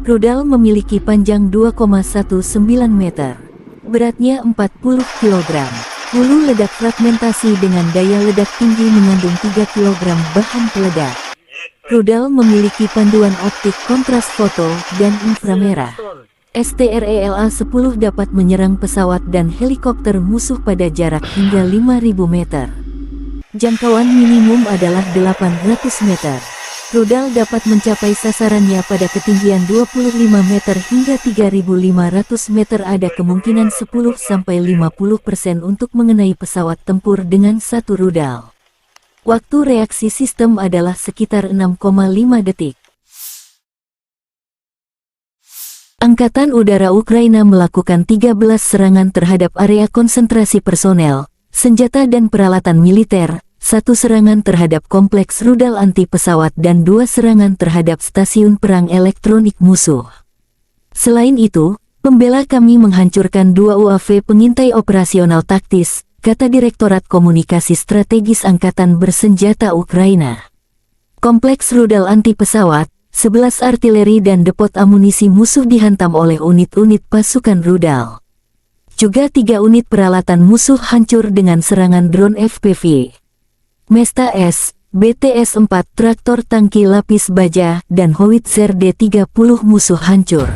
Rudal memiliki panjang dua koma satu sembilan meter. Beratnya empat puluh kilogram. Hulu ledak fragmentasi dengan daya ledak tinggi mengandung tiga kilogram bahan peledak. Rudal memiliki panduan optik kontras foto dan inframerah. S T R E L A sepuluh dapat menyerang pesawat dan helikopter musuh pada jarak hingga lima ribu meter. Jangkauan minimum adalah delapan ratus meter. Rudal dapat mencapai sasarannya pada ketinggian dua puluh lima meter hingga tiga ribu lima ratus meter. Ada kemungkinan sepuluh sampai lima puluh persen untuk mengenai pesawat tempur dengan satu rudal. Waktu reaksi sistem adalah sekitar enam koma lima detik. Angkatan Udara Ukraina melakukan tiga belas serangan terhadap area konsentrasi personel, senjata dan peralatan militer, satu serangan terhadap kompleks rudal anti pesawat dan dua serangan terhadap stasiun perang elektronik musuh. Selain itu, pembela kami menghancurkan dua U A V pengintai operasional taktis, kata Direktorat Komunikasi Strategis Angkatan Bersenjata Ukraina. Kompleks rudal anti pesawat, sebelas artileri dan depot amunisi musuh dihantam oleh unit-unit pasukan rudal. Juga tiga unit peralatan musuh hancur dengan serangan drone F P V. Mesta S, B T S empat, traktor tangki lapis baja, dan howitzer D tiga puluh musuh hancur.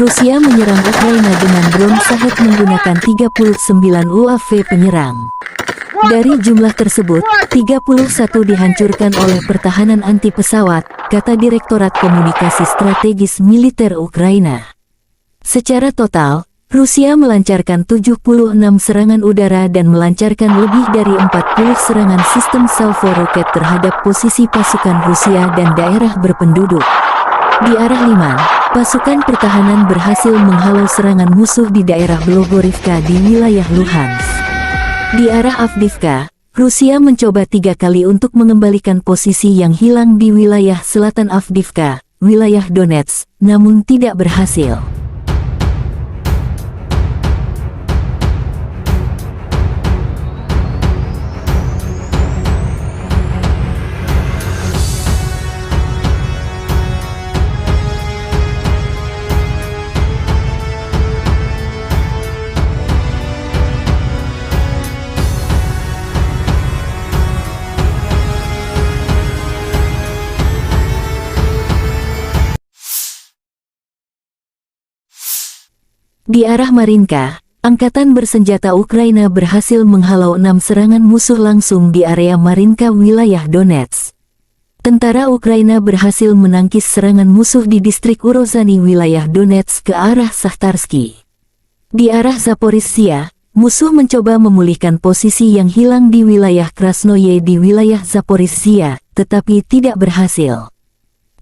Rusia menyerang Ukraina dengan drone Shahed menggunakan tiga puluh sembilan U A V penyerang. Dari jumlah tersebut, tiga puluh satu dihancurkan oleh pertahanan anti pesawat, kata Direktorat Komunikasi Strategis Militer Ukraina. Secara total, Rusia melancarkan tujuh puluh enam serangan udara dan melancarkan lebih dari empat puluh serangan sistem salvo roket terhadap posisi pasukan Rusia dan daerah berpenduduk. Di arah Liman, pasukan pertahanan berhasil menghalau serangan musuh di daerah Blogorivka di wilayah Luhansk. Di arah Avdiivka, Rusia mencoba tiga kali untuk mengembalikan posisi yang hilang di wilayah selatan Avdiivka, wilayah Donetsk, namun tidak berhasil. Di arah Marinka, angkatan bersenjata Ukraina berhasil menghalau enam serangan musuh langsung di area Marinka, wilayah Donetsk. Tentara Ukraina berhasil menangkis serangan musuh di distrik Urozhany, wilayah Donetsk, ke arah Sahtarsky. Di arah Zaporizhia, musuh mencoba memulihkan posisi yang hilang di wilayah Krasnoye di wilayah Zaporizhia, tetapi tidak berhasil.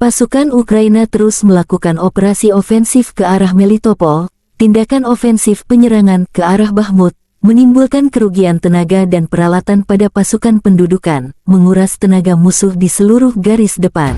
Pasukan Ukraina terus melakukan operasi ofensif ke arah Melitopol. Tindakan ofensif penyerangan ke arah Bakhmut menimbulkan kerugian tenaga dan peralatan pada pasukan pendudukan, menguras tenaga musuh di seluruh garis depan.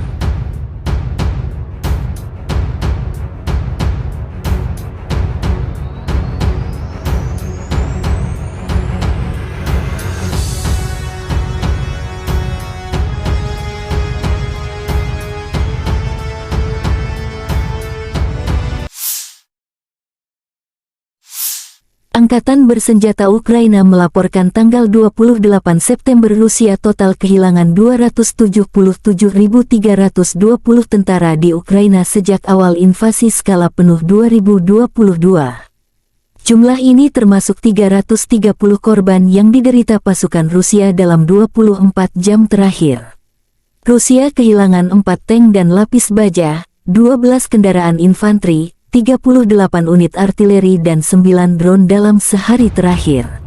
Angkatan bersenjata Ukraina melaporkan tanggal dua puluh delapan September, Rusia total kehilangan dua ratus tujuh puluh tujuh ribu tiga ratus dua puluh tentara di Ukraina sejak awal invasi skala penuh dua ribu dua puluh dua. Jumlah ini termasuk tiga ratus tiga puluh korban yang diderita pasukan Rusia dalam dua puluh empat jam terakhir. Rusia kehilangan empat tank dan lapis baja, dua belas kendaraan infanteri, tiga puluh delapan unit artileri, dan sembilan drone dalam sehari terakhir.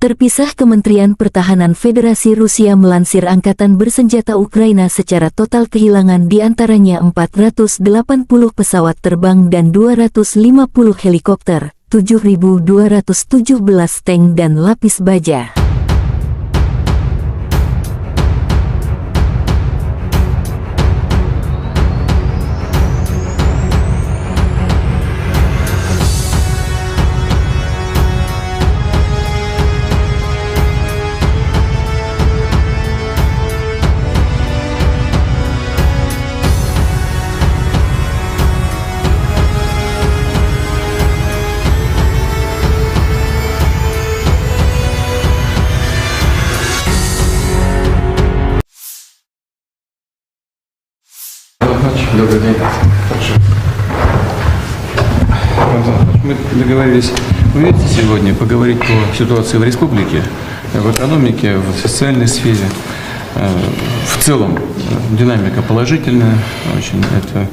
Terpisah, Kementerian Pertahanan Federasi Rusia melansir angkatan bersenjata Ukraina secara total kehilangan di antaranya empat ratus delapan puluh pesawat terbang dan dua ratus lima puluh helikopter, tujuh ribu dua ratus tujuh belas tank dan lapis baja. Добрый день. Хорошо. Мы договорились увидеться сегодня, поговорить по ситуации в республике, в экономике, в социальной сфере. Э, В целом, э, динамика положительная, очень это,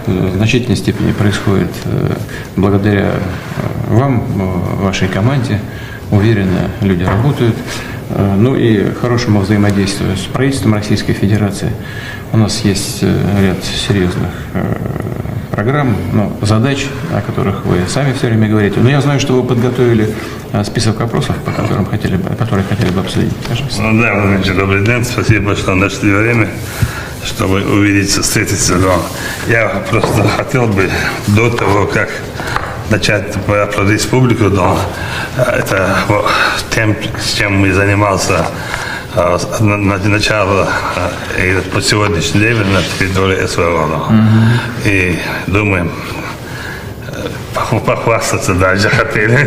э, в значительной степени происходит, э, благодаря, э, вам, э, вашей команде. Уверенно люди работают. Э, Ну и хорошему взаимодействию с правительством Российской Федерации. У нас есть, э, ряд серьезных, э, программ, ну, задач, о которых вы сами все время говорите. Но я знаю, что вы подготовили, э, список вопросов, по которым хотели бы, которые хотели бы обсудить. Пожалуйста. Ну да, Владимир Ильич, добрый день. Спасибо, что нашли время, чтобы увидеться, встретиться. Но я просто хотел бы до того, как начать про, про республику, но, э, это, вот, тем, чем мы занимался, э, с, на, на, начало, э, и по сегодняшний день на территории СВО, но. И думаем, э, поху-, похвастаться даже хотели,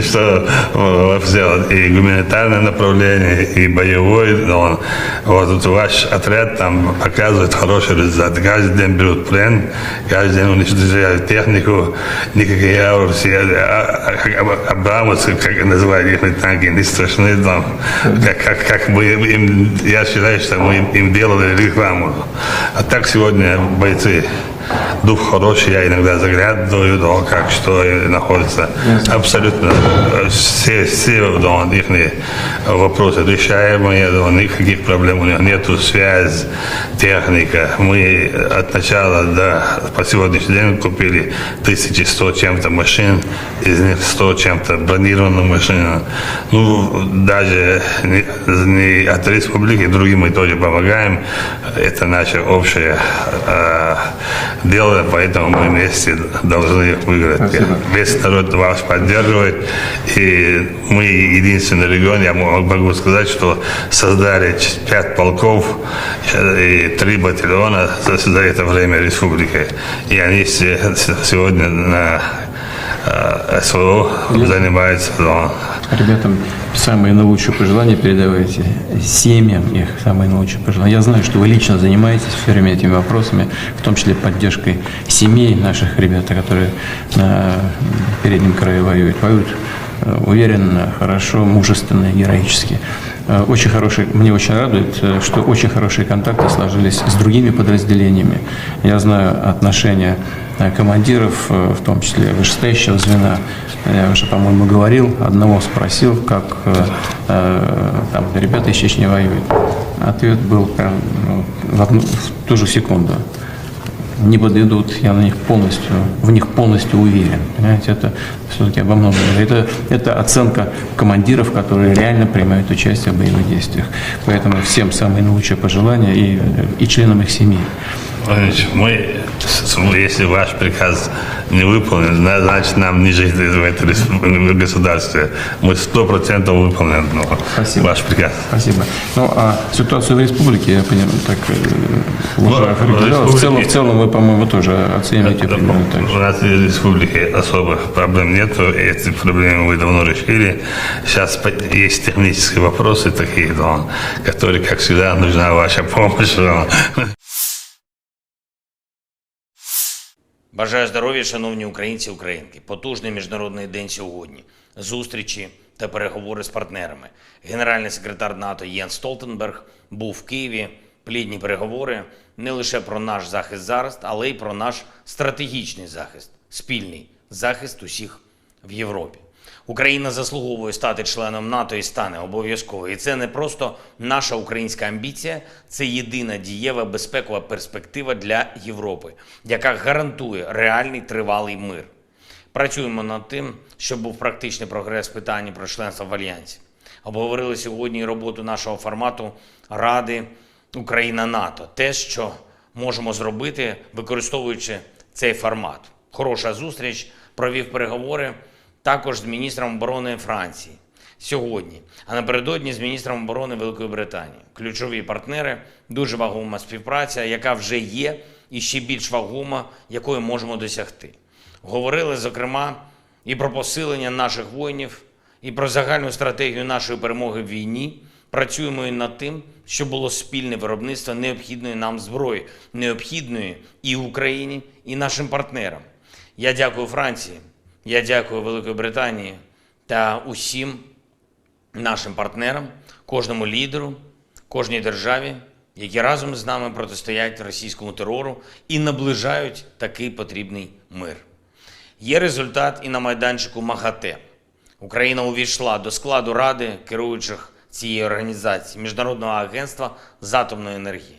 что, э, сделать и гуманитарное направление, и боевой, но вот тут ваш отряд там показывает хороший результат. Каждый день берут плен, каждый день уничтожают технику, никакие Абрамсы, а, а, а, Абрамсы, как называют их танки, не страшны там. Как, как, как бы им, я считаю, что мы им, им делали рекламу. А так сегодня бойцы Дух хороший, я иногда заглядываю, да, как что и находится. Ясно. Абсолютно, э, все, все, да, их вопросы решаемые, да, никаких проблем у них нету, связь, техника. Мы от начала до, по сегодняшний день купили тысячи сто чем-то машин, из них сто чем-то бронированных машин. Ну, даже не, не от республики, другим мы тоже помогаем. Это наше общее, э, дело, поэтому мы вместе должны их выиграть. Спасибо. Весь народ вас поддерживает, и мы единственный регион, я мо-, могу сказать, что создали ч-, пять полков, э, и три батальона за, за это время республики. И они все с-, сегодня на, э, СВО занимаются, но Ребятам самые наилучшие пожелания передавайте, семьям их самые наилучшие пожелания. Я знаю, что вы лично занимаетесь всё время этими вопросами, в том числе поддержкой семей наших ребят, которые на переднем краю воюют. Воюют, э, уверенно, хорошо, мужественно и героически. Э, очень хороший, мне очень радует, э, что очень хорошие контакты сложились с другими подразделениями. Я знаю отношения, э, командиров, э, в том числе вышестоящего звена. Я уже, по-моему, говорил, одного спросил, как, э, э, там ребята из Чечни воюют. Ответ был прям, ну, в одну, в ту же секунду. Не подведут, я на них полностью, в них полностью уверен. Понимаете, это всё-таки обо многом. Это, это оценка командиров, которые реально принимают участие в боевых действиях. Поэтому всем самые наилучшие пожелания и, и членам их семей. Владимир Владимирович, мы, с-, с-, если ваш приказ не выполнен, зна-, значит, нам не жить в этой республике, в государстве. Мы сто процентов выполним, ну, Спасибо. ваш приказ. Спасибо. Ну, а ситуацию в республике, я понимаю, так, э, Ну, уже в определённо. В целом, республике в целом вы, по-моему, тоже оцениваете Да, примерно так же. У нас в республике особых проблем нету, эти проблемы мы давно решили. Сейчас по-, есть технические вопросы такие, но, которые, как всегда, нужна ваша помощь, но. Бажаю здоров'я, шановні українці і українки. Потужний міжнародний день сьогодні. Зустрічі та переговори з партнерами. Генеральний секретар НАТО Єнс Столтенберг був в Києві. Плідні переговори не лише про наш захист зараз, але й про наш стратегічний захист, спільний захист усіх в Європі. Україна заслуговує стати членом НАТО і стане обов'язково. І це не просто наша українська амбіція, це єдина дієва безпекова перспектива для Європи, яка гарантує реальний тривалий мир. Працюємо над тим, щоб був практичний прогрес в питанні про членство в Альянсі. Обговорили сьогодні і роботу нашого формату Ради Україна-НАТО. Те, що можемо зробити, використовуючи цей формат. Хороша зустріч, провів переговори також з міністром оборони Франції сьогодні, а напередодні з міністром оборони Великої Британії. Ключові партнери, дуже вагома співпраця, яка вже є, і ще більш вагома, якої можемо досягти. Говорили, зокрема, і про посилення наших воїнів, і про загальну стратегію нашої перемоги в війні. Працюємо і над тим, щоб було спільне виробництво необхідної нам зброї, необхідної і Україні, і нашим партнерам. Я дякую Франції, я дякую Великій Британії та усім нашим партнерам, кожному лідеру, кожній державі, які разом з нами протистоять російському терору і наближають такий потрібний мир. Є результат і на майданчику МАГАТЕ. Україна увійшла до складу ради керуючих цієї організації, Міжнародного агентства з атомної енергії.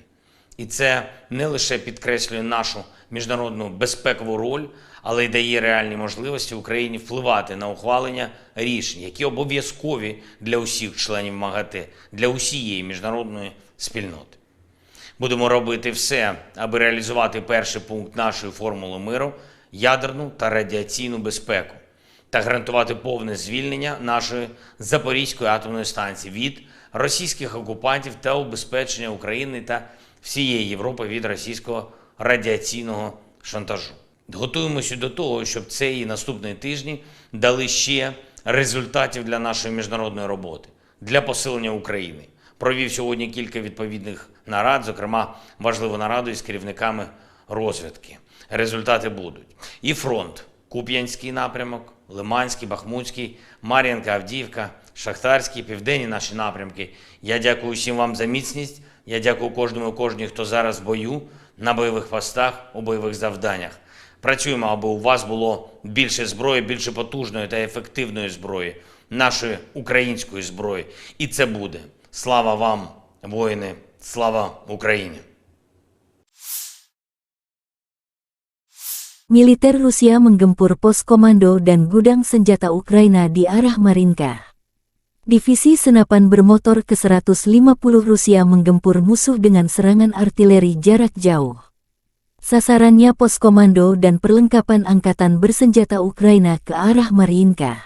І це не лише підкреслює нашу міжнародну безпекову роль, але й дає реальні можливості Україні впливати на ухвалення рішень, які обов'язкові для усіх членів МАГАТЕ, для усієї міжнародної спільноти. Будемо робити все, аби реалізувати перший пункт нашої формули миру — ядерну та радіаційну безпеку, та гарантувати повне звільнення нашої Запорізької атомної станції від російських окупантів та убезпечення України та всієї Європи від російського радіаційного шантажу. Готуємося до того, щоб цей і наступні тижні дали ще результатів для нашої міжнародної роботи, для посилення України. Провів сьогодні кілька відповідних нарад, зокрема важливу нараду із керівниками розвідки. Результати будуть. І фронт: Куп'янський напрямок, Лиманський, Бахмутський, Мар'їнка, Авдіївка, Шахтарський, південні наші напрямки. Я дякую всім вам за міцність. Я дякую кожному і кожній, хто зараз в бою. на бойових постах, у бойових завданнях. Працюємо, аби у вас було більше зброї, більше потужної та ефективної зброї, нашої української зброї. І це буде. Слава вам, воїни! Слава Україні! Militer Rusia menggempur pos komando dan gudang senjata Ukraina di arah Marinka. Divisi senapan bermotor ke seratus lima puluh Rusia menggempur musuh dengan serangan artileri jarak jauh. Sasarannya pos komando dan perlengkapan angkatan bersenjata Ukraina ke arah Marinka.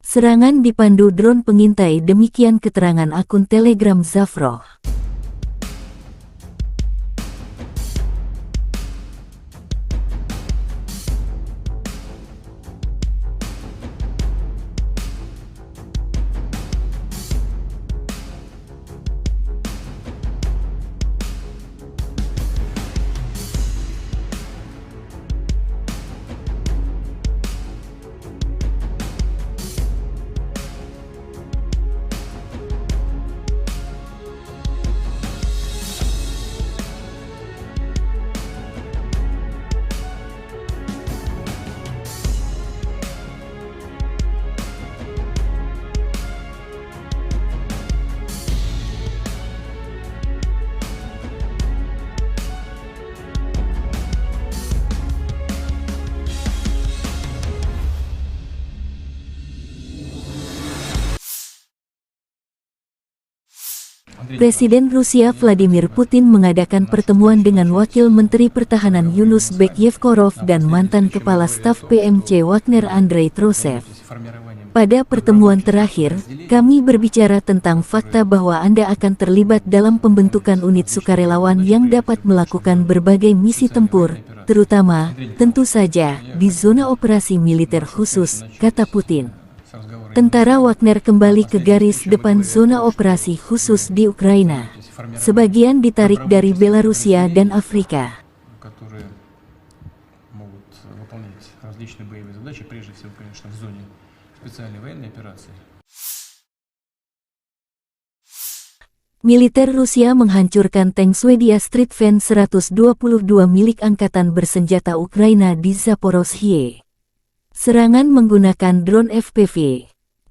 Serangan dipandu drone pengintai, demikian keterangan akun Telegram Zafro. Presiden Rusia Vladimir Putin mengadakan pertemuan dengan Wakil Menteri Pertahanan Yunus Bek Yevkorov dan mantan Kepala Staf P M C Wagner Andrei Trosev. Pada pertemuan terakhir, kami berbicara tentang fakta bahwa Anda akan terlibat dalam pembentukan unit sukarelawan yang dapat melakukan berbagai misi tempur, terutama, tentu saja, di zona operasi militer khusus, kata Putin. Tentara Wagner kembali ke garis depan zona operasi khusus di Ukraina. Sebagian ditarik dari Belarusia dan Afrika. которые могут выполнять различные боевые задачи, прежде всего, конечно, в зоне специальной военной операции. Militer Rusia menghancurkan tank Swedia Stridsvagn seratus dua puluh dua milik angkatan bersenjata Ukraina di Zaporozhye. Serangan menggunakan drone F P V.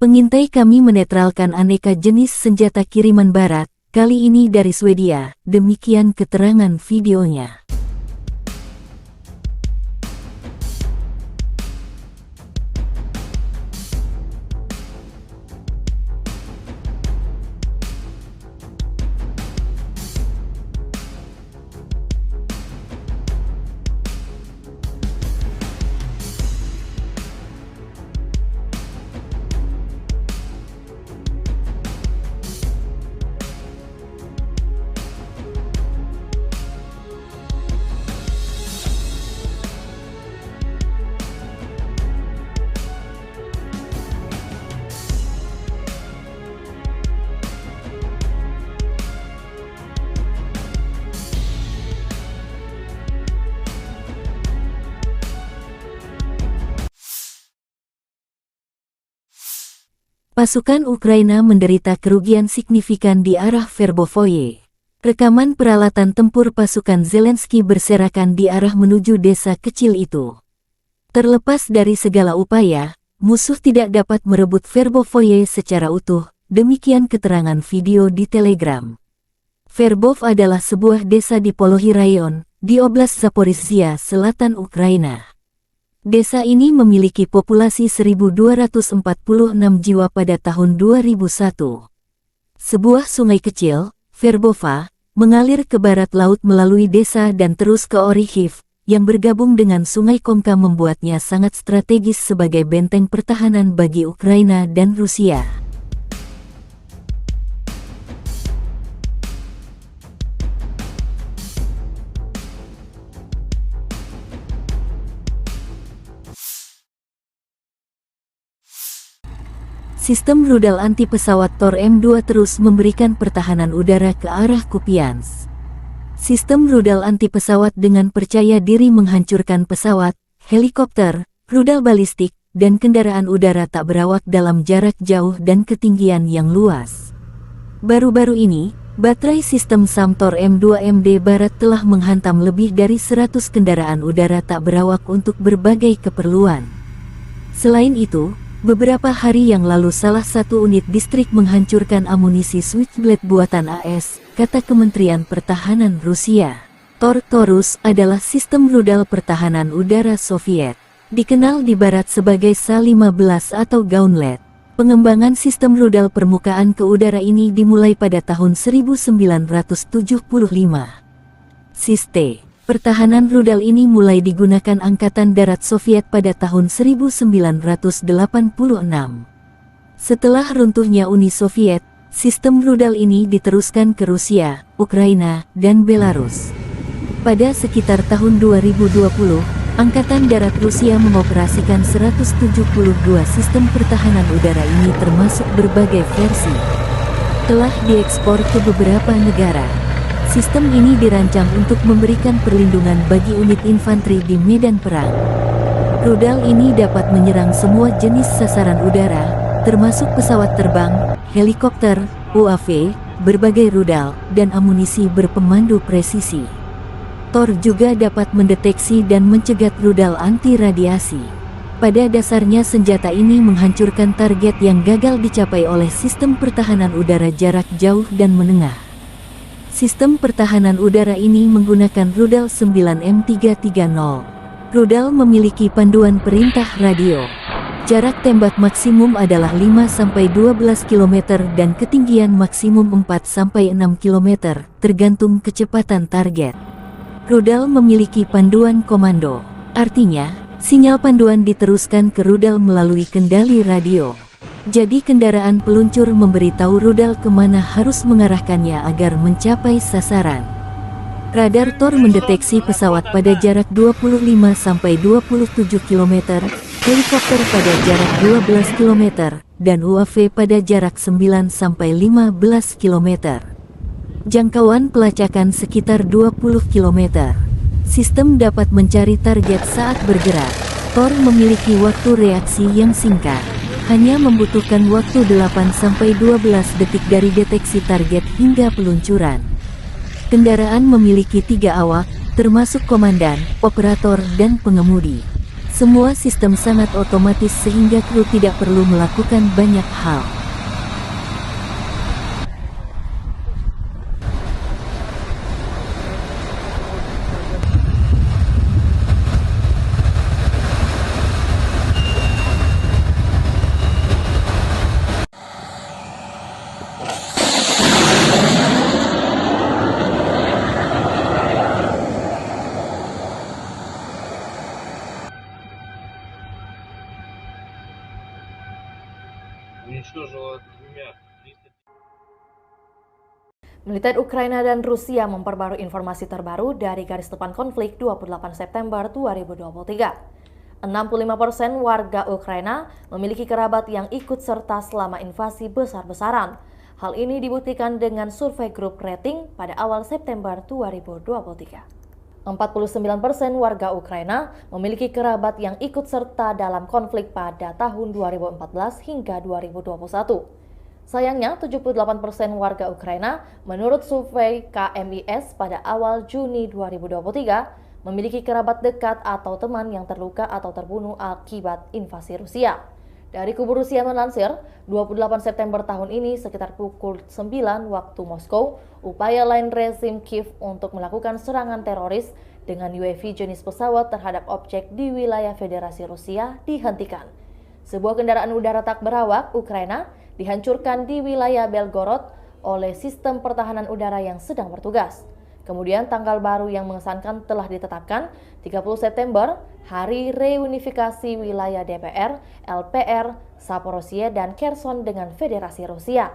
Pengintai kami menetralkan aneka jenis senjata kiriman barat, kali ini dari Swedia, demikian keterangan videonya. Pasukan Ukraina menderita kerugian signifikan di arah Verbovoye. Rekaman peralatan tempur pasukan Zelensky berserakan di arah menuju desa kecil itu. Terlepas dari segala upaya, musuh tidak dapat merebut Verbovoye secara utuh, demikian keterangan video di Telegram. Verbov adalah sebuah desa di Polohi Rayon, di Oblast Zaporizhia, selatan Ukraina. Desa ini memiliki populasi seribu dua ratus empat puluh enam jiwa pada tahun dua ribu satu. Sebuah sungai kecil, Verbova, mengalir ke barat laut melalui desa dan terus ke Orikhiv, yang bergabung dengan Sungai Komka membuatnya sangat strategis sebagai benteng pertahanan bagi Ukraina dan Rusia. Sistem rudal anti pesawat Tor M dua terus memberikan pertahanan udara ke arah Kupiansk. Sistem rudal anti pesawat dengan percaya diri menghancurkan pesawat, helikopter, rudal balistik, dan kendaraan udara tak berawak dalam jarak jauh dan ketinggian yang luas. Baru-baru ini, Baterai sistem SAM Tor M dua M D Barat telah menghantam lebih dari seratus kendaraan udara tak berawak untuk berbagai keperluan. Selain itu, beberapa hari yang lalu salah satu unit distrik menghancurkan amunisi Switchblade buatan A S, kata Kementerian Pertahanan Rusia. Tor Taurus adalah sistem rudal pertahanan udara Soviet, dikenal di Barat sebagai S A lima belas atau Gauntlet. Pengembangan sistem rudal permukaan ke udara ini dimulai pada tahun seribu sembilan ratus tujuh puluh lima. Sistem pertahanan rudal ini mulai digunakan Angkatan Darat Soviet pada tahun seribu sembilan ratus delapan puluh enam. Setelah runtuhnya Uni Soviet, sistem rudal ini diteruskan ke Rusia, Ukraina, dan Belarus. Pada sekitar tahun dua ribu dua puluh, Angkatan Darat Rusia mengoperasikan seratus tujuh puluh dua sistem pertahanan udara ini, termasuk berbagai versi. Telah diekspor ke beberapa negara. Sistem ini dirancang untuk memberikan perlindungan bagi unit infanteri di medan perang. Rudal ini dapat menyerang semua jenis sasaran udara, termasuk pesawat terbang, helikopter, U A V, berbagai rudal, dan amunisi berpemandu presisi. Tor juga dapat mendeteksi dan mencegat rudal anti radiasi. Pada dasarnya, senjata ini menghancurkan target yang gagal dicapai oleh sistem pertahanan udara jarak jauh dan menengah. Sistem pertahanan udara ini menggunakan rudal sembilan M tiga tiga nol. Rudal memiliki panduan perintah radio. Jarak tembak maksimum adalah lima sampai dua belas kilometer dan ketinggian maksimum empat sampai enam kilometer, tergantung kecepatan target. Rudal memiliki panduan komando. Artinya, sinyal panduan diteruskan ke rudal melalui kendali radio. Jadi, kendaraan peluncur memberitahu rudal kemana harus mengarahkannya agar mencapai sasaran. Radar Tor mendeteksi pesawat pada jarak dua puluh lima sampai dua puluh tujuh kilometer, helikopter pada jarak dua belas kilometer, dan U A V pada jarak sembilan sampai lima belas kilometer. Jangkauan pelacakan sekitar dua puluh kilometer. Sistem dapat mencari target saat bergerak. Tor memiliki waktu reaksi yang singkat. Hanya membutuhkan waktu delapan sampai dua belas detik dari deteksi target hingga peluncuran. Kendaraan memiliki tiga awak, termasuk komandan, operator, dan pengemudi. Semua sistem sangat otomatis sehingga kru tidak perlu melakukan banyak hal. Уничтожила двумя. Militer Ukraina dan Rusia memperbarui informasi terbaru dari garis depan konflik dua puluh delapan September dua ribu dua puluh tiga. Enam puluh lima persen warga Ukraina memiliki kerabat yang ikut serta selama invasi besar-besaran. Hal ini dibuktikan dengan survei grup rating pada awal September dua ribu dua puluh tiga. Empat puluh sembilan persen warga Ukraina memiliki kerabat yang ikut serta dalam konflik pada tahun dua ribu empat belas hingga dua ribu dua puluh satu. Sayangnya, tujuh puluh delapan persen warga Ukraina, menurut survei K M I S pada awal Juni dua ribu dua puluh tiga, memiliki kerabat dekat atau teman yang terluka atau terbunuh akibat invasi Rusia. Dari kubu Rusia melansir, dua puluh delapan September tahun ini, sekitar pukul sembilan waktu Moskow, upaya lain rezim Kiev untuk melakukan serangan teroris dengan U A V jenis pesawat terhadap objek di wilayah Federasi Rusia dihentikan. Sebuah kendaraan udara tak berawak Ukraina dihancurkan di wilayah Belgorod oleh sistem pertahanan udara yang sedang bertugas. Kemudian, tanggal baru yang mengesankan telah ditetapkan, tiga puluh September, Hari Reunifikasi Wilayah D P R, L P R, Zaporizhia, dan Kherson dengan Federasi Rusia.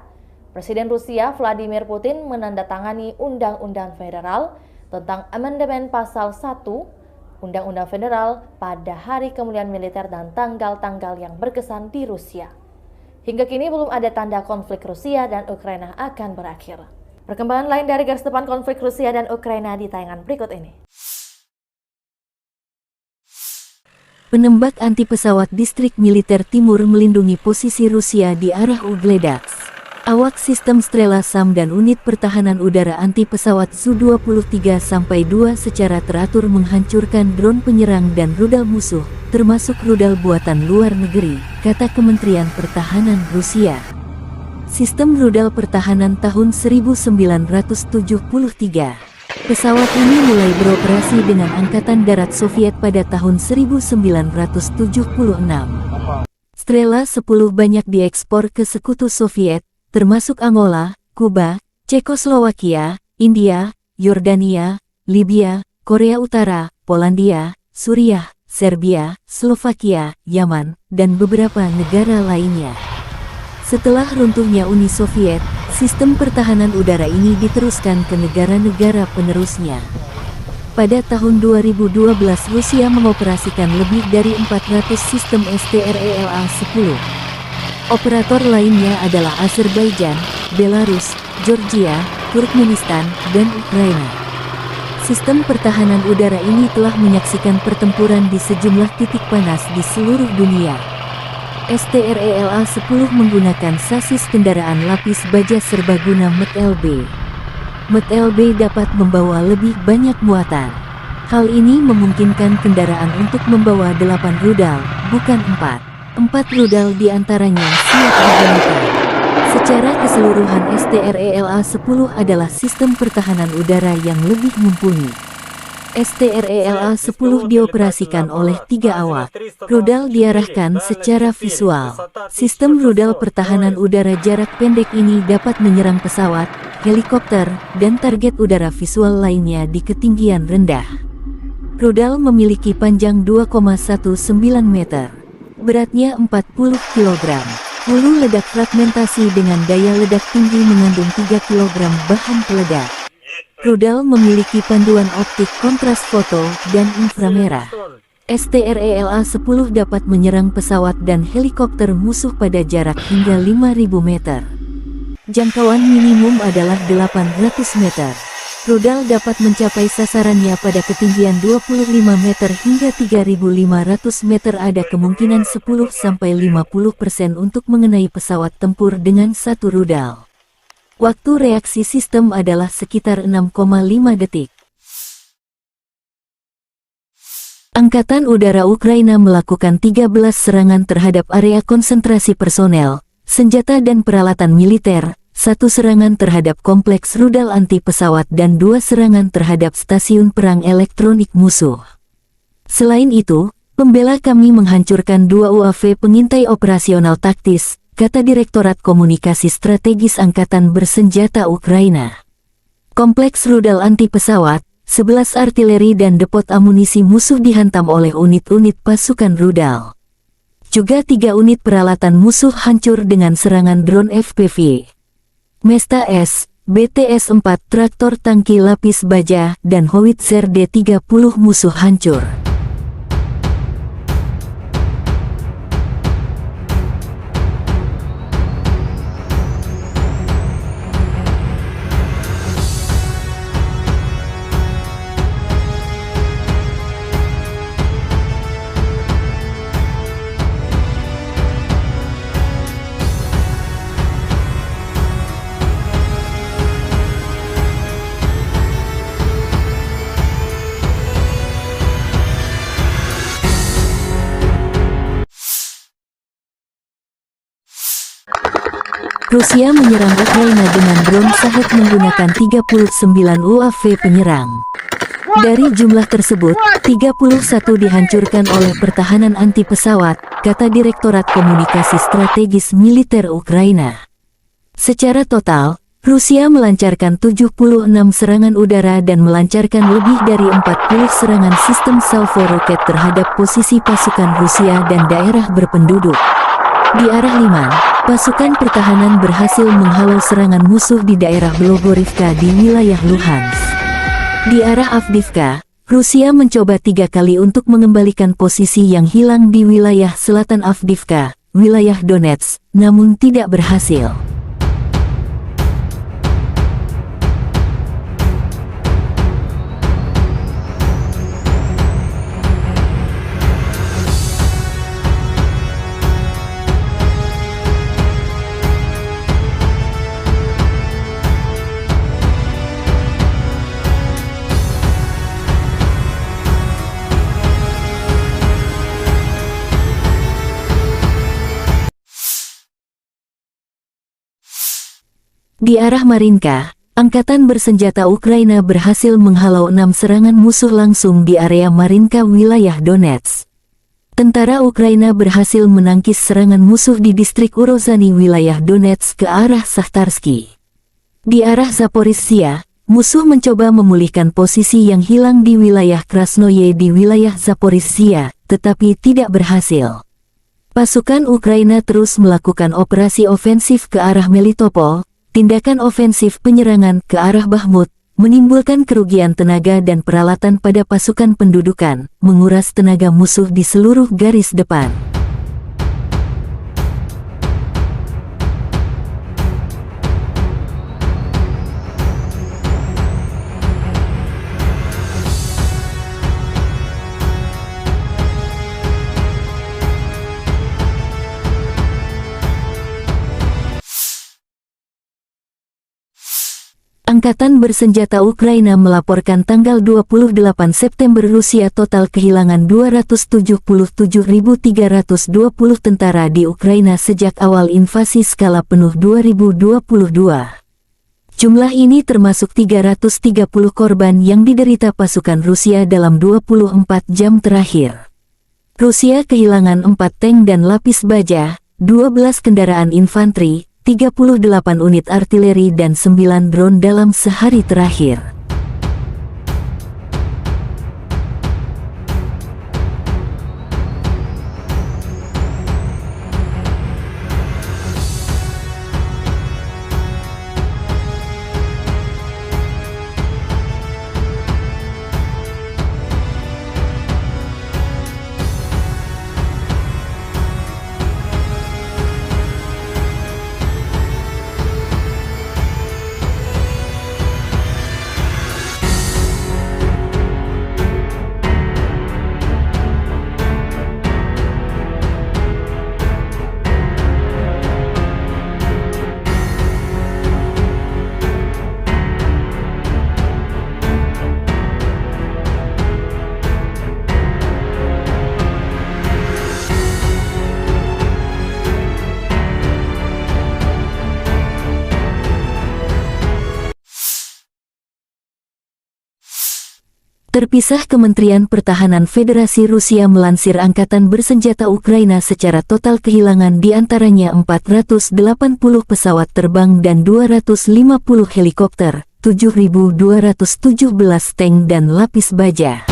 Presiden Rusia Vladimir Putin menandatangani Undang-Undang Federal tentang Amandemen Pasal satu Undang-Undang Federal pada hari kemuliaan militer dan tanggal-tanggal yang berkesan di Rusia. Hingga kini belum ada tanda konflik Rusia dan Ukraina akan berakhir. Perkembangan lain dari garis depan konflik Rusia dan Ukraina di tayangan berikut ini. Penembak anti pesawat distrik militer timur melindungi posisi Rusia di arah Ugledaks. Awak sistem Strela SAM dan unit pertahanan udara anti pesawat Su dua puluh tiga sampai dua secara teratur menghancurkan drone penyerang dan rudal musuh, termasuk rudal buatan luar negeri, kata Kementerian Pertahanan Rusia. Sistem rudal pertahanan tahun seribu sembilan ratus tujuh puluh tiga. Pesawat ini mulai beroperasi dengan Angkatan Darat Soviet pada tahun seribu sembilan ratus tujuh puluh enam. Strela sepuluh banyak diekspor ke sekutu Soviet, termasuk Angola, Kuba, Cekoslowakia, India, Yordania, Libya, Korea Utara, Polandia, Suriah, Serbia, Slovakia, Yaman, dan beberapa negara lainnya. Setelah runtuhnya Uni Soviet, sistem pertahanan udara ini diteruskan ke negara-negara penerusnya. Pada tahun dua ribu dua belas, Rusia mengoperasikan lebih dari empat ratus sistem S T R E L A sepuluh. Operator lainnya adalah Azerbaijan, Belarus, Georgia, Turkmenistan, dan Ukraina. Sistem pertahanan udara ini telah menyaksikan pertempuran di sejumlah titik panas di seluruh dunia. S T R E L A sepuluh menggunakan sasis kendaraan lapis baja serbaguna M T L B. M T L B dapat membawa lebih banyak muatan. Hal ini memungkinkan kendaraan untuk membawa delapan rudal, bukan empat. Empat rudal di antaranya siap digunakan. Secara keseluruhan, S T R E L A sepuluh adalah sistem pertahanan udara yang lebih mumpuni. S T R E L A sepuluh dioperasikan oleh tiga awak. Rudal diarahkan secara visual. Sistem rudal pertahanan udara jarak pendek ini dapat menyerang pesawat, helikopter, dan target udara visual lainnya di ketinggian rendah. Rudal memiliki panjang dua koma satu sembilan meter. Beratnya empat puluh kilogram. Hulu ledak fragmentasi dengan daya ledak tinggi mengandung tiga kilogram bahan peledak. Rudal memiliki panduan optik kontras foto dan inframerah. S T R E L A sepuluh dapat menyerang pesawat dan helikopter musuh pada jarak hingga lima ribu meter. Jangkauan minimum adalah delapan ratus meter. Rudal dapat mencapai sasarannya pada ketinggian dua puluh lima meter hingga tiga ribu lima ratus meter. Ada kemungkinan sepuluh sampai lima puluh persen untuk mengenai pesawat tempur dengan satu rudal. Waktu reaksi sistem adalah sekitar enam koma lima detik. Angkatan Udara Ukraina melakukan tiga belas serangan terhadap area konsentrasi personel, senjata dan peralatan militer, satu serangan terhadap kompleks rudal anti pesawat dan dua serangan terhadap stasiun perang elektronik musuh. Selain itu, pembela kami menghancurkan dua U A V pengintai operasional taktis, kata Direktorat Komunikasi Strategis Angkatan Bersenjata Ukraina. Kompleks rudal anti pesawat, sebelas artileri dan depot amunisi musuh dihantam oleh unit-unit pasukan rudal. Juga tiga unit peralatan musuh hancur dengan serangan drone F P V. Mesta S, B T S empat, traktor tangki lapis baja, dan howitzer D tiga puluh musuh hancur. Rusia menyerang Ukraina dengan drone Shahed menggunakan tiga puluh sembilan U A V penyerang. Dari jumlah tersebut, tiga puluh satu dihancurkan oleh pertahanan anti pesawat, kata Direktorat Komunikasi Strategis Militer Ukraina. Secara total, Rusia melancarkan tujuh puluh enam serangan udara dan melancarkan lebih dari empat puluh serangan sistem salvo roket terhadap posisi pasukan Rusia dan daerah berpenduduk. Di arah Liman, pasukan pertahanan berhasil menghalau serangan musuh di daerah Blogorivka di wilayah Luhansk. Di arah Avdiivka, Rusia mencoba tiga kali untuk mengembalikan posisi yang hilang di wilayah selatan Avdiivka, wilayah Donetsk, namun tidak berhasil. Di arah Marinka, angkatan bersenjata Ukraina berhasil menghalau enam serangan musuh langsung di area Marinka, wilayah Donetsk. Tentara Ukraina berhasil menangkis serangan musuh di distrik Urozhany, wilayah Donetsk, ke arah Sahtarsky. Di arah Zaporizhia, musuh mencoba memulihkan posisi yang hilang di wilayah Krasnoye di wilayah Zaporizhia, tetapi tidak berhasil. Pasukan Ukraina terus melakukan operasi ofensif ke arah Melitopol. Tindakan ofensif penyerangan ke arah Bakhmut menimbulkan kerugian tenaga dan peralatan pada pasukan pendudukan, menguras tenaga musuh di seluruh garis depan. Angkatan bersenjata Ukraina melaporkan tanggal dua puluh delapan September, Rusia total kehilangan dua ratus tujuh puluh tujuh ribu tiga ratus dua puluh tentara di Ukraina sejak awal invasi skala penuh dua ribu dua puluh dua. Jumlah ini termasuk tiga ratus tiga puluh korban yang diderita pasukan Rusia dalam dua puluh empat jam terakhir. Rusia kehilangan empat tank dan lapis baja, dua belas kendaraan infanteri, tiga puluh delapan unit artileri, dan sembilan drone dalam sehari terakhir. Terpisah, Kementerian Pertahanan Federasi Rusia melansir, angkatan bersenjata Ukraina secara total kehilangan di antaranya empat ratus delapan puluh pesawat terbang dan dua ratus lima puluh helikopter, tujuh ribu dua ratus tujuh belas tank dan lapis baja.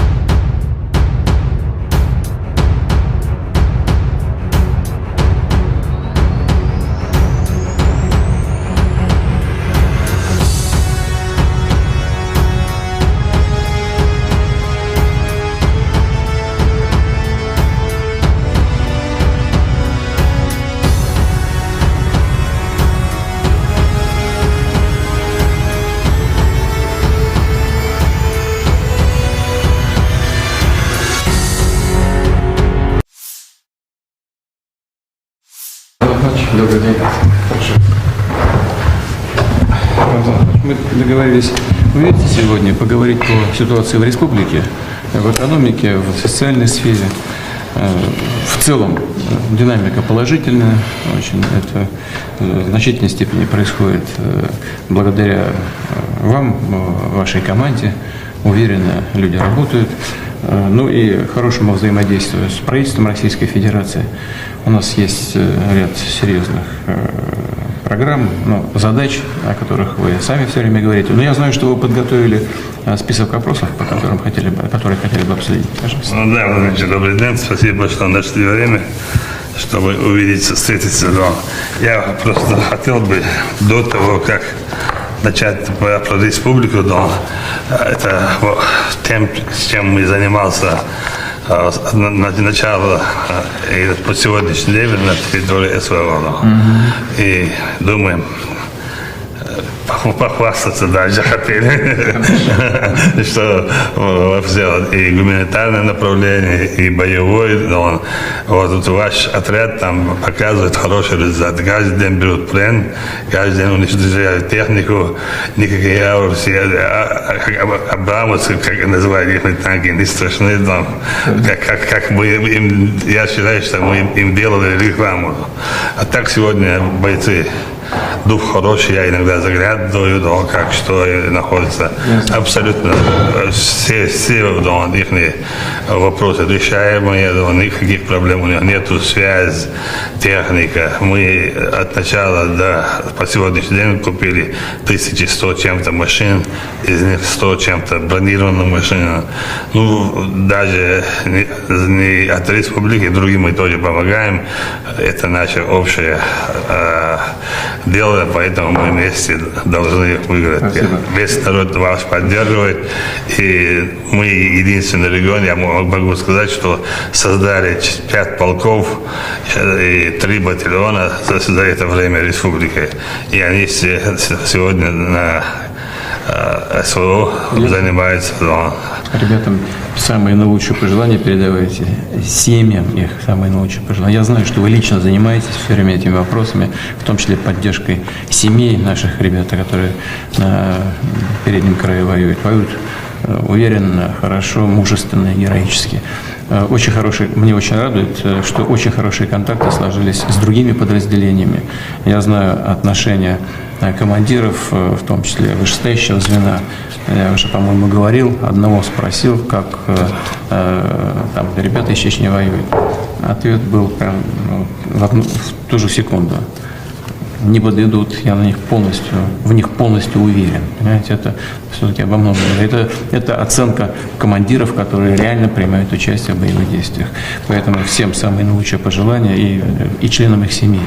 Добрый день. Хорошо. Мы договорились вместе сегодня поговорить по ситуации в республике, в экономике, в социальной сфере. Э, В целом, э, динамика положительная, очень это, э, в значительной степени происходит, э, благодаря, э, вам, э, вашей команде. Уверенно люди работают. Э, Ну и хорошему взаимодействию с правительством Российской Федерации. У нас есть, э, ряд серьезных, э, программ, ну, задач, о которых вы сами все время говорите. Но я знаю, что вы подготовили, э, список вопросов, по которым хотели бы, которые хотели бы обсудить. Пожалуйста. Ну да, Владимир Ильич, добрый день. Спасибо, что нашли время, чтобы увидеться, встретиться. Но я просто хотел бы до того, как начать про, про республику, но, э, это вот тем, с чем мы занимался, э, с, на, на, начало, э, и по сегодняшний день на территории СВО, но. И думаем, э, похва- похвастаться даже хотели, что, э, сделать и гуманитарное направление, и боевой, но вот, вот ваш отряд там показывает хороший результат. Каждый день берут плен, каждый день уничтожают технику, никакие Абрамсы, а, а, а, Абрамсы, как называют их танки, не страшны там. Как, как, как мы им, я считаю, что мы им, им делали рекламу. А так сегодня бойцы Дух хороший, я иногда заглядываю, да, как что и находится. Ясно. Абсолютно, э, все, все, да, их вопросы решаемые, да, никаких проблем у них нету, связь, техника. Мы от начала до, по сегодняшний день купили тысячи сто чем-то машин, из них сто чем-то бронированных машин. Ну, даже не, не от республики, другим мы тоже помогаем. Это наше общее, э, дело, поэтому мы вместе должны их выиграть. Спасибо. Весь народ вас поддерживает, и мы единственный регион, я мо-, могу сказать, что создали ч-, пять полков, э, и три батальона за, за это время республики. И они все с-, сегодня на, э, СВО занимаются, да. Ребятам самые наилучшие пожелания передавайте, семьям их самые наилучшие пожелания. Я знаю, что вы лично занимаетесь всё время этими вопросами, в том числе поддержкой семей наших ребят, которые на переднем крае воюют. Воюют, э, уверенно, хорошо, мужественно, героически. Э, очень хорошие, мне очень радует, э, что очень хорошие контакты сложились с другими подразделениями. Я знаю отношения, э, командиров, э, в том числе вышестоящего звена. Я уже, по-моему, говорил, одного спросил, как, э, э, там ребята из Чечни воюют. Ответ был прям, ну, в одну, в ту же секунду. Не подведут, я на них полностью, в них полностью уверен. Понимаете, это всё-таки обо многом. Это, это оценка командиров, которые реально принимают участие в боевых действиях. Поэтому всем самые наилучшие пожелания и, и членам их семей.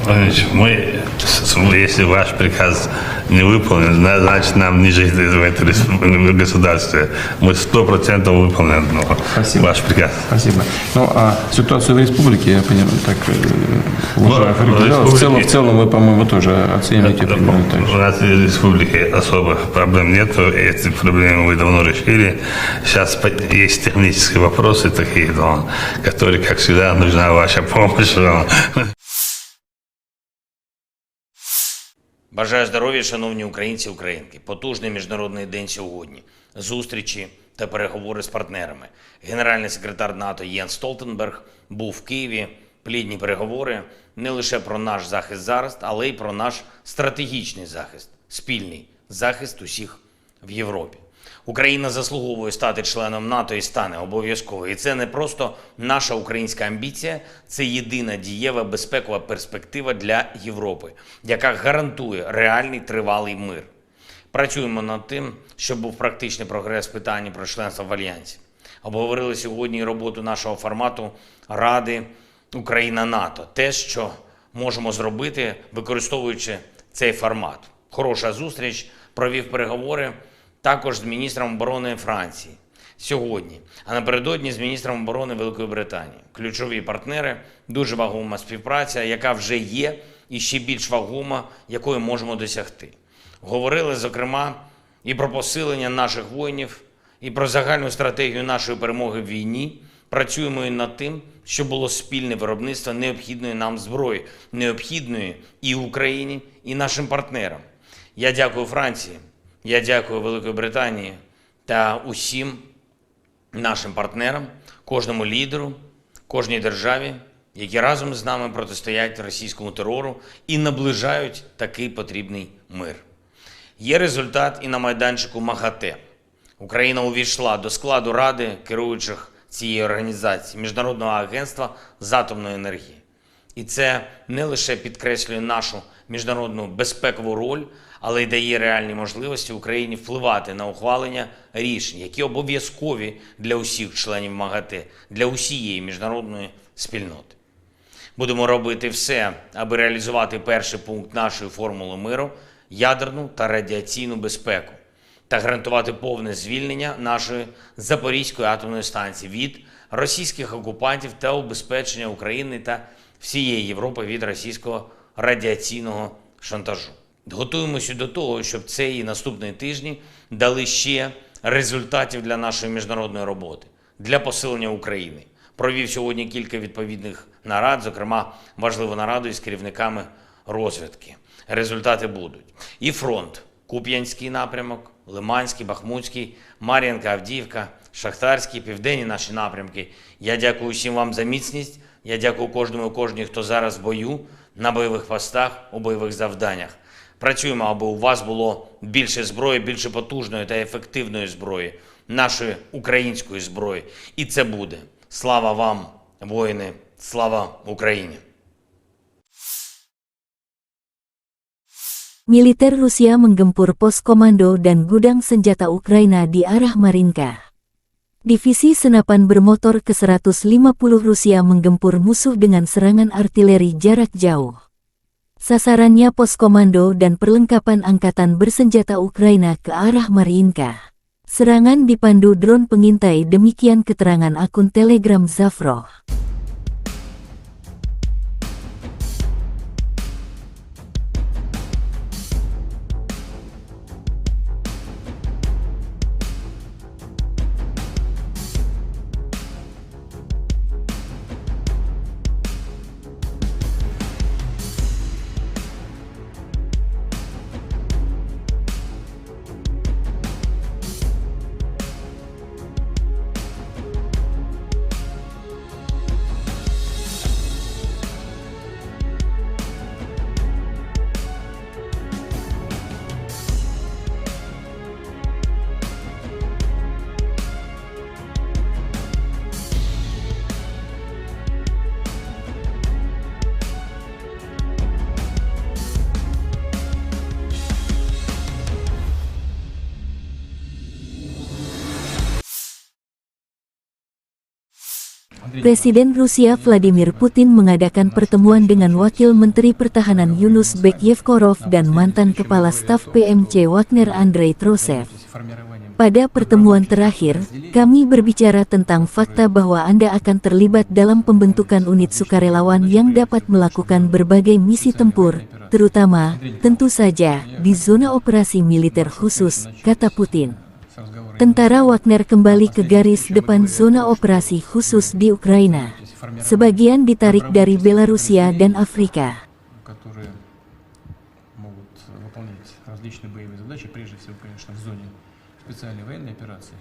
Владимир Владимирович, мы, с-, с-, если ваш приказ не выполнен, зна-, значит, нам не жить в этой республике, в государстве. Мы сто процентов выполним, ну, Спасибо. ваш приказ. Спасибо. Ну, а ситуацию в республике, я понимаю, так, э, Ну, уже в определённо. В целом, республике в целом вы, по-моему, тоже оцениваете Э, примерно так же. У нас в республике особых проблем нету, и эти проблемы мы давно решили. Сейчас по-, есть технические вопросы такие, но, которые, как всегда, нужна ваша помощь, но. Бажаю здоров'я, шановні українці і українки. Потужний міжнародний день сьогодні. Зустрічі та переговори з партнерами. Генеральний секретар НАТО Єнс Столтенберг був в Києві. Плідні переговори не лише про наш захист зараз, але й про наш стратегічний захист, спільний захист усіх в Європі. Україна заслуговує стати членом НАТО і стане обов'язково. І це не просто наша українська амбіція, це єдина дієва безпекова перспектива для Європи, яка гарантує реальний тривалий мир. Працюємо над тим, щоб був практичний прогрес в питанні про членство в Альянсі. Обговорили сьогодні і роботу нашого формату Ради Україна-НАТО. Те, що можемо зробити, використовуючи цей формат. Хороша зустріч, провів переговори також з міністром оборони Франції сьогодні, а напередодні з міністром оборони Великої Британії. Ключові партнери, дуже вагома співпраця, яка вже є, і ще більш вагома, якої можемо досягти. Говорили, зокрема, і про посилення наших воїнів, і про загальну стратегію нашої перемоги в війні. Працюємо і над тим, щоб було спільне виробництво необхідної нам зброї, необхідної і Україні, і нашим партнерам. Я дякую Франції, я дякую Великій Британії та усім нашим партнерам, кожному лідеру, кожній державі, які разом з нами протистоять російському терору і наближають такий потрібний мир. Є результат і на майданчику МАГАТЕ. Україна увійшла до складу Ради керуючих цієї організації, Міжнародного агентства з атомної енергії. І це не лише підкреслює нашу міжнародну безпекову роль, але й дає реальні можливості Україні впливати на ухвалення рішень, які обов'язкові для усіх членів МАГАТЕ, для усієї міжнародної спільноти. Будемо робити все, аби реалізувати перший пункт нашої формули миру — ядерну та радіаційну безпеку, та гарантувати повне звільнення нашої Запорізької атомної станції від російських окупантів та убезпечення України та всієї Європи від російського радіаційного шантажу. Готуємося до того, щоб цей і наступні тижні дали ще результатів для нашої міжнародної роботи, для посилення України. Провів сьогодні кілька відповідних нарад, зокрема важливу нараду із керівниками розвідки. Результати будуть. І фронт: Куп'янський напрямок, Лиманський, Бахмутський, Мар'їнка, Авдіївка, Шахтарський, південні наші напрямки. Я дякую всім вам за міцність. Я дякую кожному і кожній, хто зараз в бою, на бойових постах, у бойових завданнях. Працюємо, аби у вас було більше зброї, більше потужної та ефективної зброї, нашої української зброї. І це буде. Слава вам, воїни! Слава Україні! Militer Rusia menggempur pos komando dan gudang senjata Ukraina di arah Marinka. Divisi senapan bermotor ke seratus lima puluh Rusia menggempur musuh dengan serangan artileri jarak jauh. Sasarannya pos komando dan perlengkapan angkatan bersenjata Ukraina ke arah Marinka. Serangan dipandu drone pengintai, demikian keterangan akun Telegram Zafro. Presiden Rusia Vladimir Putin mengadakan pertemuan dengan Wakil Menteri Pertahanan Yunus Bekyevkorov dan mantan Kepala Staf P M C Wagner Andrei Trosev. Pada pertemuan terakhir, kami berbicara tentang fakta bahwa Anda akan terlibat dalam pembentukan unit sukarelawan yang dapat melakukan berbagai misi tempur, terutama, tentu saja, di zona operasi militer khusus, kata Putin. Tentara Wagner kembali ke garis depan zona operasi khusus di Ukraina. Sebagian ditarik dari Belarusia dan Afrika. которые могут выполнять различные боевые задачи, прежде всего, конечно, в зоне специальной военной операции.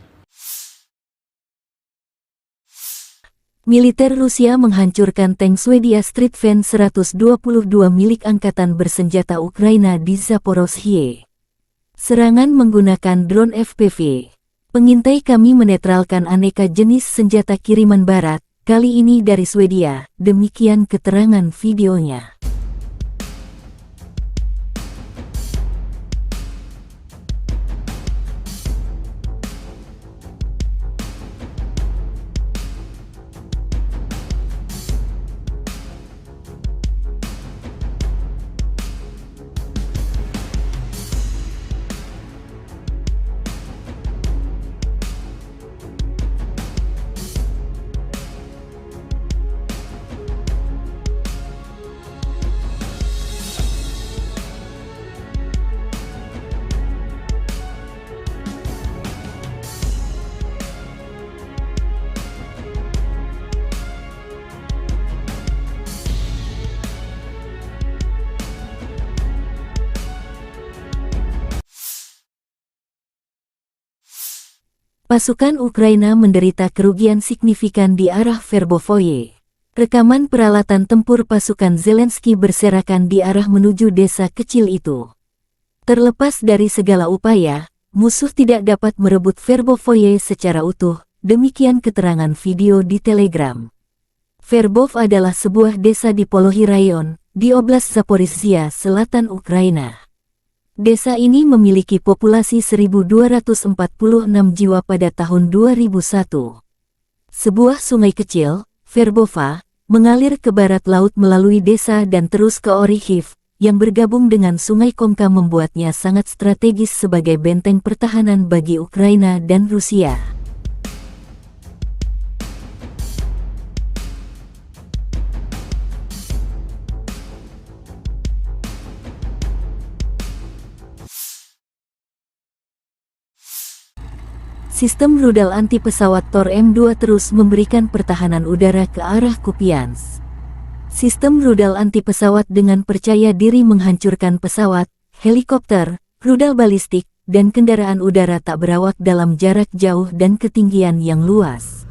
Militer Rusia menghancurkan tank Swedia Stridsvagn seratus dua puluh dua milik angkatan bersenjata Ukraina di Zaporozhye. Serangan menggunakan drone F P V. Pengintai kami menetralkan aneka jenis senjata kiriman barat, kali ini dari Swedia, demikian keterangan videonya. Pasukan Ukraina menderita kerugian signifikan di arah Verbovoye. Rekaman peralatan tempur pasukan Zelensky berserakan di arah menuju desa kecil itu. Terlepas dari segala upaya, musuh tidak dapat merebut Verbovoye secara utuh, demikian keterangan video di Telegram. Verbov adalah sebuah desa di Polohi Rayon, di Oblast Zaporizhia Selatan, Ukraina. Desa ini memiliki populasi seribu dua ratus empat puluh enam jiwa pada tahun dua ribu satu. Sebuah sungai kecil, Verbova, mengalir ke barat laut melalui desa dan terus ke Orikhiv, yang bergabung dengan Sungai Komka membuatnya sangat strategis sebagai benteng pertahanan bagi Ukraina dan Rusia. Sistem rudal anti pesawat Tor M dua terus memberikan pertahanan udara ke arah Kupiansk. Sistem rudal anti pesawat dengan percaya diri menghancurkan pesawat, helikopter, rudal balistik, dan kendaraan udara tak berawak dalam jarak jauh dan ketinggian yang luas.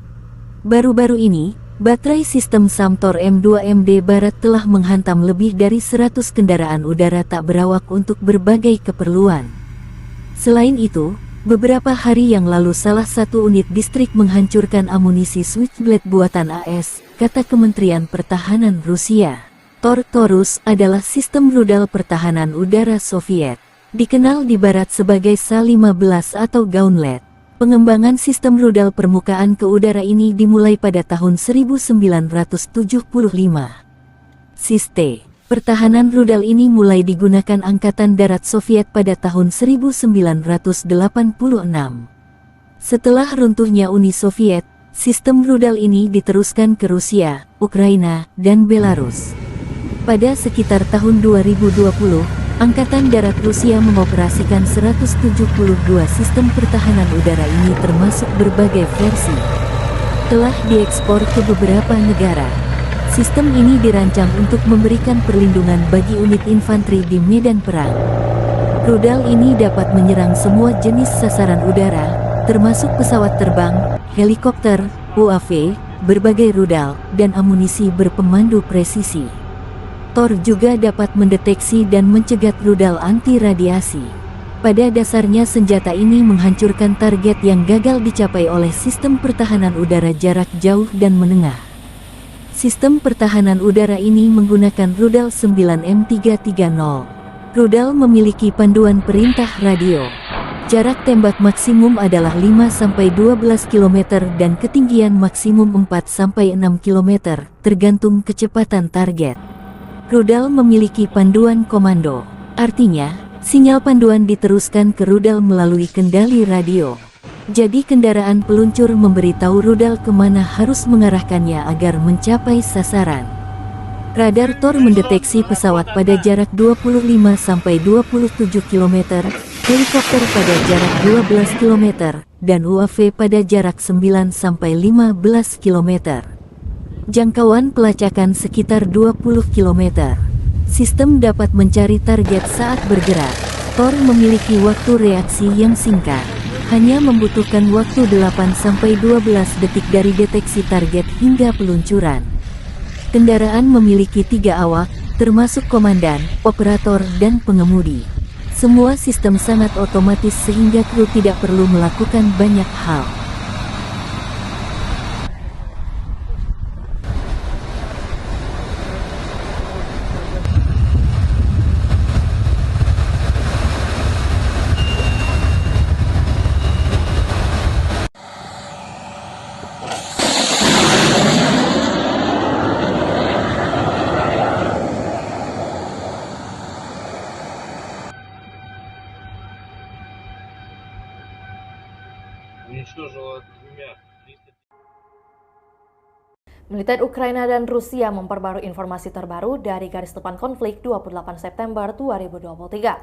Baru-baru ini, Baterai sistem Samtor M dua M D Barat telah menghantam lebih dari seratus kendaraan udara tak berawak untuk berbagai keperluan. Selain itu, beberapa hari yang lalu salah satu unit distrik menghancurkan amunisi Switchblade buatan A S, kata Kementerian Pertahanan Rusia. Tor Taurus adalah sistem rudal pertahanan udara Soviet, dikenal di Barat sebagai Sa lima belas atau Gauntlet. Pengembangan sistem rudal permukaan ke udara ini dimulai pada tahun seribu sembilan ratus tujuh puluh lima. Sistem pertahanan rudal ini mulai digunakan Angkatan Darat Soviet pada tahun seribu sembilan ratus delapan puluh enam. Setelah runtuhnya Uni Soviet, sistem rudal ini diteruskan ke Rusia, Ukraina, dan Belarus. Pada sekitar tahun dua ribu dua puluh, Angkatan Darat Rusia mengoperasikan seratus tujuh puluh dua sistem pertahanan udara ini, termasuk berbagai versi. Telah diekspor ke beberapa negara. Sistem ini dirancang untuk memberikan perlindungan bagi unit infanteri di medan perang. Rudal ini dapat menyerang semua jenis sasaran udara, termasuk pesawat terbang, helikopter, U A V, berbagai rudal, dan amunisi berpemandu presisi. Tor juga dapat mendeteksi dan mencegat rudal anti radiasi. Pada dasarnya, senjata ini menghancurkan target yang gagal dicapai oleh sistem pertahanan udara jarak jauh dan menengah. Sistem pertahanan udara ini menggunakan rudal sembilan M tiga tiga nol. Rudal memiliki panduan perintah radio. Jarak tembak maksimum adalah lima sampai dua belas kilometer dan ketinggian maksimum empat sampai enam kilometer, tergantung kecepatan target. Rudal memiliki panduan komando. Artinya, sinyal panduan diteruskan ke rudal melalui kendali radio. Jadi, kendaraan peluncur memberitahu rudal kemana harus mengarahkannya agar mencapai sasaran. Radar Tor mendeteksi pesawat pada jarak dua puluh lima sampai dua puluh tujuh kilometer, helikopter pada jarak dua belas kilometer, dan U A V pada jarak sembilan sampai lima belas kilometer. Jangkauan pelacakan sekitar dua puluh kilometer. Sistem dapat mencari target saat bergerak. Tor memiliki waktu reaksi yang singkat. Hanya membutuhkan waktu delapan sampai dua belas detik dari deteksi target hingga peluncuran. Kendaraan memiliki tiga awak, termasuk komandan, operator, dan pengemudi. Semua sistem sangat otomatis sehingga kru tidak perlu melakukan banyak hal. Уничтожила двумя. Militer Ukraina dan Rusia memperbarui informasi terbaru dari garis depan konflik dua puluh delapan September dua ribu dua puluh tiga.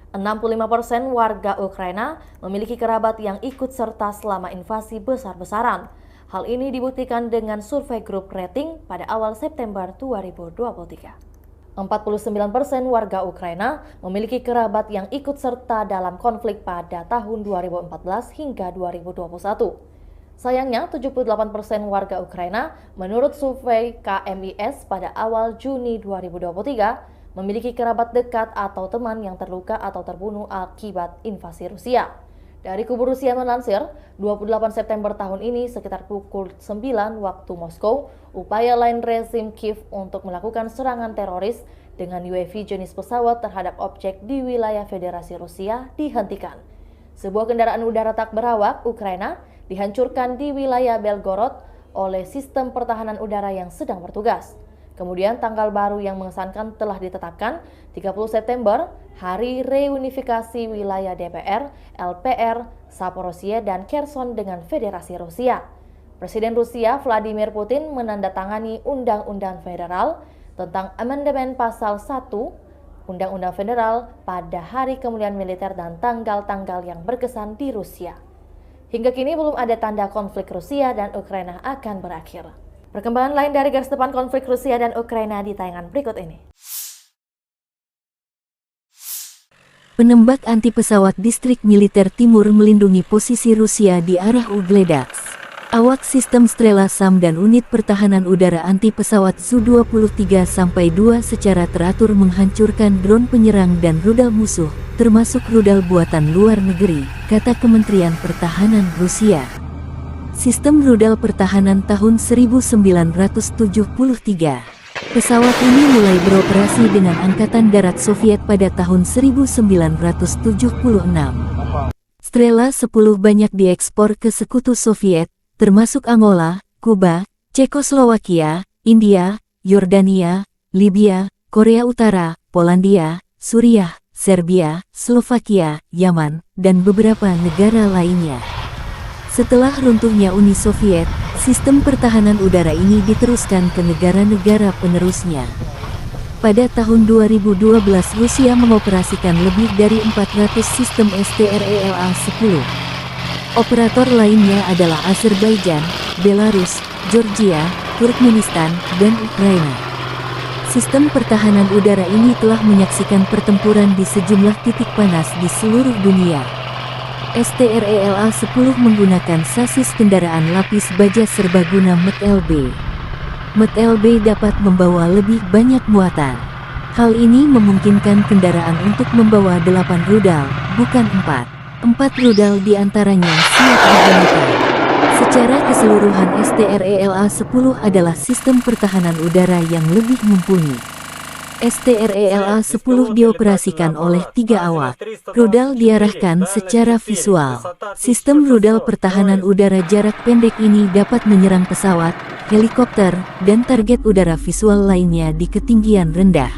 Enam puluh lima persen warga Ukraina memiliki kerabat yang ikut serta selama invasi besar-besaran. Hal ini dibuktikan dengan survei grup rating pada awal September dua ribu dua puluh tiga. Empat puluh sembilan persen warga Ukraina memiliki kerabat yang ikut serta dalam konflik pada tahun dua ribu empat belas hingga dua ribu dua puluh satu. Sayangnya, tujuh puluh delapan persen warga Ukraina, menurut survei K M I S pada awal Juni dua ribu dua puluh tiga, memiliki kerabat dekat atau teman yang terluka atau terbunuh akibat invasi Rusia. Dari kubu Rusia melansir, dua puluh delapan September tahun ini, sekitar pukul sembilan waktu Moskow, upaya lain rezim Kiev untuk melakukan serangan teroris dengan U A V jenis pesawat terhadap objek di wilayah Federasi Rusia dihentikan. Sebuah kendaraan udara tak berawak Ukraina dihancurkan di wilayah Belgorod oleh sistem pertahanan udara yang sedang bertugas. Kemudian, tanggal baru yang mengesankan telah ditetapkan, tiga puluh September, hari reunifikasi wilayah D P R, L P R, Zaporozhye, dan Kherson dengan Federasi Rusia. Presiden Rusia Vladimir Putin menandatangani Undang-Undang Federal tentang Amandemen Pasal satu Undang-Undang Federal pada hari kemuliaan militer dan tanggal-tanggal yang berkesan di Rusia. Hingga kini belum ada tanda konflik Rusia dan Ukraina akan berakhir. Perkembangan lain dari garis depan konflik Rusia dan Ukraina di tayangan berikut ini. Penembak anti pesawat distrik militer timur melindungi posisi Rusia di arah Ugledaks. Awak sistem Strela SAM dan unit pertahanan udara anti pesawat Su dua puluh tiga sampai dua secara teratur menghancurkan drone penyerang dan rudal musuh, termasuk rudal buatan luar negeri, kata Kementerian Pertahanan Rusia. Sistem rudal pertahanan tahun seribu sembilan ratus tujuh puluh tiga. Pesawat ini mulai beroperasi dengan Angkatan Darat Soviet pada tahun seribu sembilan ratus tujuh puluh enam. Strela sepuluh banyak diekspor ke Sekutu Soviet, termasuk Angola, Kuba, Cekoslowakia, India, Yordania, Libya, Korea Utara, Polandia, Suriah, Serbia, Slovakia, Yaman, dan beberapa negara lainnya. Setelah runtuhnya Uni Soviet, sistem pertahanan udara ini diteruskan ke negara-negara penerusnya. Pada tahun dua ribu dua belas, Rusia mengoperasikan lebih dari empat ratus sistem S T R E L A sepuluh. Operator lainnya adalah Azerbaijan, Belarus, Georgia, Turkmenistan, dan Ukraina. Sistem pertahanan udara ini telah menyaksikan pertempuran di sejumlah titik panas di seluruh dunia. S T R E L A sepuluh menggunakan sasis kendaraan lapis baja serbaguna M T L B. M T L B dapat membawa lebih banyak muatan. Hal ini memungkinkan kendaraan untuk membawa delapan rudal, bukan empat. Empat rudal di antaranya siap digunakan. Secara keseluruhan, S T R E L A sepuluh adalah sistem pertahanan udara yang lebih mumpuni. S T R E L A sepuluh dioperasikan oleh tiga awak. Rudal diarahkan secara visual. Sistem rudal pertahanan udara jarak pendek ini dapat menyerang pesawat, helikopter, dan target udara visual lainnya di ketinggian rendah.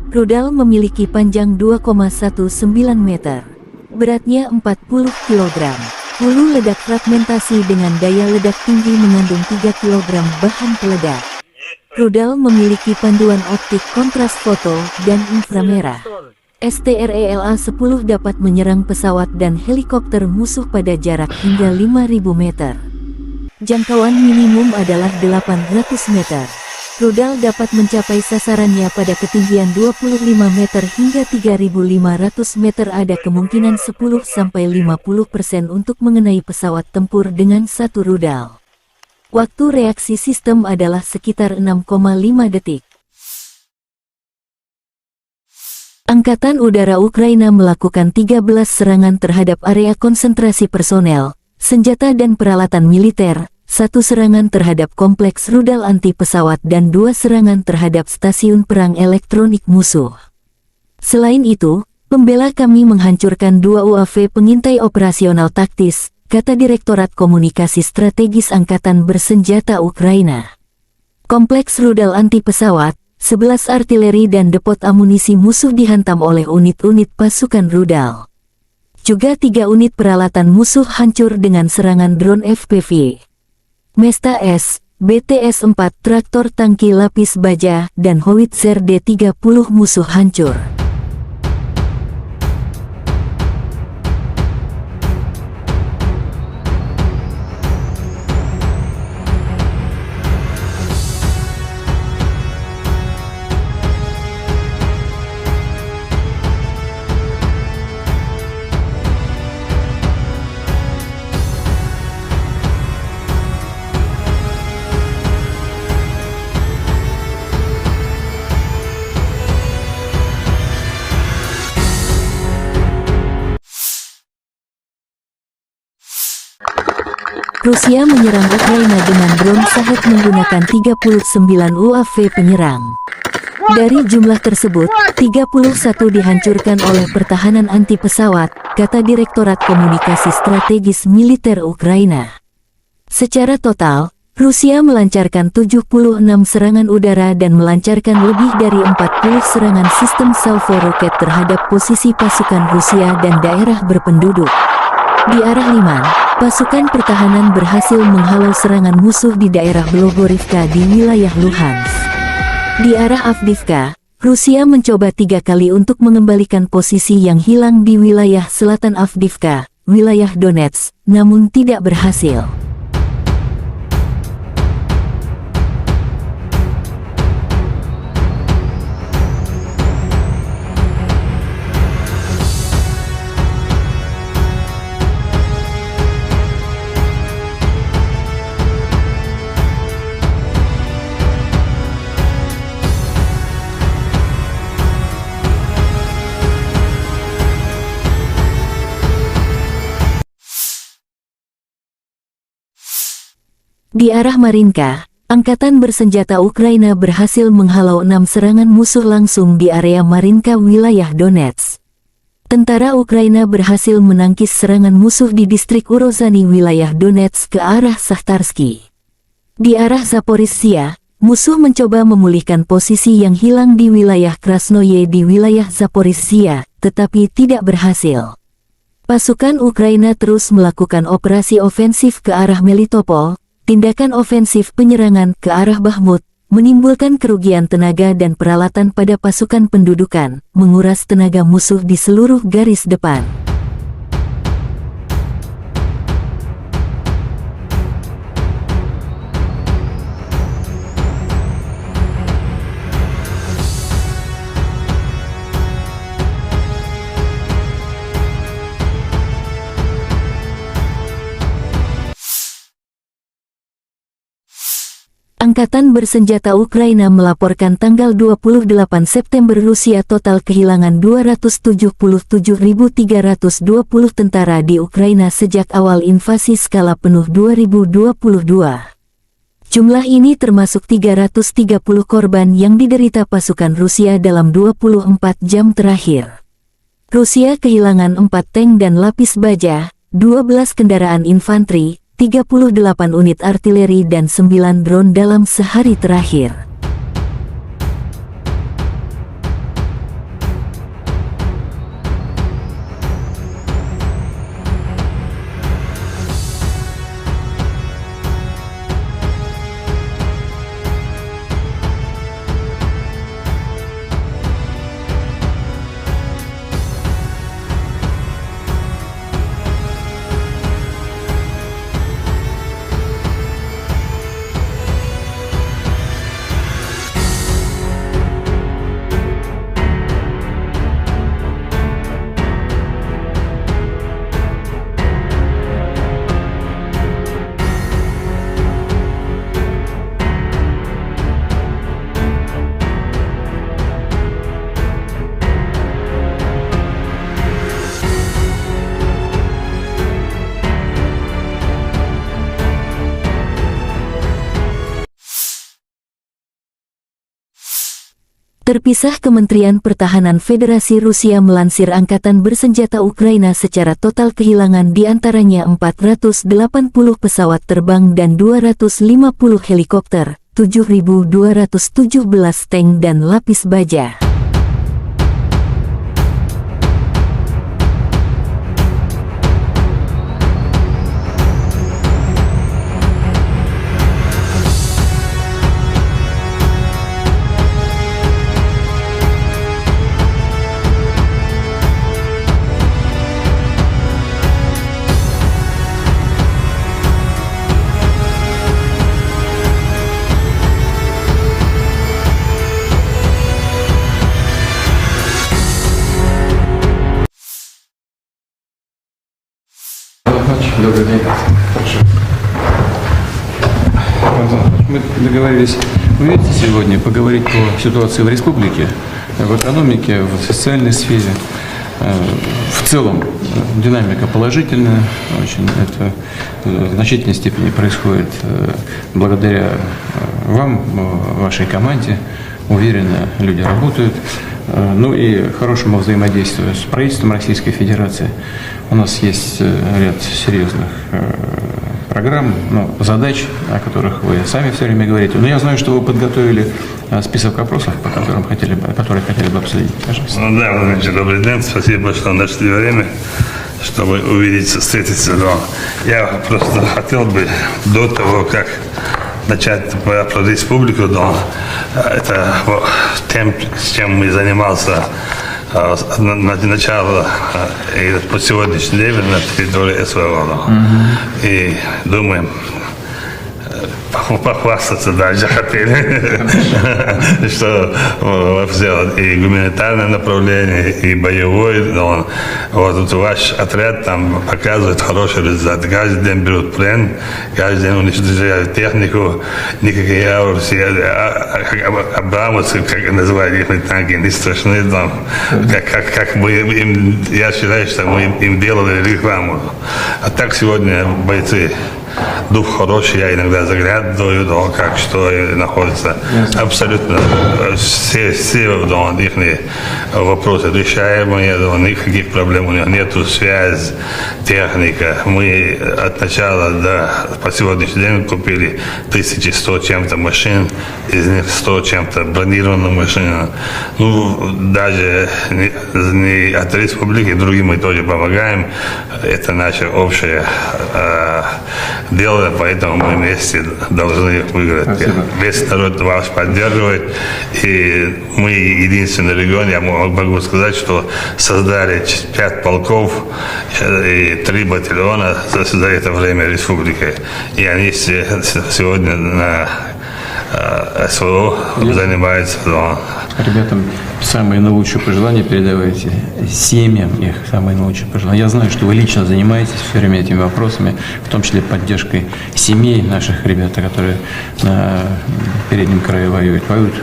Rudal memiliki panjang dua koma satu sembilan meter. Beratnya empat puluh kilogram. Hulu ledak fragmentasi dengan daya ledak tinggi mengandung tiga kilogram bahan peledak. Rudal memiliki panduan optik kontras foto dan inframerah. S T R E L A sepuluh dapat menyerang pesawat dan helikopter musuh pada jarak hingga lima ribu meter. Jangkauan minimum adalah delapan ratus meter. Rudal dapat mencapai sasarannya pada ketinggian dua puluh lima meter hingga tiga ribu lima ratus meter. Ada kemungkinan sepuluh sampai lima puluh persen untuk mengenai pesawat tempur dengan satu rudal. Waktu reaksi sistem adalah sekitar enam koma lima detik. Angkatan Udara Ukraina melakukan tiga belas serangan terhadap area konsentrasi personel, senjata dan peralatan militer, satu serangan terhadap kompleks rudal anti pesawat dan dua serangan terhadap stasiun perang elektronik musuh. Selain itu, pembela kami menghancurkan dua U A V pengintai operasional taktis, kata Direktorat Komunikasi Strategis Angkatan Bersenjata Ukraina. Kompleks rudal anti pesawat, sebelas artileri dan depot amunisi musuh dihantam oleh unit-unit pasukan rudal. Juga tiga unit peralatan musuh hancur dengan serangan drone F P V. Mesta S, B T S empat, traktor tangki lapis baja, dan howitzer D tiga puluh musuh hancur. Rusia menyerang Ukraina dengan drone Shahed menggunakan tiga puluh sembilan U A V penyerang. Dari jumlah tersebut, tiga puluh satu dihancurkan oleh pertahanan anti pesawat, kata Direktorat Komunikasi Strategis Militer Ukraina. Secara total, Rusia melancarkan tujuh puluh enam serangan udara dan melancarkan lebih dari empat puluh serangan sistem salvo roket terhadap posisi pasukan Rusia dan daerah berpenduduk. Di arah Liman, pasukan pertahanan berhasil menghalau serangan musuh di daerah Blogorivka di wilayah Luhansk. Di arah Avdiivka, Rusia mencoba tiga kali untuk mengembalikan posisi yang hilang di wilayah selatan Avdiivka, wilayah Donetsk, namun tidak berhasil. Di arah Marinka, angkatan bersenjata Ukraina berhasil menghalau enam serangan musuh langsung di area Marinka, wilayah Donetsk. Tentara Ukraina berhasil menangkis serangan musuh di distrik Urozhany, wilayah Donetsk, ke arah Sahtarsky. Di arah Zaporizhia, musuh mencoba memulihkan posisi yang hilang di wilayah Krasnoye di wilayah Zaporizhia, tetapi tidak berhasil. Pasukan Ukraina terus melakukan operasi ofensif ke arah Melitopol. Tindakan ofensif penyerangan ke arah Bakhmut menimbulkan kerugian tenaga dan peralatan pada pasukan pendudukan, menguras tenaga musuh di seluruh garis depan. Angkatan bersenjata Ukraina melaporkan tanggal dua puluh delapan September, Rusia total kehilangan dua ratus tujuh puluh tujuh ribu tiga ratus dua puluh tentara di Ukraina sejak awal invasi skala penuh dua ribu dua puluh dua. Jumlah ini termasuk tiga ratus tiga puluh korban yang diderita pasukan Rusia dalam dua puluh empat jam terakhir. Rusia kehilangan empat tank dan lapis baja, dua belas kendaraan infanteri, tiga puluh delapan unit artileri, dan sembilan drone dalam sehari terakhir. Terpisah, Kementerian Pertahanan Federasi Rusia melansir, angkatan bersenjata Ukraina secara total kehilangan di antaranya empat ratus delapan puluh pesawat terbang dan dua ratus lima puluh helikopter, tujuh ribu dua ratus tujuh belas tank dan lapis baja. Добрый день. Хорошо. Антон, мы договорились увидеться сегодня, поговорить по ситуации в республике, в экономике, в социальной сфере. Э, В целом, э, динамика положительная, очень это, э, в значительной степени происходит, э, благодаря, э, вам, э, вашей команде. Уверенно люди работают. Э, Ну и хорошему взаимодействию с правительством Российской Федерации. У нас есть, э, ряд серьезных, э, программ, ну, задач, о которых вы сами все время говорите. Но я знаю, что вы подготовили, э, список вопросов, по которым хотели бы, которые хотели бы обсудить. Пожалуйста. Ну да, Владимир Ильич, добрый день. Спасибо, что нашли время, чтобы увидеться, встретиться. Но я просто хотел бы до того, как начать про, про республику, но, э, это, вот, тем, чем мы занимался, э, с, на, на начало, э, и по сегодняшний день на территории СВО, но. И думаем, э, похва-, похвастаться даже хотели, что, э, сделать и гуманитарное направление, и боевое, но вот тут ваш отряд там показывает хороший результат. Каждый день берут плен, каждый день уничтожают технику, никакие аварцы, а, а, как Аб-, Абрамовцы, как называют их танки, не страшны там. Как, как, как мы им, я считаю, что мы им, им делали рекламу. А так сегодня бойцы Дух хороший, я иногда заглядываю, да, как что и находится. Ясно. Абсолютно, э, все, все, да, ихние вопросы решаемые, да, никаких проблем у них нету. Связь, техника. Мы от начала до, по сегодняшний день купили тысячи сто чем-то машин, из них сто чем-то бронированных машин. Ну, даже не, не от республики, другим мы тоже помогаем. Это наше общее, э, дело, поэтому мы вместе должны выиграть. Спасибо. Весь народ вас поддерживает, и мы единственный регион, я мо-, могу сказать, что создали ч-, пять полков, э, и три батальона за, за это время республики. И они се-, с-, сегодня на, э, СВО занимаются, да. Ребятам самые наилучшие пожелания передавайте, семьям их самые наилучшие пожелания. Я знаю, что вы лично занимаетесь всё время этими вопросами, в том числе поддержкой семей наших ребят, которые на переднем краю воюют. Воюют,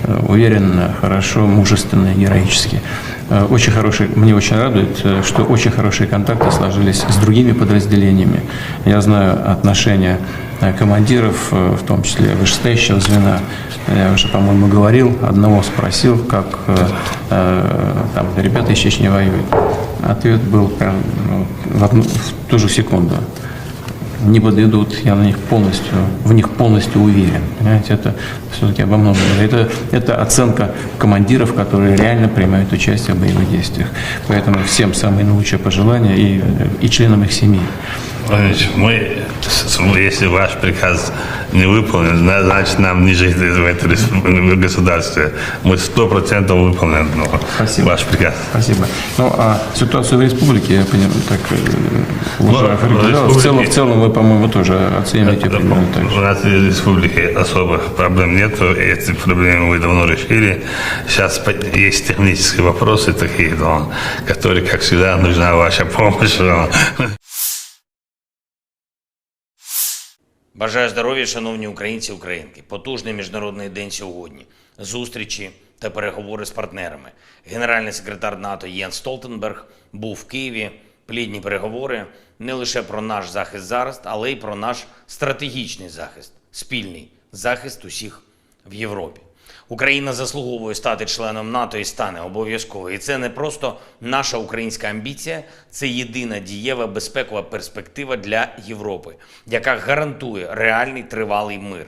э, уверенно, хорошо, мужественно и героически. Э, очень хорошие, мне очень радует, э, что очень хорошие контакты сложились с другими подразделениями. Я знаю отношения, э, командиров, э, в том числе вышестоящего звена. Я уже, по-моему, говорил, одного спросил, как, э, э, там ребята из Чечни воюют. Ответ был прям, ну, в одну, в ту же секунду. Не подведут, я на них полностью, в них полностью уверен. Понимаете, это всё-таки обо многом. Это, это оценка командиров, которые реально принимают участие в боевых действиях. Поэтому всем самые наилучшие пожелания и, и членам их семей. Владимир Владимирович, мы, с-, с-, если ваш приказ не выполнен, зна-, значит, нам не жить в этой респуб-, государстве. Мы сто процентов выполним, ну, Спасибо. Ваш приказ. Спасибо. Ну, а ситуацию в республике, я понимаю, так, э, Ну, уже в определённо. В целом, республике в целом вы, по-моему, тоже оцениваете Да, примерно так же. У нас в республике особых проблем нету, эти проблемы мы давно решили. Сейчас по-, есть технические вопросы такие, но, которые, как всегда, нужна ваша помощь, но. Бажаю здоров'я, шановні українці і українки. Потужний міжнародний день сьогодні. Зустрічі та переговори з партнерами. Генеральний секретар НАТО Єнс Столтенберг був в Києві. Плідні переговори не лише про наш захист зараз, але й про наш стратегічний захист, спільний захист усіх в Європі. Україна заслуговує стати членом НАТО і стане обов'язково. І це не просто наша українська амбіція, це єдина дієва безпекова перспектива для Європи, яка гарантує реальний тривалий мир.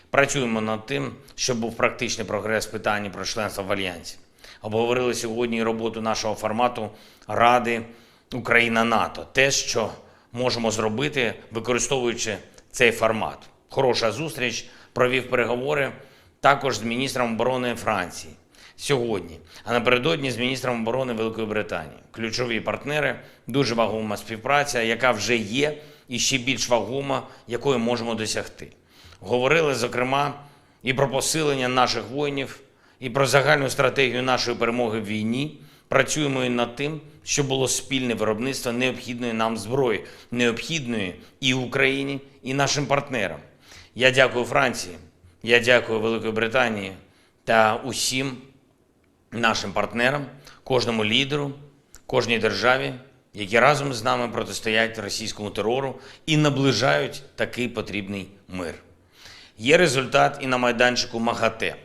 Працюємо над тим, щоб був практичний прогрес в питанні про членство в Альянсі. Обговорили сьогодні і роботу нашого формату Ради Україна-НАТО. Те, що можемо зробити, використовуючи цей формат. Хороша зустріч, провів переговори також з міністром оборони Франції сьогодні, а напередодні з міністром оборони Великої Британії. Ключові партнери, дуже вагома співпраця, яка вже є, і ще більш вагома, якої можемо досягти. Говорили, зокрема, і про посилення наших воїнів, і про загальну стратегію нашої перемоги в війні. Працюємо і над тим, щоб було спільне виробництво необхідної нам зброї, необхідної і Україні, і нашим партнерам. Я дякую Франції, я дякую Великій Британії та усім нашим партнерам, кожному лідеру, кожній державі, які разом з нами протистоять російському терору і наближають такий потрібний мир. Є результат і на майданчику МАГАТЕ.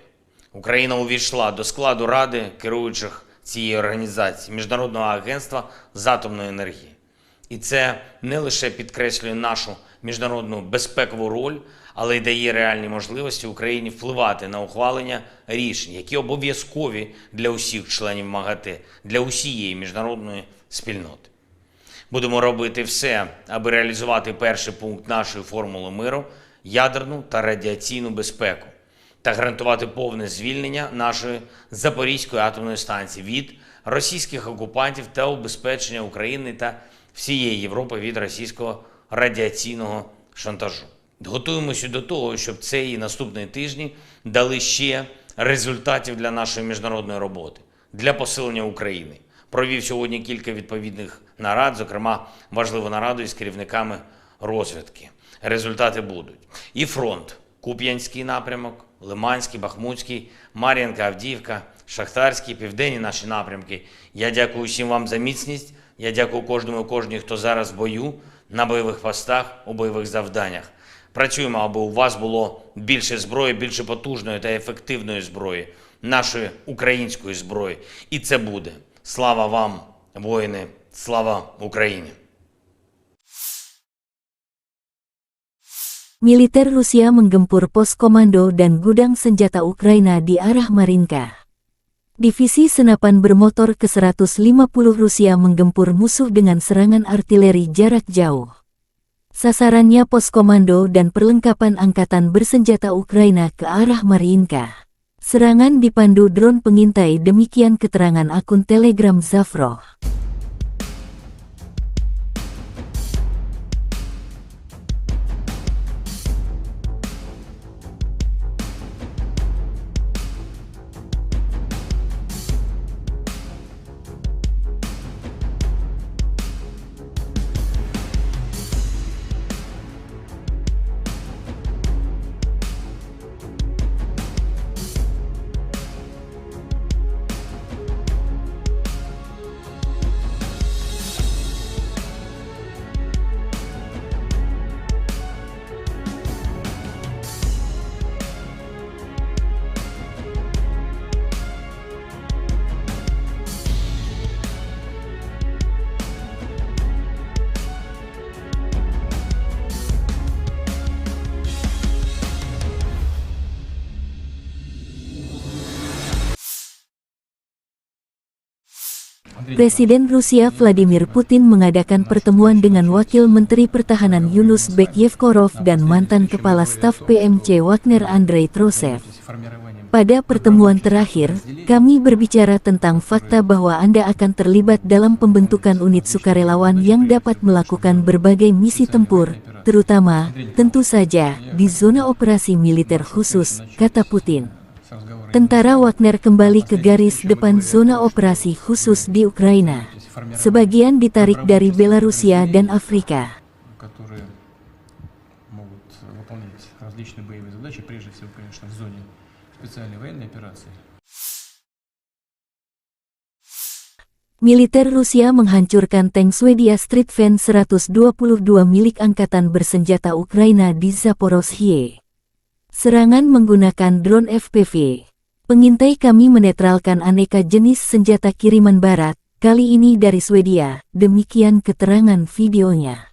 Україна увійшла до складу Ради керуючих цієї організації, Міжнародного агентства з атомної енергії. І це не лише підкреслює нашу міжнародну безпекову роль, але й дає реальні можливості Україні впливати на ухвалення рішень, які обов'язкові для усіх членів МАГАТЕ, для усієї міжнародної спільноти. Будемо робити все, аби реалізувати перший пункт нашої формули миру — ядерну та радіаційну безпеку, та гарантувати повне звільнення нашої Запорізької атомної станції від російських окупантів та убезпечення України та всієї Європи від російського радіаційного шантажу. Готуємося до того, щоб цей і наступні тижні дали ще результатів для нашої міжнародної роботи, для посилення України. Провів сьогодні кілька відповідних нарад, зокрема важливу нараду із керівниками розвідки. Результати будуть. І фронт: Куп'янський напрямок, Лиманський, Бахмутський, Мар'їнка, Авдіївка, Шахтарський, південні наші напрямки. Я дякую всім вам за міцність. Я дякую кожному і кожній, хто зараз в бою, На бойових постах, у бойових завданнях. Працюємо, аби у вас було більше зброї, більше потужної та ефективної зброї, нашої української зброї. І це буде. Слава вам, воїни! Слава Україні! Militer Rusia menggempur pos komando dan gudang senjata Ukraina di arah Marinka. Divisi senapan bermotor ke seratus lima puluh Rusia menggempur musuh dengan serangan artileri jarak jauh. Sasarannya pos komando dan perlengkapan angkatan bersenjata Ukraina ke arah Marinka. Serangan dipandu drone pengintai, demikian keterangan akun Telegram Zafro. Presiden Rusia Vladimir Putin mengadakan pertemuan dengan Wakil Menteri Pertahanan Yunus Bek Yevkorov dan mantan Kepala Staf P M C Wagner Andrei Trosev. Pada pertemuan terakhir, kami berbicara tentang fakta bahwa Anda akan terlibat dalam pembentukan unit sukarelawan yang dapat melakukan berbagai misi tempur, terutama, tentu saja, di zona operasi militer khusus, kata Putin. Tentara Wagner kembali ke garis depan zona operasi khusus di Ukraina. Sebagian ditarik dari Belarusia dan Afrika. которые могут выполнять различные боевые задачи, прежде всего, конечно, в зоне специальной военной операции. Militer Rusia menghancurkan tank Swedia Stridsvagn seratus dua puluh dua milik Angkatan Bersenjata Ukraina di Zaporozhye. Serangan menggunakan drone F P V. Pengintai kami menetralkan aneka jenis senjata kiriman Barat, kali ini dari Swedia, demikian keterangan videonya.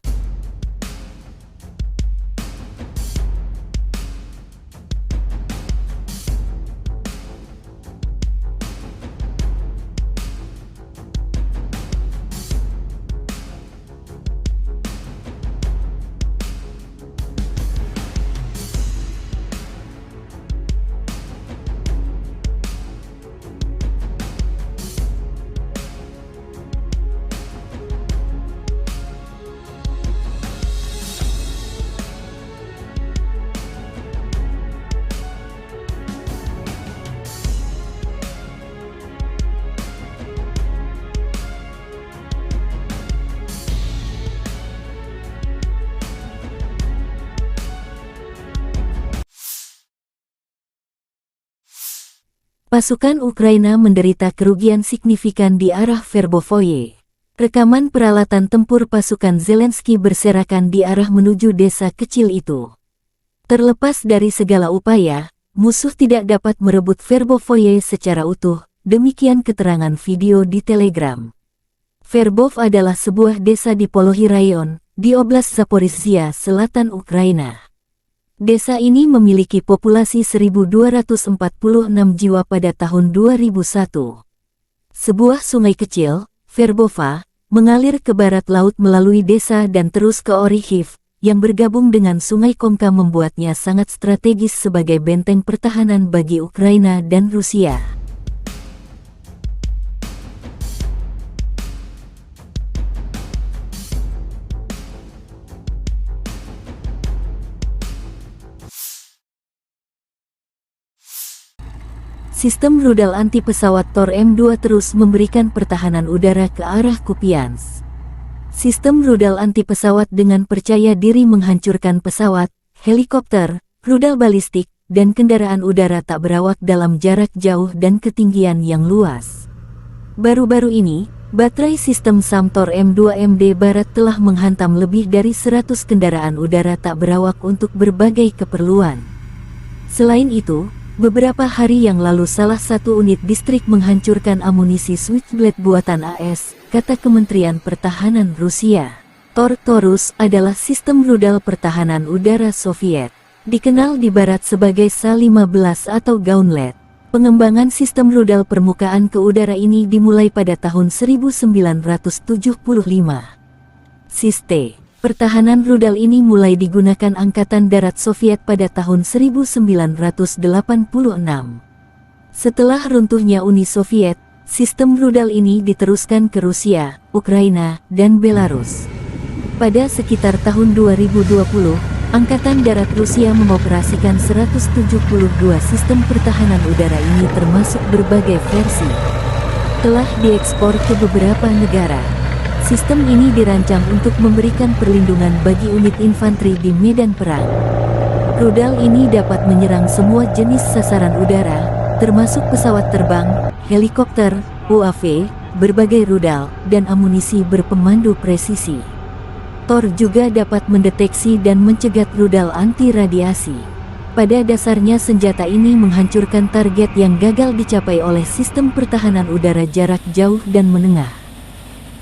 Pasukan Ukraina menderita kerugian signifikan di arah Verbovoye. Rekaman peralatan tempur pasukan Zelensky berserakan di arah menuju desa kecil itu. Terlepas dari segala upaya, musuh tidak dapat merebut Verbovoye secara utuh, demikian keterangan video di Telegram. Verbov adalah sebuah desa di Polohi Rayon, di Oblast Zaporizhia Selatan, Ukraina. Desa ini memiliki populasi seribu dua ratus empat puluh enam jiwa pada tahun dua ribu satu. Sebuah sungai kecil, Verbova, mengalir ke barat laut melalui desa dan terus ke Orikhiv, yang bergabung dengan Sungai Komka membuatnya sangat strategis sebagai benteng pertahanan bagi Ukraina dan Rusia. Sistem rudal anti pesawat Tor M dua terus memberikan pertahanan udara ke arah Kupiansk. Sistem rudal anti pesawat dengan percaya diri menghancurkan pesawat, helikopter, rudal balistik, dan kendaraan udara tak berawak dalam jarak jauh dan ketinggian yang luas. Baru-baru ini, Baterai sistem SAM Tor M dua M D Barat telah menghantam lebih dari seratus kendaraan udara tak berawak untuk berbagai keperluan. Selain itu, beberapa hari yang lalu salah satu unit distrik menghancurkan amunisi Switchblade buatan A S, kata Kementerian Pertahanan Rusia. Tor Taurus adalah sistem rudal pertahanan udara Soviet, dikenal di Barat sebagai S A lima belas atau Gauntlet. Pengembangan sistem rudal permukaan ke udara ini dimulai pada tahun seribu sembilan ratus tujuh puluh lima. Sistem pertahanan rudal ini mulai digunakan Angkatan Darat Soviet pada tahun seribu sembilan ratus delapan puluh enam. Setelah runtuhnya Uni Soviet, sistem rudal ini diteruskan ke Rusia, Ukraina, dan Belarus. Pada sekitar tahun dua ribu dua puluh, Angkatan Darat Rusia mengoperasikan seratus tujuh puluh dua sistem pertahanan udara ini, termasuk berbagai versi. Telah diekspor ke beberapa negara. Sistem ini dirancang untuk memberikan perlindungan bagi unit infanteri di medan perang. Rudal ini dapat menyerang semua jenis sasaran udara, termasuk pesawat terbang, helikopter, U A V, berbagai rudal, dan amunisi berpemandu presisi. Tor juga dapat mendeteksi dan mencegat rudal anti radiasi. Pada dasarnya, senjata ini menghancurkan target yang gagal dicapai oleh sistem pertahanan udara jarak jauh dan menengah.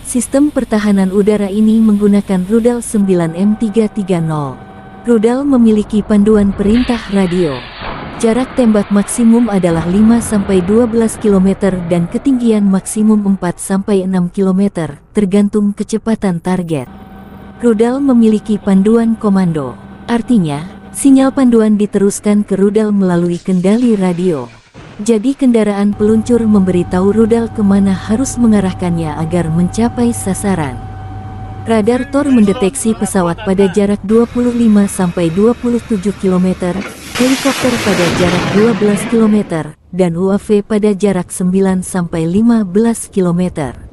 Sistem pertahanan udara ini menggunakan rudal sembilan M tiga tiga nol. Rudal memiliki panduan perintah radio. Jarak tembak maksimum adalah lima sampai dua belas kilometer dan ketinggian maksimum empat sampai enam kilometer, tergantung kecepatan target. Rudal memiliki panduan komando. Artinya, sinyal panduan diteruskan ke rudal melalui kendali radio. Jadi, kendaraan peluncur memberitahu rudal kemana harus mengarahkannya agar mencapai sasaran. Radar Tor mendeteksi pesawat pada jarak dua puluh lima sampai dua puluh tujuh kilometer, helikopter pada jarak dua belas kilometer, dan U A V pada jarak sembilan sampai lima belas kilometer.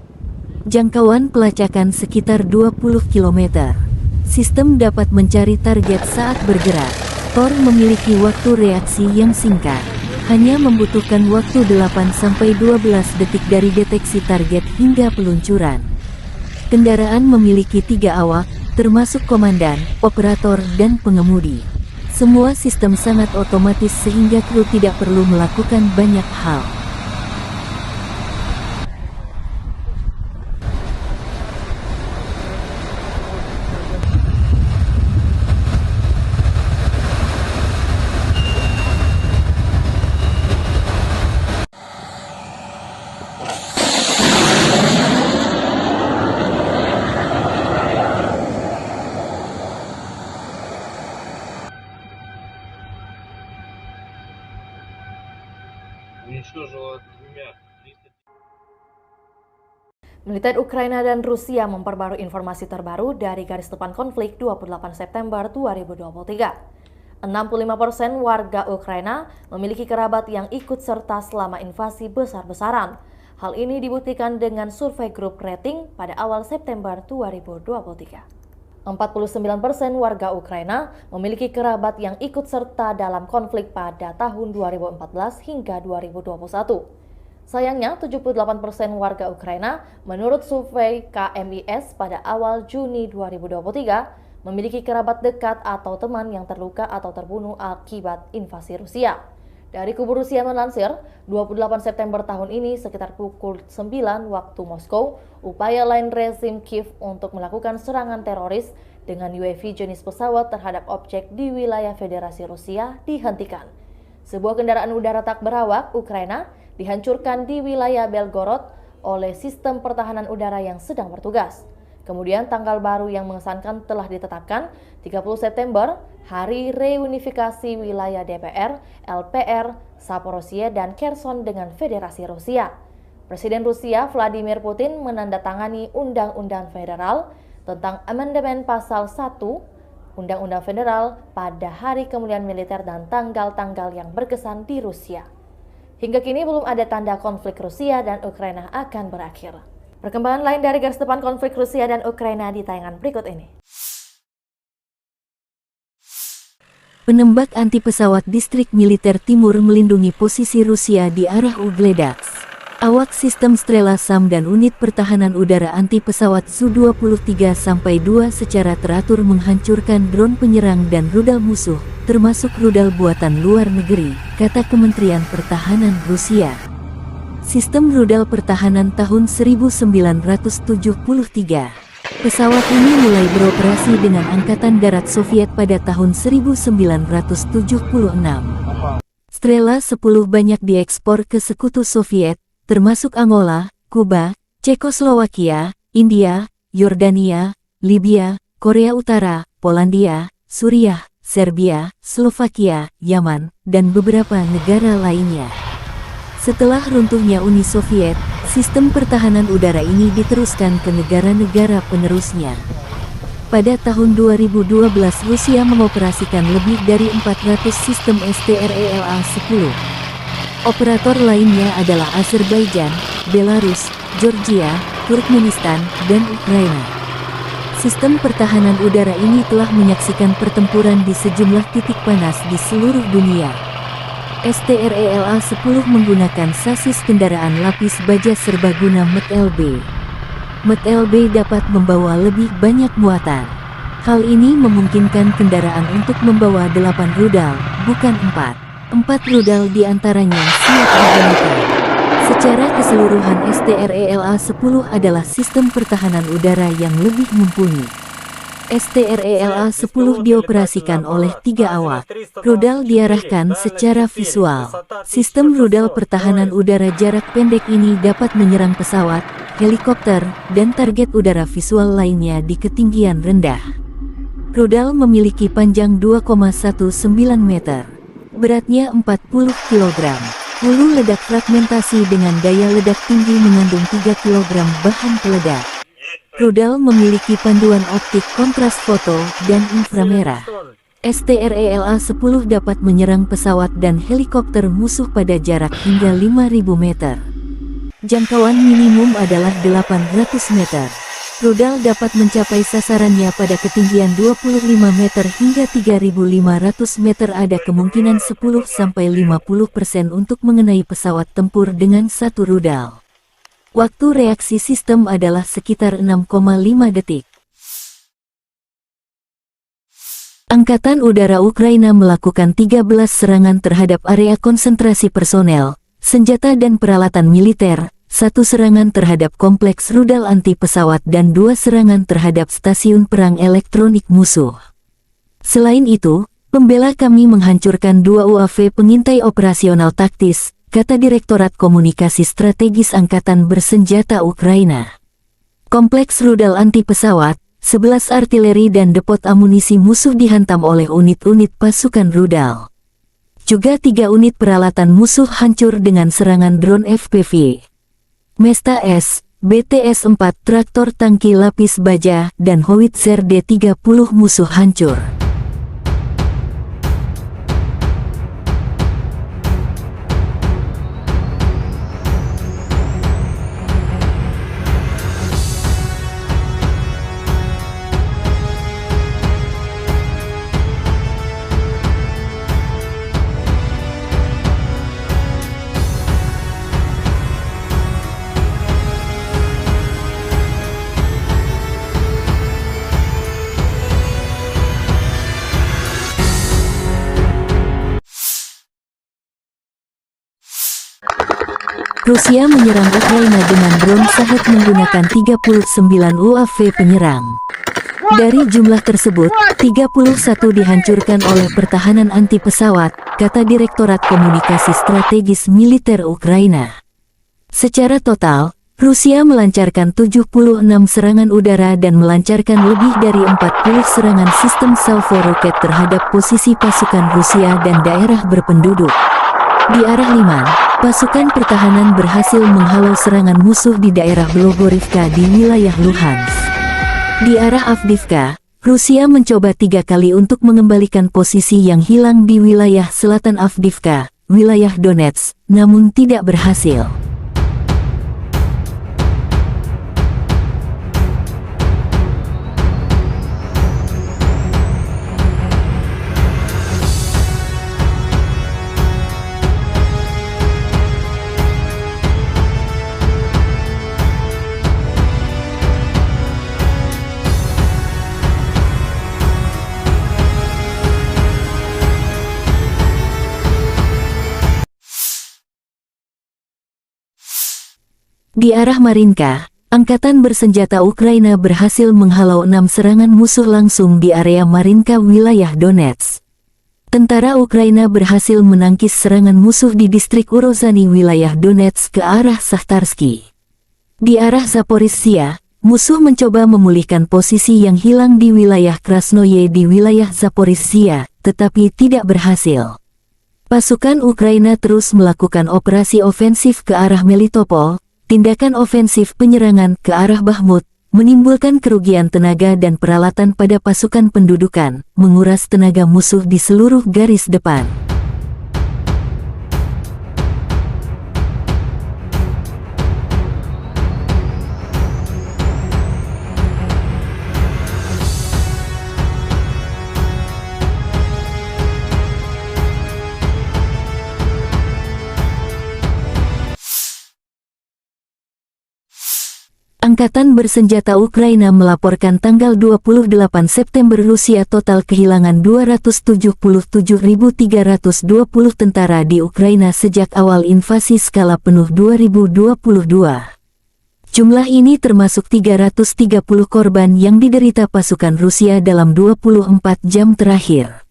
Jangkauan pelacakan sekitar dua puluh kilometer. Sistem dapat mencari target saat bergerak. Tor memiliki waktu reaksi yang singkat. Hanya membutuhkan waktu delapan sampai dua belas detik dari deteksi target hingga peluncuran. Kendaraan memiliki tiga awak, termasuk komandan, operator, dan pengemudi. Semua sistem sangat otomatis sehingga kru tidak perlu melakukan banyak hal. Уничтожила двумя. Militer Ukraina dan Rusia memperbarui informasi terbaru dari garis depan konflik dua puluh delapan September dua ribu dua puluh tiga. Enam puluh lima persen warga Ukraina memiliki kerabat yang ikut serta selama invasi besar-besaran. Hal ini dibuktikan dengan survei grup rating pada awal September dua ribu dua puluh tiga. Empat puluh sembilan persen warga Ukraina memiliki kerabat yang ikut serta dalam konflik pada tahun dua ribu empat belas hingga dua ribu dua puluh satu. Sayangnya, tujuh puluh delapan persen warga Ukraina, menurut survei K M I S pada awal Juni dua ribu dua puluh tiga, memiliki kerabat dekat atau teman yang terluka atau terbunuh akibat invasi Rusia. Dari kubu Rusia melansir, dua puluh delapan September tahun ini, sekitar pukul sembilan waktu Moskow, upaya lain rezim Kiev untuk melakukan serangan teroris dengan U A V jenis pesawat terhadap objek di wilayah Federasi Rusia dihentikan. Sebuah kendaraan udara tak berawak Ukraina dihancurkan di wilayah Belgorod oleh sistem pertahanan udara yang sedang bertugas. Kemudian, tanggal baru yang mengesankan telah ditetapkan, tiga puluh September, Hari Reunifikasi Wilayah D P R, L P R, Zaporizhia, dan Kherson dengan Federasi Rusia. Presiden Rusia Vladimir Putin menandatangani Undang-Undang Federal tentang Amandemen Pasal satu Undang-Undang Federal pada hari kemuliaan militer dan tanggal-tanggal yang berkesan di Rusia. Hingga kini belum ada tanda konflik Rusia dan Ukraina akan berakhir. Perkembangan lain dari garis depan konflik Rusia dan Ukraina di tayangan berikut ini. Penembak anti pesawat distrik militer timur melindungi posisi Rusia di arah Ugledaks. Awak sistem Strela SAM dan unit pertahanan udara anti pesawat Su dua puluh tiga sampai dua secara teratur menghancurkan drone penyerang dan rudal musuh, termasuk rudal buatan luar negeri, kata Kementerian Pertahanan Rusia. Sistem rudal pertahanan tahun seribu sembilan ratus tujuh puluh tiga. Pesawat ini mulai beroperasi dengan Angkatan Darat Soviet pada tahun seribu sembilan ratus tujuh puluh enam. Strela sepuluh banyak diekspor ke sekutu Soviet, termasuk Angola, Kuba, Cekoslowakia, India, Yordania, Libya, Korea Utara, Polandia, Suriah, Serbia, Slovakia, Yaman, dan beberapa negara lainnya. Setelah runtuhnya Uni Soviet, sistem pertahanan udara ini diteruskan ke negara-negara penerusnya. Pada tahun dua ribu dua belas, Rusia mengoperasikan lebih dari empat ratus sistem S T R E L A sepuluh. Operator lainnya adalah Azerbaijan, Belarus, Georgia, Turkmenistan, dan Ukraina. Sistem pertahanan udara ini telah menyaksikan pertempuran di sejumlah titik panas di seluruh dunia. S T R E L A sepuluh menggunakan sasis kendaraan lapis baja serbaguna M T L B. M T L B dapat membawa lebih banyak muatan. Hal ini memungkinkan kendaraan untuk membawa delapan rudal, bukan empat. Empat rudal di antaranya siap digunakan. Secara keseluruhan, S T R E L A sepuluh adalah sistem pertahanan udara yang lebih mumpuni. S T R E L A sepuluh dioperasikan oleh tiga awak. Rudal diarahkan secara visual. Sistem rudal pertahanan udara jarak pendek ini dapat menyerang pesawat, helikopter, dan target udara visual lainnya di ketinggian rendah. Rudal memiliki panjang dua koma satu sembilan meter. Beratnya empat puluh kilogram. Hulu ledak fragmentasi dengan daya ledak tinggi mengandung tiga kilogram bahan peledak. Rudal memiliki panduan optik kontras foto dan inframerah. S T R E L A sepuluh dapat menyerang pesawat dan helikopter musuh pada jarak hingga lima ribu meter. Jangkauan minimum adalah delapan ratus meter. Rudal dapat mencapai sasarannya pada ketinggian dua puluh lima meter hingga tiga ribu lima ratus meter. Ada kemungkinan sepuluh sampai lima puluh persen untuk mengenai pesawat tempur dengan satu rudal. Waktu reaksi sistem adalah sekitar enam koma lima detik. Angkatan Udara Ukraina melakukan tiga belas serangan terhadap area konsentrasi personel, senjata dan peralatan militer, satu serangan terhadap kompleks rudal anti pesawat dan dua serangan terhadap stasiun perang elektronik musuh. Selain itu, pembela kami menghancurkan dua U A V pengintai operasional taktis, kata Direktorat Komunikasi Strategis Angkatan Bersenjata Ukraina. Kompleks rudal anti pesawat, sebelas artileri dan depot amunisi musuh dihantam oleh unit-unit pasukan rudal. Juga tiga unit peralatan musuh hancur dengan serangan drone F P V. Mesta S, B T S empat, traktor tangki lapis baja, dan howitzer D tiga puluh musuh hancur. Rusia menyerang Ukraina dengan drone Shahed menggunakan tiga puluh sembilan U A V penyerang. Dari jumlah tersebut, tiga puluh satu dihancurkan oleh pertahanan anti pesawat, kata Direktorat Komunikasi Strategis Militer Ukraina. Secara total, Rusia melancarkan tujuh puluh enam serangan udara dan melancarkan lebih dari empat puluh serangan sistem salvo roket terhadap posisi pasukan Rusia dan daerah berpenduduk. Di arah Liman, pasukan pertahanan berhasil menghalau serangan musuh di daerah Blogorivka di wilayah Luhansk. Di arah Avdiivka, Rusia mencoba tiga kali untuk mengembalikan posisi yang hilang di wilayah selatan Avdiivka, wilayah Donetsk, namun tidak berhasil. Di arah Marinka, angkatan bersenjata Ukraina berhasil menghalau enam serangan musuh langsung di area Marinka, wilayah Donetsk. Tentara Ukraina berhasil menangkis serangan musuh di distrik Urozhany, wilayah Donetsk, ke arah Sahtarsky. Di arah Zaporizhia, musuh mencoba memulihkan posisi yang hilang di wilayah Krasnoye di wilayah Zaporizhia, tetapi tidak berhasil. Pasukan Ukraina terus melakukan operasi ofensif ke arah Melitopol, tindakan ofensif penyerangan ke arah Bakhmut, menimbulkan kerugian tenaga dan peralatan pada pasukan pendudukan, menguras tenaga musuh di seluruh garis depan. Angkatan bersenjata Ukraina melaporkan tanggal dua puluh delapan September, Rusia total kehilangan dua ratus tujuh puluh tujuh ribu tiga ratus dua puluh tentara di Ukraina sejak awal invasi skala penuh dua ribu dua puluh dua. Jumlah ini termasuk tiga ratus tiga puluh korban yang diderita pasukan Rusia dalam dua puluh empat jam terakhir.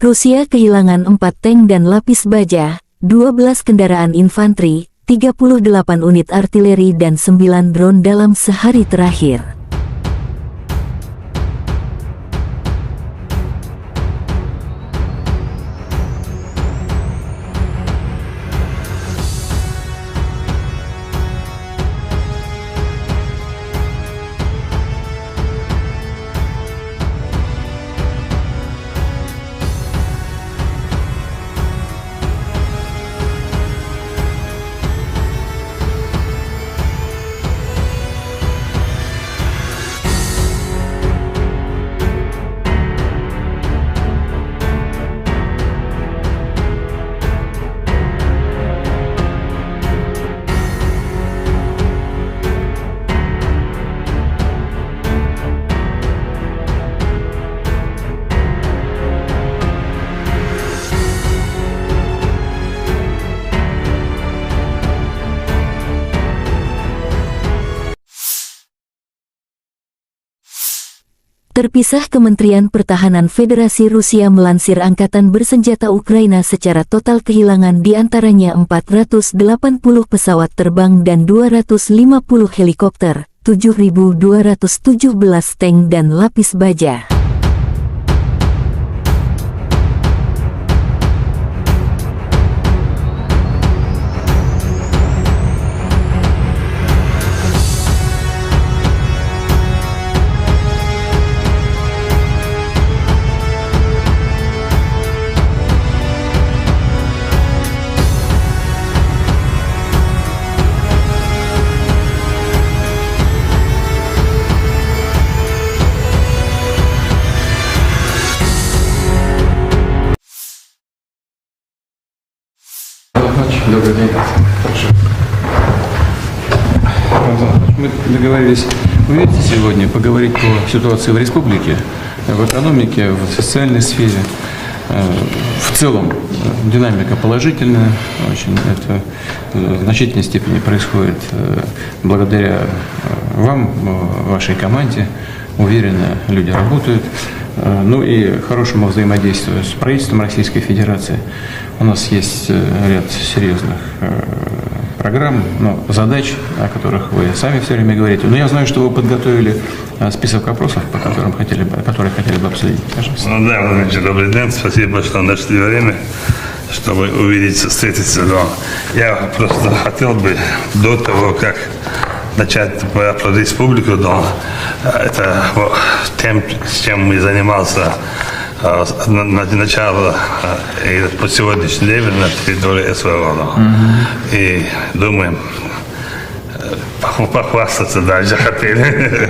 Rusia kehilangan empat tank dan lapis baja, dua belas kendaraan infanteri, tiga puluh delapan unit artileri, dan sembilan drone dalam sehari terakhir. Terpisah, Kementerian Pertahanan Federasi Rusia melansir angkatan bersenjata Ukraina secara total kehilangan di antaranya empat ratus delapan puluh pesawat terbang dan dua ratus lima puluh helikopter, tujuh ribu dua ratus tujuh belas tank dan lapis baja. Добрый день. Хорошо. Рамзан Ильич, мы договорились вместе сегодня поговорить по ситуации в республике, в экономике, в социальной сфере. Э, В целом, э, динамика положительная, очень это, э, в значительной степени происходит, э, благодаря, э, вам, э, вашей команде. Уверенно люди работают. Э, Ну и хорошему взаимодействию с правительством Российской Федерации. У нас есть, э, ряд серьезных, э, программ, но задач, о которых вы сами все время говорите. Но я знаю, что вы подготовили, э, список вопросов, по которым хотели бы, которые хотели бы обсудить. Пожалуйста. Ну да, Владимир Ильич, добрый день. Спасибо, что нашли время, чтобы увидеться, встретиться. Но я просто хотел бы до того, как начать про, про республику, но, э, это, вот, тем, с чем мы занимался, э, с, на, на, начало, э, и по сегодняшний день на территории СВО, да. И думаем, э, поху-, похвастаться дальше хотели,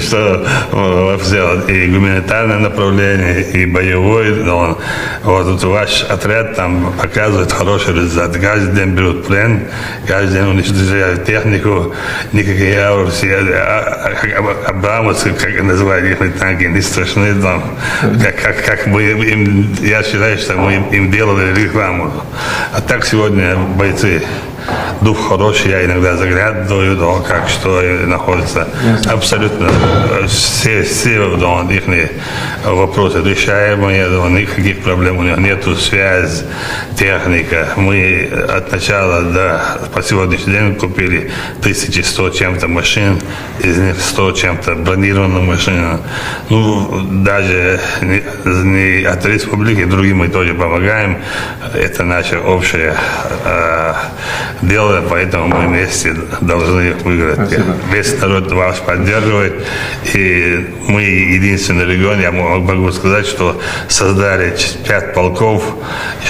что, э, сделать и гуманитарное направление, и боевой, но вот, вот ваш отряд там показывает хороший результат. Каждый день берут плен, каждый день уничтожают технику, никакие аварцы, а, а, а, абрамовцы, как называют их танки, не страшны там. Как, как, как мы им, я считаю, что мы им, им делали рекламу. А так сегодня бойцы Дух хороший, я иногда заглядываю, да, как что и находится. Ясно. Абсолютно, э, все, все, да, их вопросы решаемые, да, никаких проблем у них нету, связь, техника. Мы от начала до, по сегодняшний день купили тысячи сто чем-то машин, из них сто чем-то бронированных машин. Ну, даже не, не от республики, другим мы тоже помогаем. Это наше общее, э, дело, поэтому мы вместе должны их выиграть. Спасибо. Весь народ вас поддерживает, и мы единственный регион, я мо-, могу сказать, что создали ч-, пять полков,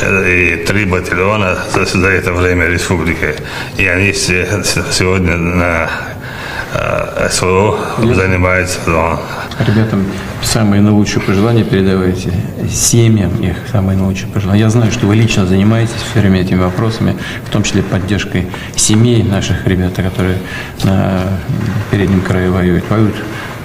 э, и три батальона за, за это время республики. И они все с-, сегодня на, э, СВО занимаются, но Ребятам самые наилучшие пожелания передавайте, семьям их самые наилучшие пожелания. Я знаю, что вы лично занимаетесь всё время этими вопросами, в том числе поддержкой семей наших ребят, которые на переднем краю воюют. Воюют,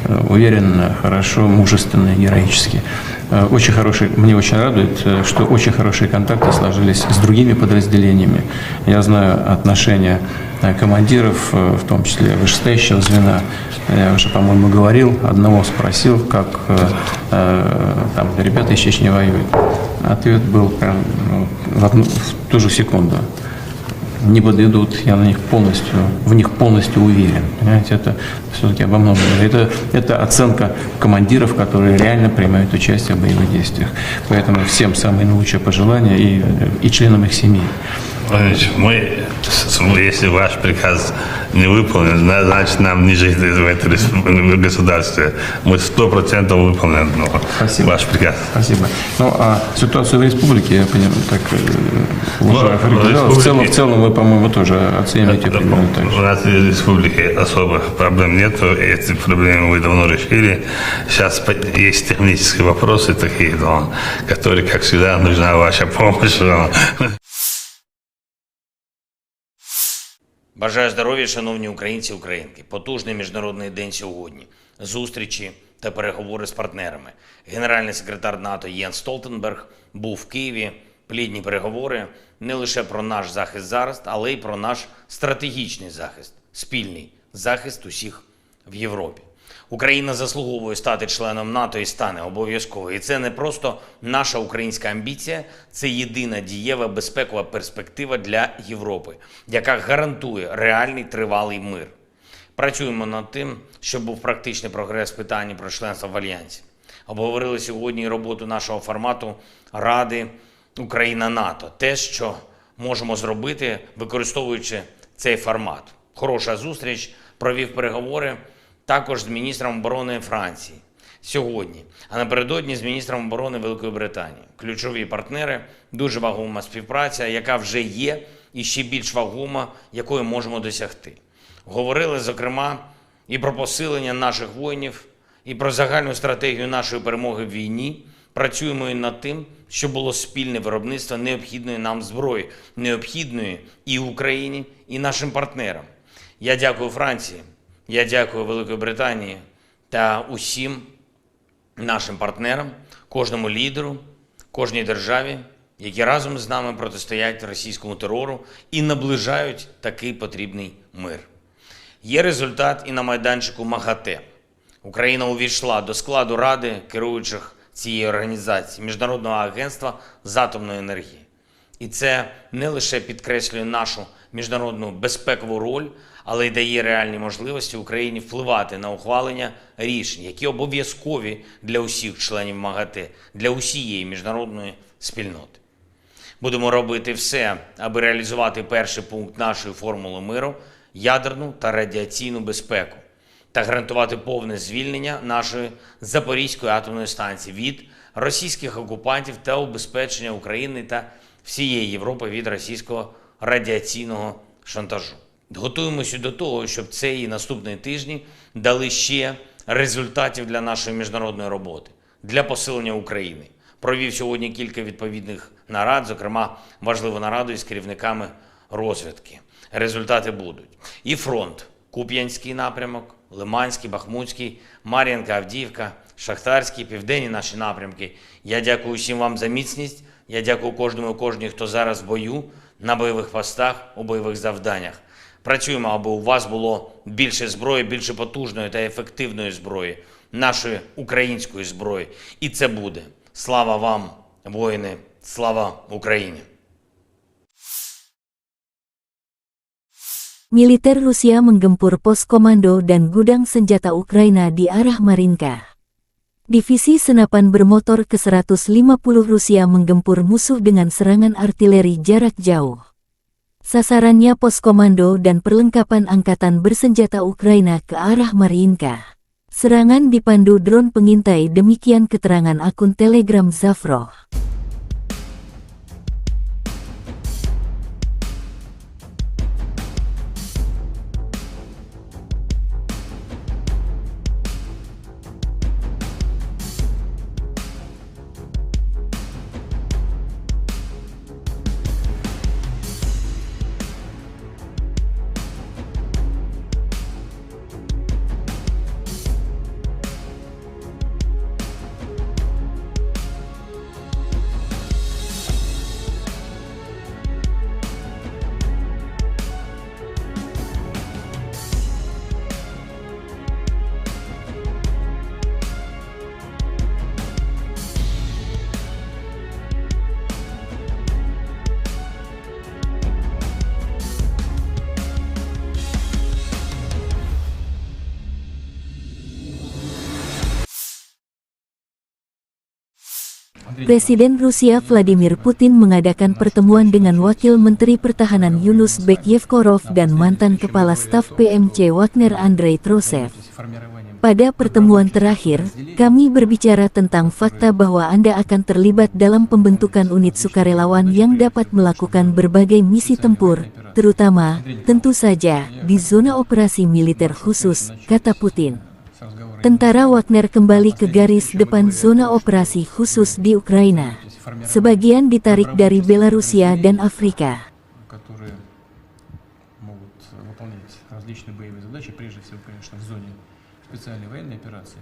э, уверенно, хорошо, мужественно, героически. Э, очень хороший, мне очень радует, э, что очень хорошие контакты сложились с другими подразделениями. Я знаю отношения, э, командиров, э, в том числе вышестоящего звена. Я уже, по-моему, говорил, одного спросил, как, э, э, там ребята из Чечни воюют. Ответ был прям, ну, в одну, в ту же секунду. Не подведут, я на них полностью, в них полностью уверен. Понимаете, это всё-таки обо многом говорит. Это, это оценка командиров, которые реально принимают участие в боевых действиях. Поэтому всем самые наилучшие пожелания и, и членам их семей. Владимир Владимирович, мы, с-, с-, если ваш приказ не выполнен, зна-, значит, нам не жить в этой республике, в государстве. Мы сто процентов выполним, ну, Спасибо. ваш приказ. Спасибо. Ну, а ситуацию в республике, я понимаю, так, э, Ну, уважаю, в Фарид Генерал, в целом, в республике целом вы, по-моему, тоже оцениваете Это, примерно так же. У нас в республике особых проблем нету, и эти проблемы мы давно решили. Сейчас по-, есть технические вопросы такие, но, которые, как всегда, нужна ваша помощь, но. Бажаю здоров'я, шановні українці і українки. Потужний міжнародний день сьогодні. Зустрічі та переговори з партнерами. Генеральний секретар НАТО Єнс Столтенберг був в Києві. Плідні переговори не лише про наш захист зараз, але й про наш стратегічний захист, спільний захист усіх в Європі. Україна заслуговує стати членом НАТО і стане обов'язково. І це не просто наша українська амбіція, це єдина дієва безпекова перспектива для Європи, яка гарантує реальний тривалий мир. Працюємо над тим, щоб був практичний прогрес в питанні про членство в Альянсі. Обговорили сьогодні і роботу нашого формату Ради Україна-НАТО. Те, що можемо зробити, використовуючи цей формат. Хороша зустріч, провів переговори також з міністром оборони Франції сьогодні, а напередодні з міністром оборони Великої Британії. Ключові партнери, дуже вагома співпраця, яка вже є, і ще більш вагома, якої можемо досягти. Говорили, зокрема, і про посилення наших воїнів, і про загальну стратегію нашої перемоги в війні. Працюємо і над тим, щоб було спільне виробництво необхідної нам зброї, необхідної і Україні, і нашим партнерам. Я дякую Франції, я дякую Великій Британії та усім нашим партнерам, кожному лідеру, кожній державі, які разом з нами протистоять російському терору і наближають такий потрібний мир. Є результат і на майданчику МАГАТЕ. Україна увійшла до складу ради керуючих цієї організації, Міжнародного агентства з атомної енергії. І це не лише підкреслює нашу міжнародну безпекову роль, але й дає реальні можливості Україні впливати на ухвалення рішень, які обов'язкові для усіх членів МАГАТЕ, для усієї міжнародної спільноти. Будемо робити все, аби реалізувати перший пункт нашої формули миру — ядерну та радіаційну безпеку, та гарантувати повне звільнення нашої Запорізької атомної станції від російських окупантів та убезпечення України та всієї Європи від російського радіаційного шантажу. Готуємося до того, щоб цей і наступні тижні дали ще результатів для нашої міжнародної роботи, для посилення України. Провів сьогодні кілька відповідних нарад, зокрема важливу нараду із керівниками розвідки. Результати будуть. І фронт: Куп'янський напрямок, Лиманський, Бахмутський, Мар'їнка, Авдіївка, Шахтарський, південні наші напрямки. Я дякую всім вам за міцність. Я дякую кожному і кожній, хто зараз в бою. на бойових постах, у бойових завданнях. Працюємо, аби у вас було більше зброї, більше потужної та ефективної зброї, нашої української зброї. І це буде. Слава вам, воїни! Слава Україні! Militer Rusia menggempur pos komando dan gudang senjata Ukraina di arah Marinka. Divisi senapan bermotor ke seratus lima puluh Rusia menggempur musuh dengan serangan artileri jarak jauh. Sasarannya pos komando dan perlengkapan angkatan bersenjata Ukraina ke arah Marinka. Serangan dipandu drone pengintai, demikian keterangan akun Telegram Zafro. Presiden Rusia Vladimir Putin mengadakan pertemuan dengan Wakil Menteri Pertahanan Yunus Bekyevkorov dan mantan Kepala Staf P M C Wagner Andrei Trosev. Pada pertemuan terakhir, kami berbicara tentang fakta bahwa Anda akan terlibat dalam pembentukan unit sukarelawan yang dapat melakukan berbagai misi tempur, terutama, tentu saja, di zona operasi militer khusus, kata Putin. Tentara Wagner kembali ke garis depan zona operasi khusus di Ukraina. Sebagian ditarik dari Belarusia dan Afrika. которые могут выполнять различные боевые задачи, прежде всего, конечно, в зоне специальной военной операции.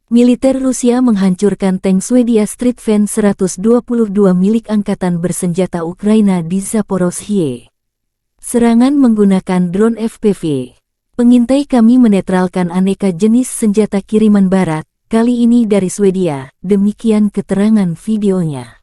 Militer Rusia menghancurkan tank Swedia Stridsvagn seratus dua puluh dua milik angkatan bersenjata Ukraina di Zaporozhye. Serangan menggunakan drone F P V. Pengintai kami menetralkan aneka jenis senjata kiriman barat, kali ini dari Swedia, demikian keterangan videonya.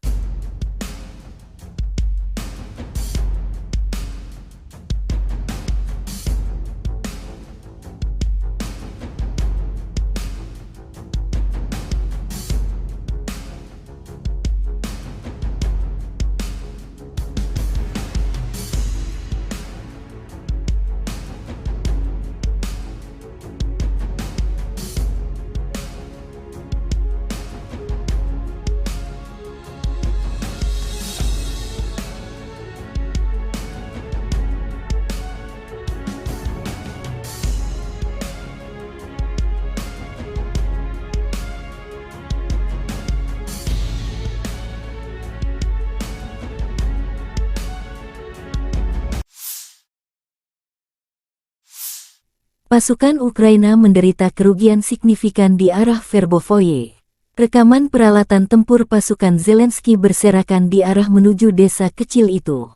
Pasukan Ukraina menderita kerugian signifikan di arah Verbovoye. Rekaman peralatan tempur pasukan Zelensky berserakan di arah menuju desa kecil itu.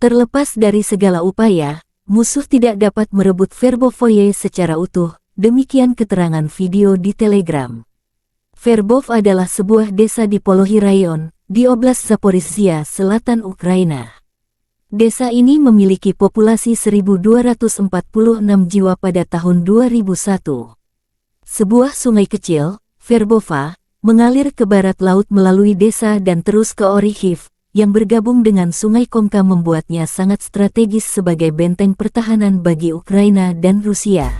Terlepas dari segala upaya, musuh tidak dapat merebut Verbovoye secara utuh, demikian keterangan video di Telegram. Verbov adalah sebuah desa di Polohi Rayon, di Oblast Zaporizhia Selatan, Ukraina. Desa ini memiliki populasi seribu dua ratus empat puluh enam jiwa pada tahun dua ribu satu. Sebuah sungai kecil, Verbova, mengalir ke barat laut melalui desa dan terus ke Orikhiv, yang bergabung dengan Sungai Komka membuatnya sangat strategis sebagai benteng pertahanan bagi Ukraina dan Rusia.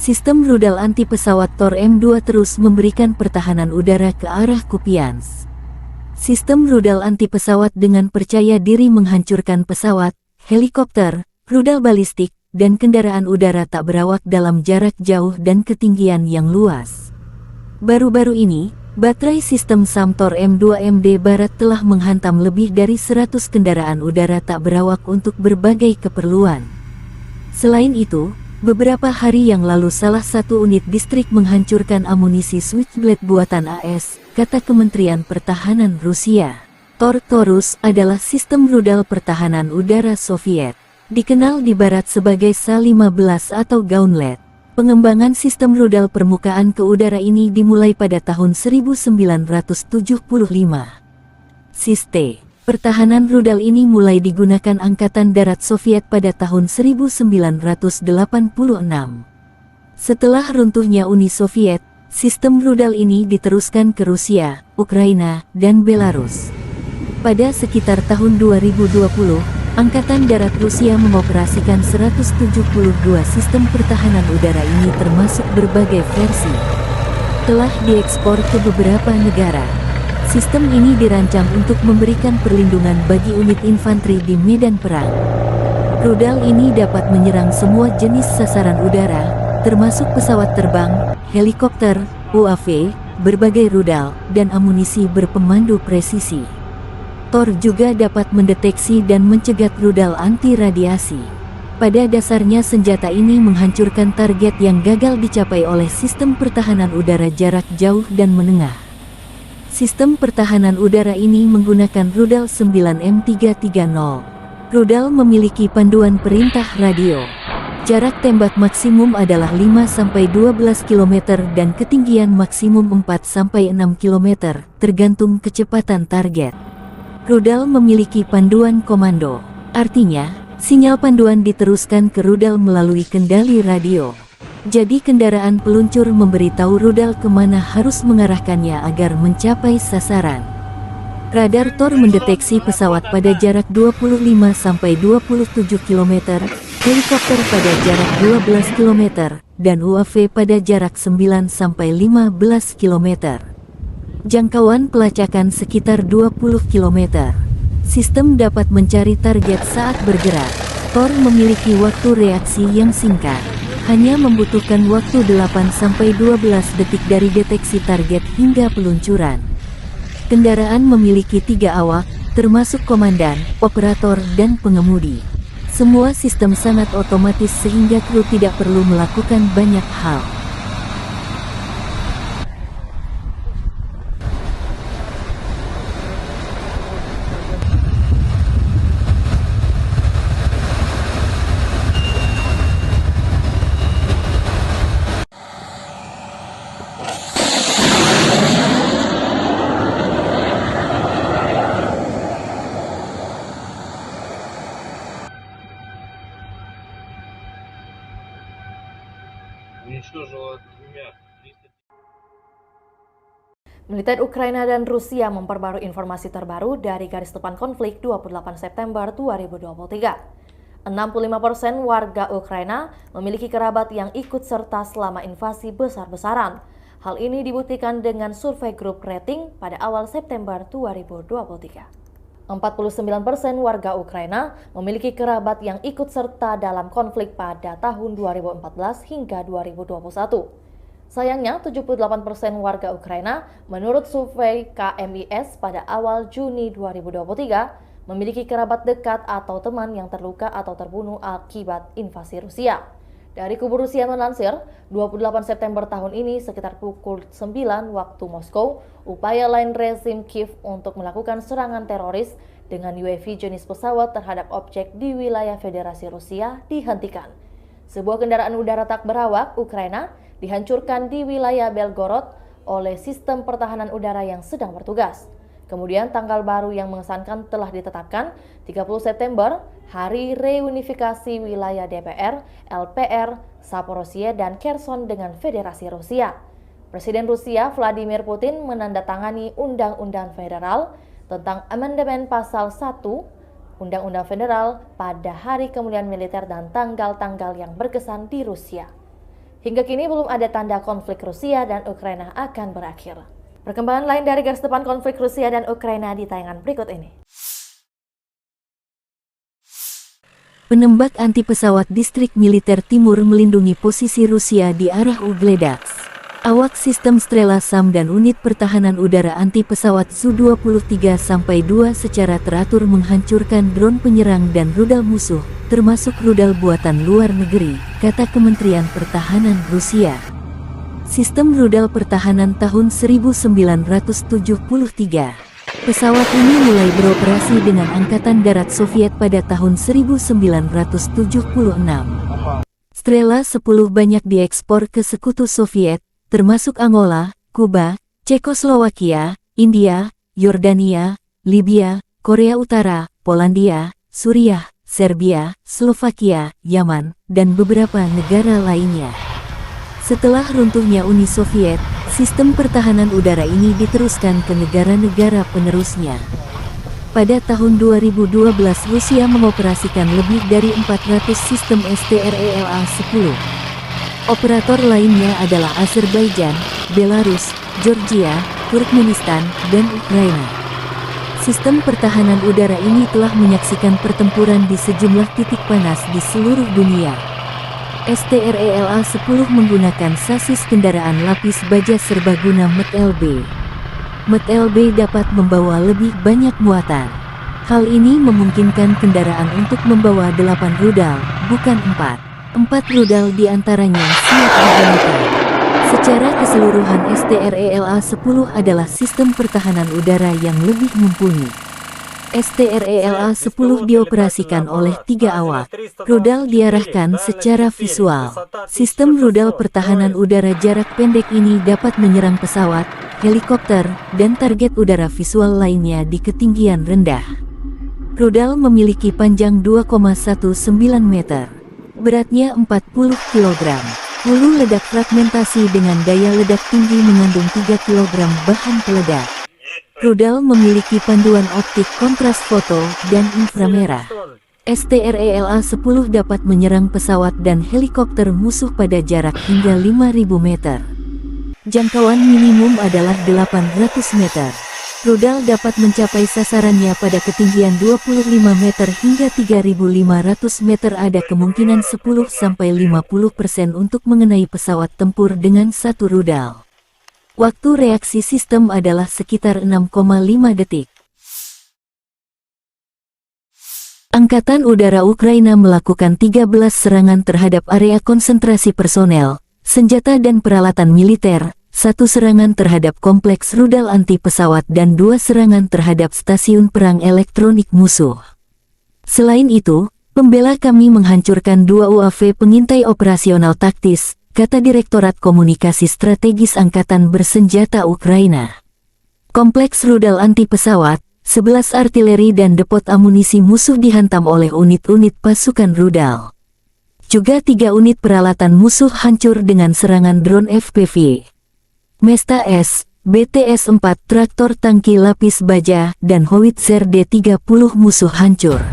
Sistem rudal anti pesawat Tor M dua terus memberikan pertahanan udara ke arah Kupiansk. Sistem rudal anti pesawat dengan percaya diri menghancurkan pesawat, helikopter, rudal balistik, dan kendaraan udara tak berawak dalam jarak jauh dan ketinggian yang luas. Baru-baru ini, Baterai sistem Samtor M dua M D Barat telah menghantam lebih dari seratus kendaraan udara tak berawak untuk berbagai keperluan. Selain itu, beberapa hari yang lalu salah satu unit distrik menghancurkan amunisi Switchblade buatan A S, kata Kementerian Pertahanan Rusia. Tor Taurus adalah sistem rudal pertahanan udara Soviet, dikenal di Barat sebagai S A lima belas atau Gauntlet. Pengembangan sistem rudal permukaan ke udara ini dimulai pada tahun seribu sembilan ratus tujuh puluh lima. Sistem pertahanan rudal ini mulai digunakan Angkatan Darat Soviet pada tahun seribu sembilan ratus delapan puluh enam. Setelah runtuhnya Uni Soviet, sistem rudal ini diteruskan ke Rusia, Ukraina, dan Belarus. Pada sekitar tahun dua ribu dua puluh, Angkatan Darat Rusia mengoperasikan seratus tujuh puluh dua sistem pertahanan udara ini, termasuk berbagai versi. Telah diekspor ke beberapa negara. Sistem ini dirancang untuk memberikan perlindungan bagi unit infanteri di medan perang. Rudal ini dapat menyerang semua jenis sasaran udara, termasuk pesawat terbang, helikopter, U A V, berbagai rudal, dan amunisi berpemandu presisi. Tor juga dapat mendeteksi dan mencegat rudal anti radiasi. Pada dasarnya, senjata ini menghancurkan target yang gagal dicapai oleh sistem pertahanan udara jarak jauh dan menengah. Sistem pertahanan udara ini menggunakan rudal sembilan M tiga tiga nol. Rudal memiliki panduan perintah radio. Jarak tembak maksimum adalah lima sampai dua belas kilometer dan ketinggian maksimum empat sampai enam kilometer, tergantung kecepatan target. Rudal memiliki panduan komando. Artinya, sinyal panduan diteruskan ke rudal melalui kendali radio. Jadi, kendaraan peluncur memberitahu rudal kemana harus mengarahkannya agar mencapai sasaran. Radar Tor mendeteksi pesawat pada jarak dua puluh lima sampai dua puluh tujuh kilometer, helikopter pada jarak dua belas kilometer, dan U A V pada jarak sembilan sampai lima belas kilometer. Jangkauan pelacakan sekitar dua puluh kilometer. Sistem dapat mencari target saat bergerak. Tor memiliki waktu reaksi yang singkat. Hanya membutuhkan waktu delapan sampai dua belas detik dari deteksi target hingga peluncuran. Kendaraan memiliki tiga awak, termasuk komandan, operator, dan pengemudi. Semua sistem sangat otomatis sehingga kru tidak perlu melakukan banyak hal. Уничтожила двумя Militer Ukraina dan Rusia memperbarui informasi terbaru dari garis depan konflik dua puluh delapan September dua ribu dua puluh tiga. Enam puluh lima persen warga Ukraina memiliki kerabat yang ikut serta selama invasi besar-besaran. Hal ini dibuktikan dengan survei grup rating pada awal September dua ribu dua puluh tiga. Empat puluh sembilan persen warga Ukraina memiliki kerabat yang ikut serta dalam konflik pada tahun dua ribu empat belas hingga dua ribu dua puluh satu. Sayangnya, tujuh puluh delapan persen warga Ukraina, menurut survei K M I S pada awal Juni dua ribu dua puluh tiga, memiliki kerabat dekat atau teman yang terluka atau terbunuh akibat invasi Rusia. Dari Kubu Rusia melansir, dua puluh delapan September tahun ini, sekitar pukul sembilan waktu Moskow, upaya lain rezim Kiev untuk melakukan serangan teroris dengan U A V jenis pesawat terhadap objek di wilayah Federasi Rusia dihentikan. Sebuah kendaraan udara tak berawak Ukraina dihancurkan di wilayah Belgorod oleh sistem pertahanan udara yang sedang bertugas. Kemudian, tanggal baru yang mengesankan telah ditetapkan, tiga puluh September, Hari Reunifikasi Wilayah D P R, L P R, Zaporozhye, dan Kherson dengan Federasi Rusia. Presiden Rusia Vladimir Putin menandatangani Undang-Undang Federal tentang Amandemen Pasal satu Undang-Undang Federal pada hari kemuliaan militer dan tanggal-tanggal yang berkesan di Rusia. Hingga kini belum ada tanda konflik Rusia dan Ukraina akan berakhir. Perkembangan lain dari garis depan konflik Rusia dan Ukraina di tayangan berikut ini. Penembak anti pesawat distrik militer timur melindungi posisi Rusia di arah Ugledaks. Awak sistem Strela SAM dan unit pertahanan udara anti pesawat Su dua puluh tiga sampai dua secara teratur menghancurkan drone penyerang dan rudal musuh, termasuk rudal buatan luar negeri, kata Kementerian Pertahanan Rusia. Sistem rudal pertahanan tahun seribu sembilan ratus tujuh puluh tiga. Pesawat ini mulai beroperasi dengan Angkatan Darat Soviet pada tahun seribu sembilan ratus tujuh puluh enam. Strela sepuluh banyak diekspor ke Sekutu Soviet, termasuk Angola, Kuba, Cekoslowakia, India, Yordania, Libia, Korea Utara, Polandia, Suriah, Serbia, Slovakia, Yaman, dan beberapa negara lainnya. Setelah runtuhnya Uni Soviet, sistem pertahanan udara ini diteruskan ke negara-negara penerusnya. Pada tahun dua ribu dua belas, Rusia mengoperasikan lebih dari empat ratus sistem S T R E L A sepuluh. Operator lainnya adalah Azerbaijan, Belarus, Georgia, Turkmenistan, dan Ukraina. Sistem pertahanan udara ini telah menyaksikan pertempuran di sejumlah titik panas di seluruh dunia. S T R E L A sepuluh menggunakan sasis kendaraan lapis baja serbaguna M T L B. M T L B dapat membawa lebih banyak muatan. Hal ini memungkinkan kendaraan untuk membawa delapan rudal, bukan empat. Empat rudal di antaranya siap digunakan. Secara keseluruhan, S T R E L A sepuluh adalah sistem pertahanan udara yang lebih mumpuni. S T R E L A sepuluh dioperasikan oleh tiga awak. Rudal diarahkan secara visual. Sistem rudal pertahanan udara jarak pendek ini dapat menyerang pesawat, helikopter, dan target udara visual lainnya di ketinggian rendah. Rudal memiliki panjang dua koma satu sembilan meter. Beratnya empat puluh kilogram. Hulu ledak fragmentasi dengan daya ledak tinggi mengandung tiga kilogram bahan peledak. Rudal memiliki panduan optik kontras foto dan inframerah. S T R E L A sepuluh dapat menyerang pesawat dan helikopter musuh pada jarak hingga lima ribu meter. Jangkauan minimum adalah delapan ratus meter. Rudal dapat mencapai sasarannya pada ketinggian dua puluh lima meter hingga tiga ribu lima ratus meter. Ada kemungkinan sepuluh sampai lima puluh persen untuk mengenai pesawat tempur dengan satu rudal. Waktu reaksi sistem adalah sekitar enam koma lima detik. Angkatan Udara Ukraina melakukan tiga belas serangan terhadap area konsentrasi personel, senjata dan peralatan militer, satu serangan terhadap kompleks rudal anti pesawat dan dua serangan terhadap stasiun perang elektronik musuh. Selain itu, pembela kami menghancurkan dua U A V pengintai operasional taktis, kata Direktorat Komunikasi Strategis Angkatan Bersenjata Ukraina. Kompleks rudal anti pesawat, sebelas artileri dan depot amunisi musuh dihantam oleh unit-unit pasukan rudal. Juga tiga unit peralatan musuh hancur dengan serangan drone F P V. Mesta S, B T S empat, traktor tangki lapis baja, dan howitzer D tiga puluh musuh hancur.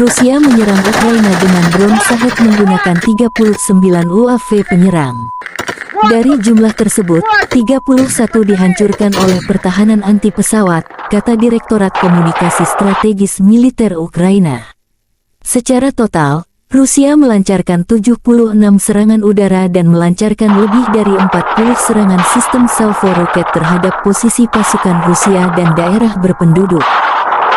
Rusia menyerang Ukraina dengan drone Shahed menggunakan tiga puluh sembilan U A V penyerang. Dari jumlah tersebut, tiga puluh satu dihancurkan oleh pertahanan anti pesawat, kata Direktorat Komunikasi Strategis Militer Ukraina. Secara total, Rusia melancarkan tujuh puluh enam serangan udara dan melancarkan lebih dari empat puluh serangan sistem salvo roket terhadap posisi pasukan Rusia dan daerah berpenduduk.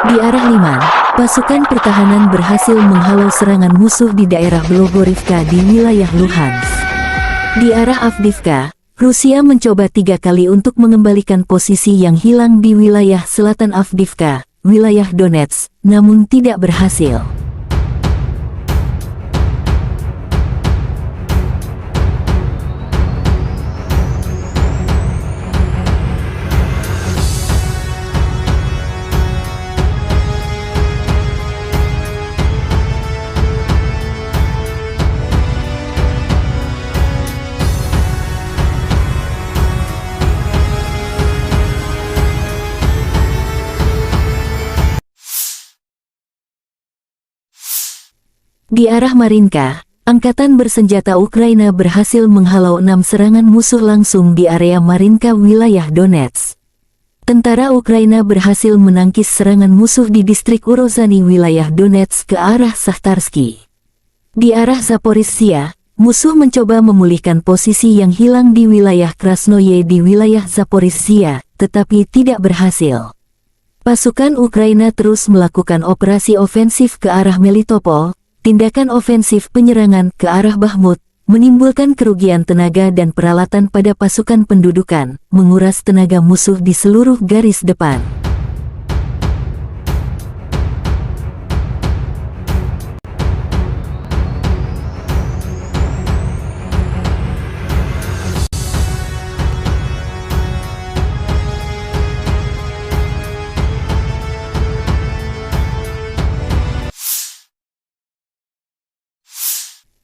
Di arah Liman, pasukan pertahanan berhasil menghalau serangan musuh di daerah Blogorivka di wilayah Luhansk. Di arah Avdiivka, Rusia mencoba tiga kali untuk mengembalikan posisi yang hilang di wilayah selatan Avdiivka, wilayah Donetsk, namun tidak berhasil. Di arah Marinka, angkatan bersenjata Ukraina berhasil menghalau enam serangan musuh langsung di area Marinka, wilayah Donetsk. Tentara Ukraina berhasil menangkis serangan musuh di distrik Urozhany, wilayah Donetsk, ke arah Sahtarsky. Di arah Zaporizhia, musuh mencoba memulihkan posisi yang hilang di wilayah Krasnoye di wilayah Zaporizhia, tetapi tidak berhasil. Pasukan Ukraina terus melakukan operasi ofensif ke arah Melitopol. Tindakan ofensif penyerangan ke arah Bakhmut menimbulkan kerugian tenaga dan peralatan pada pasukan pendudukan, menguras tenaga musuh di seluruh garis depan.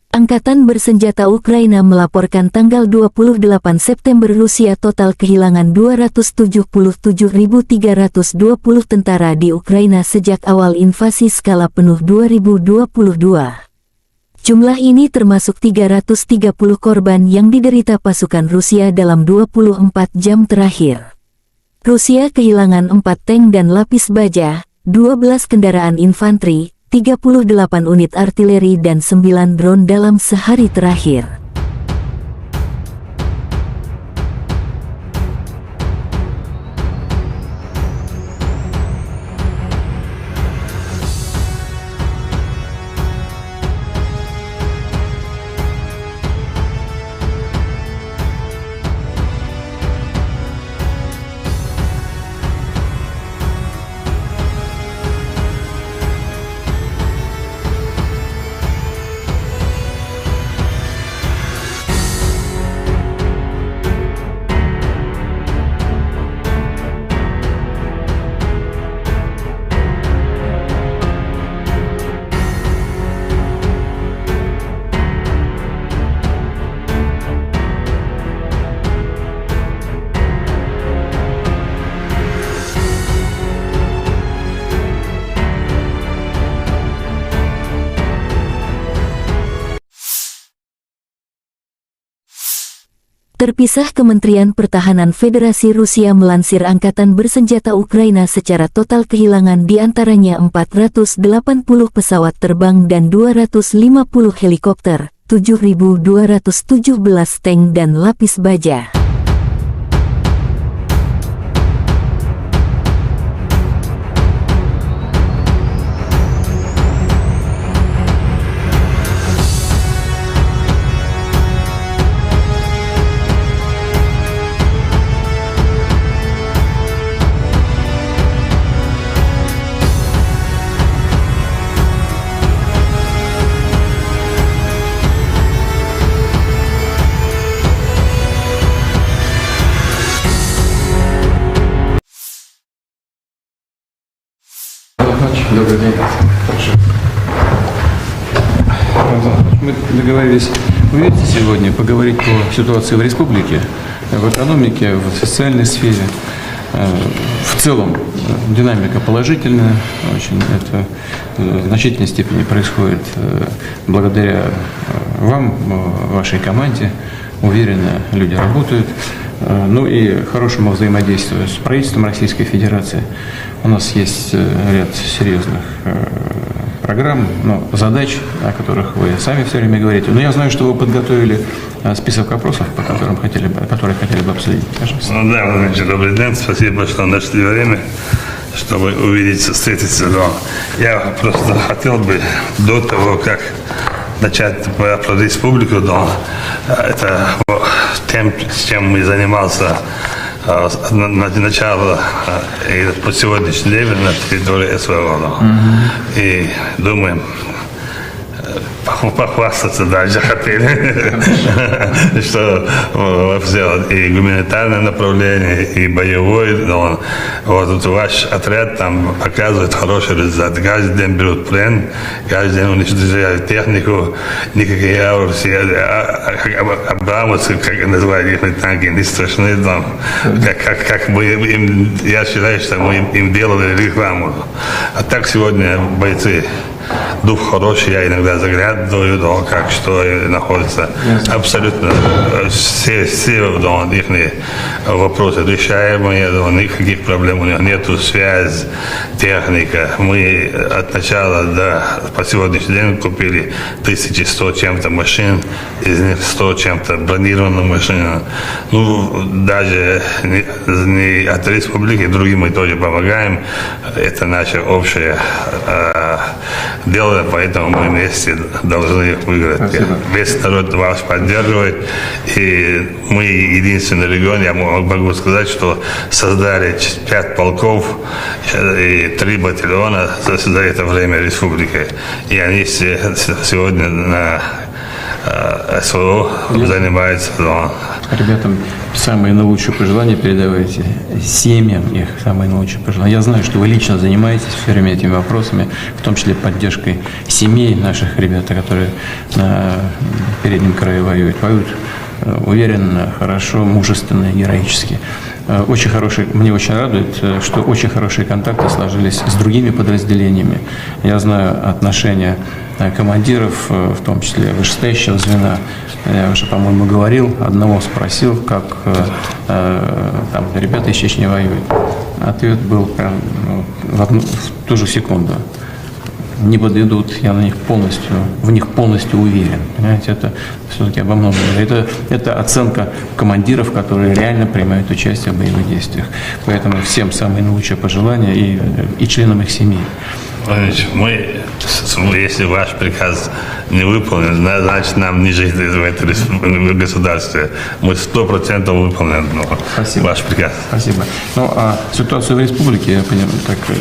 Angkatan bersenjata Ukraina melaporkan tanggal dua puluh delapan September, Rusia total kehilangan dua ratus tujuh puluh tujuh ribu tiga ratus dua puluh tentara di Ukraina sejak awal invasi skala penuh dua ribu dua puluh dua. Jumlah ini termasuk tiga ratus tiga puluh korban yang diderita pasukan Rusia dalam dua puluh empat jam terakhir. Rusia kehilangan empat tank dan lapis baja, dua belas kendaraan infanteri, tiga puluh delapan unit artileri, dan sembilan drone dalam sehari terakhir. Terpisah, Kementerian Pertahanan Federasi Rusia melansir, angkatan bersenjata Ukraina secara total kehilangan di antaranya empat ratus delapan puluh pesawat terbang dan dua ratus lima puluh helikopter, tujuh ribu dua ratus tujuh belas tank dan lapis baja. Добрый день. Мы договорились увидеться сегодня, поговорить по ситуации в республике, в экономике, в социальной сфере. Э, В целом, э, динамика положительная, очень это, э, в значительной степени происходит, э, благодаря, э, вам, э, вашей команде. Уверенно люди работают. Э, Ну и хорошему взаимодействию с правительством Российской Федерации. У нас есть, э, ряд серьезных, э, программ, но задач, о которых вы сами все время говорите. Но я знаю, что вы подготовили, э, список вопросов, по которым хотели бы, которые хотели бы обсудить. Пожалуйста. Ну да, Владимир Ильич, добрый день. Спасибо, что нашли время, чтобы увидеться, встретиться. Но я просто хотел бы до того, как начать про, про республику, но, э, это, вот, тем, с чем мы занимался, э, с, на, на начало, э, и по сегодняшний день на территории СВО, но. И думаем, э, поху-, похвастаться дальше хотели, что, э, вообще вот и гуманитарное направление, и боевое, но вот тут ваш отряд там показывает хороший результат. Каждый день берут плен, каждый день уничтожают технику, никакие аварцы, а, а, а, абрамовцы, как называют их танки, не страшны там. Как, как, как бы им, я считаю, что мы им, им делали рекламу. А так сегодня бойцы Дух хороший, я иногда заглядываю, да, как что и находится. Ясно. Абсолютно, э, все, все, да, их вопросы решаемые, да, никаких проблем у них нету. Связь, техника. Мы от начала до, по сегодняшний день купили тысячи сто чем-то машин, из них сто чем-то бронированных машин. Ну, даже не, не от республики, другим мы тоже помогаем. Это наше общее, э, дело, поэтому мы вместе должны их выиграть. Спасибо. Весь народ вас поддерживает, и мы единственный регион, я мо-, могу сказать, что создали ч-, пять полков, э, и три батальона за, за это время республики. И они все с-, сегодня на, э, СВО занимаются, но Ребятам самые наилучшие пожелания передавайте, семьям их самые наилучшие пожелания. Я знаю, что вы лично занимаетесь всё время этими вопросами, в том числе поддержкой семей наших ребят, которые на переднем краю воюют. Воюют, э, уверенно, хорошо, мужественно, героически. Э, очень хороший, мне очень радует, э, что очень хорошие контакты сложились с другими подразделениями. Я знаю отношения, э, командиров, э, в том числе вышестоящего звена. Я уже, по-моему, говорил, одного спросил, как, э, э, там ребята из Чечни воюют. Ответ был прям, ну, в одну, в ту же секунду. Не подведут, я на них полностью, в них полностью уверен. Понимаете, это всё-таки обо многом. Это, это оценка командиров, которые реально принимают участие в боевых действиях. Поэтому всем самые наилучшие пожелания и, и членам их семей. Владимир Владимирович, мы, с-, с-, если ваш приказ не выполнен, зна-, значит, нам не жить в этой республике, в государстве. Мы сто процентов выполним, ну, Спасибо. ваш приказ. Спасибо. Ну, а ситуацию в республике, я понимаю, так, э,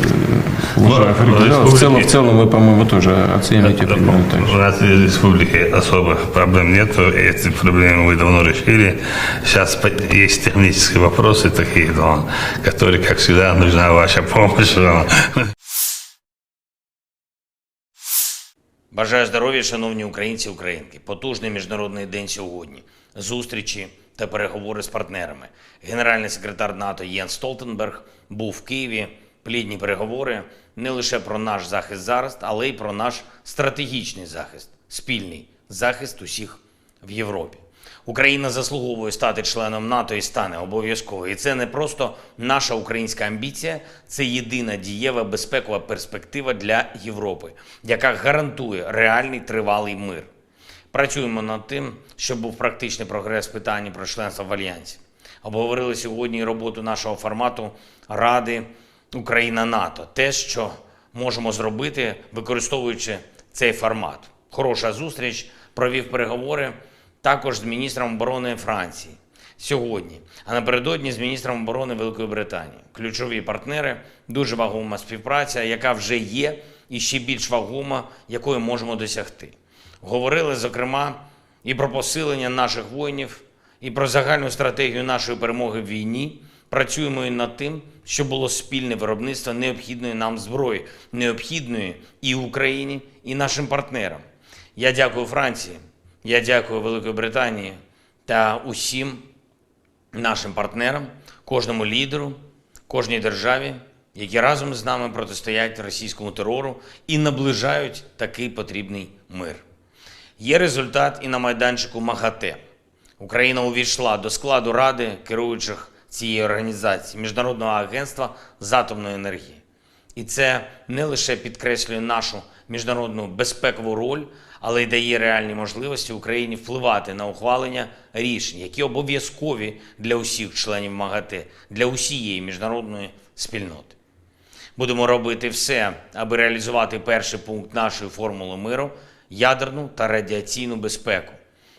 Ну, уже в охарактеризовал. В целом, республике в целом вы, по-моему, тоже оцените Да, примерно так же. У нас в республике особых проблем нету, эти проблемы мы давно решили. Сейчас по-, есть технические вопросы такие, но, которые, как всегда, нужна ваша помощь. Но. Бажаю здоров'я, шановні українці і українки. Потужний міжнародний день сьогодні. Зустрічі та переговори з партнерами. Генеральний секретар НАТО Єнс Столтенберг був в Києві. Плідні переговори не лише про наш захист зараз, але й про наш стратегічний захист, спільний захист усіх в Європі. Україна заслуговує стати членом НАТО і стане обов'язково. І це не просто наша українська амбіція, це єдина дієва безпекова перспектива для Європи, яка гарантує реальний тривалий мир. Працюємо над тим, щоб був практичний прогрес в питанні про членство в Альянсі. Обговорили сьогодні і роботу нашого формату Ради Україна-НАТО. Те, що можемо зробити, використовуючи цей формат. Хороша зустріч, провів переговори також з міністром оборони Франції сьогодні, а напередодні з міністром оборони Великої Британії. Ключові партнери, дуже вагома співпраця, яка вже є, і ще більш вагома, якої можемо досягти. Говорили, зокрема, і про посилення наших воїнів, і про загальну стратегію нашої перемоги в війні. Працюємо і над тим, щоб було спільне виробництво необхідної нам зброї, необхідної і Україні, і нашим партнерам. Я дякую Франції, я дякую Великій Британії та усім нашим партнерам, кожному лідеру, кожній державі, які разом з нами протистоять російському терору і наближають такий потрібний мир. Є результат і на майданчику МАГАТЕ. Україна увійшла до складу Ради керуючих цієї організації, Міжнародного агентства з атомної енергії. І це не лише підкреслює нашу міжнародну безпекову роль, але й дає реальні можливості Україні впливати на ухвалення рішень, які обов'язкові для усіх членів МАГАТЕ, для усієї міжнародної спільноти. Будемо робити все, аби реалізувати перший пункт нашої формули миру — ядерну та радіаційну безпеку,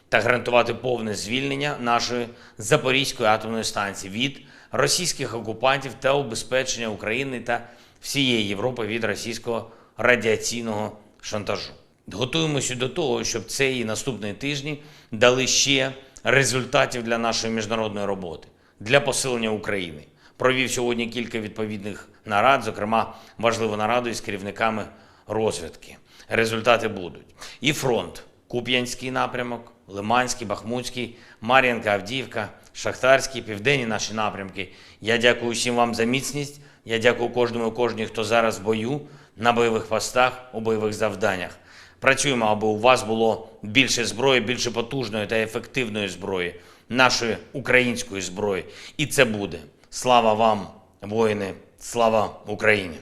та гарантувати повне звільнення нашої Запорізької атомної станції від російських окупантів та убезпечення України та всієї Європи від російського радіаційного шантажу. Готуємося до того, щоб цей і наступні тижні дали ще результатів для нашої міжнародної роботи, для посилення України. Провів сьогодні кілька відповідних нарад, зокрема важливу нараду із керівниками розвідки. Результати будуть. І фронт: Куп'янський напрямок, Лиманський, Бахмутський, Мар'їнка, Авдіївка, Шахтарський, південні наші напрямки. Я дякую всім вам за міцність. Я дякую кожному і кожній, хто зараз в бою. на бойових постах, у бойових завданнях. Працюємо, аби у вас було більше зброї, більше потужної та ефективної зброї, нашої української зброї. І це буде. Слава вам, воїни! Слава Україні!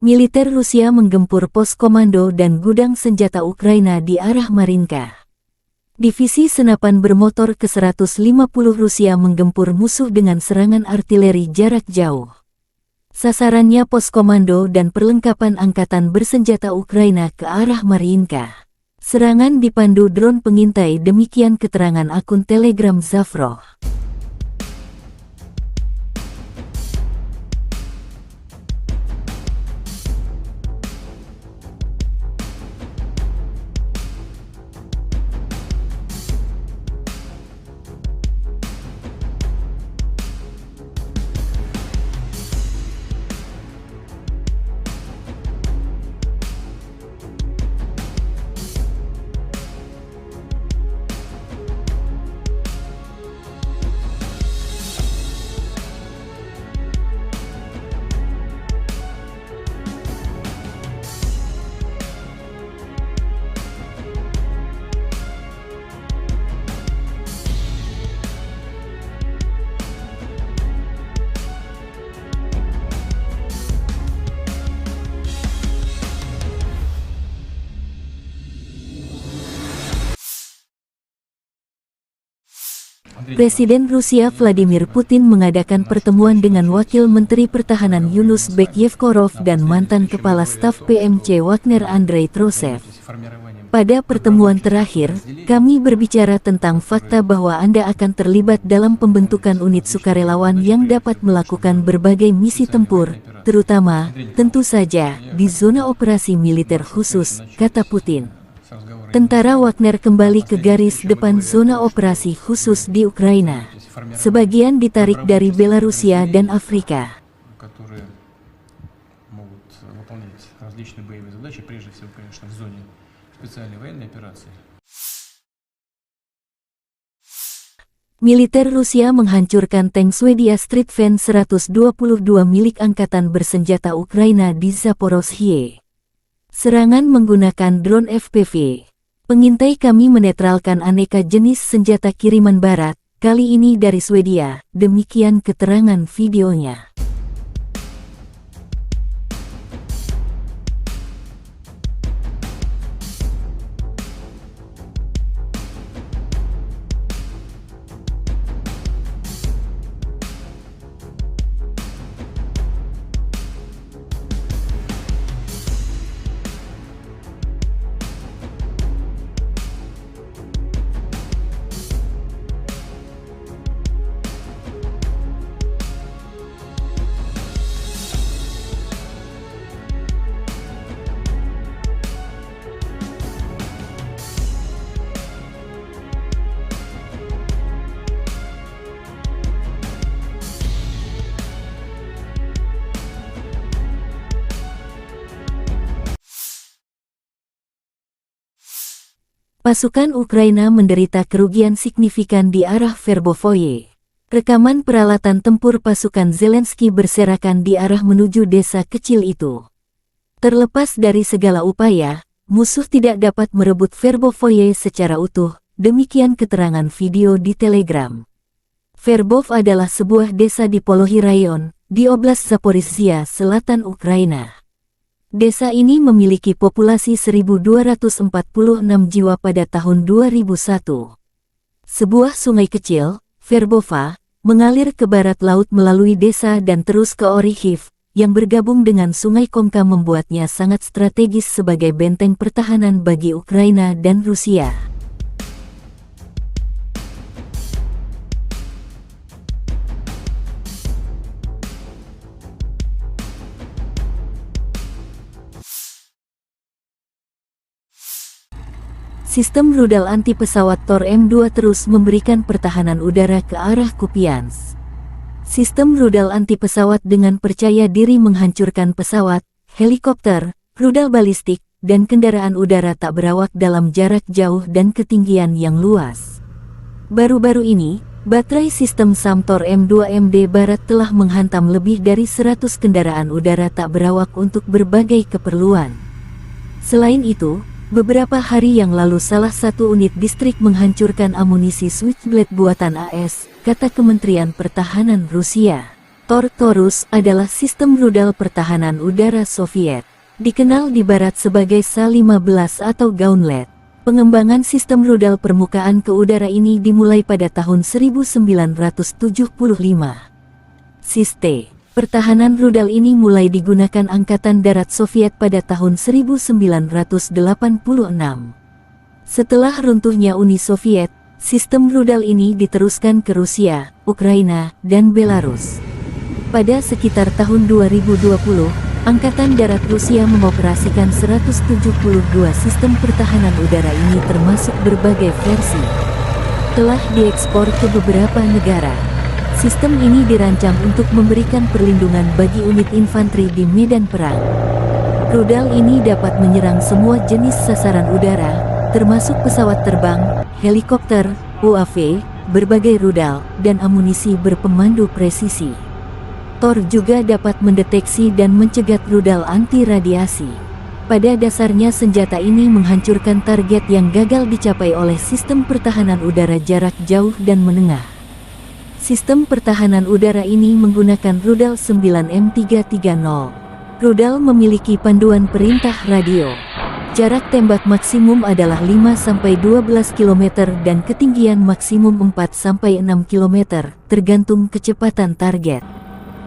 Militer Rusia menggempur pos komando dan gudang senjata Ukraina di arah Marinka. Divisi senapan bermotor ke seratus lima puluh Rusia menggempur musuh dengan serangan artileri jarak jauh. Sasarannya pos komando dan perlengkapan angkatan bersenjata Ukraina ke arah Marinka. Serangan dipandu drone pengintai, demikian keterangan akun Telegram Zafro. Presiden Rusia Vladimir Putin mengadakan pertemuan dengan Wakil Menteri Pertahanan Yunus Bekyevkorov dan mantan Kepala Staf P M C Wagner Andrei Trosev. Pada pertemuan terakhir, kami berbicara tentang fakta bahwa Anda akan terlibat dalam pembentukan unit sukarelawan yang dapat melakukan berbagai misi tempur, terutama, tentu saja, di zona operasi militer khusus, kata Putin. Tentara Wagner kembali ke garis depan zona operasi khusus di Ukraina. Sebagian ditarik dari Belarusia dan Afrika. которые могут выполнять различные боевые задачи, прежде всего, конечно, в зоне специальной военной операции. Militer Rusia menghancurkan tank Swedia Stridsvagn seratus dua puluh dua milik angkatan bersenjata Ukraina di Zaporozhye. Serangan menggunakan drone F P V. Pengintai kami menetralkan aneka jenis senjata kiriman barat, kali ini dari Swedia, demikian keterangan videonya. Pasukan Ukraina menderita kerugian signifikan di arah Verbovoye. Rekaman peralatan tempur pasukan Zelensky berserakan di arah menuju desa kecil itu. Terlepas dari segala upaya, musuh tidak dapat merebut Verbovoye secara utuh, demikian keterangan video di Telegram. Verbov adalah sebuah desa di Polohi Rayon, di Oblast Zaporizhia, selatan Ukraina. Desa ini memiliki populasi seribu dua ratus empat puluh enam jiwa pada tahun dua ribu satu. Sebuah sungai kecil, Verbova, mengalir ke barat laut melalui desa dan terus ke Orikhiv, yang bergabung dengan Sungai Komka membuatnya sangat strategis sebagai benteng pertahanan bagi Ukraina dan Rusia. Sistem rudal anti pesawat Tor M dua terus memberikan pertahanan udara ke arah Kupiansk. Sistem rudal anti pesawat dengan percaya diri menghancurkan pesawat, helikopter, rudal balistik, dan kendaraan udara tak berawak dalam jarak jauh dan ketinggian yang luas. Baru-baru ini, Baterai sistem SAM Tor M dua M D Barat telah menghantam lebih dari seratus kendaraan udara tak berawak untuk berbagai keperluan. Selain itu, beberapa hari yang lalu salah satu unit distrik menghancurkan amunisi Switchblade buatan A S, kata Kementerian Pertahanan Rusia. Tor Taurus adalah sistem rudal pertahanan udara Soviet, dikenal di Barat sebagai S A lima belas atau Gauntlet. Pengembangan sistem rudal permukaan ke udara ini dimulai pada tahun seribu sembilan ratus tujuh puluh lima. Sistem pertahanan rudal ini mulai digunakan Angkatan Darat Soviet pada tahun seribu sembilan ratus delapan puluh enam. Setelah runtuhnya Uni Soviet, sistem rudal ini diteruskan ke Rusia, Ukraina, dan Belarus. Pada sekitar tahun dua ribu dua puluh, Angkatan Darat Rusia mengoperasikan seratus tujuh puluh dua sistem pertahanan udara ini, termasuk berbagai versi. Telah diekspor ke beberapa negara. Sistem ini dirancang untuk memberikan perlindungan bagi unit infanteri di medan perang. Rudal ini dapat menyerang semua jenis sasaran udara, termasuk pesawat terbang, helikopter, U A V, berbagai rudal, dan amunisi berpemandu presisi. Tor juga dapat mendeteksi dan mencegat rudal anti radiasi. Pada dasarnya, senjata ini menghancurkan target yang gagal dicapai oleh sistem pertahanan udara jarak jauh dan menengah. Sistem pertahanan udara ini menggunakan rudal sembilan M tiga tiga nol. Rudal memiliki panduan perintah radio. Jarak tembak maksimum adalah lima sampai dua belas kilometer dan ketinggian maksimum empat sampai enam kilometer, tergantung kecepatan target.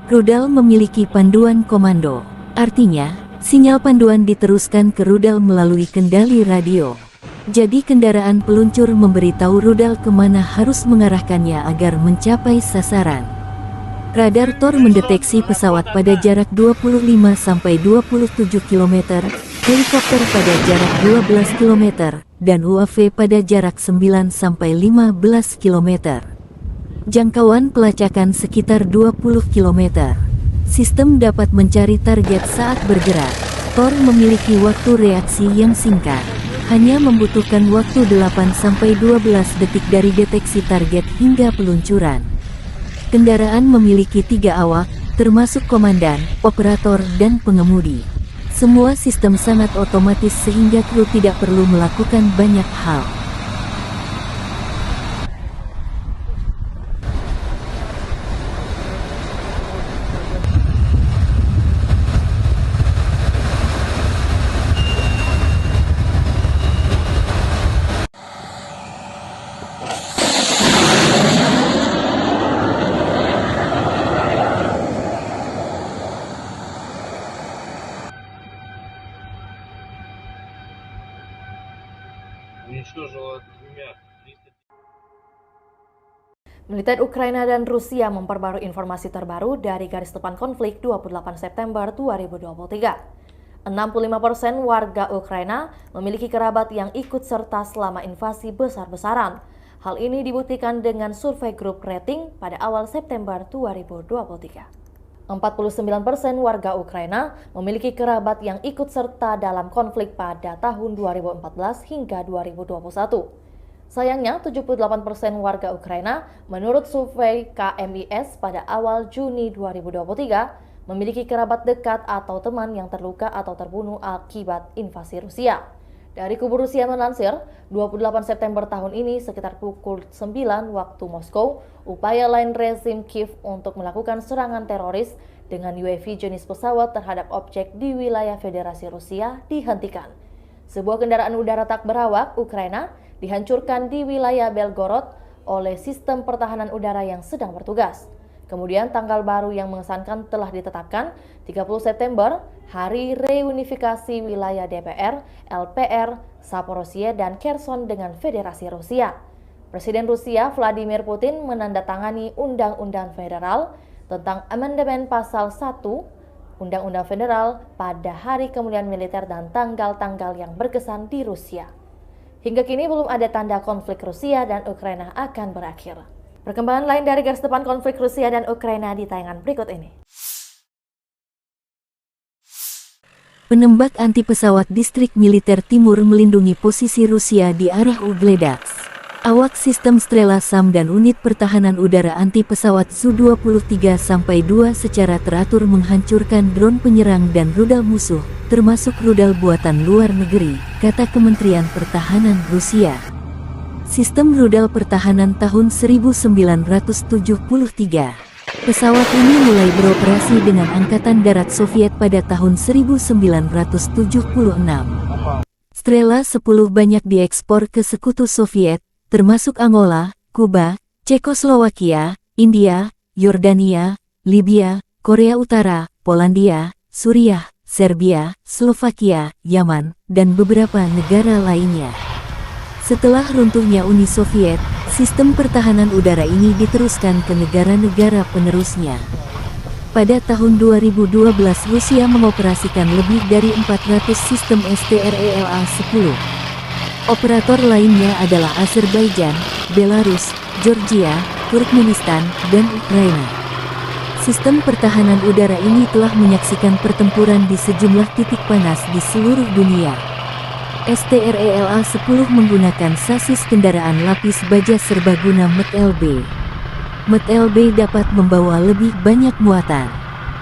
Rudal memiliki panduan komando. Artinya, sinyal panduan diteruskan ke rudal melalui kendali radio. Jadi, kendaraan peluncur memberitahu rudal kemana harus mengarahkannya agar mencapai sasaran. Radar Tor mendeteksi pesawat pada jarak dua puluh lima sampai dua puluh tujuh kilometer, helikopter pada jarak dua belas kilometer, dan U A V pada jarak sembilan sampai lima belas kilometer. Jangkauan pelacakan sekitar dua puluh kilometer. Sistem dapat mencari target saat bergerak. Tor memiliki waktu reaksi yang singkat. Hanya membutuhkan waktu delapan sampai dua belas detik dari deteksi target hingga peluncuran. Kendaraan memiliki tiga awak, termasuk komandan, operator, dan pengemudi. Semua sistem sangat otomatis sehingga kru tidak perlu melakukan banyak hal. Уничтожила двумя триста. Militer Ukraina dan Rusia memperbarui informasi terbaru dari garis depan konflik dua puluh delapan September dua ribu dua puluh tiga. Enam puluh lima persen warga Ukraina memiliki kerabat yang ikut serta selama invasi besar-besaran. Hal ini dibuktikan dengan survei grup rating pada awal September dua ribu dua puluh tiga. Empat puluh sembilan persen warga Ukraina memiliki kerabat yang ikut serta dalam konflik pada tahun dua ribu empat belas hingga dua ribu dua puluh satu. Sayangnya, tujuh puluh delapan persen warga Ukraina, menurut survei K M I S pada awal Juni dua ribu dua puluh tiga, memiliki kerabat dekat atau teman yang terluka atau terbunuh akibat invasi Rusia. Dari kubu Rusia melansir, dua puluh delapan September tahun ini, sekitar pukul sembilan waktu Moskow, upaya lain rezim Kiev untuk melakukan serangan teroris dengan U A V jenis pesawat terhadap objek di wilayah Federasi Rusia dihentikan. Sebuah kendaraan udara tak berawak Ukraina dihancurkan di wilayah Belgorod oleh sistem pertahanan udara yang sedang bertugas. Kemudian, tanggal baru yang mengesankan telah ditetapkan, tiga puluh September, Hari Reunifikasi Wilayah D P R, L P R, Zaporizhia, dan Kherson dengan Federasi Rusia. Presiden Rusia Vladimir Putin menandatangani Undang-Undang Federal tentang Amandemen Pasal satu Undang-Undang Federal pada hari kemuliaan militer dan tanggal-tanggal yang berkesan di Rusia. Hingga kini belum ada tanda konflik Rusia dan Ukraina akan berakhir. Perkembangan lain dari garis depan konflik Rusia dan Ukraina di tayangan berikut ini. Penembak anti pesawat distrik militer timur melindungi posisi Rusia di area Ugledar. Awak sistem Strela SAM dan unit pertahanan udara anti pesawat Su dua puluh tiga sampai dua secara teratur menghancurkan drone penyerang dan rudal musuh, termasuk rudal buatan luar negeri, kata Kementerian Pertahanan Rusia. Sistem rudal pertahanan tahun seribu sembilan ratus tujuh puluh tiga. Pesawat ini mulai beroperasi dengan Angkatan Darat Soviet pada tahun seribu sembilan ratus tujuh puluh enam. Strela sepuluh banyak diekspor ke Sekutu Soviet, termasuk Angola, Kuba, Cekoslowakia, India, Yordania, Libya, Korea Utara, Polandia, Suriah, Serbia, Slovakia, Yaman, dan beberapa negara lainnya. Setelah runtuhnya Uni Soviet, sistem pertahanan udara ini diteruskan ke negara-negara penerusnya. Pada tahun dua ribu dua belas, Rusia mengoperasikan lebih dari empat ratus sistem S T R E L A sepuluh. Operator lainnya adalah Azerbaijan, Belarus, Georgia, Turkmenistan, dan Ukraina. Sistem pertahanan udara ini telah menyaksikan pertempuran di sejumlah titik panas di seluruh dunia. S T R E L A sepuluh menggunakan sasis kendaraan lapis baja serbaguna M T L B. M T L B dapat membawa lebih banyak muatan.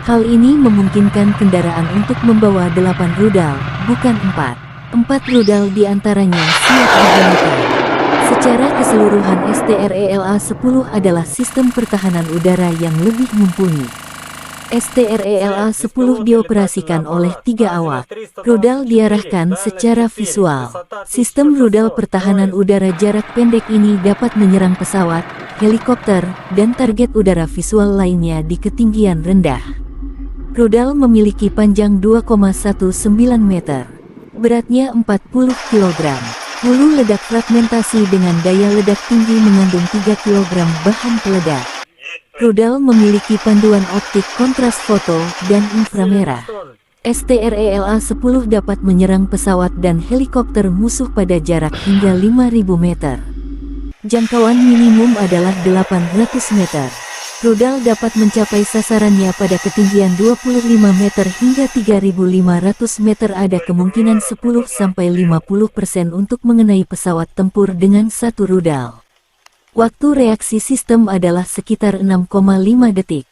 Hal ini memungkinkan kendaraan untuk membawa delapan rudal, bukan empat. Empat rudal di antaranya siap digunakan. Secara keseluruhan, S T R E L A sepuluh adalah sistem pertahanan udara yang lebih mumpuni. S T R E L A sepuluh dioperasikan oleh tiga awak. Rudal diarahkan secara visual. Sistem rudal pertahanan udara jarak pendek ini dapat menyerang pesawat, helikopter, dan target udara visual lainnya di ketinggian rendah. Rudal memiliki panjang dua koma satu sembilan meter. Beratnya empat puluh kilogram. Hulu ledak fragmentasi dengan daya ledak tinggi mengandung tiga kilogram bahan peledak. Rudal memiliki panduan optik kontras foto dan inframerah. S T R E L A sepuluh dapat menyerang pesawat dan helikopter musuh pada jarak hingga lima ribu meter. Jangkauan minimum adalah delapan ratus meter. Rudal dapat mencapai sasarannya pada ketinggian dua puluh lima meter hingga tiga ribu lima ratus meter. Ada kemungkinan sepuluh sampai lima puluh persen untuk mengenai pesawat tempur dengan satu rudal. Waktu reaksi sistem adalah sekitar enam koma lima detik.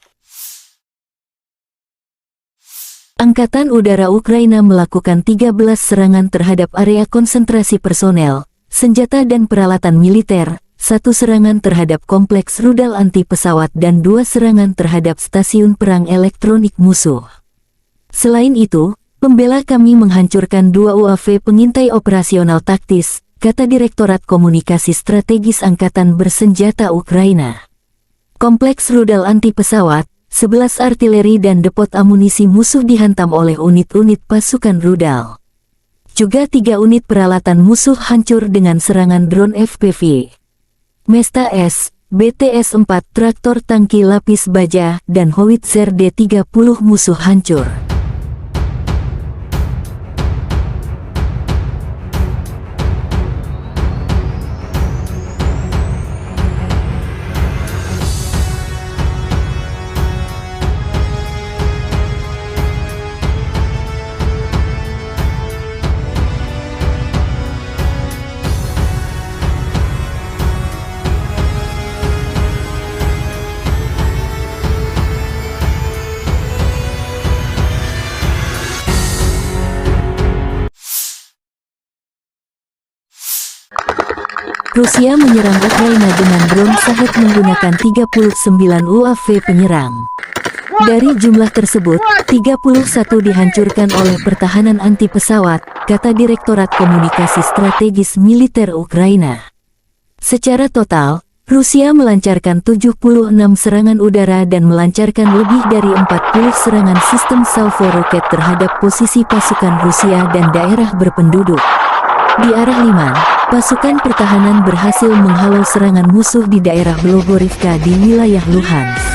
Angkatan Udara Ukraina melakukan tiga belas serangan terhadap area konsentrasi personel, senjata dan peralatan militer, satu serangan terhadap kompleks rudal anti pesawat dan dua serangan terhadap stasiun perang elektronik musuh. Selain itu, pembela kami menghancurkan dua U A V pengintai operasional taktis, kata Direktorat Komunikasi Strategis Angkatan Bersenjata Ukraina. Kompleks rudal anti pesawat, sebelas artileri dan depot amunisi musuh dihantam oleh unit-unit pasukan rudal. Juga tiga unit peralatan musuh hancur dengan serangan drone F P V. Mesta S, B T S empat, traktor tangki lapis baja, dan howitzer D tiga puluh musuh hancur. Rusia menyerang Ukraina dengan drone Shahed menggunakan tiga puluh sembilan U A V penyerang. Dari jumlah tersebut, tiga puluh satu dihancurkan oleh pertahanan anti pesawat, kata Direktorat Komunikasi Strategis Militer Ukraina. Secara total, Rusia melancarkan tujuh puluh enam serangan udara dan melancarkan lebih dari empat puluh serangan sistem salvo roket terhadap posisi pasukan Rusia dan daerah berpenduduk. Di arah Liman, pasukan pertahanan berhasil menghalau serangan musuh di daerah Blogorivka di wilayah Luhansk.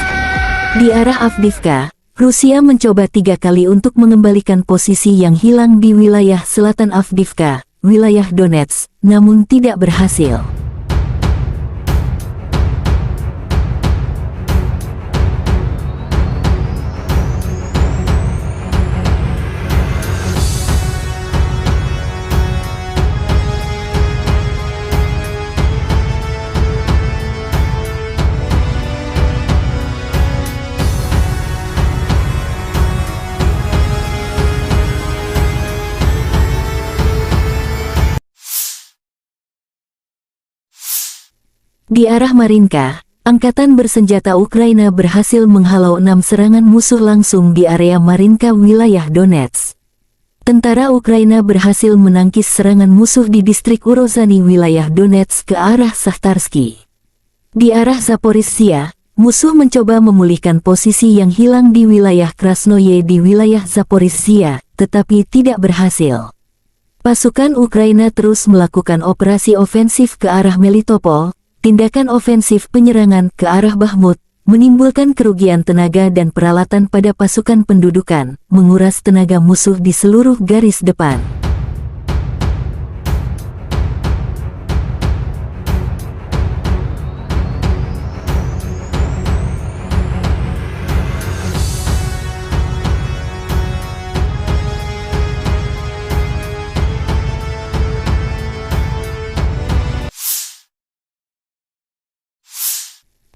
Di arah Avdiivka, Rusia mencoba tiga kali untuk mengembalikan posisi yang hilang di wilayah selatan Avdiivka, wilayah Donetsk, namun tidak berhasil. Di arah Marinka, angkatan bersenjata Ukraina berhasil menghalau enam serangan musuh langsung di area Marinka, wilayah Donetsk. Tentara Ukraina berhasil menangkis serangan musuh di distrik Urozhany, wilayah Donetsk, ke arah Sahtarsky. Di arah Zaporizhia, musuh mencoba memulihkan posisi yang hilang di wilayah Krasnoye di wilayah Zaporizhia, tetapi tidak berhasil. Pasukan Ukraina terus melakukan operasi ofensif ke arah Melitopol, tindakan ofensif penyerangan ke arah Bakhmut, menimbulkan kerugian tenaga dan peralatan pada pasukan pendudukan, menguras tenaga musuh di seluruh garis depan.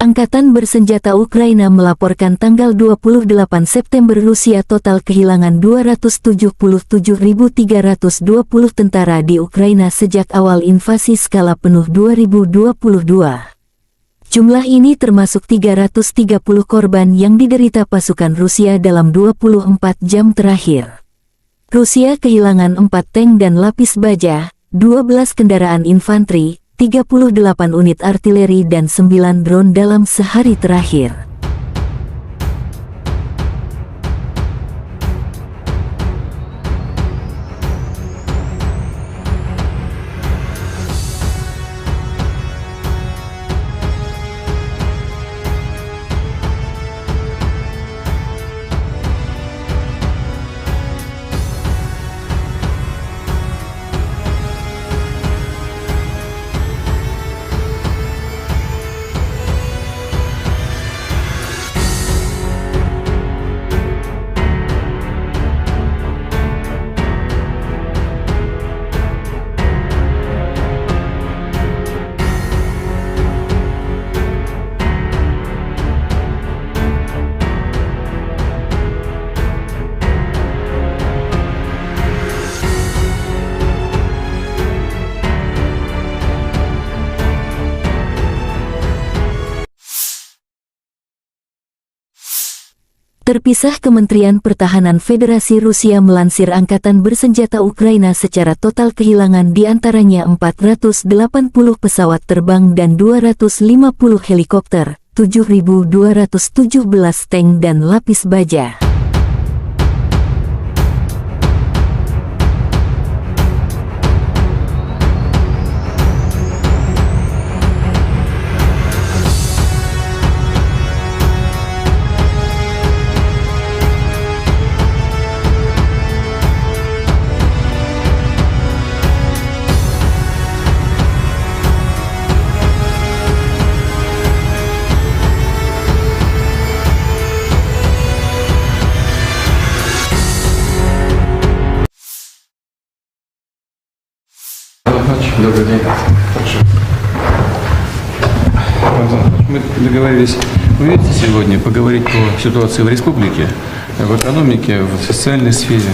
Angkatan bersenjata Ukraina melaporkan tanggal dua puluh delapan September Rusia total kehilangan dua ratus tujuh puluh tujuh ribu tiga ratus dua puluh tentara di Ukraina sejak awal invasi skala penuh dua ribu dua puluh dua. Jumlah ini termasuk tiga ratus tiga puluh korban yang diderita pasukan Rusia dalam dua puluh empat jam terakhir. Rusia kehilangan empat tank dan lapis baja, dua belas kendaraan infanteri, tiga puluh delapan unit artileri, dan sembilan drone dalam sehari terakhir. Terpisah, Kementerian Pertahanan Federasi Rusia melansir angkatan bersenjata Ukraina secara total kehilangan di antaranya empat ratus delapan puluh pesawat terbang dan dua ratus lima puluh helikopter, tujuh ribu dua ratus tujuh belas tank dan lapis baja. Добрый день. Хорошо. Рамзан Ильич, мы договорились увидеться сегодня, поговорить по ситуации в республике, в экономике, в социальной сфере.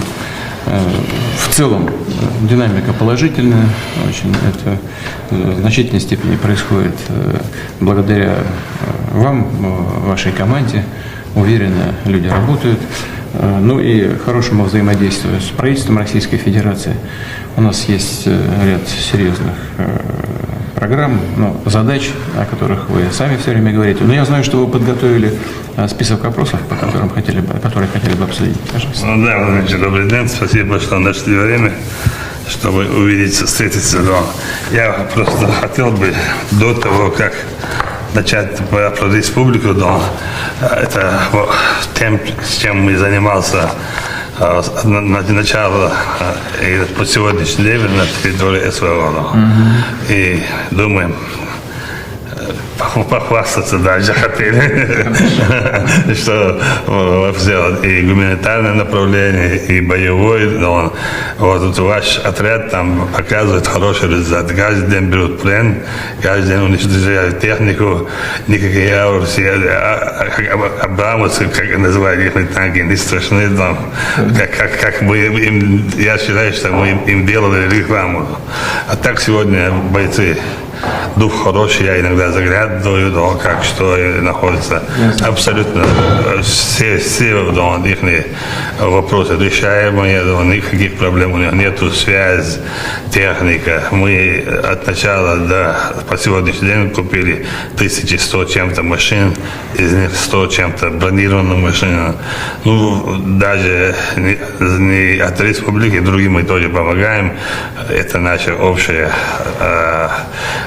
Э, В целом, э, динамика положительная, очень это, э, в значительной степени происходит, э, благодаря, э, вам, э, вашей команде. Уверенно люди работают. Э, Ну и хорошему взаимодействию с правительством Российской Федерации. У нас есть, э, ряд серьезных, э, программ, ну, задач, о которых вы сами все время говорите. Но я знаю, что вы подготовили, э, список вопросов, по которым хотели бы, которые хотели бы обсудить. Пожалуйста. Ну да, Владимир Ильич, добрый день. Спасибо, что нашли время, чтобы увидеться, встретиться. Но я просто хотел бы до того, как начать про, про республику, но, э, это, вот, тем, с чем мы занимался, э, с, на, на, начало, э, и по сегодняшний день на территории СВО, но. И думаем, э, похва-, похвастаться даже хотели, что, э, сделать и гуманитарное направление, и боевое, но. Вот, вот ваш отряд там показывает хороший результат. Каждый день берут плен, каждый день уничтожают технику. Никакие яурсы, а, а, а, абрамовцы, как называют их танки, не страшны там. Как, как, как мы им, я считаю, что мы им, им делали рекламу. А так сегодня бойцы Дух хороший, я иногда заглядываю, да, как что и находится. Ясно. Абсолютно, э, все, все, да, их вопросы решаемые, да, никаких проблем у них нету. Связь, техника. Мы от начала до, по сегодняшний день купили тысячи сто чем-то машин, из них сто чем-то бронированных машин. Ну, даже не, не от республики, другим мы тоже помогаем. Это наше общее, э,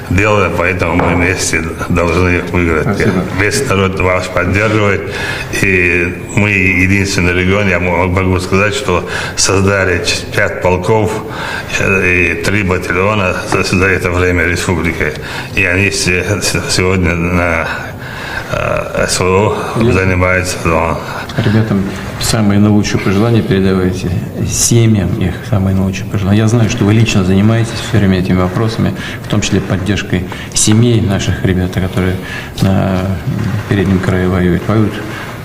дело, поэтому мы вместе должны выиграть. Спасибо. Весь народ вас поддерживает. И мы единственный регион, я мо-, могу сказать, что создали ч-, пять полков, э, и три батальона за, за это время республики. И они все с-, сегодня на, э, СВО занимаются. Но Ребятам самые наилучшие пожелания передавайте, семьям их самые наилучшие пожелания. Я знаю, что вы лично занимаетесь все время этими вопросами, в том числе поддержкой семей наших ребят, которые на переднем краю воюют. Воюют,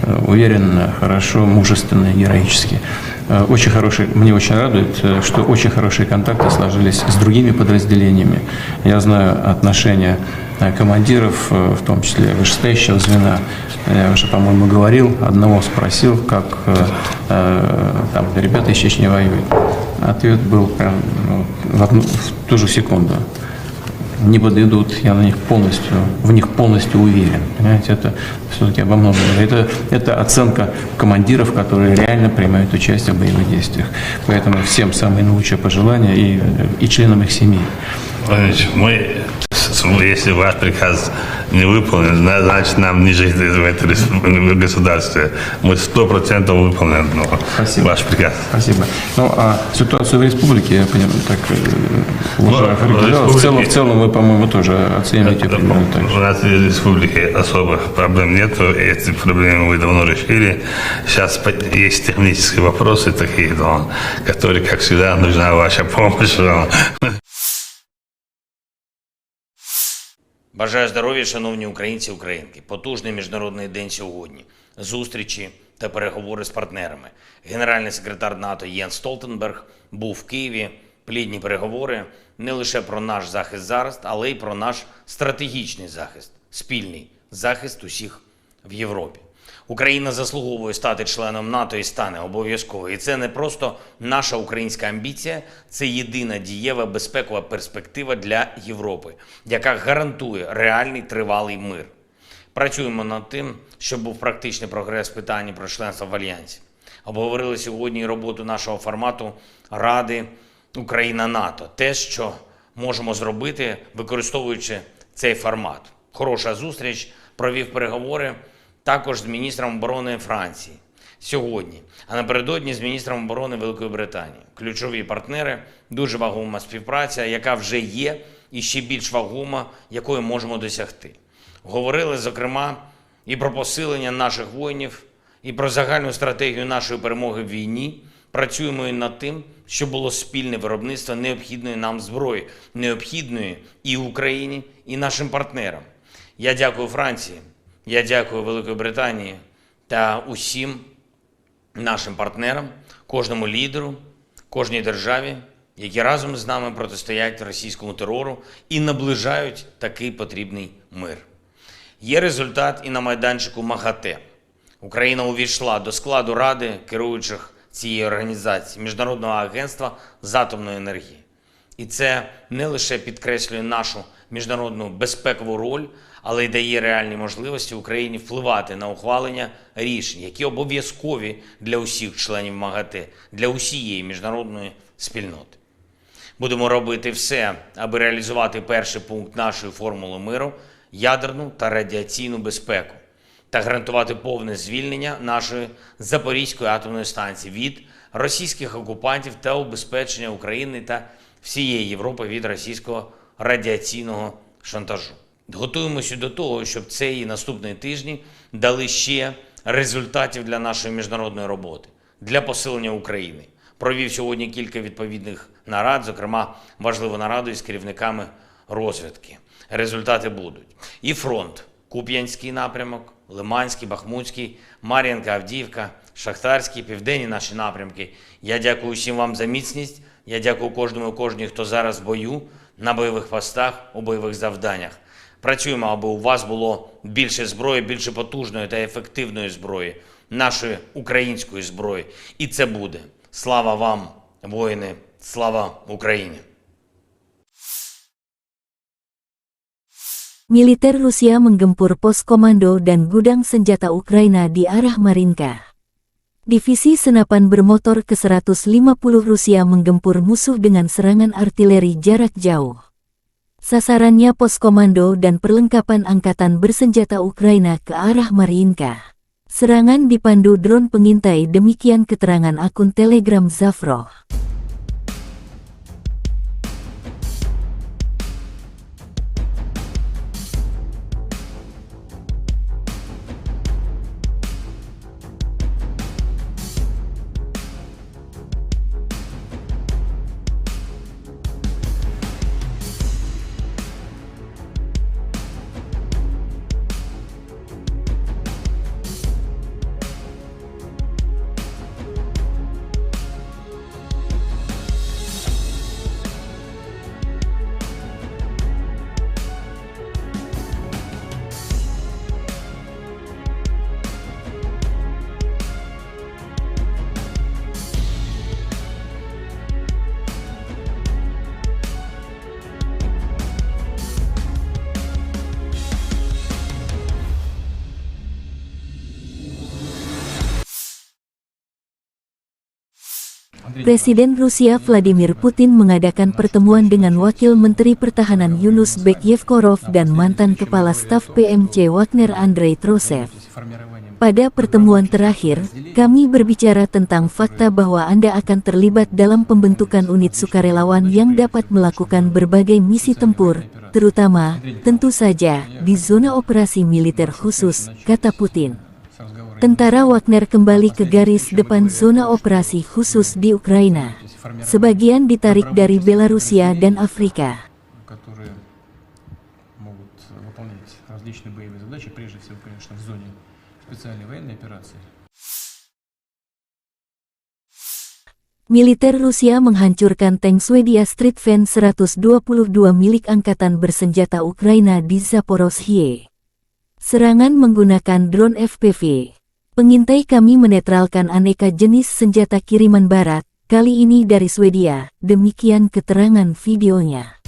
э, уверенно, хорошо, мужественно, героически. Э, очень хорошие, мне очень радует, э, что очень хорошие контакты сложились с другими подразделениями. Я знаю отношения, э, командиров, э, в том числе вышестоящего звена. Я уже, по-моему, говорил, одного спросил, как, э, э, там ребята из Чечни воюют. Ответ был прям, ну, в одну, в ту же секунду. Не подведут, я на них полностью, в них полностью уверен. Понимаете, это все-таки обо многом. Это, это оценка командиров, которые реально принимают участие в боевых действиях. Поэтому всем самые наилучшие пожелания и, и членам их семей. Владимир Владимирович, мы, с-, с-, если ваш приказ не выполнен, зна-, значит, нам не жить в этой респуб-, государстве. Мы сто процентов выполним, ну, Спасибо. ваш приказ. Спасибо. Ну, а ситуацию в республике, я понимаю, так, э, Ну, уже в охарактеризовал. В целом, республике в целом вы, по-моему, тоже оцениваете Э, примерно так же. У нас в республике особых проблем нету, эти проблемы мы давно решили. Сейчас по-, есть технические вопросы такие, но, которые, как всегда, нужна ваша помощь. Но. Бажаю здоров'я, шановні українці і українки. Потужний міжнародний день сьогодні. Зустрічі та переговори з партнерами. Генеральний секретар НАТО Єнс Столтенберг був в Києві. Плідні переговори не лише про наш захист зараз, але й про наш стратегічний захист, спільний захист усіх в Європі. Україна заслуговує стати членом НАТО і стане обов'язково. І це не просто наша українська амбіція, це єдина дієва безпекова перспектива для Європи, яка гарантує реальний тривалий мир. Працюємо над тим, щоб був практичний прогрес в питанні про членство в Альянсі. Обговорили сьогодні і роботу нашого формату Ради Україна-НАТО. Те, що можемо зробити, використовуючи цей формат. Хороша зустріч, провів переговори також з міністром оборони Франції сьогодні, а напередодні з міністром оборони Великої Британії. Ключові партнери, дуже вагома співпраця, яка вже є, і ще більш вагома, якої можемо досягти. Говорили, зокрема, і про посилення наших воїнів, і про загальну стратегію нашої перемоги в війні. Працюємо і над тим, щоб було спільне виробництво необхідної нам зброї, необхідної і Україні, і нашим партнерам. Я дякую Франції, я дякую Великій Британії та усім нашим партнерам, кожному лідеру, кожній державі, які разом з нами протистоять російському терору і наближають такий потрібний мир. Є результат і на майданчику МАГАТЕ. Україна увійшла до складу Ради керуючих цієї організації, Міжнародного агентства з атомної енергії. І це не лише підкреслює нашу міжнародну безпекову роль, але й дає реальні можливості Україні впливати на ухвалення рішень, які обов'язкові для усіх членів МАГАТЕ, для усієї міжнародної спільноти. Будемо робити все, аби реалізувати перший пункт нашої формули миру — ядерну та радіаційну безпеку, та гарантувати повне звільнення нашої Запорізької атомної станції від російських окупантів та убезпечення України та всієї Європи від російського радіаційного шантажу. Готуємося до того, щоб цей і наступні тижні дали ще результатів для нашої міжнародної роботи, для посилення України. Провів сьогодні кілька відповідних нарад, зокрема важливу нараду із керівниками розвідки. Результати будуть. І фронт: Куп'янський напрямок, Лиманський, Бахмутський, Мар'їнка, Авдіївка, Шахтарський, південні наші напрямки. Я дякую всім вам за міцність, Я дякую кожному і кожній, хто зараз в бою, на бойових постах, у бойових завданнях. Працюємо, аби у вас було більше зброї, більше потужної та ефективної зброї, нашої української зброї. І це буде. Слава вам, воїни! Слава Україні! Militer Rusia menggempur pos komando dan gudang senjata Ukraina di arah Marinka. Divisi senapan bermotor ke seratus lima puluh Rusia menggempur musuh dengan serangan artileri jarak jauh. Sasarannya pos komando dan perlengkapan angkatan bersenjata Ukraina ke arah Marinka. Serangan dipandu drone pengintai, demikian keterangan akun Telegram Zafrov. Presiden Rusia Vladimir Putin mengadakan pertemuan dengan Wakil Menteri Pertahanan Yunus Bek Yevkorov dan mantan Kepala Staf P M C Wagner Andrei Trosev. Pada pertemuan terakhir, kami berbicara tentang fakta bahwa Anda akan terlibat dalam pembentukan unit sukarelawan yang dapat melakukan berbagai misi tempur, terutama, tentu saja, di zona operasi militer khusus, kata Putin. Tentara Wagner kembali ke garis depan zona operasi khusus di Ukraina. Sebagian ditarik dari Belarusia dan Afrika. Militer Rusia menghancurkan tank Swedia Stridsvagn seratus dua puluh dua milik angkatan bersenjata Ukraina di Zaporozhye. Serangan menggunakan drone F P V. Pengintai kami menetralkan aneka jenis senjata kiriman barat, kali ini dari Swedia, demikian keterangan videonya.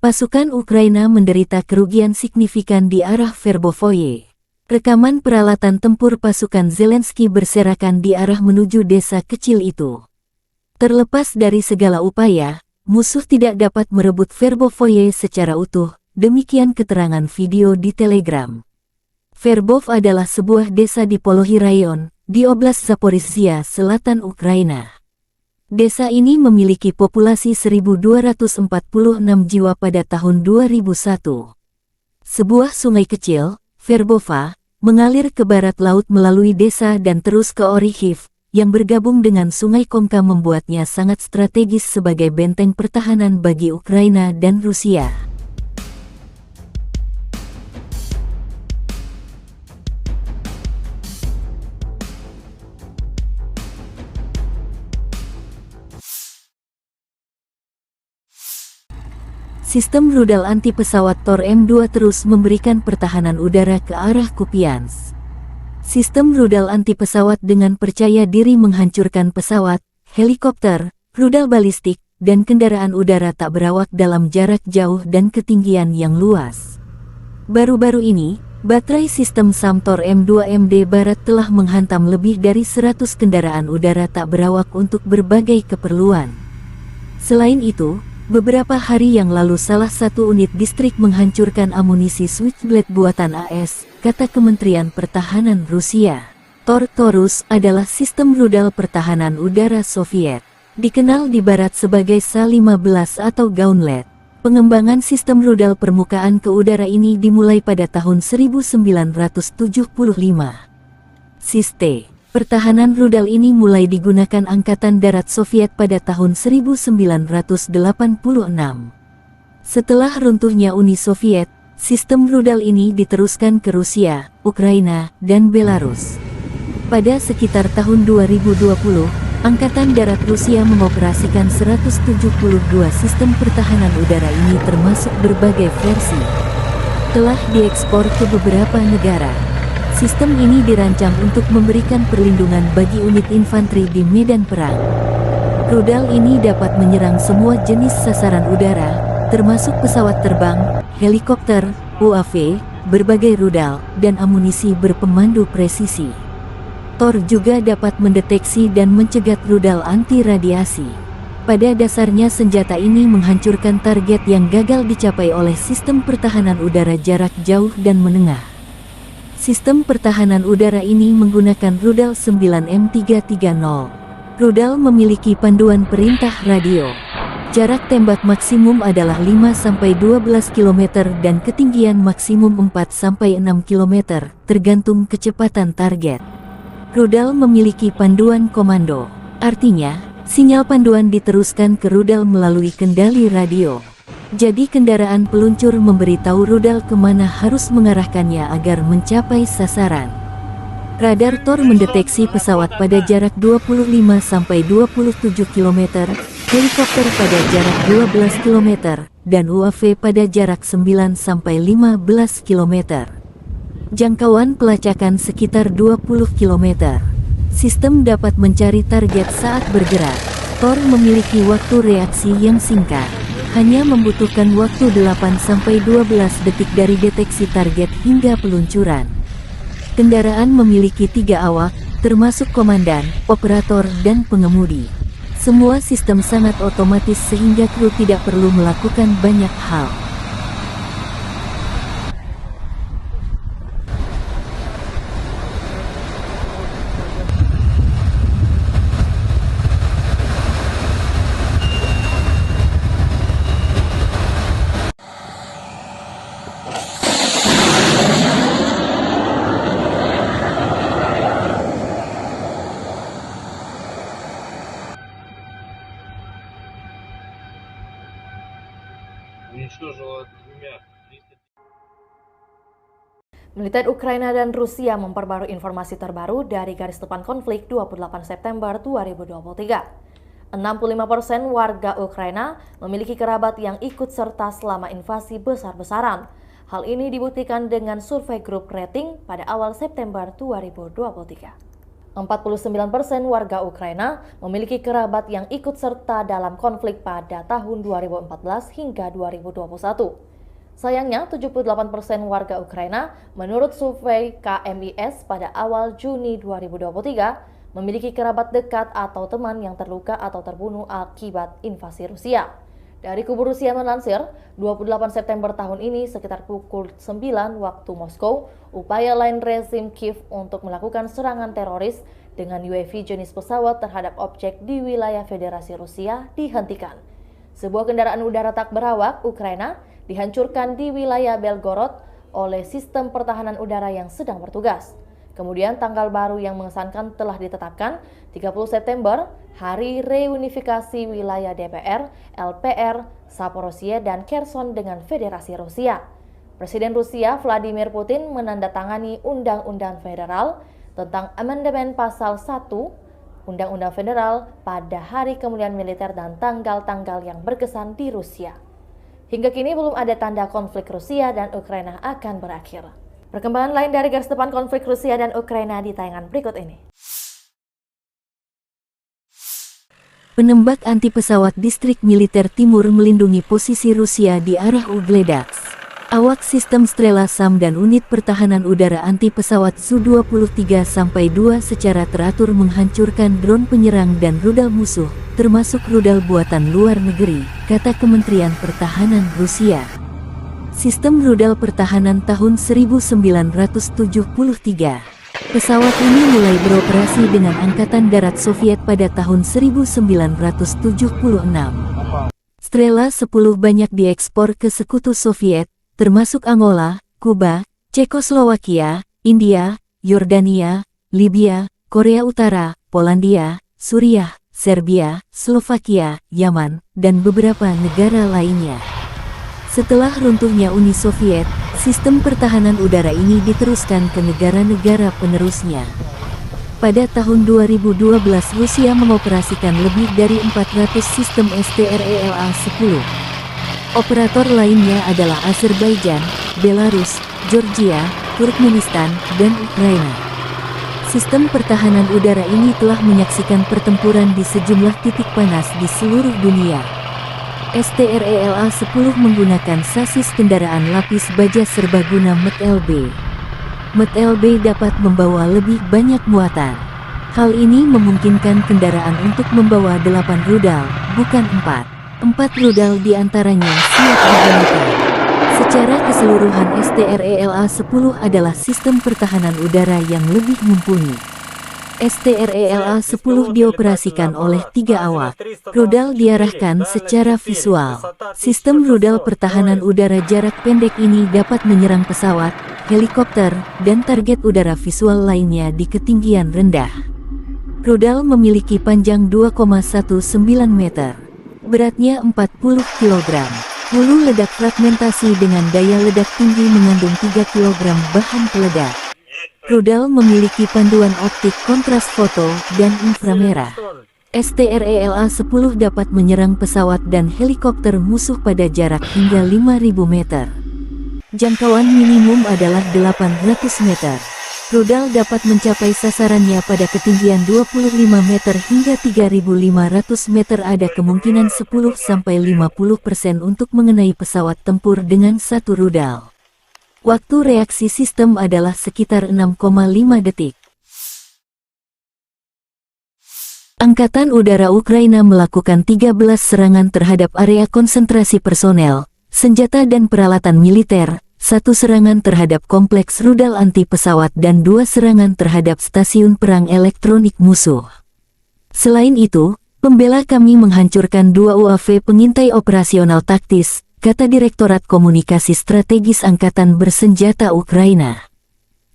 Pasukan Ukraina menderita kerugian signifikan di arah Verbovoye. Rekaman peralatan tempur pasukan Zelensky berserakan di arah menuju desa kecil itu. Terlepas dari segala upaya, musuh tidak dapat merebut Verbovoye secara utuh, demikian keterangan video di Telegram. Verbov adalah sebuah desa di Polohi Rayon, di Oblast Zaporizhia Selatan, Ukraina. Desa ini memiliki populasi seribu dua ratus empat puluh enam jiwa pada tahun dua ribu satu. Sebuah sungai kecil, Verbova, mengalir ke barat laut melalui desa dan terus ke Orikhiv, yang bergabung dengan Sungai Kongka, membuatnya sangat strategis sebagai benteng pertahanan bagi Ukraina dan Rusia. Sistem rudal anti pesawat Tor M dua terus memberikan pertahanan udara ke arah Kupiansk. Sistem rudal anti pesawat dengan percaya diri menghancurkan pesawat, helikopter, rudal balistik, dan kendaraan udara tak berawak dalam jarak jauh dan ketinggian yang luas. Baru-baru ini, Baterai sistem Samtor M dua M D Barat telah menghantam lebih dari seratus kendaraan udara tak berawak untuk berbagai keperluan. Selain itu, beberapa hari yang lalu salah satu unit distrik menghancurkan amunisi Switchblade buatan A S, kata Kementerian Pertahanan Rusia. Tor Taurus adalah sistem rudal pertahanan udara Soviet, dikenal di Barat sebagai Sa lima belas atau Gauntlet. Pengembangan sistem rudal permukaan ke udara ini dimulai pada tahun seribu sembilan ratus tujuh puluh lima. Sistem pertahanan rudal ini mulai digunakan Angkatan Darat Soviet pada tahun seribu sembilan ratus delapan puluh enam. Setelah runtuhnya Uni Soviet, sistem rudal ini diteruskan ke Rusia, Ukraina, dan Belarus. Pada sekitar tahun dua ribu dua puluh, Angkatan Darat Rusia mengoperasikan seratus tujuh puluh dua sistem pertahanan udara ini, termasuk berbagai versi. Telah diekspor ke beberapa negara. Sistem ini dirancang untuk memberikan perlindungan bagi unit infanteri di medan perang. Rudal ini dapat menyerang semua jenis sasaran udara, termasuk pesawat terbang, helikopter, U A V, berbagai rudal, dan amunisi berpemandu presisi. Tor juga dapat mendeteksi dan mencegat rudal anti radiasi. Pada dasarnya, senjata ini menghancurkan target yang gagal dicapai oleh sistem pertahanan udara jarak jauh dan menengah. Sistem pertahanan udara ini menggunakan rudal sembilan M tiga tiga nol. Rudal memiliki panduan perintah radio. Jarak tembak maksimum adalah lima sampai dua belas kilometer dan ketinggian maksimum empat sampai enam kilometer, tergantung kecepatan target. Rudal memiliki panduan komando. Artinya, sinyal panduan diteruskan ke rudal melalui kendali radio. Jadi, kendaraan peluncur memberitahu rudal kemana harus mengarahkannya agar mencapai sasaran. Radar Tor mendeteksi pesawat pada jarak dua puluh lima sampai dua puluh tujuh kilometer, helikopter pada jarak dua belas kilometer, dan U A V pada jarak sembilan sampai lima belas kilometer. Jangkauan pelacakan sekitar dua puluh kilometer. Sistem dapat mencari target saat bergerak. Tor memiliki waktu reaksi yang singkat. Hanya membutuhkan waktu delapan sampai dua belas detik dari deteksi target hingga peluncuran. Kendaraan memiliki tiga awak, termasuk komandan, operator, dan pengemudi. Semua sistem sangat otomatis sehingga kru tidak perlu melakukan banyak hal. Уничтожила двумя. Militer Ukraina dan Rusia memperbarui informasi terbaru dari garis depan konflik dua puluh delapan September dua ribu dua puluh tiga. Enam puluh lima persen warga Ukraina memiliki kerabat yang ikut serta selama invasi besar-besaran. Hal ini dibuktikan dengan survei grup rating pada awal September dua ribu dua puluh tiga. Empat puluh sembilan persen warga Ukraina memiliki kerabat yang ikut serta dalam konflik pada tahun dua ribu empat belas hingga dua ribu dua puluh satu. Sayangnya, tujuh puluh delapan persen warga Ukraina, menurut survei K M I S pada awal Juni dua ribu dua puluh tiga, memiliki kerabat dekat atau teman yang terluka atau terbunuh akibat invasi Rusia. Dari kubu Rusia melansir, dua puluh delapan September tahun ini, sekitar pukul sembilan waktu Moskow, upaya lain rezim Kiev untuk melakukan serangan teroris dengan U A V jenis pesawat terhadap objek di wilayah Federasi Rusia dihentikan. Sebuah kendaraan udara tak berawak Ukraina dihancurkan di wilayah Belgorod oleh sistem pertahanan udara yang sedang bertugas. Kemudian, tanggal baru yang mengesankan telah ditetapkan, tiga puluh September, Hari Reunifikasi Wilayah D P R, L P R, Zaporozhye, dan Kherson dengan Federasi Rusia. Presiden Rusia Vladimir Putin menandatangani Undang-Undang Federal tentang Amandemen Pasal satu Undang-Undang Federal pada hari kemuliaan militer dan tanggal-tanggal yang berkesan di Rusia. Hingga kini belum ada tanda konflik Rusia dan Ukraina akan berakhir. Perkembangan lain dari garis depan konflik Rusia dan Ukraina di tayangan berikut ini. Penembak anti pesawat distrik militer timur melindungi posisi Rusia di arah Ugledaks. Awak sistem Strela SAM dan unit pertahanan udara anti pesawat Su dua puluh tiga sampai dua secara teratur menghancurkan drone penyerang dan rudal musuh, termasuk rudal buatan luar negeri, kata Kementerian Pertahanan Rusia. Sistem rudal pertahanan tahun seribu sembilan ratus tujuh puluh tiga. Pesawat ini mulai beroperasi dengan Angkatan Darat Soviet pada tahun seribu sembilan ratus tujuh puluh enam. Strela sepuluh banyak diekspor ke Sekutu Soviet, termasuk Angola, Kuba, Cekoslowakia, India, Yordania, Libya, Korea Utara, Polandia, Suriah, Serbia, Slovakia, Yaman, dan beberapa negara lainnya. Setelah runtuhnya Uni Soviet, sistem pertahanan udara ini diteruskan ke negara-negara penerusnya. Pada tahun dua ribu dua belas, Rusia mengoperasikan lebih dari empat ratus sistem S T R E L A sepuluh. Operator lainnya adalah Azerbaijan, Belarus, Georgia, Turkmenistan, dan Ukraina. Sistem pertahanan udara ini telah menyaksikan pertempuran di sejumlah titik panas di seluruh dunia. S T R E L A sepuluh menggunakan sasis kendaraan lapis baja serbaguna M T L B. M T L B dapat membawa lebih banyak muatan. Hal ini memungkinkan kendaraan untuk membawa delapan rudal, bukan empat. Empat rudal di antaranya siap digunakan. Secara keseluruhan, S T R E L A sepuluh adalah sistem pertahanan udara yang lebih mumpuni. S T R E L A sepuluh dioperasikan oleh tiga awak. Rudal diarahkan secara visual. Sistem rudal pertahanan udara jarak pendek ini dapat menyerang pesawat, helikopter, dan target udara visual lainnya di ketinggian rendah. Rudal memiliki panjang dua koma satu sembilan meter. Beratnya empat puluh kilogram. Hulu ledak fragmentasi dengan daya ledak tinggi mengandung tiga kilogram bahan peledak. Rudal memiliki panduan optik kontras foto dan inframerah. S T R E L A sepuluh dapat menyerang pesawat dan helikopter musuh pada jarak hingga lima ribu meter. Jangkauan minimum adalah delapan ratus meter. Rudal dapat mencapai sasarannya pada ketinggian dua puluh lima meter hingga tiga ribu lima ratus meter. Ada kemungkinan sepuluh sampai lima puluh persen untuk mengenai pesawat tempur dengan satu rudal. Waktu reaksi sistem adalah sekitar enam koma lima detik. Angkatan Udara Ukraina melakukan tiga belas serangan terhadap area konsentrasi personel, senjata dan peralatan militer, satu serangan terhadap kompleks rudal anti pesawat dan dua serangan terhadap stasiun perang elektronik musuh. Selain itu, pembela kami menghancurkan dua U A V pengintai operasional taktis, kata Direktorat Komunikasi Strategis Angkatan Bersenjata Ukraina.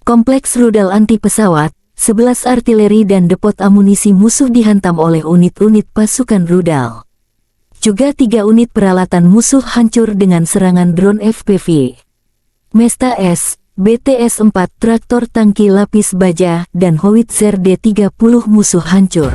Kompleks rudal anti pesawat, sebelas artileri dan depot amunisi musuh dihantam oleh unit-unit pasukan rudal. Juga tiga unit peralatan musuh hancur dengan serangan drone F P V. Mesta S, B T S empat, traktor tangki lapis baja, dan howitzer D tiga puluh musuh hancur.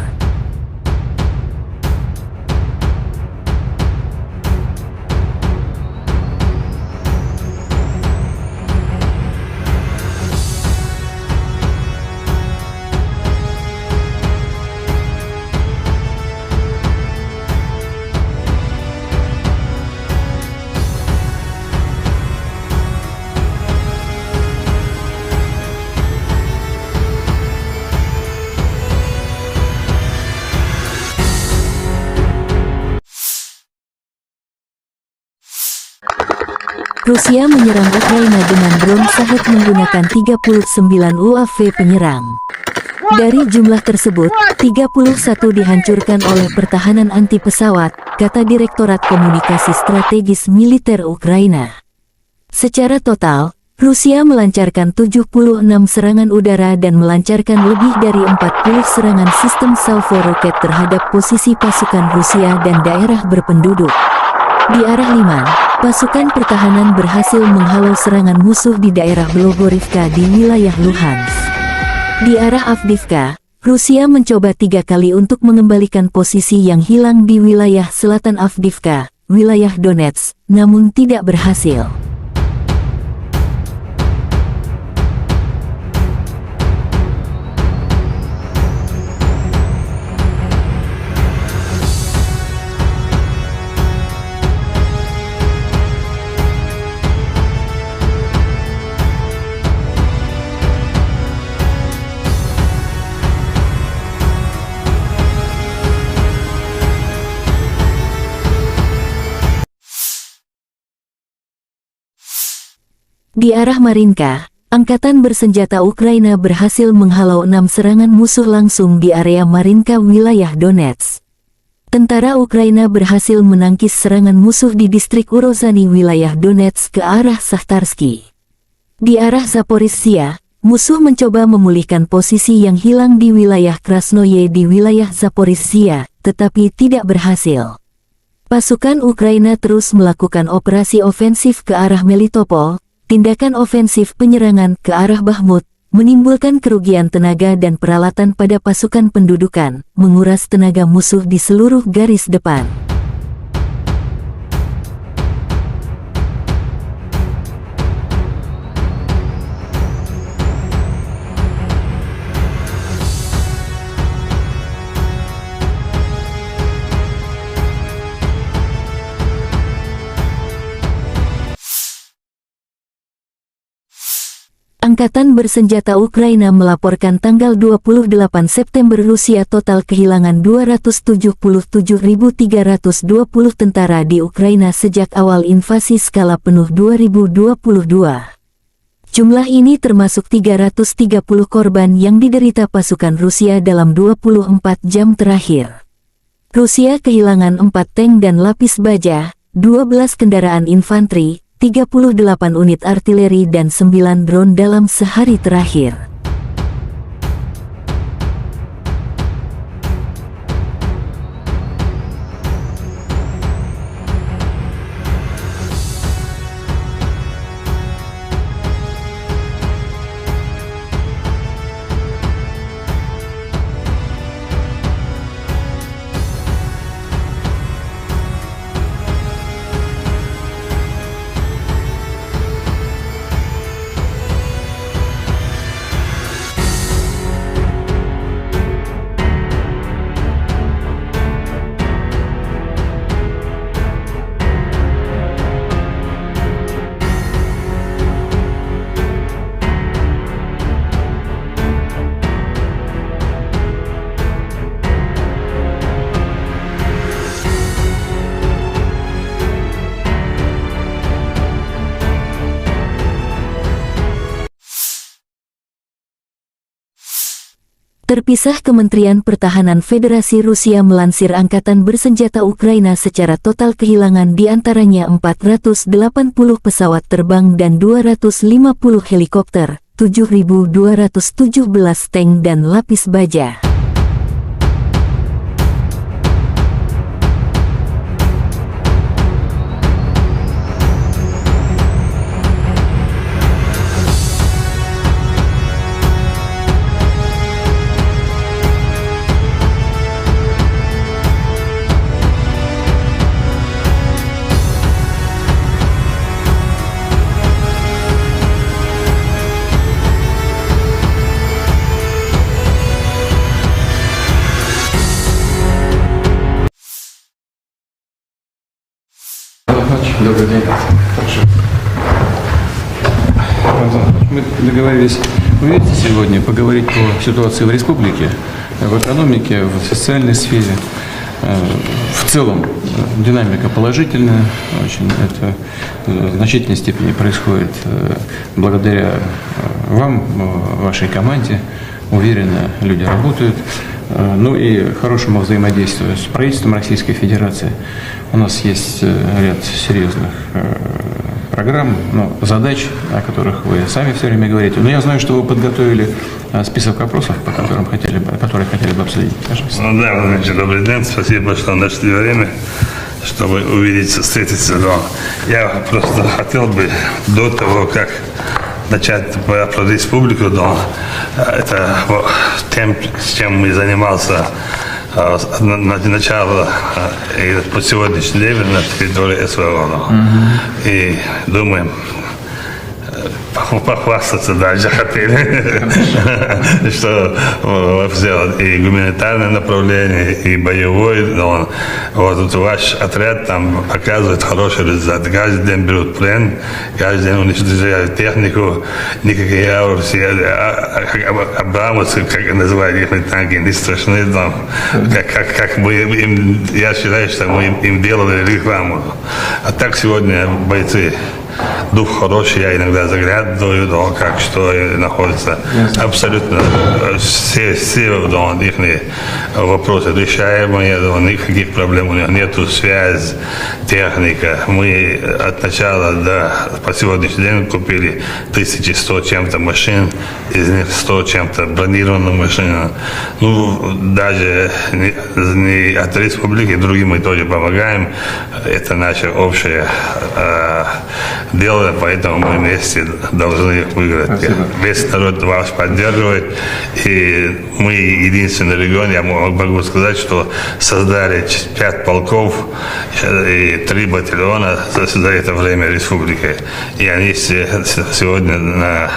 Rusia menyerang Ukraina dengan drone Shahed menggunakan tiga puluh sembilan U A V penyerang. Dari jumlah tersebut, tiga puluh satu dihancurkan oleh pertahanan anti pesawat, kata Direktorat Komunikasi Strategis Militer Ukraina. Secara total, Rusia melancarkan tujuh puluh enam serangan udara dan melancarkan lebih dari empat puluh serangan sistem salvo roket terhadap posisi pasukan Rusia dan daerah berpenduduk. Di arah Liman, pasukan pertahanan berhasil menghalau serangan musuh di daerah Blogorivka di wilayah Luhansk. Di arah Avdiivka, Rusia mencoba tiga kali untuk mengembalikan posisi yang hilang di wilayah selatan Avdiivka, wilayah Donetsk, namun tidak berhasil. Di arah Marinka, angkatan bersenjata Ukraina berhasil menghalau enam serangan musuh langsung di area Marinka, wilayah Donetsk. Tentara Ukraina berhasil menangkis serangan musuh di distrik Urozhany, wilayah Donetsk, ke arah Sahtarsky. Di arah Zaporizhia, musuh mencoba memulihkan posisi yang hilang di wilayah Krasnoye di wilayah Zaporizhia, tetapi tidak berhasil. Pasukan Ukraina terus melakukan operasi ofensif ke arah Melitopol, tindakan ofensif penyerangan ke arah Bakhmut, menimbulkan kerugian tenaga dan peralatan pada pasukan pendudukan, menguras tenaga musuh di seluruh garis depan. Angkatan bersenjata Ukraina melaporkan tanggal dua puluh delapan September Rusia total kehilangan dua ratus tujuh puluh tujuh ribu tiga ratus dua puluh tentara di Ukraina sejak awal invasi skala penuh dua ribu dua puluh dua. Jumlah ini termasuk tiga ratus tiga puluh korban yang diderita pasukan Rusia dalam dua puluh empat jam terakhir. Rusia kehilangan empat tank dan lapis baja, dua belas kendaraan infanteri, tiga puluh delapan unit artileri, dan sembilan drone dalam sehari terakhir. Terpisah, Kementerian Pertahanan Federasi Rusia melansir angkatan bersenjata Ukraina secara total kehilangan di antaranya empat ratus delapan puluh pesawat terbang dan dua ratus lima puluh helikopter, tujuh ribu dua ratus tujuh belas tank dan lapis baja. Добрый день. Хорошо. Рамзан Иванович, мы договорились увидеться сегодня, поговорить по ситуации в республике, в экономике, в социальной сфере. Э, В целом, э, динамика положительная, очень это, э, в значительной степени происходит, э, благодаря, э, вам, э, вашей команде. Уверенно люди работают. Э, Ну и хорошему взаимодействию с правительством Российской Федерации. У нас есть, э, ряд серьезных, э, программ, но задач, о которых вы сами все время говорите. Но я знаю, что вы подготовили, э, список вопросов, по которым хотели бы, которые хотели бы обсудить. Пожалуйста. Ну да, Владимир Ильич, добрый день. Спасибо, что нашли время, чтобы увидеться, встретиться. Но я просто хотел бы до того, как начать про, про республику, но, э, это вот тем, с чем мы занимался, э, с, на, на начало, э, и по сегодняшний день на территории СВО. Но. И думаем, э, поху-, похвастаться даже хотели, что, э, сделал и гуманитарное направление, и боевой. Но вот, вот ваш отряд там показывает хороший результат. Каждый день берут плен, каждый день уничтожают технику, никакие аурсы, а, а, а, абрамсы, как называют их танки, не страшны там. Как, как, как мы им, я считаю, что мы им, им делали рекламу. А так сегодня бойцы Дух хороший, я иногда заглядываю, да, как что и находится. Ясно. Абсолютно, э, все, все, да, их вопросы решаемые, да, никаких проблем у них нету. Связь, техника. Мы от начала до, по сегодняшний день купили тысячи сто чем-то машин, из них сто чем-то бронированных машин. Ну, даже не, не от республики, другим мы тоже помогаем. Это наше общее, э, дело, поэтому мы вместе должны выиграть. Спасибо. Весь народ вас поддерживает, и мы единственный регион, я мо-, могу сказать, что создали ч-, пять полков и три батальона за, за это время республики. И они се-, с-, сегодня на,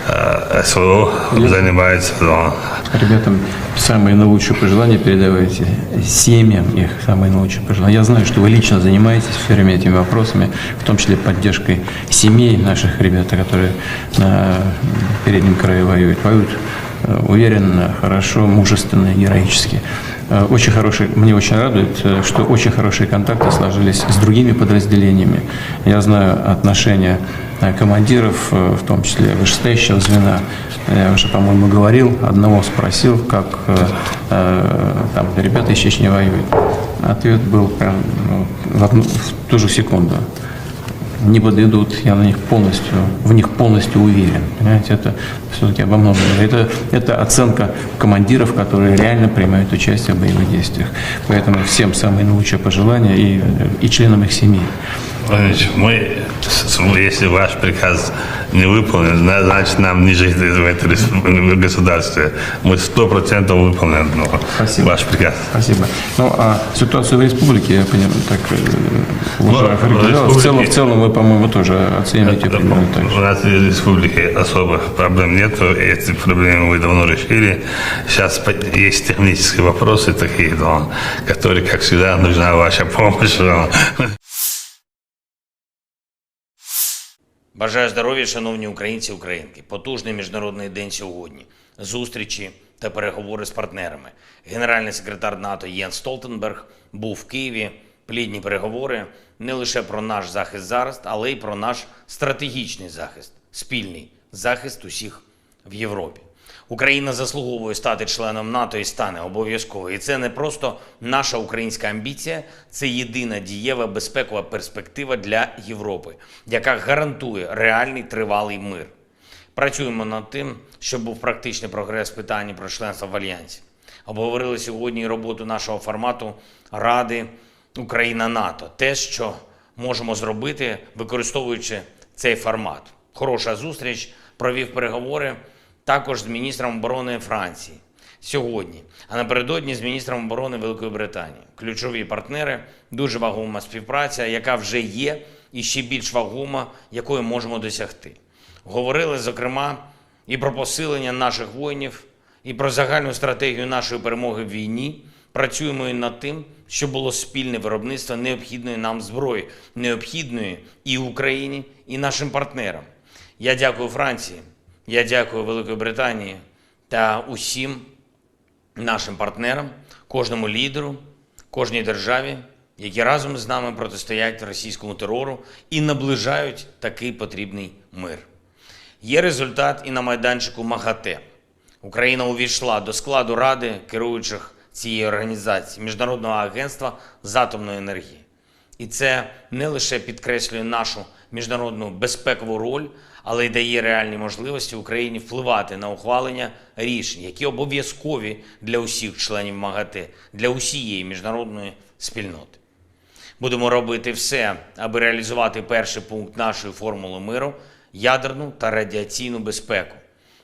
э, СВО занимаются, но Ребятам самые наилучшие пожелания передавайте, семьям их самые наилучшие пожелания. Я знаю, что вы лично занимаетесь все время этими вопросами, в том числе поддержкой семей наших ребят, которые на переднем крае воюют. Воюют, э, уверенно, хорошо, мужественно, героически. Э, очень хорошие, мне очень радует, э, что очень хорошие контакты сложились с другими подразделениями. Я знаю отношения, э, командиров, э, в том числе вышестоящего звена. Я уже, по-моему, говорил, одного спросил, как, э, э, там ребята из Чечни воюют. Ответ был прям, ну, в одну, в ту же секунду. Не подведут, я на них полностью, в них полностью уверен. Понимаете, это все-таки обо многом. Это, это оценка командиров, которые реально принимают участие в боевых действиях. Поэтому всем самые наилучшие пожелания и, и членам их семей. Владимир Владимирович, мы, с-, с-, если ваш приказ не выполнен, зна-, значит, нам не жить в этой республике, в государстве. Мы сто процентов выполним, ну, Спасибо. ваш приказ. Спасибо. Ну, а ситуацию в республике, я понимаю, так, э, Ну, уважаемый Фарид, в республике в целом, в целом вы, по-моему, тоже оцениваете примерно так же. У нас в республике особых проблем нету, эти проблемы мы давно решили. Сейчас по-, есть технические вопросы такие, но, которые, как всегда, нужна ваша помощь. Но. Бажаю здоров'я, шановні українці і українки. Потужний міжнародний день сьогодні. Зустрічі та переговори з партнерами. Генеральний секретар НАТО Єнс Столтенберг був в Києві. Плідні переговори не лише про наш захист зараз, але й про наш стратегічний захист, спільний захист усіх в Європі. Україна заслуговує стати членом НАТО і стане обов'язково. І це не просто наша українська амбіція, це єдина дієва безпекова перспектива для Європи, яка гарантує реальний тривалий мир. Працюємо над тим, щоб був практичний прогрес в питанні про членство в Альянсі. Обговорили сьогодні і роботу нашого формату Ради Україна-НАТО. Те, що можемо зробити, використовуючи цей формат. Хороша зустріч, провів переговори також з міністром оборони Франції сьогодні, а напередодні з міністром оборони Великої Британії. Ключові партнери, дуже вагома співпраця, яка вже є, і ще більш вагома, якої можемо досягти. Говорили, зокрема, і про посилення наших воїнів, і про загальну стратегію нашої перемоги в війні. Працюємо і над тим, щоб було спільне виробництво необхідної нам зброї, необхідної і Україні, і нашим партнерам. Я дякую Франції, я дякую Великій Британії та усім нашим партнерам, кожному лідеру, кожній державі, які разом з нами протистоять російському терору і наближають такий потрібний мир. Є результат і на майданчику МАГАТЕ. Україна увійшла до складу ради керуючих цієї організації, Міжнародного агентства з атомної енергії. І це не лише підкреслює нашу міжнародну безпекову роль, але й дає реальні можливості Україні впливати на ухвалення рішень, які обов'язкові для усіх членів МАГАТЕ, для усієї міжнародної спільноти. Будемо робити все, аби реалізувати перший пункт нашої формули миру, ядерну та радіаційну безпеку,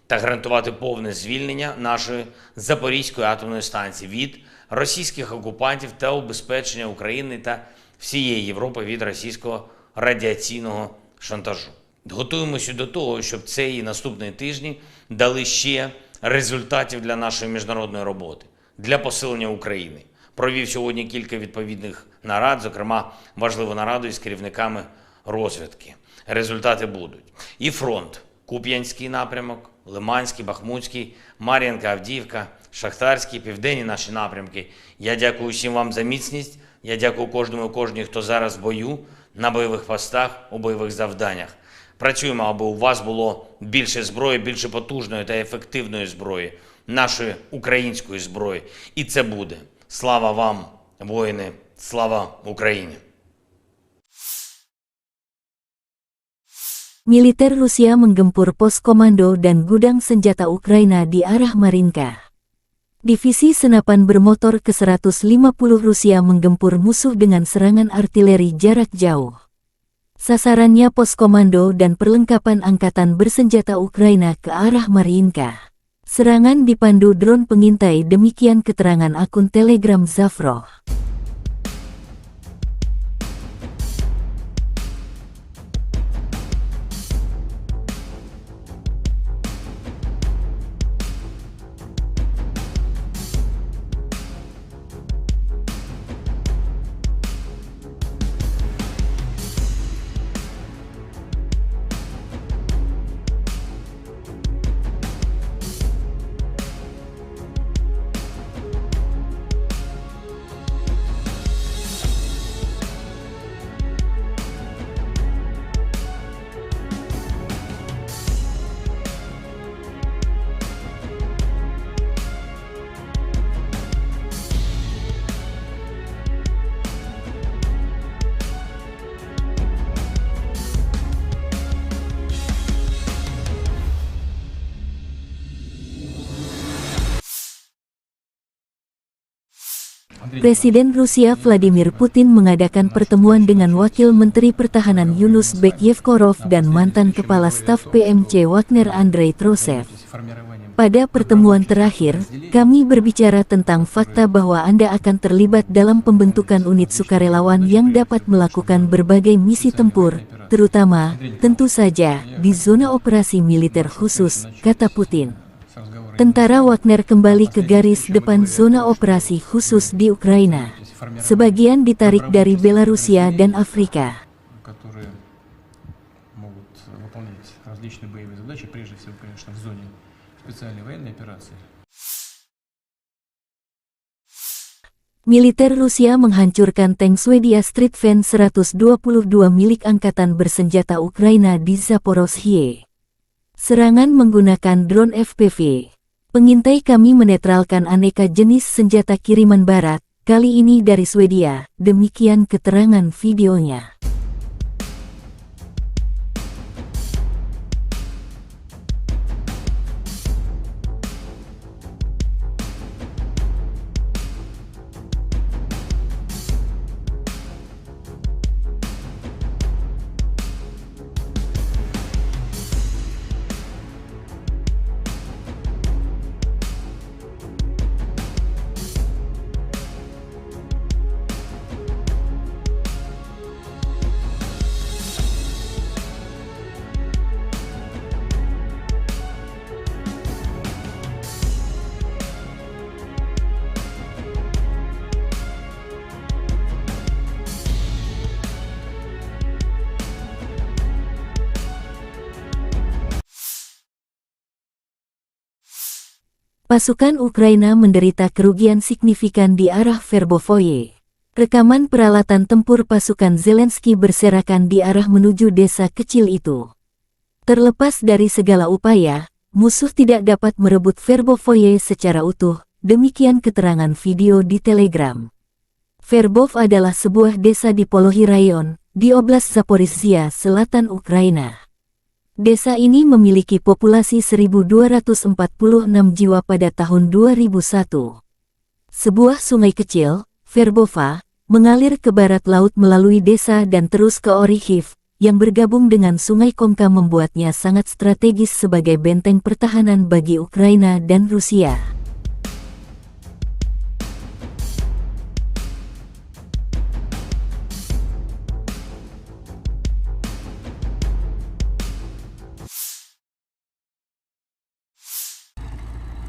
та гарантувати повне звільнення нашої Запорізької атомної станції від російських окупантів та убезпечення України та всієї Європи від російського радіаційного шантажу. Готуємося до того, щоб цей і наступні тижні дали ще результатів для нашої міжнародної роботи, для посилення України. Провів сьогодні кілька відповідних нарад, зокрема важливу нараду із керівниками розвідки. Результати будуть. І фронт, Куп'янський напрямок, Лиманський, Бахмутський, Мар'їнка, Авдіївка, Шахтарський, південні наші напрямки. Я дякую всім вам за міцність. Я дякую кожному і кожній, хто зараз в бою, На бойових постах, у бойових завданнях. Працюємо, аби у вас було більше зброї, більше потужної та ефективної зброї, нашої української зброї. І це буде. Слава вам, воїни! Слава Україні! Militer Rusia menggempur pos komando dan gudang senjata Ukraina di arah Marinka. Divisi senapan bermotor ke seratus lima puluh Rusia menggempur musuh dengan serangan artileri jarak jauh. Sasarannya pos komando dan perlengkapan angkatan bersenjata Ukraina ke arah Marinka. Serangan dipandu drone pengintai, demikian keterangan akun Telegram Zafro. Presiden Rusia Vladimir Putin mengadakan pertemuan dengan Wakil Menteri Pertahanan Yunus Bek Yevkorov dan mantan Kepala Staf P M C Wagner Andrei Trosev. Pada pertemuan terakhir, kami berbicara tentang fakta bahwa Anda akan terlibat dalam pembentukan unit sukarelawan yang dapat melakukan berbagai misi tempur, terutama, tentu saja, di zona operasi militer khusus, kata Putin. Tentara Wagner kembali ke garis depan zona operasi khusus di Ukraina. Sebagian ditarik dari Belarusia dan Afrika. которые могут выполнять различные боевые задачи, прежде всего, конечно, в зоне специальной военной операции. Militer Rusia menghancurkan tank Swedia Stridsvagn seratus dua puluh dua milik angkatan bersenjata Ukraina di Zaporozhye. Serangan menggunakan drone F P V. Pengintai kami menetralkan aneka jenis senjata kiriman barat, kali ini dari Swedia, demikian keterangan videonya. Pasukan Ukraina menderita kerugian signifikan di arah Verbovoye. Rekaman peralatan tempur pasukan Zelensky berserakan di arah menuju desa kecil itu. Terlepas dari segala upaya, musuh tidak dapat merebut Verbovoye secara utuh, demikian keterangan video di Telegram. Verbov adalah sebuah desa di Polohi Rayon, di Oblast Zaporizhia, selatan Ukraina. Desa ini memiliki populasi seribu dua ratus empat puluh enam jiwa pada tahun dua ribu satu. Sebuah sungai kecil, Verbova, mengalir ke barat laut melalui desa dan terus ke Orikhiv, yang bergabung dengan Sungai Komka membuatnya sangat strategis sebagai benteng pertahanan bagi Ukraina dan Rusia.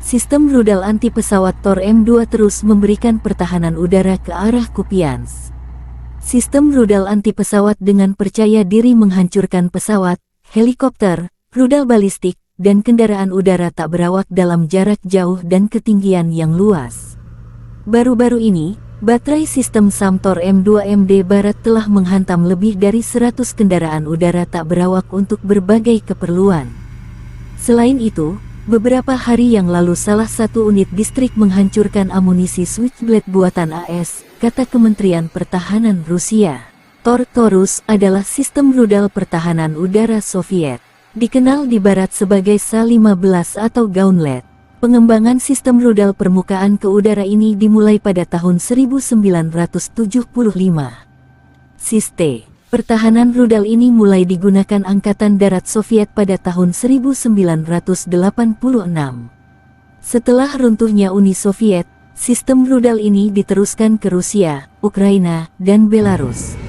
Sistem rudal anti pesawat Tor M dua terus memberikan pertahanan udara ke arah Kupiansk. Sistem rudal anti pesawat dengan percaya diri menghancurkan pesawat, helikopter, rudal balistik, dan kendaraan udara tak berawak dalam jarak jauh dan ketinggian yang luas. Baru-baru ini, Baterai sistem SAM Tor M dua M D Barat telah menghantam lebih dari seratus kendaraan udara tak berawak untuk berbagai keperluan. Selain itu, beberapa hari yang lalu salah satu unit distrik menghancurkan amunisi Switchblade buatan A S, kata Kementerian Pertahanan Rusia. Tor Taurus adalah sistem rudal pertahanan udara Soviet, dikenal di Barat sebagai Sa lima belas atau Gauntlet. Pengembangan sistem rudal permukaan ke udara ini dimulai pada tahun seribu sembilan ratus tujuh puluh lima. Sistem pertahanan rudal ini mulai digunakan Angkatan Darat Soviet pada tahun seribu sembilan ratus delapan puluh enam. Setelah runtuhnya Uni Soviet, sistem rudal ini diteruskan ke Rusia, Ukraina, dan Belarus.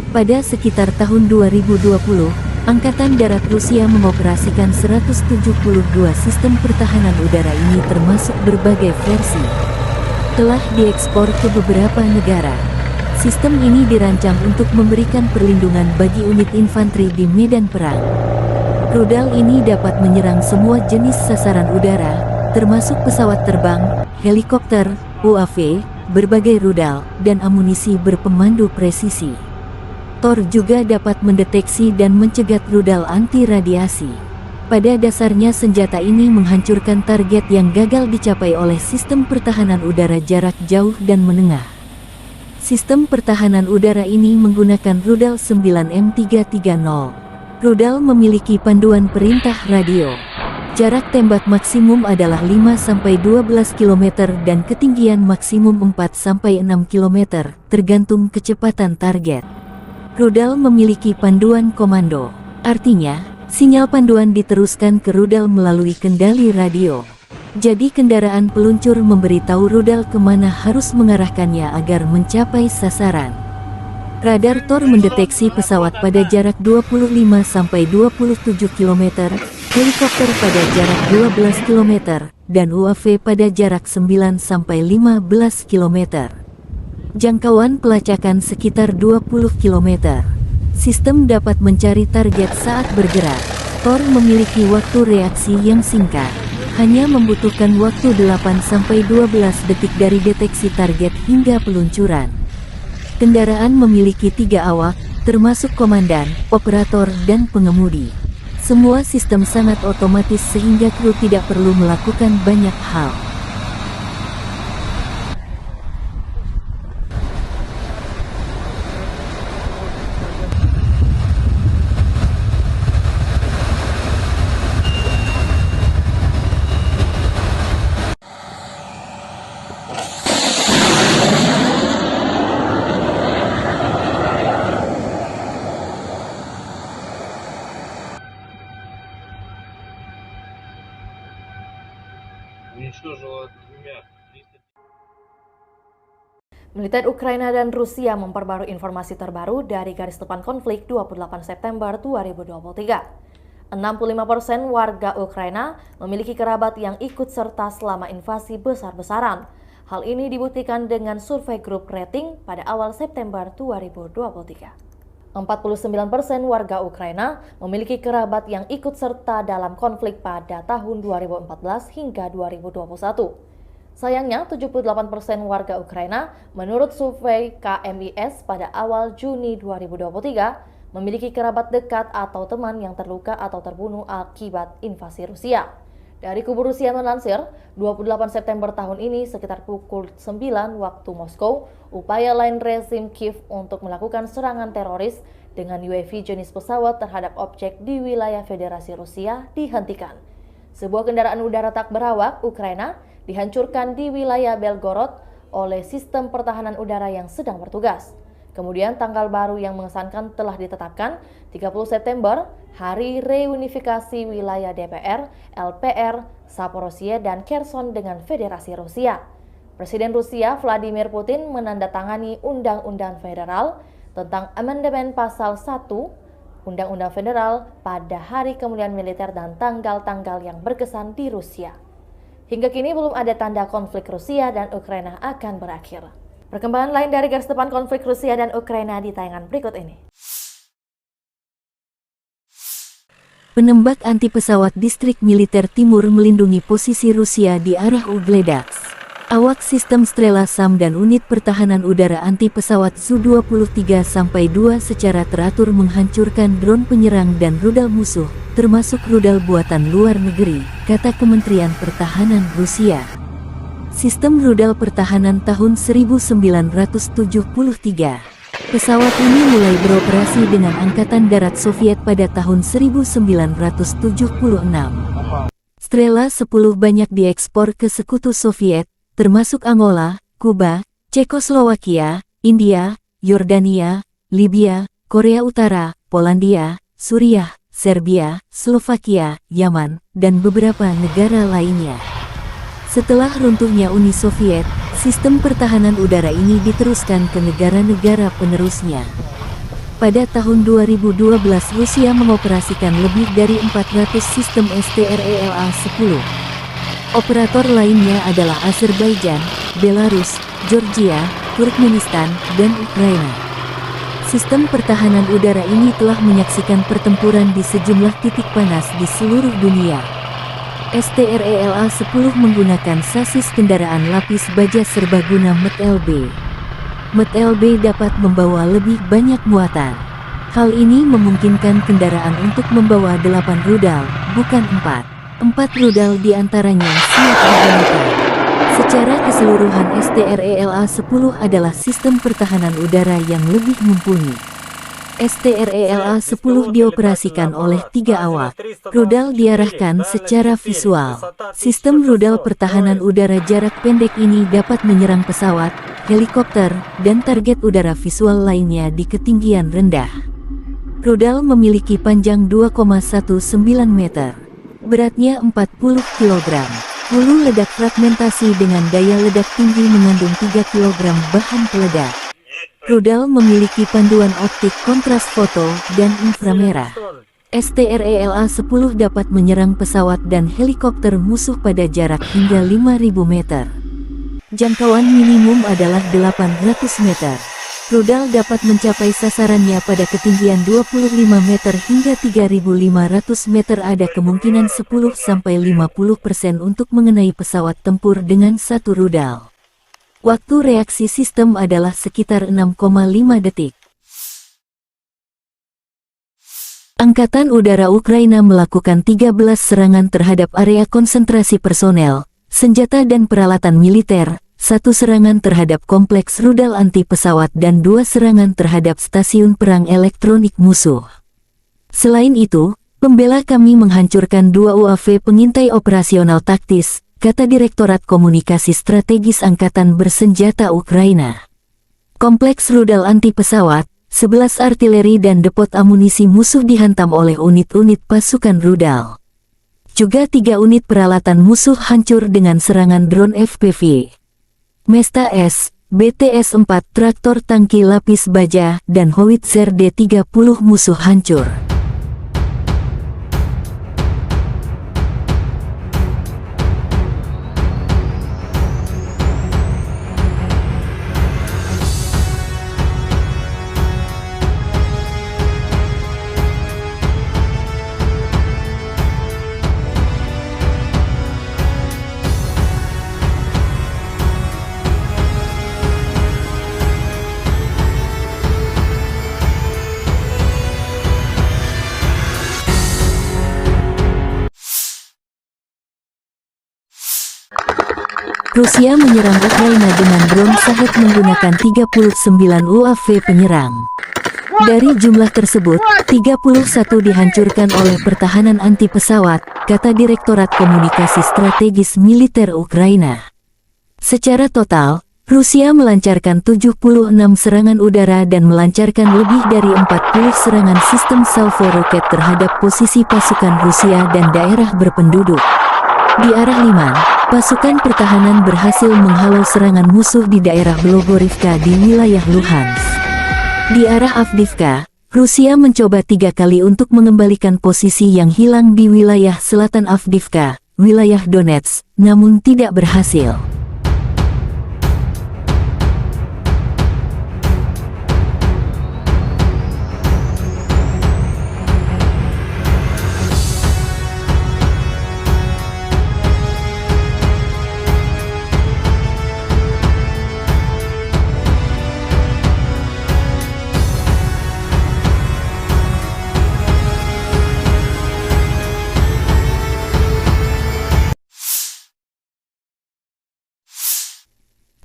Pada sekitar tahun dua ribu dua puluh, Angkatan Darat Rusia mengoperasikan seratus tujuh puluh dua sistem pertahanan udara ini, termasuk berbagai versi. Telah diekspor ke beberapa negara. Sistem ini dirancang untuk memberikan perlindungan bagi unit infanteri di medan perang. Rudal ini dapat menyerang semua jenis sasaran udara, termasuk pesawat terbang, helikopter, U A V, berbagai rudal, dan amunisi berpemandu presisi. Tor juga dapat mendeteksi dan mencegat rudal anti radiasi. Pada dasarnya, senjata ini menghancurkan target yang gagal dicapai oleh sistem pertahanan udara jarak jauh dan menengah. Sistem pertahanan udara ini menggunakan rudal sembilan M tiga tiga nol. Rudal memiliki panduan perintah radio. Jarak tembak maksimum adalah lima sampai dua belas kilometer dan ketinggian maksimum empat sampai enam kilometer, tergantung kecepatan target. Rudal memiliki panduan komando. Artinya, sinyal panduan diteruskan ke rudal melalui kendali radio. Jadi, kendaraan peluncur memberitahu rudal kemana harus mengarahkannya agar mencapai sasaran. Radar Tor mendeteksi pesawat pada jarak dua puluh lima sampai dua puluh tujuh kilometer, helikopter pada jarak dua belas kilometer, dan U A V pada jarak sembilan sampai lima belas kilometer. Jangkauan pelacakan sekitar dua puluh kilometer. Sistem dapat mencari target saat bergerak. Tor memiliki waktu reaksi yang singkat. Hanya membutuhkan waktu delapan sampai dua belas detik dari deteksi target hingga peluncuran. Kendaraan memiliki tiga awak, termasuk komandan, operator, dan pengemudi. Semua sistem sangat otomatis sehingga kru tidak perlu melakukan banyak hal. Уничтожила двумя. Militer Ukraina dan Rusia memperbarui informasi terbaru dari garis depan konflik dua puluh delapan September dua ribu dua puluh tiga. Enam puluh lima persen warga Ukraina memiliki kerabat yang ikut serta selama invasi besar-besaran. Hal ini dibuktikan dengan survei grup rating pada awal September dua ribu dua puluh tiga. Empat puluh sembilan persen warga Ukraina memiliki kerabat yang ikut serta dalam konflik pada tahun dua ribu empat belas hingga dua ribu dua puluh satu. Sayangnya, tujuh puluh delapan persen warga Ukraina, menurut survei K M I S pada awal Juni dua ribu dua puluh tiga, memiliki kerabat dekat atau teman yang terluka atau terbunuh akibat invasi Rusia. Dari kubu Rusia melansir, dua puluh delapan September tahun ini, sekitar pukul sembilan waktu Moskow, upaya lain rezim Kiev untuk melakukan serangan teroris dengan U A V jenis pesawat terhadap objek di wilayah Federasi Rusia dihentikan. Sebuah kendaraan udara tak berawak Ukraina dihancurkan di wilayah Belgorod oleh sistem pertahanan udara yang sedang bertugas. Kemudian, tanggal baru yang mengesankan telah ditetapkan, tiga puluh September, Hari Reunifikasi Wilayah D P R, L P R, Zaporizhia, dan Kherson dengan Federasi Rusia. Presiden Rusia Vladimir Putin menandatangani Undang-Undang Federal tentang Amandemen Pasal satu Undang-Undang Federal pada hari kemuliaan militer dan tanggal-tanggal yang berkesan di Rusia. Hingga kini belum ada tanda konflik Rusia dan Ukraina akan berakhir. Perkembangan lain dari garis depan konflik Rusia dan Ukraina di tayangan berikut ini. Penembak anti pesawat distrik militer timur melindungi posisi Rusia di area Ugledaks. Awak sistem Strela SAM dan unit pertahanan udara anti pesawat Su dua puluh tiga sampai dua secara teratur menghancurkan drone penyerang dan rudal musuh, termasuk rudal buatan luar negeri, kata Kementerian Pertahanan Rusia. Sistem rudal pertahanan tahun seribu sembilan ratus tujuh puluh tiga. Pesawat ini mulai beroperasi dengan Angkatan Darat Soviet pada tahun seribu sembilan ratus tujuh puluh enam. Strela sepuluh banyak diekspor ke Sekutu Soviet, termasuk Angola, Kuba, Cekoslowakia, India, Yordania, Libya, Korea Utara, Polandia, Suriah, Serbia, Slovakia, Yaman, dan beberapa negara lainnya. Setelah runtuhnya Uni Soviet, sistem pertahanan udara ini diteruskan ke negara-negara penerusnya. Pada tahun dua ribu dua belas, Rusia mengoperasikan lebih dari empat ratus sistem S T R E L A sepuluh. Operator lainnya adalah Azerbaijan, Belarus, Georgia, Turkmenistan, dan Ukraina. Sistem pertahanan udara ini telah menyaksikan pertempuran di sejumlah titik panas di seluruh dunia. S T R E L A sepuluh menggunakan sasis kendaraan lapis baja serbaguna MET L B. MET L B dapat membawa lebih banyak muatan. Hal ini memungkinkan kendaraan untuk membawa delapan rudal, bukan empat. Empat rudal di antaranya siap digunakan. Secara keseluruhan, S T R E L A sepuluh adalah sistem pertahanan udara yang lebih mumpuni. S T R E L A sepuluh dioperasikan oleh tiga awak. Rudal diarahkan secara visual. Sistem rudal pertahanan udara jarak pendek ini dapat menyerang pesawat, helikopter, dan target udara visual lainnya di ketinggian rendah. Rudal memiliki panjang dua koma satu sembilan meter. Beratnya empat puluh kilogram. Hulu ledak fragmentasi dengan daya ledak tinggi mengandung tiga kilogram bahan peledak. Rudal memiliki panduan optik kontras foto dan inframerah. S T R E L A sepuluh dapat menyerang pesawat dan helikopter musuh pada jarak hingga lima ribu meter. Jangkauan minimum adalah delapan ratus meter. Rudal dapat mencapai sasarannya pada ketinggian dua puluh lima meter hingga tiga ribu lima ratus meter. Ada kemungkinan sepuluh sampai lima puluh persen untuk mengenai pesawat tempur dengan satu rudal. Waktu reaksi sistem adalah sekitar enam koma lima detik. Angkatan Udara Ukraina melakukan tiga belas serangan terhadap area konsentrasi personel, senjata dan peralatan militer, satu serangan terhadap kompleks rudal anti pesawat dan dua serangan terhadap stasiun perang elektronik musuh. Selain itu, pembela kami menghancurkan dua U A V pengintai operasional taktis, kata Direktorat Komunikasi Strategis Angkatan Bersenjata Ukraina. Kompleks rudal anti pesawat, sebelas artileri dan depot amunisi musuh dihantam oleh unit-unit pasukan rudal. Juga tiga unit peralatan musuh hancur dengan serangan drone F P V. Mesta S, B T S empat, traktor tangki lapis baja, dan howitzer D tiga puluh musuh hancur. Rusia menyerang Ukraina dengan drone Shahed menggunakan tiga puluh sembilan U A V penyerang. Dari jumlah tersebut, tiga puluh satu dihancurkan oleh pertahanan anti pesawat, kata Direktorat Komunikasi Strategis Militer Ukraina. Secara total, Rusia melancarkan tujuh puluh enam serangan udara dan melancarkan lebih dari empat puluh serangan sistem salvo roket terhadap posisi pasukan Rusia dan daerah berpenduduk. Di arah Liman, pasukan pertahanan berhasil menghalau serangan musuh di daerah Blogorivka di wilayah Luhansk. Di arah Avdiivka, Rusia mencoba tiga kali untuk mengembalikan posisi yang hilang di wilayah selatan Avdiivka, wilayah Donetsk, namun tidak berhasil.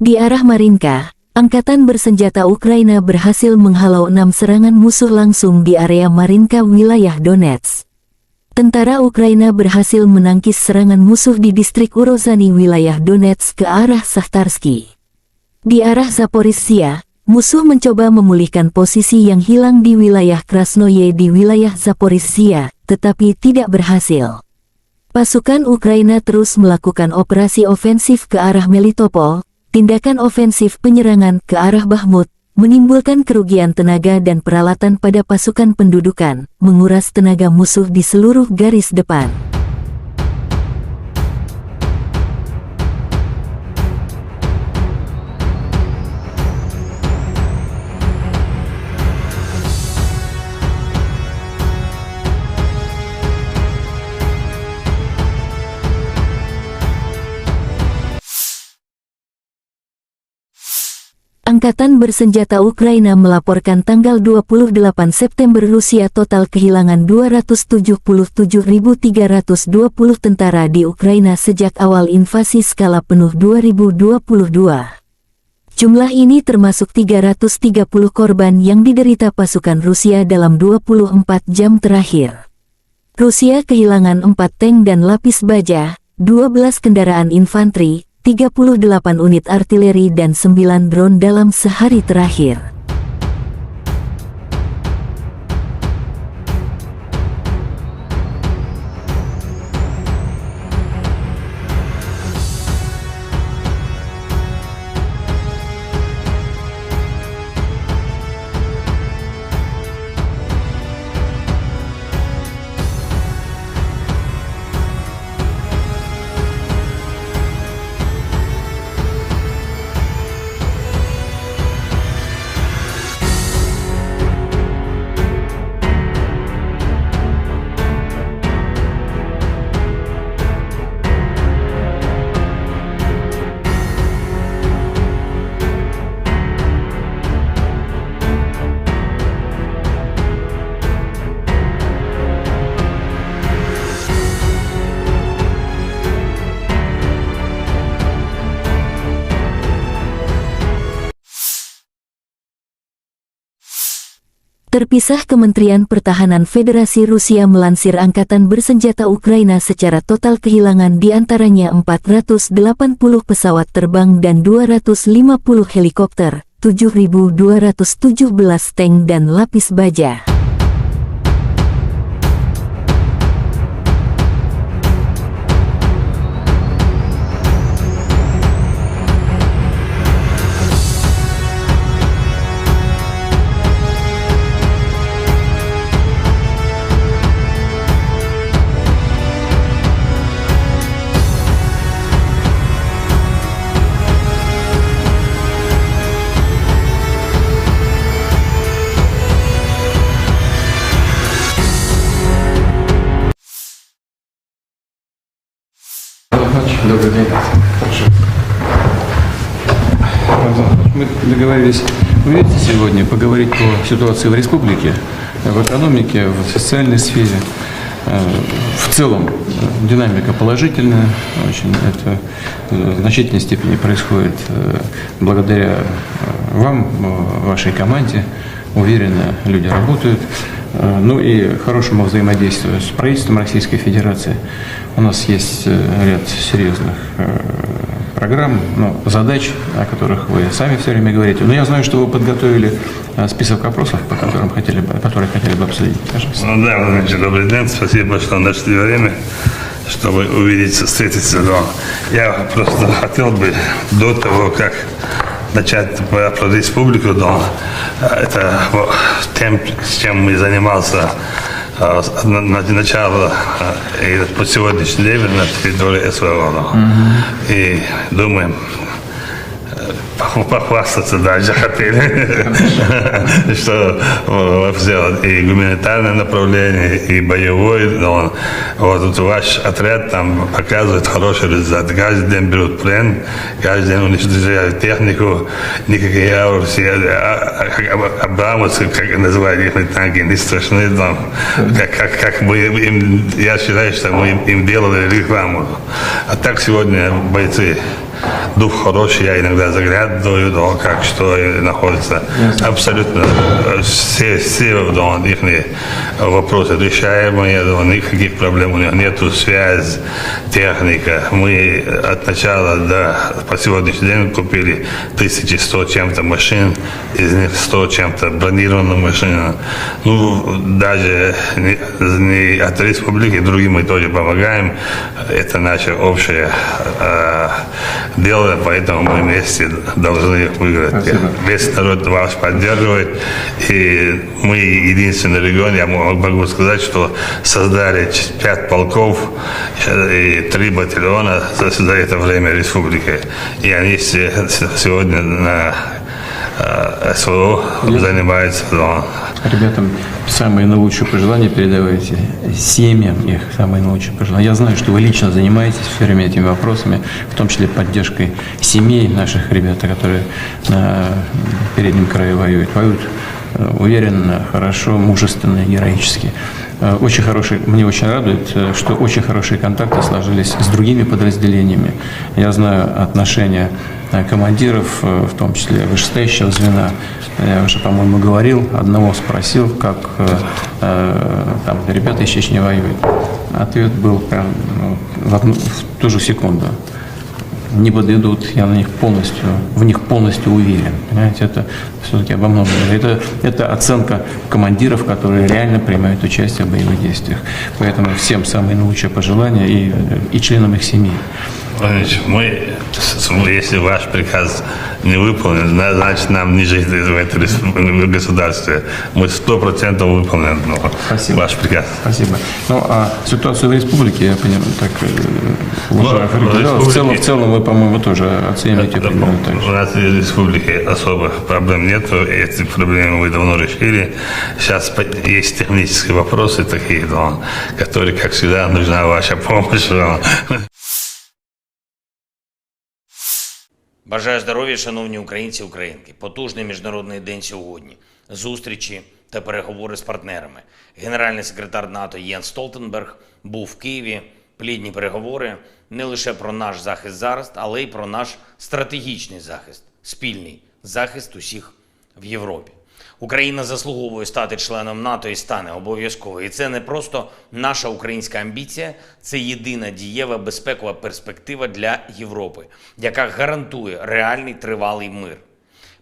Di arah Marinka, angkatan bersenjata Ukraina berhasil menghalau enam serangan musuh langsung di area Marinka, wilayah Donetsk. Tentara Ukraina berhasil menangkis serangan musuh di distrik Urozhany, wilayah Donetsk, ke arah Sahtarsky. Di arah Zaporizhia, musuh mencoba memulihkan posisi yang hilang di wilayah Krasnoye di wilayah Zaporizhia, tetapi tidak berhasil. Pasukan Ukraina terus melakukan operasi ofensif ke arah Melitopol. Tindakan ofensif penyerangan ke arah Bakhmut menimbulkan kerugian tenaga dan peralatan pada pasukan pendudukan, menguras tenaga musuh di seluruh garis depan. Angkatan bersenjata Ukraina melaporkan tanggal dua puluh delapan September, Rusia total kehilangan dua ratus tujuh puluh tujuh ribu tiga ratus dua puluh tentara di Ukraina sejak awal invasi skala penuh dua ribu dua puluh dua. Jumlah ini termasuk tiga ratus tiga puluh korban yang diderita pasukan Rusia dalam dua puluh empat jam terakhir. Rusia kehilangan empat tank dan lapis baja, dua belas kendaraan infanteri, tiga puluh delapan unit artileri, dan sembilan drone dalam sehari terakhir. Terpisah, Kementerian Pertahanan Federasi Rusia melansir angkatan bersenjata Ukraina secara total kehilangan di antaranya empat ratus delapan puluh pesawat terbang dan dua ratus lima puluh helikopter, tujuh ribu dua ratus tujuh belas tank dan lapis baja. Добрый день. Хорошо. Мы договорились увидеться сегодня, поговорить по ситуации в республике, в экономике, в социальной сфере. Э, В целом, э, динамика положительная, очень это, э, в значительной степени происходит, э, благодаря, э, вам, э, вашей команде. Уверенно люди работают. Э, Ну и хорошему взаимодействию с правительством Российской Федерации. У нас есть, э, ряд серьезных, э, программ, ну, задач, о которых вы сами все время говорите. Но я знаю, что вы подготовили, э, список вопросов, по которым хотели бы, которые хотели бы обсудить. Пожалуйста. Ну да, Владимир Ильич, добрый день. Спасибо, что нашли время, чтобы увидеться, встретиться. Но я просто хотел бы до того, как начать про, про республику, но, э, это, вот, тем, чем мы занимался, э, с, на, на начало, э, и по сегодняшний день на территории СВО, но. И думаем, э, похва-, похвастаться даже хотели, что, э, сделать и гуманитарное направление, и боевое, но вот тут ваш отряд там показывает хороший результат. Каждый день берут плен, каждый день уничтожают технику, никакие Абрамсы, а, а, а, Абрамсы, как называют их танки, не страшны там. Как, как, как мы им, я считаю, что мы им, им делали рекламу. А так сегодня бойцы Дух хороший, я иногда заглядываю, да, как что и находится. Ясно. Абсолютно, э, все, все, да, их вопросы решаемые, да, никаких проблем у них нету, связь, техника. Мы от начала до, по сегодняшний день купили тысячи сто чем-то машин, из них сто чем-то бронированных машин. Ну, даже не, не от республики, другим мы тоже помогаем. Это наше общее, э, дело, поэтому мы вместе должны их выиграть. Спасибо. Весь народ вас поддерживает, и мы единственный регион, я мо-, могу сказать, что создали ч-, пять полков, э, и три батальона за, за это время республики. И они все с-, сегодня на, э, СВО занимаются, но Ребятам самые наилучшие пожелания передавайте, семьям их самые наилучшие пожелания. Я знаю, что вы лично занимаетесь всё время этими вопросами, в том числе поддержкой семей наших ребят, которые на переднем краю воюют. Воюют, э, уверенно, хорошо, мужественно и героически. Э, очень хороший, мне очень радует, э, что очень хорошие контакты сложились с другими подразделениями. Я знаю отношения, э, командиров, э, в том числе вышестоящего звена. Я уже, по-моему, говорил, одного спросил, как, э, э, там ребята из Чечни воюют. Ответ был прям, ну, в одну, в ту же секунду. Не подведут, я на них полностью, в них полностью уверен. Понимаете, это всё-таки обо многом. Это, это оценка командиров, которые реально принимают участие в боевых действиях. Поэтому всем самые наилучшие пожелания и, и членам их семей. Владимир Владимирович, мы, с-, с-, если ваш приказ не выполнен, зна-, значит, нам не жить в этой республике, в государстве. Мы сто процентов выполним, ну, Спасибо. ваш приказ. Спасибо. Ну, а ситуацию в республике, я понимаю, так, э, Ну, уже в определённо. В целом, республике в целом вы, по-моему, тоже оцениваете Да, примерно так же. У нас в республике особых проблем нету, эти проблемы мы давно решили. Сейчас по-, есть технические вопросы такие, но, которые, как всегда, нужна ваша помощь. Бажаю здоров'я, шановні українці і українки. Потужний міжнародний день сьогодні. Зустрічі та переговори з партнерами. Генеральний секретар НАТО Єнс Столтенберг був в Києві. Плідні переговори не лише про наш захист зараз, але й про наш стратегічний захист, спільний захист усіх в Європі. Україна заслуговує стати членом НАТО і стане обов'язково. І це не просто наша українська амбіція, це єдина дієва безпекова перспектива для Європи, яка гарантує реальний тривалий мир.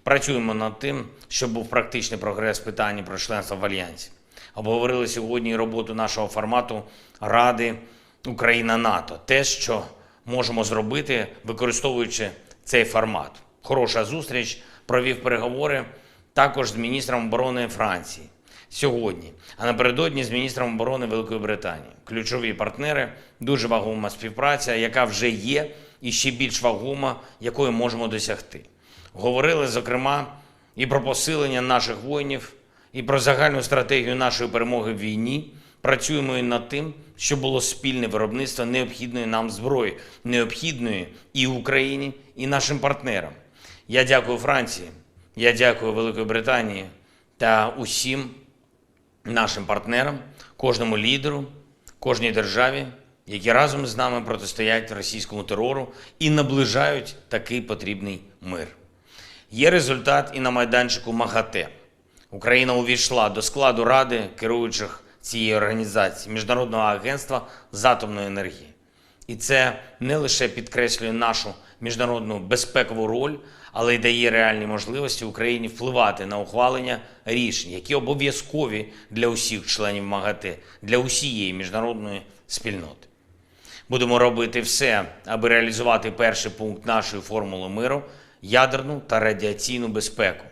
Працюємо над тим, щоб був практичний прогрес в питанні про членство в Альянсі. Обговорили сьогодні і роботу нашого формату Ради Україна-НАТО. Те, що можемо зробити, використовуючи цей формат. Хороша зустріч, провів переговори також з міністром оборони Франції сьогодні, а напередодні з міністром оборони Великої Британії. Ключові партнери, дуже вагома співпраця, яка вже є, і ще більш вагома, якої можемо досягти. Говорили, зокрема, і про посилення наших воїнів, і про загальну стратегію нашої перемоги в війні. Працюємо і над тим, щоб було спільне виробництво необхідної нам зброї, необхідної і Україні, і нашим партнерам. Я дякую Франції, я дякую Великій Британії та усім нашим партнерам, кожному лідеру, кожній державі, які разом з нами протистоять російському терору і наближають такий потрібний мир. Є результат і на майданчику МАГАТЕ. Україна увійшла до складу Ради керуючих цієї організації, Міжнародного агентства з атомної енергії. І це не лише підкреслює нашу міжнародну безпекову роль, але й дає реальні можливості Україні впливати на ухвалення рішень, які обов'язкові для усіх членів МАГАТЕ, для усієї міжнародної спільноти. Будемо робити все, аби реалізувати перший пункт нашої формули миру — ядерну та радіаційну безпеку,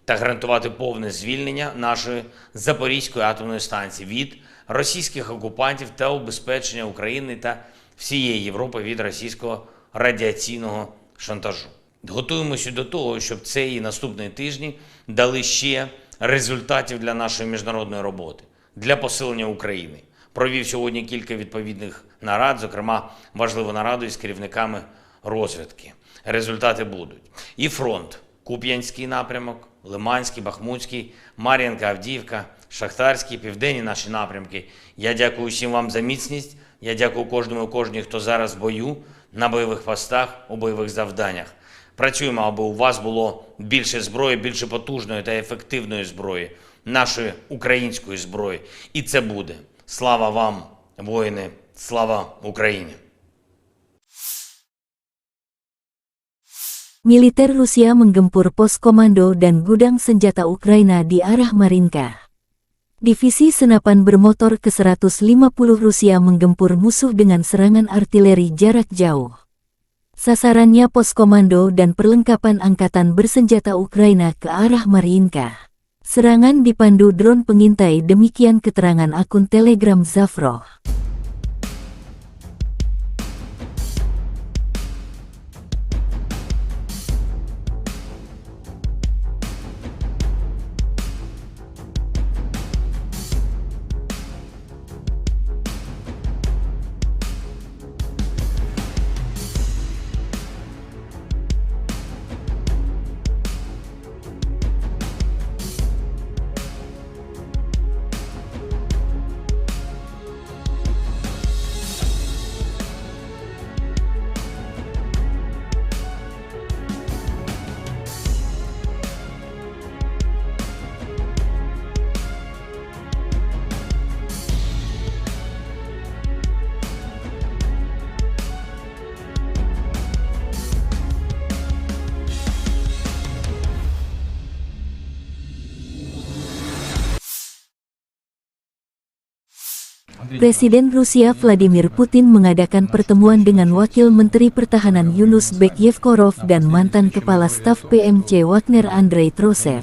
та гарантувати повне звільнення нашої Запорізької атомної станції від російських окупантів та убезпечення України та всієї Європи від російського радіаційного шантажу. Готуємося до того, щоб цей і наступні тижні дали ще результатів для нашої міжнародної роботи, для посилення України. Провів сьогодні кілька відповідних нарад, зокрема важливу нараду із керівниками розвідки. Результати будуть. І фронт: Куп'янський напрямок, Лиманський, Бахмутський, Мар'їнка, Авдіївка, Шахтарський, південні наші напрямки. Я дякую всім вам за міцність. Я дякую кожному і кожній, хто зараз в бою. на бойових постах, у бойових завданнях. Працюємо, аби у вас було більше зброї, більше потужної та ефективної зброї, нашої української зброї. І це буде. Слава вам, воїни! Слава Україні! Militer Rusia menggempur pos komando dan gudang senjata Ukraina di arah Marinka. Divisi senapan bermotor ke seratus lima puluh Rusia menggempur musuh dengan serangan artileri jarak jauh. Sasarannya pos komando dan perlengkapan angkatan bersenjata Ukraina ke arah Marinka. Serangan dipandu drone pengintai, demikian keterangan akun Telegram Zafro. Presiden Rusia Vladimir Putin mengadakan pertemuan dengan Wakil Menteri Pertahanan Yunus Bek Yevkorov dan mantan Kepala Staf P M C Wagner Andrei Trosev.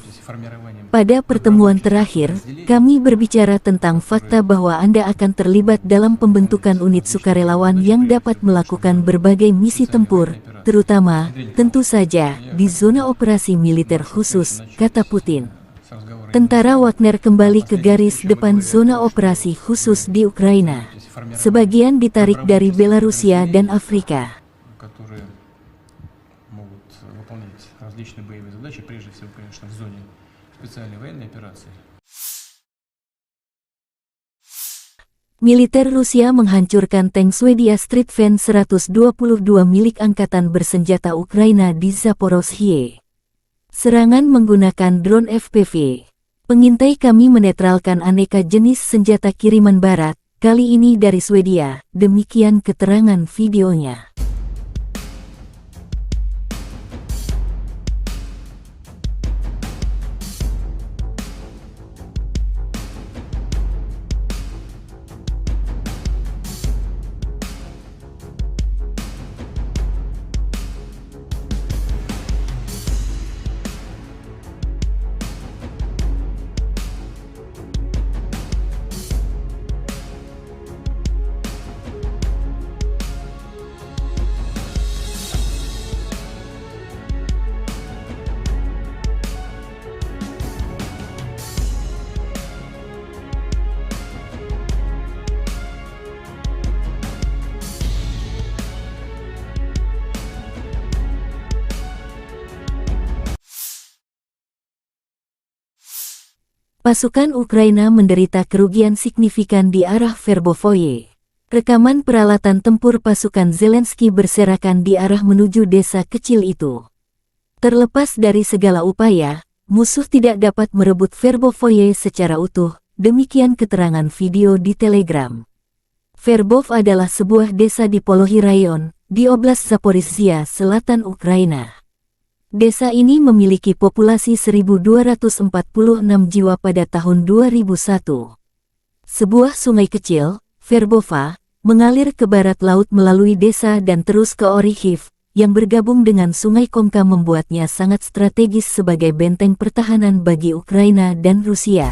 Pada pertemuan terakhir, kami berbicara tentang fakta bahwa Anda akan terlibat dalam pembentukan unit sukarelawan yang dapat melakukan berbagai misi tempur, terutama, tentu saja, di zona operasi militer khusus, kata Putin. Tentara Wagner kembali ke garis depan zona operasi khusus di Ukraina. Sebagian ditarik dari Belarusia dan Afrika. которые могут выполнять различные боевые задачи, прежде всего, конечно, в зоне специальной военной операции. Militer Rusia menghancurkan tank Swedia Stridsvagn seratus dua puluh dua milik angkatan bersenjata Ukraina di Zaporozhye. Serangan menggunakan drone F P V. Pengintai kami menetralkan aneka jenis senjata kiriman barat, kali ini dari Swedia, demikian keterangan videonya. Pasukan Ukraina menderita kerugian signifikan di arah Verbovoye. Rekaman peralatan tempur pasukan Zelensky berserakan di arah menuju desa kecil itu. Terlepas dari segala upaya, musuh tidak dapat merebut Verbovoye secara utuh, demikian keterangan video di Telegram. Verbov adalah sebuah desa di Polohi Rayon, di Oblast Zaporizhia Selatan, Ukraina. Desa ini memiliki populasi seribu dua ratus empat puluh enam jiwa pada tahun dua ribu satu. Sebuah sungai kecil, Verbova, mengalir ke barat laut melalui desa dan terus ke Orikhiv, yang bergabung dengan Sungai Kongka membuatnya sangat strategis sebagai benteng pertahanan bagi Ukraina dan Rusia.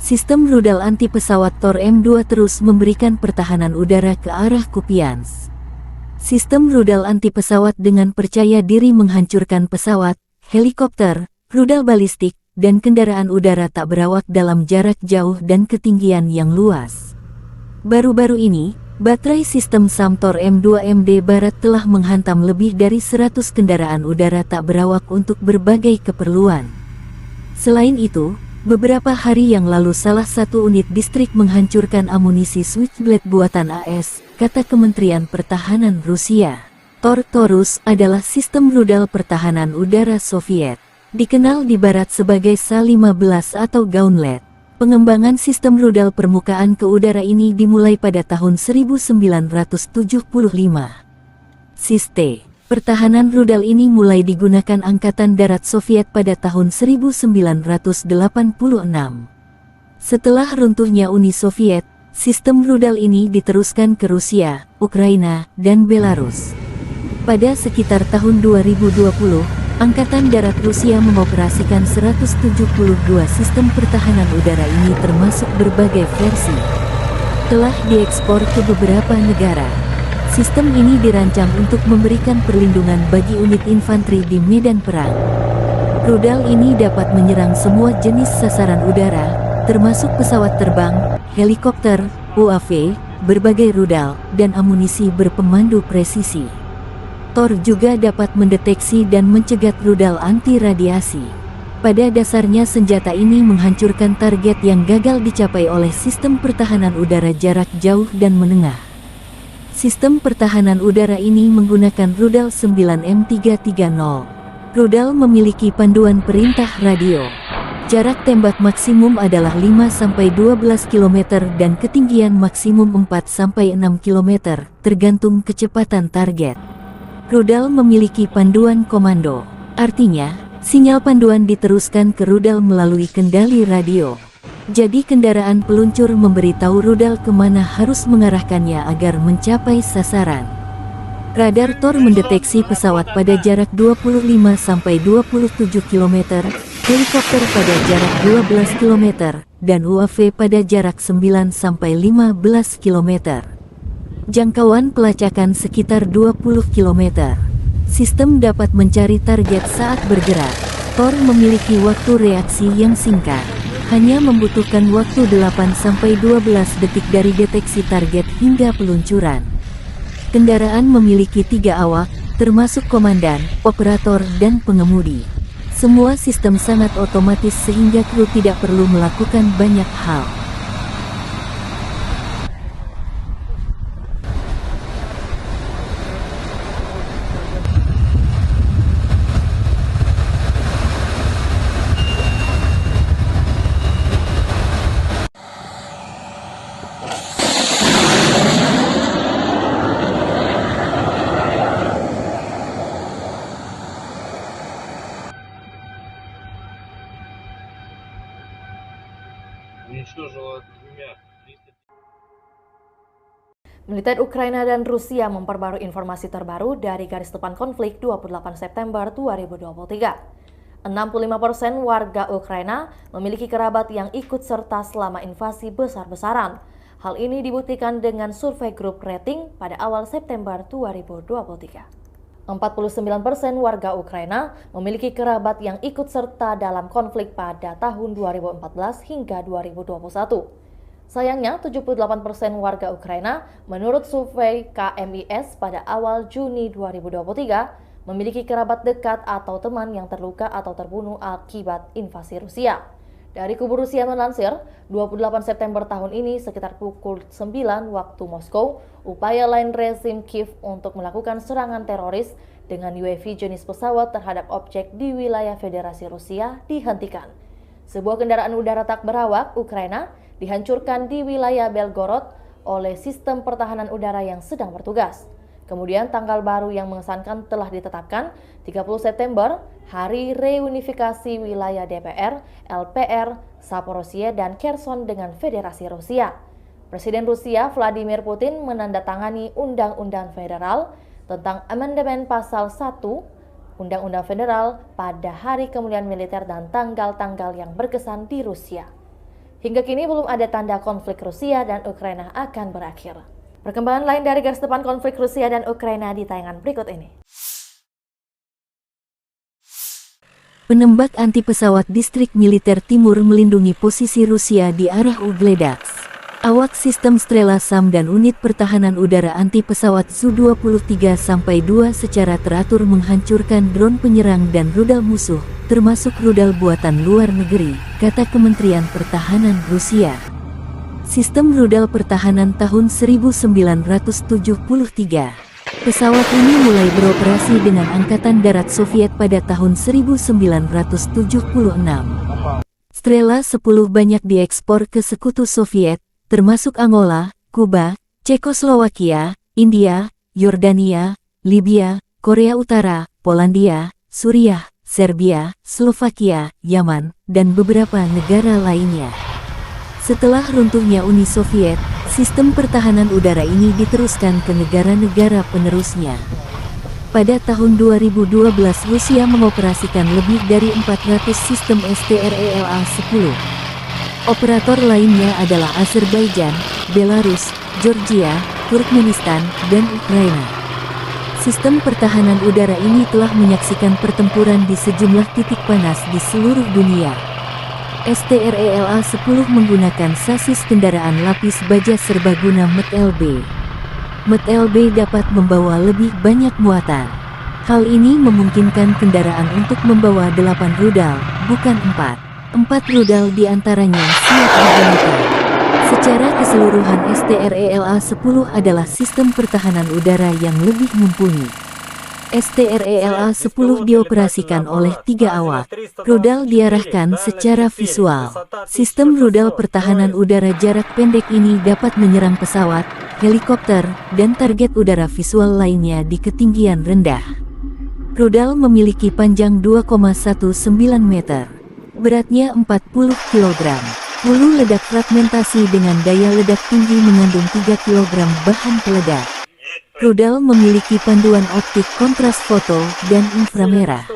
Sistem rudal anti pesawat Tor M dua terus memberikan pertahanan udara ke arah Kupiansk. Sistem rudal anti pesawat dengan percaya diri menghancurkan pesawat, helikopter, rudal balistik, dan kendaraan udara tak berawak dalam jarak jauh dan ketinggian yang luas. Baru-baru ini, Baterai sistem SAM Tor M dua M D Barat telah menghantam lebih dari seratus kendaraan udara tak berawak untuk berbagai keperluan. Selain itu, beberapa hari yang lalu salah satu unit distrik menghancurkan amunisi Switchblade buatan A S, kata Kementerian Pertahanan Rusia. Tor Taurus adalah sistem rudal pertahanan udara Soviet, dikenal di Barat sebagai S A lima belas atau Gauntlet. Pengembangan sistem rudal permukaan ke udara ini dimulai pada tahun seribu sembilan ratus tujuh puluh lima. Sistem pertahanan rudal ini mulai digunakan Angkatan Darat Soviet pada tahun seribu sembilan ratus delapan puluh enam. Setelah runtuhnya Uni Soviet, sistem rudal ini diteruskan ke Rusia, Ukraina, dan Belarus. Pada sekitar tahun dua ribu dua puluh, Angkatan Darat Rusia mengoperasikan seratus tujuh puluh dua sistem pertahanan udara ini, termasuk berbagai versi. Telah diekspor ke beberapa negara. Sistem ini dirancang untuk memberikan perlindungan bagi unit infanteri di medan perang. Rudal ini dapat menyerang semua jenis sasaran udara, termasuk pesawat terbang, helikopter, U A V, berbagai rudal, dan amunisi berpemandu presisi. Tor juga dapat mendeteksi dan mencegat rudal anti radiasi. Pada dasarnya, senjata ini menghancurkan target yang gagal dicapai oleh sistem pertahanan udara jarak jauh dan menengah. Sistem pertahanan udara ini menggunakan rudal sembilan M tiga tiga nol. Rudal memiliki panduan perintah radio. Jarak tembak maksimum adalah lima sampai dua belas kilometer dan ketinggian maksimum empat sampai enam kilometer, tergantung kecepatan target. Rudal memiliki panduan komando. Artinya, sinyal panduan diteruskan ke rudal melalui kendali radio. Jadi, kendaraan peluncur memberitahu rudal kemana harus mengarahkannya agar mencapai sasaran. Radar Tor mendeteksi pesawat pada jarak dua puluh lima sampai dua puluh tujuh kilometer, helikopter pada jarak dua belas kilometer, dan U A V pada jarak sembilan sampai lima belas kilometer. Jangkauan pelacakan sekitar dua puluh kilometer. Sistem dapat mencari target saat bergerak. Tor memiliki waktu reaksi yang singkat. Hanya membutuhkan waktu delapan sampai dua belas detik dari deteksi target hingga peluncuran. Kendaraan memiliki tiga awak, termasuk komandan, operator, dan pengemudi. Semua sistem sangat otomatis sehingga kru tidak perlu melakukan banyak hal. Уничтожила двумя. Militer Ukraina dan Rusia memperbarui informasi terbaru dari garis depan konflik dua puluh delapan September dua ribu dua puluh tiga. Enam puluh lima persen warga Ukraina memiliki kerabat yang ikut serta selama invasi besar-besaran. Hal ini dibuktikan dengan survei grup rating pada awal September dua ribu dua puluh tiga. Empat puluh sembilan persen warga Ukraina memiliki kerabat yang ikut serta dalam konflik pada tahun dua ribu empat belas hingga dua ribu dua puluh satu. Sayangnya, tujuh puluh delapan persen warga Ukraina, menurut survei K M I S pada awal Juni dua ribu dua puluh tiga, memiliki kerabat dekat atau teman yang terluka atau terbunuh akibat invasi Rusia. Dari kubu Rusia melansir, dua puluh delapan September tahun ini, sekitar pukul sembilan waktu Moskow, upaya lain rezim Kiev untuk melakukan serangan teroris dengan U A V jenis pesawat terhadap objek di wilayah Federasi Rusia dihentikan. Sebuah kendaraan udara tak berawak Ukraina dihancurkan di wilayah Belgorod oleh sistem pertahanan udara yang sedang bertugas. Kemudian, tanggal baru yang mengesankan telah ditetapkan, tiga puluh September, Hari Reunifikasi Wilayah D P R, L P R, Zaporizhia, dan Kherson dengan Federasi Rusia. Presiden Rusia Vladimir Putin menandatangani Undang-Undang Federal tentang Amandemen Pasal satu Undang-Undang Federal pada hari kemuliaan militer dan tanggal-tanggal yang berkesan di Rusia. Hingga kini belum ada tanda konflik Rusia dan Ukraina akan berakhir. Perkembangan lain dari garis depan konflik Rusia dan Ukraina di tayangan berikut ini. Penembak anti pesawat distrik militer timur melindungi posisi Rusia di arah Ugledaks. Awak sistem Strela SAM dan unit pertahanan udara anti pesawat Su dua puluh tiga sampai dua secara teratur menghancurkan drone penyerang dan rudal musuh, termasuk rudal buatan luar negeri, kata Kementerian Pertahanan Rusia. Sistem rudal pertahanan tahun seribu sembilan ratus tujuh puluh tiga. Pesawat ini mulai beroperasi dengan Angkatan Darat Soviet pada tahun seribu sembilan ratus tujuh puluh enam. Strela sepuluh banyak diekspor ke sekutu Soviet, termasuk Angola, Kuba, Cekoslowakia, India, Yordania, Libya, Korea Utara, Polandia, Suriah, Serbia, Slovakia, Yaman, dan beberapa negara lainnya. Setelah runtuhnya Uni Soviet, sistem pertahanan udara ini diteruskan ke negara-negara penerusnya. Pada tahun dua ribu dua belas, Rusia mengoperasikan lebih dari empat ratus sistem S T R E L A sepuluh. Operator lainnya adalah Azerbaijan, Belarus, Georgia, Turkmenistan, dan Ukraina. Sistem pertahanan udara ini telah menyaksikan pertempuran di sejumlah titik panas di seluruh dunia. S T R E L A sepuluh menggunakan sasis kendaraan lapis baja serbaguna M T L B. M T L B dapat membawa lebih banyak muatan. Hal ini memungkinkan kendaraan untuk membawa delapan rudal, bukan empat. Empat rudal di antaranya siap digunakan. Secara keseluruhan, S T R E L A sepuluh adalah sistem pertahanan udara yang lebih mumpuni. S T R E L A sepuluh dioperasikan oleh tiga awak. Rudal diarahkan secara visual. Sistem rudal pertahanan udara jarak pendek ini dapat menyerang pesawat, helikopter, dan target udara visual lainnya di ketinggian rendah. Rudal memiliki panjang dua koma satu sembilan meter. Beratnya empat puluh kilogram. Hulu ledak fragmentasi dengan daya ledak tinggi mengandung tiga kilogram bahan peledak. Rudal memiliki panduan optik kontras foto dan inframerah.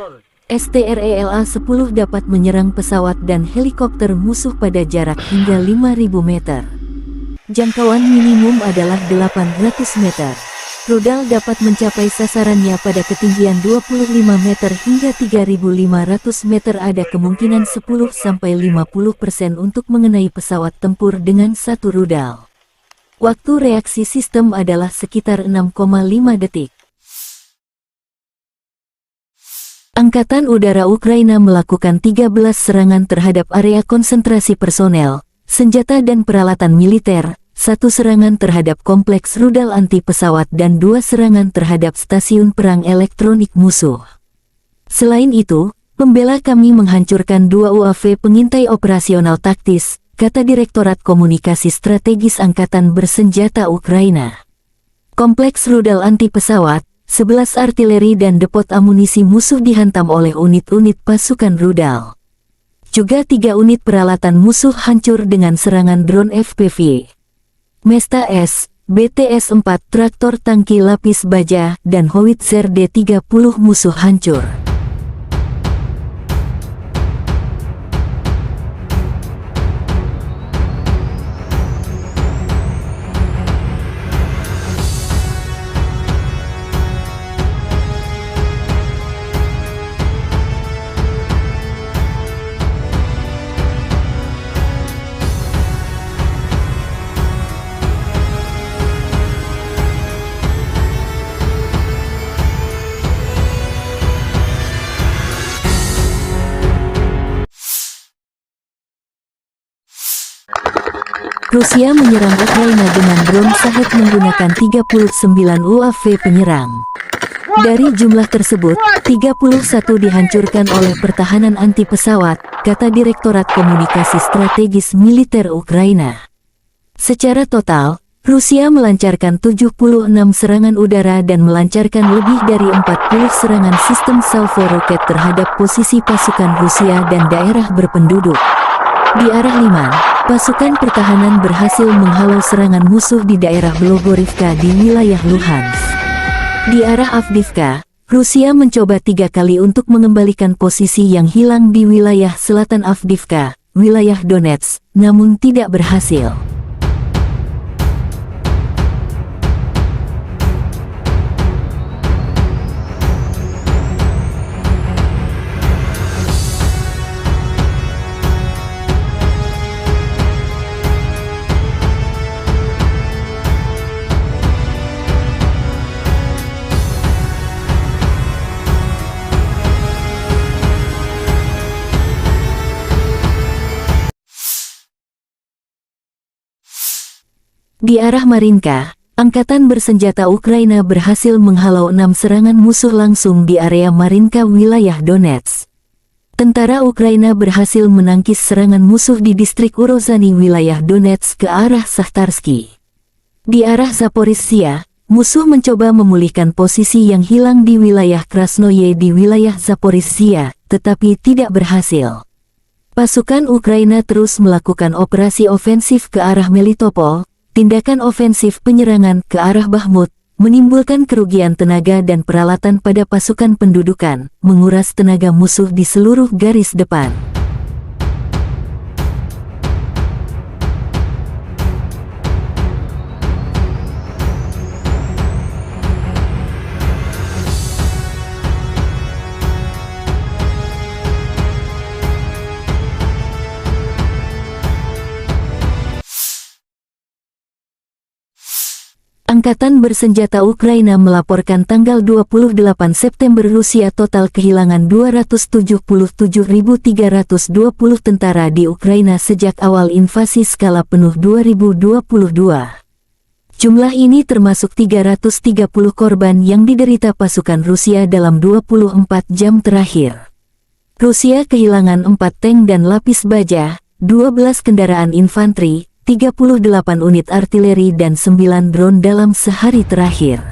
S T R E L A sepuluh dapat menyerang pesawat dan helikopter musuh pada jarak hingga lima ribu meter. Jangkauan minimum adalah delapan ratus meter. Rudal dapat mencapai sasarannya pada ketinggian dua puluh lima meter hingga tiga ribu lima ratus meter. Ada kemungkinan sepuluh sampai lima puluh persen untuk mengenai pesawat tempur dengan satu rudal. Waktu reaksi sistem adalah sekitar enam koma lima detik. Angkatan Udara Ukraina melakukan tiga belas serangan terhadap area konsentrasi personel, senjata dan peralatan militer, satu serangan terhadap kompleks rudal anti pesawat dan dua serangan terhadap stasiun perang elektronik musuh. Selain itu, pembela kami menghancurkan dua U A V pengintai operasional taktis, kata Direktorat Komunikasi Strategis Angkatan Bersenjata Ukraina. Kompleks rudal anti pesawat, sebelas artileri dan depot amunisi musuh dihantam oleh unit-unit pasukan rudal. Juga tiga unit peralatan musuh hancur dengan serangan drone F P V. Mesta S, B T S empat, traktor tangki lapis baja, dan howitzer D tiga puluh musuh hancur. Rusia menyerang Ukraina dengan drone Shahed menggunakan tiga puluh sembilan U A V penyerang. Dari jumlah tersebut, tiga puluh satu dihancurkan oleh pertahanan anti pesawat, kata Direktorat Komunikasi Strategis Militer Ukraina. Secara total, Rusia melancarkan tujuh puluh enam serangan udara dan melancarkan lebih dari empat puluh serangan sistem salvo roket terhadap posisi pasukan Rusia dan daerah berpenduduk. Di arah Liman, pasukan pertahanan berhasil menghalau serangan musuh di daerah Blogorivka di wilayah Luhansk. Di arah Avdiivka, Rusia mencoba tiga kali untuk mengembalikan posisi yang hilang di wilayah selatan Avdiivka, wilayah Donetsk, namun tidak berhasil. Di arah Marinka, angkatan bersenjata Ukraina berhasil menghalau enam serangan musuh langsung di area Marinka, wilayah Donetsk. Tentara Ukraina berhasil menangkis serangan musuh di distrik Urozhany, wilayah Donetsk, ke arah Sahtarsky. Di arah Zaporizhia, musuh mencoba memulihkan posisi yang hilang di wilayah Krasnoye di wilayah Zaporizhia, tetapi tidak berhasil. Pasukan Ukraina terus melakukan operasi ofensif ke arah Melitopol. Tindakan ofensif penyerangan ke arah Bakhmut menimbulkan kerugian tenaga dan peralatan pada pasukan pendudukan, menguras tenaga musuh di seluruh garis depan. Angkatan bersenjata Ukraina melaporkan tanggal dua puluh delapan September, Rusia total kehilangan dua ratus tujuh puluh tujuh ribu tiga ratus dua puluh tentara di Ukraina sejak awal invasi skala penuh dua ribu dua puluh dua. Jumlah ini termasuk tiga ratus tiga puluh korban yang diderita pasukan Rusia dalam dua puluh empat jam terakhir. Rusia kehilangan empat tank dan lapis baja, dua belas kendaraan infanteri, tiga puluh delapan unit artileri, dan sembilan drone dalam sehari terakhir.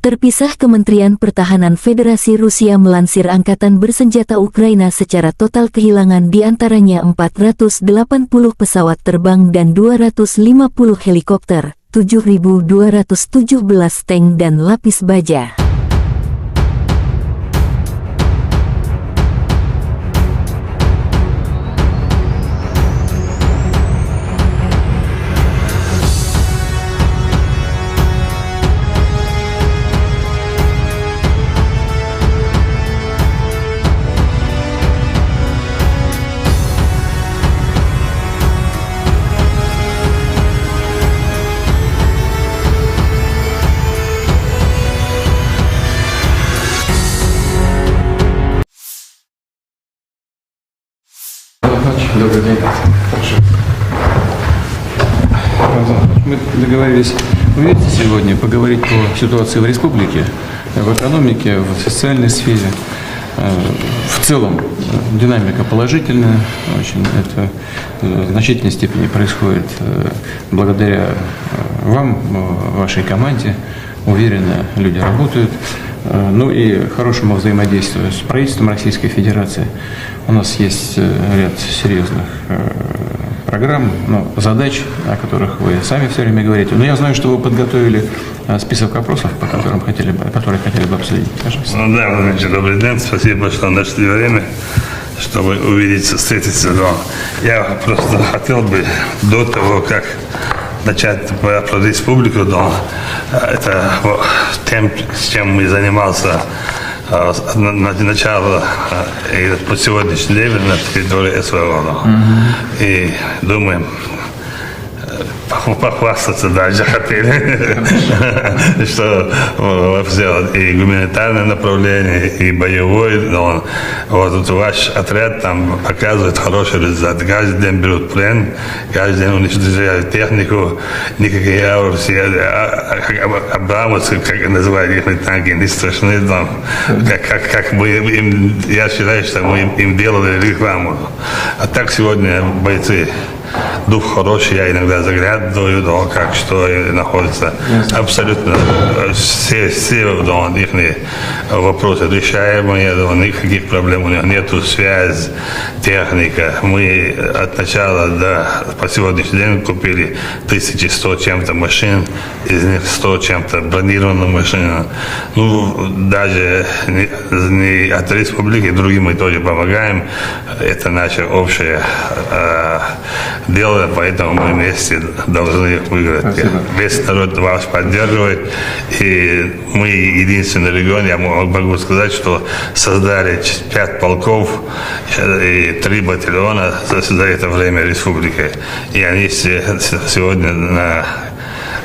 Terpisah, Kementerian Pertahanan Federasi Rusia melansir, angkatan bersenjata Ukraina secara total kehilangan di antaranya empat ratus delapan puluh pesawat terbang dan dua ratus lima puluh helikopter, tujuh ribu dua ratus tujuh belas tank dan lapis baja. Добрый день. Хорошо. Мы договорились увидеться сегодня, поговорить по ситуации в республике, в экономике, в социальной сфере. Э, В целом, э, динамика положительная, очень это, э, в значительной степени происходит, э, благодаря, э, вам, э, вашей команде. Уверенно люди работают. Э, Ну и хорошему взаимодействию с правительством Российской Федерации. У нас есть, э, ряд серьезных, э, программ, ну, задач, о которых вы сами все время говорите. Но я знаю, что вы подготовили, э, список вопросов, по которым хотели бы, которые хотели бы обсудить. Пожалуйста. Ну да, Владимир Ильич, добрый день. Спасибо, что нашли время, чтобы увидеться, встретиться. Но я просто хотел бы до того, как начать про, про республику, но, э, это, вот, тем, с чем мы занимался, э, с, на, на начало, э, и по сегодняшний день на территории СВО, но. И думаем, э, пох- похвастаться даже хотели, что, э, сделать и гуманитарное направление, и боевой, но вот, вот ваш отряд там показывает хороший результат. Каждый день берут плен, каждый день уничтожают технику, никакие ауры, все, а, а, а, абрамовцы, как называют их танки, не страшны там. Как, как, как мы им, я считаю, что мы им, им делали рекламу. А так сегодня бойцы Дух хороший, я иногда заглядываю, да, как что и находится. Ясно. Абсолютно, э, все, все, да, их вопросы решаемые, да, никаких проблем у них нету. Связь, техника. Мы от начала до, по сегодняшний день купили тысячи сто чем-то машин, из них сто чем-то бронированных машин. Ну, даже не, не от республики, другим мы тоже помогаем. Это наше общее, э, дело, поэтому мы вместе должны их выиграть. Спасибо. Весь народ вас поддерживает, и мы единственный регион, я мо-, могу сказать, что создали ч-, пять полков, э, и три батальона за, за это время республики. И они все сегодня на,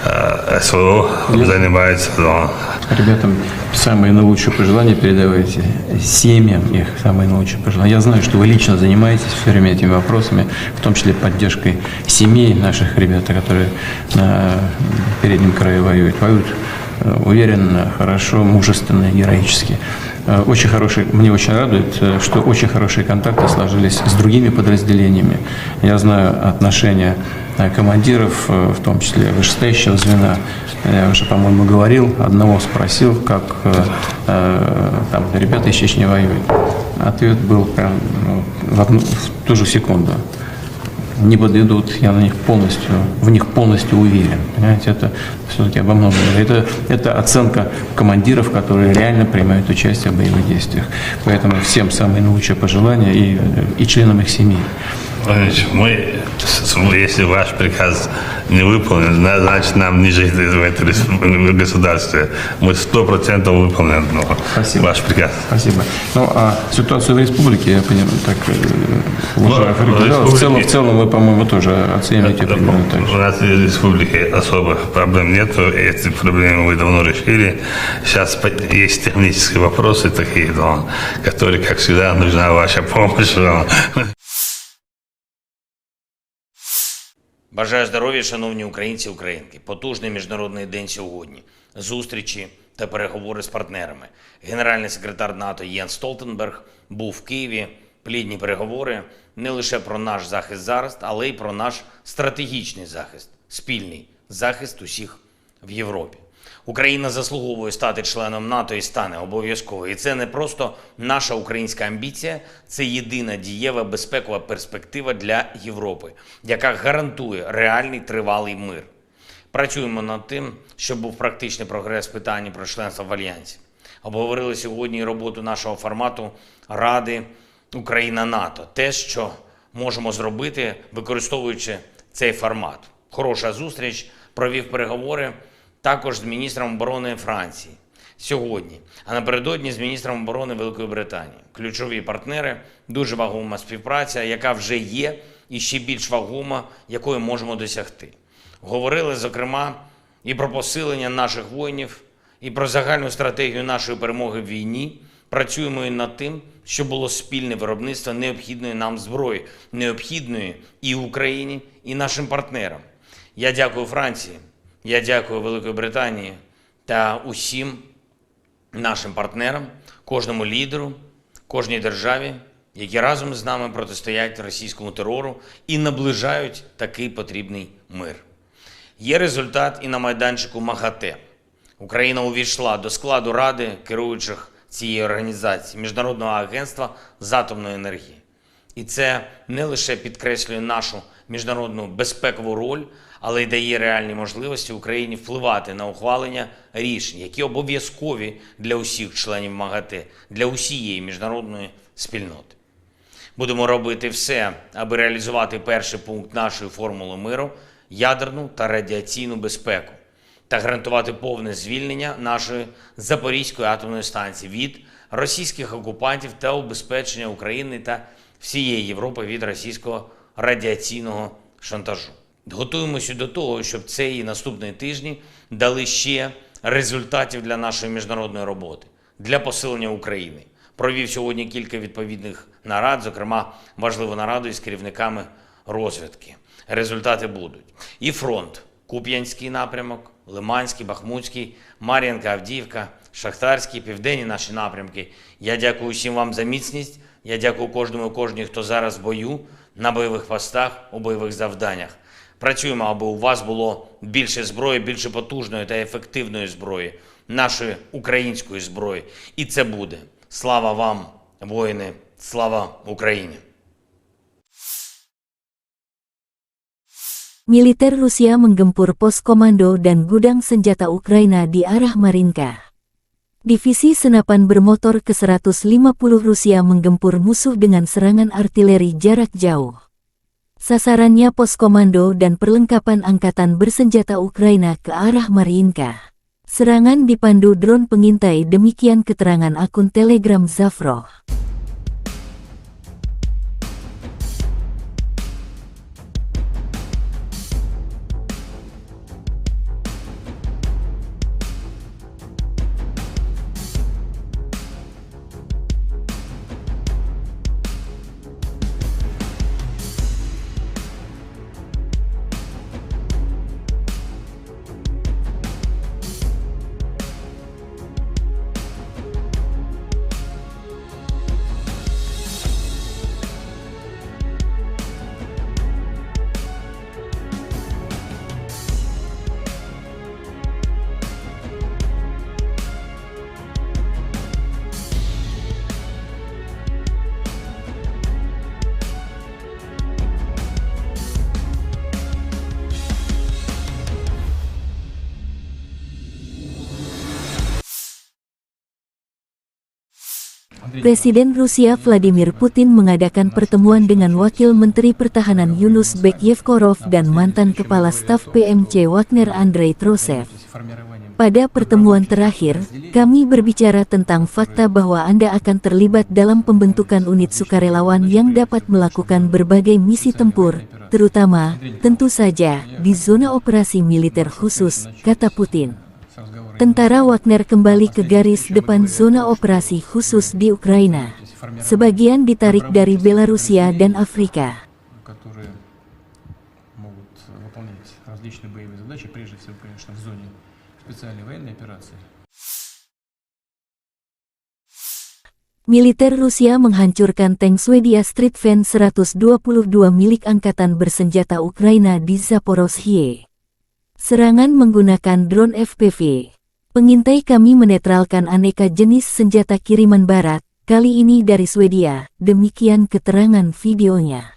э, СВО занимаются, но Ребятам самые наилучшие пожелания передавайте, семьям их самые наилучшие пожелания. Я знаю, что вы лично занимаетесь все время этими вопросами, в том числе поддержкой семей наших ребят, которые на переднем крае воюют. Воюют, э, уверенно, хорошо, мужественно, героически. Э, очень хорошие, мне очень радует, э, что очень хорошие контакты сложились с другими подразделениями. Я знаю отношения, э, командиров, э, в том числе вышестоящего звена. Я уже, по-моему, говорил, одного спросил, как, э, э, там ребята из Чечни воюют. Ответ был прям, ну, в одну, в ту же секунду. Не подведут, я на них полностью, в них полностью уверен. Понимаете, это все-таки обо многом говорит. Это, это оценка командиров, которые реально принимают участие в боевых действиях. Поэтому всем самые наилучшие пожелания и, и членам их семей. Владимир Владимирович, мы, с-, с-, если ваш приказ не выполнен, зна-, значит, нам не жить в этой республике, в государстве. Мы сто процентов выполним, ну, Спасибо. ваш приказ. Спасибо. Ну, а ситуацию в республике, я понимаю, так, э, Ну, уважаю, в республике в целом, в целом вы, по-моему, тоже оцениваете Э, примерно так же. У нас в республике особых проблем нету, и эти проблемы мы давно решили. Сейчас по-, есть технические вопросы такие, но, которые, как всегда, нужна ваша помощь, но. Бажаю здоров'я, шановні українці і українки. Потужний міжнародний день сьогодні. Зустрічі та переговори з партнерами. Генеральний секретар НАТО Єнс Столтенберг був в Києві. Плідні переговори не лише про наш захист зараз, але й про наш стратегічний захист, спільний захист усіх в Європі. Україна заслуговує стати членом НАТО і стане обов'язково. І це не просто наша українська амбіція, це єдина дієва безпекова перспектива для Європи, яка гарантує реальний тривалий мир. Працюємо над тим, щоб був практичний прогрес в питанні про членство в Альянсі. Обговорили сьогодні і роботу нашого формату Ради Україна-НАТО. Те, що можемо зробити, використовуючи цей формат. Хороша зустріч, провів переговори також з міністром оборони Франції сьогодні, а напередодні з міністром оборони Великої Британії. Ключові партнери, дуже вагома співпраця, яка вже є, і ще більш вагома, якої можемо досягти. Говорили, зокрема, і про посилення наших воїнів, і про загальну стратегію нашої перемоги в війні. Працюємо і над тим, щоб було спільне виробництво необхідної нам зброї, необхідної і Україні, і нашим партнерам. Я дякую Франції, я дякую Великій Британії та усім нашим партнерам, кожному лідеру, кожній державі, які разом з нами протистоять російському терору і наближають такий потрібний мир. Є результат і на майданчику МАГАТЕ. Україна увійшла до складу ради керуючих цієї організації, Міжнародного агентства з атомної енергії. І це не лише підкреслює нашу міжнародну безпекову роль, але й дає реальні можливості Україні впливати на ухвалення рішень, які обов'язкові для усіх членів МАГАТЕ, для усієї міжнародної спільноти. Будемо робити все, аби реалізувати перший пункт нашої формули миру — ядерну та радіаційну безпеку, та гарантувати повне звільнення нашої Запорізької атомної станції від російських окупантів та убезпечення України та всієї Європи від російського радіаційного шантажу. Готуємося до того, щоб цей і наступні тижні дали ще результатів для нашої міжнародної роботи, для посилення України. Провів сьогодні кілька відповідних нарад, зокрема важливу нараду із керівниками розвідки. Результати будуть. І фронт: Куп'янський напрямок, Лиманський, Бахмутський, Мар'їнка, Авдіївка, Шахтарський, південні наші напрямки. Я дякую всім вам за міцність, Я дякую кожному і кожній, хто зараз в бою, на бойових постах, у бойових завданнях. Працюємо, аби у вас було більше зброї, більше потужної та ефективної зброї, нашої української зброї. І це буде. Слава вам, воїни! Слава Україні! Militer Rusia menggempur pos komando dan gudang senjata Ukraina di arah Marinka. Divisi senapan bermotor ke seratus lima puluh Rusia menggempur musuh dengan serangan artileri jarak jauh. Sasarannya pos komando dan perlengkapan angkatan bersenjata Ukraina ke arah Marinka. Serangan dipandu drone pengintai, demikian keterangan akun Telegram Zafro. Presiden Rusia Vladimir Putin mengadakan pertemuan dengan Wakil Menteri Pertahanan Yunus Bekyekorov dan mantan Kepala Staf P M C Wagner Andrei Trosev. Pada pertemuan terakhir, kami berbicara tentang fakta bahwa Anda akan terlibat dalam pembentukan unit sukarelawan yang dapat melakukan berbagai misi tempur, terutama, tentu saja, di zona operasi militer khusus, kata Putin. Tentara Wagner kembali ke garis depan zona operasi khusus di Ukraina. Sebagian ditarik dari Belarusia dan Afrika. Militer Rusia menghancurkan tank Swedia Stridsvagn seratus dua puluh dua milik angkatan bersenjata Ukraina di Zaporozhye. Serangan menggunakan drone F P V. Pengintai kami menetralkan aneka jenis senjata kiriman barat, kali ini dari Swedia, demikian keterangan videonya.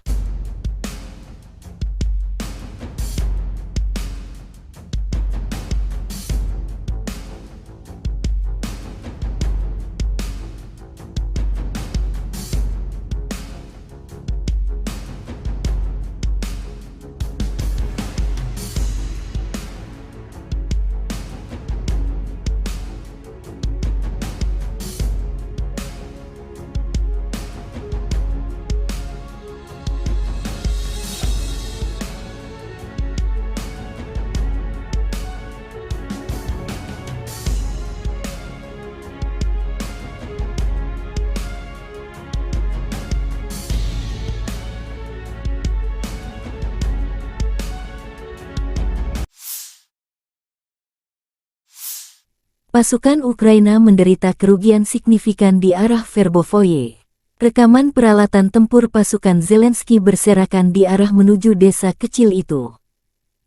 Pasukan Ukraina menderita kerugian signifikan di arah Verbovoye. Rekaman peralatan tempur pasukan Zelensky berserakan di arah menuju desa kecil itu.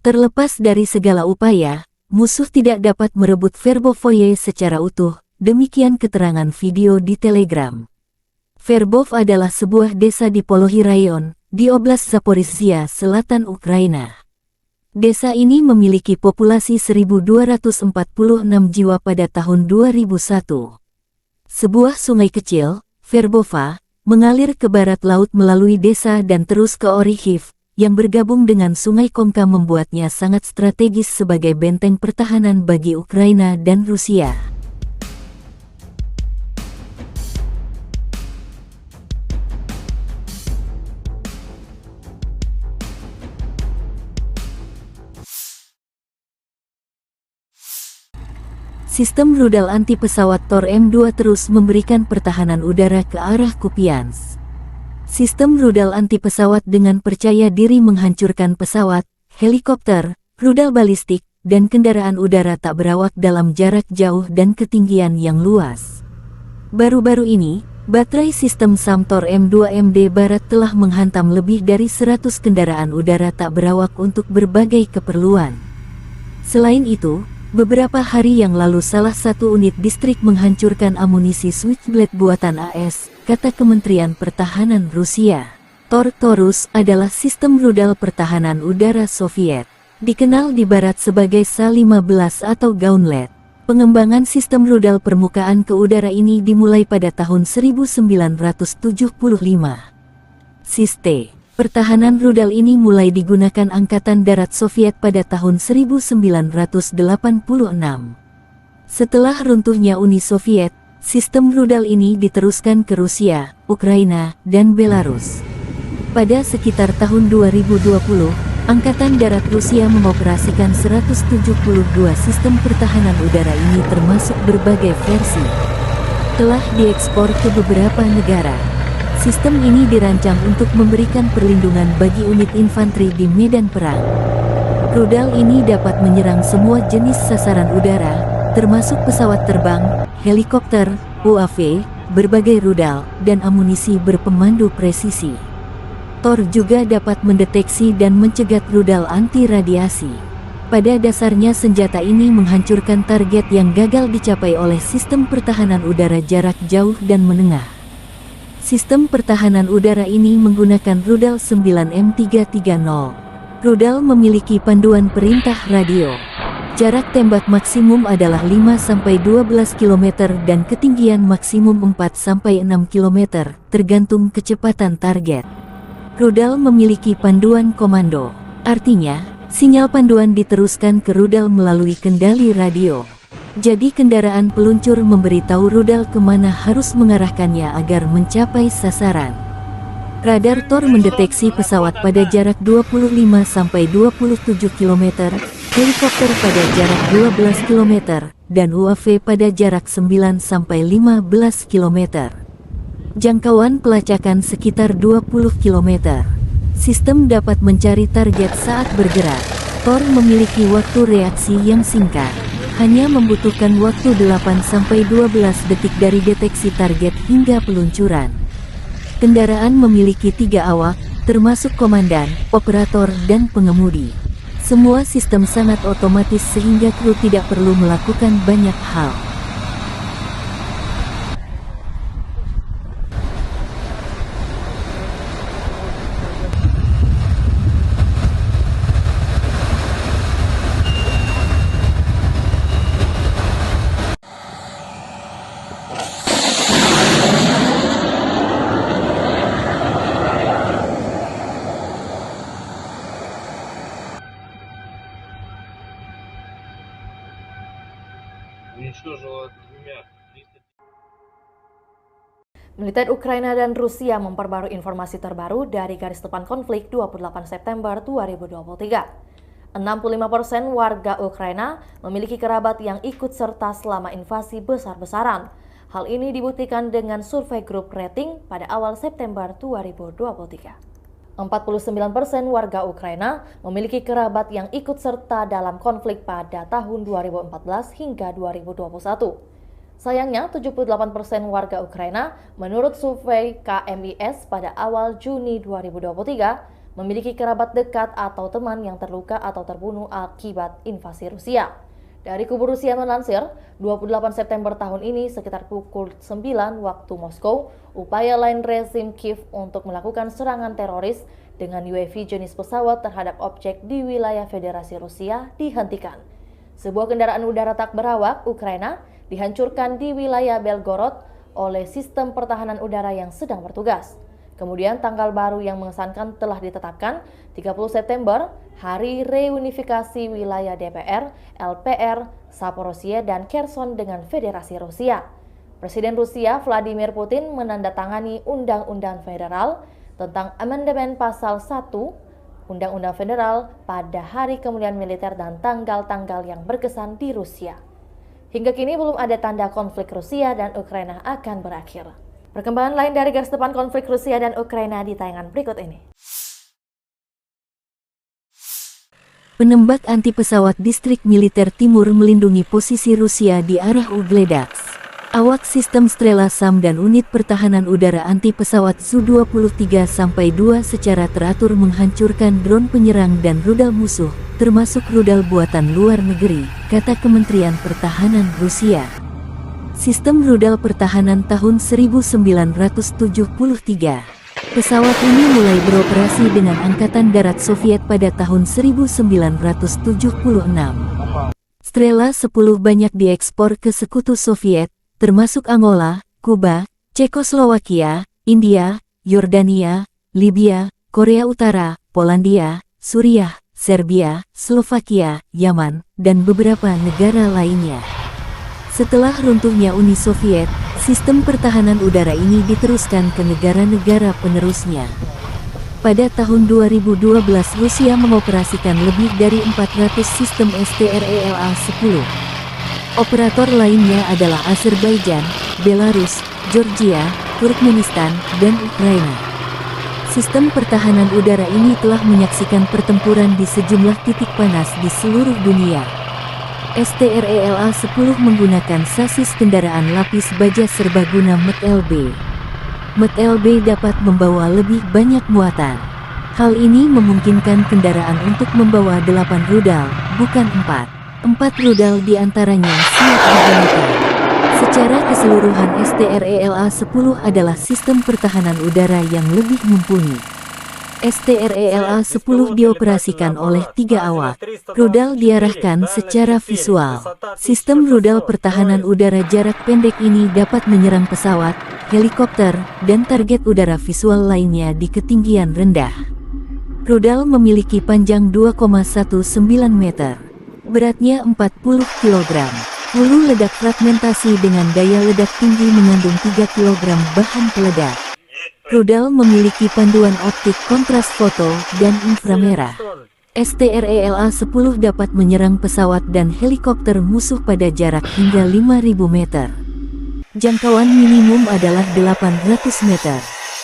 Terlepas dari segala upaya, musuh tidak dapat merebut Verbovoye secara utuh, demikian keterangan video di Telegram. Verbov adalah sebuah desa di Polohi Rayon, di Oblast Zaporizhia Selatan, Ukraina. Desa ini memiliki populasi seribu dua ratus empat puluh enam jiwa pada tahun dua ribu satu. Sebuah sungai kecil, Verbova, mengalir ke barat laut melalui desa dan terus ke Orikhiv, yang bergabung dengan Sungai Komka, membuatnya sangat strategis sebagai benteng pertahanan bagi Ukraina dan Rusia. Sistem rudal anti pesawat Tor M dua terus memberikan pertahanan udara ke arah Kupiansk. Sistem rudal anti pesawat dengan percaya diri menghancurkan pesawat, helikopter, rudal balistik, dan kendaraan udara tak berawak dalam jarak jauh dan ketinggian yang luas. Baru-baru ini, Baterai sistem Samtor M dua M D Barat telah menghantam lebih dari seratus kendaraan udara tak berawak untuk berbagai keperluan. Selain itu, beberapa hari yang lalu salah satu unit distrik menghancurkan amunisi Switchblade buatan A S, kata Kementerian Pertahanan Rusia. Tor Taurus adalah sistem rudal pertahanan udara Soviet, dikenal di Barat sebagai S A lima belas atau Gauntlet. Pengembangan sistem rudal permukaan ke udara ini dimulai pada tahun seribu sembilan ratus tujuh puluh lima. Sistem pertahanan rudal ini mulai digunakan Angkatan Darat Soviet pada tahun seribu sembilan ratus delapan puluh enam. Setelah runtuhnya Uni Soviet, sistem rudal ini diteruskan ke Rusia, Ukraina, dan Belarus. Pada sekitar tahun dua ribu dua puluh, Angkatan Darat Rusia mengoperasikan seratus tujuh puluh dua sistem pertahanan udara ini, termasuk berbagai versi. Telah diekspor ke beberapa negara. Sistem ini dirancang untuk memberikan perlindungan bagi unit infanteri di medan perang. Rudal ini dapat menyerang semua jenis sasaran udara, termasuk pesawat terbang, helikopter, U A V, berbagai rudal, dan amunisi berpemandu presisi. Tor juga dapat mendeteksi dan mencegat rudal anti radiasi. Pada dasarnya, senjata ini menghancurkan target yang gagal dicapai oleh sistem pertahanan udara jarak jauh dan menengah. Sistem pertahanan udara ini menggunakan rudal sembilan M tiga tiga nol. Rudal memiliki panduan perintah radio. Jarak tembak maksimum adalah lima sampai dua belas kilometer dan ketinggian maksimum empat sampai enam kilometer, tergantung kecepatan target. Rudal memiliki panduan komando. Artinya, sinyal panduan diteruskan ke rudal melalui kendali radio. Jadi, kendaraan peluncur memberitahu rudal kemana harus mengarahkannya agar mencapai sasaran. Radar Tor mendeteksi pesawat pada jarak dua puluh lima sampai dua puluh tujuh kilometer, helikopter pada jarak dua belas kilometer, dan U A V pada jarak sembilan sampai lima belas kilometer. Jangkauan pelacakan sekitar dua puluh kilometer. Sistem dapat mencari target saat bergerak. Tor memiliki waktu reaksi yang singkat. Hanya membutuhkan waktu delapan sampai dua belas detik dari deteksi target hingga peluncuran. Kendaraan memiliki tiga awak, termasuk komandan, operator, dan pengemudi. Semua sistem sangat otomatis sehingga kru tidak perlu melakukan banyak hal. Уничтожила двумя триста. Militer Ukraina dan Rusia memperbarui informasi terbaru dari garis depan konflik dua puluh delapan September dua ribu dua puluh tiga. Enam puluh lima persen warga Ukraina memiliki kerabat yang ikut serta selama invasi besar-besaran. Hal ini dibuktikan dengan survei grup rating pada awal September dua ribu dua puluh tiga. Empat puluh sembilan persen warga Ukraina memiliki kerabat yang ikut serta dalam konflik pada tahun dua ribu empat belas hingga dua ribu dua puluh satu. Sayangnya, tujuh puluh delapan persen warga Ukraina, menurut survei K M I S pada awal Juni dua ribu dua puluh tiga, memiliki kerabat dekat atau teman yang terluka atau terbunuh akibat invasi Rusia. Dari kubu Rusia melansir, dua puluh delapan September tahun ini, sekitar pukul sembilan waktu Moskow, upaya lain rezim Kiev untuk melakukan serangan teroris dengan U A V jenis pesawat terhadap objek di wilayah Federasi Rusia dihentikan. Sebuah kendaraan udara tak berawak Ukraina dihancurkan di wilayah Belgorod oleh sistem pertahanan udara yang sedang bertugas. Kemudian, tanggal baru yang mengesankan telah ditetapkan, tiga puluh September, Hari Reunifikasi Wilayah D P R, L P R, Zaporizhia, dan Kherson dengan Federasi Rusia. Presiden Rusia Vladimir Putin menandatangani Undang-Undang Federal tentang Amandemen Pasal satu Undang-Undang Federal pada hari kemuliaan militer dan tanggal-tanggal yang berkesan di Rusia. Hingga kini belum ada tanda konflik Rusia dan Ukraina akan berakhir. Perkembangan lain dari garis depan konflik Rusia dan Ukraina di tayangan berikut ini. Penembak anti pesawat distrik militer timur melindungi posisi Rusia di arah Ugledaks. Awak sistem Strela SAM dan unit pertahanan udara anti pesawat Su dua puluh tiga sampai dua secara teratur menghancurkan drone penyerang dan rudal musuh, termasuk rudal buatan luar negeri, kata Kementerian Pertahanan Rusia. Sistem rudal pertahanan tahun seribu sembilan ratus tujuh puluh tiga. Pesawat ini mulai beroperasi dengan Angkatan Darat Soviet pada tahun seribu sembilan ratus tujuh puluh enam. Strela sepuluh banyak diekspor ke Sekutu Soviet, termasuk Angola, Kuba, Cekoslowakia, India, Yordania, Libya, Korea Utara, Polandia, Suriah, Serbia, Slovakia, Yaman, dan beberapa negara lainnya. Setelah runtuhnya Uni Soviet, sistem pertahanan udara ini diteruskan ke negara-negara penerusnya. Pada tahun dua ribu dua belas, Rusia mengoperasikan lebih dari empat ratus sistem S T R E L A sepuluh. Operator lainnya adalah Azerbaijan, Belarus, Georgia, Turkmenistan, dan Ukraina. Sistem pertahanan udara ini telah menyaksikan pertempuran di sejumlah titik panas di seluruh dunia. S T R E L A sepuluh menggunakan sasis kendaraan lapis baja serbaguna M T L B. M T L B dapat membawa lebih banyak muatan. Hal ini memungkinkan kendaraan untuk membawa delapan rudal, bukan empat. Empat rudal di antaranya siap digunakan. Secara keseluruhan, S T R E L A sepuluh adalah sistem pertahanan udara yang lebih mumpuni. S T R E L A sepuluh dioperasikan oleh tiga awak. Rudal diarahkan secara visual. Sistem rudal pertahanan udara jarak pendek ini dapat menyerang pesawat, helikopter, dan target udara visual lainnya di ketinggian rendah. Rudal memiliki panjang dua koma satu sembilan meter. Beratnya empat puluh kilogram. Hulu ledak fragmentasi dengan daya ledak tinggi mengandung tiga kilogram bahan peledak. Rudal memiliki panduan optik kontras foto dan inframerah. S T R E L A sepuluh dapat menyerang pesawat dan helikopter musuh pada jarak hingga lima ribu meter. Jangkauan minimum adalah delapan ratus meter.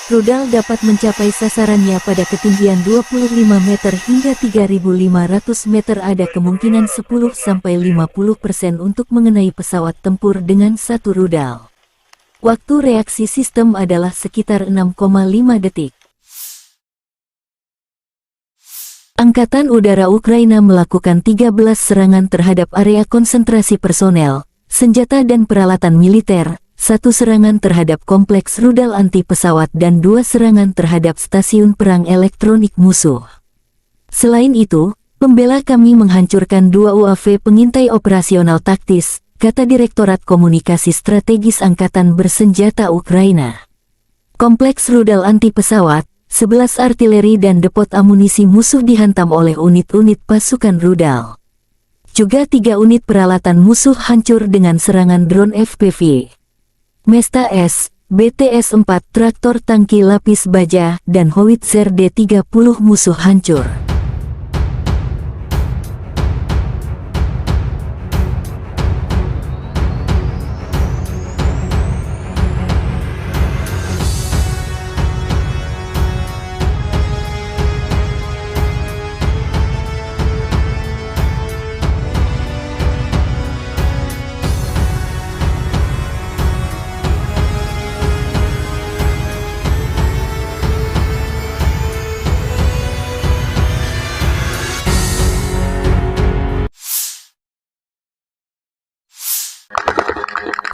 Rudal dapat mencapai sasarannya pada ketinggian dua puluh lima meter hingga tiga ribu lima ratus meter. Ada kemungkinan sepuluh sampai lima puluh persen untuk mengenai pesawat tempur dengan satu rudal. Waktu reaksi sistem adalah sekitar enam koma lima detik. Angkatan Udara Ukraina melakukan tiga belas serangan terhadap area konsentrasi personel, senjata dan peralatan militer, satu serangan terhadap kompleks rudal anti pesawat dan dua serangan terhadap stasiun perang elektronik musuh. Selain itu, pembela kami menghancurkan dua U A V pengintai operasional taktis, kata Direktorat Komunikasi Strategis Angkatan Bersenjata Ukraina. Kompleks rudal anti pesawat, sebelas artileri dan depot amunisi musuh dihantam oleh unit-unit pasukan rudal. Juga tiga unit peralatan musuh hancur dengan serangan drone F P V. Mesta S, B T S empat, traktor tangki lapis baja, dan howitzer D tiga puluh musuh hancur.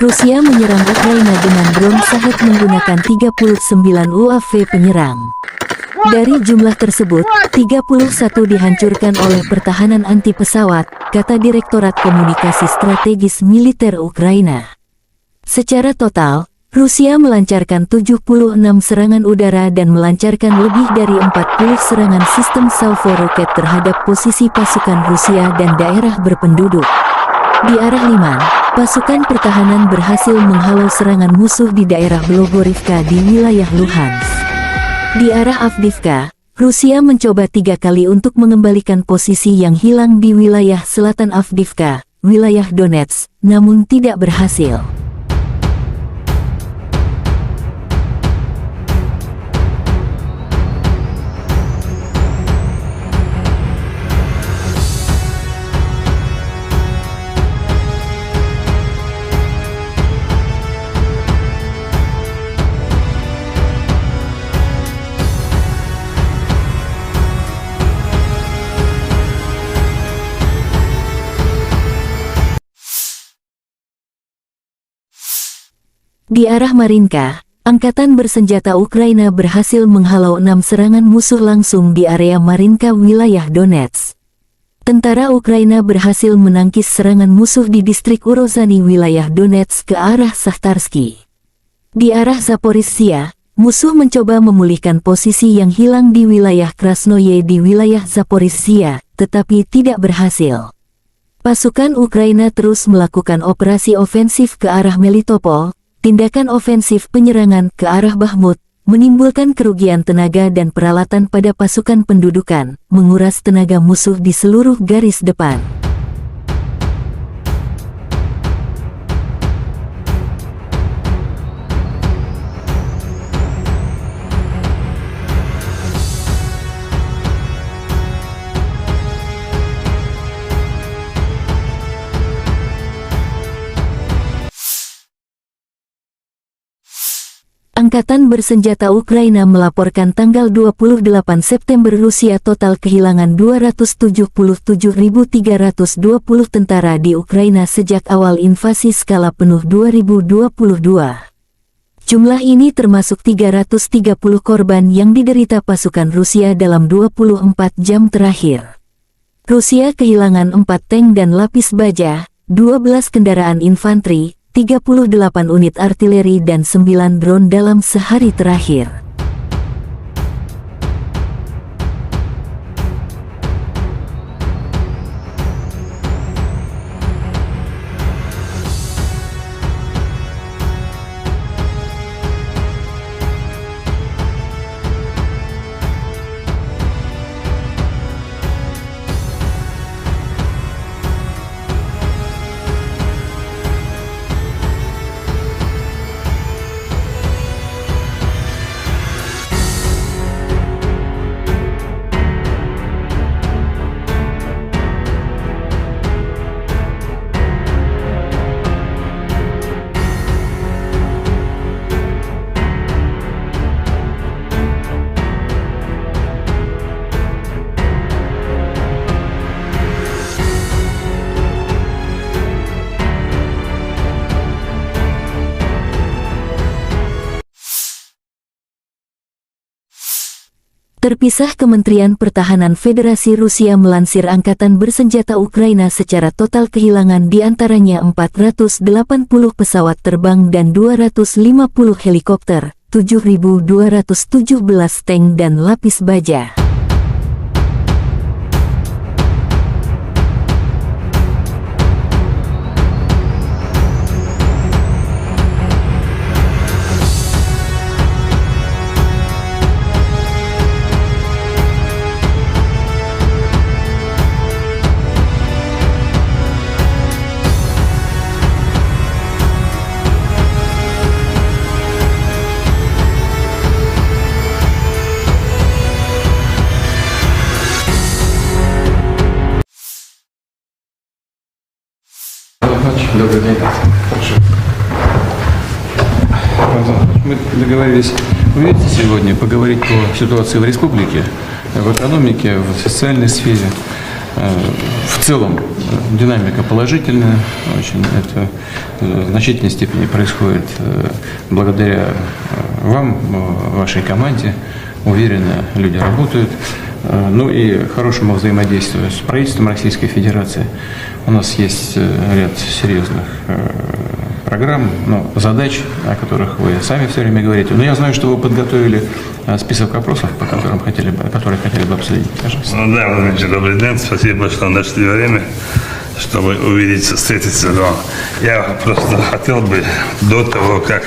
Rusia menyerang Ukraina dengan drone Shahed menggunakan tiga puluh sembilan U A V penyerang. Dari jumlah tersebut, tiga puluh satu dihancurkan oleh pertahanan anti pesawat, kata Direktorat Komunikasi Strategis Militer Ukraina. Secara total, Rusia melancarkan tujuh puluh enam serangan udara dan melancarkan lebih dari empat puluh serangan sistem salvo roket terhadap posisi pasukan Rusia dan daerah berpenduduk. Di arah Liman, pasukan pertahanan berhasil menghalau serangan musuh di daerah Blogorivka di wilayah Luhansk. Di arah Avdiivka, Rusia mencoba tiga kali untuk mengembalikan posisi yang hilang di wilayah selatan Avdiivka, wilayah Donetsk, namun tidak berhasil. Di arah Marinka, angkatan bersenjata Ukraina berhasil menghalau enam serangan musuh langsung di area Marinka, wilayah Donetsk. Tentara Ukraina berhasil menangkis serangan musuh di distrik Urozhany, wilayah Donetsk, ke arah Sahtarsky. Di arah Zaporizhia, musuh mencoba memulihkan posisi yang hilang di wilayah Krasnoye di wilayah Zaporizhia, tetapi tidak berhasil. Pasukan Ukraina terus melakukan operasi ofensif ke arah Melitopol. Tindakan ofensif penyerangan ke arah Bakhmut menimbulkan kerugian tenaga dan peralatan pada pasukan pendudukan, menguras tenaga musuh di seluruh garis depan. Angkatan bersenjata Ukraina melaporkan tanggal dua puluh delapan September, Rusia total kehilangan dua ratus tujuh puluh tujuh ribu tiga ratus dua puluh tentara di Ukraina sejak awal invasi skala penuh dua ribu dua puluh dua. Jumlah ini termasuk tiga ratus tiga puluh korban yang diderita pasukan Rusia dalam dua puluh empat jam terakhir. Rusia kehilangan empat tank dan lapis baja, dua belas kendaraan infanteri, tiga puluh delapan unit artileri, dan sembilan drone dalam sehari terakhir. Terpisah, Kementerian Pertahanan Federasi Rusia melansir, angkatan bersenjata Ukraina secara total kehilangan di antaranya empat ratus delapan puluh pesawat terbang dan dua ratus lima puluh helikopter, tujuh ribu dua ratus tujuh belas tank dan lapis baja. Добрый день. Хорошо. Антон, мы договорились увидеться сегодня, поговорить по ситуации в республике, в экономике, в социальной сфере. Э, В целом, э, динамика положительная, очень это, э, в значительной степени происходит, э, благодаря, э, вам, э, вашей команде. Уверенно люди работают. Э, Ну и хорошему взаимодействию с правительством Российской Федерации. У нас есть, э, ряд серьезных, э, программ, ну, задач, о которых вы сами все время говорите. Но я знаю, что вы подготовили, э, список вопросов, по которым хотели бы, которые хотели бы обсудить. Пожалуйста. Ну да, Владимир Ильич, добрый день. Спасибо, что нашли время, чтобы увидеться, встретиться. Но я просто хотел бы до того, как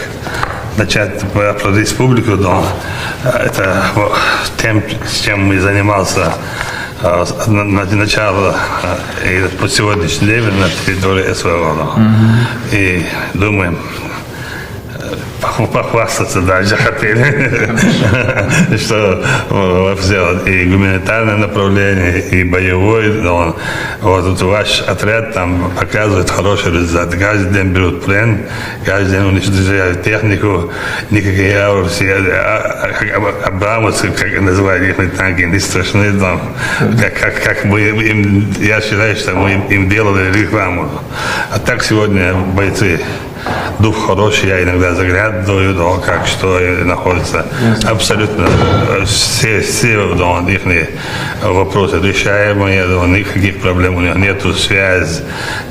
начать про, про республику, но, э, это, вот, тем, чем мы занимался, э, с, на, на начало, э, и по сегодняшний день на территории СВО, но. И думаем, э, поху-, похвастаться даже хотели, что, э, сделать и гуманитарное направление, и боевое, но вот тут ваш отряд там показывает хороший результат. Каждый день берут плен, каждый день уничтожают технику, никакие абрамсы, а, а, а, абрамсы, как называют их танки, не страшны там. Как, как, как мы им, я считаю, что мы им, им делали рекламу. А так сегодня бойцы Дух хороший, я иногда заглядываю, да, как что и находится. Ясно. Абсолютно, э, все, все, да, ихние вопросы решаемые, да, никаких проблем у них нету. Связь,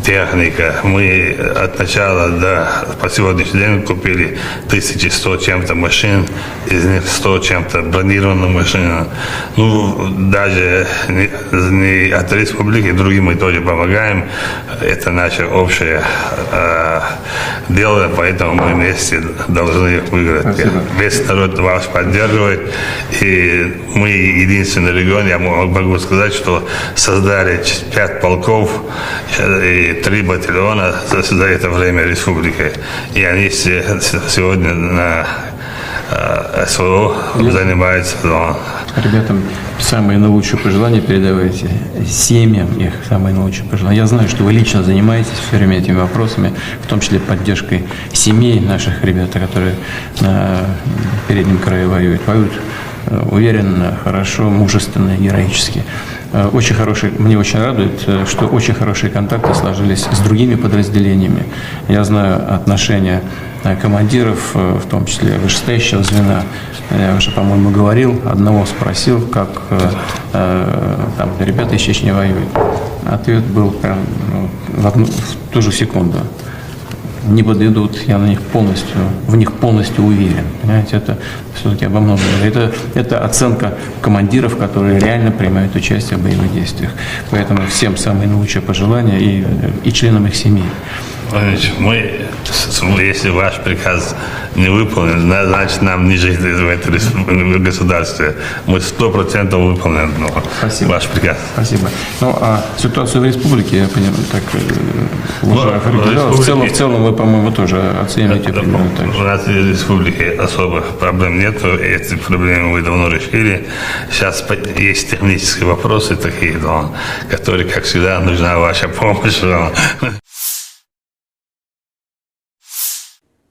техника. Мы от начала до, по сегодняшний день купили тысячи сто чем-то машин, из них сто чем-то бронированных машин. Ну, даже не, не от республики, другим мы тоже помогаем. Это наше общее, э, дело, поэтому мы вместе должны их выиграть. Спасибо. Весь народ вас поддерживает, и мы единственный регион, я мо-, могу сказать, что создали ч-, пять полков, э, и три батальона за, за это время республики. И они все с-, сегодня на, э, СВО занимаются, да. Ребятам самые наилучшие пожелания передавайте, семьям их самые наилучшие пожелания. Я знаю, что вы лично занимаетесь всё время этими вопросами, в том числе поддержкой семей наших ребят, которые на переднем краю воюют. Воюют, э, уверенно, хорошо, мужественно, героически. Э, очень хорошие, мне очень радует, э, что очень хорошие контакты сложились с другими подразделениями. Я знаю отношения, э, командиров, э, в том числе вышестоящего звена. Я уже, по-моему, говорил, одного спросил, как, э, э, там ребята из Чечни воюют. Ответ был прям, ну, в одну, в ту же секунду. Не подведут, я на них полностью, в них полностью уверен. Понимаете, это всё-таки обо многом. Это, это оценка командиров, которые реально принимают участие в боевых действиях. Поэтому всем самые наилучшие пожелания и, и членам их семей. Владимир Владимирович, мы, с-, с-, если ваш приказ не выполнен, зна-, значит, нам не жить в этой респуб-, государстве. Мы сто процентов выполним, ну, Спасибо. Ваш приказ. Спасибо. Ну, а ситуацию в республике, я понимаю, так, э, Ну, уважаю, в Фарид Билалов. В целом, республике в целом вы, по-моему, тоже оцениваете Да, примерно так же. У нас в республике особых проблем нету, эти проблемы мы давно решили. Сейчас по-, есть технические вопросы такие, но, которые, как всегда, нужна ваша помощь. Но.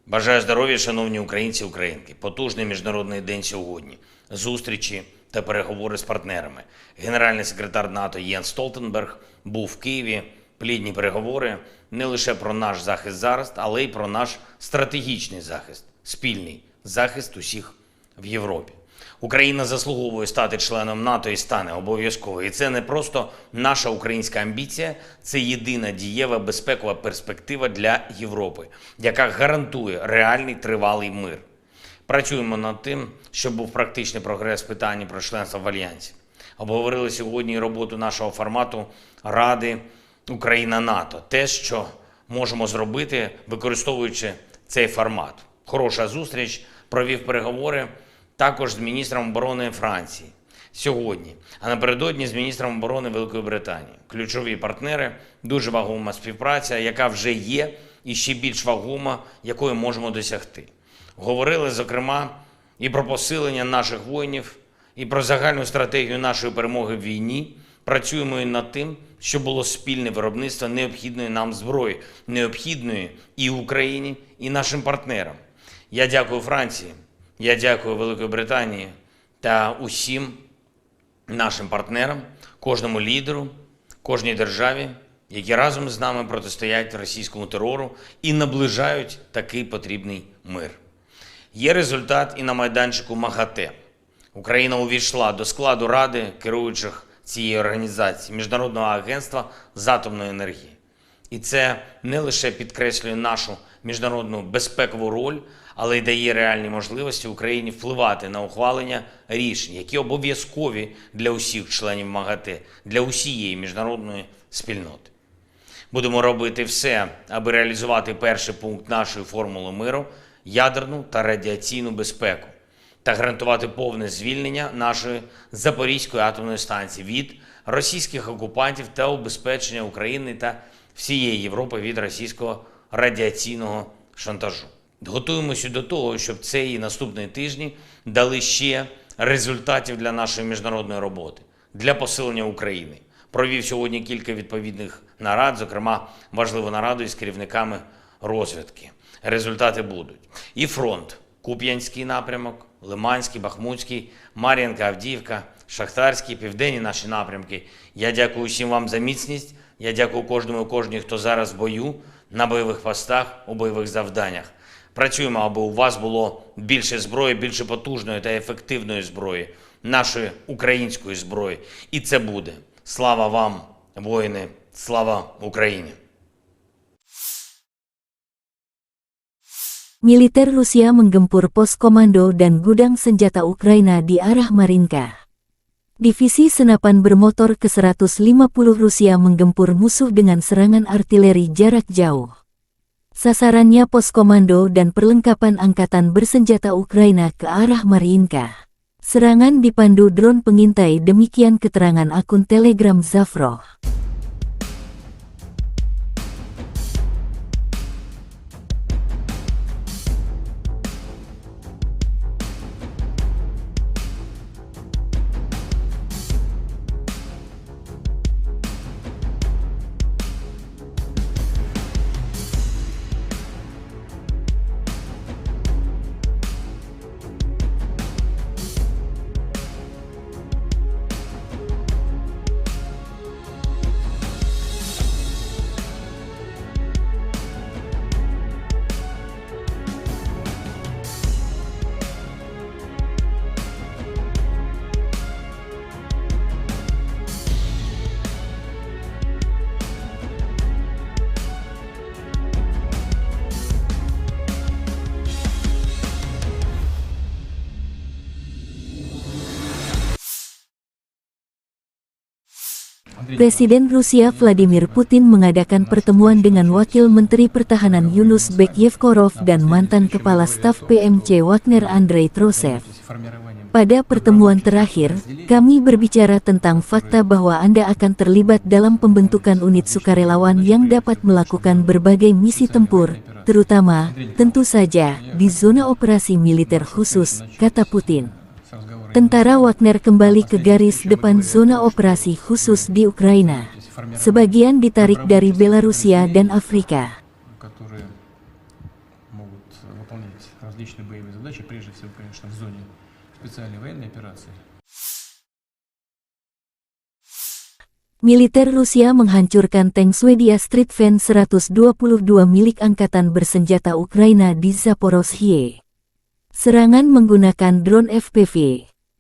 Бажаю здоров'я, шановні українці і українки. Потужний міжнародний день сьогодні. Зустрічі та переговори з партнерами. Генеральний секретар НАТО Єнс Столтенберг був в Києві. Плідні переговори не лише про наш захист зараз, але й про наш стратегічний захист, спільний захист усіх в Європі. Україна заслуговує стати членом НАТО і стане обов'язково. І це не просто наша українська амбіція, це єдина дієва безпекова перспектива для Європи, яка гарантує реальний тривалий мир. Працюємо над тим, щоб був практичний прогрес в питанні про членство в Альянсі. Обговорили сьогодні і роботу нашого формату Ради Україна-НАТО. Те, що можемо зробити, використовуючи цей формат. Хороша зустріч, провів переговори також з міністром оборони Франції сьогодні, а напередодні з міністром оборони Великої Британії. Ключові партнери, дуже вагома співпраця, яка вже є, і ще більш вагома, якої можемо досягти. Говорили, зокрема, і про посилення наших воїнів, і про загальну стратегію нашої перемоги в війні. Працюємо і над тим, щоб було спільне виробництво необхідної нам зброї, необхідної і Україні, і нашим партнерам. Я дякую Франції, я дякую Великій Британії та усім нашим партнерам, кожному лідеру, кожній державі, які разом з нами протистоять російському терору і наближають такий потрібний мир. Є результат і на майданчику МАГАТЕ. Україна увійшла до складу Ради керуючих цієї організації, Міжнародного агентства з атомної енергії. І це не лише підкреслює нашу міжнародну безпекову роль, але й дає реальні можливості Україні впливати на ухвалення рішень, які обов'язкові для усіх членів МАГАТЕ, для усієї міжнародної спільноти. Будемо робити все, аби реалізувати перший пункт нашої формули миру — ядерну та радіаційну безпеку, та гарантувати повне звільнення нашої Запорізької атомної станції від російських окупантів та убезпечення України та всієї Європи від російського радіаційного шантажу. Готуємося до того, щоб цей і наступні тижні дали ще результатів для нашої міжнародної роботи, для посилення України. Провів сьогодні кілька відповідних нарад, зокрема важливу нараду із керівниками розвідки. Результати будуть. І фронт: Куп'янський напрямок, Лиманський, Бахмутський, Мар'їнка, Авдіївка, Шахтарський, південні наші напрямки. Я дякую всім вам за міцність. Я дякую кожному і кожній, хто зараз в бою. На бойових постах, у бойових завданнях. Працюємо, аби у вас було більше зброї, більше потужної та ефективної зброї, нашої української зброї. І це буде. Слава вам, воїни! Слава Україні! Militer Rusia menggempur pos komando dan gudang senjata Ukraina di arah Marinka. Divisi senapan bermotor ke seratus lima puluh Rusia menggempur musuh dengan serangan artileri jarak jauh. Sasarannya pos komando dan perlengkapan angkatan bersenjata Ukraina ke arah Marinka. Serangan dipandu drone pengintai, demikian keterangan akun Telegram Zafro. Presiden Rusia Vladimir Putin mengadakan pertemuan dengan Wakil Menteri Pertahanan Yunus Bek Yevkorov dan mantan Kepala Staf P M C Wagner Andrei Trosev. Pada pertemuan terakhir, kami berbicara tentang fakta bahwa Anda akan terlibat dalam pembentukan unit sukarelawan yang dapat melakukan berbagai misi tempur, terutama, tentu saja, di zona operasi militer khusus, kata Putin. Tentara Wagner kembali ke garis depan zona operasi khusus di Ukraina. Sebagian ditarik dari Belarusia dan Afrika. которые могут выполнять различные боевые задачи, прежде всего, конечно, в зоне специальной военной операции. Militer Rusia menghancurkan tank Swedia Stridsvagn seratus dua puluh dua milik Angkatan Bersenjata Ukraina di Zaporozhye. Serangan menggunakan drone F P V.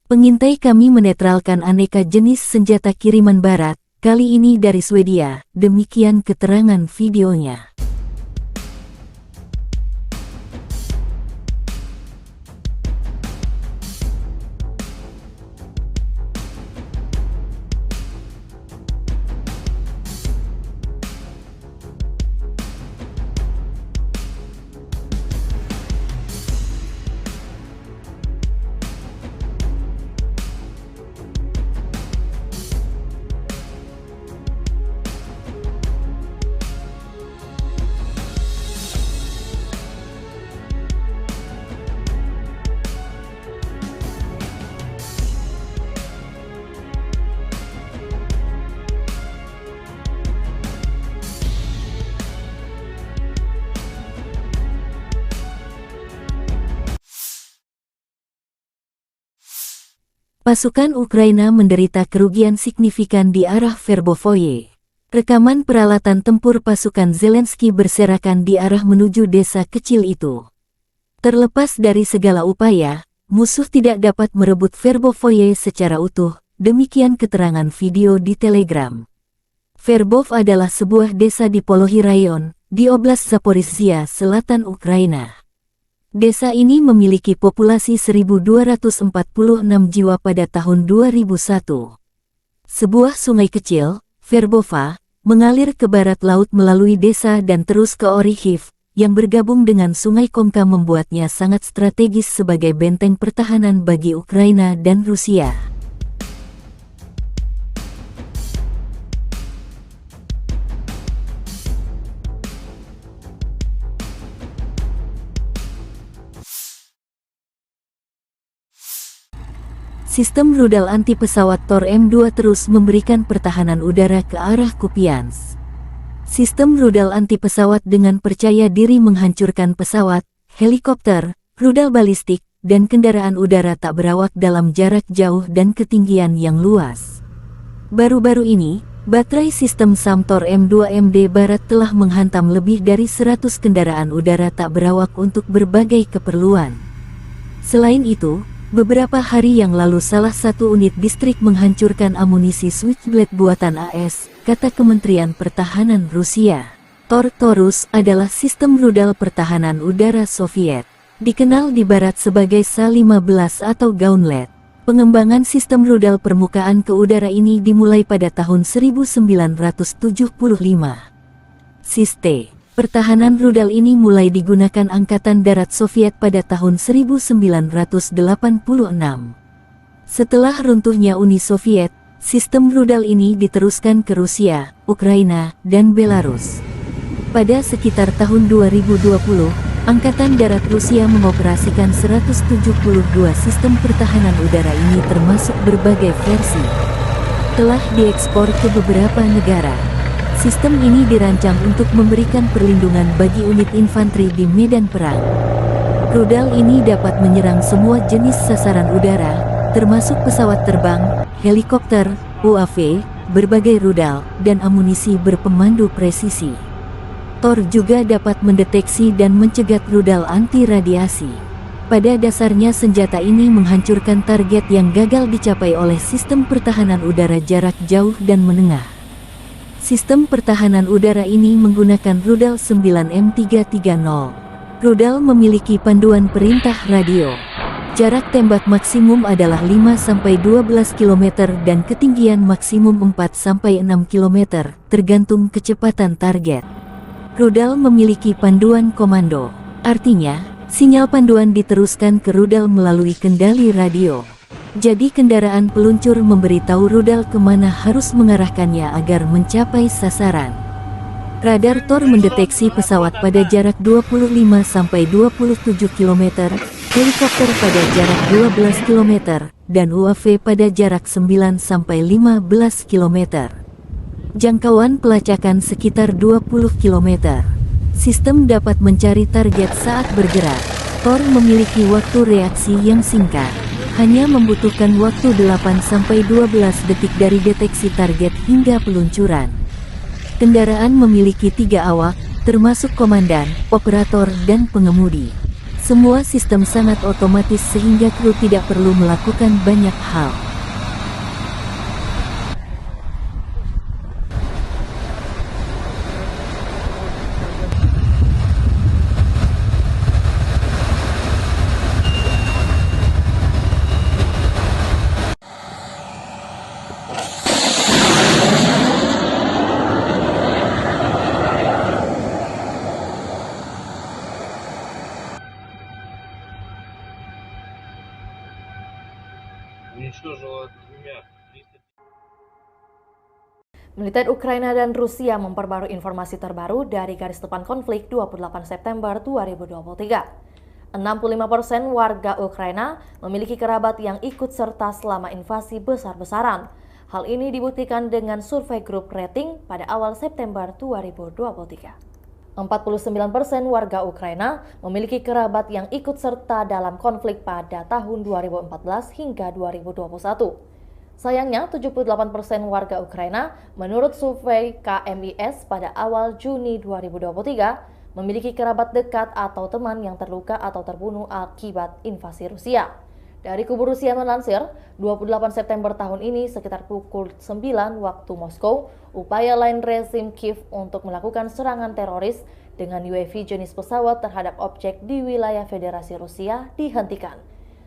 Pengintai kami menetralkan aneka jenis senjata kiriman Barat, kali ini dari Swedia, demikian keterangan videonya. Pasukan Ukraina menderita kerugian signifikan di arah Verbovoye. Rekaman peralatan tempur pasukan Zelensky berserakan di arah menuju desa kecil itu. Terlepas dari segala upaya, musuh tidak dapat merebut Verbovoye secara utuh, demikian keterangan video di Telegram. Verbov adalah sebuah desa di Polohi Rayon, di Oblast Zaporizhia, selatan Ukraina. Desa ini memiliki populasi seribu dua ratus empat puluh enam jiwa pada tahun dua ribu satu. Sebuah sungai kecil, Verbova, mengalir ke barat laut melalui desa dan terus ke Orikhiv, yang bergabung dengan Sungai Komka membuatnya sangat strategis sebagai benteng pertahanan bagi Ukraina dan Rusia. Sistem rudal anti pesawat Tor M dua terus memberikan pertahanan udara ke arah Kupiansk. Sistem rudal anti pesawat dengan percaya diri menghancurkan pesawat, helikopter, rudal balistik, dan kendaraan udara tak berawak dalam jarak jauh dan ketinggian yang luas. Baru-baru ini, Baterai sistem SAM Tor M dua M D Barat telah menghantam lebih dari seratus kendaraan udara tak berawak untuk berbagai keperluan. Selain itu, beberapa hari yang lalu salah satu unit distrik menghancurkan amunisi Switchblade buatan A S, kata Kementerian Pertahanan Rusia. Tor Taurus adalah sistem rudal pertahanan udara Soviet, dikenal di Barat sebagai S A lima belas atau Gauntlet. Pengembangan sistem rudal permukaan ke udara ini dimulai pada tahun seribu sembilan ratus tujuh puluh lima. Sistem pertahanan rudal ini mulai digunakan Angkatan Darat Soviet pada tahun seribu sembilan ratus delapan puluh enam. Setelah runtuhnya Uni Soviet, sistem rudal ini diteruskan ke Rusia, Ukraina, dan Belarus. Pada sekitar tahun dua ribu dua puluh, Angkatan Darat Rusia mengoperasikan seratus tujuh puluh dua sistem pertahanan udara ini, termasuk berbagai versi. Telah diekspor ke beberapa negara. Sistem ini dirancang untuk memberikan perlindungan bagi unit infanteri di medan perang. Rudal ini dapat menyerang semua jenis sasaran udara, termasuk pesawat terbang, helikopter, U A V, berbagai rudal, dan amunisi berpemandu presisi. Tor juga dapat mendeteksi dan mencegat rudal anti radiasi. Pada dasarnya, senjata ini menghancurkan target yang gagal dicapai oleh sistem pertahanan udara jarak jauh dan menengah. Sistem pertahanan udara ini menggunakan rudal sembilan M tiga tiga nol. Rudal memiliki panduan perintah radio. Jarak tembak maksimum adalah lima sampai dua belas kilometer dan ketinggian maksimum empat sampai enam kilometer, tergantung kecepatan target. Rudal memiliki panduan komando. Artinya, sinyal panduan diteruskan ke rudal melalui kendali radio. Jadi, kendaraan peluncur memberitahu rudal kemana harus mengarahkannya agar mencapai sasaran. Radar Tor mendeteksi pesawat pada jarak dua puluh lima sampai dua puluh tujuh kilometer, helikopter pada jarak dua belas kilometer, dan U A V pada jarak sembilan sampai lima belas kilometer. Jangkauan pelacakan sekitar dua puluh kilometer. Sistem dapat mencari target saat bergerak. Tor memiliki waktu reaksi yang singkat. Hanya membutuhkan waktu delapan sampai dua belas detik dari deteksi target hingga peluncuran. Kendaraan memiliki tiga awak, termasuk komandan, operator, dan pengemudi. Semua sistem sangat otomatis sehingga kru tidak perlu melakukan banyak hal. Уничтожила двумя. Militer Ukraina dan Rusia memperbarui informasi terbaru dari garis depan konflik dua puluh delapan September dua ribu dua puluh tiga. Enam puluh lima persen warga Ukraina memiliki kerabat yang ikut serta selama invasi besar-besaran. Hal ini dibuktikan dengan survei grup rating pada awal September dua ribu dua puluh tiga. Empat puluh sembilan persen warga Ukraina memiliki kerabat yang ikut serta dalam konflik pada tahun dua ribu empat belas hingga dua ribu dua puluh satu. Sayangnya, tujuh puluh delapan persen warga Ukraina, menurut survei K M I S pada awal Juni dua ribu dua puluh tiga, memiliki kerabat dekat atau teman yang terluka atau terbunuh akibat invasi Rusia. Dari kubu Rusia melansir, dua puluh delapan September tahun ini, sekitar pukul sembilan waktu Moskow, upaya lain rezim Kiev untuk melakukan serangan teroris dengan U A V jenis pesawat terhadap objek di wilayah Federasi Rusia dihentikan.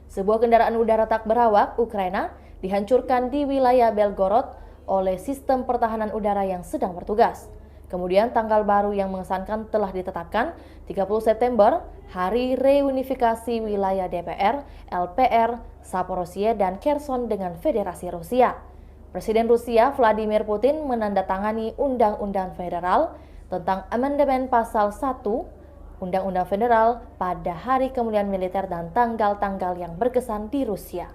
Sebuah kendaraan udara tak berawak Ukraina dihancurkan di wilayah Belgorod oleh sistem pertahanan udara yang sedang bertugas. Kemudian, tanggal baru yang mengesankan telah ditetapkan, tiga puluh September, Hari Reunifikasi Wilayah D P R, L P R, Zaporozhye, dan Kherson dengan Federasi Rusia. Presiden Rusia Vladimir Putin menandatangani Undang-Undang Federal tentang Amandemen Pasal satu Undang-Undang Federal pada hari kemuliaan militer dan tanggal-tanggal yang berkesan di Rusia.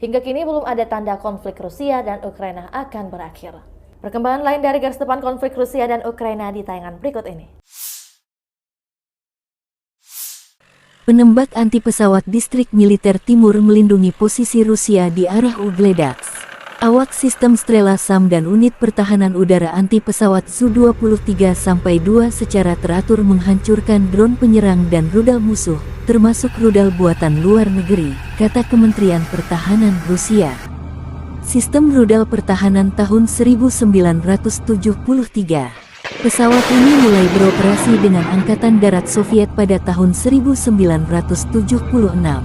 Hingga kini belum ada tanda konflik Rusia dan Ukraina akan berakhir. Perkembangan lain dari garis depan konflik Rusia dan Ukraina di tayangan berikut ini. Penembak anti pesawat distrik militer timur melindungi posisi Rusia di arah Ugledaks. Awak sistem Strela SAM dan unit pertahanan udara anti pesawat Su dua puluh tiga sampai dua secara teratur menghancurkan drone penyerang dan rudal musuh, termasuk rudal buatan luar negeri, kata Kementerian Pertahanan Rusia. Sistem rudal pertahanan tahun seribu sembilan ratus tujuh puluh tiga. Pesawat ini mulai beroperasi dengan Angkatan Darat Soviet pada tahun seribu sembilan ratus tujuh puluh enam.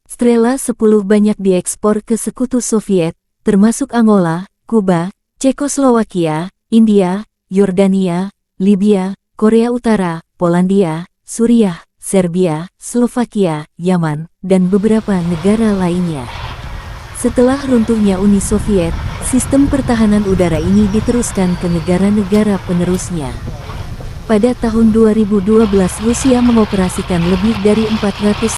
Strela sepuluh banyak diekspor ke sekutu Soviet, termasuk Angola, Kuba, Cekoslowakia, India, Yordania, Libya, Korea Utara, Polandia, Suriah, Serbia, Slovakia, Yaman, dan beberapa negara lainnya. Setelah runtuhnya Uni Soviet, sistem pertahanan udara ini diteruskan ke negara-negara penerusnya. Pada tahun dua ribu dua belas, Rusia mengoperasikan lebih dari empat ratus